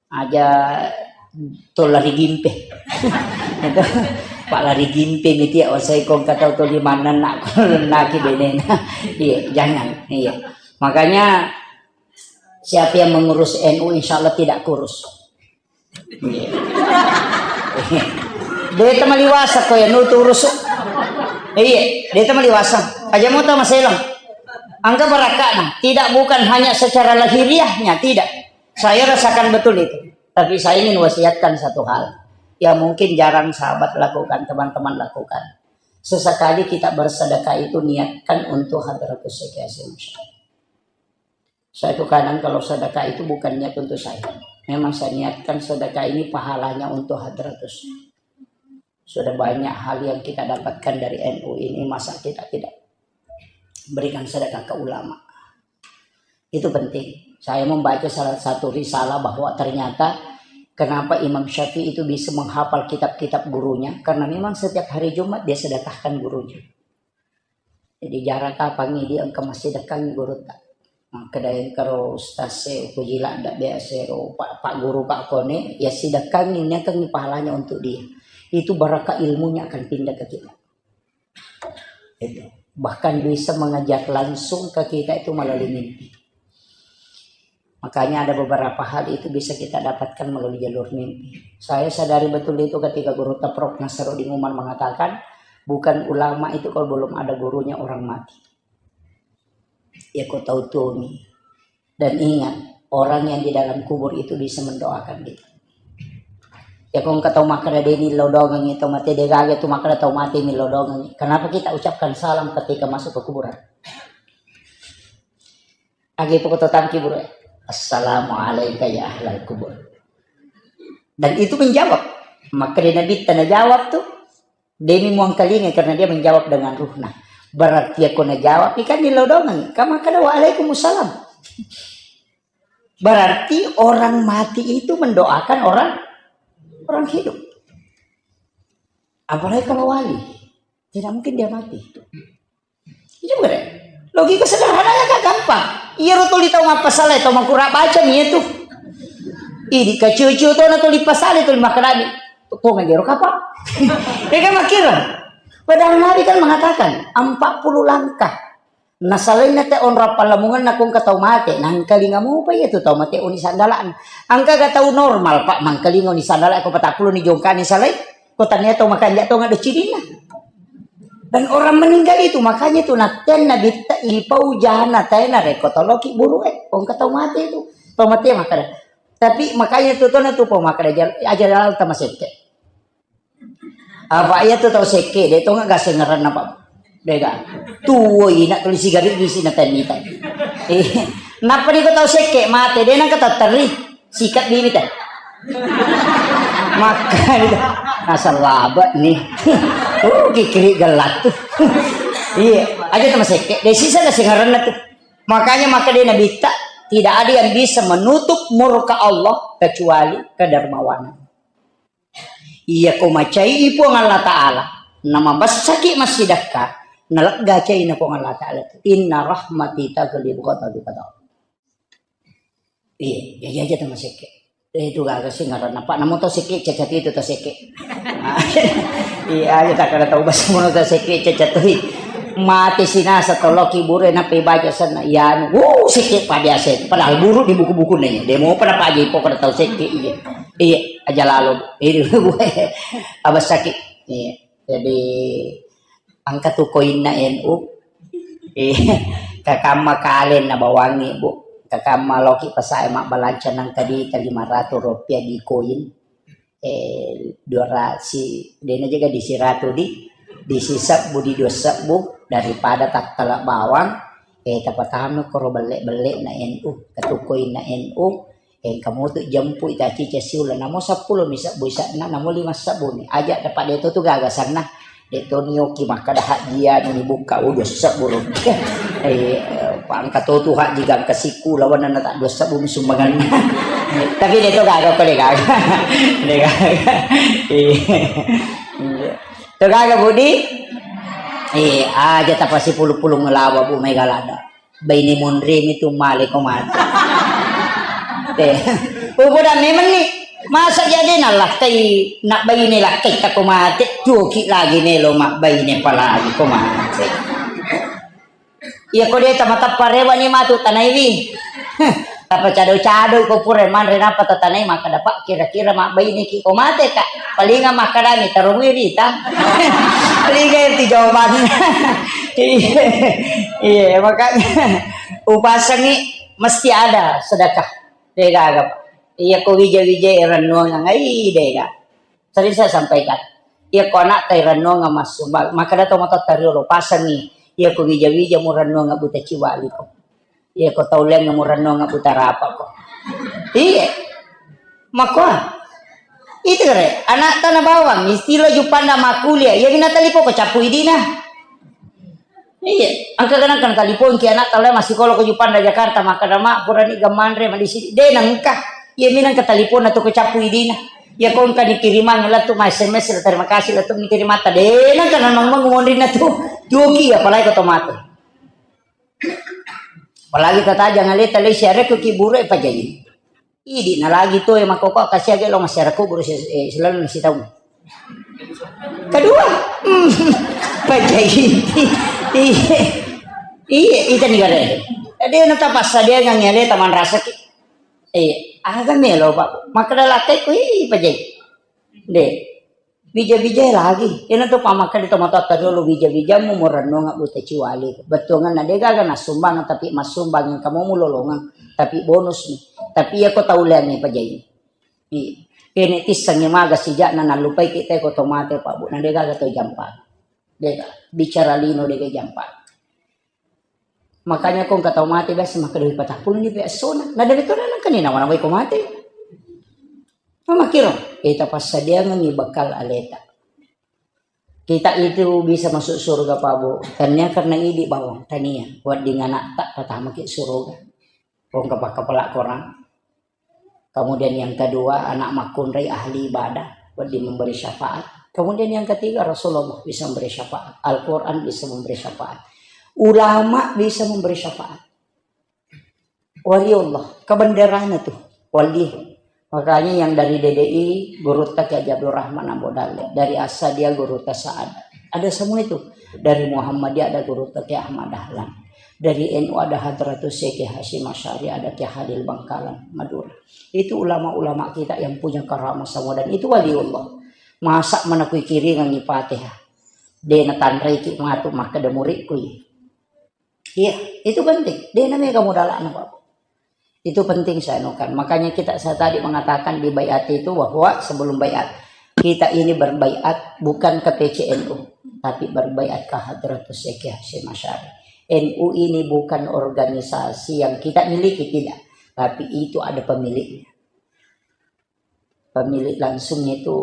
Aja to lari gimpe. Itu, Pak lari gimpe miti ya, saya kong kata to lima anak, naki benena. Iya, jangan. Iya. Makanya siapa yang mengurus N U, insya Allah tidak kurus. Iya. Deta maliwasa ko ya, nu turus. Iya, deta maliwasa. Aja mau tama selang. Angka barakana, tidak, bukan hanya secara lahiriahnya, tidak. Saya rasakan betul itu. Tapi saya ingin wasiatkan satu hal yang mungkin jarang sahabat lakukan, teman-teman lakukan. Sesekali kita bersedekah itu niatkan untuk hadratus syekh Hasyim Syarif. Saya tuh kadang kalau sedekah itu bukan niat untuk saya. Memang saya niatkan sedekah ini pahalanya untuk hadratus. Sudah banyak hal yang kita dapatkan dari N U ini, masa kita tidak berikan sedekah ke ulama? Itu penting. Saya membaca salah satu risalah bahwa ternyata Kenapa Imam Syafi'i itu bisa menghafal kitab-kitab gurunya? Karena memang setiap hari Jumat dia sedekahkan gurunya. Jadi, jarang kapangi dia engka massidekkangi gurutta. Makkeda engkaro ustaz e, upoji ladda biasa ro, pak, pak guru, pak kone, ya sidekkangi, niakangi pahalanya untuk dia. Itu barakah ilmunya akan pindah ke kita. Itu. Bahkan bisa mengajar langsung ke kita itu melalui mimpi. Makanya ada beberapa hal itu bisa kita dapatkan melalui jalur mimpi. Saya sadari betul itu ketika gurutta Prof Nasruddin Umar mengatakan, bukan ulama itu kalau belum ada gurunya orang mati. Ya, kau tahu tuh nih. Dan ingat, orang yang di dalam kubur itu bisa mendoakan kita. Ya, kong kata makkeda de' ni lo dongengi tau mate, de' gaga tu makkeda tau mate ni lo dongengi. Kenapa kita ucapkan salam ketika masuk ke kuburan? Agi poko to tangki buru, "Assalamualaika ya ahlal kubur." Dan itu menjawab. Maka di Nabi tana jawab tuh, demi muangkalinga karena dia menjawab dengan ruhna. Berarti aku najawab ikan di lodongan. Kama kada "Waalaikumsalam." Berarti orang mati itu mendoakan orang orang hidup. Apalagi kalau wali. Tidak mungkin dia mati. Iya, bukan? Logika sederhananya kan gampang. Iya, ro tuli tau mappasala, tau makura baca nih itu. Idi kaciu-ciu tona tuli pasala, tuli makkadani. Kok ngajero kapa? Ya kan, makkira. Padahal Nabi kan mengatakan empat puluh langkah. Nasalainna te onrong pallamungenna ko engka tau mate, nangkalinga mopa iya tu tau mate oni sandala'na. Engka ga tau normal, Pak, mangkalinga oni sandala' ko patappulo ni jongkani salai, ko tania tau makanja' tongeng decidinna. Dan orang meninggal itu, makanya itu nattenna bitta ipau jana tae narekko toloki buru'e, ko engka tau mate itu. Tau mate makkada. Tapi makanya itu tona tu pau makkada jal-, aja lalta masekke. Apa iya tu tau sekke, de' tonga gasengeranna, Pak. Dega. Tuo ina tuli sigari bisi na tenita. Eh, napa ni ko tau sekke mate, de' nangka tatteri. Sikat diri teh. Maka itu. Asal labak nih. Oh, kikiri gelat tuh. Iya, aja sama sekke. De' sisa gasengeranna tuh. Makanya maka dia Nabi tak, tidak ada yang bisa menutup murka Allah kecuali kedermawanan. Iya ko macai Puang Allah Ta'ala, namabessaki massidakka, nalegga caina Puang Allah Ta'ala. Inna rahmati taghlibu ghadabi, kata Allah. Iya, iya, iya, aja sama sekke. Eh, itu gak sih ngaranna, Pak. Namo tau sekke, cacat itu tau sekke. Iya, aja tak ada tau bahasa mono tau sekke, cacat tuh. Mate sinasa toloki bure nape baca sana. Ya, anu, wuh, sekke pa biasa itu. Padahal buruk di buku-buku nanya. Demo pada pagi pokoknya tau sekke, iya. Iya, aja lalo. Ini gue abas sakit. Iya. Jadi, engka tu koinna N U. Eh, kakamma kale nabawangi, Bu. Kakamma loki pasae mabbalanca nangka di lima ratus rupiah di koin. Eh, dua ratus, dena jaga di siratu di, di sisebbu, di dua sebbu, daripada tattala bawang, eh, tapatama koro belle-belle na N U, katu koinna N U, engka motu jempui tacica siula, namo seppulo mi sebbu isanna, namo lima sebbu mi. Aja dapat de' to tu gagasanna. De' to nioki makkada hajjia ni bukka udah sebbu. Eh, pangka to tu haji gangka siku lawan na tak dua sebbu mi sumbangan. Tapi de' to gaga ko de' gaga. De' gaga. Iya. To gaga Budi. Eh, aja tapasi pulu-pulu ngelawa Bu Mega lada. Baine monremi tu male ko mate. Te. Upoda memang ni. Masa jadi na lakkai, na baine lakkai ta ko mate. Tuoki lagi melo ma baine palagi ko mate. Iya ko de' tamatappa rewa ni matu tanaiwi. Tapacado-cado ko pura manre napa tatanai makkada, "Pak, kira-kira mabbaineki ko mate, Kak?" Palinga makkadani, "Taromui rita." Palinga itu jawabannya. Iya, iya, makanya upasangi mesti ada sedekah. Degaga, Pak. Iya ko wija-wija rennuang ngai dega. Sering saya sampaikan. Iya ko anak tai rennuang massumbang. Makkada to mata tariolo pasangi. Iya ko wija-wija mu rennuang buta ciwali ko. Iya ko tau leng mu rennuang buta rapa ko. Iya. Makko. Itu re, anak tana bawang, istilah jupanda makuliah. Iya bina tali poko capu idina. Iya, engka kadang kan taliponki anak tala massikola ko jupanda Jakarta, makkada, "Ma, purani gamanre ma di sini." De nengka. Iya minang ke telepon atau ke cappu idina. Iya kong kan dikirimang lah tu, ma S M S lah, terima kasih lah tu, mikirimatta. Dena kan memang mengonrin tu. Joki, apalagi kau tomato. Apalagi kata jangan lihat tali siare ke kiburu e pajai. Idi na lagi tu e makoko kasi age lo masih aku buru si-, eh, selalu nasi tahu. Kedua, hmm, pajai. Iya. Iya, itu nih kare. Jadi na tapassa dia nggak ngele taman rasa ki. Eh, aga melo, Pak. Makkeda lakkai ku, "Ih, pajai." De. Bija-bija lagi. Ina tu pamakka di tomatoatta dulu bija-bija mu murennung buta ciwali. Bettuangan na dega ga nasumbang tapi masumbang yang kamu mulolongang tapi bonus nih. Tapi ya ko tau leang ni pajai. Iya. Kene tissengi maga sijak na nallupai kita ko tomate, Pak Bu. Na dega ga tau jampa. Dega. Bicara lino dega jampa. Makanya ko engka tau mate biasa makkeda, "Wih, patappulo ni pe essona." Na de betul nang kani nawa-nawai ko mate. Mamakiro, eh, tapassadiangengi bekal aleta. Kita itu bisa masuk surga, Pak Bu. Tania karena idi bawang, tania. Wedding anakta patamaki surga. Ko engka pakkapala Korang. Kemudian yang kedua, anak makkunrai ahli ibadah, wedding memberi syafaat. Kemudian yang ketiga, Rasulullah bisa memberi syafaat. Al-Quran bisa memberi syafaat. Ulama bisa memberi syafaat. Waliullah, kebenderanya tuh, wali. Makanya yang dari D D I, Gurutta Kiai Haji Abdul Rahman Ambo Dalle. Dari Asadia, Gurutta Saad. Ada semua itu. Dari Muhammadiyah ada Gurutta Kiai Ahmad Dahlan. Dari N U ada Hadratus Syekh Hasyim Asy'ari, ada Kiai Halil Bangkalan, Madura. Itu ulama-ulama kita yang punya karamah semua dan itu waliullah. Masa mana kui kiringangi Fatihah. De natanrei ki matu makkeda murid kui. Iya, itu penting. De namega modalana, Pak. Itu penting saya anukan. Makanya kita, saya tadi mengatakan di baiat itu bahwa sebelum baiat, kita ini berbaiat bukan ke P C N U, tapi berbaiat ke Hadratus Syekh Hasyim Asy'ari. N U ini bukan organisasi yang kita miliki, tidak. Tapi itu ada pemiliknya. Pemilik langsungnya itu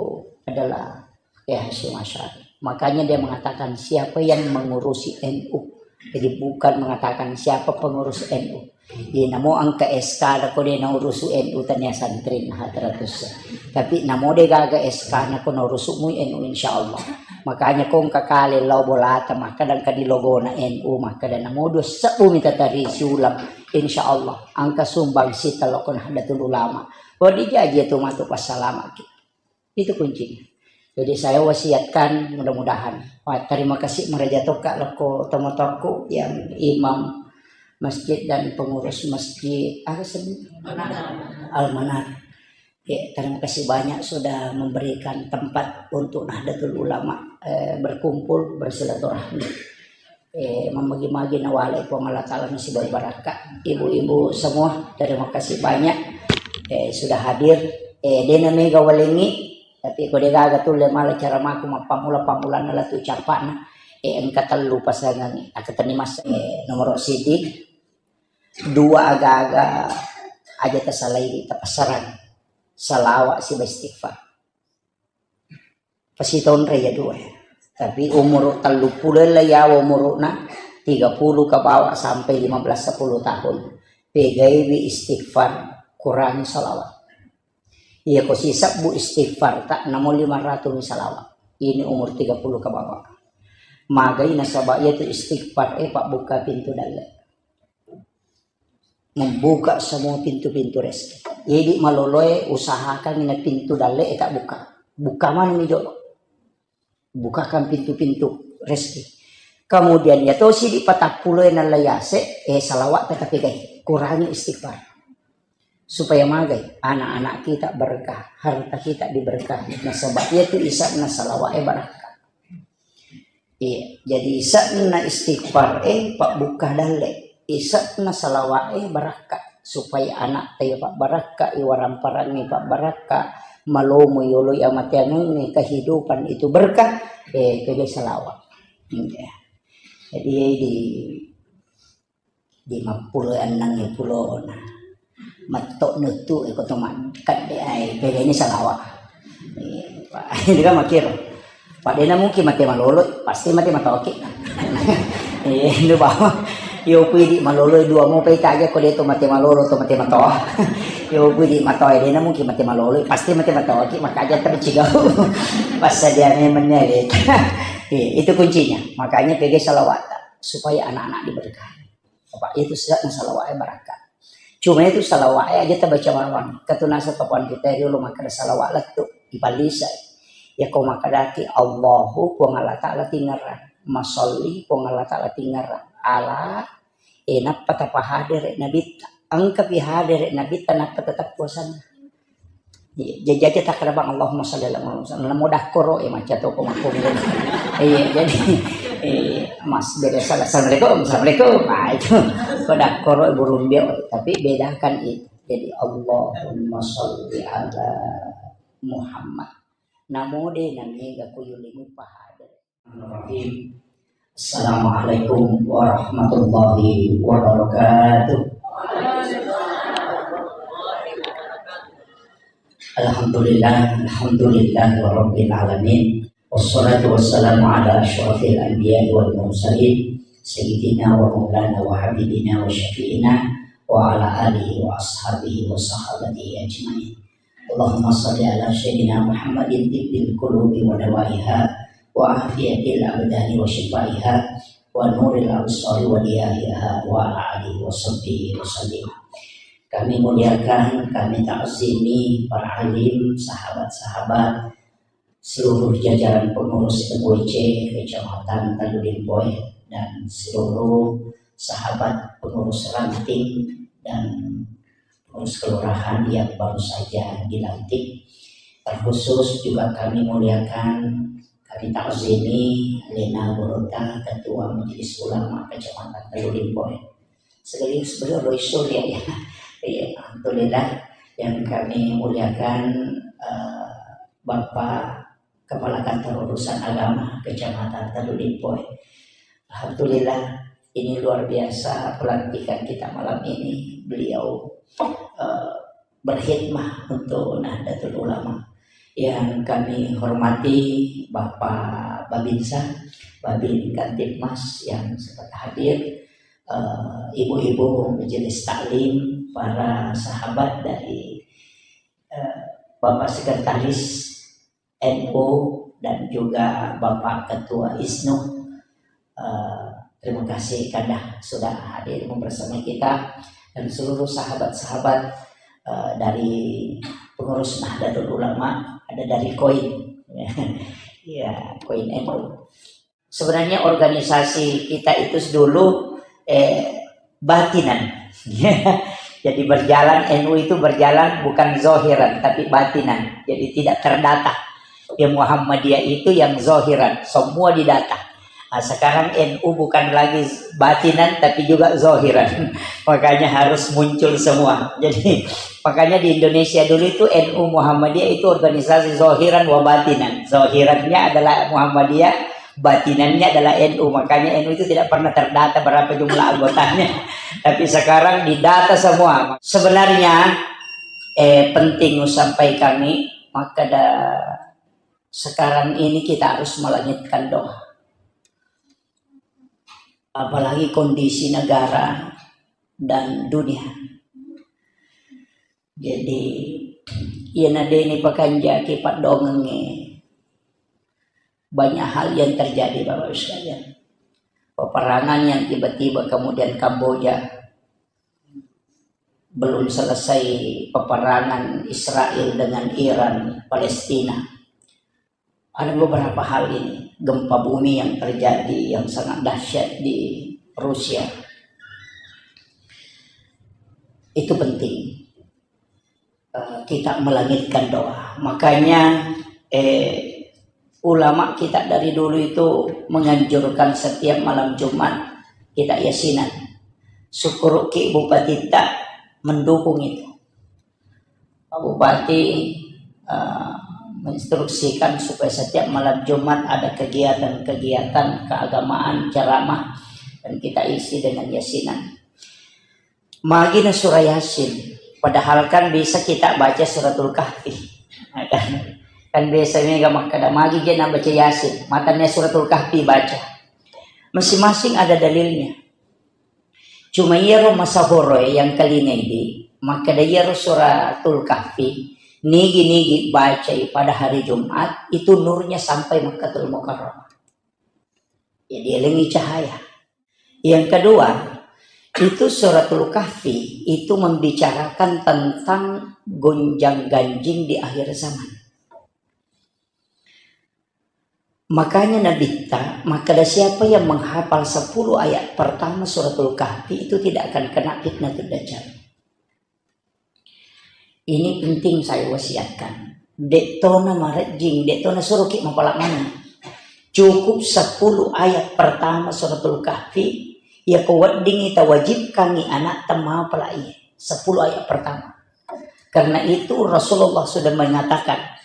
adalah Kiai Hasyim Asy'ari. Makanya dia mengatakan, "Siapa yang mengurusi N U?" Jadi bukan mengatakan siapa pengurus N U. Iya, namo engka S K na ko de naurusu N U tania santri na Hadratus. Tapi namo de gaga S K na ko naurusu mui N U, insya Allah. Makanya ko engka kale lao bolata makkeda engka di logona N U, makkeda namo dua sebbu mita tari siulang, insya Allah engka sumbang sita lokon Nahdlatul Ulama. Wedding jaji tu matu passalamaki. Itu kuncinya. Jadi saya wasiatkan mudah-mudahan. Wah, terima kasih maraja tokka loko tomatoakku yang imam masjid dan pengurus masjid apa sih? Al-Manar. Ya, terima kasih banyak sudah memberikan tempat untuk Nahdlatul Ulama, eh, berkumpul, bersilaturahmi. Eh, memagi-magi nawale Puang Allah Ta'ala nasibai barakka. Ibu-ibu semua, terima kasih banyak, eh, sudah hadir. Eh, dena mega walengi, tapi ko de gaga tulle mala cara maku mappamula-pamulana latu capana. Eh, engka tellu pasangan, aku tani mas, eh, nomor siji, dua aga-aga aja tasalai tapasarang. Salawat siba istighfar. Pasitonre ya dua. Tapi umur tellu puluh lah ya umurna, tiga puluh ke bawah sampai lima belas sepuluh tahun. Pegaiwi istighfar, kurangi salawat. Iya ko sisebbu istighfar tak namo lima ratus salawat. Ini umur tiga puluh ke bawah. Magai nasaba iya tu istighfar, eh, pabbuka pintu dalle. Membuka semua pintu-pintu rezeki. Jadi maloloe usahakan ina pintu dalle e tak buka. Buka mana mi jolo. Bukakan pintu-pintu rezeki. Kemudian ya tosi di patappulo e nalai ase, eh, salawat tetapi gai. Kurangi istighfar. Supaya magai anak-anak kita berkah, harta kita diberkahi. Nasaba iya tu isa'na salawat e barakka. Iya, jadi isa'na istighfar e pabbuka dalle, isa'na salawat e barakka, supaya anak taya pabbarakka, iwarang-parangi pabbarakka, malomo yolo amateangengnge kehidupan itu berkah, eh, pega salawat. Iya. Jadi di Lima pulo enneng pulona. Metto nuttu e ko to makkadde ai, pegani salawa. Eh, pa-, ini kan makiro. Padena mungkin mate malolo, pasti mate matoke. Eh, ini bawa. Yo pui di malolo dua mo pai taja ko de to mate malolo to mate matoa. Yo pui di matoa de na mungkin mate malolo, pasti mate matoa ki maka aja tercigau. Pas dia memang nyari. Iya, itu kuncinya. Makanya pege salawat supaya anak-anak diberkahi. Apa itu sila salawat barakat. Cuma itu salawat aja terbaca mawang. Ketunasa papan kita dulu maka ada salawat letu di palisa. Ya kau maka dati Allahu Puang Allah Ta'ala tingerang. Masalli Puang Allah Ta'ala tingerang. Ala, eh, nappa tapahadere nabitta. Engka pi hadere nabitta nappa tetap puasana. Iya, jaji aja takkeda bang Allahumma shalli ala Muhammad. Namo dakkoro e maca to ko makko. Iya, jadi eh, mas beda salah assalamualaikum, assalamualaikum. Nah, itu ko dakkoro e burung dia, tapi bedakan itu. Jadi Allahumma shalli ala Muhammad. Namo de namiga kuyulimu pahadere. Bismillahirrahmanirrahim. Assalamualaikum warahmatullahi wabarakatuh. Alhamdulillah, alhamdulillah rabbil alamin. Wassalatu wassalamu ala asyrafil anbiya wal mursalin, sayyidina wa maulana wa habibina wa syafi'ina wa ala alihi wa ashabihi wa sahabatihi ajma'in. Allahumma shalli ala sayyidina Muhammadin tibbil qulubi wa dawaiha wa afiyatil abdani wa shifaiha wa nuril absari wa diyahiha wa ala alihi wa sahbihi wa sallim. Kami muliakan, kami takzimi para alim, sahabat-sahabat, seluruh jajaran pengurus M W C Kecamatan Talu Limpoe dan seluruh sahabat pengurus ranting dan pengurus kelurahan yang baru saja dilantik. Terkhusus juga kami muliakan, kami takzimi Lena Gorota, Ketua Majelis Ulama Kecamatan Talu Limpoe. Sekaligus beliau Roy Surya ya. Iya, alhamdulillah yang kami muliakan eh, Bapak Kepala Kantor Urusan Agama Kecamatan Talu Limpoe. Alhamdulillah, ini luar biasa pelantikan kita malam ini. Beliau eh, berkhidmah untuk Nahdlatul Ulama. Yang kami hormati Bapak Babinsa, Babin Kamtibmas yang sempat hadir, eh, ibu-ibu majelis taklim, para sahabat dari eh, Bapak Sekretaris N U dan juga Bapak Ketua ISNU. Eh, terima kasih Kadah sudah hadir bersama kita dan seluruh sahabat-sahabat eh, dari pengurus Nahdlatul Ulama, ada dari koin. Ya, koin N U. Sebenarnya organisasi kita itu dulu eh, batinan. Jadi berjalan, N U itu berjalan bukan zahiran tapi batinan. Jadi tidak terdata. Yang Muhammadiyah itu yang zahiran, semua didata. Nah, sekarang N U bukan lagi batinan tapi juga zahiran. Makanya harus muncul semua. Jadi makanya di Indonesia dulu itu N U Muhammadiyah itu organisasi zahiran wa batinan. Zahirannya adalah Muhammadiyah, batinannya adalah N U. Makanya N U itu tidak pernah terdata berapa jumlah anggotanya. Tapi sekarang didata semua. Sebenarnya eh, penting sampai kami maka da, sekarang ini kita harus melangitkan doa. Apalagi kondisi negara dan dunia. Jadi, iya nadeni pakanjaki paddongengnge banyak hal yang terjadi, Bapak Ibu sekalian. Peperangan yang tiba-tiba kemudian Kamboja, belum selesai peperangan Israel dengan Iran, Palestina. Ada beberapa hal ini, gempa bumi yang terjadi yang sangat dahsyat di Rusia. Itu penting. Eh, kita melangitkan doa. Makanya eh, ulama kita dari dulu itu menganjurkan setiap malam Jumat kita yasinan. Syukur ki Bupati tak mendukung itu. Pak Bupati eh, menginstruksikan supaya setiap malam Jumat ada kegiatan-kegiatan keagamaan, ceramah, dan kita isi dengan yasinan. Magi na surah Yasin, padahal kan bisa kita baca suratul Kahfi. Nah, kan, kan biasa mega makkada magi je na baca Yasin, matannya suratul Kahfi baca. Masing-masing ada dalilnya. Cuma iyaro masahoroe yang kalingai di, makkeda iyaro suratul kahfi, nigi-nigi bacai pada hari Jumat, itu nurnya sampai Makkatul Mukarramah. Jadi elengi cahaya. Yang kedua, itu suratul kahfi itu membicarakan tentang gonjang ganjing di akhir zaman. Makanya Nabitta makkeda, siapa yang menghafal sepuluh ayat pertama suratul kahfi itu tidak akan kena fitnah dajjal. Ini penting saya wasiatkan. De'tona marejjing, de'tona suruki mapala maneng. Cukup sepuluh ayat pertama suratul kahfi, ya ko weddingi tawajibkangi anak temapala iye. Sepuluh ayat pertama. Karena itu Rasulullah sudah mengatakan,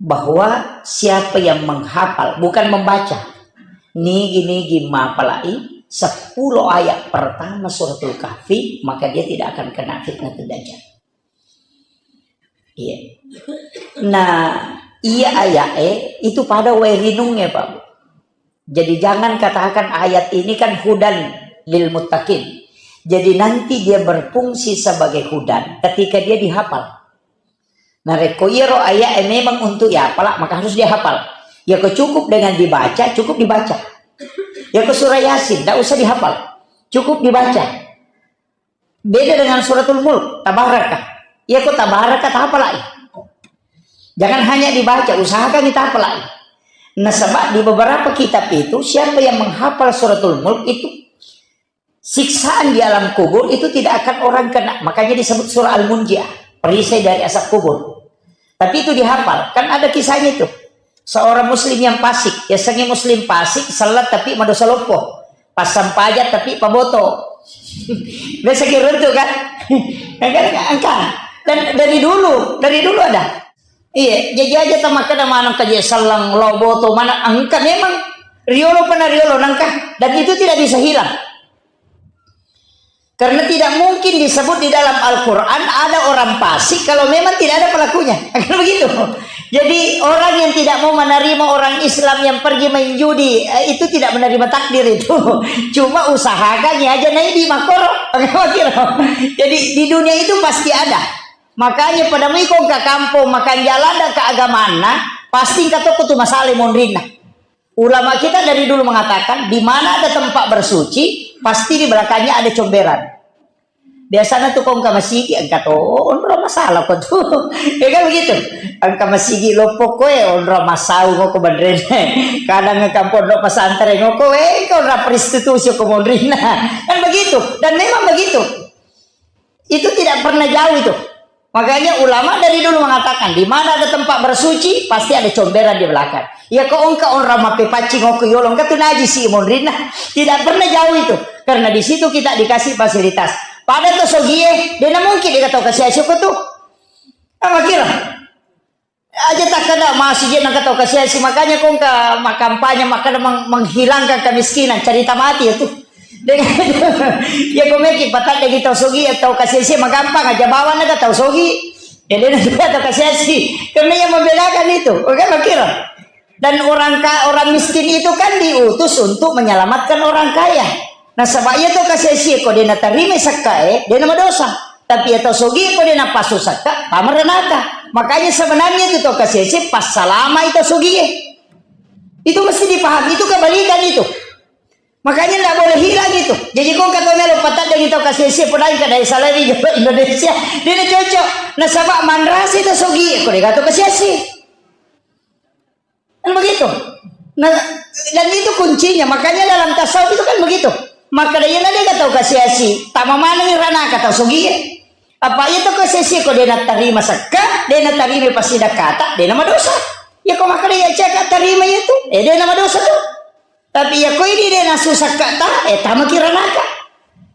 bahwa siapa yang menghafal, bukan membaca, nigi-nigi mapalai sepuluh ayat pertama suratul kahfi, maka dia tidak akan kena fitnah dajjal. Iya. Nah, iya ayat eh itu pada wae rinungnya, Pak. Jadi jangan katakan ayat ini kan hudan lil muttaqin. Jadi nanti dia berfungsi sebagai hudan ketika dia dihafal. Narekko iyaro ayat e memang untuk yapala, maka harus dihafal. Yako cukup dengan dibaca, cukup dibaca. Yako surah Yasin, tidak usah dihafal. Cukup dibaca. Beda dengan suratul mulk, tabaraka. Yako tabaraka, tahafalai. Jangan hanya dibaca, usahakan ditahafalai. Nasaba di beberapa kitab itu, siapa yang menghafal suratul mulk itu siksaan di alam kubur itu tidak akan orang kena. Makanya disebut surah Al-Munjiah, perisai dari asap kubur. Tapi itu dihafal. Kan ada kisahnya itu. Seorang muslim yang fasik, ya sengi muslim fasik, salat tapi madosa loppo. Pasang pajak tapi paboto. Biasa kira itu kan? Kan engka. Dan dari dulu, dari dulu ada. Iya, jadi aja tamakkeda maneng kaje sellang lao boto mana engka memang riolo pernah riolo nangka dan itu tidak bisa hilang. Karena tidak mungkin disebut di dalam Al-Quran ada orang fasik kalau memang tidak ada pelakunya. Kan begitu. Jadi orang yang tidak mau menerima orang Islam yang pergi main judi eh, itu tidak menerima takdir itu. Cuma usahakan ya aja naik di makoro. Jadi di dunia itu pasti ada. Makanya pada mui kong ke kampung makan jalan dan keagamaan pasti engka tokko tu masalah monrinna. Ulama kita dari dulu mengatakan, di mana ada tempat bersuci, pasti di belakangnya ada comberan. Biasanya tuh kong ke masigi, engka to onro masalah ko tuh. Ya kan begitu. Engka masigi loppo ko eh, onro masau ngoko bandrene. Kadang engka pondok pesantren ngoko eh, engka onro prostitusi ko monrinna. Kan begitu. Dan memang begitu. Itu tidak pernah jauh itu. Makanya ulama dari dulu mengatakan, di mana ada tempat bersuci, pasti ada comberan di belakang. Ya, kok engka orang mape paccing oku yolo, engka tu najis si monrinna. Tidak pernah jauh itu. Karena di situ kita dikasih fasilitas. Pada to sogie, dena mungkin dikata kasih asyik tu. Apa kira? Aja takkeda masigi nengka tau kasiasi, makanya kong ka makampanye makkeda meng-, menghilangkan kemiskinan, cerita mati itu. Dengan ya komeki patadde tau sogi, tau kasiasi magampang aja bawang naga tau sogi. Jadi nanti tau kasiasi. Karena yang membedakan itu, oke, makira. Dan orang ka-, orang miskin itu kan diutus untuk menyelamatkan orang kaya. Nasaba iya to kasiasi ko de natarima sakka e, de namadosa. Tapi iya to sogi ko de napasu sakka, pamaranaka. Makanya sebenarnya itu to kasiasi passalama itu sogi e. Itu mesti dipahami, itu kebalikan itu. Makanya ndak boleh hilang itu. Jadi kong kata melo patadde tau kasiasi, podai kada salari Indonesia. De nacocok. Nasaba manrasi to sogi e, ko de gato kasiasi. Kan begitu. Nah, dan itu kuncinya. Makanya dalam tasawuf itu kan begitu. Maka dia na dega tau kasiasi, tama maneng ranaka tau sogi. Apa iya tau kasiasi ko de natarima sakka, de natarima pasidakata, de namadosa. Ya ko maka dia cek tarima itu, eh de namadosa tu. Tapi ya ko ini de nasusakka ta, eh tama kiranaka.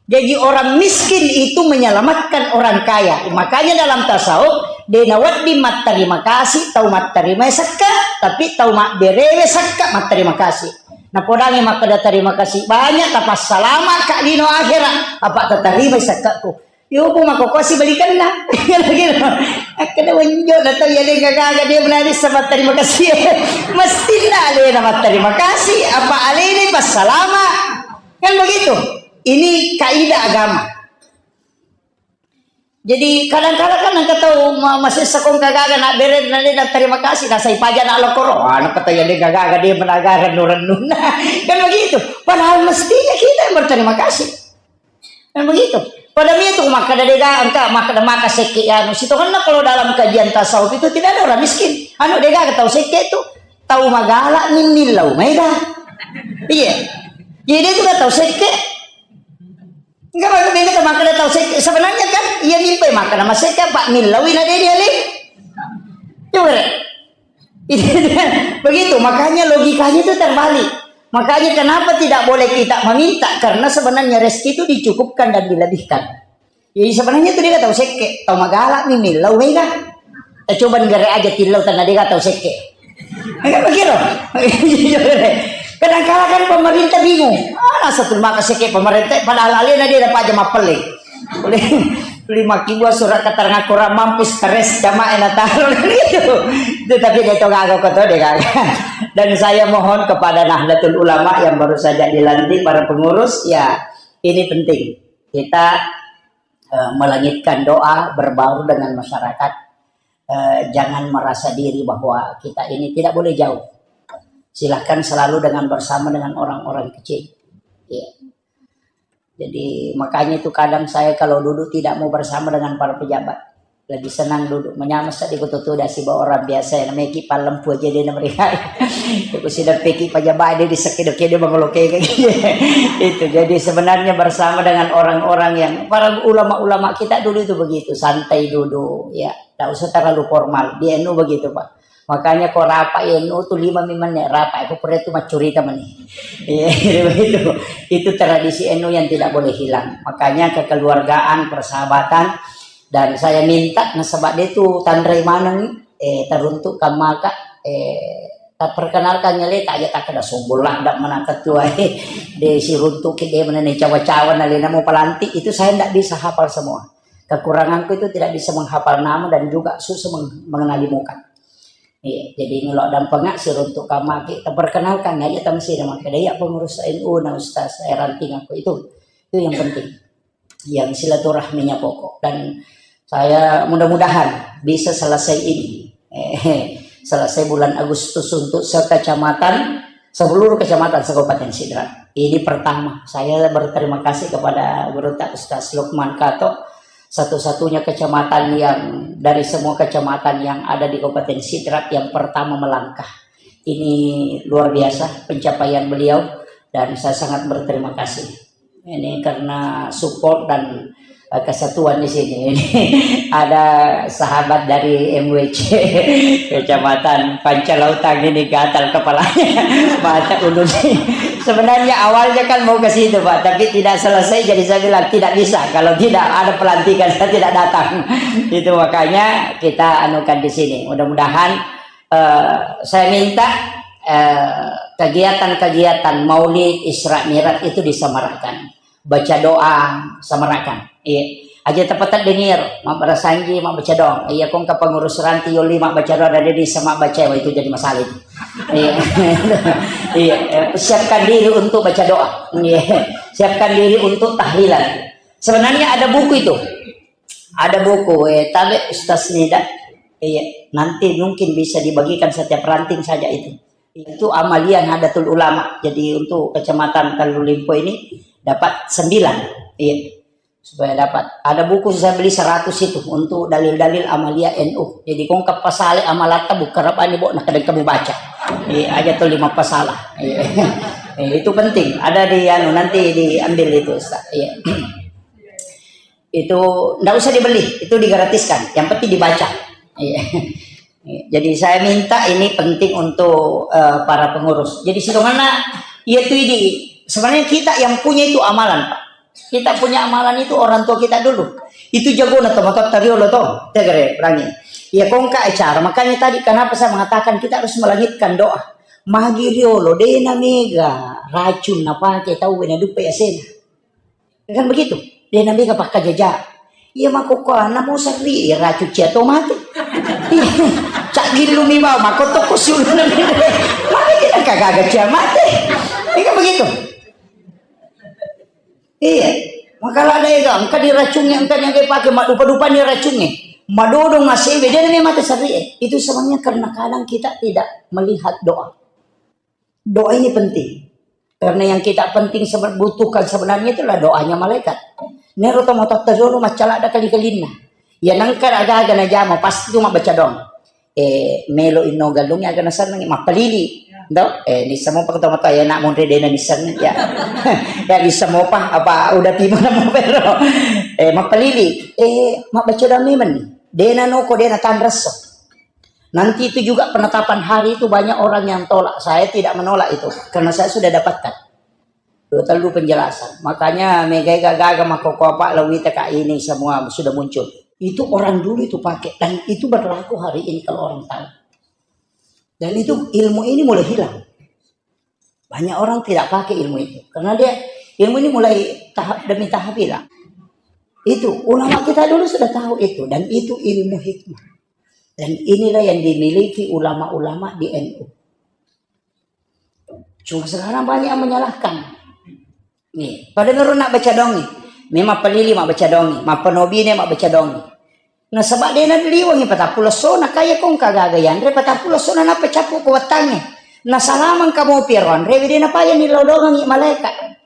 Jadi orang miskin itu menyelamatkan orang kaya. Makanya dalam tasawuf, de nawedding matterima kasih tau matterima sakka, tapi tau mabberewe sakka matterima kasih. Napodangi makkeda terima kasih banyak, tapassalama ka lino akhirat, apa tatarima sakka tu. Yo bu mako kosi balikanna. Gitu. Akkeda wenjo na tau ya de gaga dia menari sama terima kasih. Mesti na alena matterima kasih, apa alena passalama. Kan begitu. Ini kaidah agama. Jadi kadang-kadang kan engka tau ma-, masessa ko engka gaga na bere na de na terima kasih, na sai paja na lokoro. Ah, engka tau yang de gaga de menaga rennu-rennunna. Kan begitu. Padahal mestinya kita yang berterima kasih. Kan begitu. Pada mi tu makkeda de gaga engka, makkeda maka sekke anu. Sitongenna kalau dalam kajian tasawuf itu tidak ada orang miskin. Anu de gaga tau sekke tu. Tau magala ni millau maega. Iya. Jadi itu kan tau sekke. Enggak, maksudnya itu makkeda tau sekke. Sebenarnya kan, iya mimpi makkeda masekke apa millaui na de dialing. Coba deh. Begitu, makanya logikanya itu terbalik. Makanya kenapa tidak boleh kita meminta? Karena sebenarnya rezeki itu dicukupkan dan dilebihkan. Jadi sebenarnya itu de gaga tau sekke, tau magala ni millau maega. Eh, coba negara aja tillau tanah de gaga tau sekke. Enggak begitu. Kadang-kadang kan pemerintah bingung. Ah, nasa tu maka sekke pemerintah, padahal alena de dapat aja mapelle. Lima kibua surat keterangan kurang mampu, stres jamaah yang taruh gitu. Itu tapi de to gaga ko to de gaga. Dan saya mohon kepada Nahdlatul Ulama yang baru saja dilantik, para pengurus, ya, ini penting. Kita eh, melangitkan doa, berbaur dengan masyarakat. Eh, jangan merasa diri bahwa kita ini tidak boleh jauh. Silahkan selalu dengan bersama dengan orang-orang kecil. Iya. Jadi makanya itu kadang saya kalau duduk tidak mau bersama dengan para pejabat. Lebih senang duduk menyama seddi ko tutu dasi ba orang biasa yang meki palempu aja de na mereka. Itu sudah peki pejabat de di sekedo-kedo bangolo kege. Itu jadi sebenarnya bersama dengan orang-orang yang para ulama-ulama kita dulu itu begitu, santai duduk, ya. Tidak usah terlalu formal. Di N U begitu, Pak. Makanya ko rapat N U tu lima menit rapat, ko pura tu maccurita mani. Iya, begitu. Itu tradisi N U yang tidak boleh hilang. Makanya kekeluargaan, persahabatan, dan saya minta nasaba de tu tanrai maneng, eh, teruntuk kamaka, eh, tak perkenalkan nyale tak aja tak ada sombong lah, tidak mana ketua, eh, de siruntuk de mana nih cawa-cawa nalena mau pelantik, itu saya tidak bisa hafal semua. Kekuranganku itu tidak bisa menghafal nama dan juga susah meng-, mengenali muka. Iya, jadi melo dampengak siruntuk kamaki, tak perkenalkan aja tang sini maka dia pengurus N U na Ustaz, eh, ranting aku itu, itu yang penting. Yang silaturahminya pokok. Dan saya mudah-mudahan bisa selesai ini. Eh, selesai bulan Agustus untuk sekecamatan, seluruh kecamatan se-Kabupaten Sidrap. Ini pertama, saya berterima kasih kepada Guru Tak Ustaz Lukman Kato, satu-satunya kecamatan yang dari semua kecamatan yang ada di Kabupaten Sidrap yang pertama melangkah. Ini luar biasa pencapaian beliau dan saya sangat berterima kasih. Ini karena support dan, eh, kesatuan di sini. Ini ada sahabat dari M W C, Kecamatan Pancalautang ini gatal kepalanya. Mata ulu nih. Sebenarnya awalnya kan mau ke situ, Pak, tapi tidak selesai, jadi saya bilang, "Tidak bisa, kalau tidak ada pelantikan, saya tidak datang." Itu makanya kita anukan di sini. Mudah-mudahan eh, saya minta, eh, kegiatan-kegiatan Maulid, Isra Mi'raj itu disemarakkan. Baca doa, semarakkan. Iya. Aja tepat dengar, mabbarasanji, mabbaca doa. Iya, kong ke pengurus ranti, yoli, mabbaca doa, ada di sama baca, wah, itu jadi masalah itu. Iya. Iya, eh, siapkan diri untuk baca doa. Iya. Siapkan diri untuk tahlilan. Sebenarnya ada buku itu. Ada buku, eh, tabe Ustaz Nida. Iya, nanti mungkin bisa dibagikan setiap ranting saja itu. Itu amalia Nahdlatul Ulama. Jadi untuk Kecamatan Kalulimpo ini dapat sembilan. Iya. Supaya dapat. Ada buku saya beli seratus itu untuk dalil-dalil amalia N U. Jadi kong kapasale amalatta buka rabani bo na kadang kamu baca. Iya, aja tuh lima pasalah. Iya. Eh, itu penting. Ada di anu nanti diambil itu Ustaz. Iya. Itu ndak usah dibeli, itu digratiskan, yang penting dibaca. Iya. Jadi saya minta ini penting untuk, eh, para pengurus. Jadi sidonganna, iya tuh ini, sebenarnya kita yang punya itu amalan, Pak. Kita punya amalan itu orang tua kita dulu. Itu jagona to, matotta riolo to, tegere, berangi. Iya, kongka acara. Makanya tadi kenapa saya mengatakan kita harus melangitkan doa. Magi riolo, dena mega racun napake tau wena duppe asena. Kan begitu? De namega pakkajaja. Iya, makkokkoanna mo serri, iya, racun cia to mate. Iya. Cak gillu mi bawang, makkotokko siuluna mi. Mate kita kagaga cia mate. Iya, kan begitu? Iya, maka lada ega, engka diracungi, engka nyaga pake, madupa-dupa ni racungi. Madodong asewe, dia namanya mata sari. Itu sebenarnya karena kadang kita tidak melihat doa. Doa ini penting. Karena yang kita penting sebe-, butuhkan sebenarnya itulah doanya malaikat. Nero to matotta dulu maccala ada kali-kalinna. Ya nangka aga-aga najama pasti cuma baca doang. Eh, melo inno galung ya gana seneng mappalili. Do, eh, nissamo pa kata mata ya nak monre dena nisseng ya. Ya nissamo pa apa udah pimana mau pero. Eh, mappalili. Eh, mabbaca doang memang nih. Dena noko dena tanresso. Nanti itu juga penetapan hari itu banyak orang yang tolak. Saya tidak menolak itu karena saya sudah dapatkan dua terlalu penjelasan. Makanya megai gaga mako apa lawita kak ini semua sudah muncul. Itu orang dulu itu pakai dan itu berlaku hari ini kalau orang tahu. Dan itu ilmu ini mulai hilang. Banyak orang tidak pakai ilmu itu karena dia ilmu ini mulai tahap demi tahap hilang. Itu ulama kita dulu sudah tahu itu dan itu ilmu hikmah. Dan inilah yang dimiliki ulama-ulama di N U. Cuma sekarang banyak yang menyalahkan. Nih, pada ngeru nak baca dongi. Memang pelili mak baca dongi, mak penobine mak baca dongi. Nasaba dena liwangi patappulo sona kaya kong kagaga yanre patappulo sona napa cappu ko wattange. Nasalamang kamu piaro anre dena paya ni lodongangi malaika.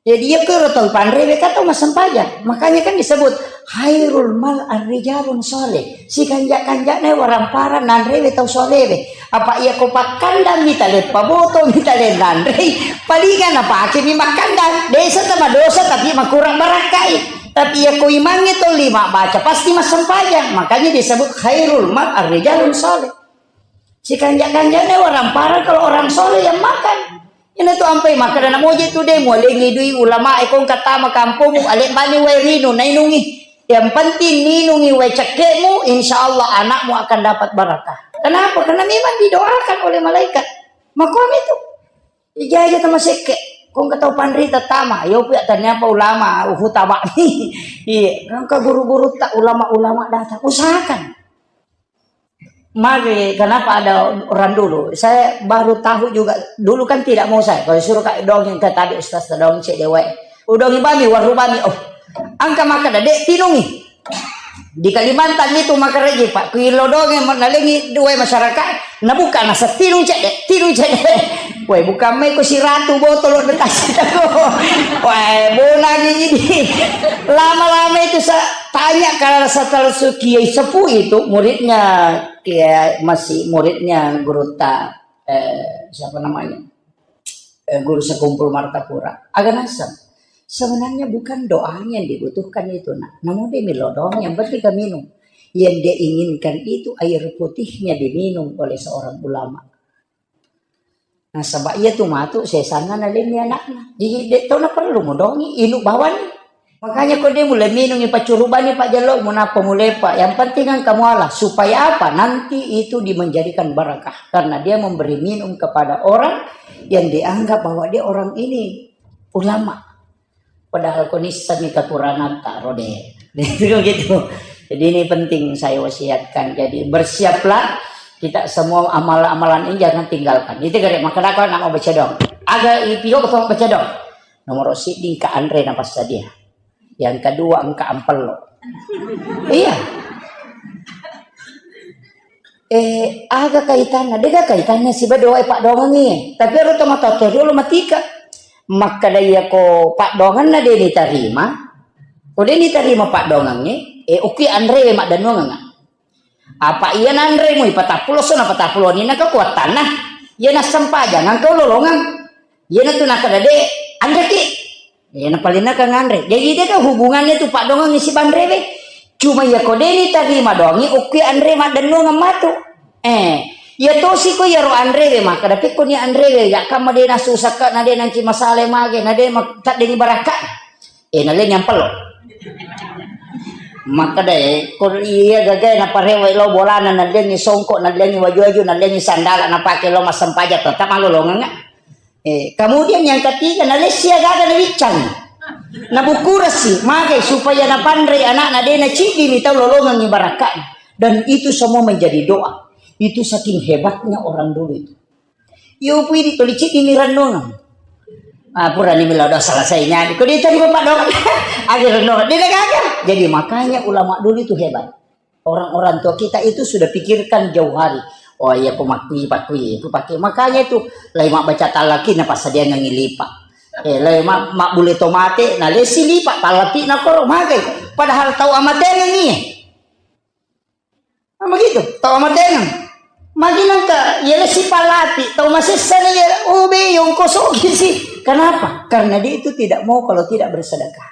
Jadi iya kero tau panrewe ka tau massempajang. Makanya kan disebut khairul mal arrijalun soleh. Sikanja-kanjana warampara nanrewe tau solewe. Apa iya ko pakkandang mita le paboto mita le nanrei. Palinga napake mi makkandang. Desa tama dosa tapi makurang barakkai. Tapi iya ko imangnge tau lima baca pasti massempajang. Makanya disebut khairul mal arrijalun soleh. Sikanja-kanjana warampara kalau orang soleh yang makan. Ina tu ampai makkeda namoje tu de mualengi dui ulama e kong katama kampungmu ale bani wae rinu nainungi. Yang penting ninungi wae cekkemu, insya Allah anakmu akan dapat barakah. Kenapa? Karena memang didoakan oleh malaikat. Makom itu. Ija aja tama sekke. Kong katau panrita tama. Yo pia ternyata ulama hutaba. Iya, kong ke guru-guru tak ulama-ulama datang. Usahakan. Mage, kenapa ada orang dulu? Saya baru tahu juga. Dulu kan tidak mau saya. Kalau suruh kak dongeng ke tadi ustaz dongeng cek dewa. Udongi bami, waru bami. Oh, angka maka dek tinungi. Di Kalimantan itu maka reji pak. Kuilo dongeng nalengi dua masyarakat. Nabuka nasa tinung cek dek, tinung cek dek. Woi, bukan mai ko siratu botol lo dekasi tako. Woi, bona gigi. Lama-lama itu saya tanya kalau setelah kiai sepuh itu muridnya Kia masih muridnya guru ta, eh, siapa namanya? Eh, guru sekumpul Martapura. Aga naseng. Sebenarnya bukan doanya yang dibutuhkan itu, nak. Namun dia milo doang, yang penting kan minum. Yang dia inginkan itu air putihnya diminum oleh seorang ulama. Nasaba iya tu matu sesanna nalenni anakna. Jadi dek tau na perlu modongi inu bawani. Makanya ko de mulai minungi pacurubani pak jalo munapa mulai pak. Yang penting kan kamu Allah supaya apa nanti itu dimenjadikan barakah karena dia memberi minum kepada orang yang dianggap bahwa dia orang ini ulama. Padahal ko nissengngi kekurangan taro deh. Itu gitu. Jadi ini penting saya wasiatkan. Jadi bersiaplah kita semua amalan-amalan ini jangan tinggalkan. Itu gare maka nak mau baca dong. Aga ipio ko baca dong. Nomor siddi engka anre na passadia. Yang kedua engka ampello. Iya. Eh, aga kaitanna? Dega kaitanna siba doa e paddoangengngi. Tapi ero to matoa to riolo matika. Makkeda iyako paddoangenna de nitarima, ko de nitarima paddoangengnge, eh, okki anrewe maddennuangengnga. Apa iya nanremui patappulo sona patappulo ni naka kuattanna. Iya nassempajang engka lolongeng. Iyana tu nakkeda de anreki. Iyana paling naka nganre. Jadi de ka hubungannya tu paddoangengngi sibanrewe. Cuma iya ko de nitarima doangi okki anre maddennuangeng matu. Eh, iya tosi ko iyaro anrewe makkeda pekko ni anrewe ya kamma de nasusakka na de nangki masale mage na de ma-, taddengi barakka. Eh, nalengi ampello. Makkeda e, ko iya gagae naparewe lo bolana nalengi songko nalengi waju-waju nalengi sandala napake lo massempajang tetap malolongeng. Eh, kemudian yang ketiga, nalessi agaga nawiccang. Nabukurasi, mage supaya napanrei anakna de naciddini tau lolongengngi barakka'na. Dan itu semua menjadi doa. Itu saking hebatnya orang dulu itu. Iyo pui di toli ciddini rannongeng. Ah, purani melo do selesainya. Ko dia tadi bapak dong. Akhirnya dong, dia gagal. Jadi makanya ulama dulu itu hebat. Orang-orang tua kita itu sudah pikirkan jauh hari. Oh iya, ko makkui, pakkui, itu pakai. Makanya itu, lai mak baca talaki na pasadiangengngi lipa. Eh, lai mak, mak bule tomate, na lesi lipa, talapi na koro magai. Padahal tau amatengengngi. Nah, begitu, tau amatengengngi. Magi nangka, iya lesi palapi, tau masessa na iya, oh be, yongko sogi sih. Kenapa? Karena dia itu tidak mau kalau tidak bersedekah.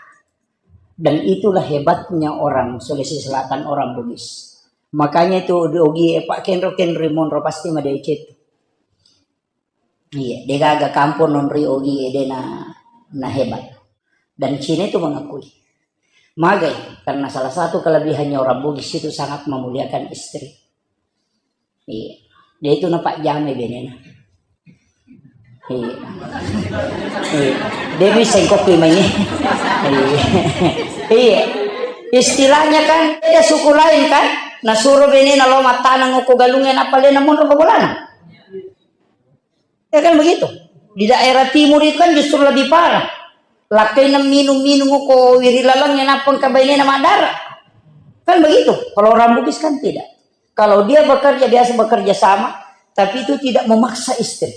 Dan itulah hebatnya orang Sulawesi Selatan, orang Bugis. Makanya itu di Ogi e, Pak, kenro-kenro monro pasti madeceng. Iya, degaga kampung non ri Ogi e, de na, na hebat. Dan Cina itu mengakui. Magai, karena salah satu kelebihannya orang Bugis itu sangat memuliakan istri. Iya. Dia itu napajjamai benena. Iya. Iya. Dia bisa kopi mai. Iya. Iya. Istilahnya kan beda suku lain kan. Nasuro benena lo mattaneng ko galungnge, nappa lena monro ko bolana. Ya kan begitu. Di daerah timur itu kan justru lebih parah. Lakkaina minung-minung ko wiri laleng, nappa engka bainena maddara. Kan begitu. Kalau orang Bugis kan tidak. Kalau dia bekerja, biasa bekerja sama, tapi itu tidak memaksa istri.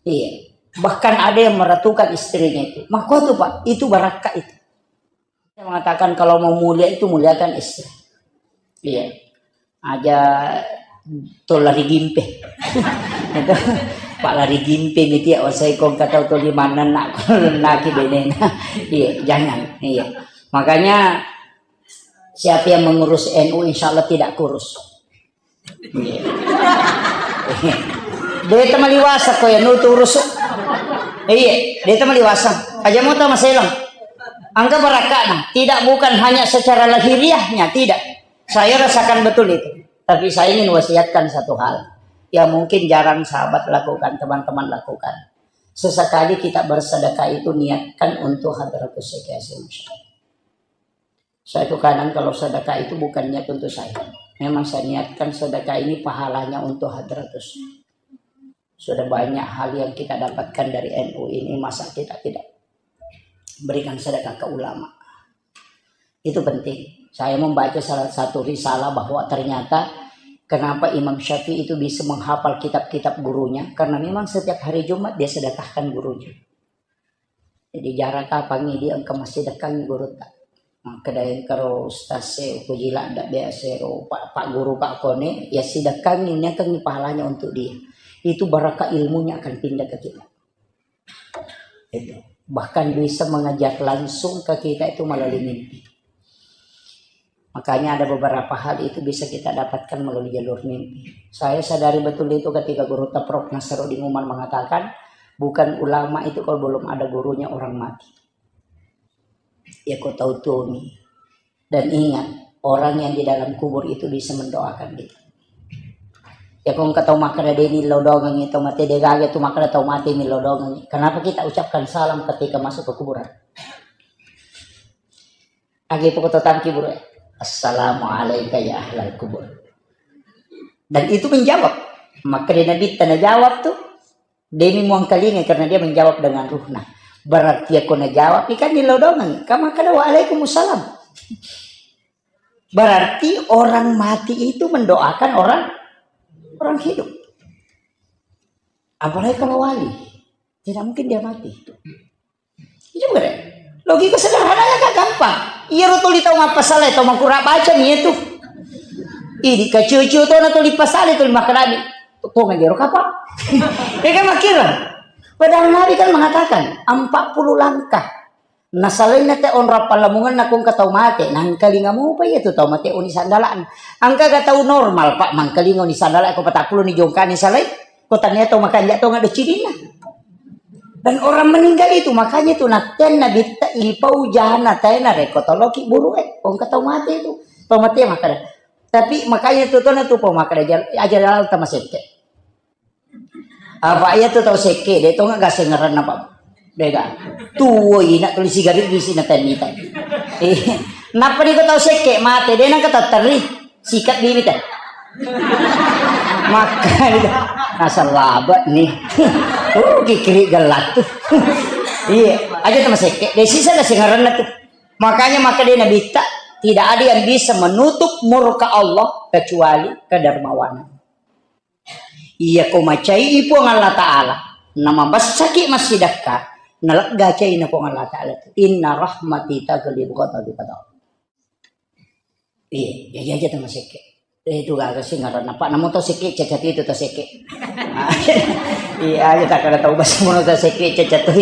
Iya. Bahkan ada yang meratukan istrinya itu. Makko tu, Pak, itu barakka itu. Saya mengatakan kalau mau mulia itu muliakan istri. Iya. Aja to lari gimpe. Itu, Pak, lari gimpe miti ya, saya kong kata to lima anak, naki benena. Iya, jangan. Iya. Makanya siapa yang mengurus N U insya Allah tidak kurus. Iya. Deta maliwasa ko ya nutu urus. Iya, deta maliwasa. Aja mau tama selang. Angka barakakna, tidak, bukan hanya secara lahiriahnya, tidak. Saya rasakan betul itu. Tapi saya ingin wasiatkan satu hal yang mungkin jarang sahabat lakukan, teman-teman lakukan. Sesekali kita bersedekah itu niatkan untuk hadratus sekalian. Saya itu kadang kalau sedekah itu bukan niat untuk saya. Memang saya niatkan sedekah ini pahalanya untuk hadratus. Sudah banyak hal yang kita dapatkan dari N U ini, masa kita tidak berikan sedekah ke ulama? Itu penting. Saya membaca salah satu risalah bahwa ternyata kenapa Imam Syafi'i itu bisa menghafal kitab-kitab gurunya, karena memang setiap hari Jumat dia sedekahkan gurunya. Jadi, jarang kapangi dia engka massidekkangi gurutta. Makkeda engkaro ustaz e, upoji ladda biasa ro, pak, pak guru, pak kone, ya sidekkangi, niakangi pahalanya untuk dia. Itu barakah ilmunya akan pindah ke kita. Itu. Bahkan bisa mengajar langsung ke kita itu melalui mimpi. Makanya ada beberapa hal itu bisa kita dapatkan melalui jalur mimpi. Saya sadari betul itu ketika guru Teprok Nasruddin Umar mengatakan, bukan ulama itu kalau belum ada gurunya orang mati. Ya, kau tahu tuh nih. Dan ingat, orang yang di dalam kubur itu bisa mendoakan kita. Ya, kau engka tau makkeda de ni lodongengi, tau mate de gaga tu makkeda tau mate ni lodongengi. Kenapa kita ucapkan salam ketika masuk ke kuburan? Agi poko totang kubur, "Assalamualaikum ya ahlal kubur." Dan itu menjawab. Maka di Nabi tana jawab tuh, demi muangkalinga karena dia menjawab dengan ruhna. Berarti aku najawab, ikan di lodongan. Kamu kada "Waalaikumsalam." Berarti orang mati itu mendoakan orang orang hidup. Apalagi kalau wali, tidak mungkin dia mati. Iya, bukan? Logika sederhananya kan gampang. Iya, ro tuli tau mappasala, tau makura baca mi itu. Idi kaciu-ciu tona tuli pasala tuli makkadami. Tonga jero kapang. Ya kan, makkira. Padahal Nabi kan mengatakan empat puluh langkah. Nasalainna te onrong pallamungenna kongka tau mate, nangkalinga mopa iya tu tau mate oni sandala'na. Engkaga tau normal, Pak, mangkalinga oni sandala ko patappulo ni jongkani salai, ko tania tau makanja tonga do cininna. Dan orang meninggal itu, makanya itu natten Nabitta ipau jana tae narekko toloki burue, kongka tau mate itu. Tau mate makkada. Tapi makanya itu tona tu pau makkada jal-, aja lalta masette. Apa iya tu tau sekke, de tonga gasengeranna, Pak. Dega. Tuo ina tuli sigari bisi na temita. Eh, nappa ni ko tau sekke mate, de nangka tatteri. Sikat bibit, eh. Makka itu. Asal labe nih. Oh, kikiri gelat tuh. Iya, aja sama sekke. Desi sana singaranna tuh. Makanya maka dia Nabi tak, tidak ada yang bisa menutup murka Allah kecuali kedermawanan. Iya ko macai Puang Allah Ta'ala, namabessaki massidakka, nalegga caina Puang Allah Ta'ala. Inna rahmati taglibu ghadabi, kata Allah. Iya, iya, iya, iya, tama sekke. Eh, itu gak sih ngaranna. Pak, namo tau sekke, cacat itu tau sekke. Iya, aja tak ada tahu bahasa mono tau sekke, cacat tuh.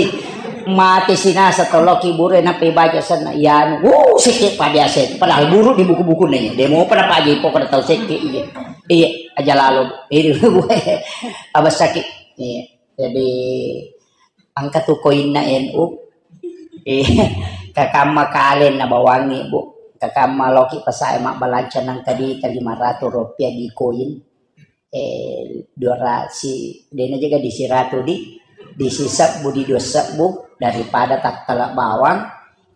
Mati sinasa toloki bure, napi baca sana. Iya, anu, wuh, sekke pak biasa itu. Padahal guru di buku-buku nanya. Dia mau pada pagi, pokoknya tau sekke, iya. Iya, aja lalu. Itu, abas sakit. Iya. Jadi, engka tu koinna N U. Eh, kakamma kale nabawangi, Bu. Kakamma loki pasae mabbalanca nang tadi ke lima ratus rupiah di koin. Eh, dua ratus, dena juga di siratu di, di sisebbu, di dua sebbu, daripada tattala bawang,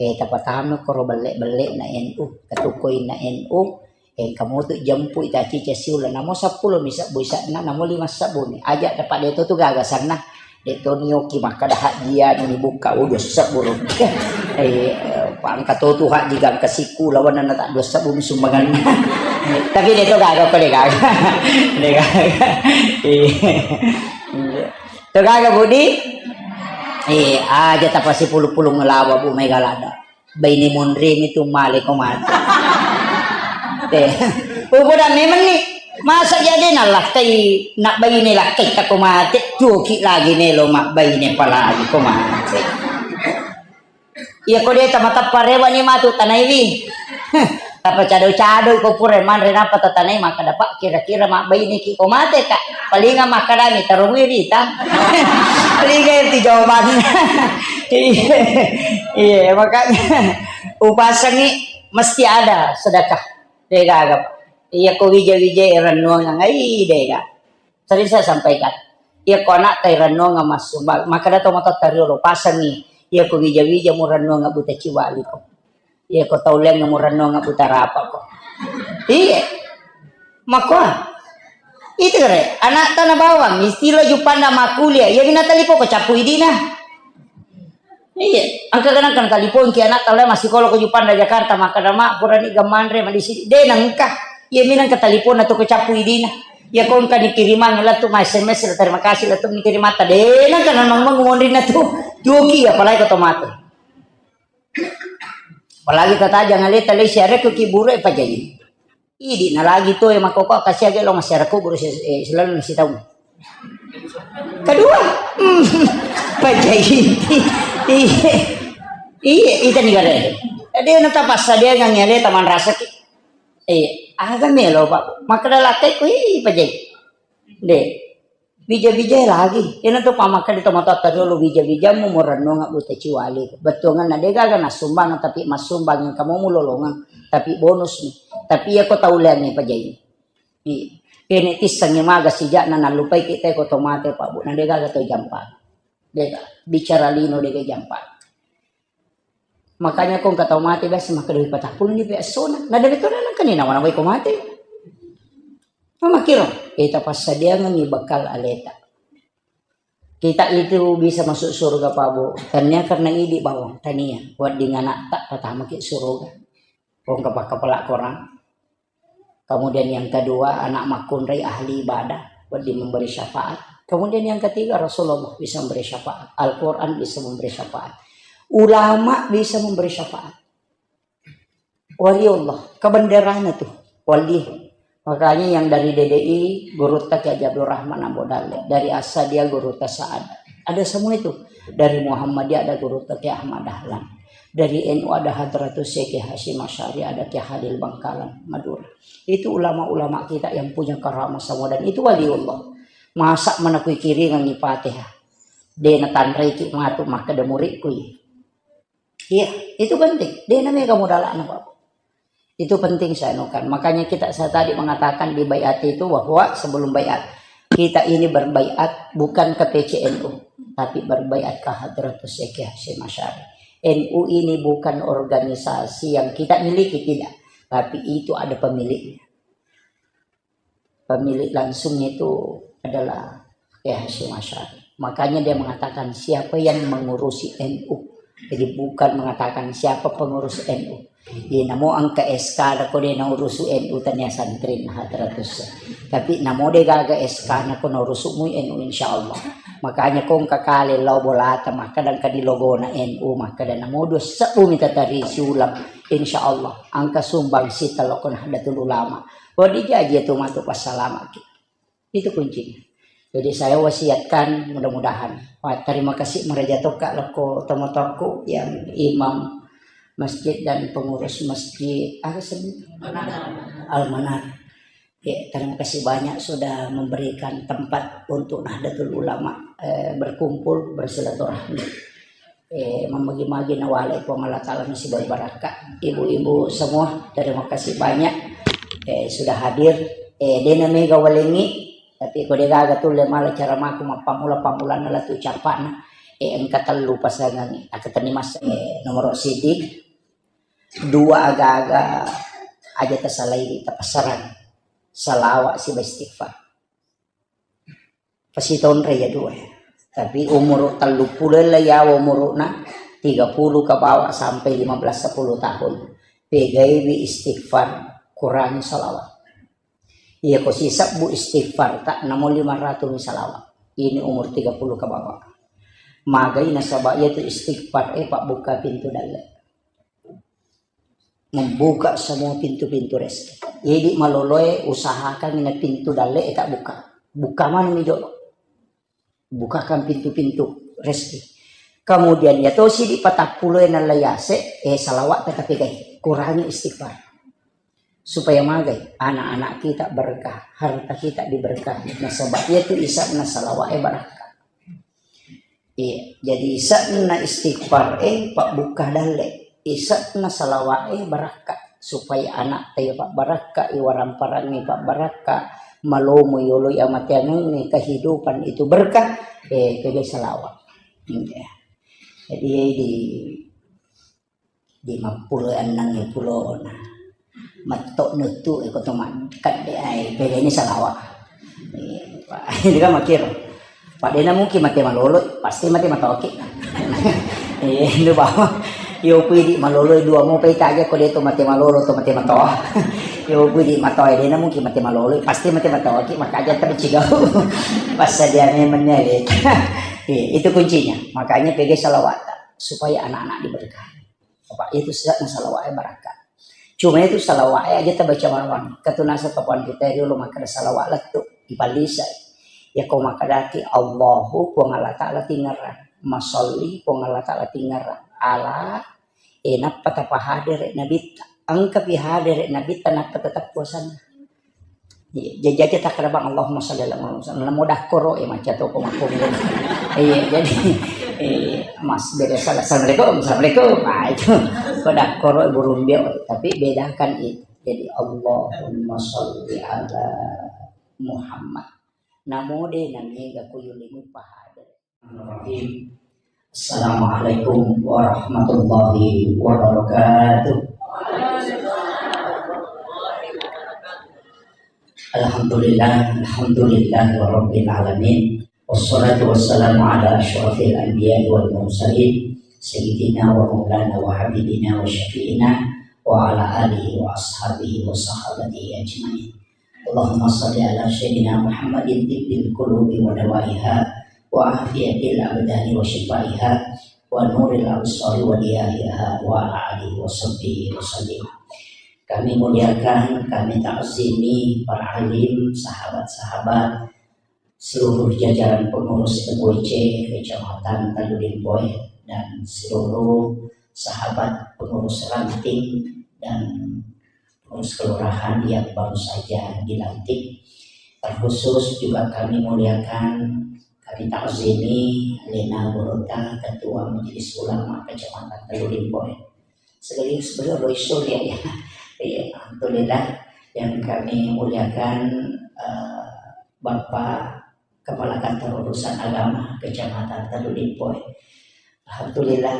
eh, tapatama koro belle-belle na N U, katu koinna N U, Engka motu jempui tacica siuleng, namo seppulo mi sebbu ise'na, namo lima sebbu ni. Aja dapat de to tu gagasanna. De to nioki makkada hajjia ni bukka udu sebbu rupiah. Eh, pangka to tu hajji gangka siku lawan na tak dua sebbu mi sumbanganna. Tapi de to gaga ko de gaga. De gaga. Iya. To gaga Budi? Eh, aja tapasi pulu-pulu ngelawa Bu Mega lada. Baine monremi tu male ko mate. Te. Upoda memang ni. Masa jadi na lakkai, nak baine lakkai ta ko mate, tuoki lagi melo mak baine palagi ko mate. Iya ko de ta matappa rewa ni matu tanaiwi. Tapa cado-cado ko pura manre napa tatanai maka dapat kira-kira mak baine ki ko mate ka. Palinga makkadami tarungui rita. Palinga itu jawabannya. Iya, iya, makanya upasangi mesti ada sedekah. Dega aga. Iya ko wija-wija rennuang ngai dega. Sering saya sampaikan. Iya ko anak tai rennuang masuk. Maka datang motor tariolo pasangi. Iya ko wija-wija mu rennuang buta ciwali ko. Iya ko tau leng mu rennuang buta rapa ko. Iya. Makua. Itu kare, anak tanah bawang, istilah jupanda makuliah, iya mina talipo ko capu idina. Iya, angka kadang kan talipo ki anak tau leng masih kolo ko jupanda Jakarta, maka nama purani gamanre ma di sini, de nangka, iya mina ke talipo na to ko capu idina. Iya ko engka dikirimang la tu ma S M S la terima kasih la tu kirimata, de nangka nang nang monrina tu, tuki apalagi ko tomato. Apalagi tata jangan leta lei siareku ki buru e pajai. Idi na lagi to e makoko kasi age lo masiareku buru si, eh, selalu si taung. Kedua, hmm, pajai. Iya, iya, ita ni gare. Jadi na tapassa dia ngang leta manrasaki. Iya, aga melo pak. Maka lalakai ku i pajai. De. Bija-bija lagi. Ina tu pamaka di tomatoatta dulu bija-bijamu murennunga buta ciwali. Bettuanganna de gaga nassumbang tapi massumbang yang kamu mulolongang. Tapi bonus nih. Tapi iya ko tau leangi pajai. Iya. Ini tissangi maga sijakna nallupai kita ko tomate pak bu. Na de gaga tau jampa. De gaga. Bicara lino de gaga jampa. Makanya ko engka tau mate biasa makkeda patappulo ni pe essona. Na de to nangka ni nawa-nawai ko mate. Mamakiro, kita passadiangengi bekal aleta. Kita itu bisa masuk surga Pak Bu. Tania karena idi bawang, tania. Wedding anak tak pertama ki surga. Ko engka pakka pela korang. Kemudian yang kedua, anak makkunrai ahli ibadah, wedding memberi syafaat. Kemudian yang ketiga, Rasulullah bisa memberi syafaat. Al-Quran bisa memberi syafaat. Ulama bisa memberi syafaat. Waliullah, kebenderana tuh, wali. Makanya yang dari D D I, Gurutta Kiai Haji Abdul Rahman Ambo Dalle. Dari Asadia, Gurutta Saad. Ada semua itu. Dari Muhammadiyah ada Gurutta Kiai Ahmad Dahlan. Dari N U ada Hadratus Syekh Hasyim Asy'ari, ada Kiai Halil Bangkalan, Madura. Itu ulama-ulama kita yang punya karamah semua dan itu waliullah. Masa mana kui kiringan ni Fatihah. De natanrei ki matu makkeda murid kui. Iya, itu penting. De namega modalana, Pak. Itu penting saya anukan. Makanya kita, saya tadi mengatakan di baiat itu bahwa sebelum baiat, kita ini berbaiat bukan ke P C N U, tapi berbaiat ke Hadratus Syekh Hasyim Asy'ari. N U ini bukan organisasi yang kita miliki, tidak. Tapi itu ada pemiliknya. Pemilik langsungnya itu adalah Ya, Hasyim Asy'ari. Makanya dia mengatakan, "Siapa yang mengurusi N U?" Jadi bukan mengatakan siapa pengurus N U. Iya, namo engka S K nako de' naurusu N U tania santri na hadratus. Tapi namo de' gaga S K nako naurusu mui N U, insya Allah. Makanya ko engka kale lao bolata, makkeda engka di logona N U, makkeda namo dua sebbu mita tari siulang, insya Allah engka sumbang sita loko Nahdlatul Ulama. Wadi jaji tu matu passalamaki. Itu kuncinya. Jadi saya wasiatkan, mudah-mudahan. Wah, terima kasih maraja tokka loko tomatoakku yang imam masjid dan pengurus masjid, apa sih? Al-Manar. Ya, terima kasih banyak sudah memberikan tempat untuk Nahdlatul Ulama, eh, berkumpul, bersilaturahmi. Eh, mamagi-magi nawale Puang Allah Ta'ala nasiba barakka. Ibu-ibu semua, terima kasih banyak, eh, sudah hadir. Eh, de' na mega walengngi, tapi ko de' gaga tulle mala caramaku mappammula-pammulanna latu cappa'na. Eh, engka tellu pasangengngi, akkatenni mas-, eh, nomoro sidi, dua aga-aga aja tasalai, tapassarang. Salawat siba istighfar. Pasitonre ya dua. Tapi umur tellu puluh lah ya, umurna tiga puluh ke bawah sampai lima belas sepuluh tahun. Pegaiwi istighfar, kurangi salawat. Iya ko sisebbu istighfar tak namo lima ratus mi salawat. Ini umur tiga puluh ke bawah. Magai nasaba iya tu istighfar, eh, pabbuka pintu dalle. Membuka semua pintu-pintu rezeki. Jadi maloloe usahakan na pintu dalle e tak buka. Buka mana mi jolo. Bukakan pintu-pintu rezeki. Kemudian ya tosi di patappulo e nallayase, eh, salawat tetapi gai. Kurangi istighfar. Supaya magai anak-anak kita berkah, harta kita diberkahi. Nasaba iya tu isa'na salawat e barakka. Iya, jadi ise'na istighfar e pabbuka dalle, ise'na salawat e barakka, supaya anak ta iya pabbarakka, iwaramparang e pabbarakka, malomo yolo iya amateangeng e kehidupan itu berkah, eh, kega salawat. Iya. Jadi di Lima puluh enneng pulona. Metto nuttu e ko to makkadde ai, pegani salawa. Iya, Pak. Itu kan makiro. Pak, dena mungkin mate malolo, pasti mate matoki. Iya, itu bawa. Yo pidi malolo dua mau peta aja ko dia to mate malolo to mate matoa. Yo pidi matoa dena mungkin mate malolo, pasti mate matoki, maka aja tercigau. Pas dia memangnya. Iya, itu kuncinya. Makanya pegani salawat supaya anak-anak diberkahi. Apa itu sisa'na salawa'e barakka. Cuma itu salawa'e aja tabaca mawang. Katunasa papan kita riolo makkada salawat lettu, ipalisa. Ya ko makkadaki Allahu Puang Allah Ta'ala tingerang. Masalli Puang Allah Ta'ala tingerang. Ala, eh, nappa tapahadere nabitta. Engka pi hadere nabitta nappa tetap puasana. Iya, jaji aja takkeda bang, "Allahumma shalli ala Muhammad." Namo dakkoro, eh, macca toko makkongo. Iya, jadi, eh, mas, beda salah. "Assalamualaikum, assalamualaikum." Nah, itu. Ko dakkoro, burung dia, tapi bedakan itu. Jadi, "Allahumma shalli ala Muhammad." Namo de namiga kuyulimu pahada. Bismillahirrahmanirrahim. Assalamualaikum warahmatullahi wabarakatuh. Alhamdulillah, alhamdulillah rabbil alamin. Wassalatu wassalamu ala asyrafil anbiya wal mursalin, sayyidina wa maulana wa habibina wa syafi'ina wa ala alihi wa ashabihi wa sahabatihi ajma'in. Allahumma salli ala sayyidina Muhammadin tibbil qulubi wa dawaiha wa afiyatil abdani wa syifaiha wa nuril absari wa diyahiha wa ala alihi wa sahbihi wa sallim. Kami muliakan, kami takzimi para alim, sahabat-sahabat, seluruh jajaran pengurus M W C Kecamatan Talu Dimpoe, dan seluruh sahabat pengurus ranting dan pengurus kelurahan yang baru saja dilantik. Terkhusus juga kami muliakan, kami takzimi Lena Gurota, Ketua Majelis Ulama Kecamatan Talu Dimpoe. Sekaligus beliau Roy Surya, ya. Iya, alhamdulillah yang kami muliakan, eh, Bapak Kepala Kantor Urusan Agama Kecamatan Talu Dimpoe. Alhamdulillah,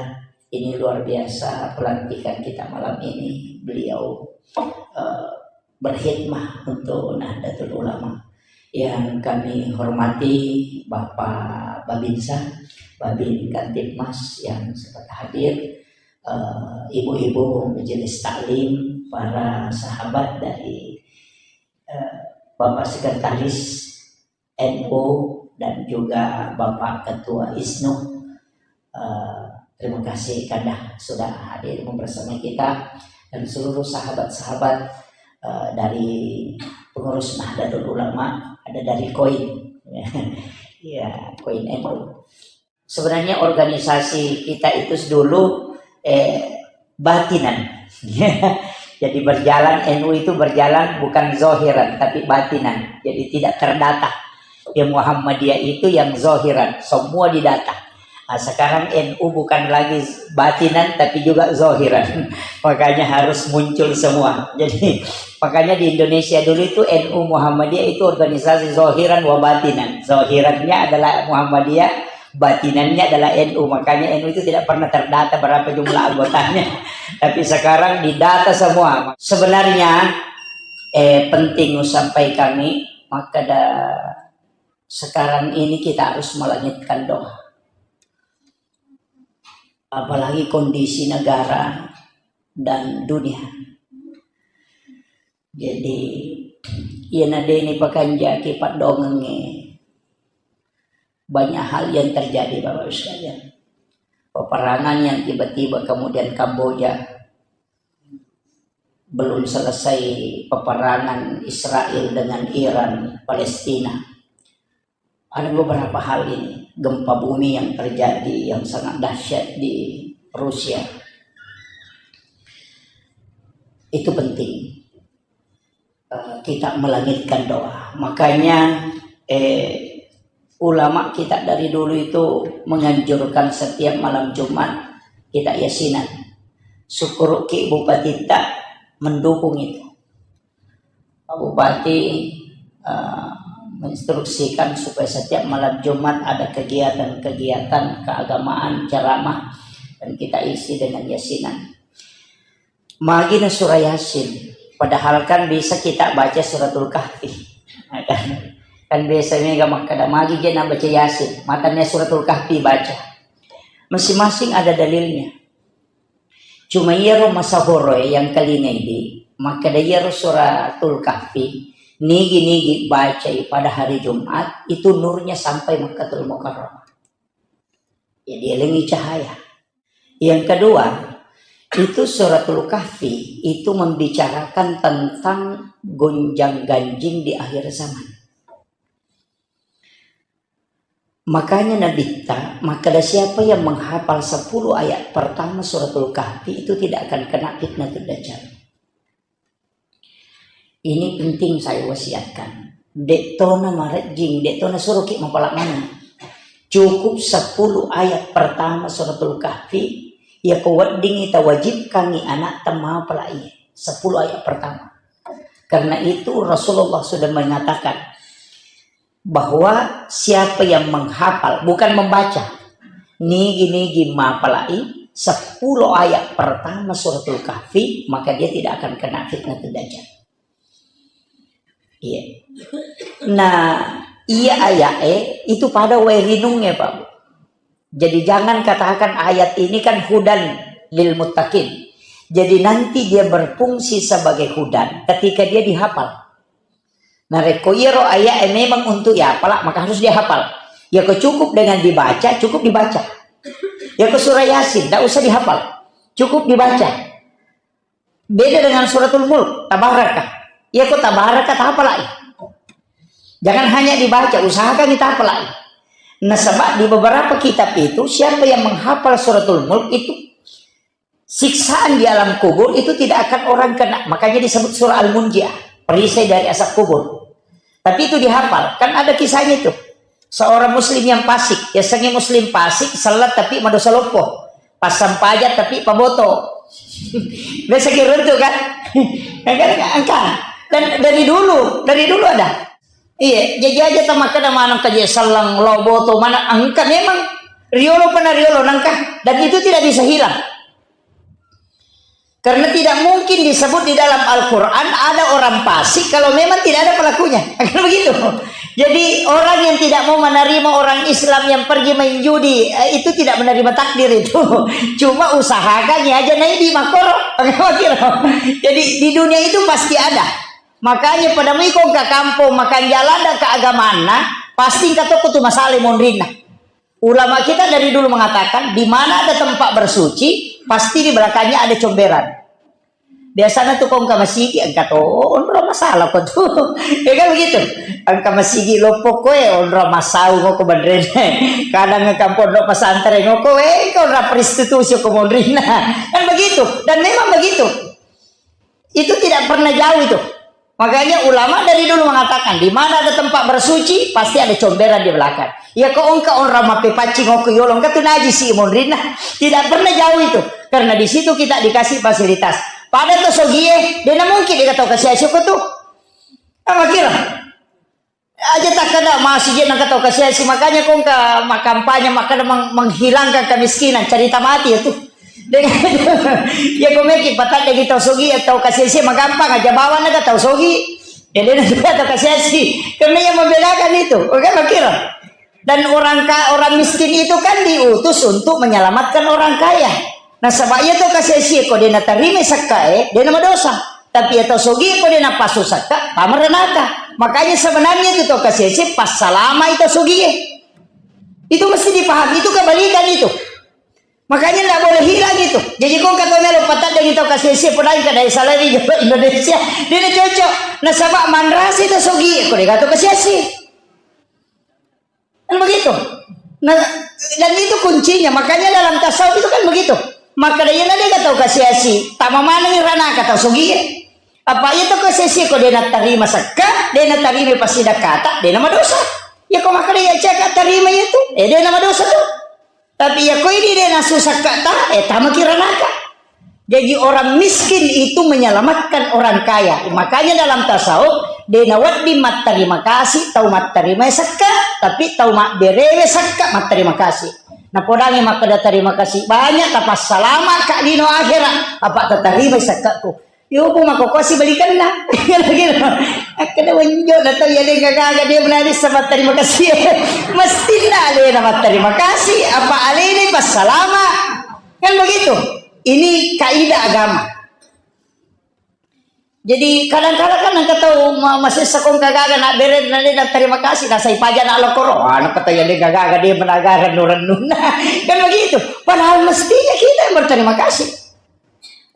ini luar biasa pelantikan kita malam ini. Beliau, eh, berkhidmah untuk Nahdlatul Ulama. Yang kami hormati Bapak Babinsa, Babin Kamtibmas yang sempat hadir, eh, ibu-ibu majelis taklim, para sahabat dari, eh, Bapak Sekretaris N U dan juga Bapak Ketua ISNU. Eh, terima kasih Kanda sudah hadir bersama kita dan seluruh sahabat-sahabat, eh, dari pengurus Nahdlatul Ulama, ada dari koin. Ya, koin N U. Sebenarnya organisasi kita itu dulu, eh, batinan. Jadi berjalan, N U itu berjalan bukan zohiran, tapi batinan. Jadi tidak terdata. Ya, Muhammadiyah itu yang zohiran, semua didata. Nah, sekarang N U bukan lagi batinan, tapi juga zohiran. Makanya harus muncul semua. Jadi makanya di Indonesia dulu itu N U Muhammadiyah itu organisasi zohiran wa batinan. Zohirannya adalah Muhammadiyah, batinannya adalah N U. Makanya N U itu tidak pernah terdata berapa jumlah anggotanya. Tapi sekarang didata semua. Sebenarnya, eh, penting sampai kami, maka da-, sekarang ini kita harus melangitkan doa. Apalagi kondisi negara dan dunia. Jadi, iya nadeni pakanjaki paddongengnge, banyak hal yang terjadi, Bapak Ibu sekalian. Peperangan yang tiba-tiba kemudian Kamboja, belum selesai peperangan Israel dengan Iran, Palestina. Ada beberapa hal ini, gempa bumi yang terjadi yang sangat dahsyat di Rusia. Itu penting. Eh, kita melangitkan doa. Makanya, eh, ulama kita dari dulu itu menganjurkan setiap malam Jumat kita yasinan. Syukur ki Bupati tak mendukung itu. Pak Bupati, eh, menginstruksikan supaya setiap malam Jumat ada kegiatan-kegiatan keagamaan, ceramah, dan kita isi dengan yasinan. Magi na surah Yasin, padahal kan bisa kita baca Suratul Kahfi. Nah, kan, kan biasa mega makkada magi je na baca Yasin, matannya Suratul Kahfi baca. Masing-masing ada dalilnya. Cuma iyaro masahoroe yang kalingai di, makkada iyaro Suratul Kahfi, nigi-nigi bacai pada hari Jumat, itu nurnya sampai Makkatul Mukarramah. Ya, dielengi cahaya. Yang kedua, itu Suratul Kahfi itu membicarakan tentang gonjang-ganjing di akhir zaman. Makanya Nabitta, makkada siapa yang menghafal sepuluh ayat pertama Suratul Kahfi itu tidak akan kena fitnatul dajjal. Ini penting saya wasiatkan. De'tona marejjing, de'tona suruki mapala maneng. Cukup sepuluh ayat pertama Suratul Kahfi, yako weddingngi tawajibkangngi anakta mapala iye. Sepuluh ayat pertama. Karena itu Rasulullah sudah mengatakan bahwa siapa yang menghafal, bukan membaca, nigi-nigi mapalai sepuluh ayat pertama Suratul Kahfi, maka dia tidak akan kena fitnatul dajjal. Iya. Nah, iya ayat eh itu pada wae rinungnge, Pak Bu. Jadi jangan katakan ayat ini kan hudan lil muttaqin. Jadi nanti dia berfungsi sebagai hudan ketika dia dihafal. Narekko iyaro ayat eh memang untuk dihafal, maka harus dihafal. Yako cukup dengan dibaca, cukup dibaca. Yako surah Yasin, tidak usah dihafal. Cukup dibaca. Beda dengan Suratul Mulk, Tabaraka. Yako Tabaraka tahafalai. Jangan hanya dibaca, usahakan kita hafalai. Nasaba di beberapa kitab itu, siapa yang menghafal Suratul Mulk itu, siksaan di alam kubur itu tidak akan orang kena. Makanya disebut surah Al-Munjiah, perisai dari azab kubur. Tapi itu dihafal. Kan ada kisahnya itu. Seorang muslim yang fasik, ya sengi muslim fasik, salat tapi madosa loppo. Pasang pajak tapi paboto. Biasa kira itu kan? Ya kan, engka. Dan dari dulu, dari dulu ada. Iya, jadi aja tamakkeda maneng kaje sellang lo boto mana engka memang riolo pernah riolo nangka dan itu tidak bisa hilang. Karena tidak mungkin disebut di dalam Al-Quran ada orang fasik kalau memang tidak ada pelakunya. Kan begitu. Jadi orang yang tidak mau menerima orang Islam yang pergi main judi, eh, itu tidak menerima takdir itu. Cuma usahakan ya aja naik di makoro. Jadi di dunia itu pasti ada. Makanya pada mui ko engka kampong makan jalan dan keagamaan, pasti engka toko tu masalah monrinna. Ulama kita dari dulu mengatakan, di mana ada tempat bersuci, pasti di belakangnya ada comberan. Biasanya tuh ko engka masigi, engka to onro masalah ko tuh. Ya kan begitu. Engka masigi loppo koe, onro masau ko ko benrene. Kadang engka pondok pesantren ko, eh, engka onro prostitusi ko monrinna. Kan begitu. Dan memang begitu. Itu tidak pernah jauh itu. Makanya ulama dari dulu mengatakan, di mana ada tempat bersuci, pasti ada comberan di belakang. Ya ko engka orang mape paccing ko yolo, engka tu najis si monrinna. Tidak pernah jauh itu. Karena di situ kita dikasih fasilitas. Pada to sogie, dena mungkin dikata kasih asyik tu. Apa kira? Aja takkeda masigi nengka tau kasiasi, makanya ko engka makkampanye makkeda meng-, menghilangkan kemiskinan, cerita mati itu. Dengan ya ko meki pataddengi tau sogi, tau kasiasi magampang aja bawang naga tau sogi. Ya dena tau kasiasi. Karena yang membedakan itu, oke, kira. Dan orang ka-, orang miskin itu kan diutus untuk menyelamatkan orang kaya. Nasaba iya to kasiasi ko dena tarima sakkae, dena madosa. Tapi iya to sogi ko dena pasu sakka, tama ranaka. Makanya sebenarnya itu to kasiasi passalama itu sogie. Itu mesti dipahami, itu kebalikan itu. Makanya ndak boleh hilang itu. Jadi ko engka to melo pataddengi to kasiasi, padahal kada salari Indonesia. Dena cocok. Nasaba manrasa itu sogi ko dega to kasiasi. Kan begitu. Nah, dan itu kuncinya. Makanya dalam tasawuf itu kan begitu. Maka dia na dega tau kasiasi, tama maneng ranaka tau sogi. Apa iya to kasiasi ko dena tarima sakka, dena tarima pasidakata, dena madosa. Ya ko maka dia caka tarima itu, eh dena madosa tu. Tapi ya ko ini dena susakka ta, eh tama kiranaka. Jadi orang miskin itu menyelamatkan orang kaya. Makanya dalam tasawuf, dena wedding mattarima kasih, tau mattarima sakka, tapi tau mabberewe sakka mattarima kasih. Napodangi makkeda tarima kasih banyak, tapassalama ka lino akhirat, apa tatarima sakkaku. Yo, bu mako kosi balikanna. Kira-kira. Akkeda wenjo na tau ya dega gaga dia menari sama tarima kasih. Mesti na alena mattarima kasih, apa alena passalama. Kan begitu. Ini kaidah agama. Jadi kadang-kadang kan engka tau ma-, masessa ko engka gaga na bere na de na terima kasih, na sai paja na lokoro. Ah, na kata ya de gaga de menagara rennu-rennunna. Kan begitu. Padahal mestinya kita yang berterima kasih.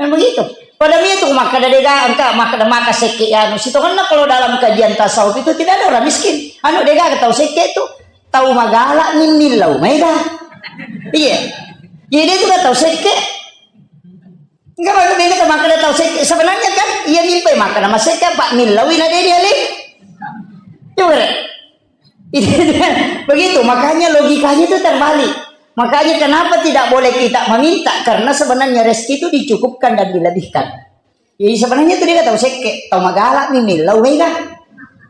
Kan begitu. Pada mi tu makkeda de gaga engka makkeda maka sekke ya anu. Sitongenna kalau dalam kajian tasawuf itu tidak ada orang miskin. Anu de gaga tau sekke tu tau magala mimmillau maega. Iya. Jadi itu kan tau sekke. Enggak, maksudnya kita makkeda tau sekke. Sebenarnya kan, iya mimpi makkeda masekke, Pak, millawi na dede ale. Coba deh. Begitu, makanya logikanya itu terbalik. Makanya kenapa tidak boleh kita meminta? Karena sebenarnya rezeki itu dicukupkan dan dilebihkan. Jadi sebenarnya itu dia tau sekke, tau magala mi millau mega.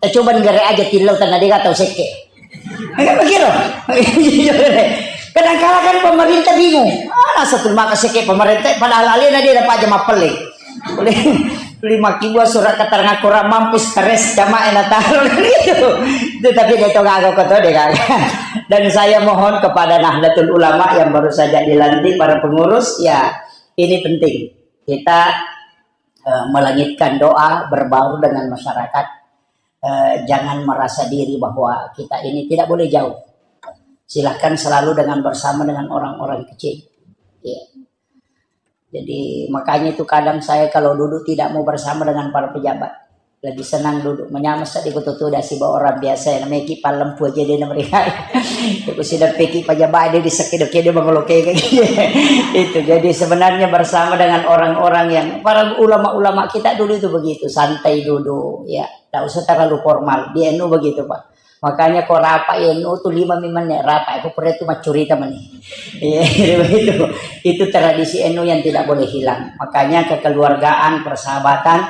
Eh, coba nggere aja tillau tanah dia tau sekke. Enggak begitu. Kadang-kala kan pemerintah bingung. Ah, satu maka sekke pemerintah, padahal alena dia dapat aja mapelle. Beli, beli makkibua surat keterangan kurang mampu, stres jamaah Natal gitu. Itu tapi dia itu gagal kok tuh dia gagal. Dan saya mohon kepada Nahdlatul Ulama yang baru saja dilantik, para pengurus, ya ini penting. Kita eh, melangitkan doa, berbaur dengan masyarakat. Eh, jangan merasa diri bahwa kita ini tidak boleh jauh. Silahkan selalu dengan bersama dengan orang-orang kecil. Ya. Jadi makanya itu kadang saya kalau duduk tidak mau bersama dengan para pejabat. Lebih senang duduk menyamar sedih betul-betul dari orang biasa yang namanya ki palempu aja dia mereka. Aku sudah pikir pejabat dia di sakit dia mengolok kayak gitu. Itu jadi sebenarnya bersama dengan orang-orang yang para ulama-ulama kita dulu itu begitu, santai duduk, ya, tidak usah terlalu formal. Di N U begitu, Pak. Makanya kok rapat N U tuh lima menit rapat, aku pernah itu macurita mani. Iya, begitu. Itu tradisi N U yang tidak boleh hilang. Makanya kekeluargaan, persahabatan,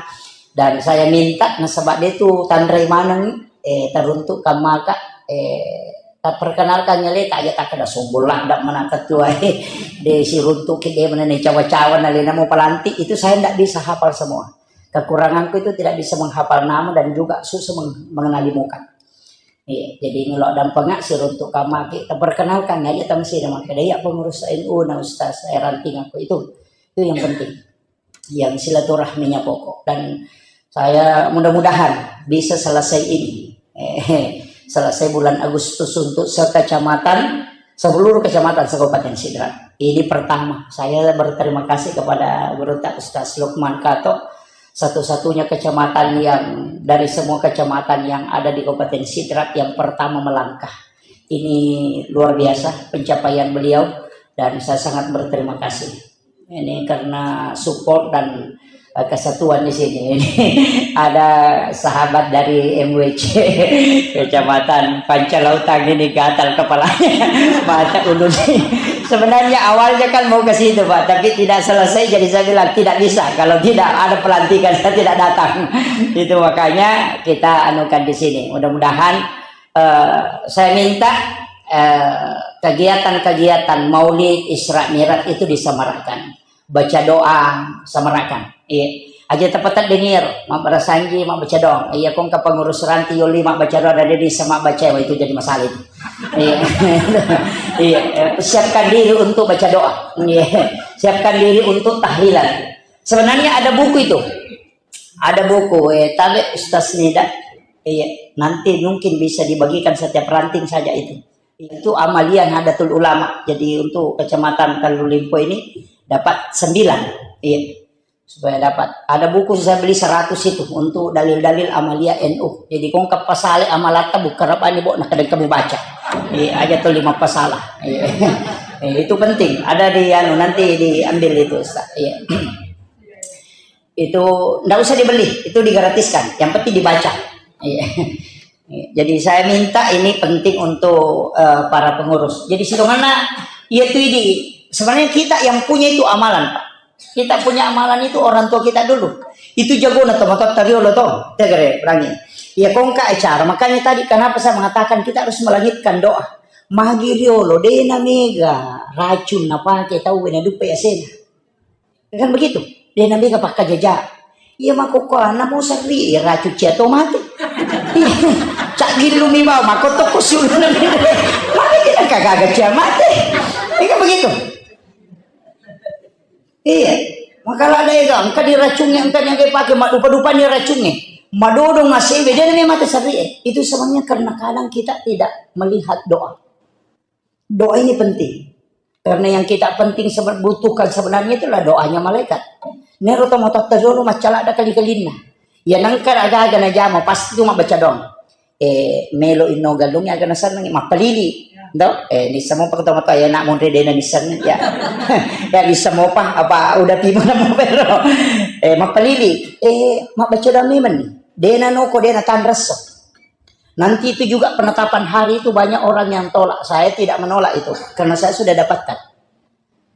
dan saya minta nasaba dia tuh tandrai maneng, eh, teruntuk kamaka, eh, Tak perkenalkan nyale, tak aja tak ada sombong lah, dak mana ketua, eh, de siruntuk ke de mana nih cawa-cawa nalena mau pelantik, itu saya ndak bisa hafal semua. Kekuranganku itu tidak bisa menghafal nama dan juga susah meng-, mengenali muka. Iya, jadi ngelok dampengak siruntuk kamaki, tak perkenalkan aja tang sini maka dia pengurus N U na Ustaz, eh, ranting aku itu. Itu yang penting. Yang silaturahminya pokok. Dan saya mudah-mudahan bisa selesai ini. Eh, selesai bulan Agustus untuk sekecamatan, seluruh kecamatan se-Kabupaten Sidrap. Ini pertama, saya berterima kasih kepada Guru Tak Ustaz Lukman Kato, satu-satunya kecamatan yang dari semua kecamatan yang ada di Kabupaten Sidrap yang pertama melangkah. Ini luar biasa pencapaian beliau dan saya sangat berterima kasih. Ini karena support dan, eh, kesatuan di sini. Ini ada sahabat dari M W C Kecamatan Pancalautang ini gatal kepalanya. Mata ulu nih. Sebenarnya awalnya kan mau ke situ, Pak, tapi tidak selesai, jadi saya bilang tidak bisa. Kalau tidak ada pelantikan, saya tidak datang. Itu makanya kita anukan di sini. Mudah-mudahan, eh, saya minta, eh, kegiatan-kegiatan Maulid, Isra Mi'raj itu disamarakkan. Baca doa, samarakan. Iya. Aja tepat dengir, mabbarasanji, mabbaca doang. Iya, kong ke pengurus ranti yoli mabbaca doang, ada di sama baca, wah, itu jadi masalah itu. Iya. Iya, eh, siapkan diri untuk baca doa. Iya. Siapkan diri untuk tahlilan. Sebenarnya ada buku itu. Ada buku, eh, tabe Ustaz Nida. Iya, nanti mungkin bisa dibagikan setiap ranting saja itu. Itu amalia Nahdlatul Ulama. Jadi untuk Kecamatan Tallulimpo ini dapat sembilan. Iya. Supaya dapat. Ada buku saya beli seratus itu untuk dalil-dalil amalia N U. Jadi kong kapasale amalatta buka rabani bo, nah, kadang kamu baca. Iya, aja tuh lima pasalah. Iya. Iya, itu penting. Ada di anu, nanti diambil itu, Ustaz. Iya. Itu ndak usah dibeli, itu digratiskan. Yang penting dibaca. Iya. Jadi saya minta ini penting untuk, eh, para pengurus. Jadi sidonganna, iya tuh ini. Sebenarnya kita yang punya itu amalan, Pak. Kita punya amalan itu orang tua kita dulu. Itu jagona to, matotta riolo to. Tegere, perangi. Ya, kongka acara. Makanya tadi kenapa saya mengatakan kita harus melangitkan doa. Magi riolo, dena mega racun napake tau wena dupe asena. Kan begitu? Dena mega pakkajaja. Iya, makkokkoanna mau serri, iya, racun cia to mate. Iya. Cak gillu mi bau, makko tokko siuluna mi. Mate kita kagaga cia mate. Iya, kan begitu? Iya. Maka ada ega, engka diracungi, engka nyangka pake, madupa-dupa ni racungi. Madodong asewe, dena mi mate serri. Itu sebenarnya karena kadang kita tidak melihat doa. Doa ini penting. Karena yang kita penting sebe-, butuhkan sebenarnya itulah doanya malaikat. Nero to matotta riolo maccalada kali-kalinna. Ya nangka aga-aga najama pasti tu mabbaca doang. Eh, melo inno galung aga nasenneng mappalili. Do? Eh, nissamo pa to matoa ya nak monre dena nisseng ya. Ya nissamo pa apa udah pimo na mo pero. Eh, mappalili. Eh, mabbaca doang memang ni. Dena noko dena tanresso. Nanti itu juga penetapan hari itu banyak orang yang tolak. Saya tidak menolak itu karena saya sudah dapatkan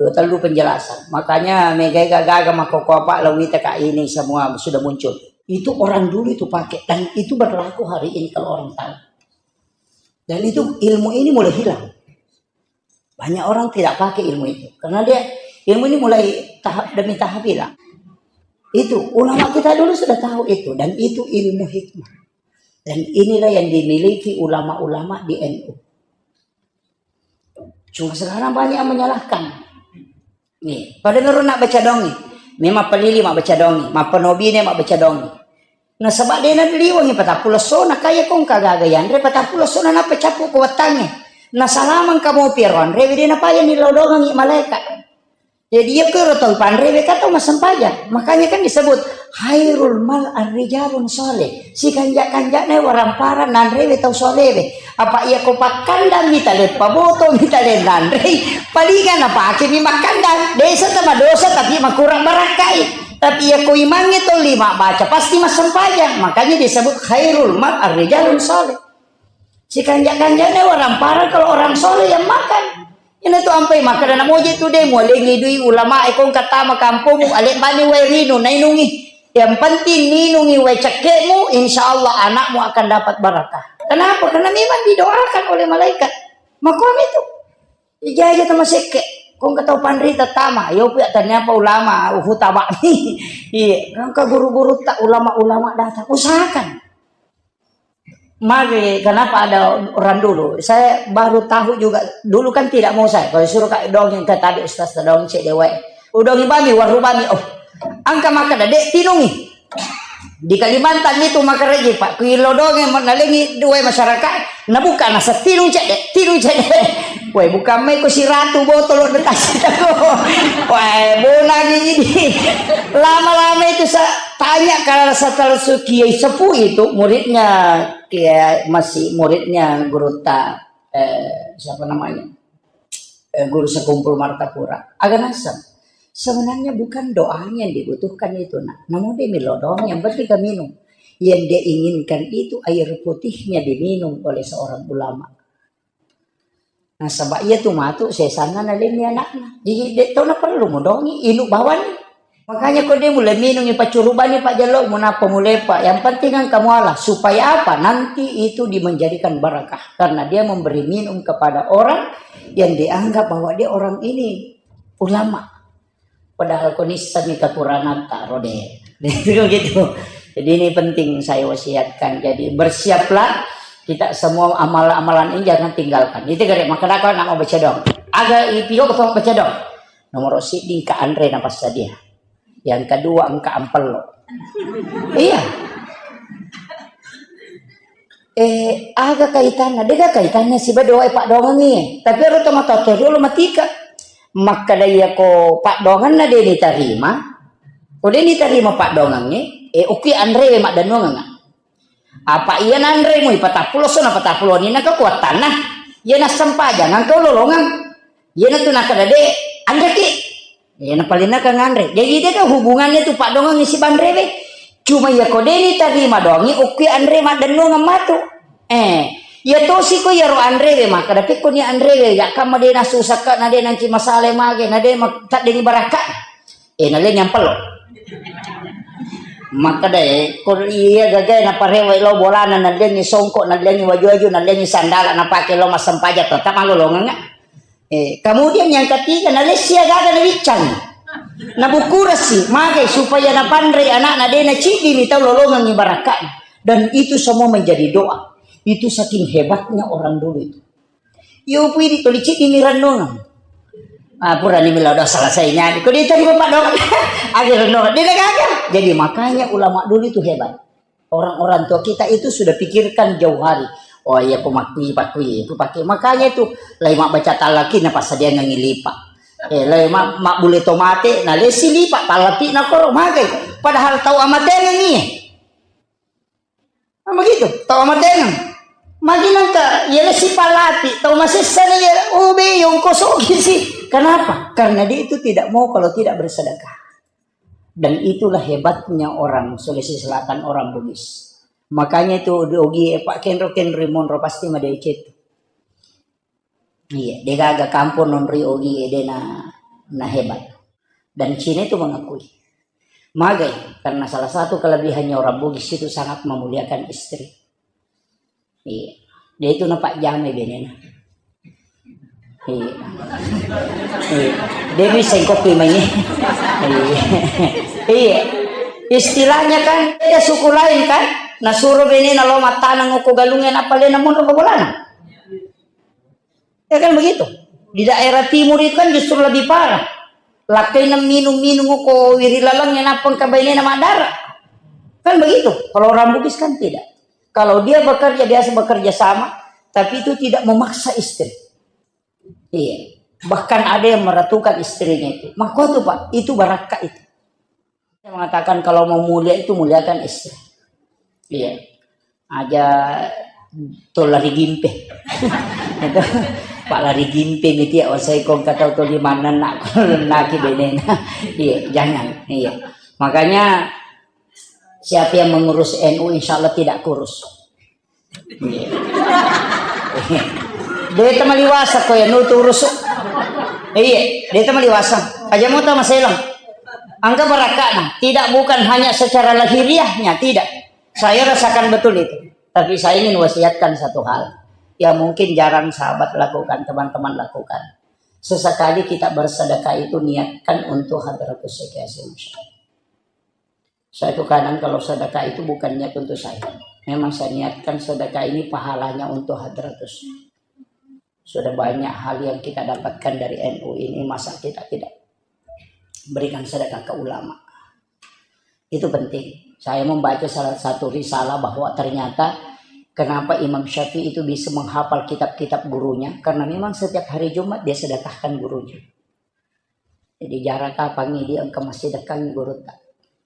dua tellu penjelasan. Makanya megai gaga makoko apa lawita kak ini semua sudah muncul. Itu orang dulu itu pakai dan itu berlaku hari ini kalau orang tahu. Dan itu ilmu ini mulai hilang. Banyak orang tidak pakai ilmu itu karena dia ilmu ini mulai tahap demi tahap hilang. Itu ulama kita dulu sudah tahu itu dan itu ilmu hikmah. Dan inilah yang dimiliki ulama-ulama di N U. Cuma sekarang banyak yang menyalahkan. Nih, pada ngeru nak baca dongi. Memang pelili mak baca dongi, mak penobine mak baca dongi. Nasaba dena liwangi patappulo sona kaya kong kagaga yanre patappulo sona nappa cappu ko wettangnge. Nasalamang kamu piaro anre dena paya ni lodongangi malaika. Jadi iya kero tau panrewe ka tau massempajang. Makanya kan disebut khairul mal arrijalun soleh. Sikanja-kanjana waramparang nanrewe tau solewe. Apa iya ko pakkandang mi tale paboto mi tale nanrei. Palinga napake mi makkandang. Desa tama dosa tapi makurang barakkai. Tapi iya ko imangnge tau lima baca pasti massempajang. Makanya disebut khairul mal arrijalun soleh. Sikanja-kanjana waramparang kalau orang soleh yang makan. Ina tu ampai makan anak moje tu deh mualengi dui ulama ekong katama kampung ale bani wae rinu nainungi. Yang penting minungi wae cekkemu, insya Allah anakmu akan dapat barakah. Kenapa? Karena memang didoakan oleh malaikat. Makomi itu. Ija-ija tamasekke. Kong ketau panrita tama. Yo pia tanya apa ulama, uhu tabak. Iya, kan ke guru-guru tak ulama-ulama datang. Usahakan. Mage, kenapa ada orang dulu? Saya baru tahu juga. Dulu kan tidak mau saya. Kalau suruh kak dongeng ke tadi ustaz dongeng cek dewa. Udongi bami, waru bami. Oh, angka maka dek tinungi. Di Kalimantan itu maka reji pak. Kuilo dongeng nalengi dua masyarakat. Nabuka nasa tinung cek dek, tinung cek dek. Woi, bukan mai ko siratu botol udah kasih tahu. Woi, bonangi ini. Lama-lama itu saya tanya kalau setelah su-, Kiai Sepuh itu muridnya Kiai masih muridnya Guru Ta, eh, siapa namanya? Eh, Guru Sekumpul Martapura. Agak nasem. Sebenarnya bukan doanya yang dibutuhkan itu nak. Namun dia milo doang yang penting kan minum. Yang dia inginkan itu air putihnya diminum oleh seorang ulama. Nasaba iya tu matu sesanna nalenni anakna. Jadi dek tona perlu modongi inu bawani. Makanya ko dia mulai minungi pacurubani pak jalo munapa mulai pak. Yang penting kan kamu Allah supaya apa? Nanti itu dimenjadikan barakah karena dia memberi minum kepada orang yang dianggap bahwa dia orang ini ulama. Padahal ko nissengngi kekurangatta, rode. Itu begitu. Jadi ini penting saya wasiatkan. Jadi bersiaplah kita semua amalan-amalan ini jangan tinggalkan. Itu gare maka nak mau baca dong. Aga ipio ko baca dong. Nomor siddi engka anre na passadia. Yang kedua engka ampello. Iya. Eh, aga kaitanna? Dega kaitanna siba doa e paddoangengngi. Tapi ero tomatoa toriolo matika. Makkada iya ko paddoangenna de nitarima. Ko de nitarima paddoangengnge, eh, okki anrewe maddennuangengnga. Apa iya nanre mui patappulo so na patappulo ni na kekuatanna. Iya nassempajang engka lolongeng. Iya natu nakada de anreki. Iya, napalinna ka nganre. Jadi, dega hubungannya tu paddoangengngi siba anrewe. Cuma iya ko de nitarima doangi, okki anre maddennuangeng matu. Eh, iya tosi ko iyaro anrewe, makkada pekko ni anrewe, ya kamma de nasusakka, na de nanci masale mage, na de ma-, taddengi barakka. Eh, nalenni ampello. Makkada, eh, ko iya gagae naparewe lao bolana, nalenni songko, nalenni waju-waju, nalenni sandala, napake lao massempajang, tetap malolongengnga. Eh, kemudian yang ketiga, nalessi agaga nawiccang. Nabukurasi, magai supaya napanrei anakna de naciddimi tau lolongengngi barakka'na. Dan itu semua menjadi doa. Itu saking hebatnya orang dulu itu. Yo pui di toli ciddimi renungan. Ah, purani melo doa selesainya. Ko dia tadi bapak doa. Agi renungan. Dia gagal. Jadi makanya ulama dulu itu hebat. Orang-orang tua kita itu sudah pikirkan jauh hari. Oh iya, ku makkui, pakkui, ku pakai. Makanya itu, lai mabbaca talaki na passadiangengngi lipa. Eh, lai ma-, mabbule tomate, na lesi lipa, talapi na koro, magai. Padahal tau amatengengngi. Nah, begitu, tau amatengeng. Magi nangka, iya lesi palapi, tau masessa na iya, oh be, yongko sogi sih. Kenapa? Karena dia itu tidak mau kalau tidak bersedekah. Dan itulah hebatnya orang Sulawesi Selatan, orang Bugis. Makanya itu di Ogi e, Pak, kenro-kenro monro pasti madeceng. Iya, degaga kampung nonri Ogi e, dena, na hebat. Dan Cina itu mengakui. Magai, karena salah satu kelebihannya orang Bugis itu sangat memuliakan istri. Iya. Dia itu nampak jame benena. Iya. Iya. Dia bisa kopi mai. Iya. Iya. Istilahnya kan beda suku lain kan. Nah, suruh benena lo matanang uko galungnya napa lena monro ke bolana. Ya kan begitu. Di daerah timur itu kan justru lebih parah. Lakkaina minum-minum ko wiri lalengnya nappa engka bainena maddara. Kan begitu. Kalau orang Bugis kan tidak. Kalau dia bekerja biasa bekerja sama, tapi itu tidak memaksa istri. Iya. Bahkan ada yang meratukan istrinya itu. Makko tu, Pak, itu barakka itu. Saya mengatakan kalau mau mulia itu muliakan istri. Iya. Aja to lari gimpe. Itu, Pak, lari gimpe miti ya, oh, saya kong kata to di mana nak naki benena. Iya, jangan. Iya. Makanya siapa yang mengurus N U insya Allah tidak kurus. Iya. Deta maliwasa ko ya nu turus. Iya, deta maliwasa. Aja mau tama selang. Angka barakka'na, tidak, bukan hanya secara lahiriahnya, tidak. Saya rasakan betul itu. Tapi saya ingin wasiatkan satu hal yang mungkin jarang sahabat lakukan, teman-teman lakukan. Sesekali kita bersedekah itu niatkan untuk hadratus syekh Hasyim Asy'ari. Saya itu kadang kalau sedekah itu bukan niat untuk saya. Memang saya niatkan sedekah ini pahalanya untuk hadratus. Sudah banyak hal yang kita dapatkan dari N U ini, masa kita tidak berikan sedekah ke ulama? Itu penting. Saya membaca salah satu risalah bahwa ternyata kenapa Imam Syafi'i itu bisa menghafal kitab-kitab gurunya, karena memang setiap hari Jumat dia sedekahkan gurunya. Jadi, jarang kapangngi dia engka massidekkangngi gurutta.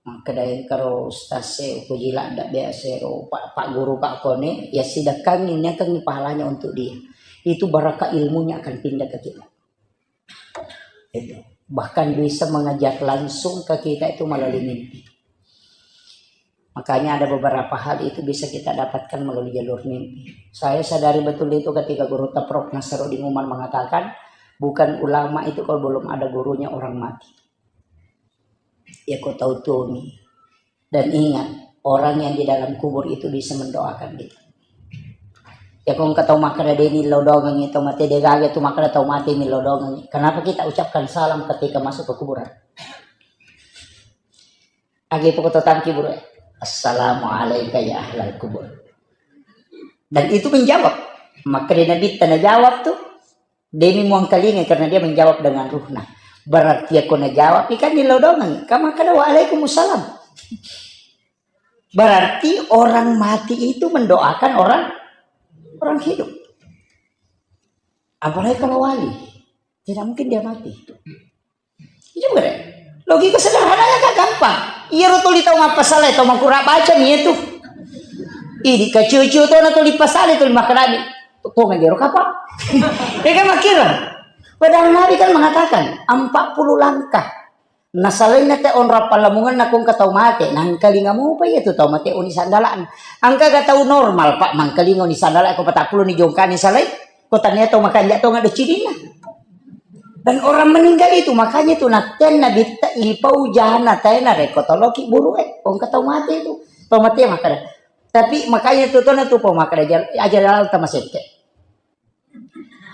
Makkeda engkaro ustaz e, upoji ladda biasa ro, pak, pak guru, pak kone, ya sidekkangngi, niakangngi pahalanya untuk dia. Itu barakah ilmunya akan pindah ke kita. Itu. Bahkan bisa mengajar langsung ke kita itu melalui mimpi. Makanya ada beberapa hal itu bisa kita dapatkan melalui jalur mimpi. Saya sadari betul itu ketika gurutta Prof Nasaruddin Umar mengatakan, bukan ulama itu kalau belum ada gurunya orang mati. Ya, kau tahu tuh nih. Dan ingat, orang yang di dalam kubur itu bisa mendoakan kita. Ya, kau engka tau makkeda de' ni lao doangengngi tau mate, de' gaga tu makkeda tau mate ni lao doangengngi. Kenapa kita ucapkan salam ketika masuk ke kuburan? Agi poko to tangki buru, "Assalamualaika ya ahlal kubur." Dan itu menjawab. Maka di Nabi tanya jawab tuh, demi muangkalinga karena dia menjawab dengan ruhna. Berarti aku najawab, ikan di lodongan. Kamu kada "Waalaikumsalam." Berarti orang mati itu mendoakan orang orang hidup. Apalagi kalau wali, tidak mungkin dia mati. Iya, bukan? Logika sederhananya kan gampang. Iya, ro tuli tau mappasala, tau makura baca nih itu. Ini ke cucu tuh, na tuli pasala, tuli makkadami. Tuh, ngajero kapa? Ya kan, makkira. Padahal Nabi kan mengatakan, empat puluh langkah. Nasalainna te onrong pallamungenna ko engka tau mate, nangkalinga mopa iya tu tau mate oni sandala'na. Engka ga tau normal, Pak, mangkalinga oni sandala' ko patappulo ni jongkani salai, ko tania tau makanja' tonga do cininna. Dan orang meninggal itu, makanya itu nattenna bitta ipau jana tae narekko toloki burue, ko engka tau mate itu. Tau mate makkada. Tapi makanya itu tona tu pau makkada, aja lalu tamasekke.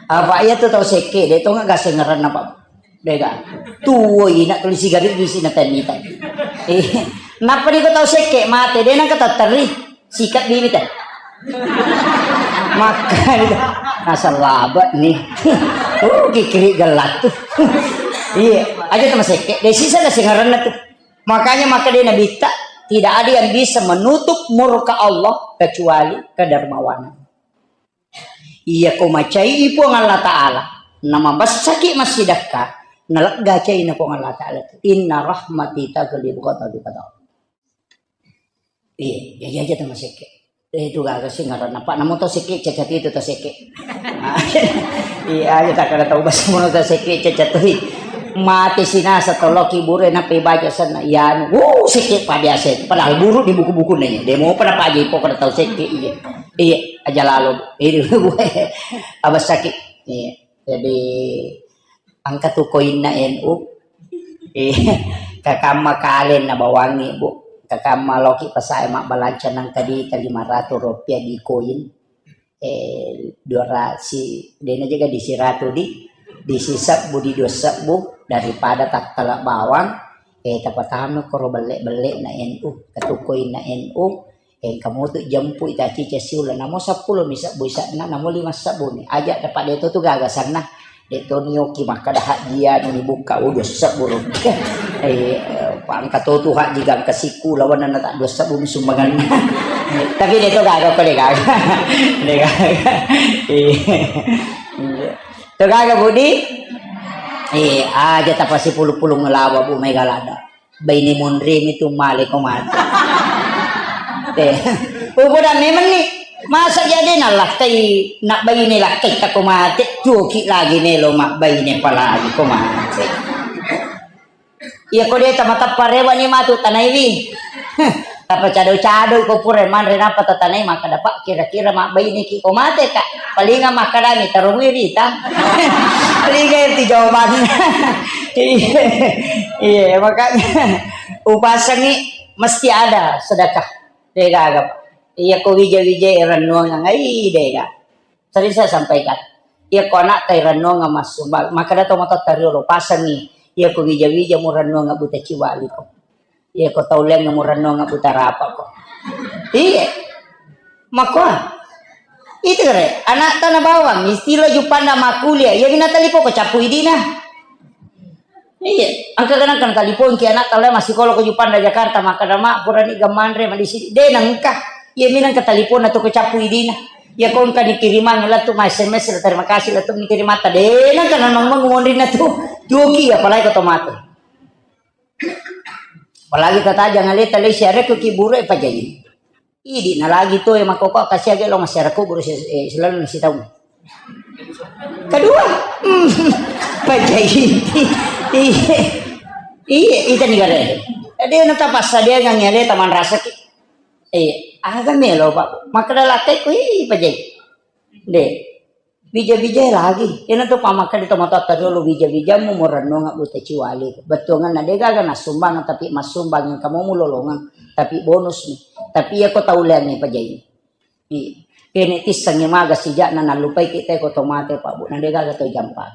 Apa iya tu tau sekke, de' tonga gasengeranna, Pak. De' ga. Tuo ina tuli sigaret bisi na temmita. Eh, nappa di ko tau sekke mate, de' nangka tatterri. Sikat bini teh. Maka itu. Nasal labak nih. Oh, kikiri gelat tuh. Iya, aja tamasekke. De' sisa gasengeranna tuh. Makanya maka de' nabitta, tidak ada yang bisa menutup murka Allah kecuali kedermawanan. Iya ko macai Puang Allah Ta'ala, namabessaki massidakka, nalegga caina Puang Allah Ta'ala tu. Inna rahmati taghlibu ghadabi, kata Allah. Iya, iya, iya, aja tama sekke. Eh, itu gaga sih ngaranna, Pak. Namo tau sekke, cacat itu tau sekke. Iya, aja tak ada tau bahasa mono tau sekke, cacat tu. Mate sinasa toloki bure nape baca sana. Ya, anu, wuh, sekke pa biasa itu. Padahal buru di buku-buku nanya. Demo pada pagi pokoknya tau sekke, iya. Iya, aja lalo. Ini gue abas sakit. Iya. Jadi, engka tu koinna N U. Iya. Kakamma kale na bawangi, Bu. Kakamma loki pasae mabbalanca nang tadi lima ratus rupiah di koin. Eh, dua ratus, dena jaga di siratu di, di sisebbu, di dua sebbu, daripada tattala bawang, eh, tapatama koro belle-belle na N U, katukoinna N U, engka motu jempui tacica siula, namo seppulo mi sebbu isanna, namo lima sebbu mi. Aja dapat deto tu gagasanna. Deto nioki makkada hajjia ni bukka, oh, dua sebbu ro. Eh, pangka to tu hajji gangka siku lawan na tak dua sebbu mi sumbanganna. Tapi deto gaga ko de gaga. De gaga. Iya. To gaga Budi? Eh, aja tapasi pulu-pulu ngelawa Bu, mega lada. Baine monremi tu male ko mate. Eh, upoda memang ni. Masa jadi na lakkai, na baine lakkai ta ko mate, cuki lagi melo ma baine palagi ko mate. Iya ko de tamatappa rewa ni matu tanaiwi. Tapa cado-cado ko pura manre napa tatanai makkada, Pak, kira-kira ma baine ki ko mate, Kak. Palinga makkadami tarungui rita. Palinga itu jawabanna. Iya. Iya, makanya upasangi mesti ada sedekah. Degaga. Iya, ko wija-wija rennuang ngai dega. Sering saya sampaikan. Iya, ko anak tai rennuang massumbang. Maka ada tomato tariolo pasangi. Iya, ko wija-wija mu rennuang buta ciwali ko. Iya, ko tau leng mu rennuang buta rapa ko. Iya. Makko. Itu kare, anak tana bawang, istilah jupanda makuliah. Iya, mina talipo ko capu idina. Iya, engka kadang kan talipongki anak tau lema sikola ko Juppanda Jakarta, makkeda, "Ma, purani gammanre ma di sini." De nengka. Iya, minang ke taliponna tu ko cappu idina. Iya, ko engka ni kirimang lettu ma S M S, terima kasih lettu ni kirimatta. De nengka nang mang monrinna tu. Tuoki, apalagi ko tomate. Apalagi kata jangan leta lei siare ko kiburu e pajai. Idi na lagi tu e makkoko kasiage lo masyarakat guru si-, eh, selalu nasi tahu. Kedua, hmm, pajai. Iya, iya, ita ni gare. Jadi na tapasadiangengngi ale taman rasaki. Iya, aga melo, Pak. Makkeda lakkaiku, ih, pajai. De. Bija-bija lagi. Ina tu pamakkeda tomatoatta riolo, bija-bijamu murennungeng buta ciwali. Bettuanganna de gaga nassumbangeng, tapi massumbangeng kamu mulolongeng, tapi bonus ni. Tapi iya ko tau leangngi pajai. Iya. Kene tissengngi maga sijakna nallupai kita ko tomate, Pak Bu. Na de gaga to jampa.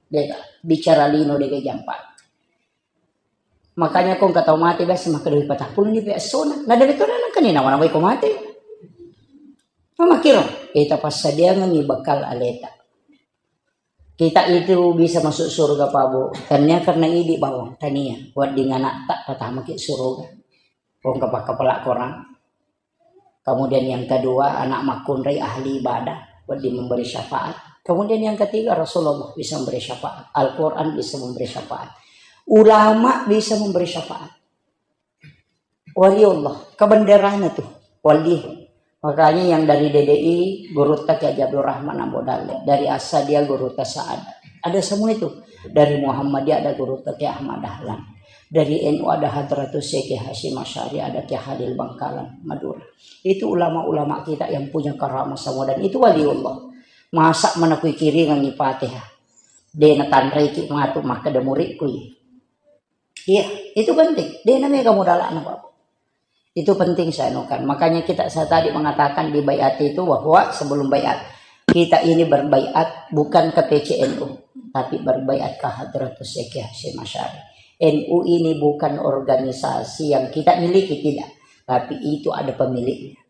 De gaga. Bicara lino de gaga jampa. Makanya ko engka tau mate biasa makkeda, "Patappulo ni pe essona." Na de betul nang kani nawa-nawai ko mate. Mamakiro, kita passadiangengngi bekal aleta. Kita itu bisa masuk surga, Pak Bu. Tania karena idi bawang, tania. Wedding anakta patamaki surga. Ko engka pakkapala Korang. Kemudian yang kedua, anak makkunrai ahli ibadah, wedding memberi syafaat. Kemudian yang ketiga, Rasulullah bisa memberi syafaat. Al-Quran bisa memberi syafaat. Ulama bisa memberi syafaat. Waliullah, kebenderana tu, wali. Makanya yang dari D D I, gurutta Kiai Haji Abdul Rahman Ambo Dalle, dari Asadia gurutta Sa'ad. Ada semua itu. Dari Muhammadiyah ada gurutta Kiai Ahmad Dahlan. Dari N U ada Hadratus Syekh Hasyim Asy'ari, ada Kiai Halil Bangkalan, Madura. Itu ulama-ulama kita yang punya karamah semua dan itu waliullah. Masa mana kui kiringan ni Fatihah. De natanrei ki matu makkeda murid kui. Iya, itu penting. De namega modalana, Pak. Itu penting saya anukan. Makanya kita, saya tadi mengatakan di baiat itu bahwa sebelum baiat, kita ini berbaiat bukan ke P C N U, tapi berbaiat ke Hadratus Syekh Hasyim Asy'ari. N U ini bukan organisasi yang kita miliki, tidak. Tapi itu ada pemiliknya.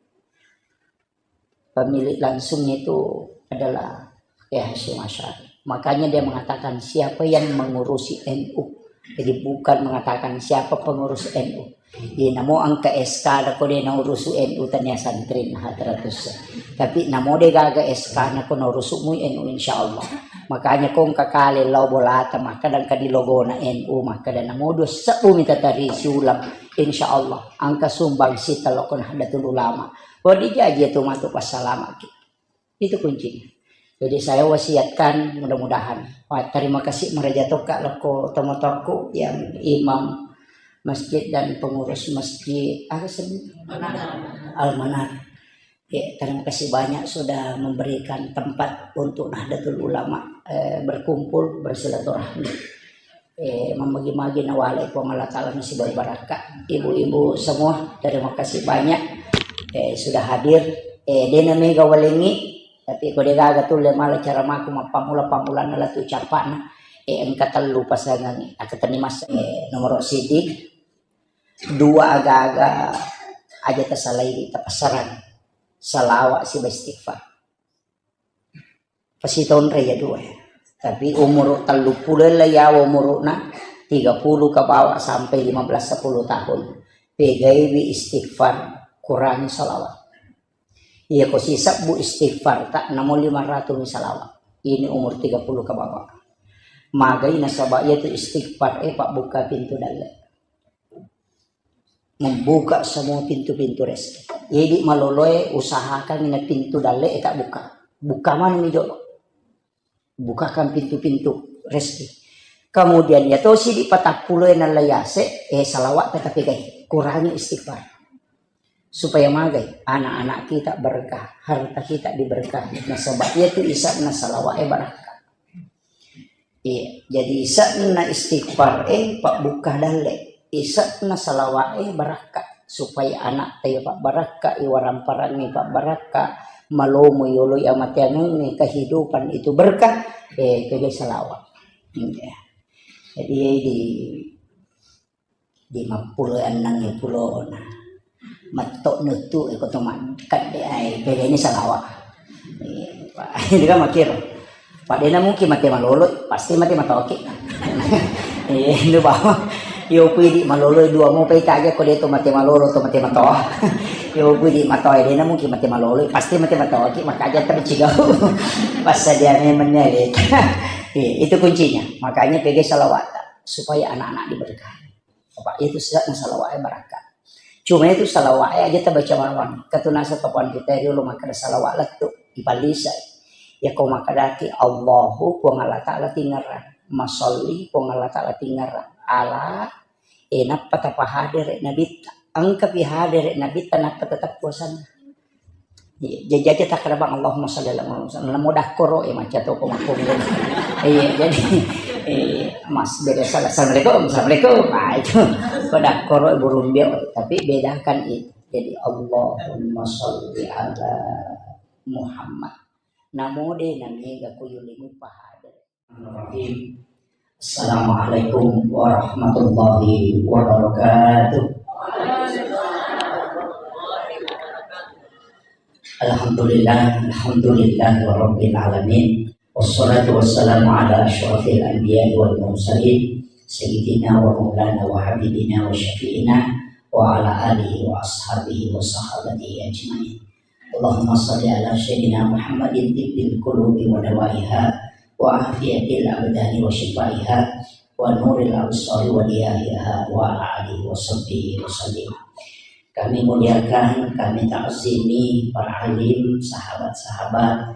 Pemilik langsungnya itu adalah Kiai Hasyim Asy'ari. Makanya dia mengatakan, "Siapa yang mengurusi N U?" Jadi bukan mengatakan siapa pengurus N U. Iya, namo engka S K na ko de naurusu N U tania santri na Hadratus. Tapi namo de gaga S K na ko naurusu mu N U, insya Allah. Makanya ko engka kale lao bolata, maka dan kadi logona N U, maka dan namo dua sebbu mita tari siulang, insya Allah. Engka sumbang sita lokon Nahdlatul Ulama. Wedding jaji tu matu passalamaki. Itu kuncinya. Jadi saya wasiatkan mudah-mudahan. Wah, terima kasih maraja tokka lokko tomatoakku yang imam masjid dan pengurus masjid. Apa sih? Al-Manar. Ya, terima kasih banyak sudah memberikan tempat untuk Nahdlatul Ulama, eh, berkumpul, bersilaturahmi. Eh, mamagi-magi nawalai Puang Allah Ta'ala nasibari barakka. Ibu-ibu semua, terima kasih banyak. Eh, sudah hadir. Eh, dena mega walengi, tapi ko de gaga tulle mala cara maku mappammula-pammulana latu cappana. Eh, engka tellu pasangan. Aku tani masa, eh, nomor sidi. Dua aga-aga aja tasalai tapassarang. Salawat siba istighfar. Pasitonre ya dua. Tapi umur tellu puluh lah ya umurna, tiga puluh ke bawah sampai lima belas sepuluh tahun. Pegaiwi istighfar, kurangi salawat. Iya ko sisebbu istighfar tak namo lima ratus mi salawat. Ini umur tiga puluh ke bawah. Magai nasaba iya tu istighfar, eh, Pak, buka pintu dalle. Membuka semua pintu-pintu rezeki. Jadi maloloe usahakan na pintu dalle e tak buka. Buka mana mi jolo. Bukakan pintu-pintu rezeki. Kemudian ya tosi di patappulo e nallayase, eh, salawat tetapi gai. Kurangi istighfar. Supaya magai anak-anak kita berkah, harta kita diberkahi. Nasaba iya tu isabna salawat e barakka. Iya, jadi ise'na istighfar e pabbuka dalle, ise'na salawat e barakka, supaya anak e pabbarakka, iwaramparang e pabbarakka, malomo yolo amateangeng e kehidupan itu berkah, eh, kega salawat. Iya. Jadi di Limappulo enneng e pulona. Metto nuttu e ko to makkadde ai, pegani salawa. Iya, Pak. Ini kan makiro. Pak, dena mungkin mate malolo, pasti mate matoki. Iya, itu bawa. Yo pidi malolo dua mau pe taja ko de to mate malolo to mate matoa. Yo pidi matoa dena mungkin mate malolo, pasti mate matoki, maka aja tercigau. Pas dia memangnya. Iya, itu kuncinya. Makanya pegani salawat supaya anak-anak diberkahi. Apa itu sejak salawat e barakka. Cuma itu salawat e aja tabaca mawang. Katunasa tapuan kita riolo makkada salawat lettu ipalisa. Ya ko makkadaki Allahu Puang Allah Ta'ala tingerang. Masalli Puang Allah Ta'ala tingerang. Ala, eh, nappa tapahadere nabitta. Engka pi hadere nabitta nappa tetap puasana. Iya, jadi aja takkeda bang, Allahumma shalli ala Muhammad. Namo dakkoro, eh, macca toko makkungngi. Iya, jadi, eh, mas, beda salah. Assalamualaikum, assalamualaikum. Nah, itu. Ko dakkoro, burung dia, tapi bedakan itu. Jadi, Allahumma shalli ala Muhammad. Namo de, namiga kuyulimu pahada. Bismillahirrahmanirrahim. Assalamualaikum warahmatullahi wabarakatuh. Alhamdulillah, alhamdulillah rabbil alamin. Wassalatu wassalamu ala asyrafil anbiya wal mursalin, sayyidina wa maulana wa habibina wa syafi'ina wa ala alihi wa ashabihi wa sahabatihi ajmain. Allahumma shalli ala sayyidina Muhammadin tibbil qulubi wa dawaiha wa afiyatil abdani wa syifaiha wa nuril absari wa diyahiha wa ala alihi wa sahbihi wa sallim. Kami muliakan, kami takzimi para alim, sahabat-sahabat,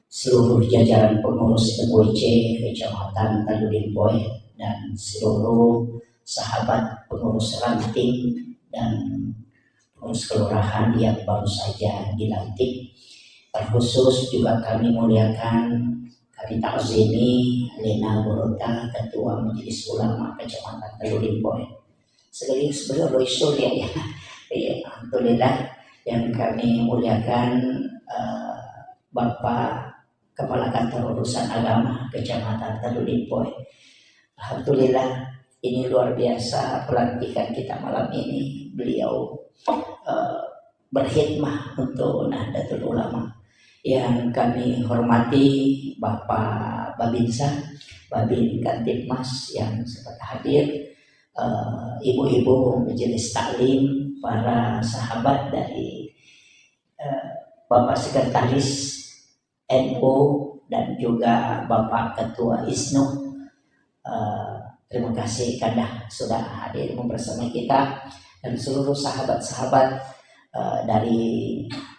seluruh jajaran pengurus M W C Kecamatan Talu Limpoe, dan seluruh sahabat pengurus ranting dan pengurus kelurahan yang baru saja dilantik. Terkhusus juga kami muliakan, kami takzimi Lena Gorota, Ketua Majelis Ulama Kecamatan Talu Limpoe. Sekaligus beliau Roy Surya, ya. Iya, alhamdulillah, yang kami muliakan, eh, Bapak Kepala Kantor Urusan Agama Kecamatan Talu Limpoe. Alhamdulillah, ini luar biasa pelantikan kita malam ini. Beliau, eh, berkhidmah untuk Nahdlatul Ulama. Yang kami hormati Bapak Babinsa, Babin Kamtibmas yang sempat hadir, eh, ibu-ibu majelis taklim, para sahabat dari, eh, Bapak Sekretaris N U dan juga Bapak Ketua ISNU. Eh, terima kasih Kanda sudah hadir bersama kita dan seluruh sahabat-sahabat, eh, dari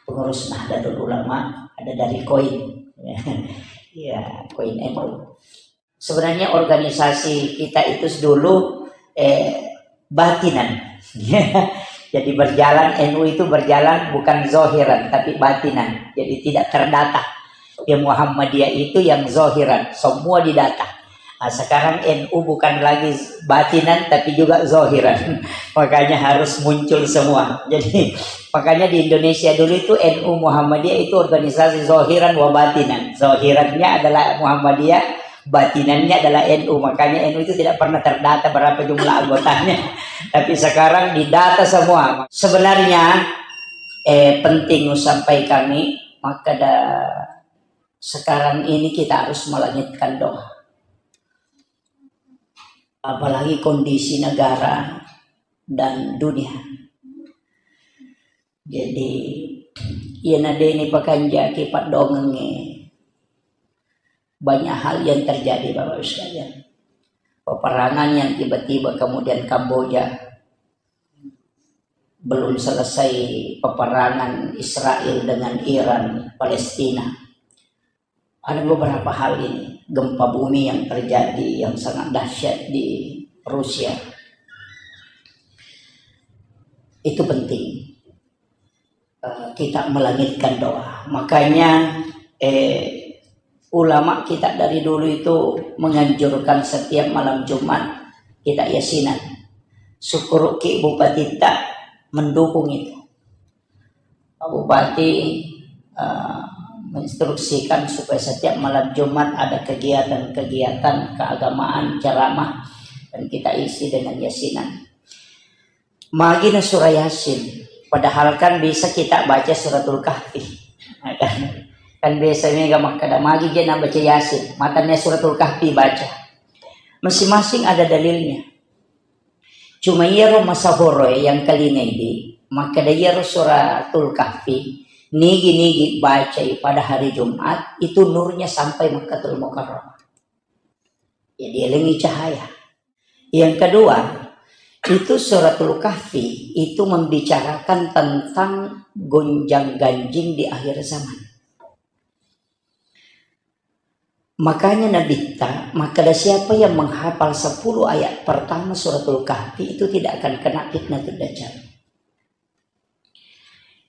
pengurus Nahdlatul Ulama, ada dari koin. Ya, koin N U. Sebenarnya organisasi kita itu dulu, eh, batinan. Jadi berjalan, N U itu berjalan bukan zahiran, tapi batinan. Jadi tidak terdata. Ya, Muhammadiyah itu yang zahiran, semua didata. Nah, sekarang N U bukan lagi batinan, tapi juga zahiran. Makanya harus muncul semua. Jadi, makanya di Indonesia dulu itu N U Muhammadiyah itu organisasi zahiran wa batinan. Zahirannya adalah Muhammadiyah, batinannya adalah N U. Makanya N U itu tidak pernah terdata berapa jumlah anggotanya. Tapi sekarang didata semua. Sebenarnya, eh, penting sampai kami, maka da-, sekarang ini kita harus melangitkan doa. Apalagi kondisi negara dan dunia. Jadi, iya nadeni pakanjaki paddongengnge, banyak hal yang terjadi, Bapak Ibu sekalian. Peperangan yang tiba-tiba kemudian Kamboja, belum selesai peperangan Israel dengan Iran, Palestina. Ada beberapa hal ini, gempa bumi yang terjadi yang sangat dahsyat di Rusia. Itu penting. Eh, kita melangitkan doa. Makanya, eh, Ulama kita dari dulu itu menganjurkan setiap malam Jumat kita yasinan. Syukuruki bupatitta mendukung itu. Pak Bupati, eh, menginstruksikan supaya setiap malam Jumat ada kegiatan-kegiatan keagamaan, ceramah, dan kita isi dengan yasinan. Magi na surah Yasin, padahal kan bisa kita baca suratul Kahfi. Kan biasa mega makkeda, magi je na baca Yasin, matannya suratul Kahfi baca. Masing-masing ada dalilnya. Cuma iyaro masahoroe yang kalingai di, makkeda iyaro suratul Kahfi, nigi-nigi bacai pada hari Jumat, itu nurnya sampai Makkatul Mukarramah. Ya, dielengi cahaya. Yang kedua, itu suratul Kahfi itu membicarakan tentang gonjang ganjing di akhir zaman. Makanya Nabitta makkeda, siapa yang menghafal sepuluh ayat pertama suratul Kahfi itu tidak akan kena fitnatul dajjal.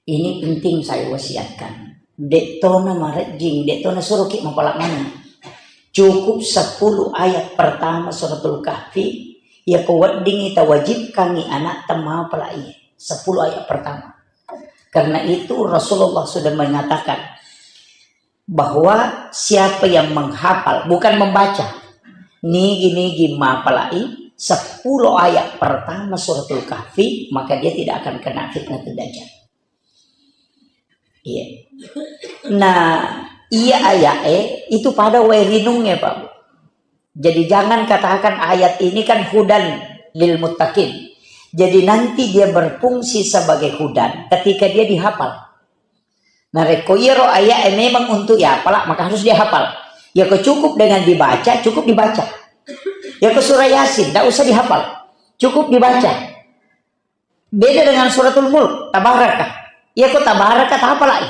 Ini penting saya wasiatkan. De'tona marejjing, de'tona suruki mapala maneng. Cukup sepuluh ayat pertama suratul Kahfi, ya ko weddingi tawajibkangi anak temapalai. Sepuluh ayat pertama. Karena itu Rasulullah sudah mengatakan, bahwa siapa yang menghafal, bukan membaca, nigi-nigi mapalai sepuluh ayat pertama suratul Kahfi, maka dia tidak akan kena fitnatul dajjal. Iya. Nah, iya ayat eh, itu pada wae rinungnya, Pak. Jadi jangan katakan ayat ini kan hudan lil muttaqin. Jadi nanti dia berfungsi sebagai hudan ketika dia dihafal. Narekko iyaro aya'e memang untuk yapala, maka harus dihafal. Yako cukup dengan dibaca, cukup dibaca. Yako surah Yasin, ndak usah dihafal. Cukup dibaca. Beda dengan suratul Mulk, tabaraka. Yako tabaraka, tahafalai.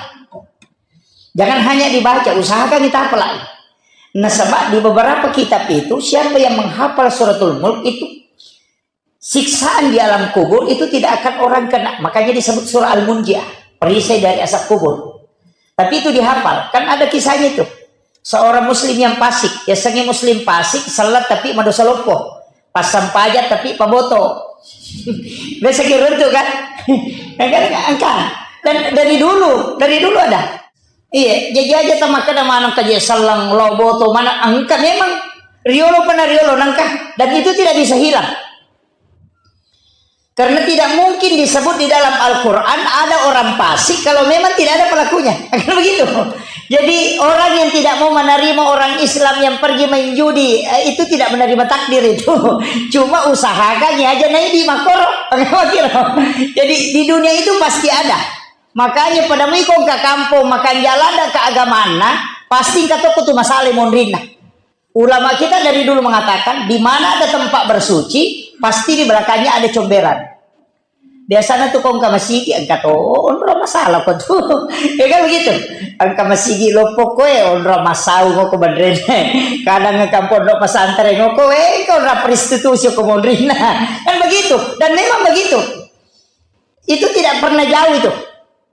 Jangan hanya dibaca, usahakan ditahafalai. Nasaba di beberapa kitab itu, siapa yang menghafal suratul Mulk itu siksaan di alam kubur itu tidak akan orang kena. Makanya disebut surah Al-Munjiah, perisai dari azab kubur. Tapi itu dihafal. Kan ada kisahnya itu. Seorang muslim yang fasik, biasanya muslim fasik, salat tapi madosa loppo. Pasang pajak tapi paboto. Biasa kira itu kan? Kan engka. Dan dari dulu, dari dulu ada. Iya, jadi aja tamakkeda maneng kaje sallang lo boto mana engka memang riolo pernah riolo nangka dan itu tidak bisa hilang. Karena tidak mungkin disebut di dalam Al-Quran ada orang fasik kalau memang tidak ada pelakunya. Kan begitu. Jadi orang yang tidak mau menerima orang Islam yang pergi main judi, eh, itu tidak menerima takdir itu. Cuma usahakan ya aja naik di makoro. Jadi di dunia itu pasti ada. Makanya pada mui ko engka kampong makan jalan dan keagamaan, pasti engka toko tu masalah monrinna. Ulama kita dari dulu mengatakan, di mana ada tempat bersuci, pasti di belakangnya ada comberan. Biasanya tuh kau engka masigi, engka to onro masalah kau tuh. Ya kan begitu? Engka masigi loppo koe, onro masau ngoko bandrene. Kadang engka pondok pesantren ngoko, eh, engka onro prostitusi ko monrinna. Kan begitu? Dan memang begitu. Itu tidak pernah jauh itu.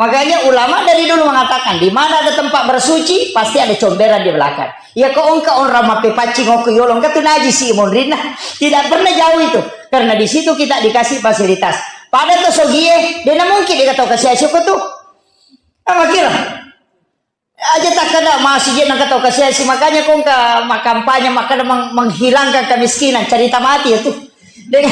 Makanya ulama dari dulu mengatakan, di mana ada tempat bersuci, pasti ada comberan di belakang. Ya kok engka orang mape paccing ngoko yolo, engka tu najis si monrinna. Tidak pernah jauh itu. Karena di situ kita dikasih fasilitas. Pada to sogie, dena mungkin dikata kasih asyik tu. Apa kira? Aja takkeda masih je nangka tau kasiasi, makanya kong ka makampanye makkeda meng-, menghilangkan kemiskinan, cerita mati ya tuh. Dengan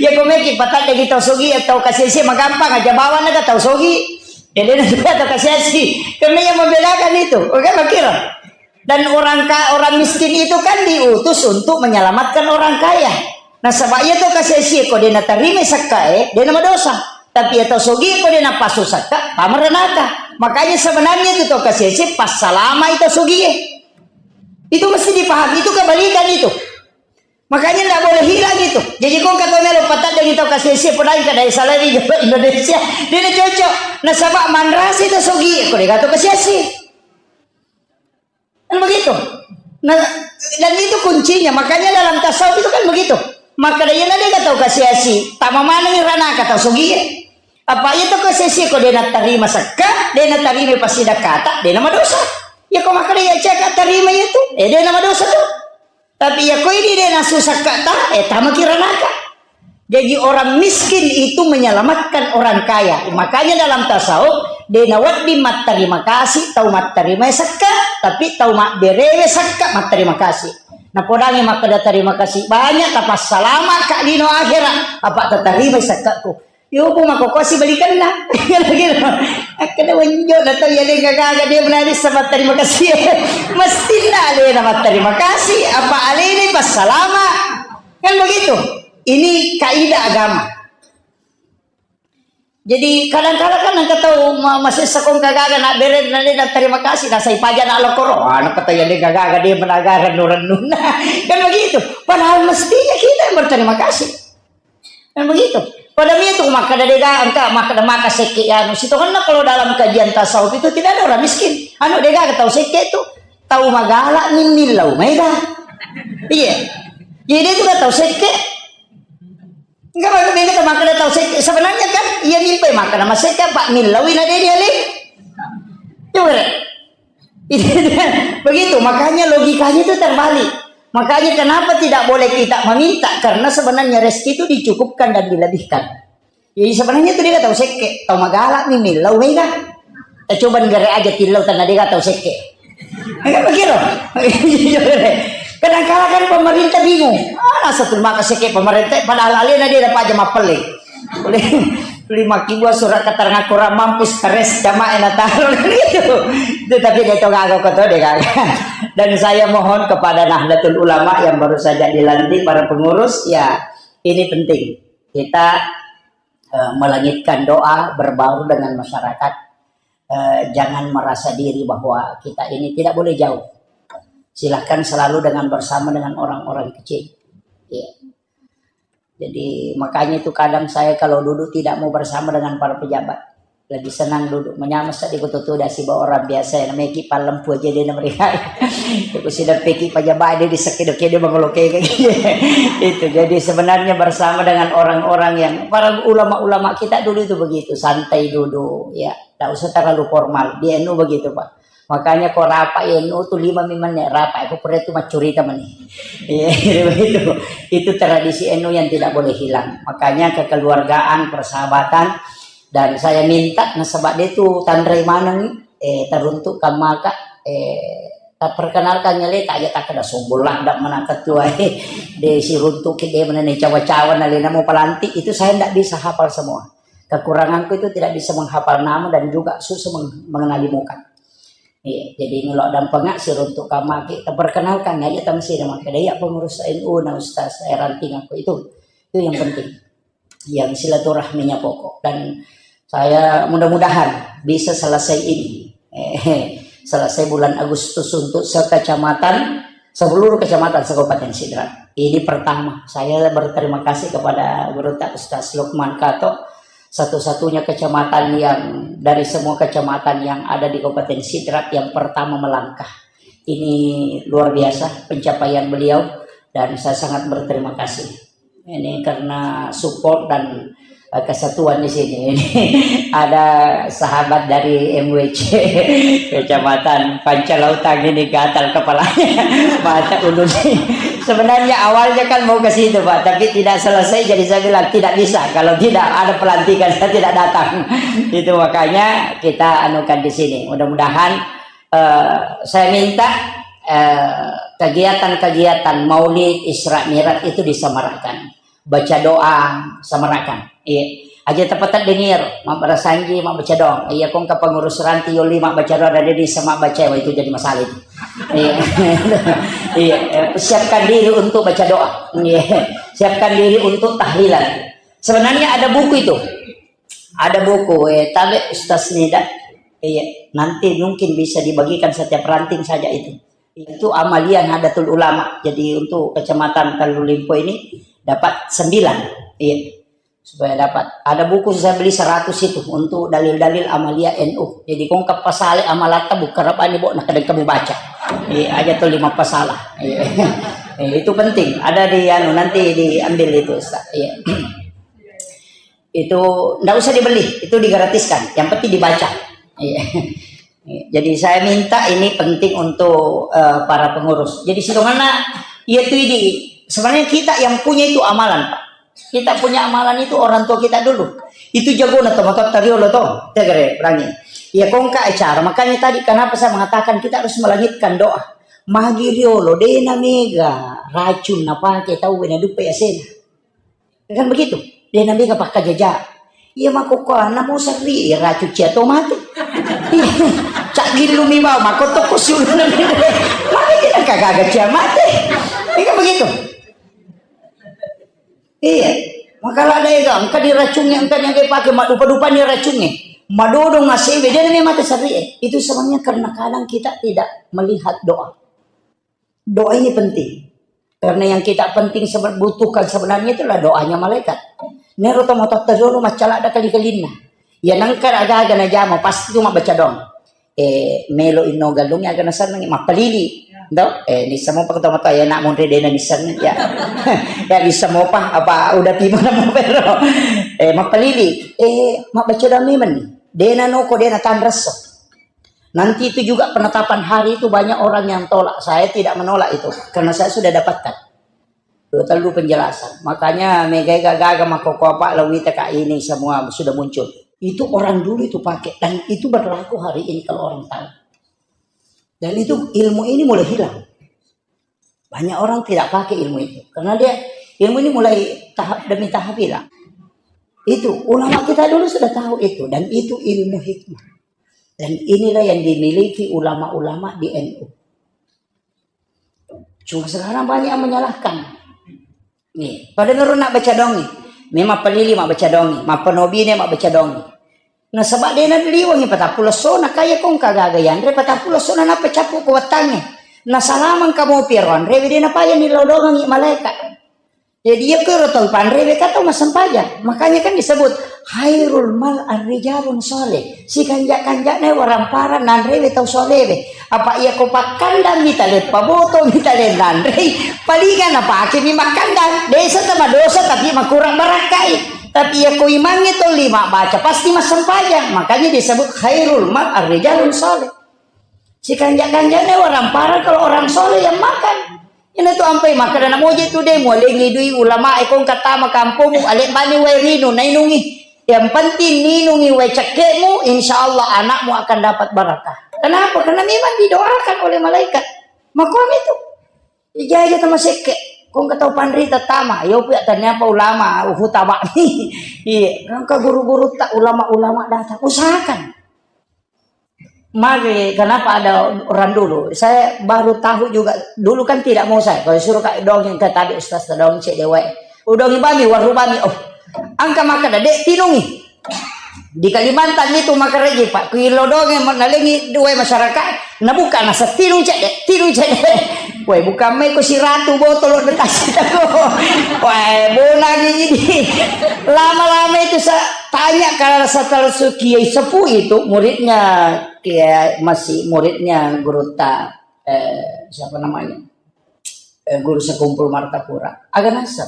ya kong meki patat dagi tau sogi ya tau kasiasi magampang aja bawang naga tau sogi. Jadi nanti tau kasiasi. Karena yang membedakan itu, oke, kira. Dan orang ka-, orang miskin itu kan diutus untuk menyelamatkan orang kaya. Nasaba iya tau kasiasi ko dena tarima sakkae, dena madosa. Tapi iya tau sogi ko dena pasu sakka, tama ranaka. Makanya sebenarnya itu tau kasiasi passalama itu sogie. Itu mesti dipahami, itu kebalikan itu. Makanya ndak boleh hilang itu. Jadi kong kata melo patat dari tau kasiasi, padahal kada salari Indonesia. Dena cocok. Nasaba manrasi itu sogi, ko dega tau kasiasi. Kan begitu. Nah, dan itu kuncinya. Makanya dalam tasawuf itu kan begitu. Maka daya na dega tau kasiasi, tama maneng ranaka tau sogie. Apa iya tau kasiasi ko dena tarima sakka, dena tarima pasidakata, dena madosa. Iya ko makkeda iya ceka tarima iya tu, eh, de' namadosa tu. Tapi iya ko idi de' nasu sakka ta, eh, tamaki ranaka. Jadi orang miskin itu menyelamatkan orang kaya. Makanya dalam tasawuf, de' nawedding matterima kasih tau matterima sakka, tapi tau mabberewe sakka matterima kasih. Napodangi makkeda terima kasih banyak, tapassalama ka lino akhirat, apa tatarima sakkaku. Yo, ko makkokkosi balikanna. Gitu. Akkeda wenjo na tau iya de' gaga dia menari sama terima kasih. Mestinna alena matterima kasih, apa alena passalama. Kan begitu. Ini kaidah agama. Jadi kadang-kadang kan engka tau ma-, masessa ko engka gaga na bere na de' na terima kasih, na sai paja na lokoro. Ah, na kata iya de' gaga dia menagara rennu-rennunna. Kan begitu. Padahal mestinya kita yang berterima kasih. Kan begitu. Pada mi tu makkeda de' gaga engka, makkeda maka sekke anu. Sitongenna kalau dalam kajian tasawuf itu tidak ada orang miskin. Anu de' gaga tau sekke tu. Tau magala ni millau maega. Iya. Jadi itu kan tau sekke. Enggak, maksudnya kita makkeda tau sekke. Sebenarnya kan iya mimpi makkeda masekke apa millaui na de' dialeng. Coba deh. Begitu, makanya logikanya itu terbalik. Makanya kenapa tidak boleh kita meminta? Karena sebenarnya rezeki itu dicukupkan dan dilebihkan. Jadi sebenarnya itu de' gaga tau sekke, tau magala ni millau maega. Kita coba negara aja tillau tanah de' gaga tau sekke. Kan begitu. Kadang-kadang kan pemerintah bingung. Ah, satu maka sekke pemerintah, padahal alena de' dapat aja mapelle. Boleh lima kilo surat keterangan kurang mampu, stres sama enak taruh gitu. Itu tapi dia tu gaga ko tu de' gaga. Dan saya mohon kepada Nahdlatul Ulama yang baru saja dilantik, para pengurus, ya ini penting. Kita eh, melangitkan doa, berbaur dengan masyarakat. Eh, jangan merasa diri bahwa kita ini tidak boleh jauh. Silahkan selalu dengan bersama dengan orang-orang kecil. Iya. Jadi makanya itu kadang saya kalau duduk tidak mau bersama dengan para pejabat. Lebih senang duduk menyama seddi ko tutu dasi bawa orang biasa yang namanya ki palempu aja dia mereka. Itu sudah peki pejabat dia di sekido-kido mengoloke. Itu jadi sebenarnya bersama dengan orang-orang yang para ulama-ulama kita dulu itu begitu, santai duduk, ya. Tidak usah terlalu formal. Di N U begitu, Pak. Makanya ko rapat N U tu lima menit rapat, ko pura itu macurita mani. Iya, begitu. Itu tradisi N U yang tidak boleh hilang. Makanya kekeluargaan, persahabatan, dan saya minta nasaba de' tu tanrai maneng, eh, teruntuk kamaka, eh, tak perkenalkan nyale tak aja tak kena sombong lah, dak mana ketua, eh, de' siruntuk ki de' mana ne cawa-cawa nalena mau pelantik, itu saya ndak bisa hafal semua. Kekuranganku itu tidak bisa menghafal nama dan juga susah meng-, mengenali muka. Iya, jadi ngelok dampengak siruntuk kamaki, tak perkenalkan aja tang sini maka dia pengurus N U na Ustaz, eh, ranting aku itu, itu yang penting. Yang silaturahminya pokok. Dan saya mudah-mudahan bisa selesai ini. Eh, selesai bulan Agustus untuk sekecamatan, seluruh kecamatan se-Kabupaten Sidrap. Ini pertama, saya berterima kasih kepada Guru Tak Ustaz Lukman Kato, satu-satunya kecamatan yang dari semua kecamatan yang ada di Kabupaten Sidrap yang pertama melangkah. Ini luar biasa pencapaian beliau dan saya sangat berterima kasih. Ini karena support dan, eh, kesatuan di sini. Ini ada sahabat dari M W C, Kecamatan Pancalautang ini gatal kepalanya. Mata ulun. Sebenarnya awalnya kan mau ke situ, Pak, tapi tidak selesai, jadi saya bilang, "Tidak bisa, kalau tidak ada pelantikan, saya tidak datang." Itu makanya kita anukan di sini. Mudah-mudahan eh, saya minta, eh, kegiatan-kegiatan Maulid, Isra Mi'raj itu disemarakkan. Baca doa, semarakan. Iya. Aja tepat dengir, mak berasanji, mak baca doa. Iya, kong ke pengurus ranti yoli, mak baca doa, ada di sama baca, wah, itu jadi masalah itu. Iya. Iya, eh, siapkan diri untuk baca doa. Iya. Siapkan diri untuk tahlilan. Sebenarnya ada buku itu. Ada buku, eh, tabe Ustaz Nida. Iya, nanti mungkin bisa dibagikan setiap ranting saja itu. Itu amalia Nahdlatul Ulama. Jadi untuk Kecamatan Kalulimpo ini dapat sembilan. Iya. Supaya dapat. Ada buku saya beli seratus itu untuk dalil-dalil amalia N U. Jadi kong ke pasale amalatta buka rabani bo, nah, kadang kamu baca. Iya, aja tuh lima pasalah. Iya. Eh, itu penting. Ada di anu, nanti diambil itu, Ustaz. Iya. Itu ndak usah dibeli, itu digratiskan. Yang penting dibaca. Iya. Jadi saya minta ini penting untuk, eh, para pengurus. Jadi sidonganna, iya tu idi. Sebenarnya kita yang punya itu amalan, Pak. Kita punya amalan itu orang tua kita dulu. Itu jagona to, matotta riolo to. Tegere, perangi. Ya, kongka acara. Makanya tadi kenapa saya mengatakan kita harus melangitkan doa. Magi riolo, dena mega racun napake tau na duppe asena. Kan begitu? Dena mega pakkajaja. Iya, makkokkoanna mo serri, iya, racun cia to mate. Iya, cak gillu mi bau, makko tokko siuluna mi. Mate, tidak kagaga cia mate. Iya, kan begitu? Iya. Maka la dega, engka diracungi, engka yang dia pakai, madupa-dupa ni racungi. Madodong asewe, dia namanya mate serri, eh. Itu sebabnya karena kadang kita tidak melihat doa. Doa ini penting. Karena yang kita penting sebe-, butuhkan sebenarnya itulah doanya malaikat. Nero to matotta dulu maccala ada kali-kalinna. Ya nangka aga-aga najama pasti tu mabbaca doang. Eh, melo inno galung aga nasenneng mappalili. Do, eh, nissamo pa to matoa ya nak monre dena nisseng ya. Ya nissamo pa apa udah pimo na mo pero. Eh, mappalili. Eh, mabbaca doang memang ni. Dena noko dena tanresso. Nanti itu juga penetapan hari itu banyak orang yang tolak. Saya tidak menolak itu, karena saya sudah dapatkan dua telu penjelasan. Makanya megai gaga makkokkoa, Pak, lawita, Kak, ini semua sudah muncul. Itu orang dulu itu pakai, dan itu berlaku hari ini kalau orang tahu. Dan itu ilmu ini mulai hilang. Banyak orang tidak pakai ilmu itu. Karena dia, ilmu ini mulai tahap demi tahap hilang. Itu, ulama kita dulu sudah tahu itu. Dan itu ilmu hikmah. Dan inilah yang dimiliki ulama-ulama di N U. Cuma sekarang banyak yang menyalahkan. Nih, pada nurun nak baca dong nih. Memang pelili mak baca dong nih. Mak penobine mak baca dong nih. Nasaba de naliwangi patappulo essona, kaya kongka gaga yanre patappulo essona nappa cappu ko wettangnge. Nasalamang kamopi ero anrewe de napaya nilodongangi malaeka. Jadi iya ko ero tau panrewe ka tau massempajang. Makanya kan disebut khairul mal arrijalun soleh. Sikanja-kanjana waramparang nanrewe tau solewe. Apa iya ko pakkandang mita leppa boto mita lennanrei. Palinga napake mi makkandang. Desa tama dosa tapi makurang barakkai. Tapi iya ko imangnge tolli mabbaca, pasti massempajang. Makanya disebut khairul mar arrijalun saleh. Sikanja-kanjana waramparang kalau orang soleh yang makan. Ina tu ampai makan anak moje tu de mualengi dui ulama e kongka tama kampungmu, alek bani wae rinu nainungi. Yang penting ninungi wae cekkemu, insya Allah anakmu akan dapat barakah. Kenapa? Karena memang didoakan oleh malaikat. Makuam itu. Ija-ija tama sekke, kongka tau panrita tama, yo pia ternyata ulama, uhu tabak. Iya, kongka guru-guru tak ulama-ulama datang, usahakan. Mari, kenapa ada orang dulu? Saya baru tahu juga, dulu kan tidak mau saya, kalau suruh kak dongeng ke tadi ustaz dongeng cek dewa. Udongi bami, waru bami, oh, angka maka dek tinungi. Di Kalimantan itu maka reji, Pak. Kuilo dongeng nalengi dua masyarakat, nabuka nasa tinung cedde, tinung cedde. Woi, bukan mai ko siratu botol de tasi tako. Woi, bonangi ini. Lama-lama itu saya tanya kalau salah satu kiai sepuh itu muridnya kiai masih muridnya guru ta eh, siapa namanya? Eh, guru sekumpul Martapura. Agak nasab.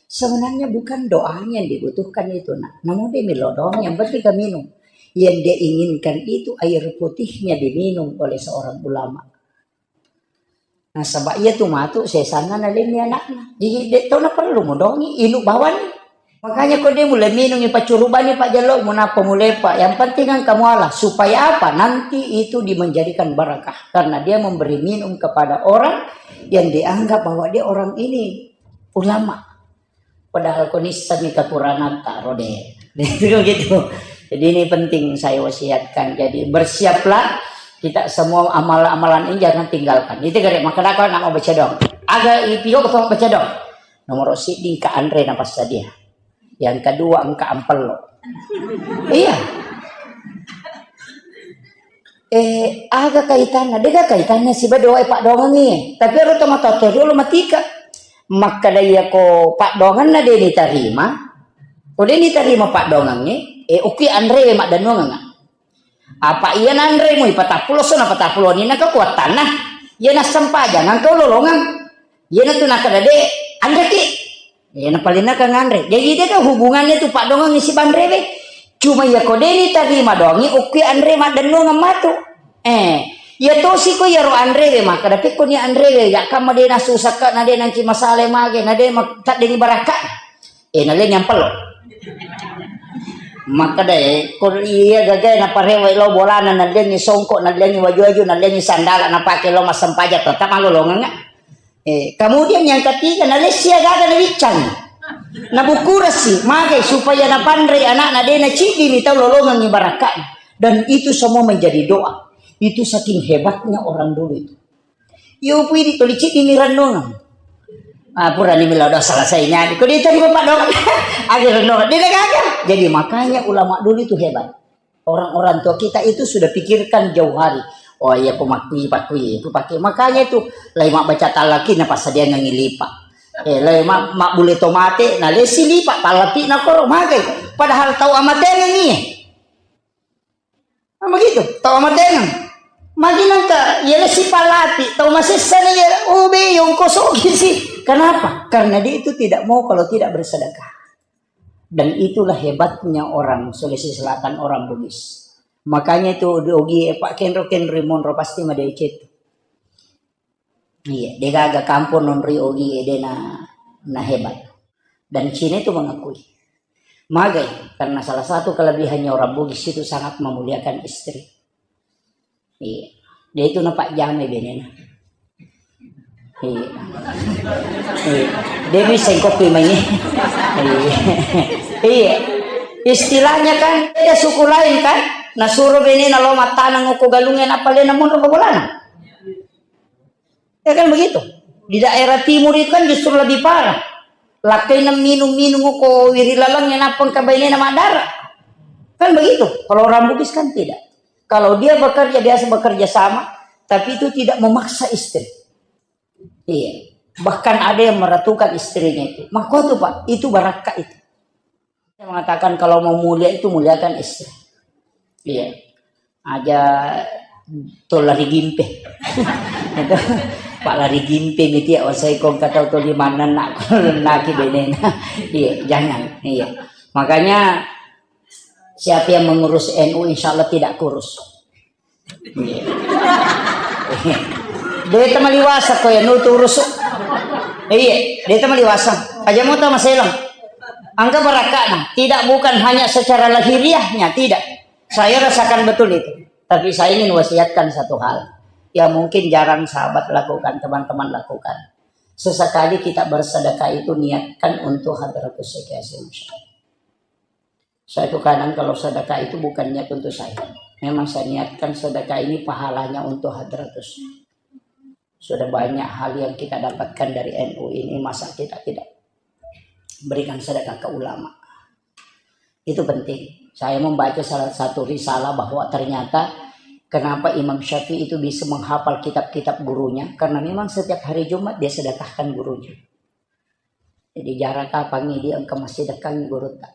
Sebenarnya bukan doanya yang dibutuhkan itu, nak. Namun dia milo doang, yang penting kan minum. Yang dia inginkan itu air putihnya diminum oleh seorang ulama. Nah, sebab iya tu matu sesana nalini anaknya. Jadi dia tahu na perlu modongi, inuk bawani. Makanya ko de mulai minungi paccurubani pajjallo munappa mulepa. Yang penting kan kamu Allah. Supaya apa? Nanti itu dimenjadikan barakah. Karena dia memberi minum kepada orang yang dianggap bahwa dia orang ini ulama. Padahal ko nissenni kapuranata rode. Itu gitu. Jadi ini penting saya wasiatkan. Jadi bersiaplah kita semua amalan-amalan ini jangan tinggalkan. Itu gare maka nak mau baca dong. Aga ipio ko baca dong. Nomor siddi engka anre napassadia. Yang kedua engka ampello. Iya. Eh, aga kaitanna? Dega kaitanna siba doa e paddoangengi. Tapi ero to matoa-toa riolo matika. Makkada iya ko paddoangenna de nitarima. Ko de nitarima paddoangengi, eh, okki anre maddennuangenga. Apa iya nanremu ipatappulo so napatappulo ni naka kuattanna. Iya nassempajang engka lolongang. Iya natu nakada de anreki. Iya napalinna ka nganre. Jadi de ka hubungannya tu paddoangengi sibanrewe. Cuma iya ko de nitarima doangi okki anre maddennuangeng matu. Eh, iya tosi ko iyaro anrewe, makkeda pekko ni anrewe, ya kamma de nasusakka, na de nanci masala mage, na de ma-, taddengi barakka. Eh, na le nyampelo. Makkeda, eh, ko iya gagae naparewe lo bolana, na lengi songko, na lengi waju-waju, na lengi sandala, napake lo massempajang, tetap malolongeng. Eh, kemudian yang ketiga, nalessi agaga nawiccang. Nabukurasi, magai supaya napanrei anakna, de naciddimi tau lolongengi barakka'na. Dan itu semua menjadi doa. Itu saking hebatnya orang dulu itu. Yo pui di toli ciddimi rennungeng. Ah, purani mila udah selesai nyadi. Ko ditadi bapak dong. Agi rennungeng. Dia gaga. Jadi makanya ulama dulu itu hebat. Orang-orang tua kita itu sudah pikirkan jauh hari. Oh iya, ku makkui, pakkui, ku pakai. Makanya itu, lai mabbaca talaki, na passadiangengi lipa. Eh, lai ma-, mabbule tomate, na lesi lipa, pallapi na koro, magai. Padahal tau amatengengi. Nah, begitu, tau amatengeng. Magi nangka, ya lesi pallapi, tau masessa na ya, oh be, yongko sogi sih. Kenapa? Karena dia itu tidak mau kalau tidak bersedekah. Dan itulah hebatnya orang Sulawesi Selatan, orang Bugis. Makanya itu di Ogi, eh, Pak, kenro-kenro monro pasti madecet. Iya, degaga kampung non ri Ogi, eh, dena, na hebat. Dan Cina itu mengakui. Magai, karena salah satu kelebihannya orang Bugis itu sangat memuliakan istri. Iya. Dia itu napajjamai benena. Iya. Iya. Dia bisa kopi mai. Iya. Iya. Istilahnya kan beda suku lain kan. Nah, suruh benena lo mattaneng ko galungnya, nappa lena mundur ke bolana. Ya kan begitu. Di daerah timur itu kan justru lebih parah. Lakkaina minum-minum ko wiri laleng, nappa engka bainena madara. Kan begitu. Kalau orang Bugis kan tidak. Kalau dia bekerja, biasa bekerja sama, tapi itu tidak memaksa istri. Iya. Bahkan ada yang meratukan istrinya itu. Makko tu, Pak, itu barakka itu. Saya mengatakan kalau mau mulia itu muliakan istri. Iya. Aja to lari gimpe. Itu, Pak, lari gimpe miti ya, wasai kong kata to lima anak, naki benena. Iya, jangan. Iya. Makanya siapa yang mengurus N U, insya Allah tidak kurus. Iya. Deta maliwasa ko ya nutu urus. Iya, deta maliwasa. Aja mau tama selang. Angka barakakna, tidak, bukan hanya secara lahiriahnya, tidak. Saya rasakan betul itu. Tapi saya ingin wasiatkan satu hal yang mungkin jarang sahabat lakukan, teman-teman lakukan. Sesekali kita bersedekah itu niatkan untuk hadratus syekh Hasyim Syarif. Saya tuh kadang kalau sedekah itu bukan niat untuk saya. Memang saya niatkan sedekah ini pahalanya untuk hadratus. Sudah banyak hal yang kita dapatkan dari N U ini, masa kita tidak berikan sedekah ke ulama? Itu penting. Saya membaca salah satu risalah bahwa ternyata kenapa Imam Syafi'i itu bisa menghafal kitab-kitab gurunya, karena memang setiap hari Jumat dia sedekahkan gurunya. Jadi, jarang kapangi dia engka massidekkangi gurutta.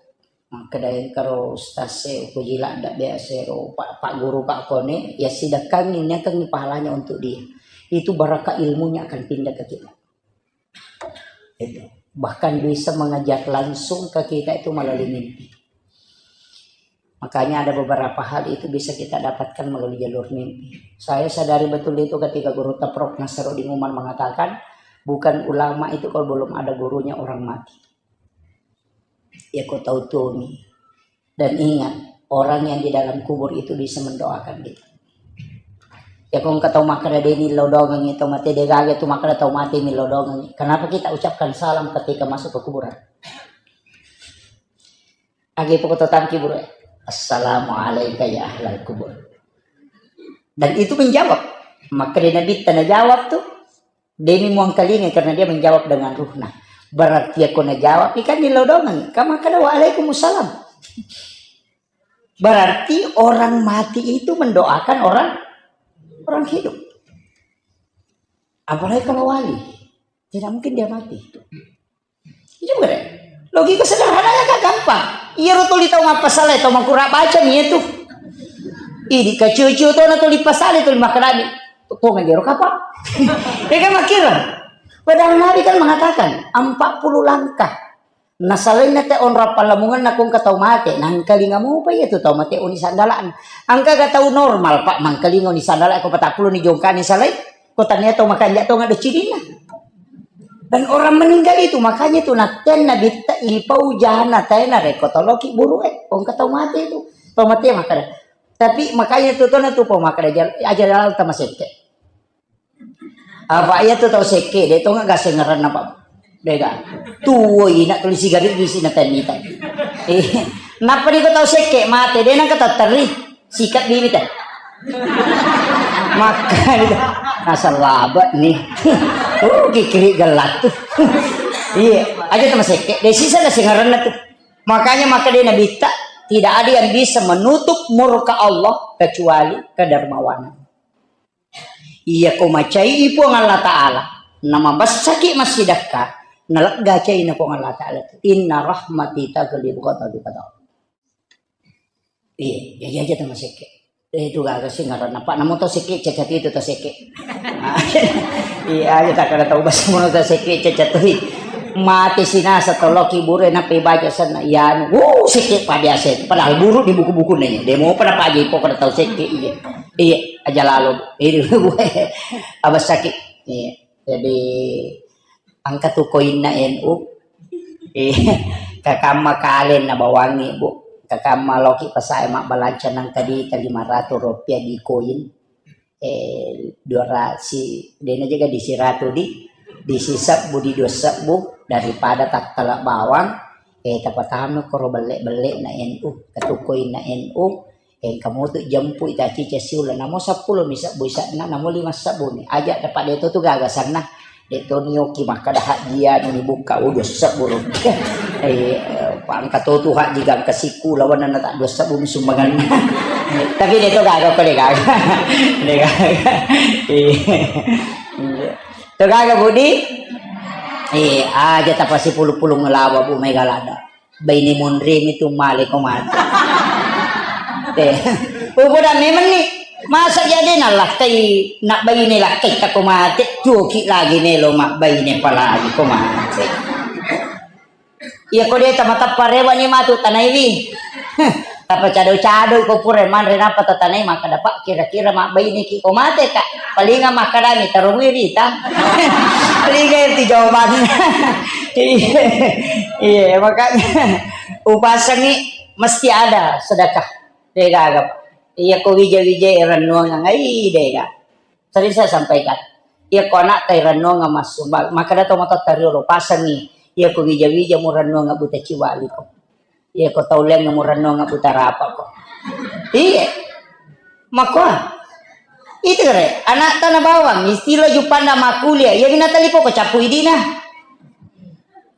Makkeda engkaro ustaz e, upoji ladda biasa ro, pa-, pak guru, pak kone, ya sidekkangi, niakangi pahalanya untuk dia. Itu barakah ilmunya akan pindah ke kita. Itu. Bahkan bisa mengajar langsung ke kita itu melalui mimpi. Makanya ada beberapa hal itu bisa kita dapatkan melalui jalur mimpi. Saya sadari betul itu ketika gurutta Prof Nasruddin Umar mengatakan, bukan ulama itu kalau belum ada gurunya, orang mati. Ya, kau tahu tuh nih. Dan ingat, orang yang di dalam kubur itu bisa mendoakan kita. Ya, kau engka tau makkeda de ni lo dongengi tau mate, de gaga tu makkeda tau mate ni lo dongengi. Kenapa kita ucapkan salam ketika masuk ke kuburan? Agi poko to tangki buru. Assalamualaikum ya ahlal kubur. Dan itu menjawab. Maka di Nabi tana jawab tuh. Demi muangkalinga karena dia menjawab dengan ruhna. Berarti aku najawab ikan di lodongan. Kamu kada waalaikumsalam. Berarti orang mati itu mendoakan orang orang hidup. Apalagi kalau wali. Tidak mungkin dia mati. Iya, bener. Logika sederhananya kan gampang. Iya, ro tuli tau mappasala, tau makura baca nih itu. Ini kaciu-ciu tau na tuli pasala, tuli makkadami. Kok ngajero kapa? Ya kan, makkira. Padahal Nabi kan mengatakan empat puluh langkah. Nasalainna te onrong pallamungenna ko engka tau mate, nangkalinga mopa iya tu tau mate oni sandala'na. Engka ga tau normal, Pak, mangkalinga oni sandala' ko patappulo ni jongkani salai, ko tania tau makanja' tonga' doccininna. Dan orang meninggal itu, makanya itu nattenna bitta ipau jana tae narekko toloki buru e, ko engka tau mate itu. Tau mate makkada. Tapi makanya itu tona tu pau makkada aja, aja lalta masekke. Apa iya tu tau sekke, de' tonga' gasengeranna, Pak. Dega. Tuo ina tuli sigaret bisi na tennita. Eh, nappa di ko tau sekke mate, de' nangka tatterri. Sikat bibit e. Makka itu. Nasal labak nih. Uh, kikiri gelat tuh. Iya, aja sama sekke. De' sisa gasengeranna tuh. Makanya maka dia Nabitta, tidak ada yang bisa menutup murka Allah kecuali kedermawanan. Iya ko macai Puang Allah Ta'ala, namabessaki massidakka, nalegga caina Puang Allah Ta'ala tu. Inna rahmati taghlibu ghadabi, kata Allah. Iya, iya, iya, iya, tama sekke. Eh, itu gaga sih ngaranna, Pak. Namo tau sekke, cacat itu tau sekke. Iya, aja tak ada tahu bahasa mana tau sekke, cacat tuh. Mati sinasa toloki buru, nape baca sana. Ya, anu, wuh, sekke, Pak, biasa itu. Padahal buru di buku-buku nanya. Demo pada Pak Jipo kada tau sekke, iya. Iya, aja lalu. Ini gue abas sakit. Iya. Jadi, engka tu koinna N U. Eh, kakamma kale nabawangi, Bu. Kakamma loki pasae mabbalanca nangka di lima ratus rupiah di koin. Eh, dua ratus, dena jaga di siratu di, di sisebbu, di dua sebbu, daripada tattala bawang, eh, tapatama koro belle-belle na N U, katu koinna N U, engka motu jempu ita cica siula, namo seppulo mi sebbu isanna, namo lima sebbu mi. Aja dapat de' to tu gaga sanna. De' to nioki makkada hajjia ni bukka udu sebbu. Eh, pangka to tu haji gangka siku lawan na tak dua sebbu mi sumbangan. Tapi de' to gaga ko de' gaga. De' gaga. Eh. Iya. To gaga Budi? Eh, aja tapasi pulu-pulu ngelawa Bu Mega lada. Baine monremi tu male ko mate. Teh. Upoda memang ni. Masa jadi na lakkai, nak baine lakkai ta ko mate. Tuoki lagi melo mak baine palagi ko mate. Iya ko de' tamatappa rewa ni matu tanaiwi. Tapa cado-cado ko pura manre napa tatanai maka dapat kira-kira mak baine ki ko mate ka. Palinga makkadami tarungui rita. Palinga itu jawabannya. Iya, iya, makanya upasangi mesti ada sedekah. De' gaga. Iya ko wija-wija rennuang ngai de' gaga. Sering saya sampaikan. Iya ko anak tai rennuang massumbang. Maka datang motor tariolo pasangi. Iya ko wija-wija mu rennuang buta ciwali ko. Iya ko tau leng mu rennuang buta rapa ko. Iya. Makko. Itu kare. Anak tanah bawang. Istilah jupanda makuliah. Iya mina talipo ko capu idina.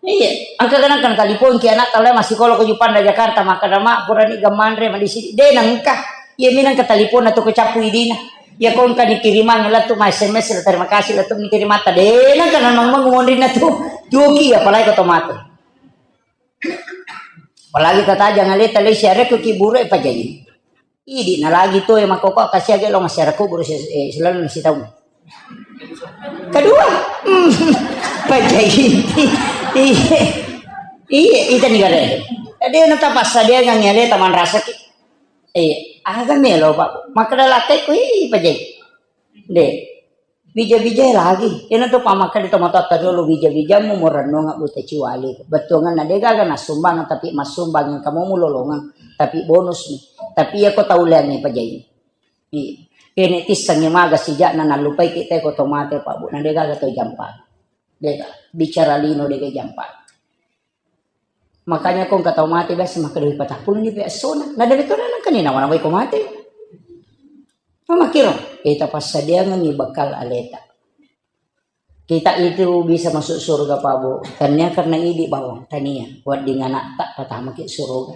Iya, engka ganang kan talipongki anak tala massikola ko Jupanda Jakarta, makkada, "Mak, purani gamanre madisi." De' nengka. Iya minang ke taliponna tu ko cappu idina. Iya ko engka ni kirimang lettu ma S M S, terima kasih lettu ni kirimatta. De' nengka nanang monrinna tu. Tuoki apalagi ko tomate. Apalagi kata jangan leta lesi arekku ki buru e pajai. Idi na lagi tu e makkoko kasi age lo masyarakat buru si-, eh, selalu nasi tahu. Kedua, hmm, pajai. Iya. Iya, ita ni gare. Jadi na tapasadiangan ale taman rasa ki. Iya, aga melo Pak. Makkada lakkai ku, ih, pajai. De. Bija-bija lagi. Ina tu pamakkada tomatoatta riolo bija-bijamu murennunga buta ciwali. Bettuanganna de gaga nassumbangeng, tapi massumbangeng kamu mulolongeng. Tapi bonus ni. Tapi iya ko tauleang ni pajai. Iya. Kene tissengngi maga sijakna nallupai kita ko tomate Pak Bu. Na de gaga to jampa. De gaga. Bicara lino de gaga jampa. Makanya ko engka tau mate biasa makkeda, "Wih, patappulo ni pe essona." Na de to nengka ni nawa-nawai ko mate. Mamakiro, kita passadiangengi bekal aleta. Kita itu bisa masuk surga, Pak Bu. Tania karena idi bawang, tania. Wedding anakta patamaki surga.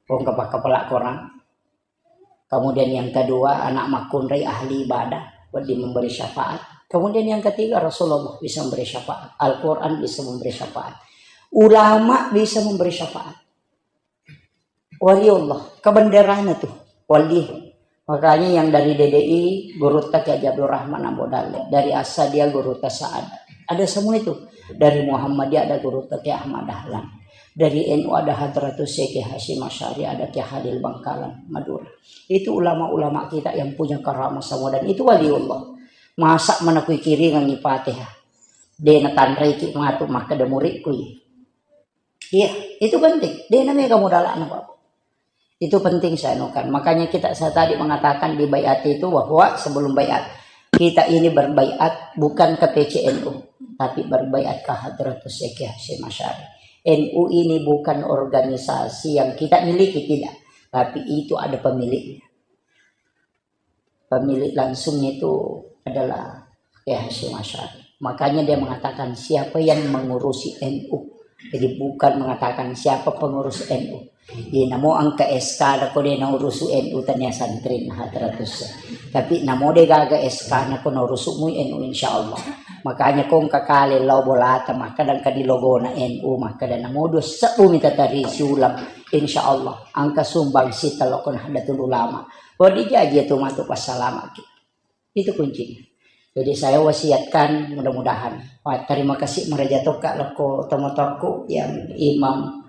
Ko engka pakkapala korang. Kemudian yang kedua, anak makkunrai ahli ibadah, wedding memberi syafaat. Kemudian yang ketiga, Rasulullah bisa memberi syafaat. Al-Quran bisa memberi syafaat. Ulama bisa memberi syafaat. Waliullah, kebenderana tu, wali. Makanya yang dari D D I, gurutta Kiai Haji Abdul Rahman Ambo Dalle. Dari Asadia, gurutta Saad. Ada semua itu. Dari Muhammadiyah ada gurutta Kiai Ahmad Dahlan. Dari N U ada Hadratus Syekh Hasyim Asy'ari, ada Kiai Halil Bangkalan, Madura. Itu ulama-ulama kita yang punya karamah semua, dan itu waliullah. Masa mana kui kiringangi Fatihah? De natanreki matu makkeda muridku. Iya, itu penting. De namega modalana, Pak. Itu penting saya anukan. Makanya kita, saya tadi mengatakan di baiat itu bahwa sebelum baiat, kita ini berbaiat bukan ke P C N U, tapi berbaiat ke Hadratus Syekh Hasyim Asy'ari. N U ini bukan organisasi yang kita miliki, tidak. Tapi itu ada pemiliknya. Pemilik langsungnya itu adalah Kiai Hasyim Asy'ari. Makanya dia mengatakan, "Siapa yang mengurusi N U?" Jadi bukan mengatakan siapa pengurus N U. Iya, namo engka S K na ko de naurusu N U, tania santri na Hadratus. Tapi namo de gaga S K na ko naurusu mui N U, insya Allah. Makanya ko engka kale lao bolata, makkeda engka di logona N U, makkeda namo dua sebbu mita tari siulang, insya Allah engka sumbang sita lokon Nahdlatul Ulama. Ko dijaji itu matu passalamaki. Itu kuncinya. Jadi saya wasiatkan, mudah-mudahan. Wah, terima kasih maraja tokka loko tomatoakku yang imam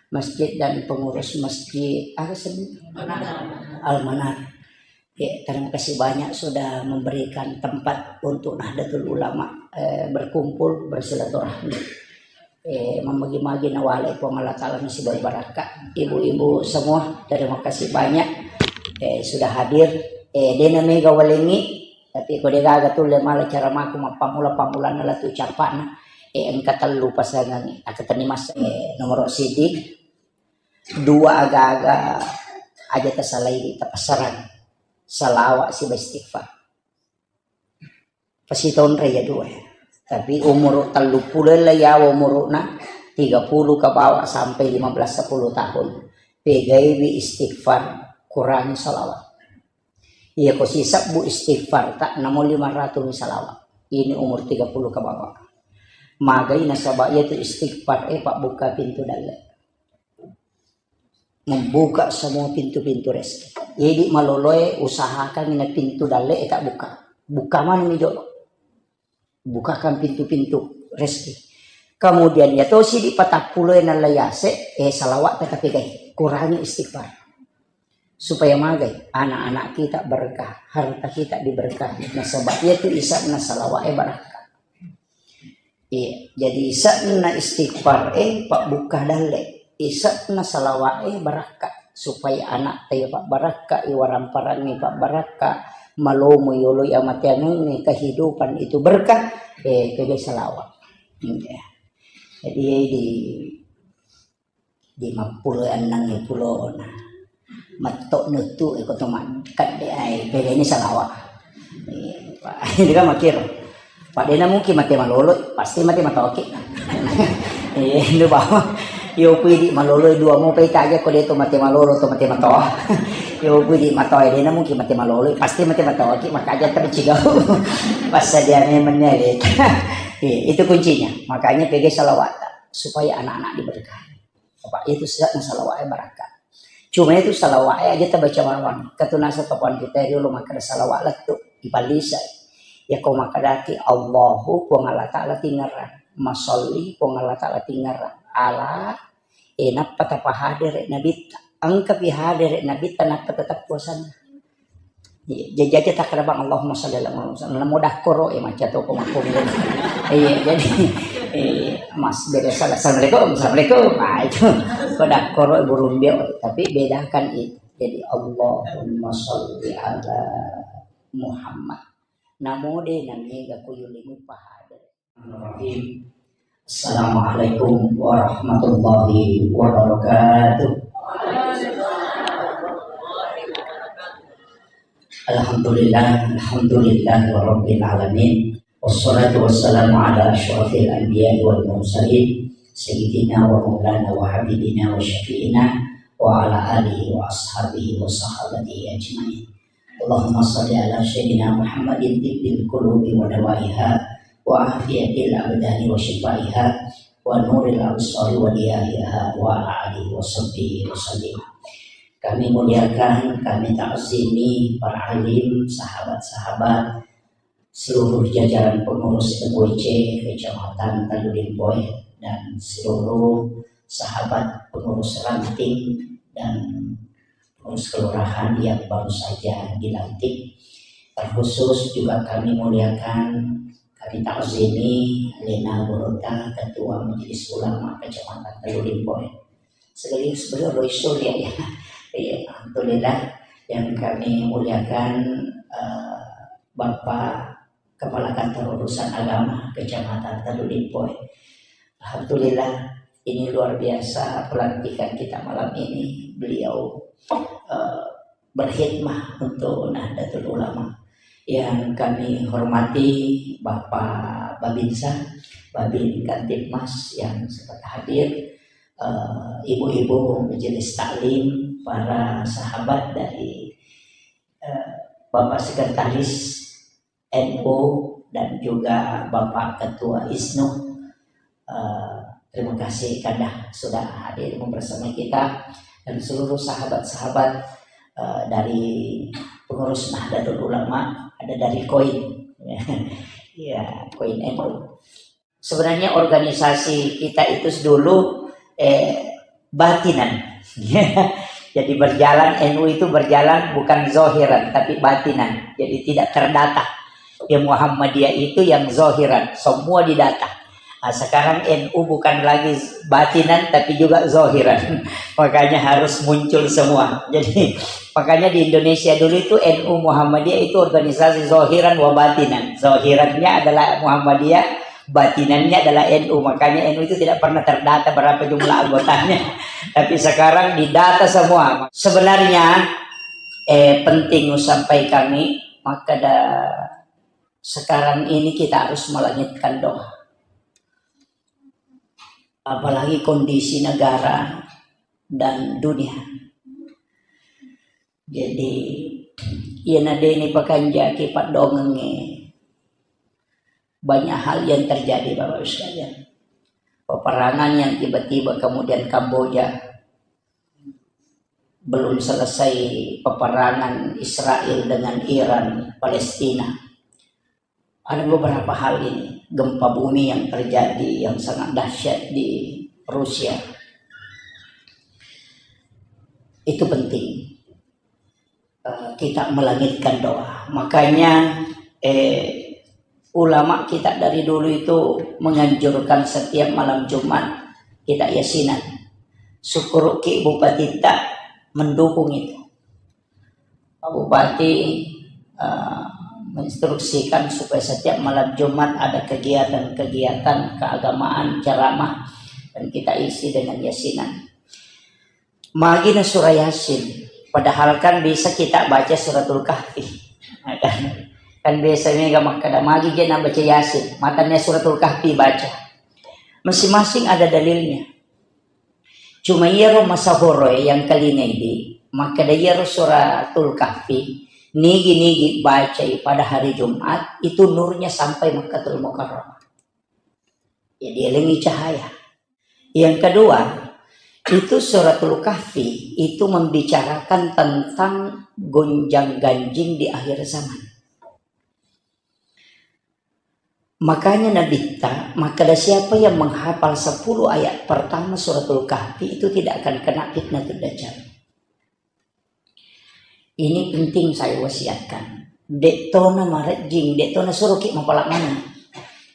masjid dan pengurus masjid, apa sih? Al-Manar. Ya, terima kasih banyak sudah memberikan tempat untuk Nahdlatul Ulama, eh, berkumpul, bersilaturahmi. Eh, mamagi-magi nawale Puang Allah Ta'ala nasibawai barakka. Ibu-ibu semua, terima kasih banyak, eh, sudah hadir. Eh, dena mega walengi, tapi ko degaga tulle mala cara maku mappamula-pamulana latu capana. Eh, engka tellu pasangan, aku tani mas, eh, nomor siji, dua aga-aga aja tasalai tapasarang. Salawat siba istighfar. Pasitonre ya dua. Tapi umur tellu puluh lah ya umurna, tiga puluh ke bawah sampai lima belas sepuluh tahun. Pegaiwi istighfar, kurangi salawat. Iya ko sisebbu istighfar, tak namo lima ratus mi salawat. Ini umur tiga puluh ke bawah. Magai nasaba iya tu istighfar, eh, pabbuka pintu dalle. Membuka semua pintu-pintu rezeki. Jadi maloloe usahakan ina pintu dalle e tak buka. Buka manu mi jolo. Bukakan pintu-pintu rezeki. Kemudian ya tosi di patappulo e nallayase, eh, salawat tetapi gai. Kurangi istighfar. Supaya magai anak-anak kita berkah, harta kita diberkahi. Nasaba iya tu isa'na salawat e barakka. Iya, jadi isa'na istighfar e pabbuka dalle, isa'na salawat e barakka, supaya anak taya pabbarakka, iwaramparang e pabbarakka, malomo yolo amateangengnge kehidupan itu berkah, eh, kegai salawat. Iya. Jadi di Lima puluh enneng pulona. Metto nuttu iko to makkadde ai, pegani salawa. Iya, Pak. Jadi kan makiro. Pak, dena mungkin mate malolo, pasti mate matoki. Iya, itu bawa. Yo pui di malolo dua mo pai kaja ko de to mate malolo to mate matoa. Yo pui di matoa dena mungkin mate malolo, pasti mate matoki, makaja tercigau. Pas dia memangnya. Iya, itu kuncinya. Makanya pegani salawat supaya anak-anak diberkahi. Apa itu sisa'na salawat e barakka. Cuma itu salawat e aja tabaca mawang. Katunasa tapuan kita riolo makkada salawat lettu, ipallisai. Ya ko makkadaki Allahu Puang Allah Ta'ala tingerang. Masolli Puang Allah Ta'ala tingerang. Ala, eh, nappa tapahadere nabitta. Engka pi hadere nabitta nappa tetap puasana. Iya, jadi aja tak kerabang Allahumma shalli ala Muhammad. Namo dakkoro, eh, maca to ko makkonggo. Iya, jadi, eh, mas beda salah. Assalamualaikum, assalamualaikum. Nah, itu. Ko dakkoro, eh, burung dia. Tapi bedakan itu. Jadi Allahumma shalli ala Muhammad. Namo de namega kuyulimu pahada. Bismillahirrahmanirrahim. Assalamualaikum warahmatullahi wabarakatuh. Alhamdulillah, alhamdulillah rabbil alamin. Wassalatu wassalamu ala asyrafil anbiya wal mursalin, sayyidina wa maulana wa habibina wa syafi'ina wa ala alihi wa ashabihi wa sahabatihi ajma'in. Allahumma salli ala sayyidina Muhammadin tibbil qulubi wa dawaiha wa afiyatil abdani wa syifaiha wa nuril absari wa diyahiha wa ala alihi wa sahbihi wa sallim. Kami muliakan, kami takzimi para alim, sahabat-sahabat, seluruh jajaran pengurus M W C Kecamatan Tanjung Limpoe, dan seluruh sahabat pengurus ranting dan pengurus kelurahan yang baru saja dilantik. Terkhusus juga kami muliakan, kami takzimi Lena Gurutta, Ketua Majelis Ulama Kecamatan Tellu Limpoe. Sekaligus beliau Roy Surya, ya. Iya, alhamdulillah, yang kami muliakan, eh, Bapak Kepala Kantor Urusan Agama Kecamatan Tellu Limpoe. Alhamdulillah, ini luar biasa pelantikan kita malam ini. Beliau, eh, berkhidmah untuk Nahdlatul Ulama. Yang kami hormati Bapak Babinsa, Babin Kamtibmas yang sempat hadir, eh, ibu-ibu majelis taklim, para sahabat dari, eh, Bapak Sekretaris N U dan juga Bapak Ketua ISNU. Eh, terima kasih Kanda sudah hadir membersamai kita dan seluruh sahabat-sahabat, eh, dari pengurus Nahdlatul Ulama, ada dari Koin. Ya, Koin N U. Sebenarnya organisasi kita itu dulu, eh, batinan. Jadi berjalan, N U itu berjalan bukan zahiran, tapi batinan. Jadi tidak terdata. Yang Muhammadiyah itu yang zahiran, semua didata. Nah, sekarang N U bukan lagi batinan, tapi juga zahiran. Makanya harus muncul semua. Jadi makanya di Indonesia dulu itu N U Muhammadiyah itu organisasi zahiran wa batinan. Zahirannya adalah Muhammadiyah, batinannya adalah N U. Makanya N U itu tidak pernah terdata berapa jumlah anggotanya. Tapi sekarang didata semua. Sebenarnya, eh, penting sampai kami, maka da-, sekarang ini kita harus melangitkan doa. Apalagi kondisi negara dan dunia. Jadi, iya nadeni pakanjaki paddongengnge, banyak hal yang terjadi, Bapak Ibu sekalian. Peperangan yang tiba-tiba kemudian Kamboja, belum selesai peperangan Israel dengan Iran, Palestina. Ada beberapa hal ini, gempa bumi yang terjadi yang sangat dahsyat di Rusia. Itu penting. Eh, kita melangitkan doa. Makanya, eh, ulama kita dari dulu itu menganjurkan setiap malam Jumat kita yasinan. Syukur ki Bupati tak mendukung itu. Pak Bupati, eh, menginstruksikan supaya setiap malam Jumat ada kegiatan-kegiatan keagamaan, ceramah, dan kita isi dengan yasinan. Magi na surah Yasin, padahal kan bisa kita baca Suratul Kahfi. Kan, kan biasa mega makkeda, "Magi je na baca Yasin, matanna Suratul Kahfi baca." Masing-masing ada dalilnya. Cuma iyaro masahoroe yang kalingai di, makkeda iyaro Suratul Kahfi, nigi-nigi bacai pada hari Jumat, itu nurnya sampai Makkatul Mukarramah. Ya, dielengi cahaya. Yang kedua, itu Suratul Kahfi itu membicarakan tentang gonjang-ganjing di akhir zaman. Makanya Nabitta makkeda, siapa yang menghafal sepuluh ayat pertama Suratul Kahfi itu tidak akan kena fitnatul dajjal. Ini penting saya wasiatkan. De'tona marejjing, de'tona suruki mapala maneng.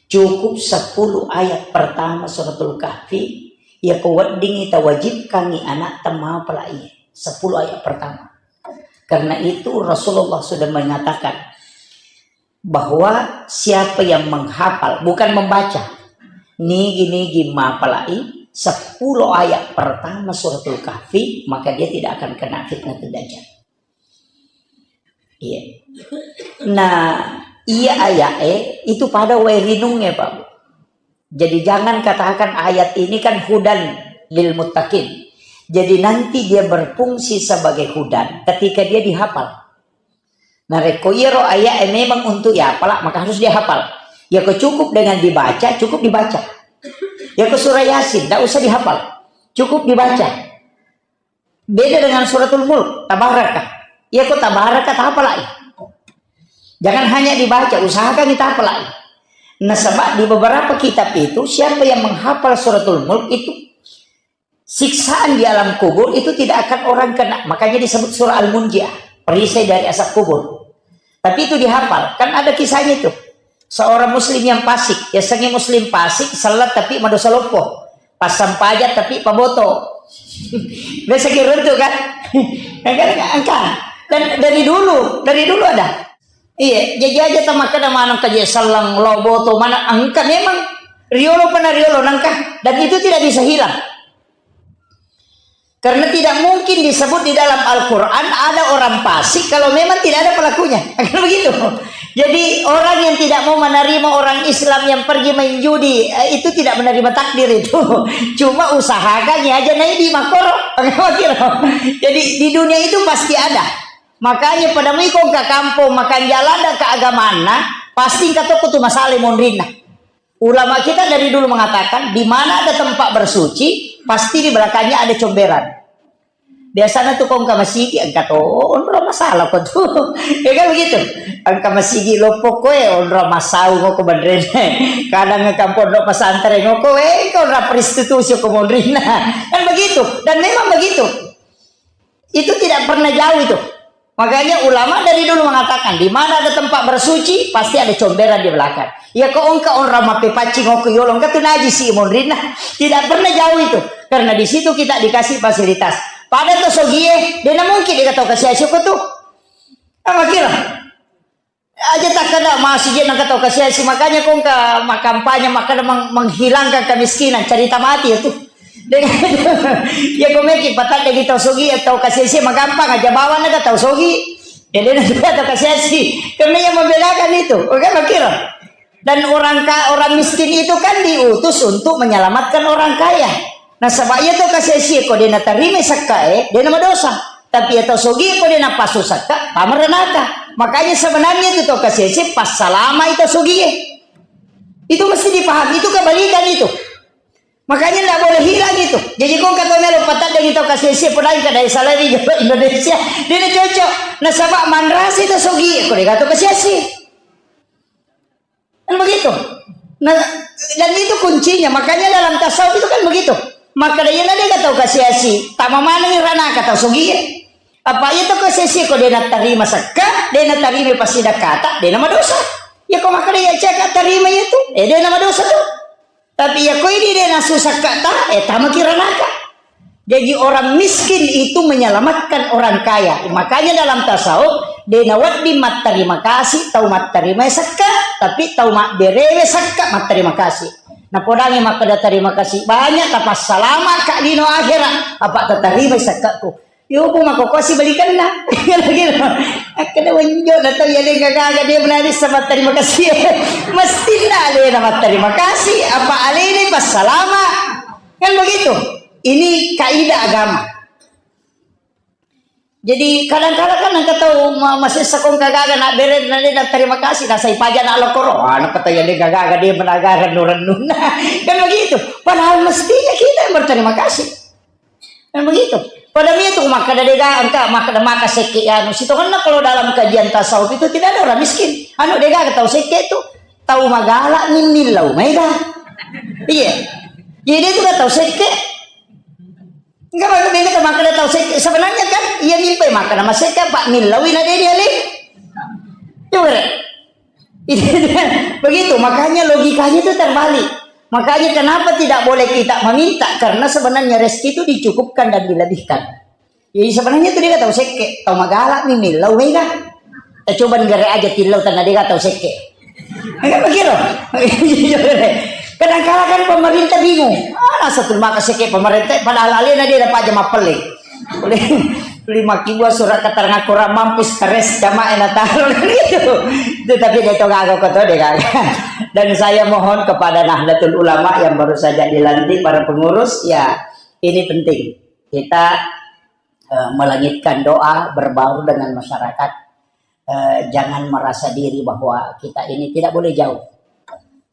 Cukup sepuluh ayat pertama Suratul Kahfi, yako weddingi tawajibkangi anakta mapala iye. Sepuluh ayat pertama. Karena itu Rasulullah sudah mengatakan, bahwa siapa yang menghafal, bukan membaca, nigi-nigi mapalai sepuluh ayat pertama Suratul Kahfi, maka dia tidak akan kena fitnatul dajjal. Iya. Nah, iya ayat eh, itu pada wae rinungnge, Pak. Jadi jangan katakan ayat ini kan hudan lil muttaqin. Jadi nanti dia berfungsi sebagai hudan ketika dia dihafal. Narekko iyaro ayat e memang untuk yapala, maka harus dihafal. Yako cukup dengan dibaca, cukup dibaca. Yako surah Yasin, tidak usah dihafal. Cukup dibaca. Beda dengan Suratul Mulk, Tabaraka. Yako Tabaraka, tahafalai. Jangan hanya dibaca, usahakan ditahafalai. Nasaba di beberapa kitab itu, siapa yang menghafal Suratul Mulk itu Siksaan di alam kubur itu tidak akan orang kena. Makanya disebut surah Al-Munjiah, perisai dari azab kubur. Tapi itu dihafal. Kan ada kisahnya itu. Seorang muslim yang fasik, biasanya muslim fasik, salat tapi madosa loppo. Pasang pajak tapi paboto. Biasa kira itu kan? Kan, kan, kan. Dan dari dulu, dari dulu ada. Iya, jadi aja tamakkeda maneng kaje sallang lo boto mana engka memang riolo pernah riolo nangka dan itu tidak bisa hilang. Karena tidak mungkin disebut di dalam Al-Quran ada orang fasik kalau memang tidak ada pelakunya. Kan begitu. Jadi orang yang tidak mau menerima orang Islam yang pergi main judi, eh, itu tidak menerima takdir itu. Cuma usahakan ya aja naik di makoro. Jadi di dunia itu pasti ada. Makanya pada mui kong ke kampung makan jalan dan keagamaan, pasti engka tokko tu masalah monrinna. Ulama kita dari dulu mengatakan, di mana ada tempat bersuci, pasti di belakangnya ada comberan. Biasanya tuh kong ke masigi, engka to, onro masalah kok tuh. Ya kan begitu. Engka masigi loppo koe, onro masau ngoko bandrene. Kadang engka pondok pesantren ngoko, eh, engka onro prostitusi ko monrinna. Kan begitu. Dan memang begitu. Itu tidak pernah jauh itu. Makanya ulama dari dulu mengatakan, di mana ada tempat bersuci, pasti ada comberan di belakang. Ya kok engka orang mape paccing ngoko yolo, engka tu najis si monrinna. Tidak pernah jauh itu. Karena di situ kita dikasih fasilitas. Pada to sogie, dena mungkin dikata kasih asyik tu. Apa kira? Aja takkeda masih je nangka tau kasiasi, makanya kong ka makampanye makkeda meng-, menghilangkan kemiskinan, cerita mati itu. Dengan ya kong meki patadde tau sogi, tau kasiasi magampang aja bawang naga tau sogi. Jadi nanti tau kasiasi karena yang membedakan itu, oke, makira. Dan orang ka-, orang miskin itu kan diutus untuk menyelamatkan orang kaya. Nasaba iya to kasiasi ko de natarima sakkae, de namadosa. Tapi iya to sogi ko de napasu sakka, pamaranaka. Makanya sebenarnya itu to kasiasi passalama itu sogie. Itu mesti dipahami, itu kebalikan itu. Makanya ndak boleh hilang itu. Jadi kong kata melo patadde tau kasiasi pernah ke dari salari Indonesia. De nacocok. Nasaba manrasa itu sogi ko de gato kasiasi. Kan begitu. Nah, dan itu kuncinya. Makanya dalam tasawuf itu kan begitu. Maka dia na dega tau kasiasi, tama maneng ranaka tau sogi. Apa iya to kasiasi ko de natarima sakka, de natarima pasidakata, de namadosa. Ya ko maka dia cek tarima itu, eh de namadosa tu. Tapi ya ko ini de nasusakata, eh tama kiranaka. Jadi orang miskin itu menyelamatkan orang kaya. Makanya dalam tasawuf, de nawedding mattarima kasih tau mattarima sakka, tapi tau mabberewe sakka mattarima kasih. Napodangi makkeda tarima kasih banyak, tapassalama ka lino akhirat, apa tatarima sakkaku. Yo, bu mako kosi balikanna. Gitu. Akkeda wenjo na tau ya de gaga de menari sama tarima kasih. Mesti na alena mattarima kasih, apa alena passalama. Kan begitu. Ini kaidah agama. Jadi kadang-kadang kan engka tau ma-, masessa kong kagaga na bere na de na terima kasih, na sai paja na lokoro. Ah, na kata ya de gaga de menagara nurennuna. Kan begitu. Padahal mestinya kita yang berterima kasih. Kan begitu. Pada itu maka de gaga engka maka maka sekke anu. Sitongenna kalau dalam kajian tasawuf itu tidak ada orang miskin. Anu de gaga tau sekke itu tau magala ni millau mega. Iya. Jadi itu kan tau sekke. Enggak, maka beda ke makkeda tau sekke. Sebenarnya kan, iya mimpi makkeda masekke, Pak, millaui na de diali. Coba deh. Begitu, makanya logikanya itu terbalik. Makanya kenapa tidak boleh kita meminta? Karena sebenarnya rezeki itu dicukupkan dan dilebihkan. Jadi sebenarnya itu dia tau sekke, tau magala ni millau mega. Eh, coba negara aja tillau tanah dia tau sekke. Enggak begitu. Kadang kala kan pemerintah bingung. Ah, satu maka sekke pemerintah padahal alena dia dapat aja mapelle. Beli, beli makibua surat keterangan kurang mampu, stres jamaah yang taruh gitu. Itu tapi dia itu gagal kok tuh dia gagal. Dan saya mohon kepada Nahdlatul Ulama yang baru saja dilantik, para pengurus, ya ini penting. Kita eh, melangitkan doa, berbaur dengan masyarakat. Eh, jangan merasa diri bahwa kita ini tidak boleh jauh.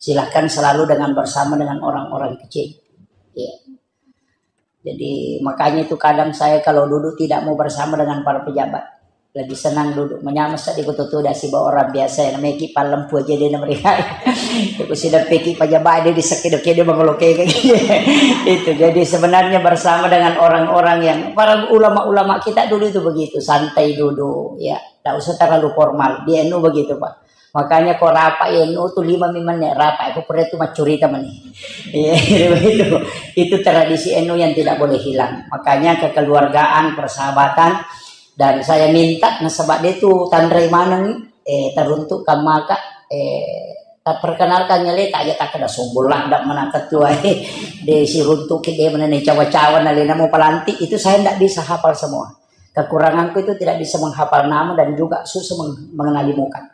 Silahkan selalu dengan bersama dengan orang-orang kecil. Iya. Jadi makanya itu kadang saya kalau duduk tidak mau bersama dengan para pejabat. Lebih senang duduk menyamessa di kutu tuda siba orang biasa yang meki palempu aja dia mereka. Itu sudah peki pajaba dia di sekedo-kedo bangolo keke. Itu jadi sebenarnya bersama dengan orang-orang yang para ulama-ulama kita dulu itu begitu, santai duduk, ya. Tidak usah terlalu formal. Di N U begitu, Pak. Makanya ko rapat N U tuh lima menit rapat, aku pernah itu macurita meni. Iya, begitu. Itu tradisi N U yang tidak boleh hilang. Makanya kekeluargaan, persahabatan, dan saya minta nasaba dia tuh tanrai maneng, eh, teruntuk kamaka, eh, tak perkenalkan nyale tak aja tak ada sombong lah, tidak mana ketua, eh, de siruntuk dia mana nih cawa-cawa nalena mau pelantik, itu saya tidak bisa hafal semua. Kekuranganku itu tidak bisa menghafal nama dan juga susah meng-, mengenali muka.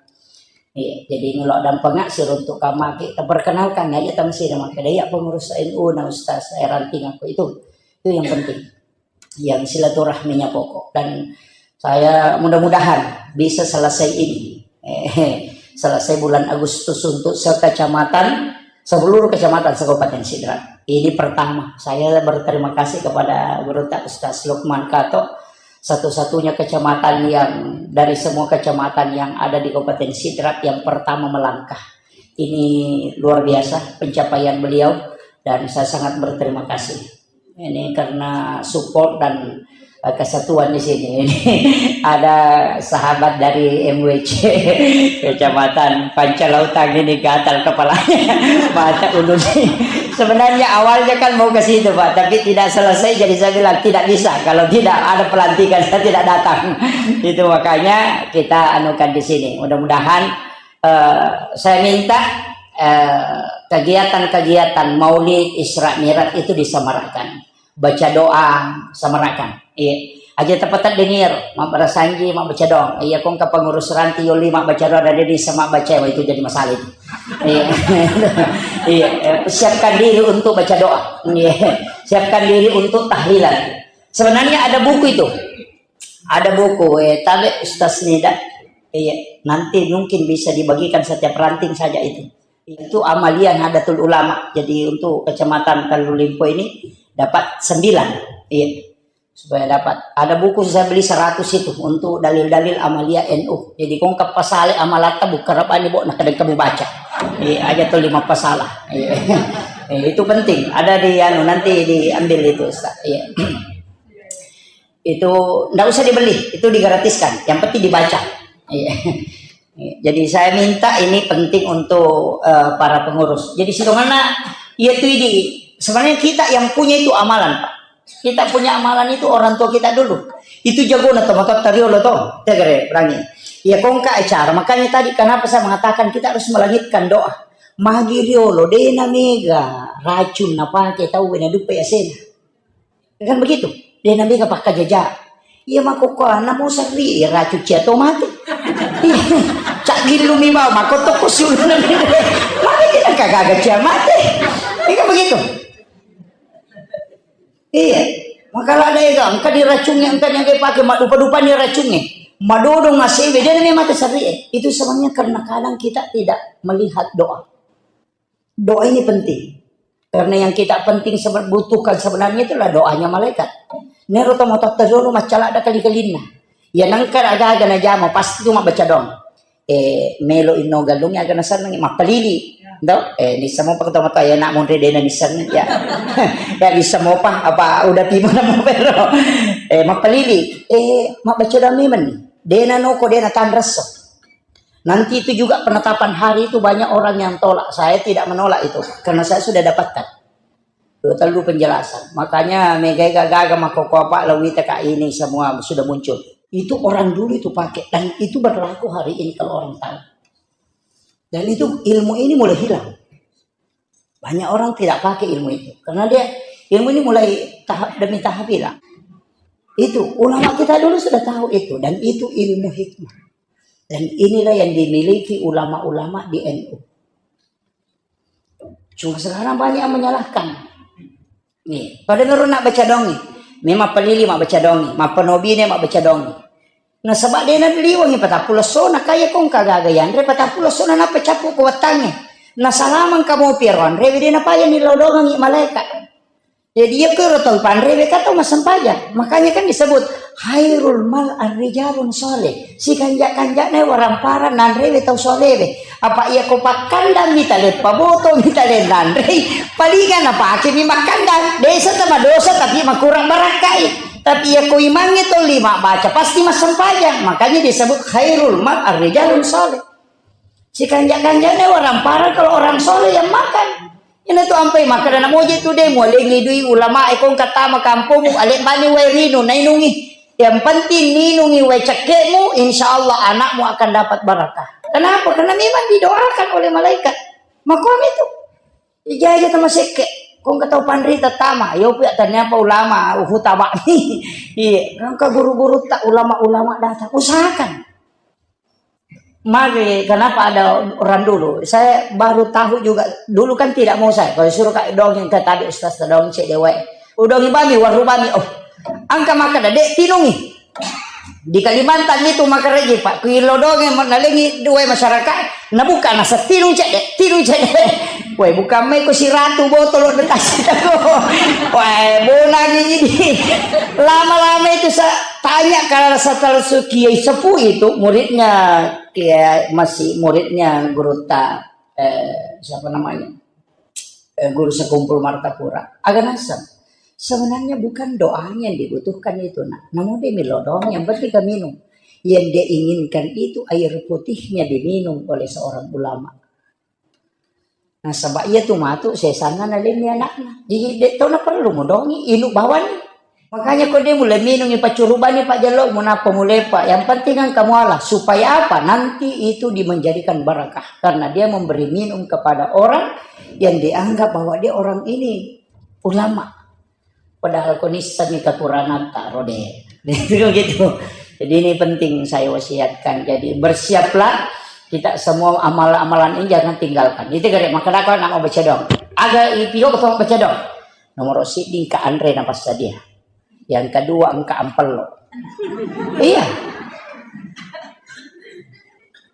Iya, jadi ngelok dan pengak siruntuk kamaki, terperkenalkan aja tang sih nama kedaya pengurus N U na Ustaz, eh, ranting aku itu. Itu yang penting. Yang silaturahminya pokok. Dan saya mudah-mudahan bisa selesai ini. Eh, selesai bulan Agustus untuk sekecamatan, seluruh kecamatan se-Kabupaten Sidrap. Ini pertama, saya berterima kasih kepada Guru Tak Ustaz Lukman Kato, satu-satunya kecamatan yang dari semua kecamatan yang ada di Kabupaten Sidrap yang pertama melangkah. Ini luar biasa pencapaian beliau dan saya sangat berterima kasih. Ini karena support dan, eh, kesatuan di sini. Ini ada sahabat dari M W C, Kecamatan Pancalautang ini gatal kepalanya, mata ulun. Sebenarnya awalnya kan mau ke situ, Pak, tapi tidak selesai, jadi saya bilang, "Tidak bisa, kalau tidak ada pelantikan, saya tidak datang." Itu makanya kita anukan di sini. Mudah-mudahan, eh, saya minta, eh, kegiatan-kegiatan Maulid, Isra Mi'raj itu disemarakkan. Baca doa, semarakan. Iya. Aja tepat dengir, mabbarasanji, mabbaca doang. Iya, kong ke pengurus ranti, yoli mabbaca doa, ada di sama baca, wah, itu jadi masalah itu. Iya. Iya, eh, siapkan diri untuk baca doa. Iya. Siapkan diri untuk tahlilan. Sebenarnya ada buku itu. Ada buku, eh, tabe Ustaz Nida. Iya, nanti mungkin bisa dibagikan setiap ranting saja itu. Itu amalia Nahdlatul Ulama. Jadi untuk Kecamatan Kalulimpo ini dapat sembilan. Iya. Supaya dapat. Ada buku saya beli seratus itu untuk dalil-dalil amalia N U. Jadi kong ke pasale amalatta buka rabani bo, nah, kadang kamu baca. Iya, aja tuh lima pasalah. Iya. Eh, itu penting. Ada di anu, nanti diambil itu, Ustaz. Iya. Itu ndak usah dibeli, itu digratiskan. Yang penting dibaca. Iya. Jadi saya minta ini penting untuk, eh, para pengurus. Jadi sidonganna, iya tuh ini, sebenarnya kita yang punya itu amalan, Pak. Kita punya amalan itu orang tua kita dulu. Itu jago na tomato tariolo to, tegere perangi. Ya kongka acara. Makanya tadi kenapa saya mengatakan kita harus melangitkan doa. Magi riolo, dena mega racun na pake tau wena dupe asena. Kan begitu? Dena mega pakkajaja. Iya, makkokkoanna mo serri, iya, racun cia to mate. Iya. Cak gillu mi bau, makkotto ko siuluna mi. Mate je nangka gaga cia mate. Iya, kan begitu? Iya. Makala ada ega, engka diracungi, engka nyangke pake, madupa-dupa ni racungi. Madodong asewe, dena mi mate serri, eh. Itu sebenarnya karena kadang kita tidak melihat doa. Doa ini penting. Karena yang kita penting sebe-, butuhkan sebenarnya itulah doanya malaikat. Nero to matotta dulu maccalada kali-kalinna. Ya nangka aga-aga najama pasti tu mabbaca doang. Eh, melo inno galung aga naseneng mappalili. Ndo, eh, nissamo pa to matoa ya nak monre dena nisseng ya. Ya nissamo pa apa udah timun apa pero. Eh, mappalili. Eh, mabbaca doang memang ni. Dena noko dena tanresso. Nanti itu juga penetapan hari itu banyak orang yang tolak. Saya tidak menolak itu karena saya sudah dapatkan dua tellu penjelasan. Makanya megai gaga makoko apa lawita kak ini semua sudah muncul. Itu orang dulu itu pakai dan itu berlaku hari ini kalau orang tahu. Dan itu ilmu ini mulai hilang. Banyak orang tidak pakai ilmu itu karena dia ilmu ini mulai tahap demi tahap hilang. Itu ulama kita dulu sudah tahu itu dan itu ilmu hikmah. Dan inilah yang dimiliki ulama-ulama di N U. Cuma sekarang banyak yang menyalahkan. Nih, pada nurun nak baca dongi. Memang pelili mak baca dongi, mak penobine mak baca dongi. Nasaba dena liwangi patappulo sona kaya kong kagaga yanre patappulo sona napa cappu ko wettange. Nasalamang kamu piaro anre dena paya ni lodongangi malaikat. Jadi iya kero tau panrewe ka tau massempajang. Makanya kan disebut Khairul mal ar-rijalun shalih. Sikanja-kanjana waramparang nanrewe tau solewe. Apa iya ko pakkandang mitale paboto mitale nanrei, palinga napake mi makkandang. Desa tama dosa tapi makurang barakkai. Tapi iya ko imangnge tolli mabbaca pasti massempajang. Makanya disebut khairul mal ar-rijalun shalih. Sikanja-kanjana waramparang kalau orang soleh yang makan. Ina tu ampai makkeda namoje tu de mualengi dui ulama e kong katama kampongmu ale bani wae rinu nainungi. Yang penting ninungi wae cekkemu, insya Allah anakmu akan dapat barakah. Kenapa? Karena memang didoakan oleh malaikat. Makom itu. Ijaja tama sekke. Kong katau panrita tama, yo pia tanya apa ulama, uhu taba. Iya, kong ke guru-guru tak ulama-ulama datang. Usahakan. Mari, kenapa ada orang dulu? Saya baru tahu juga. Dulu kan tidak mau saya. Kalau suruh kak dongeng ke tadi ustaz dongeng cek dewa. Udongi bami, waru bami. Oh, angka maka dek tinungi. Di Kalimantan itu maka reji pak. Kuilo dongeng mau nalengi dua masyarakat. Nabuka nasa tinung cek dek, tinung cek dek. Woi, bukan mai ku siratu botol udah kasih aku. Woi, bonang ini. Lama-lama itu saya tanya kalau setelah su kiai sepuh itu muridnya Kiai masih muridnya guru ta eh, siapa namanya? Eh, guru sekumpul Martapura. Agak nasem. Sebenarnya bukan doanya yang dibutuhkan itu nak. Namun dia milo doang yang penting kan minum. Yang dia inginkan itu air putihnya diminum oleh seorang ulama. Nasaba iya tu matu sesanna nalenni anakna. Jadi dek tau na perlu modongi inu bawani. Makanya ko dia mulai minum ipa curubani pak jalo munapa mulai pak. Yang penting kan kamu Allah supaya apa? Nanti itu dimenjadikan barakah karena dia memberi minum kepada orang yang dianggap bahwa dia orang ini ulama. Padahal ko nissengngi kekurangan taro deh. Itu gitu. Jadi ini penting saya wasiatkan. Jadi bersiaplah kita semua amalan-amalan ini jangan tinggalkan. Itu gare maka nak mau baca dong. Aga ipio ko baca dong. Nomor siddi engka anre na passadia. Yang kedua engka ampello. Iya.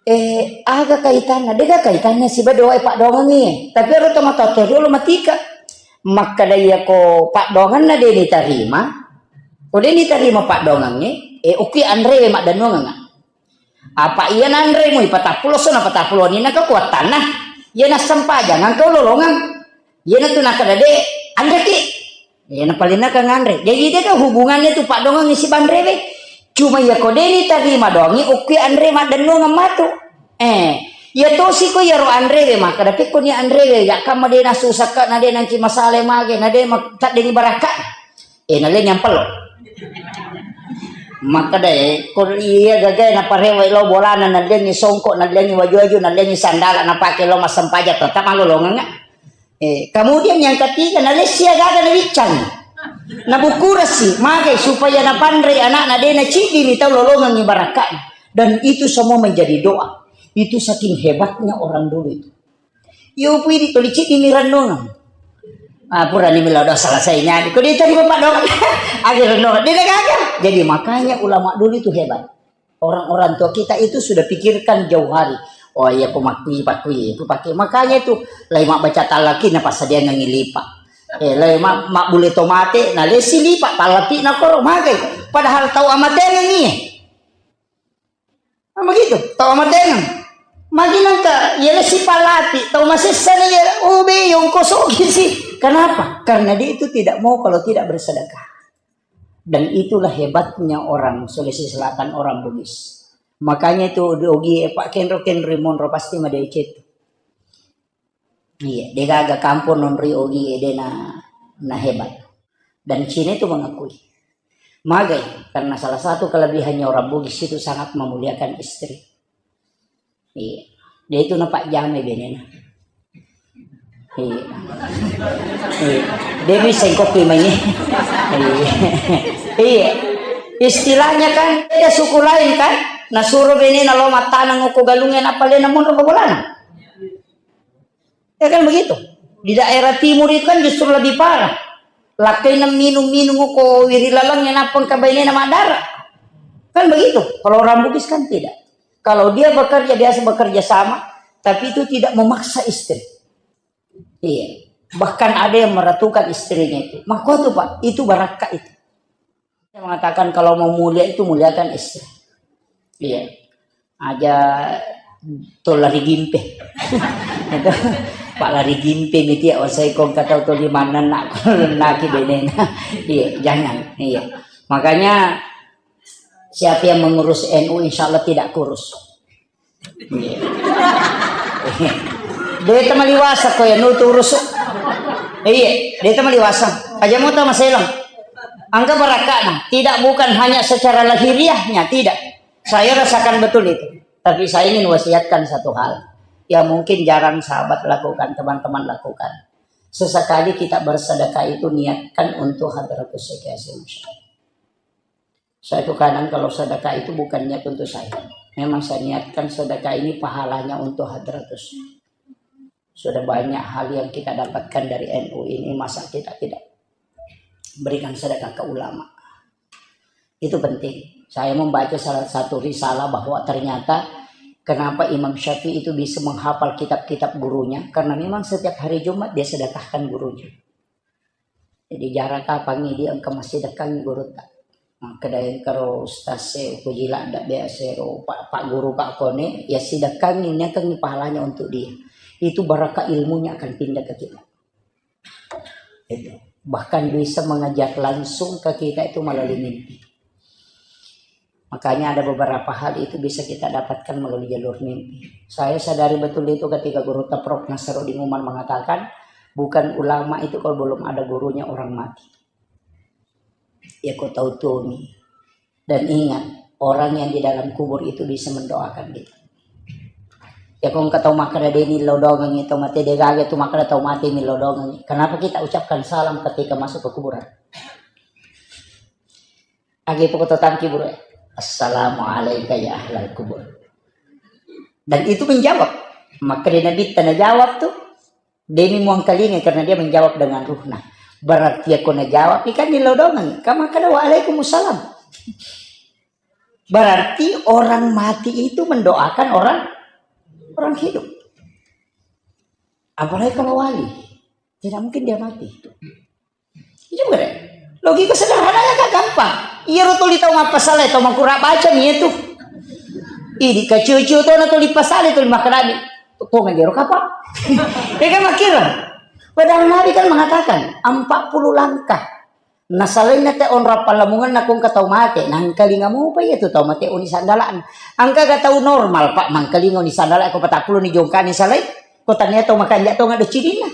Eh, aga kaitanna? Dega kaitanna siba doa pak dongangi. Tapi ero to matoa to dulu matika. Makkada iya ko pak donganna de nitarima. Ko de nitarima pak dongangi, eh, okki anre maddannuanganga. Apa iya nanre mui patappulo sona patappulo ni naka kuattanna. Iya nassempajang engka lolongang. Iya natu nakada de anreki. Iya napalinna ka nganre. Jadi dega hubungannya tu pak dongangi sibanrewe. Cuma iya ko de nitarima doangi okki anre maddannuangeng matu. Eh, iya tosi ko iyaro anrewe makkada pekko ni anrewe ya kamma de nasusakka na de nanci masale mage na de ma- taddengi barakka. Eh, nalengi ampello. Makkada eh, ko iya gagai naparewe lo bolana nalengi songko nalengi waju-waju nalengi sandala napake lo massempajang tetap malolongeng. Eh, kemudian yang ketiga, nalessi agaga nawiccang. Nabukurasi, magai supaya napanrei anakna de naciddini tau lolongengi barakka'na. Dan itu semua menjadi doa. Itu saking hebatnya orang dulu itu. Yo pui di toli ciddini renungan. Ah, purani melo doa selesai nyadi. Ko dia tadi bapak doa. Akhir renungan. Dia gagal. Jadi makanya ulama dulu itu hebat. Orang-orang tua kita itu sudah pikirkan jauh hari. Oh iya, ku makkui, pakkui, ku pakai. Makanya itu, lai mabbaca tallaki na passadiangengi lipa. Eh, lai ma- mabbule tomate, na lesi lipa, tallapi na koro, magai. Padahal tau amatengengi. Nah, begitu, tau amatengeng. Magi nangka, ya lesi palapi, tau masessa na ya, oh be, yongko sogi sih. Kenapa? Karena dia itu tidak mau kalau tidak bersedekah. Dan itulah hebatnya orang Sulawesi Selatan, orang Bugis. Makanya itu di Ogi e, Pak, kenro-kenro monro pasti madecet. Iya, degaga kampung nonri Ogi e, dena na hebat. Dan Cina itu mengakui. Magai, karena salah satu kelebihannya orang Bugis itu sangat memuliakan istri. Iya. Dia itu nampak jamai benena. Iya. Iya. Dia bisa engkau kui mai. Iya. Iya. Istilahnya kan beda suku lain kan. Nah suruh benena lo matanang uko galungnya apa lena mundur ke bolana. Ya kan begitu. Di daerah timur itu kan justru lebih parah. Lakkaina minum-minum ko wiri laleng yang apa engka bainena madara. Kan begitu. Kalau orang Bugis kan tidak. Kalau dia bekerja biasa bekerja sama, tapi itu tidak memaksa istri. Iya. Bahkan ada yang meratukan istrinya itu. Maka itu pak, itu barakka itu. Mengatakan kalau mau mulia itu muliakan istri. Iya. Aja to lari gimpe. Itu, Pak lari gimpe miti ya, wasai kong kata to di mana nak, naki benena. Iya, jangan. Iya. Makanya siapa yang mengurus N U insya Allah tidak kurus. Iya. Deta maliwasa ko ya nu turus. Iya, deta maliwasa. Aja mau tama selang. Angka barakana, tidak, bukan hanya secara lahiriahnya, tidak. Saya rasakan betul itu. Tapi saya ingin wasiatkan satu hal yang mungkin jarang sahabat lakukan, teman-teman lakukan. Sesekali kita bersedekah itu niatkan untuk hadratus sekasih. Saya itu kadang kalau sedekah itu bukan niat untuk saya. Memang saya niatkan sedekah ini pahalanya untuk hadratus. Sudah banyak hal yang kita dapatkan dari N U ini, masa kita tidak berikan sedekah ke ulama? Itu penting. Saya membaca salah satu risalah bahwa ternyata kenapa Imam Syafi'i itu bisa menghafal kitab-kitab gurunya, karena memang setiap hari Jumat dia sedekahkan gurunya. Jadi, jarang kapangi dia engka massidekkangi gurutta. Makkeda engkaro ustaz e, upoji ladda biasa ro, pak, pak guru, pak kone, ya sidekkangi, niakangi pahalanya untuk dia. Itu barakah ilmunya akan pindah ke kita. Itu. Bahkan bisa mengajar langsung ke kita itu melalui mimpi. Makanya ada beberapa hal itu bisa kita dapatkan melalui jalur mimpi. Saya sadari betul itu ketika guru Teprok Nasruddin Umar mengatakan, bukan ulama itu kalau belum ada gurunya orang mati. Ya kau tahu tuh nih. Dan ingat, orang yang di dalam kubur itu bisa mendoakan kita. Ya kau engka tau makkeda de' millau doangengngi tau mate, de' gaga tu makkeda tau mate millau doangengngi. Kenapa kita ucapkan salam ketika masuk ke kuburan? Agi pokok tentang kubur, "Assalamualaikum ya ahlal kubur." Dan itu menjawab. Maka di Nabi tanah jawab tuh, demi muangkalinga karena dia menjawab dengan ruhna. Berarti aku najawab ikan di lodongan. Kamu kada "Waalaikumsalam." Berarti orang mati itu mendoakan orang orang hidup. Apalagi kalau wali, tidak mungkin dia mati. Iya, bukan? Logika sederhananya kan gampang. Iya, ro tuli tau mappasala, tau makura baca mi itu. Idi kaciu-ciu tona tuli pasala, tuli makkadani. Tonga jero kapa? Ya kan, makkira. Padahal Nabi kan mengatakan empat puluh langkah. Nasalainna te onrong pallamungenna kongka tau mate, nangkalinga mupa iya tu tau mate oni sandala'na. Angka ga tau normal, Pak, mangkalinga oni sandala' ko patappulo ni jongkani salai, ko tania tau makanja' tonga do cininna.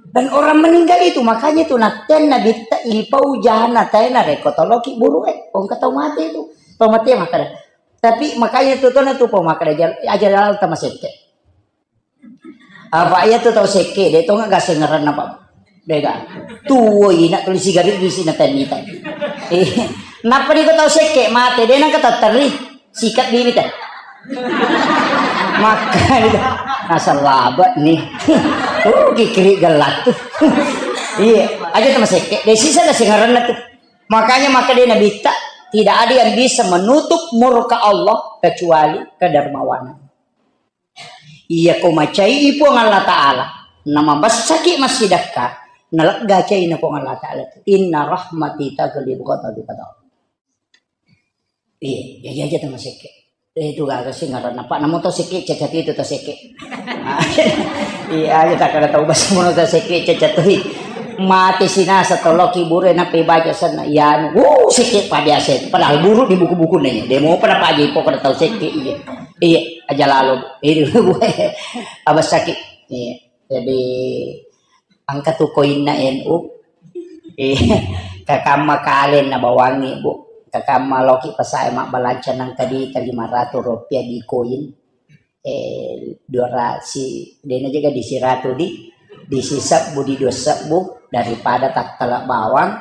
Dan orang meninggal itu, makanya itu natten Nabitta ipau jana tae narekko toloki burue, kongka tau mate itu. Tau mate makkada. Tapi makanya itu tona tu pau makkada jal-, aja lalta masekke. Apa iya tu tau sekke, de' tonga gasengngeranna, Pak. De' ga. Tuo ina tuli sigari bisi na temmita. Eh, nappa di ko tau sekke mate, de' nangka tatterri. Sikat bibit, eh. Makanya itu. Nasaba' ni. Oh, kikiri gelat tu. Iya, aja tama sekke. De' sisa gasengngeranna tu. Makanya maka de' Nabitta, tidak ada yang bisa menutup murka Allah kecuali kedermawanan. Iya ko macai Puang Allah Ta'ala, namabessaki massidekka, nalegga caina Puang Allah Ta'ala. "Inna rahmati taghlibu ghadabi." Iya, iya, iya, tama sekke. Eh, itu gaga sih ngaranna. Pak, namo tau sekke, cacat itu tau sekke. Iya, aja tak ada tau bahasa mono tau sekke, cacat tu. Mati sinasa toloki bure, nape baca sana. Iya, anu, wuh, sekke, Pak, biasa itu. Padahal buruk di buku-buku nanya. Demo pada Pak Jipo, pada tau sekke, iya. Iya, aja lalu. Ini, abas sakit. Iya. Jadi, engka tu koinna N U. Eh, kakamma kale nabawangi, Bu. Kakamma loki pasae mabbalanca nangka di lima ratus rupiah di koin. Eh, dua ratus, dena jaga di siratu di, di sisebbu, di dua sebbu, daripada tattala bawang,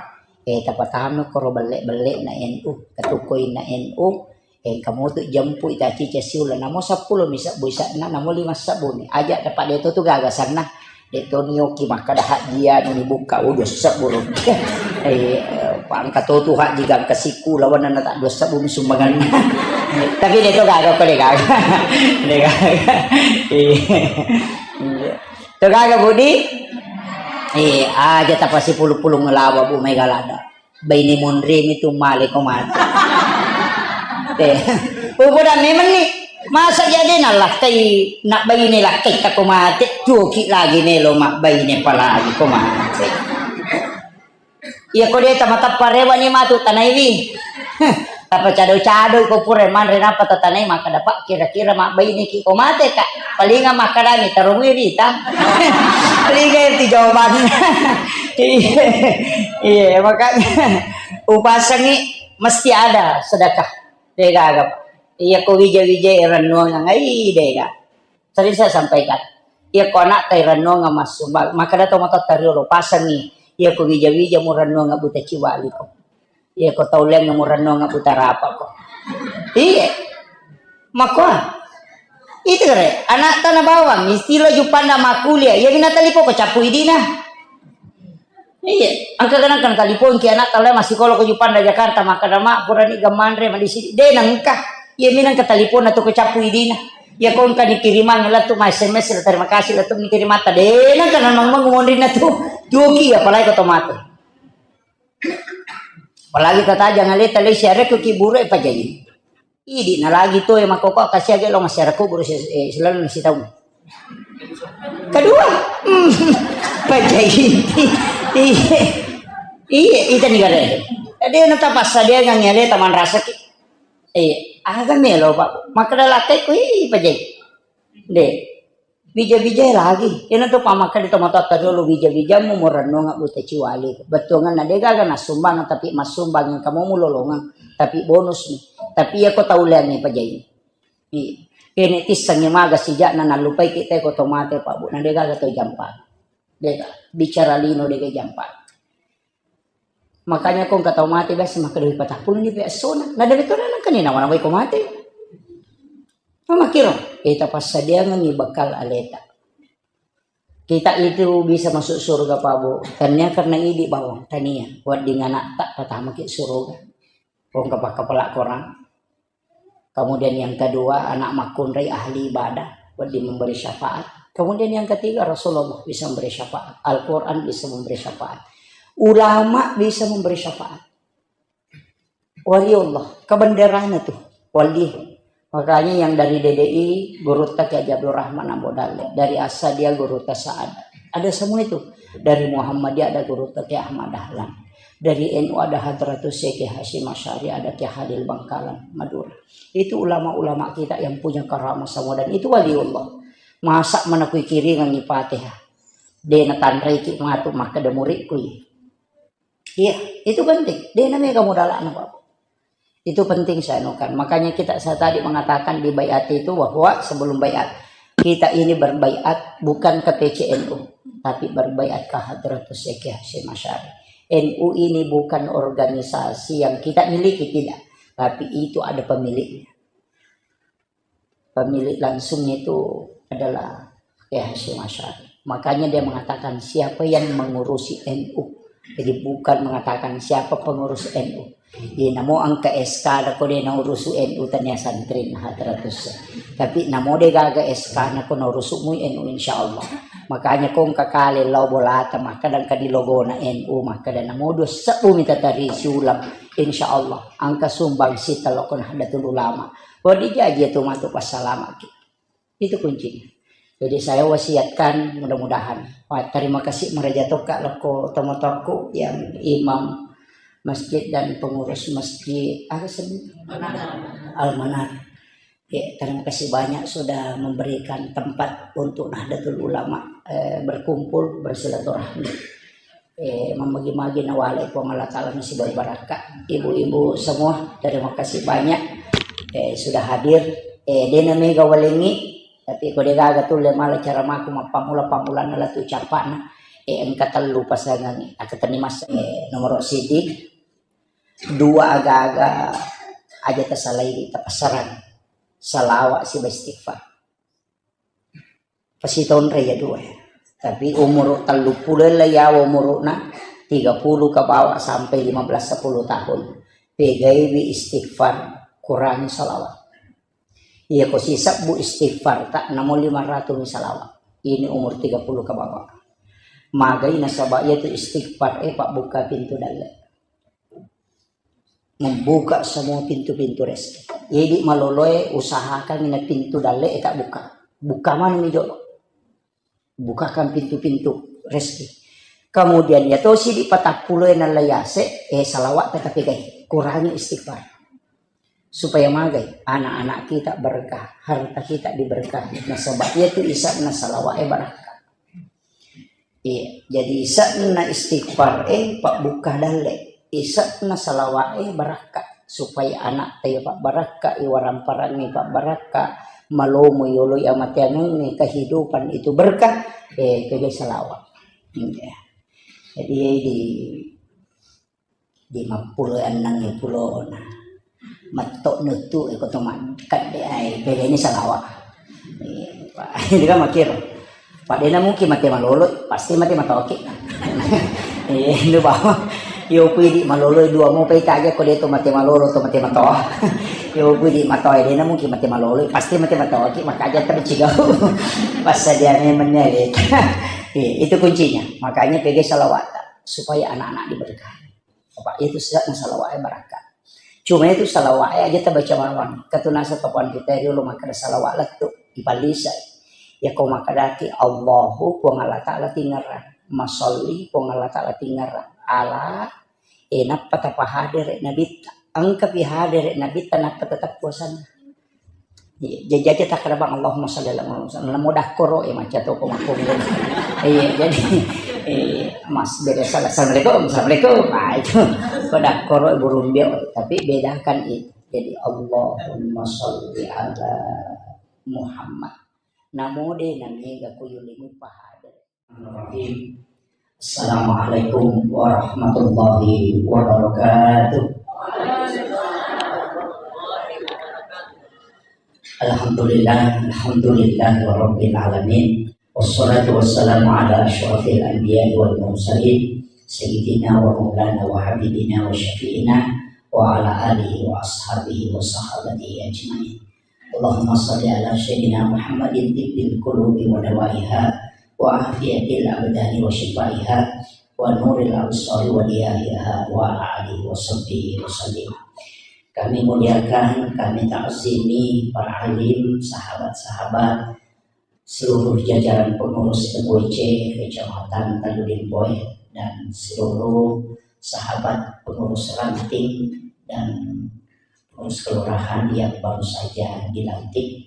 eh, tapatama koro belle-belle na N U, katu koinna N U, engka motu jempui tacica siuleng, namo seppulo mi sebbu ise'na, namo lima sebbu mi. Aja dapat de' to tu gaga sanna. De' to nioki makkada hajjia ni bukka, oh, dua sebbu lo. Eh, pangka to tu hajji gangka siku lawan na tak dua sebbu mi sumbanganna. Tapi de' to gaga ko de' gaga. De' gaga. Eh. To gaga, Budi? Eh, aja tapasipulu-pulu ngelawa, Bu, mega lada. Baine monremi tu male ko mate. Eh, upoda memang ni. Masa jadi na lakkai, na baine lakkai tako mate, tuoki lagi melo ma baine palagi ko mate. Iya ko de tamatappa rewa ni matu tanaiwi. Apa cado-cado ko pura manre napa tatanai maka dapat kira-kira ma baine ki ko mate ka. Palinga makkadani tarungui rita. Palinga itu jawabannya. Iya, iya, makanya upasangi mesti ada sedekah. Degaga. Iya ko wija-wija rennuang ngai dega. Sering saya sampaikan. Iya ko anak tai rennuang massumbang, maka datang motor tariolo pasangi. Iya ko wija-wija mu rennuang buta ciwali ko. Iya ko tau leng mu rennuang buta rapa ko. Iya. Makua. Itu kare, anak tanah bawang, istilah jupanda makuliah. Iya bina talipo ko capu idina. Iya, engka kadang kan talipongki anak tale masikola ko jupanda Jakarta, makkada ma purani gamanre madisi de nengka. Iya minang ke taliponna tu ko capu idina. Iya ko engka dikirimang lettu ma S M S, terima kasih lettu mikirimatta de nengka nanong mengumonrinna tu. Tuoki apalagi ko tomate. Apalagi tatajang aleta lei siarekku ki buru e pajai. Idi na lagi to e makkoko kasiage lo masyarakat buru si-, eh, selalu nasi tahu. Kedua, hmm, pajai. Iya, iya, ita ni gare. Jadi na tapasadiangengi aleta manrasaki. Iya, aga melo Pak. Makkada lakkai ko iya pajai. De. Bija-bija lagi. Ina tu pamakka di tomatoatta riolo bija-bijamu murennunga buta ciwali. Bettuanganna degaga nassumbang tapi massumbang engka mau mulolongang. Tapi bonus ni. Tapi iya ko tau leangi pajai. Iya. Ini tissengi maga sijakna nallupai kita ko tomate Pak Bu. Na degaga to jampa. Dega bicara lino dega jampa. Makanya ko engka tau mate biasa makkeda patappulo ni pe essona. Na dari tona nangka ni nawa-nawai ko mate. Mamakiro, kita passadiangengi bekal aleta. Kita itu bisa masuk surga Pak Bu. Tania karena idi bawang, tania. Wedding anak tak pertama ke surga. Ko engka pakkapala Quran. Kemudian yang kedua, anak makkunrai ahli ibadah, wedding memberi syafaat. Kemudian yang ketiga, Rasulullah bisa memberi syafaat. Al-Quran bisa memberi syafaat. Ulama bisa memberi syafaat. Waliullah, kebenderanya tuh, wali. Makanya yang dari D D I, gurutta Kiai Haji Abdul Rahman Ambo Dalle. Dari Asadia, gurutta Sa'ad. Ada semua itu. Dari Muhammadiyah ada gurutta Kiai Ahmad Dahlan. Dari N U ada Hadratus Syekh Hasyim Asy'ari, ada Kiai Halil Bangkalan, Madura. Itu ulama-ulama kita yang punya karamah semua dan itu waliullah. Masa mana kui kiringan ni Fatihah. De natanrei ki matu makkeda murid kui. Iya, itu penting. De namega modalana Pak. Itu penting saya anukan. Makanya kita saya tadi mengatakan di baiat itu bahwa sebelum baiat kita ini berbaiat bukan ke P C N U, tapi berbaiat ke Hadratus Syekh Hasyim Asy'ari. N U ini bukan organisasi yang kita miliki, tidak, tapi itu ada pemiliknya. Pemilik langsung itu adalah Kiai Hasyim Asy'ari. Makanya dia mengatakan siapa yang mengurusi N U. Jadi bukan mengatakan siapa pengurus N U. Iya, namo engka S K na ko de naurusu N U tania santri na Hadratus. Tapi namo de gaga S K na ko naurusu mui N U insyaallah. Makanya ko engka kale lao bolata makkada engka di logona N U makkada namo dua sebbu mita tari siulang insyaallah engka sumbang sita lokona Nahdlatul Ulama. Wedding jaji tu matu passalamaki. Itu kuncinya. Jadi saya wasiatkan mudah-mudahan. Wah, terima kasih maraja tokka lokko tomatoakku yang imam masjid dan pengurus masjid apa sih? Al-Manar. Ya, terima kasih banyak sudah memberikan tempat untuk Nahdlatul Ulama eh, berkumpul bersilaturahmi. Eh, mamagi-magi nawale Puang Allah Ta'ala mesti berbarakah. Ibu-ibu semua, terima kasih banyak eh, sudah hadir. Eh, dena mega walengi, tapi ko degaga tulle mala cara maku mappamula-pamulana latu capana. Eh, engka tellu pasangan, aku tani mas, eh, nomor sidi, dua aga-aga aja tasalai di tapasaran. Salawat siba istighfar. Pasitonre ya dua ya. Tapi umur tellu puluh lah ya umurna tiga puluh ke bawah sampai lima belas sepuluh tahun. Pegaiwi istighfar, kurangi salawat. Iya ko sisebbu istighfar tak namo lima ratus salawat. Ini umur tiga puluh ke bawah. Magai nasaba iya tu istighfar eh pak buka pintu dalle. membuka semua pintu-pintu rezeki. Jadi maloloe usahakan na pintu dalle e tak buka. Buka mana mi jolo. Bukakan pintu-pintu rezeki. Kemudian ya tosi di patappulo e nallai ase, eh, salawat tetapi gai. Kurangi istighfar. Supaya magai anak-anak kita berkah, harta kita diberkahi. Nasaba iyatu ise'na salawa'e barakka. Iya, jadi ise'na istighfar e pabbuka dalle, ise'na salawa'e barakka, supaya anak tayo pabbarakka, iwaramparang ni pabbarakka, malomo yolo amateangengnge kehidupan itu berkah, eh, kega salawa. Iya. Jadi di Di mappulo enneng e pulona. Metto nuttu e ko to makkadde ai, pegani salawa. Eh, pa-, ini kan makiro. Padena mungkin mate malolo, pasti mate matoki. Eh, lu bawa. Yo pui di malolo dua mau pei kaja ko de to mate malolo to mate matoa. Yo pui di matoa dena mungkin mate malolo, pasti mate matoki, makaja tercigau. Pas dia memangnya. Eh, itu kuncinya. Makanya pegani salawat supaya anak-anak diberkahi. Apa itu sisa salawa'e barakka. Cuma itu salawa'e aja tabaca mawang. Katunasa tapuan kita riolo makkeda salawa lettu ipallisai. Ya ko makkedaki Allahu Puang Allah Ta'ala tingerang. Masolli Puang Allah Ta'ala tingerang. Ala, eh, nappa tapahadere nabitta. Engka pi hadere nabitta nappa tetap puasanna. Iya, jaji aja takkarabang Allahumma shalli ala Muhammad. Namo dakkoro e maca to ko makko. Iya, jadi, eh, Mas beda salah. Assalamualaikum, assalamualaikum. Nah, itu ko dakkoro e burung dia, tapi bedakan itu. Jadi Allahumma shalli ala Muhammad. Namo de namiga kuyulimu pahada. Bismillahirrahmanirrahim. Assalamualaikum warahmatullahi wabarakatuh. Alhamdulillah, alhamdulillah rabbil alamin. Wassalatu wassalamu ala asyrafil anbiya wal mursalin, sayyidina wa maulana wa habibina wa syafi'ina wa ala alihi wa ashabihi wa sahabatihi ajmain. Allahumma salli ala sayyidina Muhammadin tibbil qulubi wa dawaiha wa afiyatil abdani wa shifaiha wa nuril absari wa diyahiha wa ala alihi wa sahbihi wa sallim. Kami muliakan, kami ta'zimi para alim, sahabat-sahabat, seluruh jajaran pengurus M W C Kecamatan Taludimpoe dan seluruh sahabat pengurus ranting dan pengurus kelurahan yang baru saja dilantik.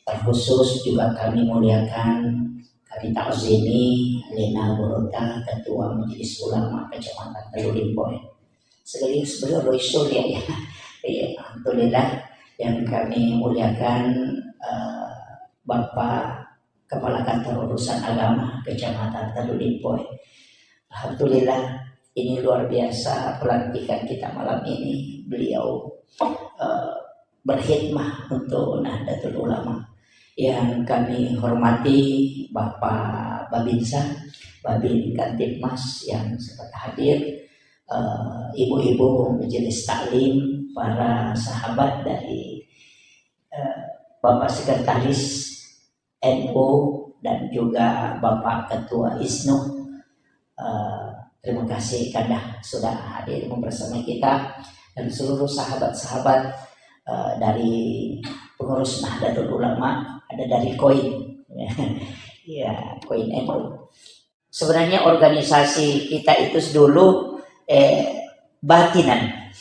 Terkhusus juga kami muliakan, kami ta'zimi Lena Gurota, Ketua Majelis Ulama Kecamatan Taludimpoe. Sekaligus beliau Roy Surya, ya. Iya, alhamdulillah yang kami muliakan, eh, Bapak Kepala Kantor Urusan Agama Kecamatan Taludimpoe. Alhamdulillah, ini luar biasa pelantikan kita malam ini. Beliau, eh, berkhidmah untuk Nahdlatul Ulama. Yang kami hormati Bapak Babinsa, Babin Kamtibmas yang sempat hadir, eh, ibu-ibu majelis taklim, para sahabat dari, eh, Bapak Sekretaris N U dan juga Bapak Ketua ISNU. Eh, terima kasih Kanda sudah hadir bersama kita dan seluruh sahabat-sahabat, eh, dari pengurus Nahdlatul Ulama, ada dari koin. Ya, koin N U. Sebenarnya organisasi kita itu dulu, eh, batinan.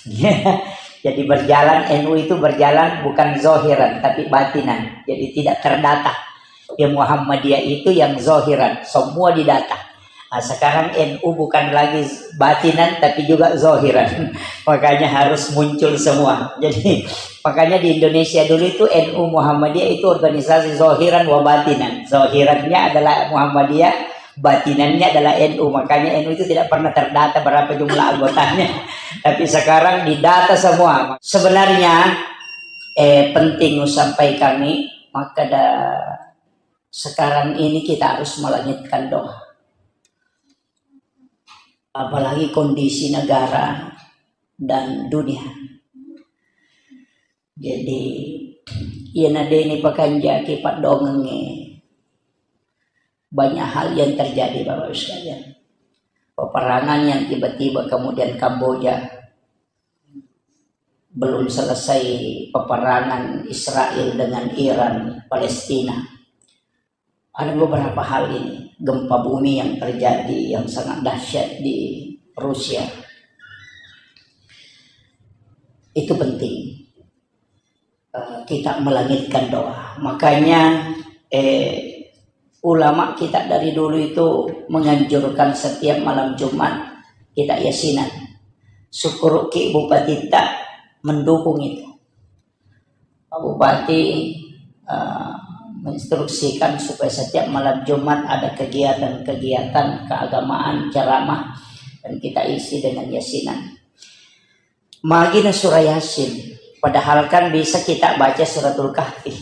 Jadi berjalan, N U itu berjalan bukan zohiran, tapi batinan. Jadi tidak terdata. Ya, Muhammadiyah itu yang zohiran, semua didata. Nah, sekarang N U bukan lagi batinan, tapi juga zohiran. Makanya harus muncul semua. Jadi, makanya di Indonesia dulu itu N U Muhammadiyah itu organisasi zohiran wa batinan. Zohirannya adalah Muhammadiyah, batinannya adalah N U. Makanya N U itu tidak pernah terdata berapa jumlah anggotanya. Tapi sekarang didata semua. Sebenarnya, eh, penting sampai kami, maka da-, sekarang ini kita harus melangitkan doa. Apalagi kondisi negara dan dunia. Jadi, iya na deni pakanjaki paddongengnge, banyak hal yang terjadi, Bapak Ibu sekalian. Peperangan yang tiba-tiba kemudian Kamboja, belum selesai peperangan Israel dengan Iran, Palestina. Ada beberapa hal ini, gempa bumi yang terjadi yang sangat dahsyat di Rusia. Itu penting. Eh, kita melangitkan doa. Makanya, eh, ulama kita dari dulu itu menganjurkan setiap malam Jumat kita yasinan. Syukur ki Bupati tak mendukung itu. Pak Bupati, eh, menginstruksikan supaya setiap malam Jumat ada kegiatan-kegiatan keagamaan, ceramah, dan kita isi dengan yasinan. Magi na surah Yasin, padahal kan bisa kita baca Suratul Kahfi.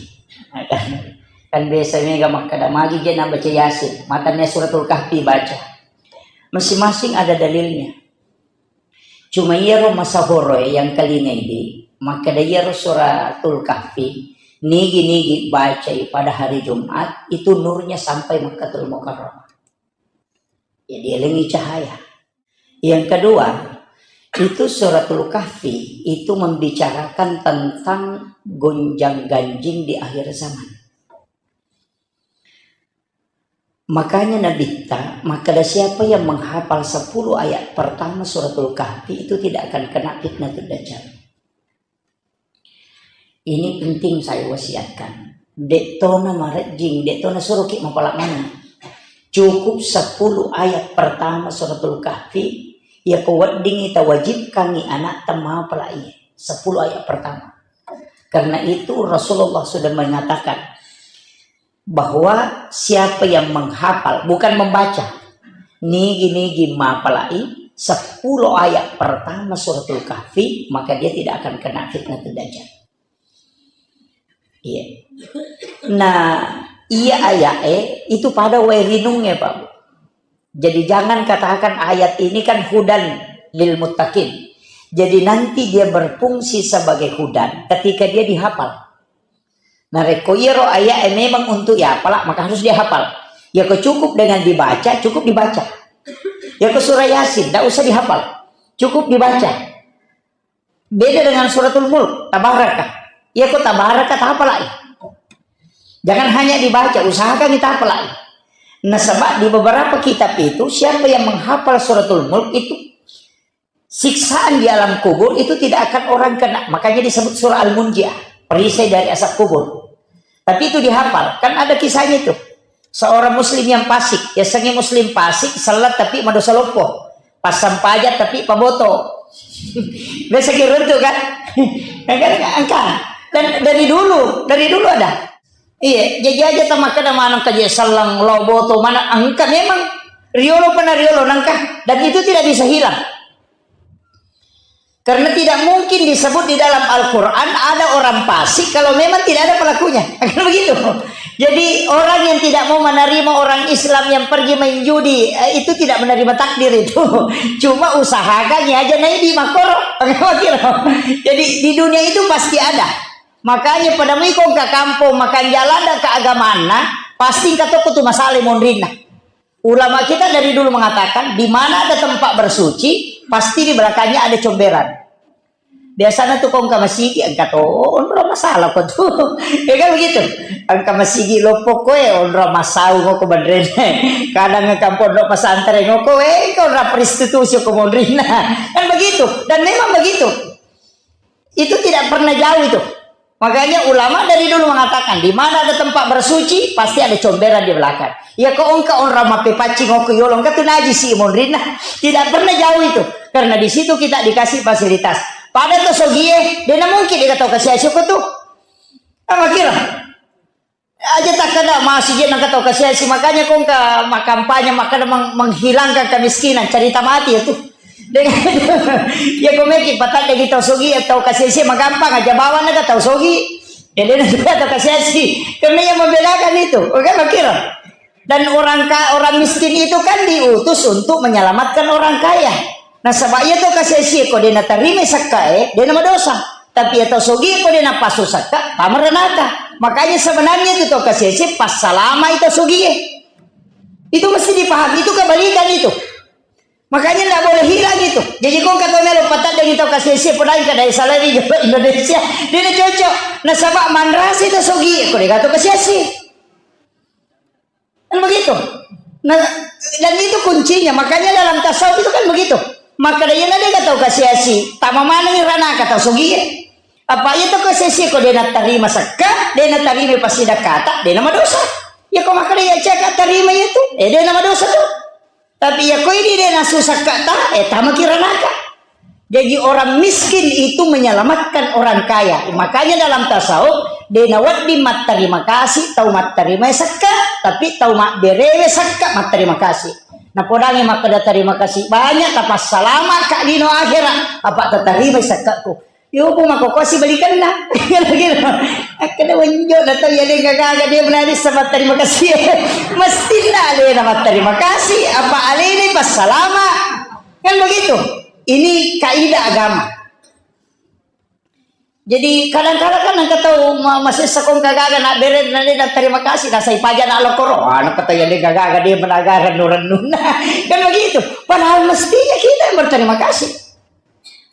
Nah, kan, kan biasa mega makkada magi je na baca Yasin, matanya Suratul Kahfi baca. Masing-masing ada dalilnya. Cuma iyaro masahoroe yang kalingai di, makkada iyaro Suratul Kahfi, nigi-nigi bacai pada hari Jumat, itu nurnya sampai Makkatul Mukarramah. Ya, dielengi cahaya. Yang kedua, itu Suratul Kahfi itu membicarakan tentang gonjang-ganjing di akhir zaman. Makanya Nabitta, makkada siapa yang menghafal sepuluh ayat pertama Suratul Kahfi itu tidak akan kena fitnatul dajjal. Ini penting saya wasiatkan. De'tona marejjing, de'tona suruki mapala maneng. Cukup sepuluh ayat pertama Suratul Kahfi, ya ko weddingi tawajibkangi anak temapala iye. Sepuluh ayat pertama. Karena itu Rasulullah sudah mengatakan bahwa siapa yang menghafal, bukan membaca, nigi-nigi mapalai sepuluh ayat pertama Suratul Kahfi, maka dia tidak akan kena fitnatul dajjal. Iya. Nah, iya ayat eh itu pada wae rinungnge, Pak Bu. Jadi jangan katakan ayat ini kan hudan lil muttaqin. Jadi nanti dia berfungsi sebagai hudan ketika dia dihafal. Narekko iyaro ayat e memang untuk ya apala, maka harus dia hafal. Ya ko cukup dengan dibaca, cukup dibaca. Ya ko surah Yasin, tidak usah dihafal. Cukup dibaca. Beda dengan Suratul Mulk, Tabaraka. Iya ko Tabaraka, tahapalai. Jangan hanya dibaca, usahakan kita hafalai. Nasaba di beberapa kitab itu, siapa yang menghafal Suratul Mulk itu, siksaan di alam kubur itu tidak akan orang kena. Makanya disebut surah Al-Munjiah, perisai dari azab kubur. Tapi itu dihafal. Kan ada kisahnya itu. Seorang muslim yang fasik, ya sengi muslim fasik, salat tapi madosa loppo. Pasang pajak tapi paboto. Biasa kira itu kan? Kan, kan, kan? Dan dari dulu, dari dulu ada. Iya, jadi aja tamakkeda maneng kaje sellang lo boto mana engka memang riolo pernah riolo nangka dan itu tidak bisa hilang. Karena tidak mungkin disebut di dalam Al-Quran ada orang fasik kalau memang tidak ada pelakunya. Kan begitu. Jadi orang yang tidak mau menerima orang Islam yang pergi main judi, eh, itu tidak menerima takdir itu. Cuma usahakan ya aja naik di makoro. Jadi di dunia itu pasti ada. Makanya pada mui ko engka kampong makan jalan dan keagamaan, pasti engka tokko tu masalah monrinna. Ulama kita dari dulu mengatakan, di mana ada tempat bersuci, pasti di belakangnya ada comberan. Biasanya tuh kau engka masigi, engka to onro masalah kau tuh. Ya kan begitu? Engka masigi loppo koe, onro masau kau banrene. Kadang engka pondok pesantren kau, eh, kau onro prostitusi kau monrinna. Kan begitu. Dan memang begitu. Itu tidak pernah jauh itu. Makanya ulama dari dulu mengatakan, di mana ada tempat bersuci, pasti ada comberan di belakang. Ya ko engka onro mappepaccing okko yolo, engka tu najisi monrinna. Tidak pernah jauh itu. Karena di situ kita dikasih fasilitas. Pada to sogie, dena mungkin dikata kasi-asi ko tu. Apa kira? Aja takkeda masih je nangka tau kasi-asi, makanya ko engka makampanye makkeda meng-, menghilangkan kemiskinan, cerita mati ya tuh. Dengan ya ko meki patadde kita sogi tau kasi-asi magampang aja bawang naga tau sogi. Ya dena juga tau kasi-asi. Karena yang membedakan itu, oke, kira. Dan orang ka-, orang miskin itu kan diutus untuk menyelamatkan orang kaya. Nasaba iya tau kasi-asi ko dena tarima sakkae, dena madosa. Tapi iya tau sogi ko dena pasu sakka, tama ranaka. Makanya sebenarnya itu tau kasi-asi pas salama itu sogi. Itu mesti dipahami, itu kebalikan itu. Makanya ndak boleh hilang itu. Jadi kong kata melo pataddengi tau kasiasi, podai kada salai di Indonesia. Dia ndak cocok. Nasaba manrasi tau sogi, ko dega tau kasiasi. Kan begitu. Nah, dan itu kuncinya. Makanya dalam tasawuf itu kan begitu. Maka dia ndak dega tau kasiasi. Tama maneng ranaka tau sogi. Apa iya tau kasiasi ko dena tarima sekka, dena tarima pasidakata, dena madosa. Ya ko maka dia cek tarima itu, eh dena madosa tuh. Tapi ya ko ini dia nasu sakka ta, eh tama kira naka. Jadi orang miskin itu menyelamatkan orang kaya. Makanya dalam tasawuf, dia nawaddi matterima kasih, tau matterima sakka, tapi tau mabberewe sakka matterima kasih. Napodangi makkeda terima kasih banyak, tapassalama ka lino akhirat, apa tatarima sakkaku. Yo pun mako kosi balikanna. Kira-kira. Akkeda wenjo na tau ya dega gaga dia menari sama terima kasih. Mesti na alena matterima kasih, apa alena passalama. Kan begitu. Ini kaidah agama. Jadi kadang-kadang kan engka tau ma-, masessa ko engka gaga na bere na de na terima kasih, na sai paja na lokoro. Ah, na kata ya de gaga de menagara rennu-rennunna. Kan begitu. Padahal mestinya kita yang berterima kasih.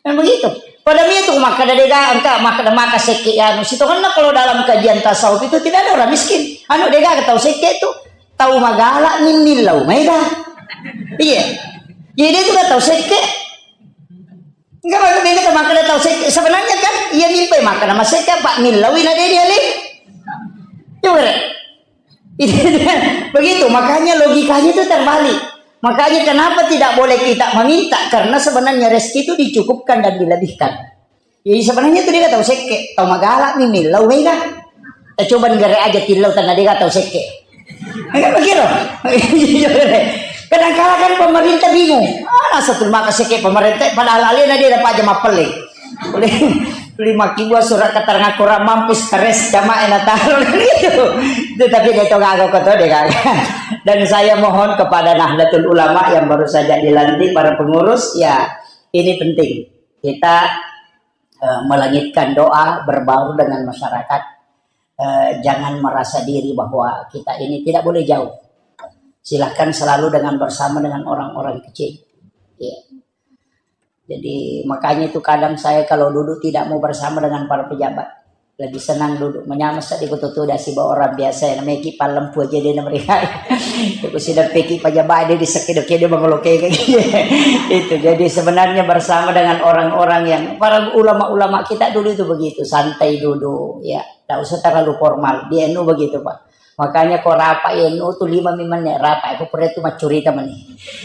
Kan begitu. Pada mi tu makkeda dega engka makkeda maka sekke anu. Sitongenna kalau dalam kajian tasawuf itu tidak ada orang miskin. Anu dega tau sekke tu tau magala mimmillau maega. Iya. Jadi itu kan tau sekke. Enggak, maksudnya kita makan tau sek-, sebenarnya kan iya mimpi makan sama sek apa millawi na dia dia lih. Coba deh. Begitu, makanya logikanya itu terbalik. Makanya kenapa tidak boleh kita meminta? Karena sebenarnya rezeki itu dicukupkan dan dilebihkan. Jadi sebenarnya itu dia tau sekke, tau magala mi millau mega. Kita coba negara aja tillau tanah dia tau sekke. Enggak begitu. Kadang-kadang kan pemerintah bingung. Ah, satu maka sekke pemerintah padahal alena dia dapat aja mapelle. Beli, beli maki buah surat keterangan kurang mampu stres jamaah yang natal gitu. Itu tapi dia itu gagal kau tahu dia gagal. Dan saya mohon kepada Nahdlatul Ulama yang baru saja dilantik para pengurus, ya ini penting. Kita eh, melangitkan doa, berbaur dengan masyarakat. Eh, jangan merasa diri bahwa kita ini tidak boleh jauh. Silahkan selalu dengan bersama dengan orang-orang kecil. Iya. Jadi makanya itu kadang saya kalau duduk tidak mau bersama dengan para pejabat. Lebih senang duduk menyamasa di betul-betul dasi orang biasa yang meki palempu aja dia mereka. Aku sudah peki pejabat dia di sekido-kido mengoloke kayak gitu. Itu jadi sebenarnya bersama dengan orang-orang yang para ulama-ulama kita dulu itu begitu, santai dulu, ya. Tidak usah terlalu formal. Di N U begitu, Pak. Makanya kok rapat N U tuh lima menit rapat, aku pernah itu macurita mani.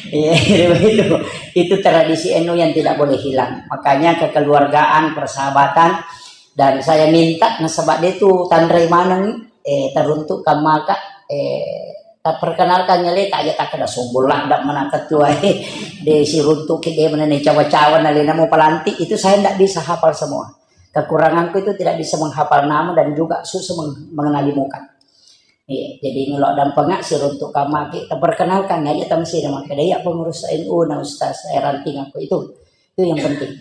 Iya, begitu. Itu tradisi N U yang tidak boleh hilang. Makanya kekeluargaan, persahabatan, dan saya minta nasaba dia tu tanrai maneng, eh, teruntuk kamaka, eh, tak perkenalkan nyale tak aja tak kena sombong lah, dak mana ketua, eh, de si runtuk ke dia mana nih cawa-cawa nalena mau pelantik, itu saya ndak bisa hafal semua. Kekuranganku itu tidak bisa menghafal nama dan juga susah meng-, mengenali muka. Iya, jadi ngelok dan pengak si runtuk kamaki, tak perkenalkan aja tang si nama kedaya pengurus N U na Ustaz, eh, ranting aku itu. Itu yang penting.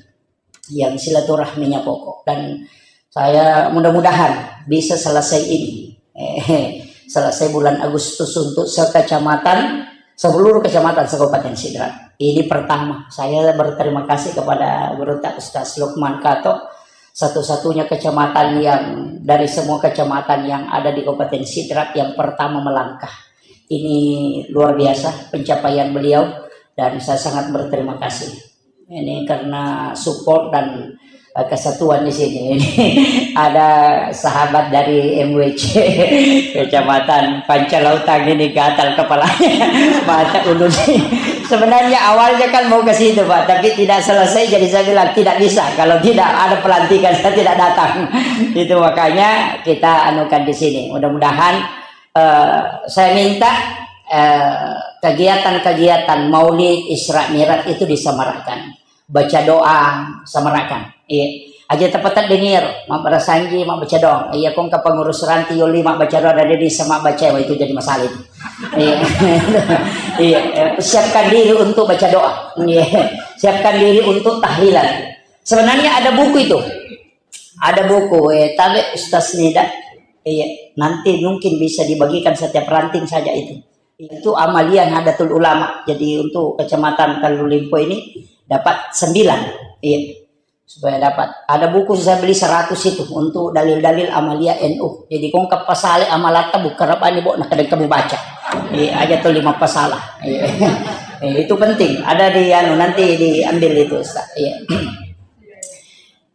Yang silaturahminya pokok. Dan saya mudah-mudahan bisa selesai ini. Eh, selesai bulan Agustus untuk sekecamatan, seluruh kecamatan se-Kabupaten Sidrap. Ini pertama, saya berterima kasih kepada Guru Tak Ustaz Lukman Kato, satu-satunya kecamatan yang dari semua kecamatan yang ada di Kabupaten Sidrap yang pertama melangkah. Ini luar biasa pencapaian beliau dan saya sangat berterima kasih. Ini karena support dan, eh, kesatuan di sini. Ini ada sahabat dari M W C, Kecamatan Pancalautang ini gatal kepalanya, mata ulun. Sebenarnya awalnya kan mau ke situ, Pak, tapi tidak selesai, jadi saya bilang, "Tidak bisa, kalau tidak ada pelantikan, saya tidak datang." Itu makanya kita anukan di sini. Mudah-mudahan, eh, saya minta, eh, kegiatan-kegiatan Maulid, Isra Mi'raj itu disemarakkan. Baca doa, semarakan. Iya. Aja tepat dengar, mabbarasanji, mabbaca doa. Iya, kong ke pengurus ranti yoli, mabbaca doa, ada di sama baca, wah, itu jadi masalah itu. Iya. Iya, eh, siapkan diri untuk baca doa. Iya. Siapkan diri untuk tahlilan. Sebenarnya ada buku itu. Ada buku, eh, tabe Ustaz Nida. Iya, nanti mungkin bisa dibagikan setiap ranting saja itu. Itu amalia Nahdlatul Ulama. Jadi untuk Kecamatan Tellu Limpo ini dapat sembilan. Iya. Supaya dapat. Ada buku saya beli seratus itu untuk dalil-dalil amalia N U. Jadi kong kapasale amalatta buka rabani bo, nah, kadang kamu baca. Iya, aja tuh lima pasalah. Iya. Eh, itu penting. Ada di anu, nanti diambil itu, Ustaz. Iya.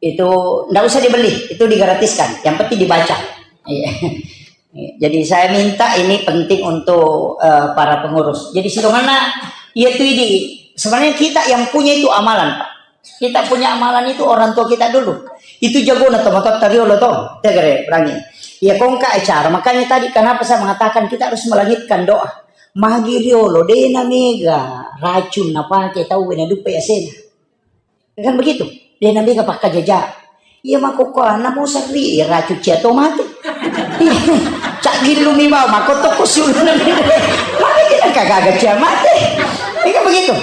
Itu ndak usah dibeli, itu digratiskan. Yang penting dibaca. Iya. Jadi saya minta ini penting untuk eh, para pengurus. Jadi sidonganna iya tu idi. Sebenarnya kita yang punya itu amalan, Pak. Kita punya amalan itu orang tua kita dulu. Itu jagona tomatoatta riolo to. Tegere, Rangi. Ya kongka acara. Makanya tadi kenapa saya mengatakan kita harus melangitkan doa. Magi riolo, dena mega racun napake tau wena dupe asena. Kan begitu? Dia nabi ka pakkajaja. Iya, makkokkoanna mo serri, iya, racun cia to mate. Cak gillu mi bau, makkotokko siuluna mi. Maka tidak kagaga cia mate. Iya, kan begitu?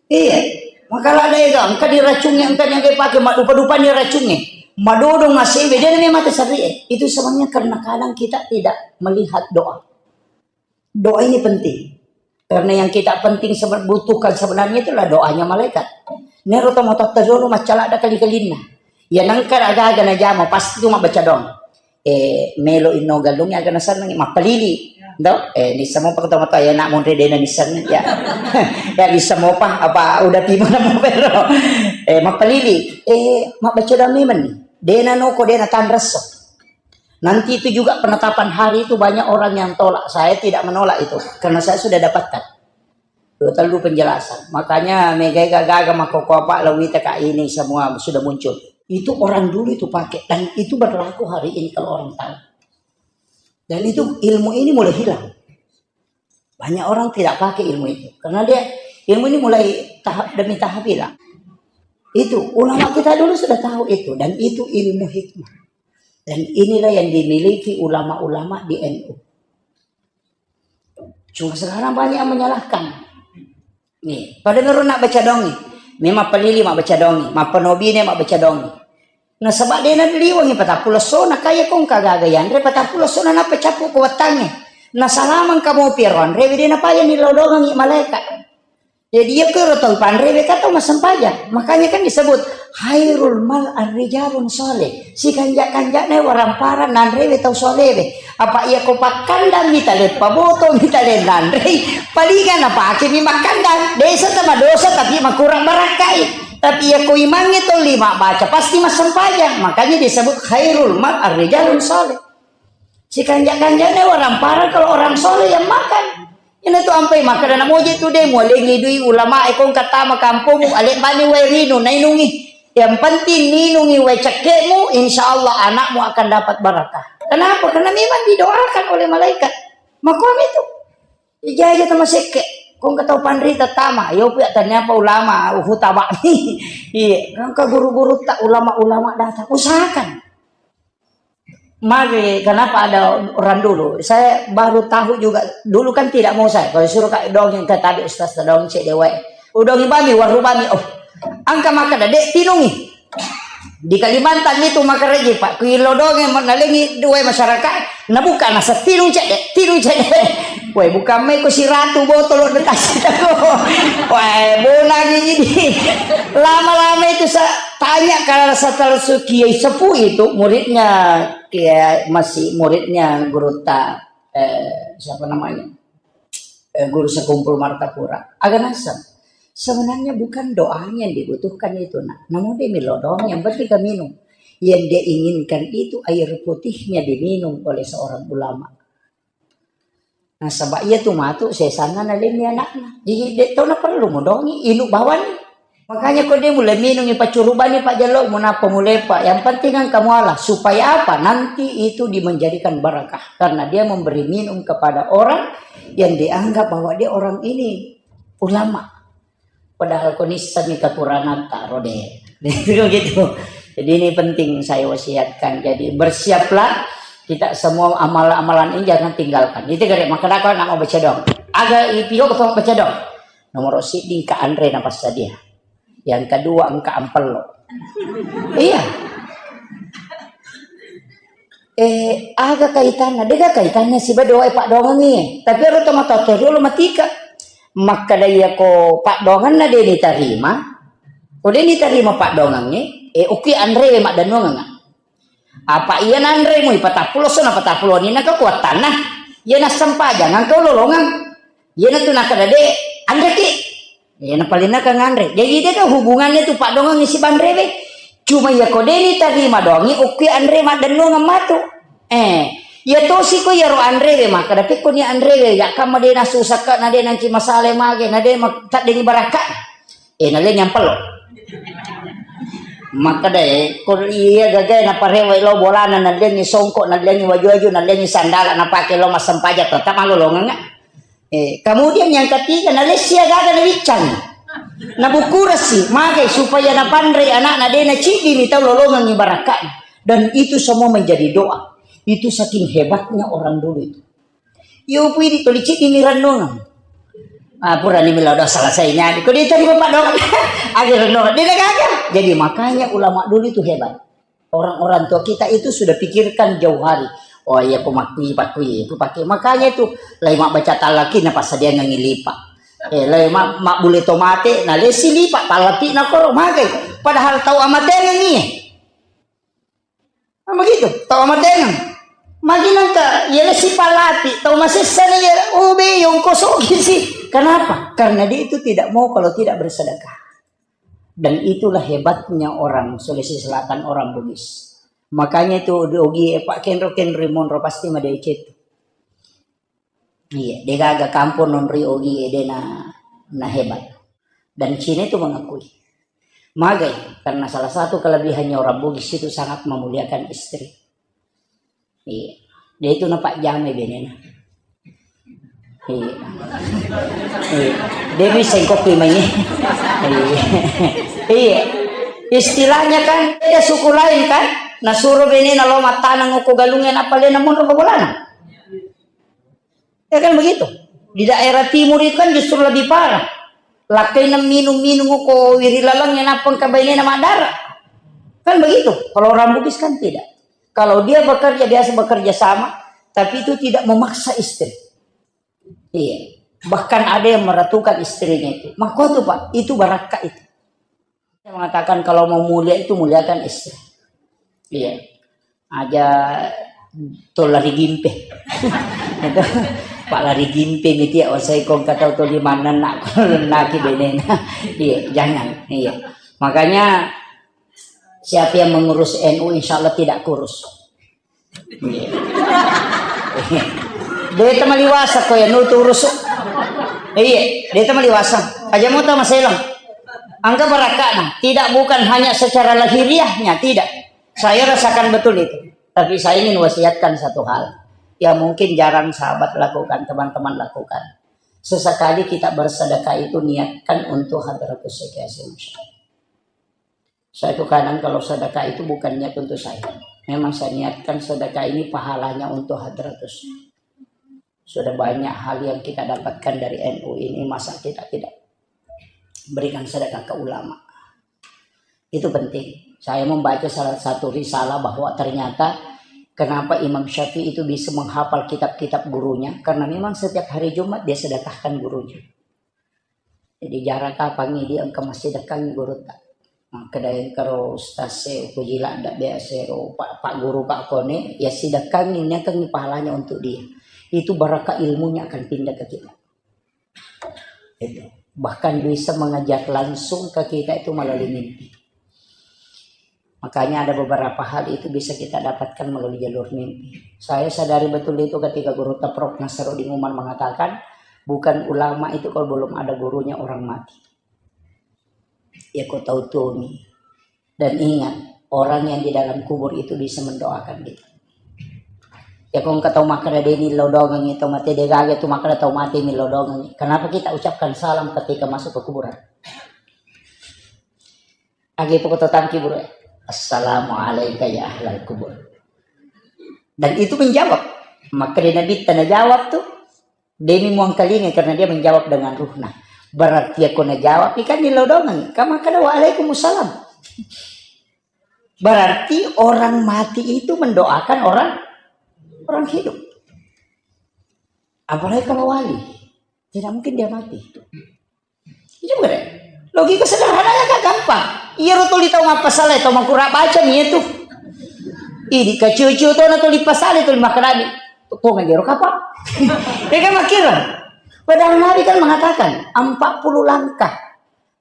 Iya. Maka ada itu, engka diracunnya, engka yang dia pakai, mak dupa-dupa ni racunnya. Madodong asewe, dia nabi mate serri. Itu sebenarnya karena kadang kita tidak melihat doa. Doa ini penting. Karena yang kita penting sebe-, butuhkan sebenarnya itulah doanya malaikat. Nero tomatoatta riolo maccalada kali-kalinna. Ya nangka aga-aga najama pasti tu mabbaca doang. Eh, melo inno galung aga naseneng mappalili. Do? Eh, nisseng mopa tomatoa ya nak monre dena nisseng ya. Ya nisseng mopa apa udah tiba nama pero. Eh, mappalili. Eh, mabbaca doang memang ni. Dena noko dena tanresso. Nanti itu juga penetapan hari itu banyak orang yang tolak. Saya tidak menolak itu karena saya sudah dapatkan dua tellu penjelasan. Makanya megai gaga maka apa lawita kak ini semua sudah muncul. Itu orang dulu itu pakai dan itu berlaku hari ini kalau orang tahu. Dan itu ilmu ini mulai hilang. Banyak orang tidak pakai ilmu itu karena dia ilmu ini mulai tahap demi tahap hilang. Itu ulama kita dulu sudah tahu itu dan itu ilmu hikmah. Dan inilah yang dimiliki ulama-ulama di N U. Cuma sekarang banyak yang menyalahkan. Nih, pada ngeruna baca dongi. Memang pelili mak baca dongi, mak penobine mak baca dongi. Nasaba dena liwangi patappulo essona kaya kong kagaga yanre patappulo essona nappa cappu ko wettangnge. Nasalamang kamopi ero anrewe dena paya nilodongangi malaeka. Jadi iya kero tau panrewe ka tau massempajang. Makanya kan disebut khairul mal arrijalun soleh. Sikanja-kanjana waramparang nanrewe tau solewe. Apa iya ko pakkandang mitale paboto mitale nanrei palinga napake mi makkandang. Desa tama dosa tapi makurang barakkai. Tapi iya ko imangnge tau lima baca pasti massempajang. Makanya disebut khairul mal arrijalun soleh. Sikanja-kanjana waramparang kalau orang soleh yang makan. Ina tu ampai makan anak moje tu deh mualengi dui ulama ekong katama kampung ale bani wae rinu nainungi. Yang penting ninungi wae cekkemu, insya Allah anakmu akan dapat barakah. Kenapa? Karena memang didoakan oleh malaikat. Makom itu. Ija aja tama sekke. Kong katau panrita tama. Yo pia tanya apa ulama, uhu tabak. Iya. Kong ke guru-guru tak ulama-ulama datang. Usahakan. Magi, kenapa ada orang dulu? Saya baru tahu juga. Dulu kan tidak mau saya. Kalau suruh kak dongeng ke tadi ustaz dongeng cek dewa. Udah bami, waru bami. Oh, angka maka dek tinungi. Di Kalimantan itu maka reji pak. Kuilo dongeng nalengi dua masyarakat. Nabuka nasa tinung cek dek, tinung cek dek. Woi, bukan mai ko siratu botol de tasi tako. Woi, bonangi ini. Lama-lama itu sa tanya kalau setelah su-, Kiai Sepuh itu muridnya Kiai masih muridnya guru ta eh, siapa namanya? Eh, guru sekumpul Martapura. Agak nasem. Sebenarnya bukan doanya yang dibutuhkan itu nak. Namun dia milo doang yang penting kamu minum. Yang dia inginkan itu air putihnya diminum oleh seorang ulama. Nasaba iya tu matu sesanna nalenni anakna. Jadi dek tau na perlu modongi inu bawani. Makanya ko dia mulai minum ipa curubani pak jalo munapa mulai pak. Yang penting kan kamu Allah. Supaya apa? Nanti itu dimenjadikan barakah karena dia memberi minum kepada orang yang dianggap bahwa dia orang ini ulama. Padahal ko nissengngi kekurangatta rode. Itu gitu. Jadi ini penting saya wasiatkan. Jadi bersiaplah kita semua amalan-amalan ini jangan tinggalkan. Itu gare maka dakwa nak mau baca dong. Aga ipio ko baca dong. Nomor siddi ka anre na passadia. Yang kedua engka ampello. Iya. Eh, aga kaitanna? Dega kaitanna siba doa paddoangengngi. Tapi ero tomatoa toriolo matika. Makkeda iyako paddoangenna de nitarima, ko de nitarima paddoangengnge, eh, okki anrewe maddennuangengnga. Apa iya nanremui patappulo esso na patappulo wenninna kekuatanna. Iya nassempajang engka ulolongeng. Iyanatu nakkeda de anreki. Iya napalenna ka nganre. Jadi dega hubungannya tu paddoangengngi siba anrewe. Cuma iya ko de nitarima doangngi, okki anre maddennuangeng matu. Eh, iya tosi ko iyaro anrewe makkeda pekkoni anrewe, ya kamma de nasusakka, na de nanci masale mage, na de ma-, taddengi barakka. Eh, nalle nyampello. Makkeda, eh, ko iya gagae naparewe lo bolana, nallengi songko, nallengi waju-waju, nallengi sandala napake lo massempajang, tetap malolongengnga. Eh, kemudian yang ketiga, nalessi agaga nawiccang. Nabukurasi, magai supaya napanrei anakna de naciddimi tau lolongengngi barakka'na. Dan itu semua menjadi doa. Itu saking hebatnya orang dulu itu. Yo pui di toli ciddimi renungan. Ah, purani melo doa selesai nyadi. Ko dia tadi bapak doa. Agi renungan. Dia gagal. Jadi makanya ulama dulu itu hebat. Orang-orang tua kita itu sudah pikirkan jauh hari. Oh iya, ku makkui, pakkui, ku pakai. Makanya itu, lai mabbaca tallaki na passadiangengngi lipa. Eh, lai ma-, mabbule tomate, na lesi lipa, tallapi na koro, magai. Padahal tau amatengengngi. Nah, begitu, tau amatengeng. Magi nangka, iya lesi pallapi, tau masessa na iya, oh be, yongko sogi sih. Kenapa? Karena dia itu tidak mau kalau tidak bersedekah. Dan itulah hebatnya orang Sulawesi Selatan, orang Bugis. Makanya itu di ogi e, Pak, kenro-kenro monro pasti madeceng. Iya, degaga kampung nonri ogi e, dena, na hebat. Dan Cina itu mengakui. Magai, karena salah satu kelebihannya orang Bugis itu sangat memuliakan istri. Iya. Dia itu napajjamai benena. Iya. Iya. Dia bisa kopi mai. Iya. Iya. Istilahnya kan beda suku lain kan. Nah, suruh benena lo mattaneng ko galungnya, nappa lena monro ko bolana. Ya kan begitu. Di daerah timur itu kan justru lebih parah. Lakkaina minum-minum ko wiri lalengnya, nappa engka bainena maddara. Kan begitu. Kalau orang Bugis kan tidak. Kalau dia bekerja, biasa bekerja sama, tapi itu tidak memaksa istri. Iya. Bahkan ada yang meratukan istrinya itu. Makko tu, Pak, itu barakka itu. Saya mengatakan kalau mau mulia itu muliakan istri. Iya. Aja to lari gimpe. Itu, Pak, lari gimpe miti ya, osai kong kata to di mana nak, naki benena. Iya, jangan. Iya. Makanya siapa yang mengurus N U insya Allah tidak kurus. Iya. Deta maliwasa ko ya nutu urus. Iya, deta maliwasa. Aja mau tama selang. Angka barakana. Tidak, bukan hanya secara lahiriahnya, tidak. Saya rasakan betul itu. Tapi saya ingin wasiatkan satu hal yang mungkin jarang sahabat lakukan, teman-teman lakukan. Sesekali kita bersedekah itu niatkan untuk hadratus syekh Hasyim Asy'ari. Saya tuh kadang kalau sedekah itu bukan niat untuk saya. Memang saya niatkan sedekah ini pahalanya untuk hadratus. Sudah banyak hal yang kita dapatkan dari N U ini, masa kita tidak berikan sedekah ke ulama? Itu penting. Saya membaca salah satu risalah bahwa ternyata kenapa Imam Syafi'i itu bisa menghafal kitab-kitab gurunya, karena memang setiap hari Jumat dia sedekahkan gurunya. Jadi jarang kapangi dia engka massidekkangi gurutta. Makkeda engkaro ustaz e, upoji ladda biasa ro, Pak, Pak Guru, Pak Kone, ya sidekkangi, niakangi pahalanya untuk dia. Itu barakah ilmunya akan pindah ke kita. Itu. Bahkan bisa mengajar langsung ke kita itu melalui mimpi. Makanya ada beberapa hal itu bisa kita dapatkan melalui jalur mimpi. Saya sadari betul itu ketika gurutta Prof Nasruddin Umar mengatakan, bukan ulama itu kalau belum ada gurunya, orang mati. Ya, kau tahu tuh nih. Dan ingat, orang yang di dalam kubur itu bisa mendoakan kita. Ya, kau engka tau makkeda de ni lo dongengi tau mate, de gaga tu makkeda tau mate ni lo dongengi. Kenapa kita ucapkan salam ketika masuk ke kuburan? Agi poko to tangki buru, "Assalamualaikum ya ahlal kubur." Dan itu menjawab. Maka di Nabi tanya jawab tuh, demi muangkalinga karena dia menjawab dengan ruhna. Berarti aku najawab ikan di lodongan. Kamu kada "Waalaikumsalam." Berarti orang mati itu mendoakan orang Orang hidup. Apalagi kalau wali, tidak mungkin dia mati. Iya, bener. Logika sederhananya kan gampang. Iya, ro tuli tau mappasala, tau makura baca nih itu. Ini kecucu tuh na tuli pasale tuli makanani. Tuh ngajero kapang. Dia kan makkira. Padahal Nabi kan mengatakan empat puluh langkah.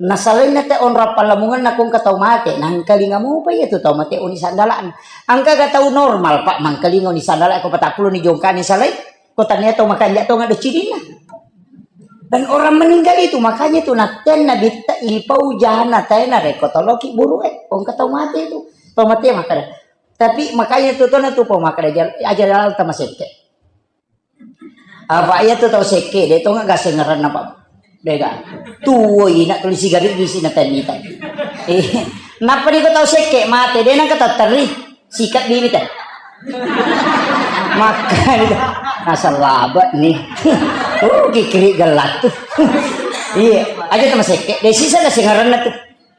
Nasalainna te onrong pallamungenna ko engka tau mate, nangkalinga mopa iya tu tau mate oni sandala'na. Engka ga tau normal, Pak, mangkalinga oni sandala' ko patappulo ni jongkani salai, ko tania tau makanja' tonga do cininna. Dan orang meninggal itu, makanya itu nattenna bitta ipau jana taena reko toloki buru e, ko engka tau mate itu. Tau mate makkada. Tapi makanya itu tona tu pau makkada jal-, aja lalta masekke. Apa iya tu tau sekke, de tonga gasengeranna, Pak. Dega. Tuo ina tuli sigari bisi na temita. Eh, napa ni ko tau sekke mate, de nang katatteri. Sikat bibit, eh. Maka itu. Nasal labak nih. Oh, kikiri gelat tuh. Iya, aja sama sekke. De sisa gasengeranna tuh.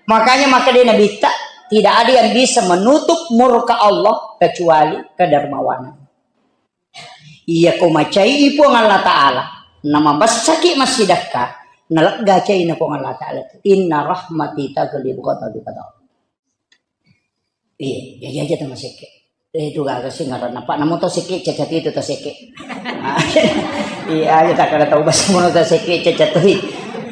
Makanya maka dia nabitta, tidak ada yang bisa menutup murka Allah kecuali kedermawanan. Iya ko macai Puang Allah Ta'ala, namabessaki massidakka, nalegga caina Puang Allah Ta'ala. Inna rahmati taglibu ghadabi, kata Allah. Iya, iya, iya, aja tama sekke. Eh, itu gaga sih ngaranna. Pak, namo tau sekke, cacat itu tau sekke. Iya, aja tak ada tau bahasa mono tau sekke, cacat tuh.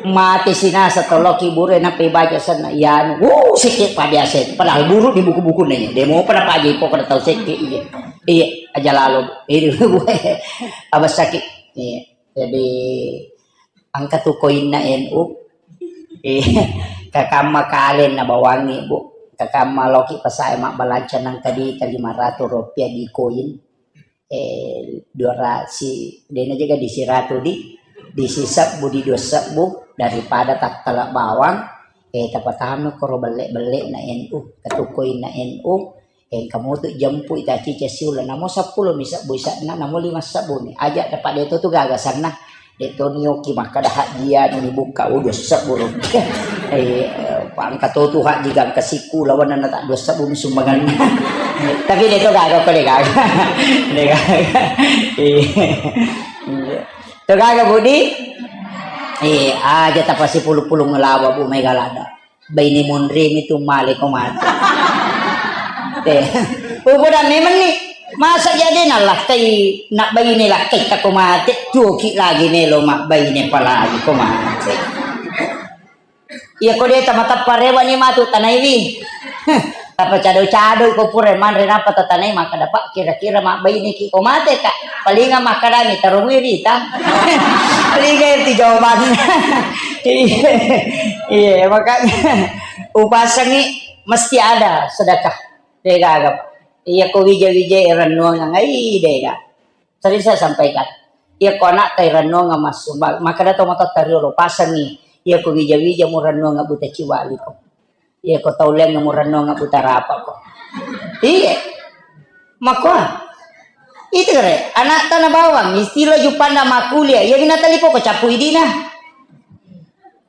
Mati sinasa toloki bure nape baca sana. Iya, anu, wuh, sekke pa biasa itu. Padahal buru di buku-buku nanya. Dia mau pada pagi pokoknya tau sekke, iya. Iya, aja lalu. Ini gue abas sakit. Iya. Jadi engka tu koinna N U. Eh, kakamma kale na bawangi, Bu. Kakamma loki pasae mabbalanca nang tadi lima ratus rupiah di koin. Eh, dua ratus si, dena jaga di siratu di, di sisebbu, di dua sebbu, daripada tattala bawang, eh, tapatama koro belle-belle na N U, katukkoi na N U, engka motu jempu ita cica siula, namo seppulo mi sebbu isa'na, namo lima sebbu mi. Aja dapat de to tu gagasanna. De to nioki makkada hajjia ni bukka, oh, dua sebbu rupiah. Eh, pangka to tu haji gangka siku lawan na tak dua sebbu mi sumbanganna. Tapi de to gaga ko de gaga. De gaga. Iya. To gaga Budi? Eh, aja tapasi pulu-pulu ngelawa Bu Mega lada. Baine monrimi tu male ko mate. Te. Upoda memang ni. Masa jadi na lakkai, na baine lakkai ta ko mate, tuoki lagi melo mabbaine palagi ko mate. Iya ko de tamatappa rewa ni matu tanaiwi. Tapa cado-cado ko pura manre napa tatanai maka dapat kira-kira mabbaineki ko mate ka. Palinga makkadami tarungui rita. Palinga itu jawabannya. Iya, iya, makanya upasangi mesti ada sedekah. Degaga. Iya ko wija-wija rennuang ngai dega. Sering saya sampaikan. Iya ko anak tai rennuang massumbang. Maka datang motor tariolo pasangi. Iya ko wija-wija mu rennuang buta ciwali ko. Iya ko tau leng mu rennuang buta rapa ko. Iya. Makua. Itu kere, anak tanah bawang, istilah jupanda makuliah. Iya mina talipo ko capu idina.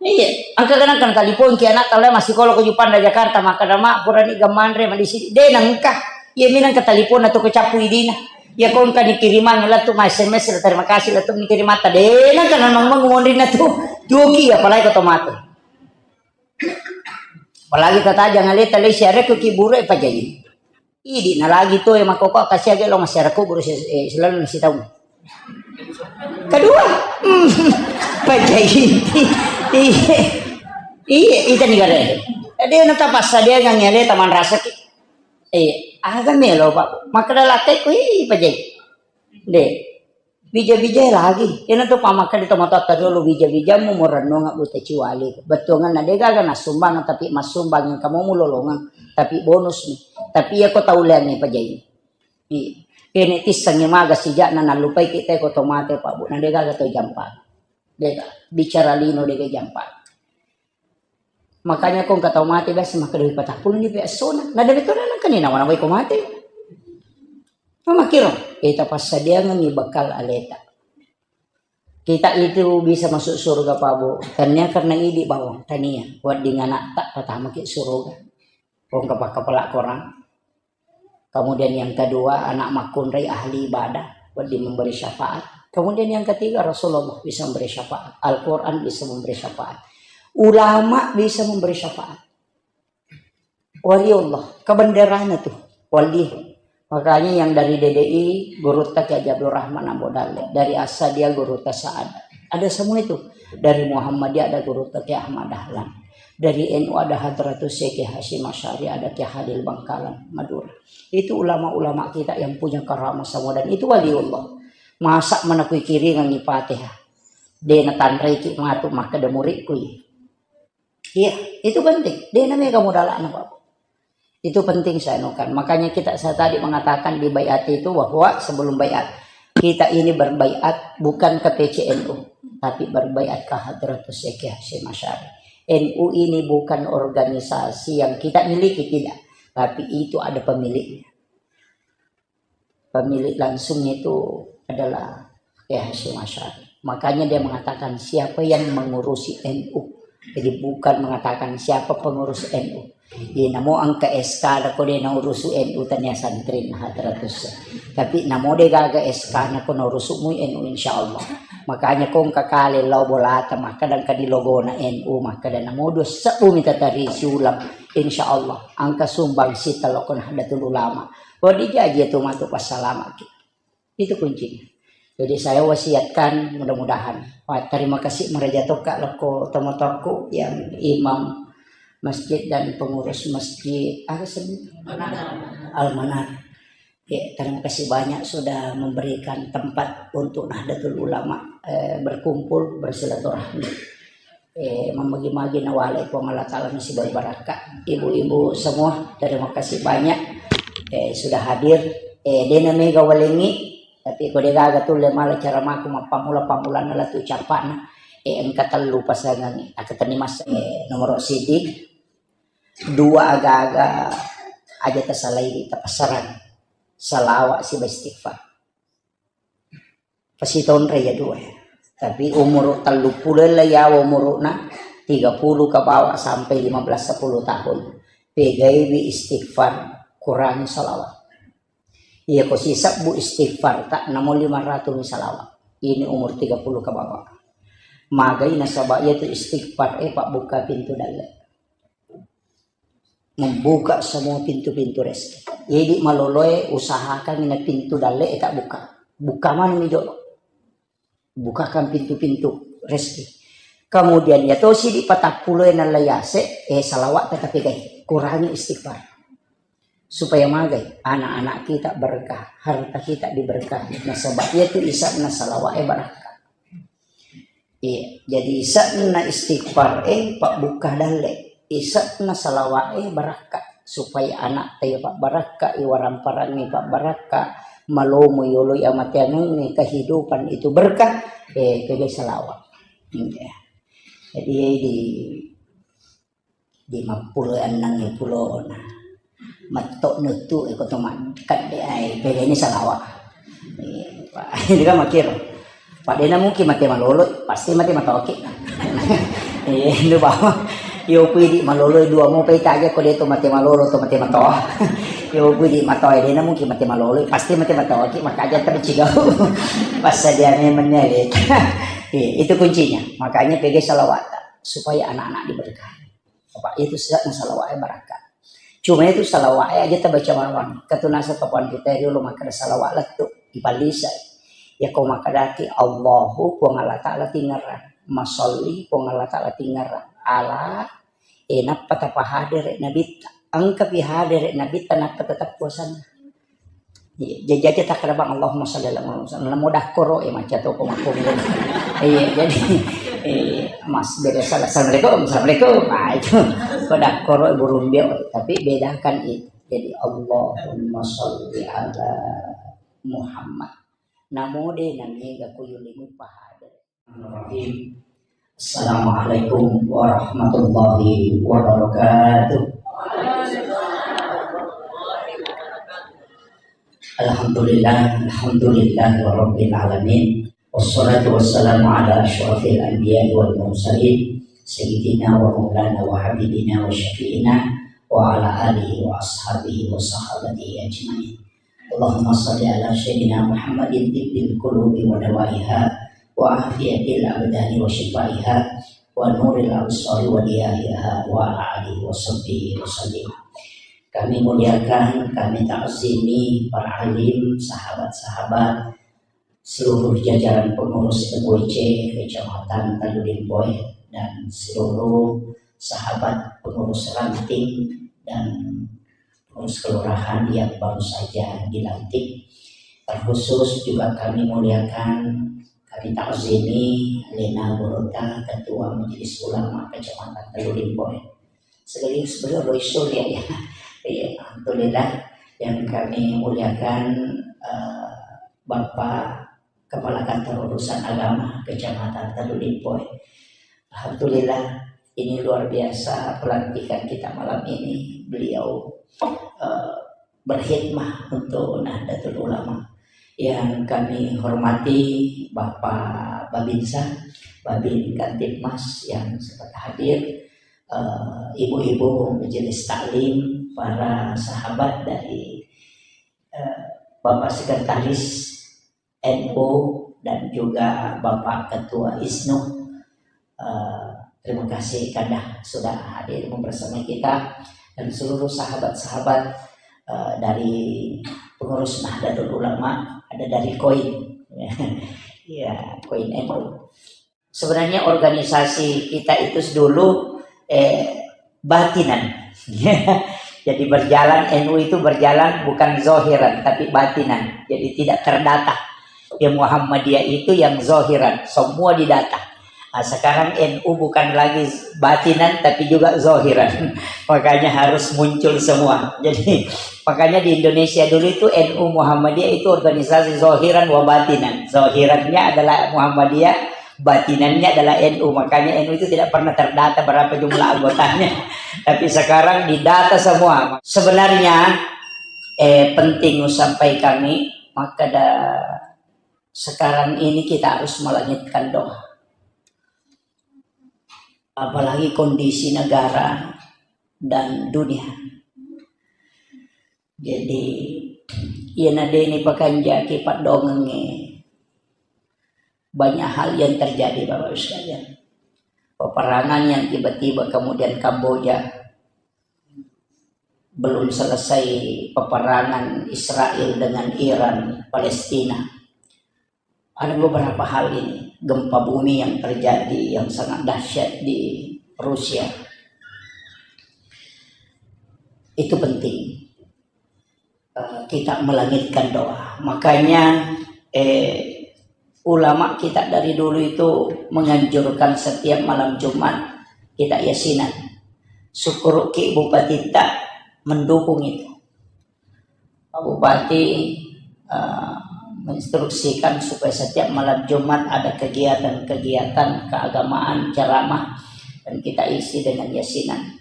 Iya, engka ganang kan talipongki anak tau lea massikola ko Juppanda Jakarta, makkada, "Mak, purani gammanre, madisi." De nengka. Iya minang ke taliponna tu ko cappu idina. Iya ko engka ni kirimang lettu ma S M S, terima kasih lettu ni kirimatta. De nengka nanong monrinna tu. Tuoki apalagi ko tomate. Apalagi tatajang aleta lei siarekku ki buru e pajai. Idi na lagi to e makkokko kasiage lo masyarakat buru si-, eh, selalu nasi tahu. Kedua, hmm, pajai. Iya. Iya, ita ni gare. Jadi na tapassa dia ngang aleta manrasaki. Iya, aga melo Pak. Makkada lakkai ku, ih, pajai. De. Bija-bija lagi. Ina tu pamakkeda tomatoatta riolo bija-bijamu murennuang bute ciwali. Bettuanganna de gaga nassumbang, tapi massumbang engka mo mulolongeng. Tapi bonus ni. Tapi iya ko tau leangngi pajai. Iya. Kene tissengngi maga sijakna nallupai kita ko tomate Pak Bu. Na de gaga to jampa. De gaga. Bicara lino de gaga jampa. Makanya ko engka tau mate biasa makkeda patappulo ni pe essona. Na de betul nang kani nawa-nawai ko mate. Mamakiro, kita passadiangengi bekal aleta. Kita itu bisa masuk surga Pak Bu. Tania karena idi bawang, tania. Wedding anakta patamaki surga. Wong kapakka pela korang. Kemudian yang kedua, anak makkunrai ahli ibadah. Wedding memberi syafaat. Kemudian yang ketiga, Rasulullah bisa memberi syafaat. Al-Quran bisa memberi syafaat. Ulama bisa memberi syafaat. Waliullah, kebenderana tuh, wali. Makanya yang dari D D I, gurutta Kiai Haji Abdul Rahman Ambo Dalle. Dari Asadia, gurutta Sa'ad. Ada semua itu. Dari Muhammadiyah ada gurutta Kiai Ahmad Dahlan. Dari N U ada Hadratus Syekh Hasyim Asy'ari, ada Kiai Halil Bangkalan, Madura. Itu ulama-ulama kita yang punya karamah semua dan itu waliullah. Masa mana kui kiringan ni Fatihah. De natanrei ki matu makkeda muridku i. Iya, itu penting. De namega modalana, Pak. Itu penting saya anukan. Makanya kita, saya tadi mengatakan di baiat itu bahwa sebelum baiat, kita ini berbaiat bukan ke P C N U, tapi berbaiat ke Hadratus Syekh Hasyim Asy'ari. N U ini bukan organisasi yang kita miliki, tidak. Tapi itu ada pemiliknya. Pemilik langsungnya itu adalah Kiai Hasyim Asy'ari. Makanya dia mengatakan siapa yang mengurusi N U. Jadi bukan mengatakan siapa pengurus N U. Iya, namo engka S K na ko de naurusu N U tania santri na Hadratus. Tapi namo de gaga S K na ko naurusu mu N U, insyaallah. Makanya ko engka kale lao bolata makkeda engka di logona N U, makkeda namo dua sebbu mita tari siulang, insyaallah engka sumbang sita lokon Nahdlatul Ulama. Wedding jaji tu matu passalamaki. Itu kuncinya. Jadi saya wasiatkan mudah-mudahan. Wah, terima kasih maraja tokka lokko tomatoakku yang imam masjid dan pengurus masjid apa sih? Al-Manar. Ya, terima kasih banyak sudah memberikan tempat untuk Nahdlatul Ulama, eh, berkumpul, bersilaturahmi. Eh, mamagi-magi nawale Puang Allah Ta'ala nasibari barakka. Ibu-ibu semua, terima kasih banyak, eh, sudah hadir. Eh, dena mega walengi, tapi ko de gaga tulle mala cara maku mappammula-pammulana latu cappana. Eh, engka tellu pasangan, aku tani mas, eh, nomor sidi, dua aga-aga aja tasalai tapassarang. Salawat siba istighfar. Pasitonre ya dua. Tapi umur tellu puluh lah ya umurna, tiga puluh ke bawah sampai lima belas sepuluh tahun. Pegaiwi istighfar, kurangi salawat. Iya ko sisebbu istighfar tak namo lima ratus mi salawat. Ini umur tiga puluh ke bawah. Magai nasaba iya tu istighfar, eh, Pak, buka pintu dalle. Membuka semua pintu-pintu rezeki. Jadi maloloe usahakan na pintu dalle e tak buka. Buka mani jolo. Bukakan pintu-pintu rezeki. Kemudian ya tosi di patappulo e nallayase, eh, salawat tetap gai. Kurangi istighfar. Supaya magai anak-anak kita berkah, harta kita diberkahi. Nasaba iya tu isa'na salawat e barakka. Iya, jadi isa'na istighfar e pabbuka dalle, isa'na salawat e barakka, supaya anak te pabbarakka, iwaramparang e pabbarakka, malomo yolo amateangengnge kehidupan itu berkah, eh, kega salawat. Iya. Jadi di Di mappulo enneng e pulona. Matto nuttu e ko to makkadde ai, pegani salawat. Iya, Pak. Ini kan makiro. Pak, dena mungkin mate malolo, pasti mate matoki. Iya, itu bawa. Yo pidi malolo dua mo pai taja ko de to mate malolo to mate matoa. Yo pidi matoa dena mungkin mate malolo, pasti mate matoki, maka aja tercigau. Pas saja memangnya. Iya, itu kuncinya. Makanya pegani salawat supaya anak-anak diberkahi. Apa itu sisa'na salawat e barakka. Cuma itu salawat e aja tabaca mawang. Katunasa papan kita riolo makkeda salawat lettu ipallisai. Ya ko makkedaki Allahu Puang Allah Ta'ala tingerang. Masalli Puang Allah Ta'ala tingerang. Ala, eh, nappa tapahadere nabitta. Engka pi hadere nabitta nappa tetap puasana. Iya, jaji aja takkeda bang, Allahumma shalli ala Muhammad. Namo dakkoro, eh, macca to ko makkunni. Iya, jadi, eh, mas, beda salah. Assalamualaikum, assalamualaikum. Nah, itu. Ko dakkoro, eh, burung dia. Tapi bedakan itu. Jadi, Allahumma shalli ala Muhammad. Namo de namiga kuyulimu pahada. Bismillahirrahmanirrahim. Assalamualaikum warahmatullahi wabarakatuh. Alhamdulillah, alhamdulillah rabbil alamin. Wassalatu wassalamu ala asyrafil anbiya wal mursalin, sayyidina wa maulana wa habibina wa syafi'ina wa ala alihi wa ashabihi wa sahabatihi ajmain. Allahumma salli ala sayyidina Muhammadin tibbil qulubi wa dawaiha wa afiyatil abdani wa syifaiha wa nuril absari wa diyahiha wa ala alihi wa sahbihi wa sallim. Kami muliakan, kami ta'zimi para alim, sahabat-sahabat, seluruh jajaran pengurus M W C Kecamatan Talu Limpoe dan seluruh sahabat pengurus ranting dan pengurus kelurahan yang baru saja dilantik. Terkhusus juga kami muliakan, kami ta'zimi Lena Gorota, Ketua Majelis Ulama Kecamatan Talu Limpoe. Sekali sebelum Roy Surya ya. Iya, alhamdulillah yang kami muliakan, eh, Bapak Kepala Kantor Urusan Agama Kecamatan Talu Limpoe. Alhamdulillah, ini luar biasa pelantikan kita malam ini. Beliau, eh, berkhidmah untuk Nahdlatul Ulama. Yang kami hormati Bapak Babinsa, Babin Kamtibmas yang sempat hadir, eh, ibu-ibu majelis taklim, para sahabat dari, eh, Bapak Sekretaris N U dan juga Bapak Ketua ISNU. Eh, terima kasih Kanda sudah hadir bersama kita dan seluruh sahabat-sahabat, eh, dari pengurus Nahdlatul Ulama, ada dari koin. Ya, koin N U. Sebenarnya organisasi kita itu dulu, eh, batinan. Jadi berjalan, N U itu berjalan bukan zahiran, tapi batinan. Jadi tidak terdata. Ya, Muhammadiyah itu yang zahiran, semua didata. Nah, sekarang N U bukan lagi batinan, tapi juga zahiran. Makanya harus muncul semua. Jadi makanya di Indonesia dulu itu N U Muhammadiyah itu organisasi zahiran wa batinan. Zahirannya adalah Muhammadiyah, batinannya adalah N U. Makanya N U itu tidak pernah terdata berapa jumlah anggotanya. Tapi sekarang didata semua. Sebenarnya, eh, penting sampai kami, maka da-, sekarang ini kita harus melangitkan doa. Apalagi kondisi negara dan dunia. Jadi, iya nadeni pakanjaki paddongengnge, banyak hal yang terjadi, Bapak Ibu sekalian. Peperangan yang tiba-tiba kemudian Kamboja, belum selesai peperangan Israel dengan Iran, Palestina. Ada beberapa hal ini, gempa bumi yang terjadi yang sangat dahsyat di Rusia. Itu penting, eh, kita melangitkan doa. Makanya, eh, ulama kita dari dulu itu menganjurkan setiap malam Jumat kita yasinan. Syukuruki Bupati tak mendukung itu. Pak Bupati, eh, menginstruksikan supaya setiap malam Jumat ada kegiatan-kegiatan keagamaan, ceramah, dan kita isi dengan yasinan.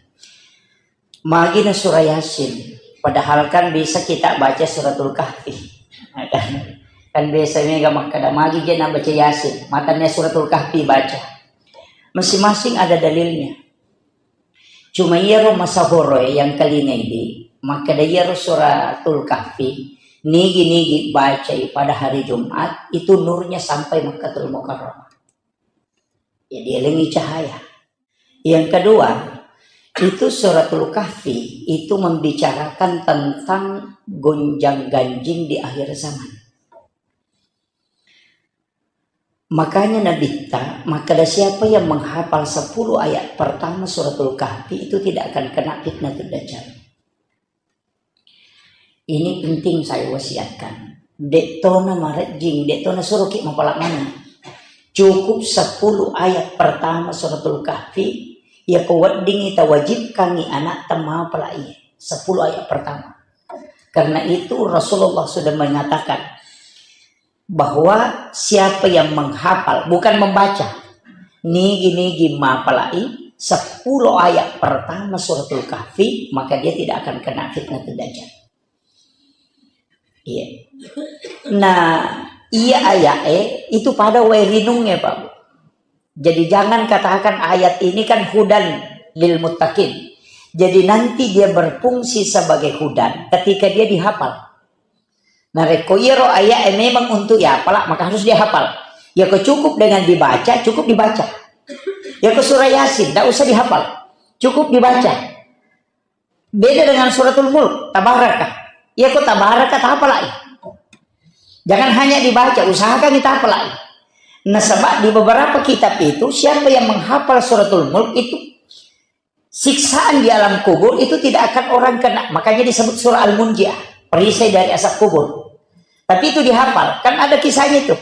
Magi na surah Yasin, padahal kan bisa kita baca Suratul Kahfi. Kan biasa mega makkeda, magi je na baca Yasin, matanna Suratul Kahfi baca. Masing-masing ada dalilnya. Cuma iyaro masahoroe yang kalingai di, makkeda iyaro Suratul Kahfi, nigi-nigi bacai pada hari Jumat, itu nurnya sampai Makkatul Mukarramah. Ya, dielengi cahaya. Yang kedua, itu Suratul Kahfi itu membicarakan tentang gonjang-ganjing di akhir zaman. Makanya Nabitta makkeda, siapa yang menghafal sepuluh ayat pertama Suratul Kahfi itu tidak akan kena fitnatul Dajjal. Ini penting saya wasiatkan. De'tona marejjing, de'tona suruki mapala maneng. Cukup sepuluh ayat pertama Suratul Kahfi, yako weddingngi tawajibkangngi anakta mapalai. Sepuluh ayat pertama. Karena itu Rasulullah sudah mengatakan, bahwa siapa yang menghafal, bukan membaca, nigi-nigi mapalai sepuluh ayat pertama Suratul Kahfi, maka dia tidak akan kena fitnatul Dajjal. Iya. Nah, iya ayat eh, itu pada wae rinungnge, Pak Bu. Jadi jangan katakan ayat ini kan hudan lil muttaqin. Jadi nanti dia berfungsi sebagai hudan ketika dia dihafal. Narekko iyaro aya'e memang untuk dihafal, maka harus dihafal. Yako cukup dengan dibaca, cukup dibaca. Yako surah Yasin, ndak usah dihafal. Cukup dibaca. Beda dengan suratul Mulk, Tabaraka. Yako Tabaraka, tahafalai. Jangan hanya dibaca, usahakan tahafalai. Nasaba di beberapa kitab itu, siapa yang menghafal suratul Mulk itu, siksaan di alam kubur itu tidak akan orang kena. Makanya disebut surah Al-Munjiah, perisai dari azab kubur. Tapi itu dihafal. Kan ada kisahnya itu.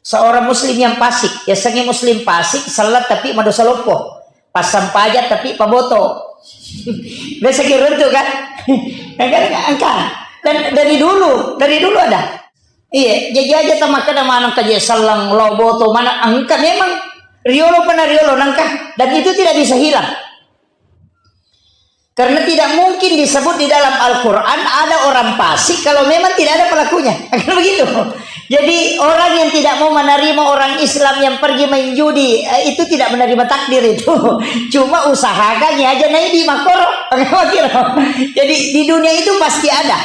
Seorang muslim yang fasik, ya sengi muslim fasik, salat tapi madosa loppo. Pasang pajak tapi paboto. Biasa kira itu kan? Engka, engka. Dan dari dulu, dari dulu ada. Iya, jadi aja tamakkeda maneng kaje sallang lo boto mana engka memang riolo pernah riolo nangka dan itu tidak bisa hilang. Karena tidak mungkin disebut di dalam Al-Quran ada orang fasik kalau memang tidak ada pelakunya. Kan begitu. Jadi orang yang tidak mau menerima orang Islam yang pergi main judi, eh, itu tidak menerima takdir itu. Cuma usahakan ya aja naik di makoro. Jadi di dunia itu pasti ada.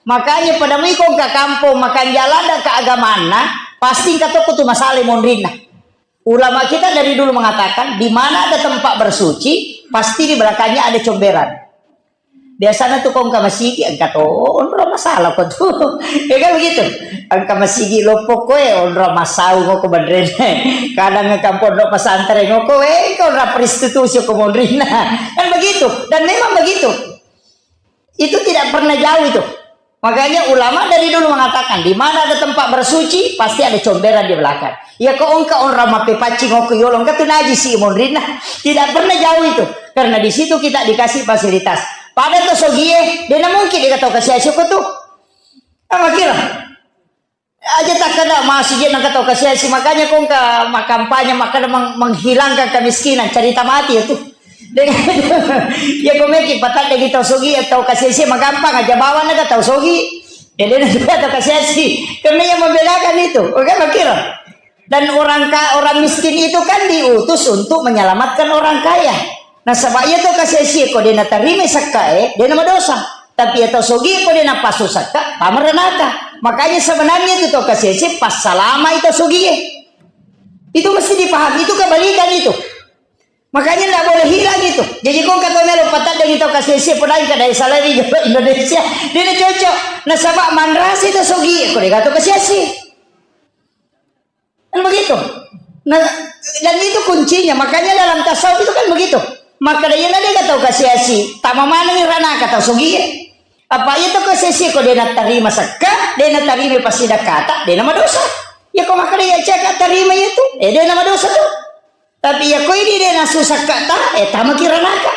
Makanya pada mui ko engka kampong, makan jalan dan keagamaan, pasti engka tokko tu masalah monrinna. Ulama kita dari dulu mengatakan, di mana ada tempat bersuci, pasti di belakangnya ada comberan. Biasanya tuh kongka masigi, engka to onro masalah ko tuh. Ya kan begitu? Engka masigi loppo koe, onro masau ngoko bandrene. Kadang engka pondok pesantren ngoko, eh, engka onro prostitusi ko monrina. Kan begitu? Dan memang begitu. Itu tidak pernah jauh itu. Makanya ulama dari dulu mengatakan, di mana ada tempat bersuci, pasti ada comberan di belakang. Ya, kok engka orang mape paccing ngoko yolo, engka tu najis si monrina. Tidak pernah jauh itu. Karena di situ kita dikasih fasilitas. Pada to sogie, dena mungkin dikata kasih asyik tu. Apa kira? Aja takkeda masih je nangka tau kasiasi, makanya kong ka makampanye makkeda meng-, menghilangkan kemiskinan, cerita mati ya tuh. Dengan ya komeki patat dari tau sogi ya tau kasiasi magampang aja bawa naga tau sogi. Jadi nanti tau kasiasi karena yang membedakan itu, oke, makir. Dan orang ka-, orang miskin itu kan diutus untuk menyelamatkan orang kaya. Nasaba iya tau kasiasi ko dena tarima sakka e, dena madosa. Tapi iya tau sogi ko dena pasu sakka, tama ranaka. Makanya sebenarnya itu tau kasiasi passalama itu sogi e. Itu mesti dipahami, itu kebalikan itu. Makanya ndak boleh hilang itu. Jadi kong kata melo patat dari tau kasiasi, padahal kada salari Indonesia. Dena cocok. Nasaba manrasi tau sogi e, ko dega tau kasiasi. Kan begitu. Nah, dan itu kuncinya. Makanya dalam tasawuf itu kan begitu. Maka dia na dega tau kasiasi, tama maneng ranaka tau sogi e. Apa iya tau kasiasi ko dena tarima sakka, dena tarima pasidakata, dena madosa. Ya ko maka dia caka tarima itu, eh dena madosa tuh. Tapi ya ko ini dena susakka ta, eh tama kiranaka.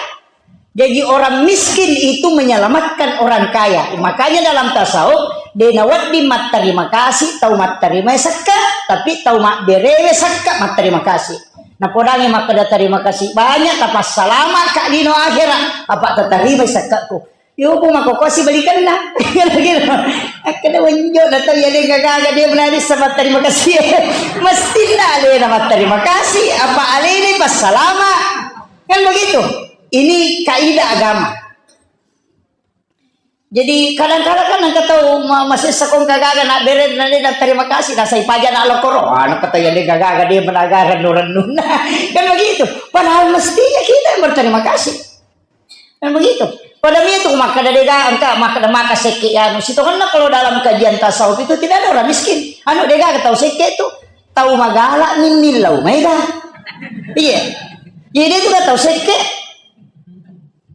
Jadi orang miskin itu menyelamatkan orang kaya. Makanya dalam tasawuf, de nawedding matterima kasih tau matterima sakka, tapi tau mabberewe sakka matterima kasih. Napodangi makkeda terima kasih banyak, tapassalama ka lino akhirat, apa tatarima sakkaku. Yo, ko makkokkosi balikanna. Kira-kira. Akkeda wenjo na tau ya de gaga dia menari sama terima kasih. Mestinna alena matterima kasih, apa alena passalama. Kan begitu. Ini kaidah agama. Jadi kadang-kadang kan engka tau ma-, masessa kong kagaga nak bere na de na terima kasih, na sai paja nak lokoro. Ah, nak kata ya de gaga dia menaga rennu-rennunna. Kan begitu. Padahal mestinya kita yang berterima kasih. Kan begitu. Pada mia tu makkeda de gaga engka makkeda maka sekke ya anu. Sitongenna kalau dalam kajian tasawuf itu tidak ada orang miskin. Anu de gaga tau sekke tu tau magala ni millau maega. Iya. Jadi itu kan tau sekke.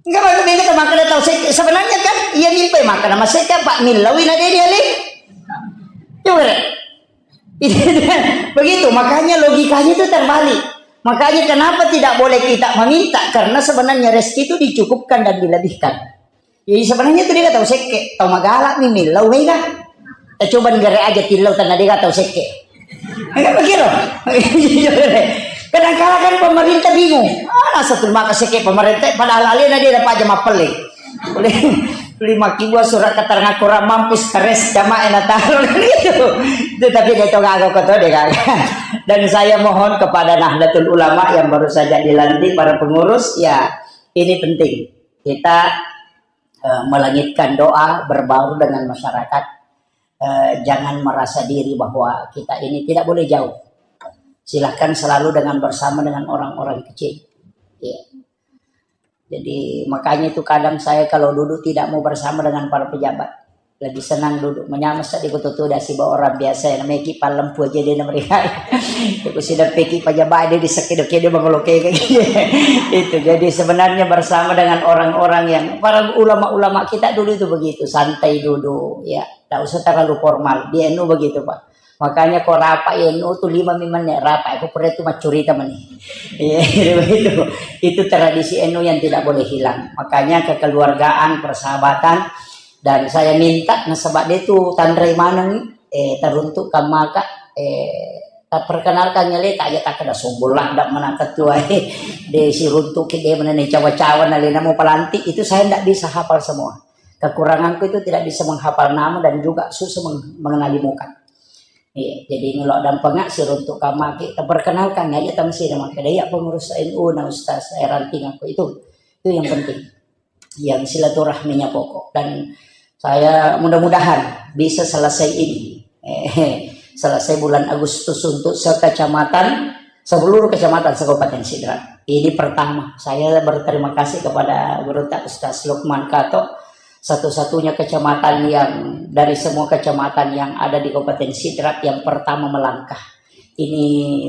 Enggak, maksudnya kita makan tau sek-, sebenarnya kan iya mimpi makan sama sek apa millawi na dia dia lih. Coba deh. Begitu, makanya logikanya itu terbalik. Makanya kenapa tidak boleh kita meminta? Karena sebenarnya rezeki itu dicukupkan dan dilebihkan. Jadi sebenarnya itu dia tau sekke, tau magala ni millau mega. Eh, coba negara aja tillau tanah dia tau sekke. Enggak begitu. Kadang-kadang kan pemerintah bingung. Ah, satu maka sekke pemerintah, padahal alena dia dapat aja mapelli. Lima kibua surat keterangan kurang mampu, stres jamaah yang taruh gitu. Itu tapi dia itu gagal kau tahu dia gagal. Dan saya mohon kepada Nahdlatul Ulama yang baru saja dilantik, para pengurus, ya ini penting. Kita, eh, melangitkan doa, berbaur dengan masyarakat. Eh, jangan merasa diri bahwa kita ini tidak boleh jauh. Silahkan selalu dengan bersama dengan orang-orang kecil. Ya. Jadi, makanya itu kadang saya kalau duduk tidak mau bersama dengan para pejabat. Lebih senang duduk menyamasa di kutu tuda siba orang biasa yang namanya ki palempu aja dia mereka. Itu sudah peki pejabat dia di sekido-kido mengoloke kayak gitu. Itu. Jadi sebenarnya bersama dengan orang-orang yang, para ulama-ulama kita dulu itu begitu, santai duduk, ya. Tidak usah terlalu formal. Di N U begitu, Pak. Makanya ko rapak N U tu lima mi menit rapak, ko pura tu maccurita mani. Iya, itu, itu tradisi N U yang tidak boleh hilang. Makanya kekeluargaan, persahabatan, dan saya minta nasaba de tu tanrai maneng, eh, teruntuk kamaka, eh, tak perkenalkan nyale tak aja tak kena sombong lah, tidak mana ketua, eh, de siruntuk ke de mana cawa-cawa nalena mau pelantik, itu saya tidak bisa hafal semua. Kekuranganku itu tidak bisa menghafal nama dan juga susah meng-, mengenali muka. Iya, jadi ngelok dampengak siruntuk kamaki, terperkenalkan aja tang sini maka dia pengurus N U na Ustaz, eh, ranting aku itu. Itu yang penting. Yang silaturahminya pokok. Dan saya mudah-mudahan bisa selesai ini. Eh, selesai bulan Agustus untuk sekecamatan, seluruh kecamatan se-Kabupaten Sidrap. Ini pertama, saya berterima kasih kepada Guru Tak Ustaz Lukman Kato, satu-satunya kecamatan yang dari semua kecamatan yang ada di Kabupaten Sidrap yang pertama melangkah. Ini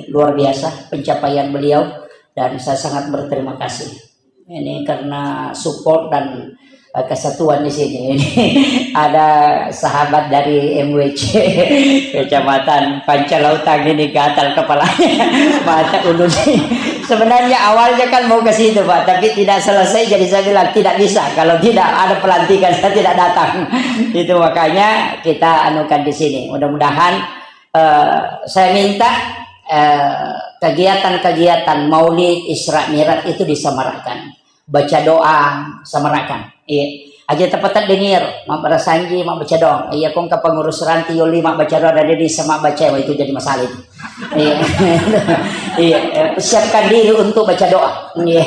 luar biasa pencapaian beliau dan saya sangat berterima kasih. Ini karena support dan, eh, kesatuan di sini. Ini ada sahabat dari M W C Kecamatan Pancalautang ini gatal kepalanya. Mata ulu nih. Sebenarnya awalnya kan mau ke situ, Pak, tapi tidak selesai, jadi saya bilang, "Tidak bisa, kalau tidak ada pelantikan, saya tidak datang." Itu makanya kita anukan di sini. Mudah-mudahan, eh, saya minta, eh, kegiatan-kegiatan Maulid, Isra Mi'raj itu disemarakkan. Baca doa, semerakan. Iya. Aja tepat denir, mabbarasanji, mabbaca doang. Iya, kong ke pengurus ranti yoli mabbaca doang, ada di sama baca, wah, itu jadi masalah itu. Iya. Iya, eh, siapkan diri untuk baca doa. Iya.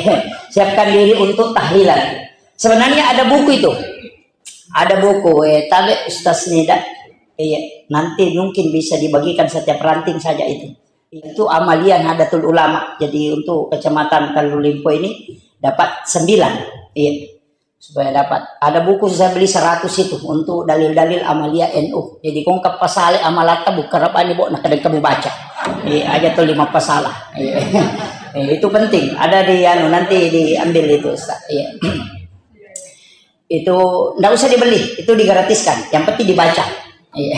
Siapkan diri untuk tahlilan. Sebenarnya ada buku itu. Ada buku, eh, tabe Ustaz Nida. Iya, nanti mungkin bisa dibagikan setiap ranting saja itu. Itu amalia Nahdlatul Ulama. Jadi untuk Kecamatan Kalulimpo ini dapat sembilan. Iya. Supaya dapat. Ada buku saya beli seratus itu untuk dalil-dalil amalia N U. Jadi kong ke pasale amalatta buka rabani bo, nah, kadang kamu baca. Iya, aja tuh lima pasalah. Iya. Eh, itu penting. Ada di anu, nanti diambil itu, Ustaz. Iya. Itu ndak usah dibeli, itu digratiskan. Yang penting dibaca. Iya.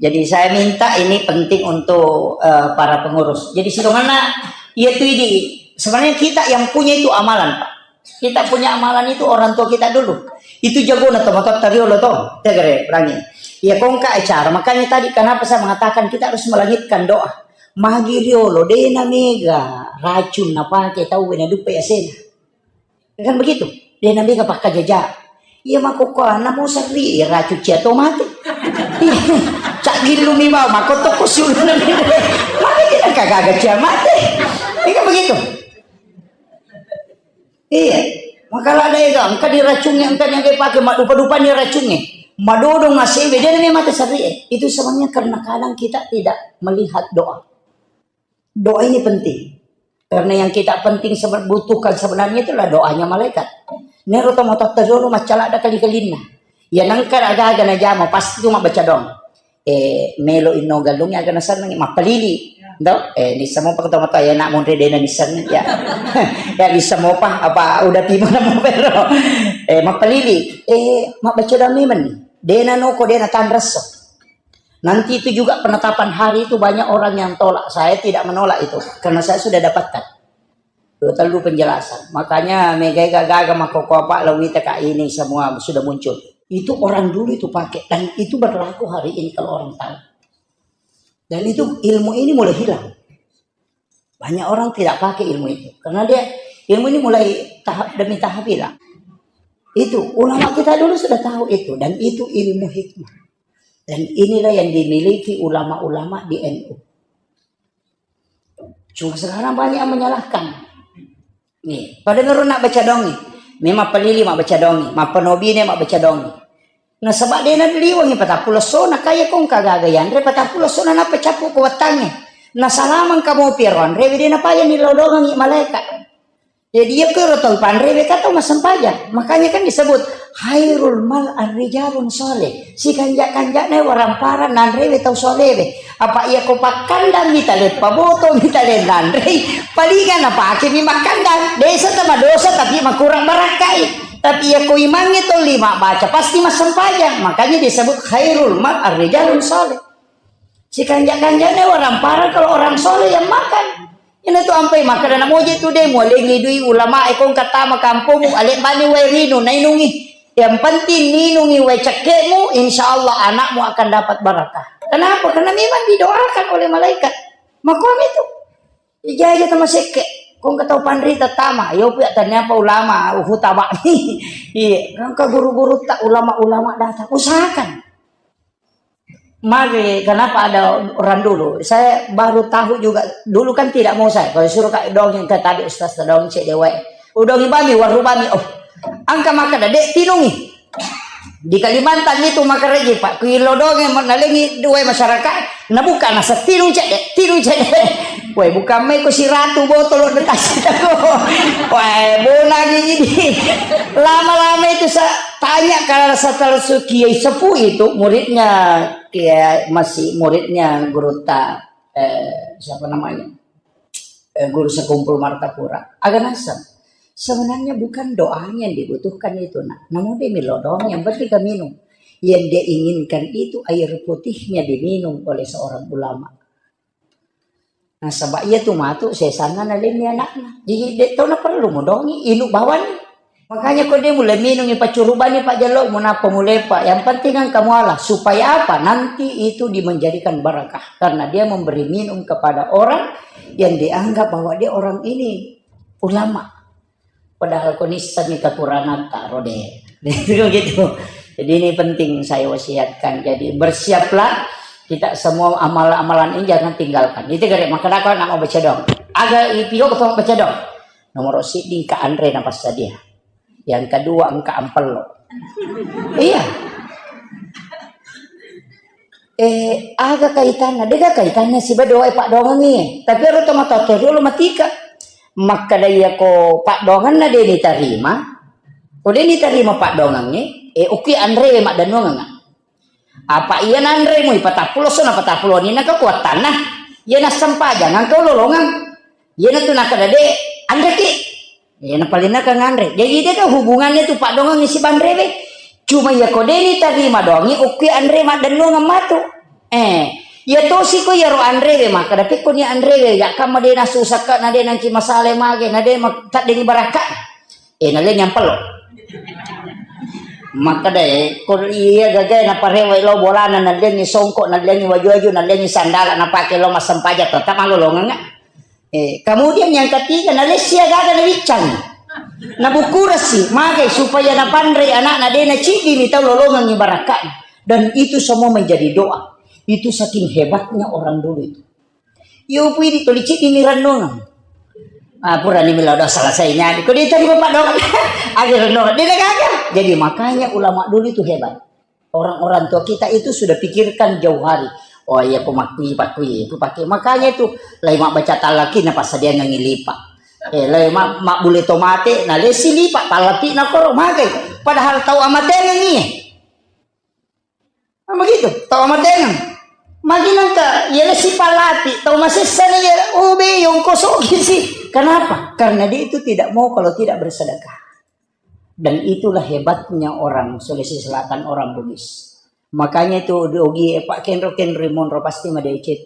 Jadi saya minta ini penting untuk, eh, para pengurus. Jadi sidonganna, iya tuh ini, sebenarnya kita yang punya itu amalan, Pak. Kita punya amalan itu orang tua kita dulu. Itu jagona to, matotta riolo to. Tegere, perangi. Iya, kongka acara. Makanya tadi kenapa saya mengatakan kita harus melangitkan doa. Magi riolo, dena mega racun napake tau wena dupe asena. Kan begitu? Dena mega pakkajaja. Iya, makkokkoanna mo serri, iya, racun cia to mate. Iya, cak gillu mi bau, makko tokko siuluna mi. Maka tidak kagaga cia mate. Iya, kan begitu? Iya. Maka ada itu, engka diracungi, engka yang dipakai, madupa-dupa ni racungi. Madodong asewe, dena mi mate serri. Itu sebenarnya karena kadang kita tidak melihat doa. Doa ini penting. Karena yang kita penting sebe-, butuhkan sebenarnya itulah doanya malaikat. Nero to matotta riolo maccala ada kali-kalinna. Ya nengka aga-aga najama pasti tu mabbaca doang. Eh, melo inno galung aga nasenneng mappalili. Do? Eh, nissamo pa to matoa ya nak monre dena nisseng ya. Ya nissamo pa apa udah tiba nama pero. Eh, mappalili. Eh, mabbaca doang memang ni. Dena noko dena tanresso. Nanti itu juga penetapan hari itu banyak orang yang tolak. Saya tidak menolak itu karena saya sudah dapatkan dua tellu penjelasan. Makanya megai gaga makkokkoa Pak lawita Kak ini semua sudah muncul. Itu orang dulu itu pakai dan itu berlaku hari ini kalau orang tahu. Dan itu ilmu ini mulai hilang. Banyak orang tidak pakai ilmu itu karena dia ilmu ini mulai tahap demi tahap hilang. Itu ulama kita dulu sudah tahu itu dan itu ilmu hikmah. Dan inilah yang dimiliki ulama-ulama di N U. Cuma sekarang banyak yang menyalahkan. Nih, pada nurun nak baca dong nih. Memang pelili mak baca dong nih. Mak penobine mak baca dong nih. Nasaba de naliwengi patappulo essona, kaya ko engka gaga yanre patappulo essona nappa cappu ko wettangnge. Nasalamang ka mopi ero anrewe de napaya nilodongengi malaeka. Jadi iya ko ero tau panrewe ka tau massempajang. Makanya kan disebut khairul mal arrijalun soleh. Sikanja-kanjana warampara nanrewe tau solewe. Apa iya ko pakkandang mitale paboto mitale nanrei, palinga napake mi makkandang. Desa tama dosa tapi makurang barakkai. Tapi iya ko imangnge tau lima baca pasti massempajang. Makanya disebut khairul mal arrijalun soleh. Sikanja-kanjana warampara kalau orang soleh yang makan. Ina tu ampai makan anak moje tu de mualengi dui ulama e kong katama kampung ale bani wae rinu nainungi. Yang penting minungi wae cekekmu, insya Allah anakmu akan dapat barakah. Kenapa? Karena memang didoakan oleh malaikat. Makom itu. Ija aja tama sekke. Kong katau panrita tama. Yo pia tanya apa ulama hutaba. Iya, kan ke guru-guru tak ulama-ulama datang. Usahakan. Mari, kenapa ada orang dulu? Saya baru tahu juga. Dulu kan tidak mau saya. Kalau suruh kak dongeng ke tadi ustaz dongeng cek dewa. Udongi bami, waru bami. Oh, angka maka dek tinungi. Di Kalimantan itu maka reji pak. Kuilo dongeng nalengi dua masyarakat. Nabuka nasa tinung cek dek, tinung cek dek. Woi, bukan meko si ratu botol de kasih tahu. Woi, bona gigi. Lama-lama itu saya tanya kalau setelah Kiai Sepuh itu muridnya Kiai masih muridnya guru ta eh, siapa namanya eh, guru sekumpul Martapura. Agak nasem. Sebenarnya bukan doanya yang dibutuhkan itu nak. Namun dia milo doang yang penting kan minum. Yang dia inginkan itu air putihnya diminum oleh seorang ulama. Nasaba iya tu matu sesana nalenni anakna. Jadi dek tau na perlu modongi inu bawani. Makanya ko de mulai minungi pacurubani pak jalo munapa mulepa. Yang penting kan kamu Allah. Supaya apa? Nanti itu dimenjadikan barakah karena dia memberi minum kepada orang yang dianggap bahwa dia orang ini ulama. Padahal ko nissani kekurangan taro de. Itu gitu. Jadi ini penting saya wasiatkan. Jadi bersiaplah kita semua amalan-amalan ini jangan tinggalkan. Itu kare maka nak mau baca dong. Aga ipio ko baca dong. Nomor siddi engka anre na passadia. Yang kedua engka ampello. Iya. Eh, aga kaitanna? Dega kaitanna siba doa e paddoangengi. Tapi ero to matoto riolo matika. Makkada iya ko paddoangenna de nitarima. Ko de nitarima paddoangengnge, eh, okki anre maddennuangenga. Apa iya nanre mui patappulo so na patappulo ni na kekuatanna. Iya nassempajang engka lolongang. Iyana tu nakkeda de anreki. Iyana palinna ka nganre. Jadi de ka hubungannya tu paddoangengnge sibanrewe. Cuma iya ko de nitarima doangi ukki anre maddennuangeng matu. Eh, iya tosi ko iyaro anrewe makkeda pekko ni anrewe ya kamma de nasusakka na de nanci masale mage na de ma-, taddengi barakka. Eh, nallengi ampello. Makkeda e, ko iya gagae naparewa lao bolana nallengi songko, nallengi waju-waju, nallengi sandala napake lao massempajang tetap malolongengnga. Eh, kemudian yang ketiga, nalessi agaga nawiccang. Nabukurasi, magai supaya napanrei anakna de naciddini tau lolongengngi barakka'na. Dan itu semua menjadi doa. Itu saking hebatnya orang dulu itu. Yo pui di toli ciddini rennungeng. Ah, purani melo doa selesainya. Ko dia tadi bapak doa. Akhir rennungeng. Dia gagal. Jadi makanya ulama dulu itu hebat. Orang-orang tua kita itu sudah pikirkan jauh hari. Oh iya, aku makui, pakui, aku pakai. Makanya itu, lai mak baca talaki na pasadiangengngi lipa. Eh, lai mak, mak bule tomate, na lesi lipa, talapi na koro magai. Padahal tau amatengengngi. Nah, begitu, tau amatengeng. Magi nangka, ya lesi palapi, tau masessa na ya, oh be, yongko sogi sih. Kenapa? Karena dia itu tidak mau kalau tidak bersedekah. Dan itulah hebatnya orang Sulawesi Selatan, orang Bugis. Makanya itu di ogi e pak kenro kenro monro pasti madecet.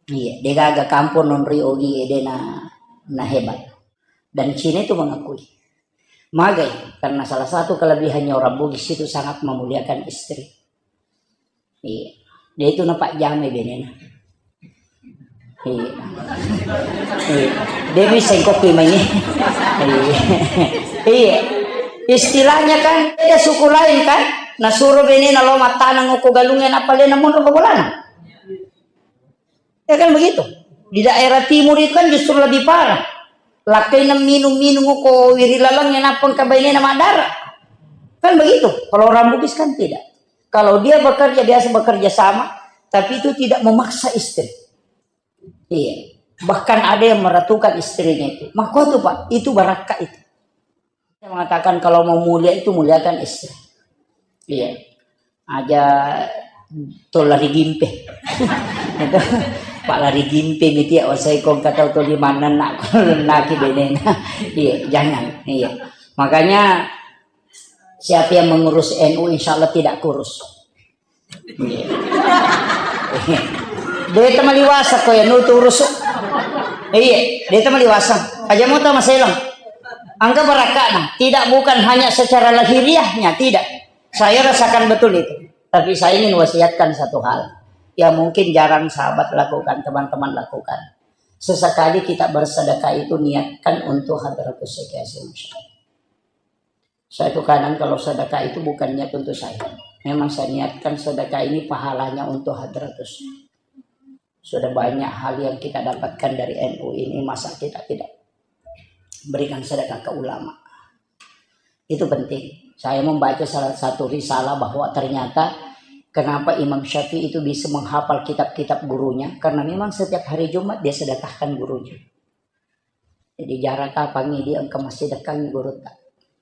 Iya, degaga kampung non ri ogi e dena na hebat. Dan Cina itu mengakui. Magai, karena salah satu kelebihannya orang Bugis itu sangat memuliakan istri. Iya. Dia itu nampak jame benena. Iya. Iya. Dia bisa kopi mai. Iya. Iya. Istilahnya kan beda suku lain kan. Nah suruh benena lo matanang uku galungnya apa lena mundur ke bolana. Ya kan begitu. Di daerah timur itu kan justru lebih parah. Lakkaina minung-minung ko wiri laleng yang apa engka bainena madara. Kan begitu. Kalau orang Bugis kan tidak. Kalau dia bekerja, biasa bekerja sama, tapi itu tidak memaksa istri. Iya. Bahkan ada yang meratukan istrinya itu. Makko tu, Pak, itu barakka itu. Saya mengatakan kalau mau mulia itu muliakan istri. Iya. Aja to lari gimpe. Itu, Pak, lari gimpe miti ya, wasai kong kata to di mana nak, naki benena. Iya, jangan. Iya. Makanya siapa yang mengurus N U, insya Allah tidak kurus. Iya. Deta maliwasa ko ya, nu turus. Iya, deta maliwasa. Aja mau tama selang. Angka barakakna, tidak, bukan hanya secara lahiriahnya, tidak. Saya rasakan betul itu. Tapi saya ingin wasiatkan satu hal. Ya mungkin jarang sahabat lakukan, teman-teman lakukan. Sesekali kita bersedekah itu niatkan untuk hadratus syekh Hasyim Asy'ari. Saya tuh kadang kalau sedekah itu bukan niat untuk saya. Memang saya niatkan sedekah ini pahalanya untuk hadratus. Sudah banyak hal yang kita dapatkan dari N U ini, masa kita tidak berikan sedekah ke ulama? Itu penting. Saya membaca salah satu risalah bahwa ternyata kenapa Imam Syafi'i itu bisa menghafal kitab-kitab gurunya, karena memang setiap hari Jumat dia sedekahkan gurunya. Jadi, jarang kapangi dia engka massidekkangi gurutta.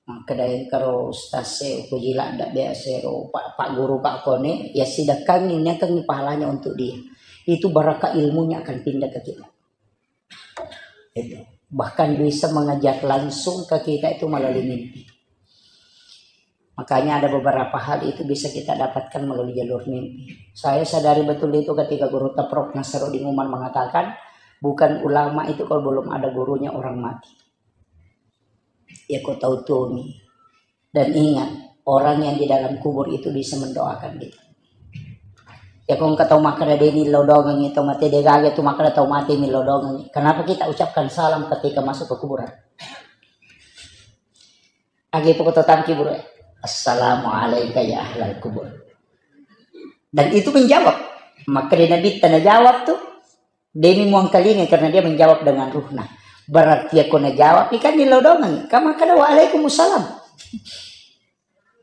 Makkeda engkaro ustaz e, upoji ladda biasa ero, pak, pak guru, pak kone, ya sidekkangi, niakangi pahalanya untuk dia. Itu barakah ilmunya akan pindah ke kita. Itu. Bahkan bisa mengajar langsung ke kita itu melalui mimpi. Makanya ada beberapa hal itu bisa kita dapatkan melalui jalur mimpi. Saya sadari betul itu ketika gurutta Prof Nasruddin Umar mengatakan, bukan ulama itu kalau belum ada gurunya orang mati. Ya, kau tahu tuh nih. Dan ingat, orang yang di dalam kubur itu bisa mendoakan kita. Ya, kau engka tau makkeda de' ni lodongengi tau mate, de' gaga tu makkeda tau mate ni lodongengi. Kenapa kita ucapkan salam ketika masuk ke kuburan? Agi poko totangki buru, "Assalamualaika ya ahlal kubur." Dan itu menjawab. Maka di Nabi tana jawab tuh, demi muangkalinga karena dia menjawab dengan ruhna. Berarti aku najawab, ikan ni lodongengi. Kama kada, "Waalaikumsalam."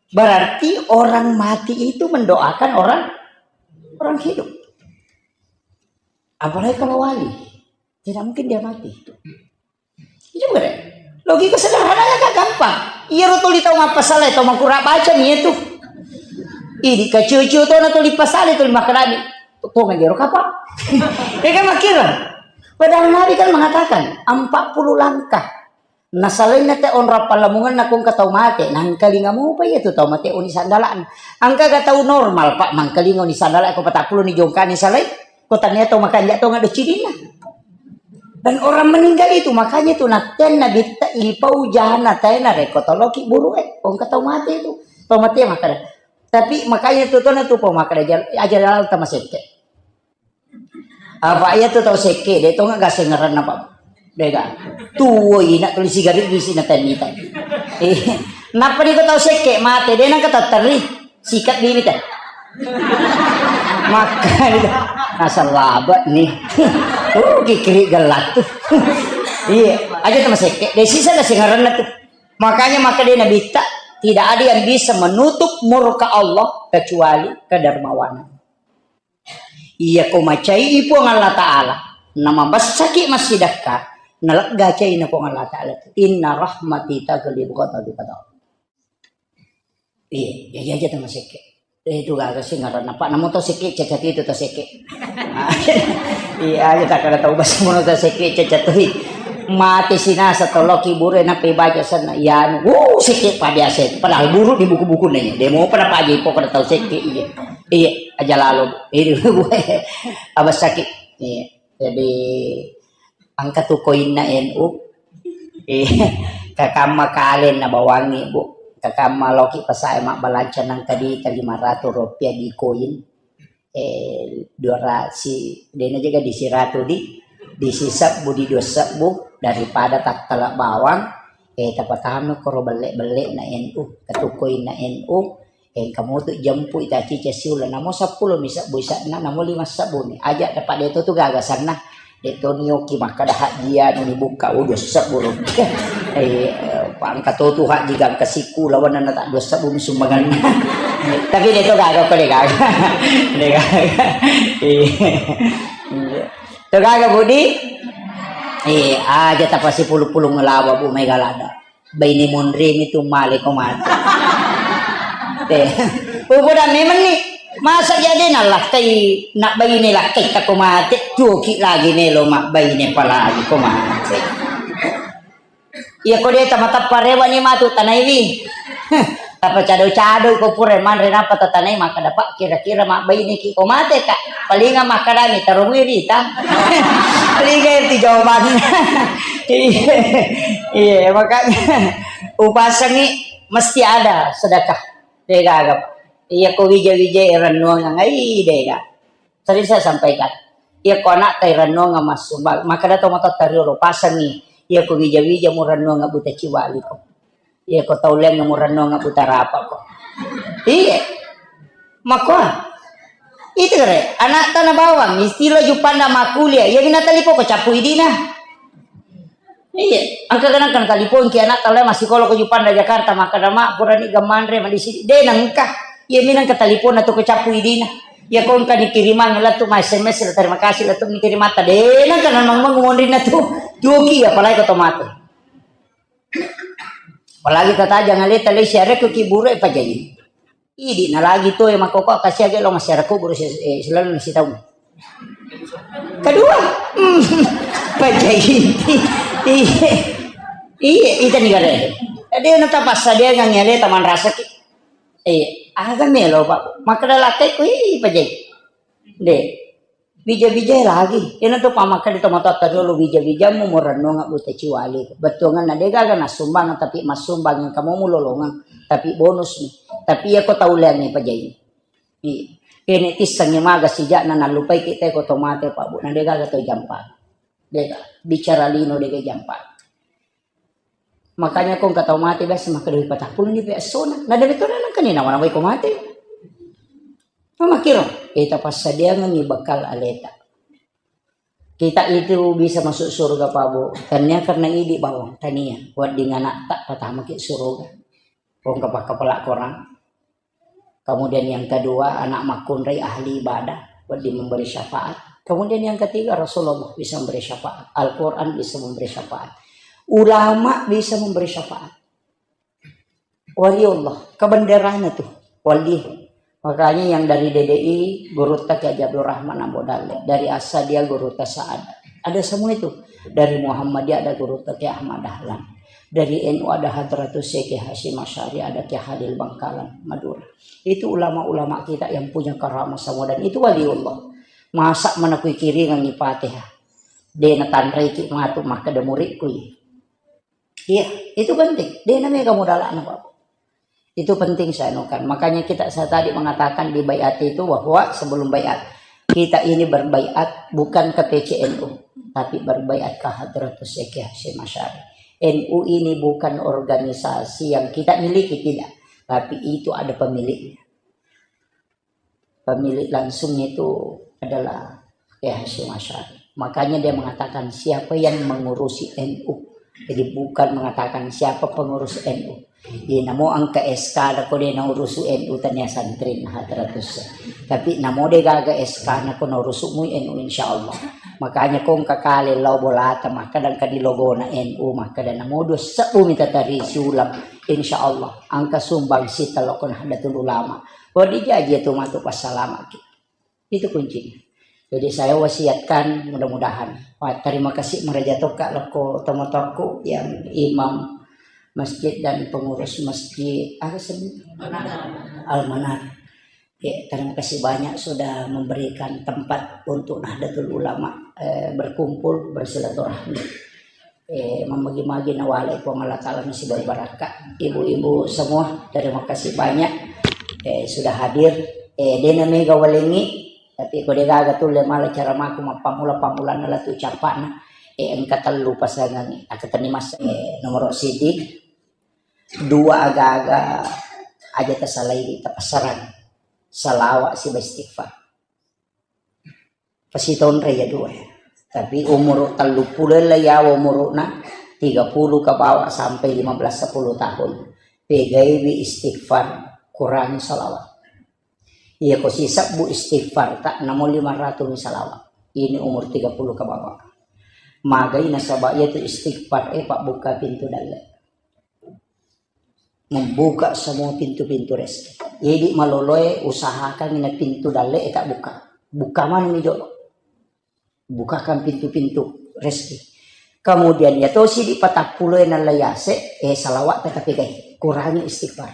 Berarti orang mati itu mendoakan orang orang hidup. Apalagi kalau wali, tidak mungkin dia mati. Iya bukan? Logika sederhananya kan gampang. Iya ro tuli tau mappasala, tau makura baca nih itu. Ini kacucu tau na tuli pasala, tuli makkadani. Tongeng jero kapa. Ya kan makkiro. Padahal Nabi kan mengatakan empat puluh langkah. Nasalainna te onrong pallamungenna ko engka tau mate, nangkalinga mopa iya tu tau mate oni sandala'na. Engka ga tau normal, Pak, mangkalinga oni sandala' ko patappulo ni jongkani salai, ko tania tau makanja' tonga do cidinna. Dan orang meninggal itu, makanya tu nattenna bitta ipau jana taena rekko toloki buru e, ko engka tau mate tu. Tau mate makkada. Tapi makanya tu tona tu pau makkada, aja, aja laleng tamasekke. Apa iya tu tau sekke, de' tonga gasengeranna, Pak. De' ga. Tuo ina tuli sigaret bisi na tani tadi. Eh, nappa ni ko tau sekke mate, de' nangka tatterri. Sikat bibit, eh. Makanya itu. Asal labak nih. Oh, kikiri gelat tuh. Iya, aja tamasekke. De' sisa gasengeranna tuh. Makanya maka dia Nabi tak, tidak ada yang bisa menutup murka Allah kecuali kedermawanan. Iya ko macai Puang Allah Ta'ala, namabessaki massidakka, nalegga caina Puang Allah Ta'ala. Inna rahmati taghlibu ghadabi, kata Allah. Iya, iya, iya, aja tamasekke. Eh, itu gaga sih ngaranna, Pak. Namo tau sekke, cacat itu tau sekke. Iya, aja tak ada tau bas mono tau sekke, cacat tuh. Mate sinasa toloki buru e, nappa baca senna. Iya, anu, uh, sekke pa biasa itu. Padahal buru di buku-buku nanya. Demo pada pagi pokoknya tau sekke, iya. Iya, aja lalo. Ini gue abas sakit. Iya. Jadi, engka tu koinna N U. Eh, kakamma kale nabawangi, Bu. Kakamma loki pasae mabbalanca nangka di lima ratus rupiah di koin. Eh, dua ratus, dena jaga di siratu di, di sisebbu, di dua sebbu, daripada tattala bawang, eh, tapatama koro belle-belle na N U, katukoinna N U, engka motu jempu ita cica siula, namo seppulo mi sebbu ise'na, namo lima sebbu ni. Aja dapat de' to tu gaga sanna. De' to nioki makkada hajjia ni bukka udu sebbu lo. Eh, Pangka to tu haji gangka sikku lawan na tak dosa bumi sumbangan. Tapi de to gaga ko de gaga. De gaga. Iya. To gaga budi. Eh, aja tapasi pulu-pulu ngelawa bu mega lada. Baine monremi tu male ko mate. Eh, upoda memang ni. Masa jadi na lakkai, nak baine lakkai tako mate. Tuoki lagi melo mak baine palagi ko mate. Iya ko de tamatappa rewani matu tanaiwi. Tapa cado-cado ko pura manre napa tatanai maka dapat kira-kira mak baine ki ko mate ka. Palinga makkadami tarungui rita. Palinga itu jawabannya. Iya, iya, makanya upasangi mesti ada sedekah. Dega agak. Iya ko wija-wija rennuang ngai dega. Sering saya sampaikan, iya ko anak tai rennuang massumbang, maka datang motor tariolo pasangi, iya ko wija-wija mu rennuang buta ciwali ko. Iya ko tau leng mu rennuang buta rapa ko. Iya. Makko. Itu kare, anak tanah bawang, istilah jupanda makuliah, iya mina talipo ko capu idina. Iya, engka kadang kan talipong ki anak tala masih kolo ko Jupanda Jakarta, maka dama purani gamanre madisi de nengka. Iya minang ke talipong atau ke capu idina. Ya kong kan dikirimang latu ma S M S, terima kasih latu kirim mata de nengka nang mang monri na tu. Tuki apalagi ko tomato. Apalagi tata jangan lihat tali siare ko kiburu e pajai. Idi na lagi to e makkoko kasi age lo masyarakat guru si- eh, selalu nasi tahu. Kedua, hmm, pajai. Iya. Iya, itu nih kare. Jadi nata pas dia nggak nyale taman rasa ki. Iya, aga melo pak. Maka dah lakai ku iya pajai. De. Bija-bija lagi. Ina tu pamakka di tomatoatta riolo bija-bijamu murennunga buta ciwali. Bettuanganna de gaga nassumbang tapi massumbang engka mau mulolongang. Tapi bonus nih. Tapi iya ko tau leangngi pajai. Iya. Kene tissengi maga sijakna nallupai kita ko tomate pak bu. Na de gaga to jampa. De gaga. Bicara lino de gaga jampa. Makanya ko engka tau mate biasa makkeda patappulo ni pe essona. Na de betul nang kani nawa-nawai ko mate. Mamakiro, kita passadiangengi bekal aleta. Kita itu bisa masuk surga Pak Bu. Tania karena idi bawang tania. Wedding anak tak patama ki surga. Ko engka pakkapala korang. Kemudian yang kedua, anak makkunrai ahli ibadah, wedding memberi syafaat. Kemudian yang ketiga, Rasulullah bisa memberi syafaat. Al-Quran bisa memberi syafaat. Ulama bisa memberi syafaat. Waliullah, kebenderana tuh, wali. Makanya yang dari D D I, Gurutta Kiai Haji Abdul Rahman Ambo Dalle. Dari Asadia, Gurutta Saad. Ada semua itu. Dari Muhammadiyah ada Gurutta Kiai Ahmad Dahlan. Dari N U ada Hadratus Syekh Hasyim Asy'ari, ada Kiai Halil Bangkalan, Madura. Itu ulama-ulama kita yang punya karamah sama dan itu waliullah. Masa mana kui kiringan ni Fatihah. De natanrei ki matu makkeda murid kui. Iya, itu penting. De namega modalana, Pak. Itu penting saya anukan. Makanya kita saya tadi mengatakan di baiat itu bahwa sebelum baiat kita ini berbaiat bukan ke P C N U, tapi berbaiat ke Hadratus Syekh Hasyim Asy'ari. N U ini bukan organisasi yang kita miliki, tidak, tapi itu ada pemiliknya. Pemilik langsungnya itu adalah Kiai Hasyim Asy'ari. Makanya dia mengatakan siapa yang mengurusi N U. Jadi bukan mengatakan siapa pengurus N U. Iya, namo engka S K ada ko de naurusu N U tania santri nah teratus. Tapi namo de gaga S K na ko naurusu mu N U insyaallah. Makanya ko engka kale lao bolata maka dan kadi logona N U maka dan namo dua sebbu mita tari siulang insyaallah. Angka sumbang sita lokon Nahdlatul Ulama. Wadi jaji tu matu passalamaki. Itu kuncinya. Jadi saya wasiatkan mudah-mudahan. Wah, terima kasih maraja tokka loko tomotokku yang imam masjid dan pengurus masjid apa sih? Al-Manar. Ya, terima kasih banyak sudah memberikan tempat untuk Nahdlatul Ulama eh, berkumpul bersilaturahmi. Eh, mamagi-magi nawalai Puang Allah Ta'ala nasi berbarakah. Ibu-ibu semua, terima kasih banyak eh, sudah hadir. Eh, dena mega walengi, tapi ko de gaga tulle mala cara maku mappamula-pamulana latu capana. Eh, engka tellu pasangan. Aku tani mas eh, nomor sidi, dua aga-aga aja tasalai di tapasaran. Salawat si istighfar. Pasitonre ya dua ya. Tapi umur tellu puluh lah ya umurna. tiga puluh ke bawah sampai lima belas sepuluh tahun, pegaiwi istighfar, kurangi salawat. Iya ko sisebbu istighfar tak namo lima ratus mi salawat. Ini umur tiga puluh ke bawah. Magai nasaba iya tu istighfar, eh, pabbuka pintu dalle. Membuka semua pintu-pintu rezeki. Jadi maloloe usahakan ina pintu dalle, eh, tak buka. Buka mani mi jolo. Bukakan pintu-pintu rezeki. Kemudian ya tosi di patappulo e nalla yase, eh, salawat tetapi gai. Kurangi istighfar.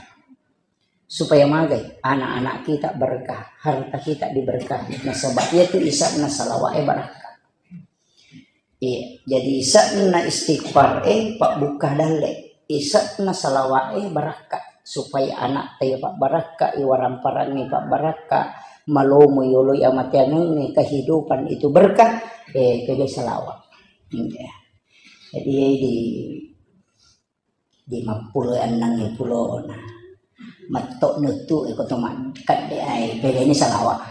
Supaya magai anak-anak kita berkah, harta kita diberkahi. Nasaba iya tu isanna salawat e barakka. Iya, jadi isanna istighfar e pabbuka dalle, isanna salawat e barakka, supaya anak taya pabbarakka, iwaramparang e pabbarakka, malomo yolo amateangengnge kehidupan itu berkah, eh, pegaiwi salawat. Iya. Jadi di di mappulo enneng e pulona. Metto nuttu e ko to makkadde ai, pegaiwi salawat.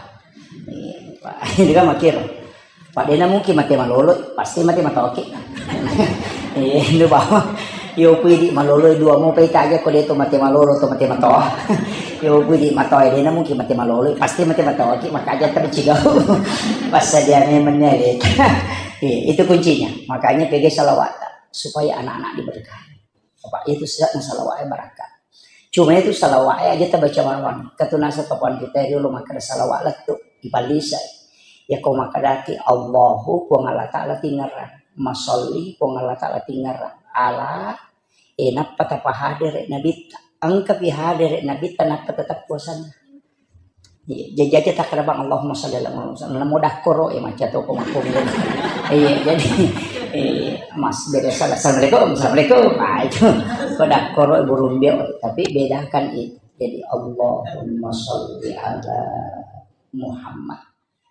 Iya, Pak. Ini kan makkiro. Pak, dena mungkin mate malolo, pasti mate matoaki. Iya, itu bawa. Yo pui di malolo dua mo pai kaja ko de to mate malolo to mate matoa. Yo pui di matoa dena mungkin mate malolo, pasti mate matoaki, makaja tercigau. Pas dia memangnya. Iya, itu kuncinya. Makanya pegaiwi salawat supaya anak-anak diberkahi. Apa itu sisana salawat e barakka. Cuma itu salawat e aja tabaca mawang. Katunasa papan kita riolo makkada salawat lettu, ipallisai. Ya ko makkadaki Allahu Puang Allah Ta'ala tingerang. Masalli Puang Allah Ta'ala tingerang. Ala, eh, nappa tapahadere nabitta. Engka pi hadere nabitta nappa tetap puasana. Iya, jaji aja takkarabang Allahumma shalli ala Muhammad. Namo dakkoro, eh, maca to ko makkonggo. Iya, jadi, eh, Mas, beda salah. Assalamualaikum, assalamualaikum. Nah, itu. Ko dakkoro, eh, burung dia, tapi bedakan itu. Jadi, Allahumma shalli ala Muhammad.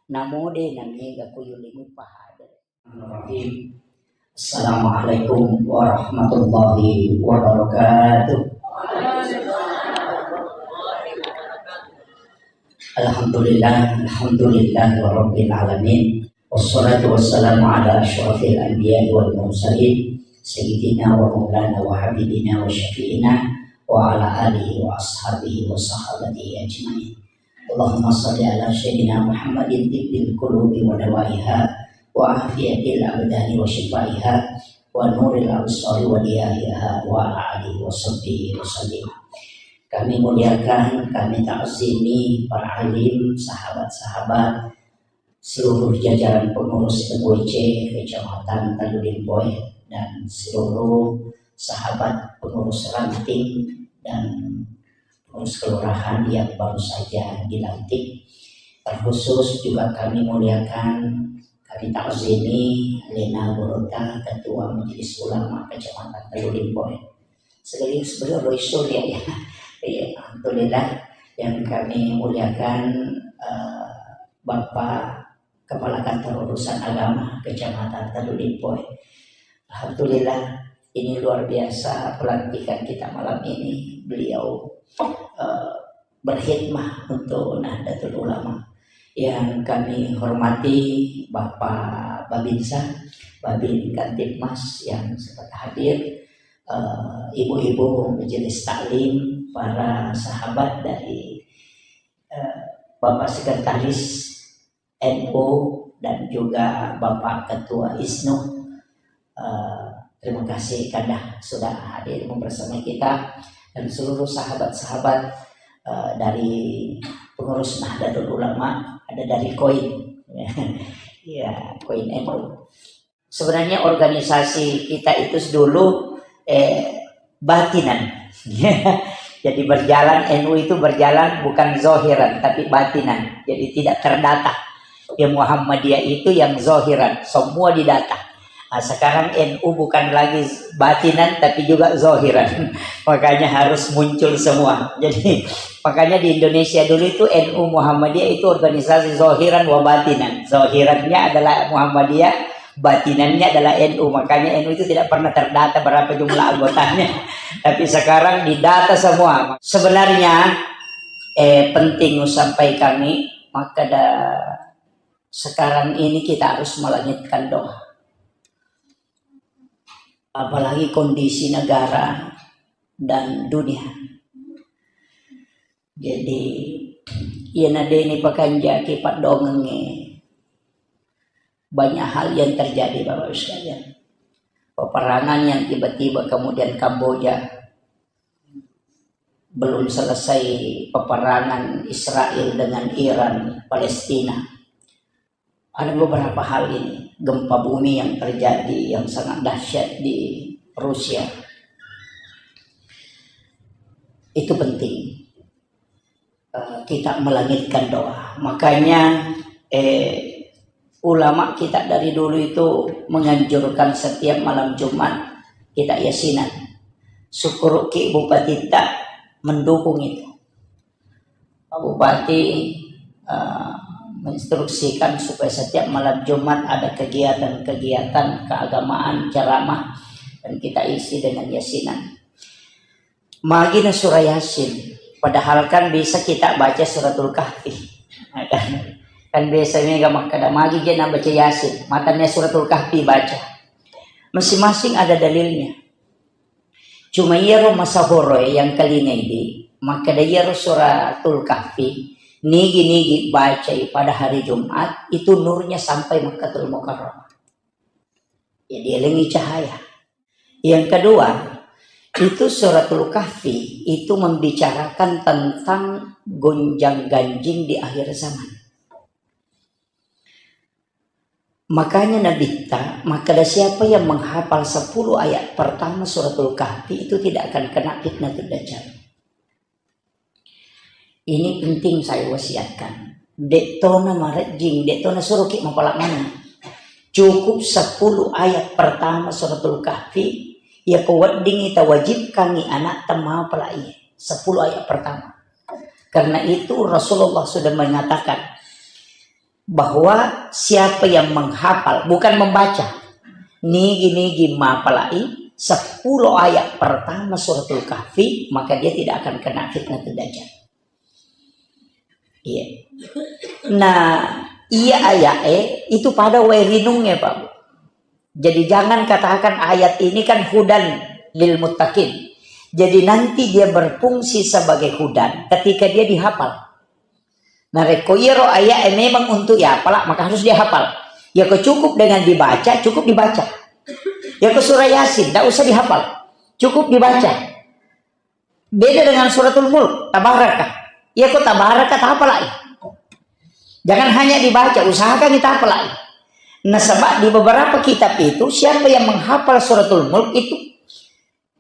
Namo de namiga kuyulimu pahada. Bismillahirrahmanirrahim. Assalamualaikum warahmatullahi wabarakatuh. Alhamdulillah, alhamdulillah rabbil alamin. Wassalatu wassalamu ala asyrafil anbiya wal mursalin, sayyidina wa maulana wa habibina wa syafi'ina wa ala alihi wa ashabihi wa sahabatihi ajmain. Allahumma shalli ala sayyidina Muhammadin tibbil qulubi wa dawaiha, wa afiyatil abdani wa syifaiha, wa nuril absari wa diyahiha, wa ala alihi wa sahbihi wa sallim. Kami muliakan, kami ta'zimi para alim, sahabat-sahabat, seluruh jajaran pengurus M W C Kecamatan Talu Limpoe, dan seluruh sahabat pengurus ranting dan pengurus kelurahan yang baru saja dilantik. Terkhusus juga kami muliakan, kami ta'zimi Lena Gurutta, Ketua Majelis Ulama Kecamatan Talu Limpoe. Sekaligus beliau Roy Surya, ya. Iya, alhamdulillah. Yang kami muliakan, eh, Bapak Kepala Kantor Urusan Agama Kecamatan Talu Limpoe. Alhamdulillah, ini luar biasa pelantikan kita malam ini. Beliau, eh, berkhidmah untuk Nahdlatul Ulama. Yang kami hormati Bapak Babinsa, Babin Kamtibmas yang sempat hadir, eh, ibu-ibu majelis taklim, para sahabat dari, eh, Bapak Sekretaris N U dan juga Bapak Ketua ISNU. Eh, terima kasih Kanda sudah hadir bersama kita dan seluruh sahabat-sahabat, eh, dari pengurus Nahdlatul Ulama, ada dari Koin. Ya, Koin N U. Sebenarnya organisasi kita itu dulu, eh, batinan. Jadi berjalan, N U itu berjalan bukan zohiran, tapi batinan. Jadi tidak terdata. Yang Muhammadiyah itu yang zohiran, semua didata. Nah, sekarang N U bukan lagi batinan, tapi juga zohiran. Makanya harus muncul semua. Jadi, makanya di Indonesia dulu itu N U Muhammadiyah itu organisasi zohiran wa batinan. Zohirannya adalah Muhammadiyah, batinannya adalah N U. Makanya N U itu tidak pernah terdata berapa jumlah anggotanya. Tapi sekarang didata semua. Sebenarnya, eh, penting sampai kami, maka da-, sekarang ini kita harus melangitkan doa. apalagi kondisi negara dan dunia. Jadi, iyana deni pakanjaki paddoangengnge, banyak hal yang terjadi, Bapak Ibu sekalian. Peperangan yang tiba-tiba kemudian Kamboja, belum selesai peperangan Israel dengan Iran, Palestina. Ada beberapa hal ini, gempa bumi yang terjadi yang sangat dahsyat di Rusia. Itu penting. Eh, kita melangitkan doa. Makanya, eh, ulama kita dari dulu itu menganjurkan setiap malam Jumat kita yasinan. Syukur ki Bupati tak mendukung itu. Pak Bupati, eh, menginstruksikan supaya setiap malam Jumat ada kegiatan-kegiatan keagamaan, ceramah, dan kita isi dengan yasinan. Magi na surah Yasin, padahal kan bisa kita baca suratul Kahfi. Kan biasa mega makkeda magi je na baca Yasin, matannya suratul Kahfi baca. Masing-masing ada dalilnya. Cuma iyaro masahoroe yang kalingai di, makkeda iyaro suratul Kahfi, nigi-nigi bacai pada hari Jumat, itu nurnya sampai Makkatul Mukarramah. Jadi elengi cahaya. Yang kedua, itu suratul Kahfi itu membicarakan tentang gonjang ganjing di akhir zaman. Makanya Nabitta, makkeda siapa yang menghafal sepuluh ayat pertama suratul Kahfi itu tidak akan kena fitnatul dajjal. Ini penting saya wasiatkan. De'tona marejjing, de'tona suruki mapala maneng. Cukup sepuluh ayat pertama suratul Kahfi, ya ko weddingi tawajibkangi anak temapala iye. Sepuluh ayat pertama. Karena itu Rasulullah sudah mengatakan, bahwa siapa yang menghafal, bukan membaca, nigi-nigi mapalai sepuluh ayat pertama suratul Kahfi, maka dia tidak akan kena fitnah dajjal. Iya. Nah, iya ayat eh itu pada wae rinungnya, Pak. Jadi jangan katakan ayat ini kan hudan lil muttaqin. Jadi nanti dia berfungsi sebagai hudan ketika dia dihafal. Narekko iyaro aya'e memang untuk iyapala, maka harus dihafal. Yako cukup dengan dibaca, cukup dibaca. Yako surah Yasin, ndak usah dihafal. Cukup dibaca. Beda dengan suratul Mulk, Tabaraka. Yako Tabaraka, tahafalai. Jangan hanya dibaca, usahakan tahafalai. Nasaba di beberapa kitab itu, siapa yang menghafal suratul Mulk itu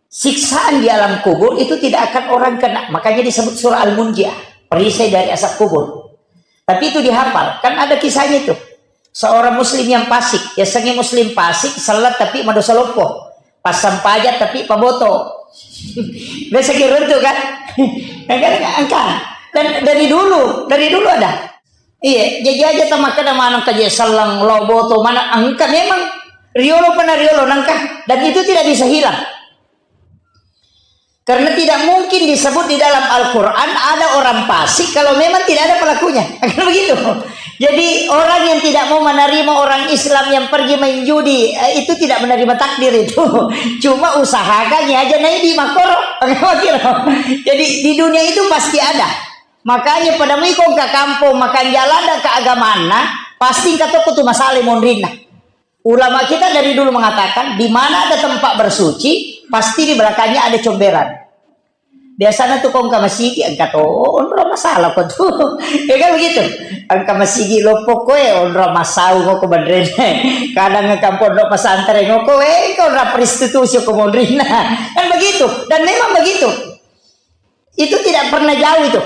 siksaan di alam kubur itu tidak akan orang kena. Makanya disebut surah Al-Munjiah, perisai dari azab kubur. Tapi itu dihafal. Kan ada kisahnya itu. Seorang muslim yang fasik, ya sengi muslim fasik, salat tapi madosa loppo. Pasang pajak tapi paboto. Biasa kira itu kan? Engka, engka. Dan dari dulu, dari dulu ada. Iya, jadi aja tamakkeda maneng kaje sellang lo boto mana engka memang riolo pernah riolo nangka dan itu tidak bisa hilang. Karena tidak mungkin disebut di dalam Al-Quran ada orang fasik kalau memang tidak ada pelakunya. Kan begitu. Jadi orang yang tidak mau menerima orang Islam yang pergi main judi, eh, itu tidak menerima takdir itu. Cuma usahakan ya aja naik di makoro. Jadi di dunia itu pasti ada. Makanya pada mui kongka kampung makan jalan dan keagamaan, pasti engka tokko tu masalah monrinna. Ulama kita dari dulu mengatakan, di mana ada tempat bersuci, pasti di belakangnya ada comberan. Biasanya tuh kongka masigi, engka to onro masalah ko tuh. Ya kan begitu? Engka masigi loppo koe, onro masau ko ko bandrene. Kadang engka pondok pesantren ko, eh, engka onro prostitusi ko monrinna. Kan begitu? Dan memang begitu. Itu tidak pernah jauh itu.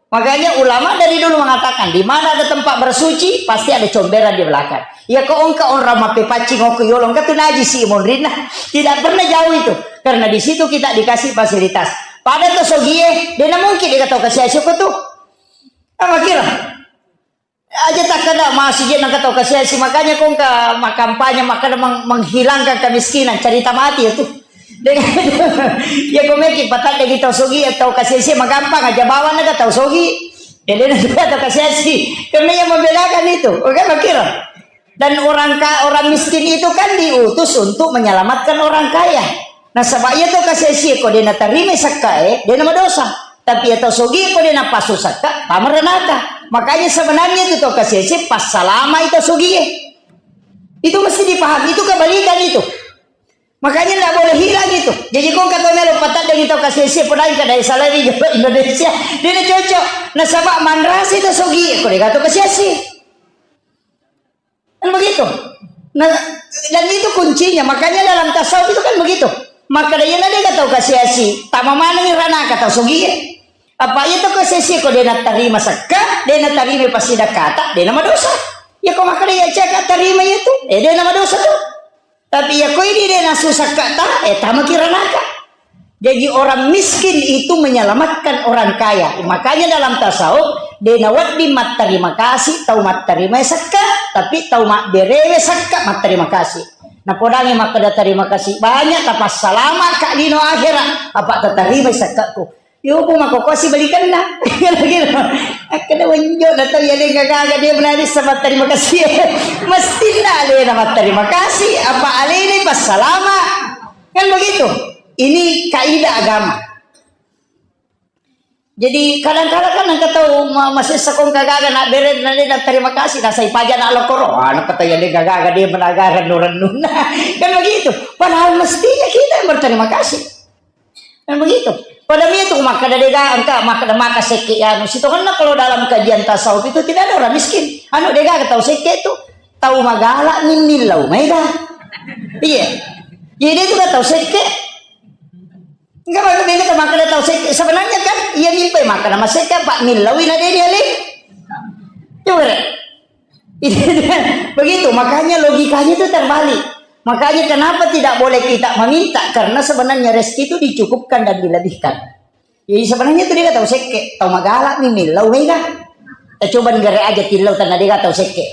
Makanya ulama dari dulu mengatakan, di mana ada tempat bersuci, pasti ada comberan di belakang. Ya ko engka onro mappepaccing ko yolo, engka tu najisi monrinna. Tidak pernah jauh itu. Karena di situ kita dikasih fasilitas. Pada to sogie, dena mungkin dikata kasih asyik ko tu. Apa kira? Aja takkeda masih je nangka tau kasiasi, makanya kongka makampanye makkeda meng-, menghilangkan kemiskinan, cerita mati itu. Dengan ya ko meki patadde kita sogi atau kasiasi magampang aja bawa naga tau sogi. Jadi nanti atau kasiasi karena yang membedakan itu, oke, kira. Dan orang ka-, orang miskin itu kan diutus untuk menyelamatkan orang kaya. Nasaba iya to kasi-asi ko de natarima sakka e, de namadosa. Tapi iya to sogi ko de napasu sakka, tama ranaka. Makanya sebenarnya itu to kasi-asi passalama itu sogi e. Itu mesti dipahami, itu kebalikan itu. Makanya ndak boleh hilang itu. Jadi ko engka to melo pataddeng itu kasi-asi, padahal kada salai di Indonesia. De nacocok. Nasaba manrasa itu sogi e, ko de gato kasi-asi. Kan begitu. Nah, dan itu kuncinya. Makanya dalam tasawuf itu kan begitu. Maka dia na de tau kasi-asi, tama maneng ranaka tau sogi e. Apa iya to kasi-asi ko de natarima sakka, de natarima pasidakata, de namadosa. Ya ko maka dia cek tarima itu, eh de namadosa tu. Tapi ya ko ini de nasu sakka ta, eh tama ki ranaka. Jadi orang miskin itu menyelamatkan orang kaya. Makanya dalam tasawuf, de nawedding matterima kasih tau matterima sakka, tapi tau mabberewe sakka matterima kasih. Napodangi makkeda terima kasih banyak, tapassalama ka lino akhirat, apa tatarima sakkaku. Yo, bu mako kosi balikanna. Gitu. Akkeda wenjo na tau ya de gaga de menari sama terima kasih. Mesti na alena matterima kasih, apa alena passalama. Kan begitu. Ini kaidah agama. Jadi kadang-kadang kan engka tau ma-, masessa ko engka gaga na bere na de na terima kasih, na sai paja na lokoro. Ah, na kata ya de gaga de menagara rennu-rennunna. Kan begitu. Padahal mestinya kita yang berterima kasih. Kan begitu. Pada mi tu makkeda de gaga engka makkeda maka sekke anu. Sitongenna kalau dalam kajian tasawuf itu tidak ada orang miskin. Anu de gaga tau sekke tu tau magala ni millau maega. Iya. Jadi itu kan tau sekke. Enggak, bagus, beda sama kada tahu sek-, sebenarnya kan iya mimpi makan sama sek apa millawi na dia dia li. Coba deh. Begitu, makanya logikanya itu terbalik. Makanya kenapa tidak boleh kita meminta? Karena sebenarnya rezeki itu dicukupkan dan dilebihkan. Jadi sebenarnya itu dia tahu sekke, tahu magala nih millau mega. Kita coba negara aja tilau tanah dia tahu sekke.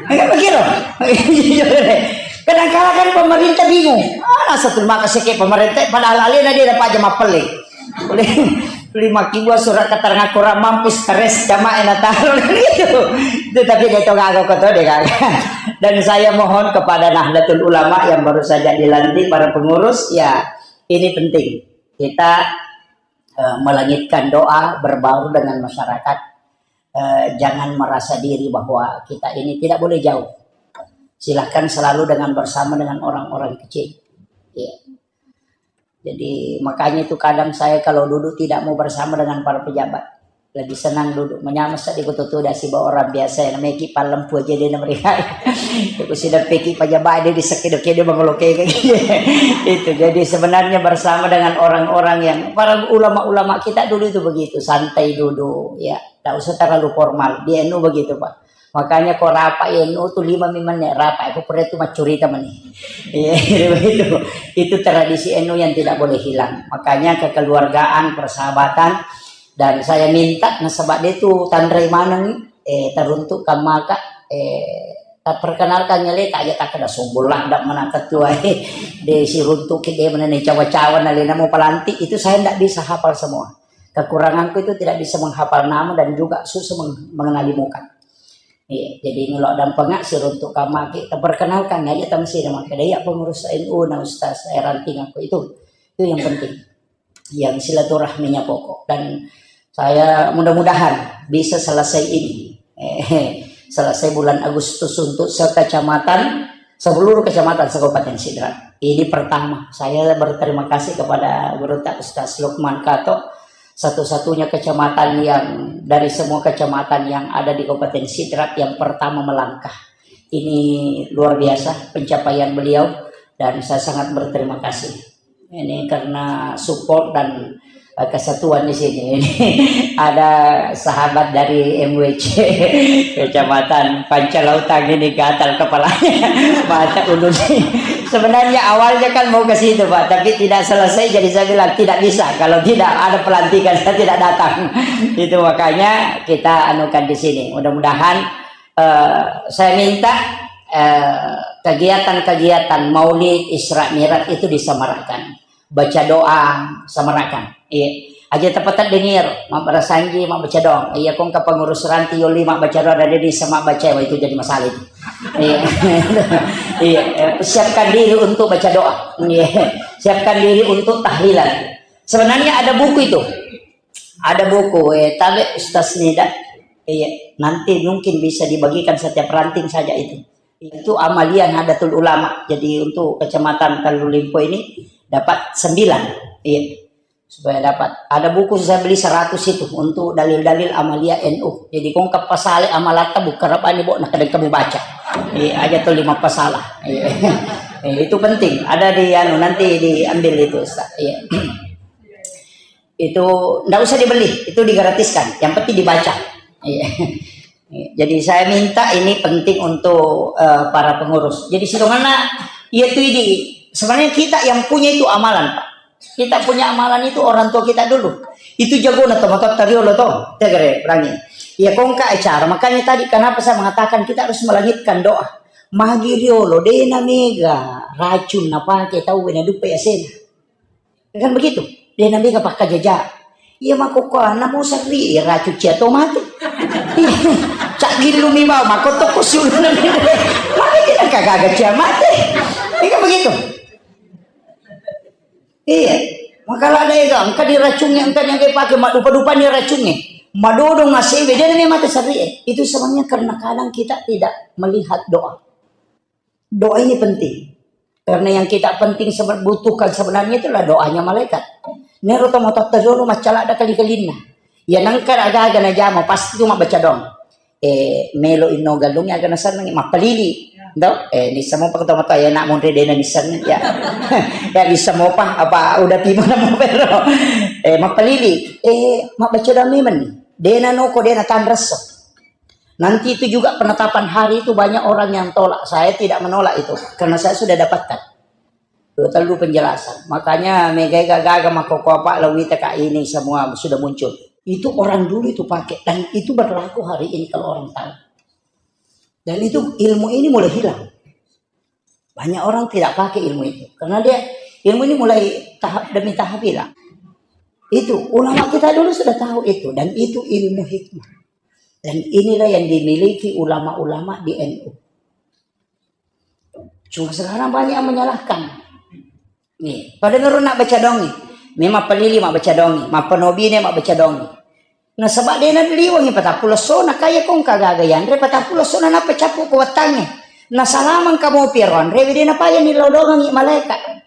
Kan begitu. Kadang kala kan pemerintah bingung. Ah, nasa tu maka sekke pemerintah padahal alena dia dapat aja mapelli. Boleh lima kibua surat keterangan kurang mampu stres sama enak tahu gitu. Itu tapi dia tahu gagal kau tahu dia gagal. Dan saya mohon kepada Nahdlatul Ulama yang baru saja dilantik, para pengurus, ya, ini penting. Kita, eh, melangitkan doa, berbaur dengan masyarakat. Eh, jangan merasa diri bahwa kita ini tidak boleh jauh. Silahkan selalu dengan bersama dengan orang-orang kecil. Iya. Jadi makanya itu kadang saya kalau duduk tidak mau bersama dengan para pejabat. Lebih senang duduk menyama saja di kutu tuda siba orang biasa yang namanya ki palempu aja dia namanya. Itu sudah peki pejabat dia di sekido-kido mengoloke. Itu jadi sebenarnya bersama dengan orang-orang yang para ulama-ulama kita dulu itu begitu, santai duduk ya. Tidak usah terlalu formal. Di N U begitu, Pak. Makanya ko rapat N U tuh lima menit rapat, aku pernah itu macurita mani. Iya, begitu. Itu tradisi N U yang tidak boleh hilang. Makanya kekeluargaan, persahabatan, dan saya minta nasaba dia tuh tanrai maneng, eh, teruntuk kamaka, eh, tak perkenalkan nyale tak aja tak ada sombong lah, tidak mana ketua, eh, de siruntuk ke dia mana nih cawa-cawa nalena mau pelantik, itu saya tidak bisa hafal semua. Kekuranganku itu tidak bisa menghafal nama dan juga susah meng-, mengenali muka. Iya, jadi ngelok dan pengak siruntuk kamaki, terperkenalkan aja tang sini maka dia pengurus N U na Ustaz saya ranting aku itu. Itu yang penting. Yang silaturahminya pokok dan saya mudah-mudahan bisa selesai ini. Eh, selesai bulan Agustus untuk sekecamatan, seluruh kecamatan se-Kabupaten Sidrap. Ini pertama, saya berterima kasih kepada Guru Tak Ustaz Lukman Kato, satu-satunya kecamatan yang dari semua kecamatan yang ada di Kabupaten Sidrap yang pertama melangkah. Ini luar biasa pencapaian beliau dan saya sangat berterima kasih. Ini karena support dan, eh, kesatuan di sini. Ini ada sahabat dari M W C, Kecamatan Pancalautang ini gatal kepalanya. Mata ulun. Sebenarnya awalnya kan mau ke situ, Pak, tapi tidak selesai, jadi saya bilang, "Tidak bisa, kalau tidak ada pelantikan, saya tidak datang." Itu makanya kita anukan di sini. Mudah-mudahan, eh, saya minta, eh, kegiatan-kegiatan Maulid, Isra Mi'raj itu disemarakan. Baca doa, semarakan. Iya. Aja tepat dengir, mabbarasanji, mabbaca doang. Iya, kong ke pengurus ranti, yoli, mabbaca doa, ada di sama baca, wah, itu jadi masalah itu. Iya. Iya, eh, siapkan diri untuk baca doa. Iya. Siapkan diri untuk tahlilan. Sebenarnya ada buku itu. Ada buku, eh, tabe Ustaz Nida. Iya, nanti mungkin bisa dibagikan setiap ranting saja itu. Itu Amalia Nahdlatul Ulama. Jadi untuk Kecamatan Kalulimpo ini dapat sembilan. Iya. Supaya dapat. Ada buku saya beli seratus itu untuk dalil-dalil amalia N U. Jadi kong kapasale amalatta buka rabani bo, nakadang kamu baca. Iya, aja tuh lima pasalah. Iya. Eh, itu penting. Ada di anu, nanti diambil itu, Ustaz. Iya. Itu ndak usah dibeli, itu digratiskan. Yang penting dibaca. Iya. Jadi saya minta ini penting untuk, eh, para pengurus. Jadi sidonganna, iya tuh ini. Sebenarnya kita yang punya itu amalan, Pak. Kita punya amalan itu orang tua kita dulu. Itu jagona to, matotta riolo to. Tegere, perangi. Ya kongka acara. Makanya tadi kenapa saya mengatakan kita harus melangitkan doa. Magi riolo, dena mega racun napake tau wena dupa ya sena. Kan begitu? Dena mega pakkajaja. Iya, makkokkoanna mo serri, iya, racun cia to mate. Iya, cak gillu mi bau, makkotokko siuluna mi. Mate, tidak kagaga cia mate. Iya, kan begitu? Iya. Makala ada ega, engka diracungi, engka nyage pake, madupa-dupa ni racungi. Madodong asewe, dia namanya mate serri, eh. Itu sebenarnya karena kadang kita tidak melihat doa. Doa ini penting. Karena yang kita penting sebe-, butuhkan sebenarnya itulah doanya malaikat. Nero to matotta riolo maccalada kali-kalinna. Ya nangka aga-aga najama pasti tu mabbaca doang. Eh, melo inno galung aga nasenneng mappalili. Do, eh, nissamo pa to matoa ya nak monre dena nisseng ya. Ya nissamo pa apa udah timo namo pero. Eh, mappalili. Eh, mabbaca doang memang ni. Dena noko dena tanresso. Nanti itu juga penetapan hari itu banyak orang yang tolak. Saya tidak menolak itu karena saya sudah dapatkan. Dua telu penjelasan. Makanya megai gaga makoko apa lawita kak ini semua sudah muncul. Itu orang dulu itu pakai dan itu berlaku hari ini kalau orang tahu. Dan itu ilmu ini mulai hilang. Banyak orang tidak pakai ilmu itu karena dia ilmu ini mulai tahap demi tahap hilang. Itu ulama kita dulu sudah tahu itu dan itu ilmu hikmah. Dan inilah yang dimiliki ulama-ulama di N U. Cuma sekarang banyak yang menyalahkan. Nih, pada nurun nak baca dongi. Memang pelili mak baca dongi, mappanobi ne mak baca dongi. Nasaba dena liwangi patappulo sona kaya kong kagaga yanre patappulo sona nappa cappu ko wattange. Nasalamang kamu piaro anre dena paya ni lodongangi malaikat.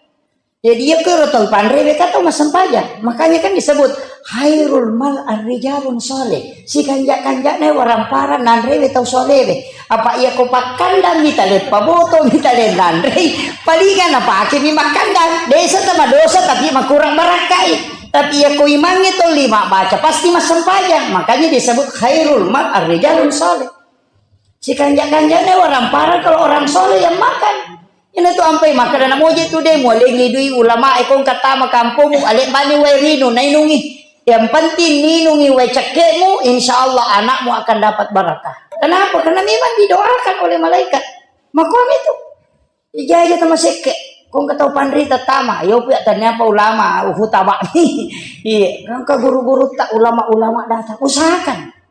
Jadi iya kero tau panrewe ka tau massempajang. Makanya kan disebut khairul mal arrijalun soleh. Sikanja-kanjana waramparang nanrewe tau solewe. Apa iya ko pakkandang mita le paboto mita le nanrei. Palinga napake mi makkandang. Desa tama dosa tapi makurang barakkai. Tapi iya ko imangnge tolli mabbaca pasti massempajang. Makanya disebut khairul mal arrijalun soleh. Sikanja-kanjana waramparang kalau orang soleh yang makan. Ina tu ampai makan anak moje tu deh mualengi dui ulama ekong katama kampungmu alek bani wae rinu nainungi. Yang penting minungi wae cekekmu, insya Allah anakmu akan dapat barakah. Kenapa? Karena memang didoakan oleh malaikat. Makom itu. Ija aja tama sekke. Kong katau panrita tama, yo pia tanya apa ulama, uhu tabak. Iya, kan ke guru-guru tak ulama-ulama datang. Usahakan.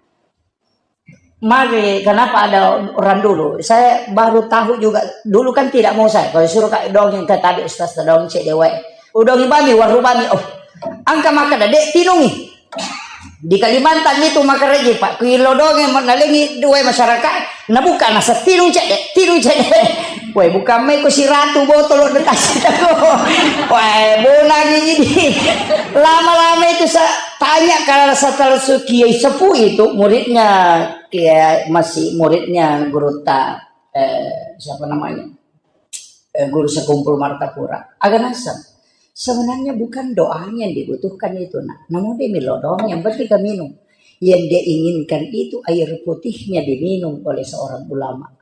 Mari, kenapa ada orang dulu? Saya baru tahu juga. Dulu kan tidak mau saya. Kalau suruh kak dongeng ke tadi Ustaz dongeng cek dewa. Udongi bami, waru bami. Oh, angka maka dek tinungi. Di Kalimantan itu maka reji pak. Kuilo dongeng nalengi dua masyarakat. Nabuka nasa tinung cek dek, tinung cek dek. Woi, bukan mai ko si ratu botol de tasi tako. Woi, bona gigi. Lama-lama itu saya tanya kalau setelah Kiai Sepuh itu muridnya Kiai masih muridnya guru ta, eh, siapa namanya? Eh, guru sekumpul Martapura. Aga naseng. Sebenarnya bukan doanya yang dibutuhkan itu, nak. Namun dia milo doang, yang penting kan minum. Yang dia inginkan itu air putihnya diminum oleh seorang ulama.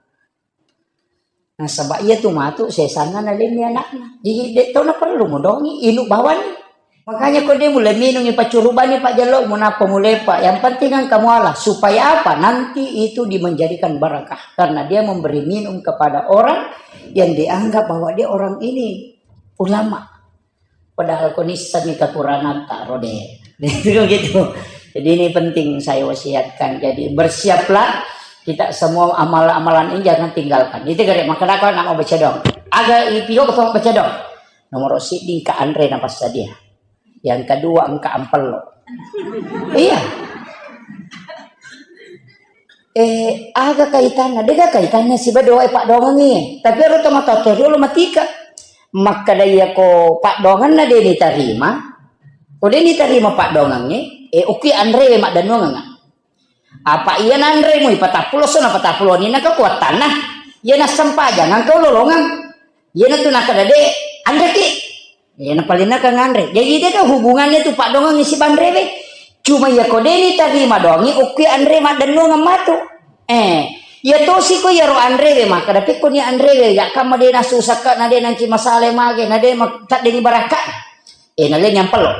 Nasaba iya tu matu sesana nalenni anakna. Jadi dek tau na perlu modongi inu bawani. Makanya ko dia mulai minum ipa curubani pak jalo munapa mulai pak. Yang penting kan kamu Allah. Supaya apa? Nanti itu dimenjadikan barakah karena dia memberi minum kepada orang yang dianggap bahwa dia orang ini ulama. Padahal ko nissenni kekurangan taro deh. Itu gitu. Jadi ini penting saya wasiatkan. Jadi bersiaplah Kita semua amalan-amalan ini jangan tinggalkan. Itu gare makkadako anak mau baca dong. Aga ipio to baca dong. Nomor siddi engka anre na passadia. Yang kedua engka ampello. Iya. Eh, aga kaitanna? Dega kaitanna siba doa paddoangengngi. Tapi ero to matoto dulu matika. Makkada iya ko paddoangenna de nitarima. Ko de nitarima paddoangengngi, eh, okki anre maddannuangengnga. Apa iya nanre mui patappulo so na patappulo ni na kekuatanna. Iya na sempajang engka lolongang. Iya na tu nakada de anreki. Iya na paling na kanganre. Jadi de ka hubungannya tu paddoangengngi sibanrewe. Cuma iya ko de nitarima doangi okki anre maddannuang matu. Eh, iya tosi ko iyaro anrewe maka dapikko ni anrewe ya kamma de na susakka na de nangki masale mage na de ma-, taddengi barakka. Eh, nallengi ampello.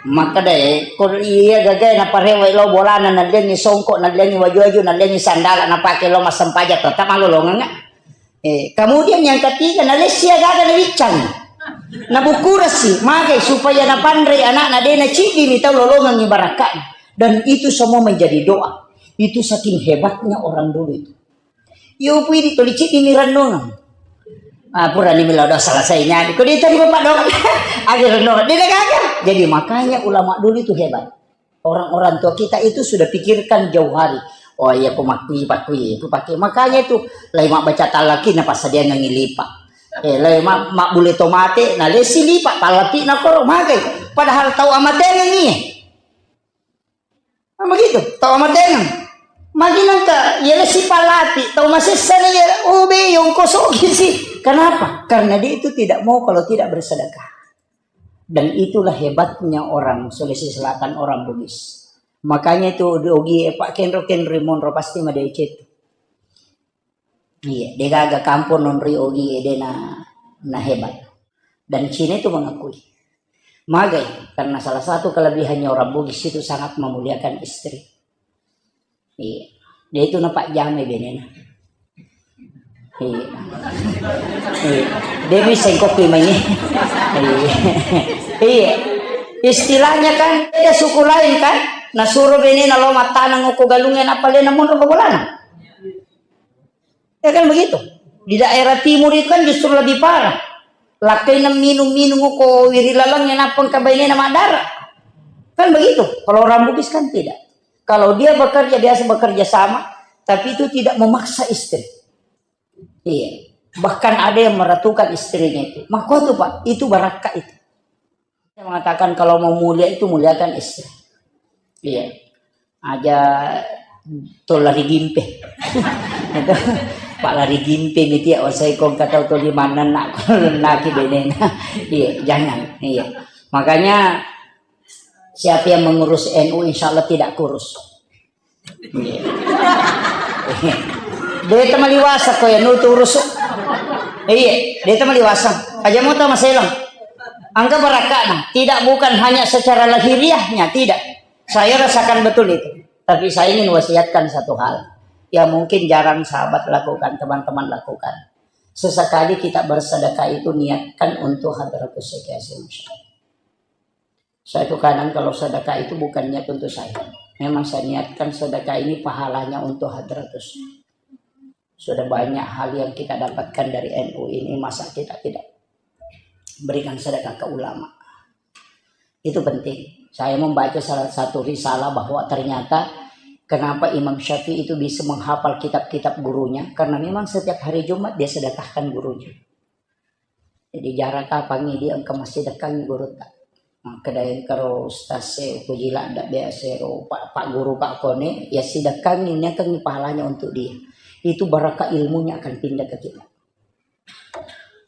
Makkeda, eh, ko iya gagae naparewe lao bolana, nallengi songko, nallengi waju-waju, nallengi sandala, napake lao massempajang, tetap malolongeng. Eh, kemudian yang ketiga, nalessi agaga nawiccang. Nabukurasi, magai supaya napanrei anakna, de naciddimi tau lolongengi barakka'na. Dan itu semua menjadi doa. Itu saking hebatnya orang dulu itu. Yo pui di toli cidi ni renungan. Ah, pura ni mila udah selesai nyadi. Kau dia tadi bapak dong. Akhir renungan. Dia dah gagal. Jadi makanya ulama dulu itu hebat. Orang-orang tua kita itu sudah pikirkan jauh hari. Oh iya, aku makui, pakui, aku pakai. Makanya itu, lai mak baca talaki, na pas dia ngangilipa. Eh, lai mak, mak boleh tomate, na lesi lipa, talapi na koro, magai. Padahal tahu amat ni. Nah, begitu, tau amatengang. Magi nangka, yele sipalapi, tau masessana yele, oh, be, yongko sogi sih. Kenapa? Karena dia itu tidak mau kalau tidak bersedekah. Dan itulah hebatnya orang Sulawesi Selatan, orang Bugis. Makanya itu di Ogi, eh, Pak Kenro, Kenro, Monro, pasti madecet. Iya, degaga kampung nonri Ogi, eh, dena, na hebat. Dan Cina itu mengakui. Magai, karena salah satu kelebihannya orang Bugis itu sangat memuliakan istri. Iya. Dia itu nampak jamai benena. Iya. Iya. Dia bisa kopi mai. Iya. Iya. Istilahnya kan beda suku lain kan. Nah, suruh benena lo matanang uku galungnya apa lena mundur ke bolana. Ya kan begitu. Di daerah timur itu kan justru lebih parah. Lakkaina minung-minung ko wiri laleng, nappa engka bainena maddara. Kan begitu. Kalau orang Bugis kan tidak. Kalau dia bekerja, biasa bekerja sama, tapi itu tidak memaksa istri. Iya. Bahkan ada yang meratukan istrinya itu. Maka itu, Pak, itu barakka itu. Saya mengatakan kalau mau mulia itu muliakan istri. Iya. Aja to lari gimpe. Itu, Pak lari gimpe miti ya, saya kong kata to di mana nak, naki benena. Iya, jangan. Iya. Makanya siapa yang mengurus N U insya Allah tidak kurus. Deta maliwasa ko ya nutu urusu. Iya, deta maliwasa. Aja mau tama selang. Angka barakana, tidak bukan hanya secara lahiriahnya, tidak. Saya rasakan betul itu. Tapi saya ingin wasiatkan satu hal. Ya mungkin jarang sahabat lakukan, teman-teman lakukan. Sesekali kita bersedekah itu niatkan untuk hadratus syekh Hasyim Asy'ari. Saya tuh kadang kalau sedekah itu bukan niat untuk saya. Memang saya niatkan sedekah ini pahalanya untuk hadratus. Sudah banyak hal yang kita dapatkan dari N U ini, masa kita tidak berikan sedekah ke ulama? Itu penting. Saya membaca salah satu risalah bahwa ternyata kenapa Imam Syafi'i itu bisa menghafal kitab-kitab gurunya, karena memang setiap hari Jumat dia sedekahkan gurunya. Jadi, jarang kapangi dia engka massidekkangi gurutta. Makkeda engkaro ustaz e, upoji ladda biasa ro, pak, pak guru, pak kone, ya sidekkangi, niakangi pahalanya untuk dia. Itu barakah ilmunya akan pindah ke kita.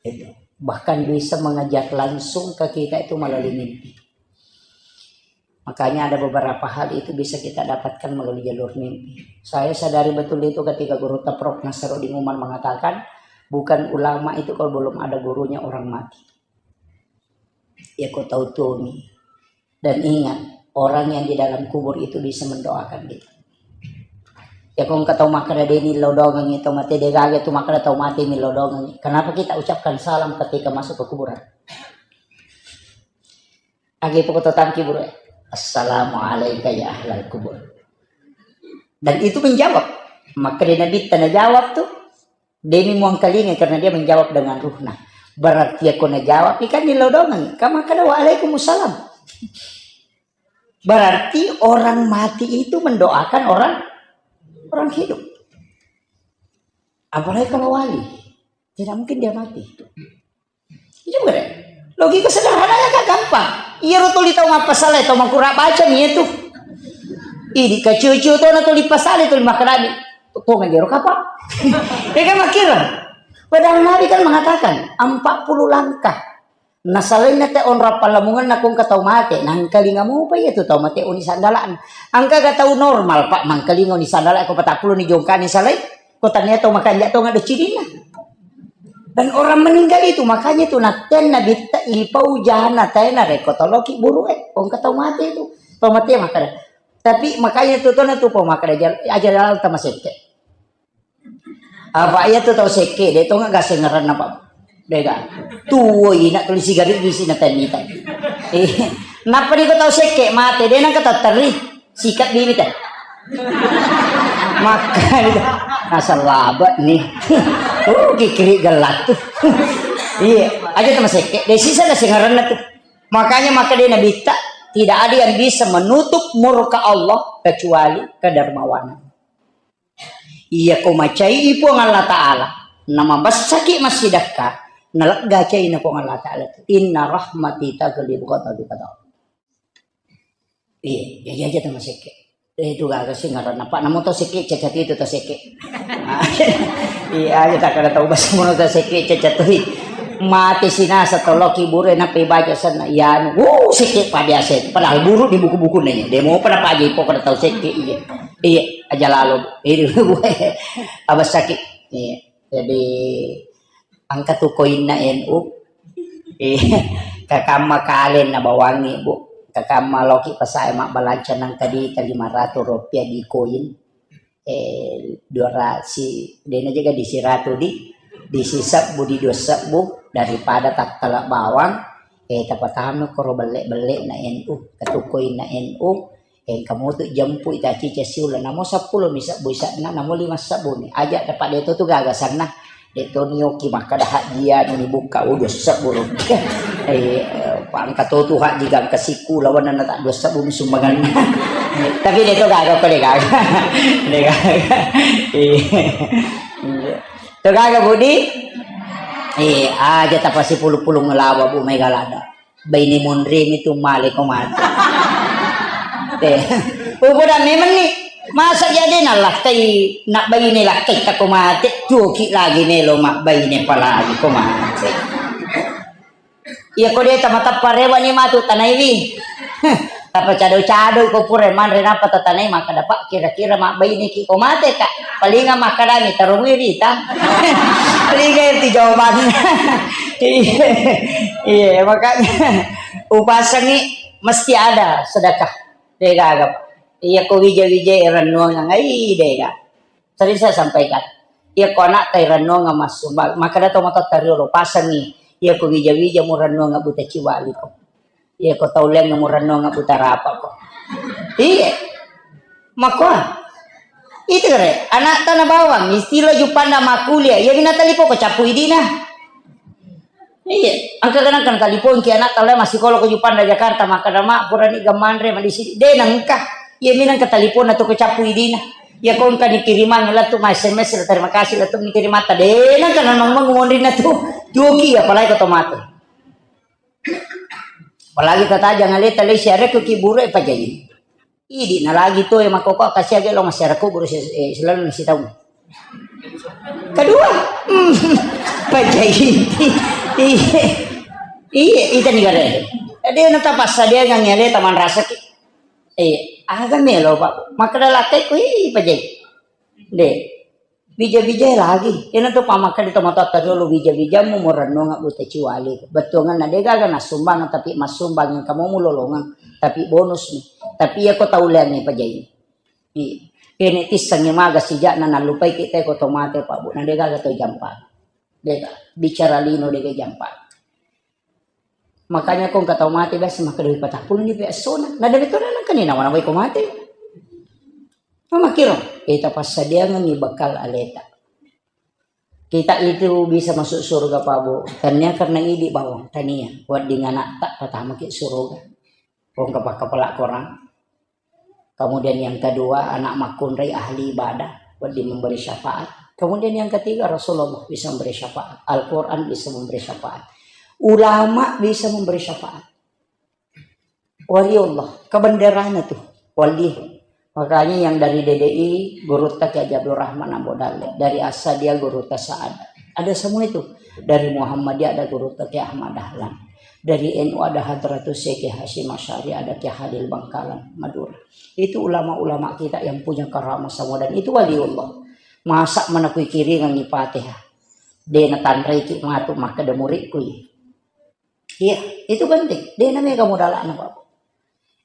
Itu. Bahkan bisa mengajar langsung ke kita itu melalui mimpi. Makanya ada beberapa hal itu bisa kita dapatkan melalui jalur mimpi. Saya sadari betul itu ketika guru Taprok Nasruddin Umar mengatakan, bukan ulama itu kalau belum ada gurunya orang mati. Ya kau tahu tuh nih. Dan ingat, orang yang di dalam kubur itu bisa mendoakan kita. Ya kau nggak tahu makna dia nih lodongan itu mati, dia gagal tuh makna tahu mati nih lodongan. Kenapa kita ucapkan salam ketika masuk ke kuburan? Agi pokok tentang kubur. Assalamualaikum ya ahlal kubur. Dan itu menjawab. Maka dia Nabi tanah jawab tuh, demi muangkalinga karena dia menjawab dengan ruhna. Berarti aku najawab ikan di lodongan. Kamu kada waalaikumsalam. Berarti orang mati itu mendoakan orang orang hidup. Apalagi kalau wali, tidak mungkin dia mati. Iya bukan? Logika sederhananya kan gampang. Iya ro tuli tau mappasala tau mangkura baca nih itu. Idi kaciu-ciu to na tuli pasala tuli makkadani. Tuh ngajero kapang. Ya kan makkira. Padahal Nabi kan mengatakan empat puluh langkah. Nasalainna te onrong pallamungenna ko engka tau mate, nangkalinga mopa iya tu tau mate oni sandala'na. Engka ga tau normal, Pak, mangkalinga oni sandala' ko patappulo ni jongkani salai, ko tania tau makanja' to ngado cininna. Dan orang meninggal itu, makanya itu nattenna bitta ipau jana taena reko toloki buru'e, ko engka tau mate itu. Tau mate makkada. Tapi makanya itu tona tu pau makkada jal-, aja lalta masekke. Apa iya tu tau sekke, de' to nggak gasengeran apa. Dega. Tuwo ina tuli sigari bisi na tani tani. Eh, napa ni ko tau sekke mate, de' nang katatteri. Sikat bini teh. Makan itu. Asal labak nih. Oh, kikiri gelat tuh. Iya, aja sama sekke. De' sisa gasengeran tu. Makanya maka dia Nabi tak, tidak ada yang bisa menutup murka Allah kecuali kedermawanan. Iya ko macai Puang Allah Ta'ala, namabessaki massidakka, nalegga caina Puang Allah Ta'ala. Inna rahmati taghlibu ghadabi, kata Allah. Iya, iya, iya, iya, tama sekke. Eh, itu gak sih ngaran apa? Namo tau sekke, cacat itu tau sekke. Iya, aja tak ada tau bahasa mono tau sekke, cacat tuh. Mati sinasa toloki bure nape baca sana. Ya, anu, wuh, sekke pada aset. Padahal buruk di buku-buku nanya. Demo pada pagi pokoknya tau sekke, iya. Iya, aja lalu. Itu abas sakit. Iya. Jadi engka tu koinna N U. Eh, kakamma kale nabawangi, Bu. Kakamma loki pasae mabbalanca nang tadi lima ratus rupiah di koin. Eh, dua ratus, dena jaga di siratu di, di sisebbu, di dua sebbu, daripada tattala bawang, eh, tapatama koro belle-belle na N U, katukoinna N U, engka motu jempui tacica siuleng, namo seppulo mi sebbu ise'na, namo lima sebbu mi. Aja dapat de' to tu gagasanna. De' to nioki makkada hajjia ni bukka udu sebbu. Eh, pangka to tu hajji gangka siku lawan na tak dua sebbu mi sumbangan. Tapi de' to gaga ko de' gaga. De' gaga. Iya. To gaga Budi? Eh, aja tapasi pulu-pulu ngelawa Bu, mega lada. Baine monremi tu male ko mate. Te. Upoda memang ni. Masa jadi na lakkai, nak baine lakkai ta ko mate. Tuoki lagi melo mak baine palagi ko mate. Iya ko de' tamatappa rewa ni matu tanaiwi. Tapacado-cado ko pura manre napa tatanai makkada, "Pak, kira-kira mabbaineki ko mate, Kak?" Palinga makkadani, "Taromui rita." Palinga itu jawabannya. Iya, iya, makanya upasangi mesti ada sedekah. Degaga, Pak. Iya ko wija-wija rennuang ai dega. Sering saya sampaikan, iya ko anak tai rennuang massumbang, makkada to matotta riolo pasangi, iya ko wija-wija mu rennuang buta ciwali ko. Iya ko tau leng mu rennuang buta rapa ko. Iya. Makko. Itu kare, anak tanah bawang, istilah jupanna makuliah, iya bina talipo ko capu idina. Iya, engka ganang kan talipongki anak kale massikola ko Jupanna Jakarta, makkada, "Mak, purani gammanre madisi." De nengka. Iya minang ke taliponna tu ko cappu idina. Iya ko engka nikirimang lettu ma S M S, terima kasih lettu nikirimatta. De nengka nang mangumondrinna tu. Tuoki apalagi ko tomate. Apalagi tatajang aleta lesi arekko ki buru e pajai. Idi na lagi to e makkoko kasiage lo masyarakat buru si-, eh, selalu nasi tahu. Kedua, hmm, pajai. Iya. Iya, ita ni gare. Jadi na tapassadia ngang ngele taman rasaki. Iya, aga melo Pak. Makkada lakkai ko iya pajai. De. Bija-bija lagi. Ina tu pamakkada tomatoatta riolo bija-bijamu murennunga buta ciwali. Bettuanganna degaga nassumbang tapi massumbang engka mo mulolongang. Tapi bonus ni. Tapi iya ko tau leangngi pajai. Iya. Kene tissengngi maga sijakna nallupai kita ko tomate Pak Bu. Na degaga to jampa. Dega bicara lino dega jampa. Makanya ko engka tau mate biasa makkeda patappulo ni pe essona. Na dena to nengka ni nawa-nawai ko mate. Makkiro, kita passadiangengngi bekal aleta. Kita itu bisa masuk surga, Pak Bu. Tania karena idi bawang, tania. Wedding anakta patamaki surga. Wong kapakapala Quran. Kemudian yang kedua, anak makkunrai ahli ibadah, wedding memberi syafaat. Kemudian yang ketiga, Rasulullah bisa memberi syafaat. Al-Quran bisa memberi syafaat. Ulama bisa memberi syafaat. Waliullah, kebenderana tuh, wali. Makanya yang dari D D I, gurutta Kiai Haji Abdul Rahman Ambo Dalle. Dari Asadia, gurutta Saad. Ada semua itu. Dari Muhammadiyah ada gurutta Kiai Ahmad Dahlan. Dari N U ada Hadratus Syekh Hasyim Asy'ari, ada Kiai Halil Bangkalan, Madura. Itu ulama-ulama kita yang punya karamah semua dan itu waliullah. Masa mana kui kiringan ni Fatihah. Dena tanrei ki matu makkeda murid kui. Iya, itu penting. Dena mega modalana, Bapak.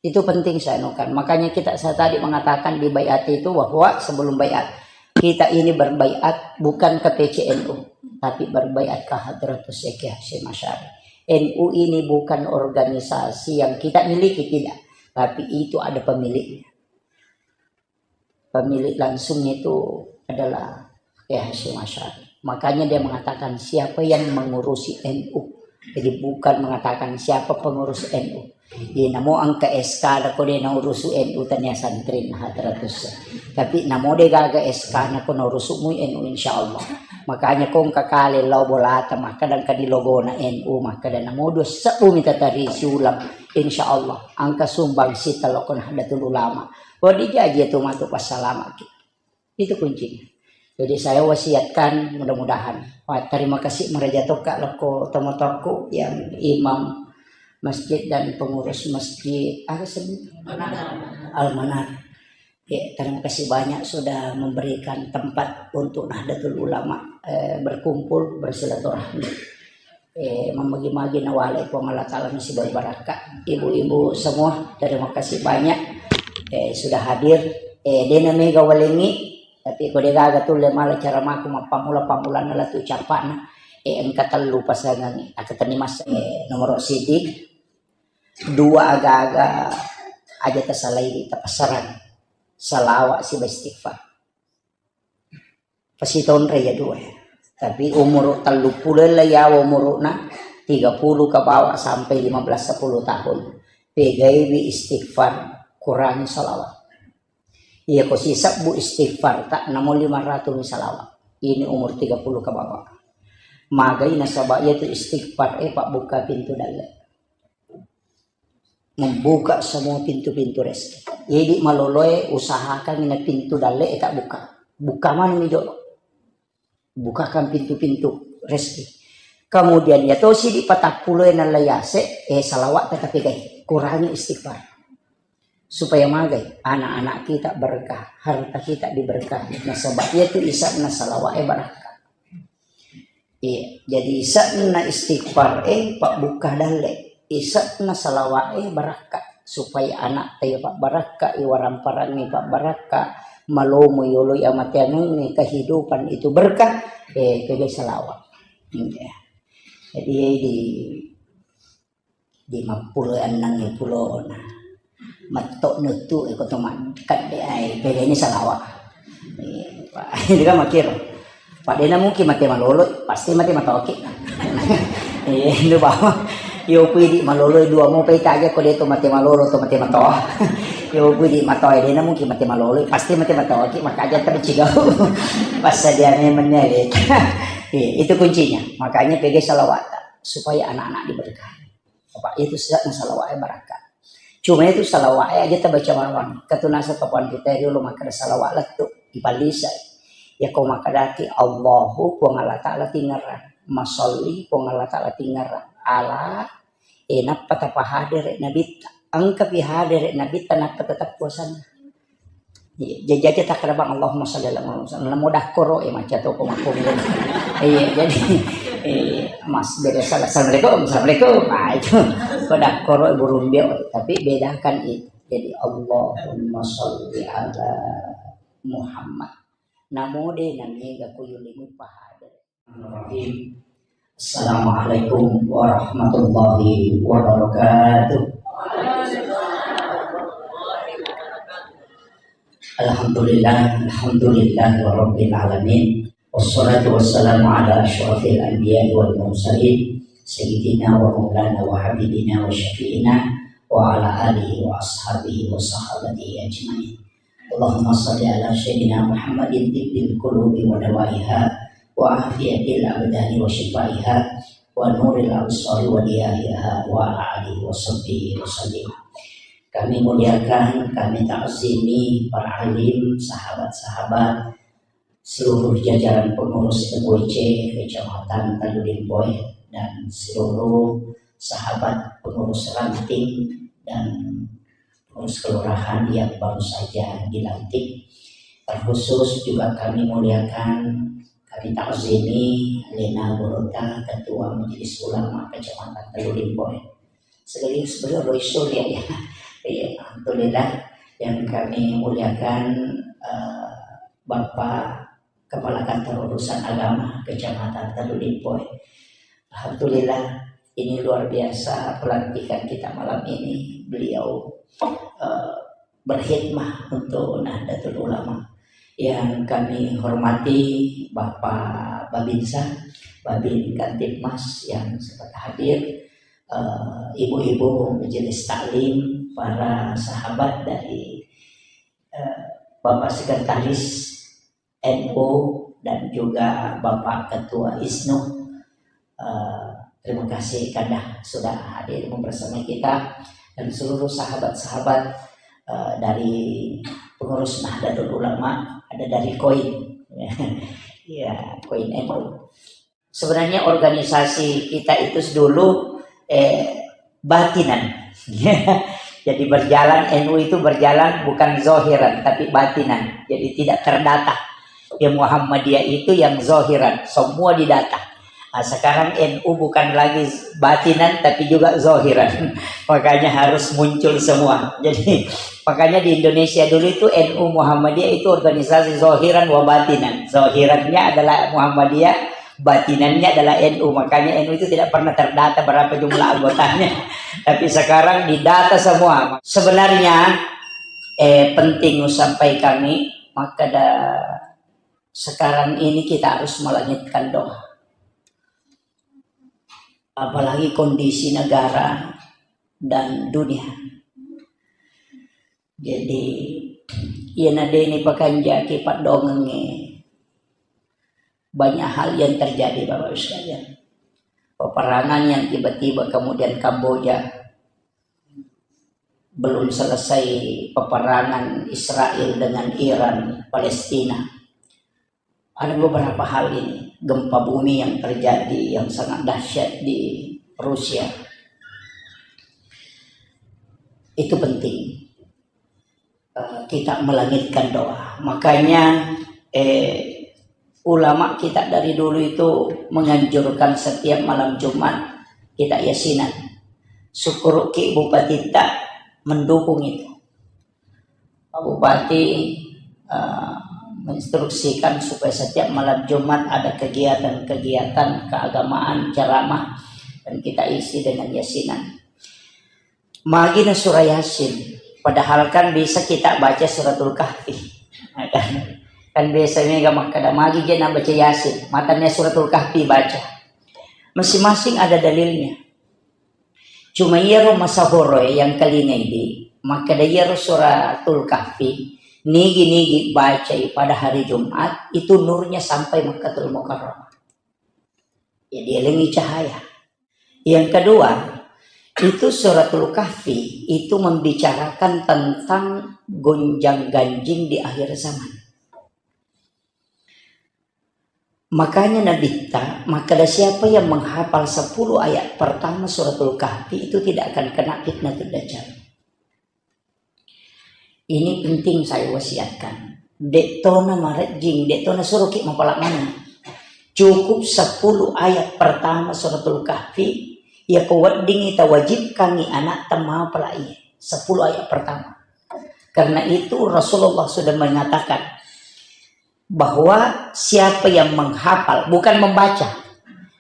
Itu penting saya anukan. Makanya kita, saya tadi mengatakan di baiat itu bahwa sebelum baiat, kita ini berbaiat bukan ke P C N U, tapi berbaiat ke Hadratus Syekh Hasyim Asy'ari. N U ini bukan organisasi yang kita miliki, tidak. Tapi itu ada pemiliknya. Pemilik langsung itu adalah Kiai Hasyim Asy'ari. Makanya dia mengatakan, "Siapa yang mengurusi N U?" Jadi bukan mengatakan siapa pengurus N U. Iya, namo engka S K na ko de naurusu N U tania santri na Hadratus. Tapi namo de gaga S K na ko naurusu mui N U, insya Allah. Makanya ko engka kale lao bolata, maka dan kadi logona N U, maka dan namo dua sebbu mita tari siulang, insya Allah. Engka sumbang sita lokon Nahdlatul Ulama. Wedding jaji tu matu passalamaki. Itu kuncinya. Jadi saya wasiatkan mudah-mudahan. Wah, terima kasih maraja tokka loko tomotokku yang imam masjid dan pengurus masjid apa sih? Al-Manar. Ya, terima kasih banyak sudah memberikan tempat untuk Nahdlatul Ulama eh, berkumpul bersilaturahmi. Eh, mamagi-magi nawalai Puang Allah Ta'ala misi berbarakka. Ibu-ibu semua, terima kasih banyak eh, sudah hadir. Eh, dena mega walengi, tapi ko de gaga tulle mala cara maku mappammula-pammulana latu capana. Eh, engka tellu pasangan, aku tani mas eh, nomor sidi, dua aga-aga aja tasalai di tapasaran. Salawa siba istighfar. Pasitonre ya dua. Tapi umur tellu puluh lah ya umurna tiga puluh ke bawah sampai lima belas sepuluh tahun. Pegaiwi istighfar, kurangi salawat. Iya ko sisebbu istighfar tak namo lima ratus mi salawat. Ini umur tiga puluh ke bawah. Magai nasaba iya tu istighfar eh pabbuka pintu dalle. Membuka semua pintu-pintu rezeki. Jadi maloloe usahakan ina pintu dalle eh tak buka. Buka mana mi jolo. Bukakan pintu-pintu rezeki. Kemudian ya tosi di patappulo nalla yase eh salawat tetapi gai kurangi istighfar. Supaya magai anak-anak kita berkah, harta kita diberkahi. Nasaba iya tu isa'na salawat eh barakka. Iya, jadi isa'na istighfar eh pabbuka dalle, isa'na salawat eh barakka supaya anak taya pabbarakka, iwaramparang eh pabbarakka, malomo yoloi amateangengnge kehidupan itu berkah eh pega salawat. Iya. Jadi di Limappulo enneng pulona. Metto nuttu eko to makkadde ai pegani salawa. Ini kan makiro. Padena mungkin mate malolo, pasti mate matoki. Eh, lu bawa. Yo pui di malolo dua mau pe kaja ko de to mate malolo to mate matoa. Yo pui di matoa dena mungkin mate malolo, pasti mate matoki makaja tercigau. Pas saja memangnya. Iya, itu kuncinya. Makanya pega salawat supaya anak-anak diberkahi. Apa itu sisa'na salawa'e barakka. Cuma itu salawa'e aja tabaca bawang. Katunasa tapuan kita dulu makkada salawat lettu ipallisai. Ya ko makkadaki Allahu Puang Allah Ta'ala tingerang. Masalli Puang Allah Ta'ala tingerang. Ala eh nappa tapahadere nabitta. Engka pi hadere nabitta nappa tetap puasana. Iya, jadi aja takkarabang Allahumma shalli ala Muhammad. Namo dakkoro eh maca toko makkonggo. Iya, jadi eh mas beda salah. Assalamualaikum, assalamualaikum. Ah itu. Ko dakkoro eh burung dia, tapi bedakan itu. Jadi Allahumma shalli ala Muhammad. Namo de namega kuyulimu pahada. Bismillahirrahmanirrahim. Assalamualaikum warahmatullahi wabarakatuh. Alhamdulillah, alhamdulillah wa rabbil alamin. Wassalatu wassalamu ala asyrafil anbiya wal mursalin, sayyidina wa maulana wa habibina wa syafi'ina wa ala alihi wa ashabihi wa sahabatihi ajma'in. Allahumma salli ala sayyidina Muhammadin tibbil qulubi wa dawaiha wa afiyatil abdani wa syifaiha wa nuril absari wa diyahiha wa ala alihi wa sahbihi wa sallim. Kami muliakan, kami takzimi para alim, sahabat-sahabat, seluruh jajaran pengurus M W C Kecamatan Talu Limpoe, dan seluruh sahabat pengurus ranting dan pengurus kelurahan yang baru saja dilantik. Terkhusus juga kami muliakan, kami takzimi Lena Gurota, Ketua Majelis Ulama Kecamatan Talu Limpoe. Sekali sebelum Roy Surya, ya. Iya, alhamdulillah. Yang kami muliakan, eh, Bapak Kepala Kantor Urusan Agama Kecamatan Talu Limpoe. Alhamdulillah, ini luar biasa pelantikan kita malam ini. Beliau, eh, berkhidmah untuk Nahdlatul Ulama. Yang kami hormati Bapak Babinsa, Babin Kamtibmas yang sempat hadir, eh, ibu-ibu majelis taklim, para sahabat dari, eh, Bapak Sekretaris N U dan juga Bapak Ketua ISNU. Eh, terima kasih Kanda sudah hadir bersama kita dan seluruh sahabat-sahabat, eh, dari pengurus Nahdlatul Ulama, ada dari Koin. Ya, Koin N U. Sebenarnya organisasi kita itu dulu, eh, batinan. Jadi berjalan, N U itu berjalan bukan zahiran, tapi batinan. Jadi tidak terdata. Ya, Muhammadiyah itu yang zahiran, semua didata. Nah, sekarang N U bukan lagi batinan, tapi juga zahiran. Makanya harus muncul semua. Jadi, makanya di Indonesia dulu itu N U Muhammadiyah itu organisasi zahiran wa batinan. Zahirannya adalah Muhammadiyah, batinannya adalah N U. Makanya N U itu tidak pernah terdata berapa jumlah anggotanya. Tapi sekarang didata semua. Sebenarnya, eh, penting usampaikan, maka da-, sekarang ini kita harus melangitkan doa. Apalagi kondisi negara dan dunia. Jadi, iya nadeni pakanjaki paddongengnge, banyak hal yang terjadi, Bapak Ibu sekalian. Peperangan yang tiba-tiba kemudian Kamboja, belum selesai peperangan Israel dengan Iran, Palestina. Ada beberapa hal ini, gempa bumi yang terjadi yang sangat dahsyat di Rusia. Itu penting. Eh, kita melangitkan doa. Makanya, eh, ulama kita dari dulu itu menganjurkan setiap malam Jumat kita yasinan. Syukur ki Bupati tak mendukung itu. Pak Bupati, eh, menginstruksikan supaya setiap malam Jumat ada kegiatan-kegiatan keagamaan, ceramah, dan kita isi dengan yasinan. Magi na surah Yasin, padahal kan bisa kita baca Suratul Kahfi. Kan biasa mega makkeda, magi je na baca Yasin, matanna Suratul Kahfi baca. Masing-masing ada dalilnya. Cuma iyaro masahoroe yang kalingai di, makkeda iyaro Suratul Kahfi, nigi-nigi bacai pada hari Jumat, itu nurnya sampai Makkatul Mukarramah. Jadi elengi cahaya. Yang kedua, itu Suratul Kahfi itu membicarakan tentang gonjang ganjing di akhir zaman. Makanya Nabitta, makkeda siapa yang menghafal sepuluh ayat pertama Suratul Kahfi itu tidak akan kena fitnatul Dajjal. Ini penting saya wasiatkan. De'tona marejjing, de'tona suruki mapala maneng. Cukup sepuluh ayat pertama Suratul Kahfi, ya ko weddingi tawajibkangi anakta mapala iye. Sepuluh ayat pertama. Karena itu Rasulullah sudah mengatakan, bahwa siapa yang menghafal, bukan membaca,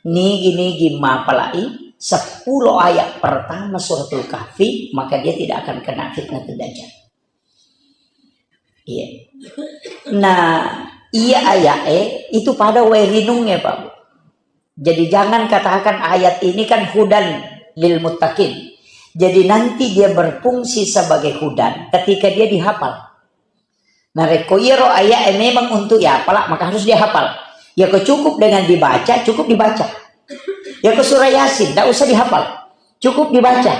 nigi-nigi mapalai sepuluh ayat pertama Suratul Kahfi, maka dia tidak akan kena fitnatul Dajjal. Iya. Nah, iya aya'e itu pada wae rinungnge, Pak. Jadi jangan katakan ayat ini kan hudan lil muttaqin. Jadi nanti dia berfungsi sebagai hudan ketika dia dihafal. Narekko iyaro aya'e memang untuk ya apala, maka harus dia hafal. Ya ko cukup dengan dibaca, cukup dibaca. Ya ko surah Yasin, tidak usah dihafal. Cukup dibaca.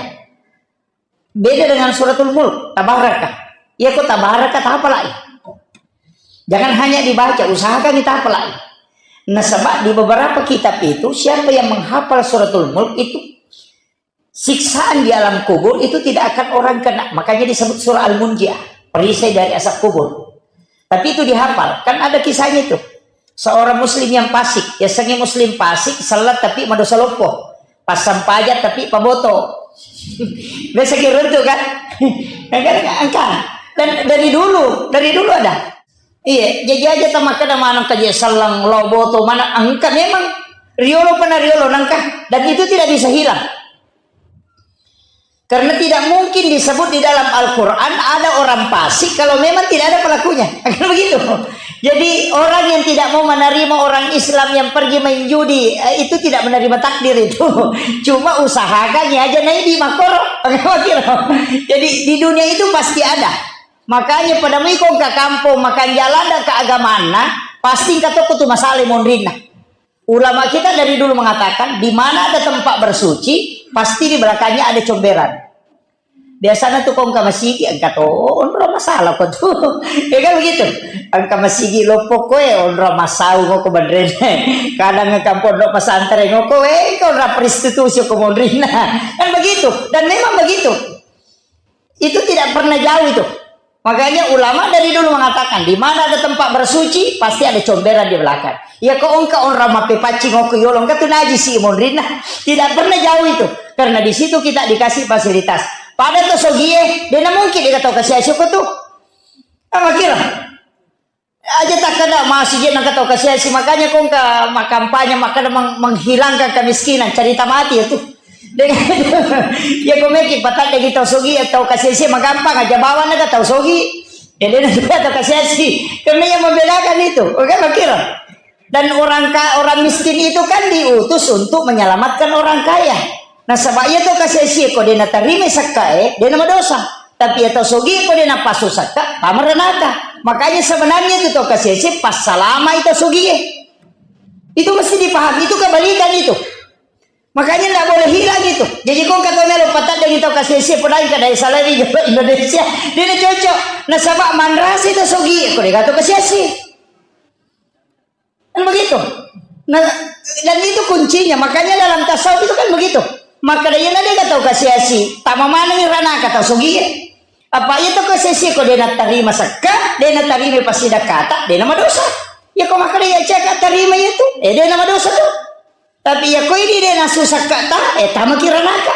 Beda dengan suratul Mulk, Tabaraka. Ya ko Tabaraka, tahafalai. Jangan hanya dibaca, usahakan kita hafalai. Nasaba di beberapa kitab itu, siapa yang menghafal suratul Mulk itu siksaan di alam kubur itu tidak akan orang kena. Makanya disebut surah Al-Munjiah, perisai dari azab kubur. Tapi itu dihafal. Kan ada kisahnya itu. Seorang muslim yang fasik, ya sengi muslim fasik, salat tapi madosa loppo. Pasang pajak tapi paboto. Biasa kira itu kan? Kan engka. Dan dari dulu, dari dulu ada. Iya, jadi aja tamakkeda maneng kaje selleng lo boto mana engka memang riolo pernah riolo nangka dan itu tidak bisa hilang. Karena tidak mungkin disebut di dalam Al-Quran ada orang fasik kalau memang tidak ada pelakunya. Kan begitu. Jadi orang yang tidak mau menerima orang Islam yang pergi main judi, eh, itu tidak menerima takdir itu. Cuma usahakan ya aja naik di makoro. Jadi di dunia itu pasti ada. Makanya pada mui kong ke kampung makan jalan dan keagamaan, pasti engka toko tu masalah monrinna. Ulama kita dari dulu mengatakan, di mana ada tempat bersuci, pasti di belakangnya ada comberan. Biasanya tuh kong ke masigi, engka to, onro masalah ko tuh. Ya kan begitu. Engka masigi loppo koe, onro masau ko benrene. Kadang engka pondok pesantren ko, eh, engka onro prostitusi ko monrinna. Kan begitu. Dan memang begitu. Itu tidak pernah jauh itu. Makanya ulama dari dulu mengatakan, di mana ada tempat bersuci, pasti ada comberan di belakang. Ya ko engka orang mape paccing ko yolo, engka tu najisi monrinna. Tidak pernah jauh itu. Karena di situ kita dikasih fasilitas. Pada to sogie, dena mungkin dikata kasih asyik ko tu. Apa kira? Aja takkeda masigi nangka tau kasiasi, makanya kong ka makampanye makkeda meng-, menghilangkan kemiskinan, cerita mati itu. Dengan ya ko meki patadde tau sogi, tau kasiasi magampang aja bawang naga tau sogi. Ya dena juga tau kasiasi. Karena yang membedakan itu, oke, makira. Dan orang ka-, orang miskin itu kan diutus untuk menyelamatkan orang kaya. Nasaba iya to kasiasi ko de natarima sakkae, de namadosa. Tapi iya to sogi ko de napasu sakka, tama ranaka. Makanya sebenarnya itu to kasiasi passalama itu sogie. Itu mesti dipahami, itu kebalikan itu. Makanya ndak boleh hilang itu. Jadi kong kata melo patadde tau kasiasi, podai kada salari Indonesia. De nacocok. Nasaba manrasi to sogi ko de gato kasiasi. Kan begitu. Nah, dan itu kuncinya. Makanya dalam tasawuf itu kan begitu. Maka dia nade tau kasiasi, tama maneng ranaka tau sogi. Apa itu kasiasi ko de natarima sakka, de natarima pasidakata, de namadosa. Ya ko maka dia cek tarima itu, eh de namadosa tu. Tapi ya ko ini de nasu sakka ta, eh tama kiranaka.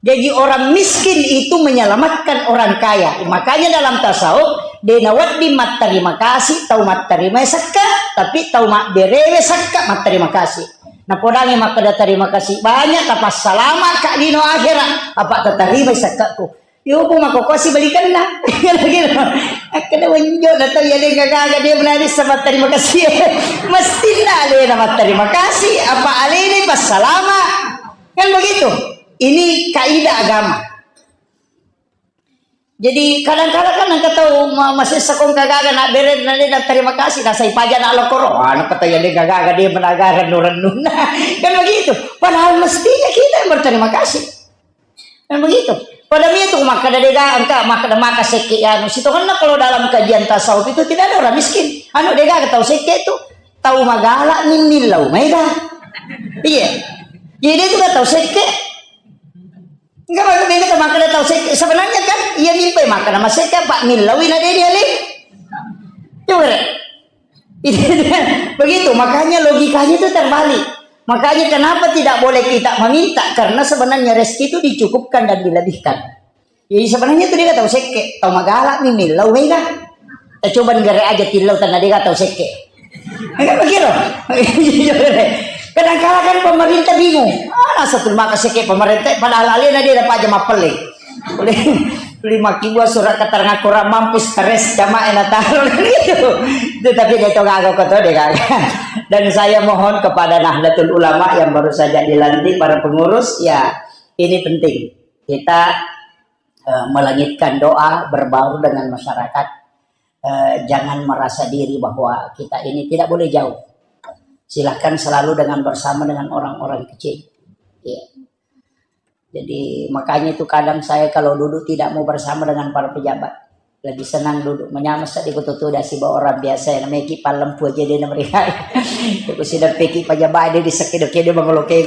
Jadi orang miskin itu menyelamatkan orang kaya. Makanya dalam tasawuf, de nawedding matterima kasih tau matterima sakka, tapi tau mabberewe sakka matterima kasih. Napodangi makkeda terima kasih banyak, tapassalama ka lino akhirat, apa tatarima sakkaku. Yo, ko mako kosi balikanna. Kira-kira. Akkeda wenjo na tau ya de gaga dia menari sama terima kasih. Mesti na de na terima kasih, apa alini passalama. Kan begitu. Ini kaidah agama. Jadi kadang-kadang kan engka tau ma-, masessa kong kagaga nak bere na de na terima kasih, nasai paja nak lokoro. Ah, nak kata ya de gaga dia menagara rennu-rennunna. Kan begitu. Padahal mestinya kita yang berterima kasih. Kan begitu. Pada mia tu makkeda de gaga engka makkeda maka sekke ya anu. Sitongenna kalau dalam kajian tasawuf itu tidak ada orang miskin. Anu de gaga tau sekke tu tau magala mimmillau maega. Iya. Jadi itu kan tau sekke. Enggak, maksudnya itu makkeda tau sekke. Sebenarnya kan, iya mimpi makkeda masekke, Pak, millawi na de dialih. Coba deh. Begitu, makanya logikanya itu terbalik. Makanya kenapa tidak boleh kita meminta? Karena sebenarnya rezeki itu dicukupkan dan dilebihkan. Jadi sebenarnya itu dia tau sekke, tau magala mi millau mega. Eh, coba negara aja tillau tanah dia tau sekke. Enggak begitu. Kadang kala kan pemerintah bingung. Ah, satu maka sekke pemerintah, padahal alena dia dapat aja mapelle. Lima kibua surat keterangan kurang mampu, stres, jamaah yang datang gitu. Itu tapi dia itu ngaku kau tahu deh, Kak. Dan saya mohon kepada Nahdlatul Ulama yang baru saja dilantik, para pengurus, ya, ini penting. Kita eh, melangitkan doa, berbaur dengan masyarakat. Eh, jangan merasa diri bahwa kita ini tidak boleh jauh. Silahkan selalu dengan bersama dengan orang-orang kecil. Iya. Jadi makanya itu kadang saya kalau duduk tidak mau bersama dengan para pejabat. Lebih senang duduk menyamasa di kutu tuda siba orang biasa yang meki palempu aja dia mereka. Itu sudah peki pejabat dia di sekido-kido mengoloke.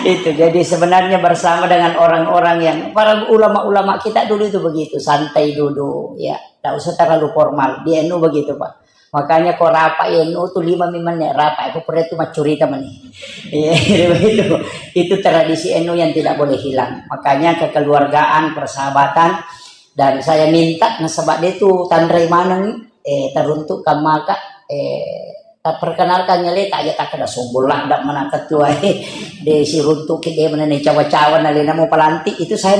Itu jadi sebenarnya bersama dengan orang-orang yang para ulama-ulama kita dulu itu begitu, santai duduk, ya, tidak usah terlalu formal. Di N U begitu, Pak. Makanya kok rapat N U tuh lima menit rapat, aku pernah itu macurita mani. Iya, begitu. Itu tradisi N U yang tidak boleh hilang. Makanya kekeluargaan, persahabatan, dan saya minta nasaba dia itu tanrai maneng, eh, teruntuk kamaka, eh, tak perkenalkan nyale tak aja tak ada sombong lah, tidak mana ketua, eh, de si runtuk ke dia mana nih cawa-cawa nalena mau pelantik, itu saya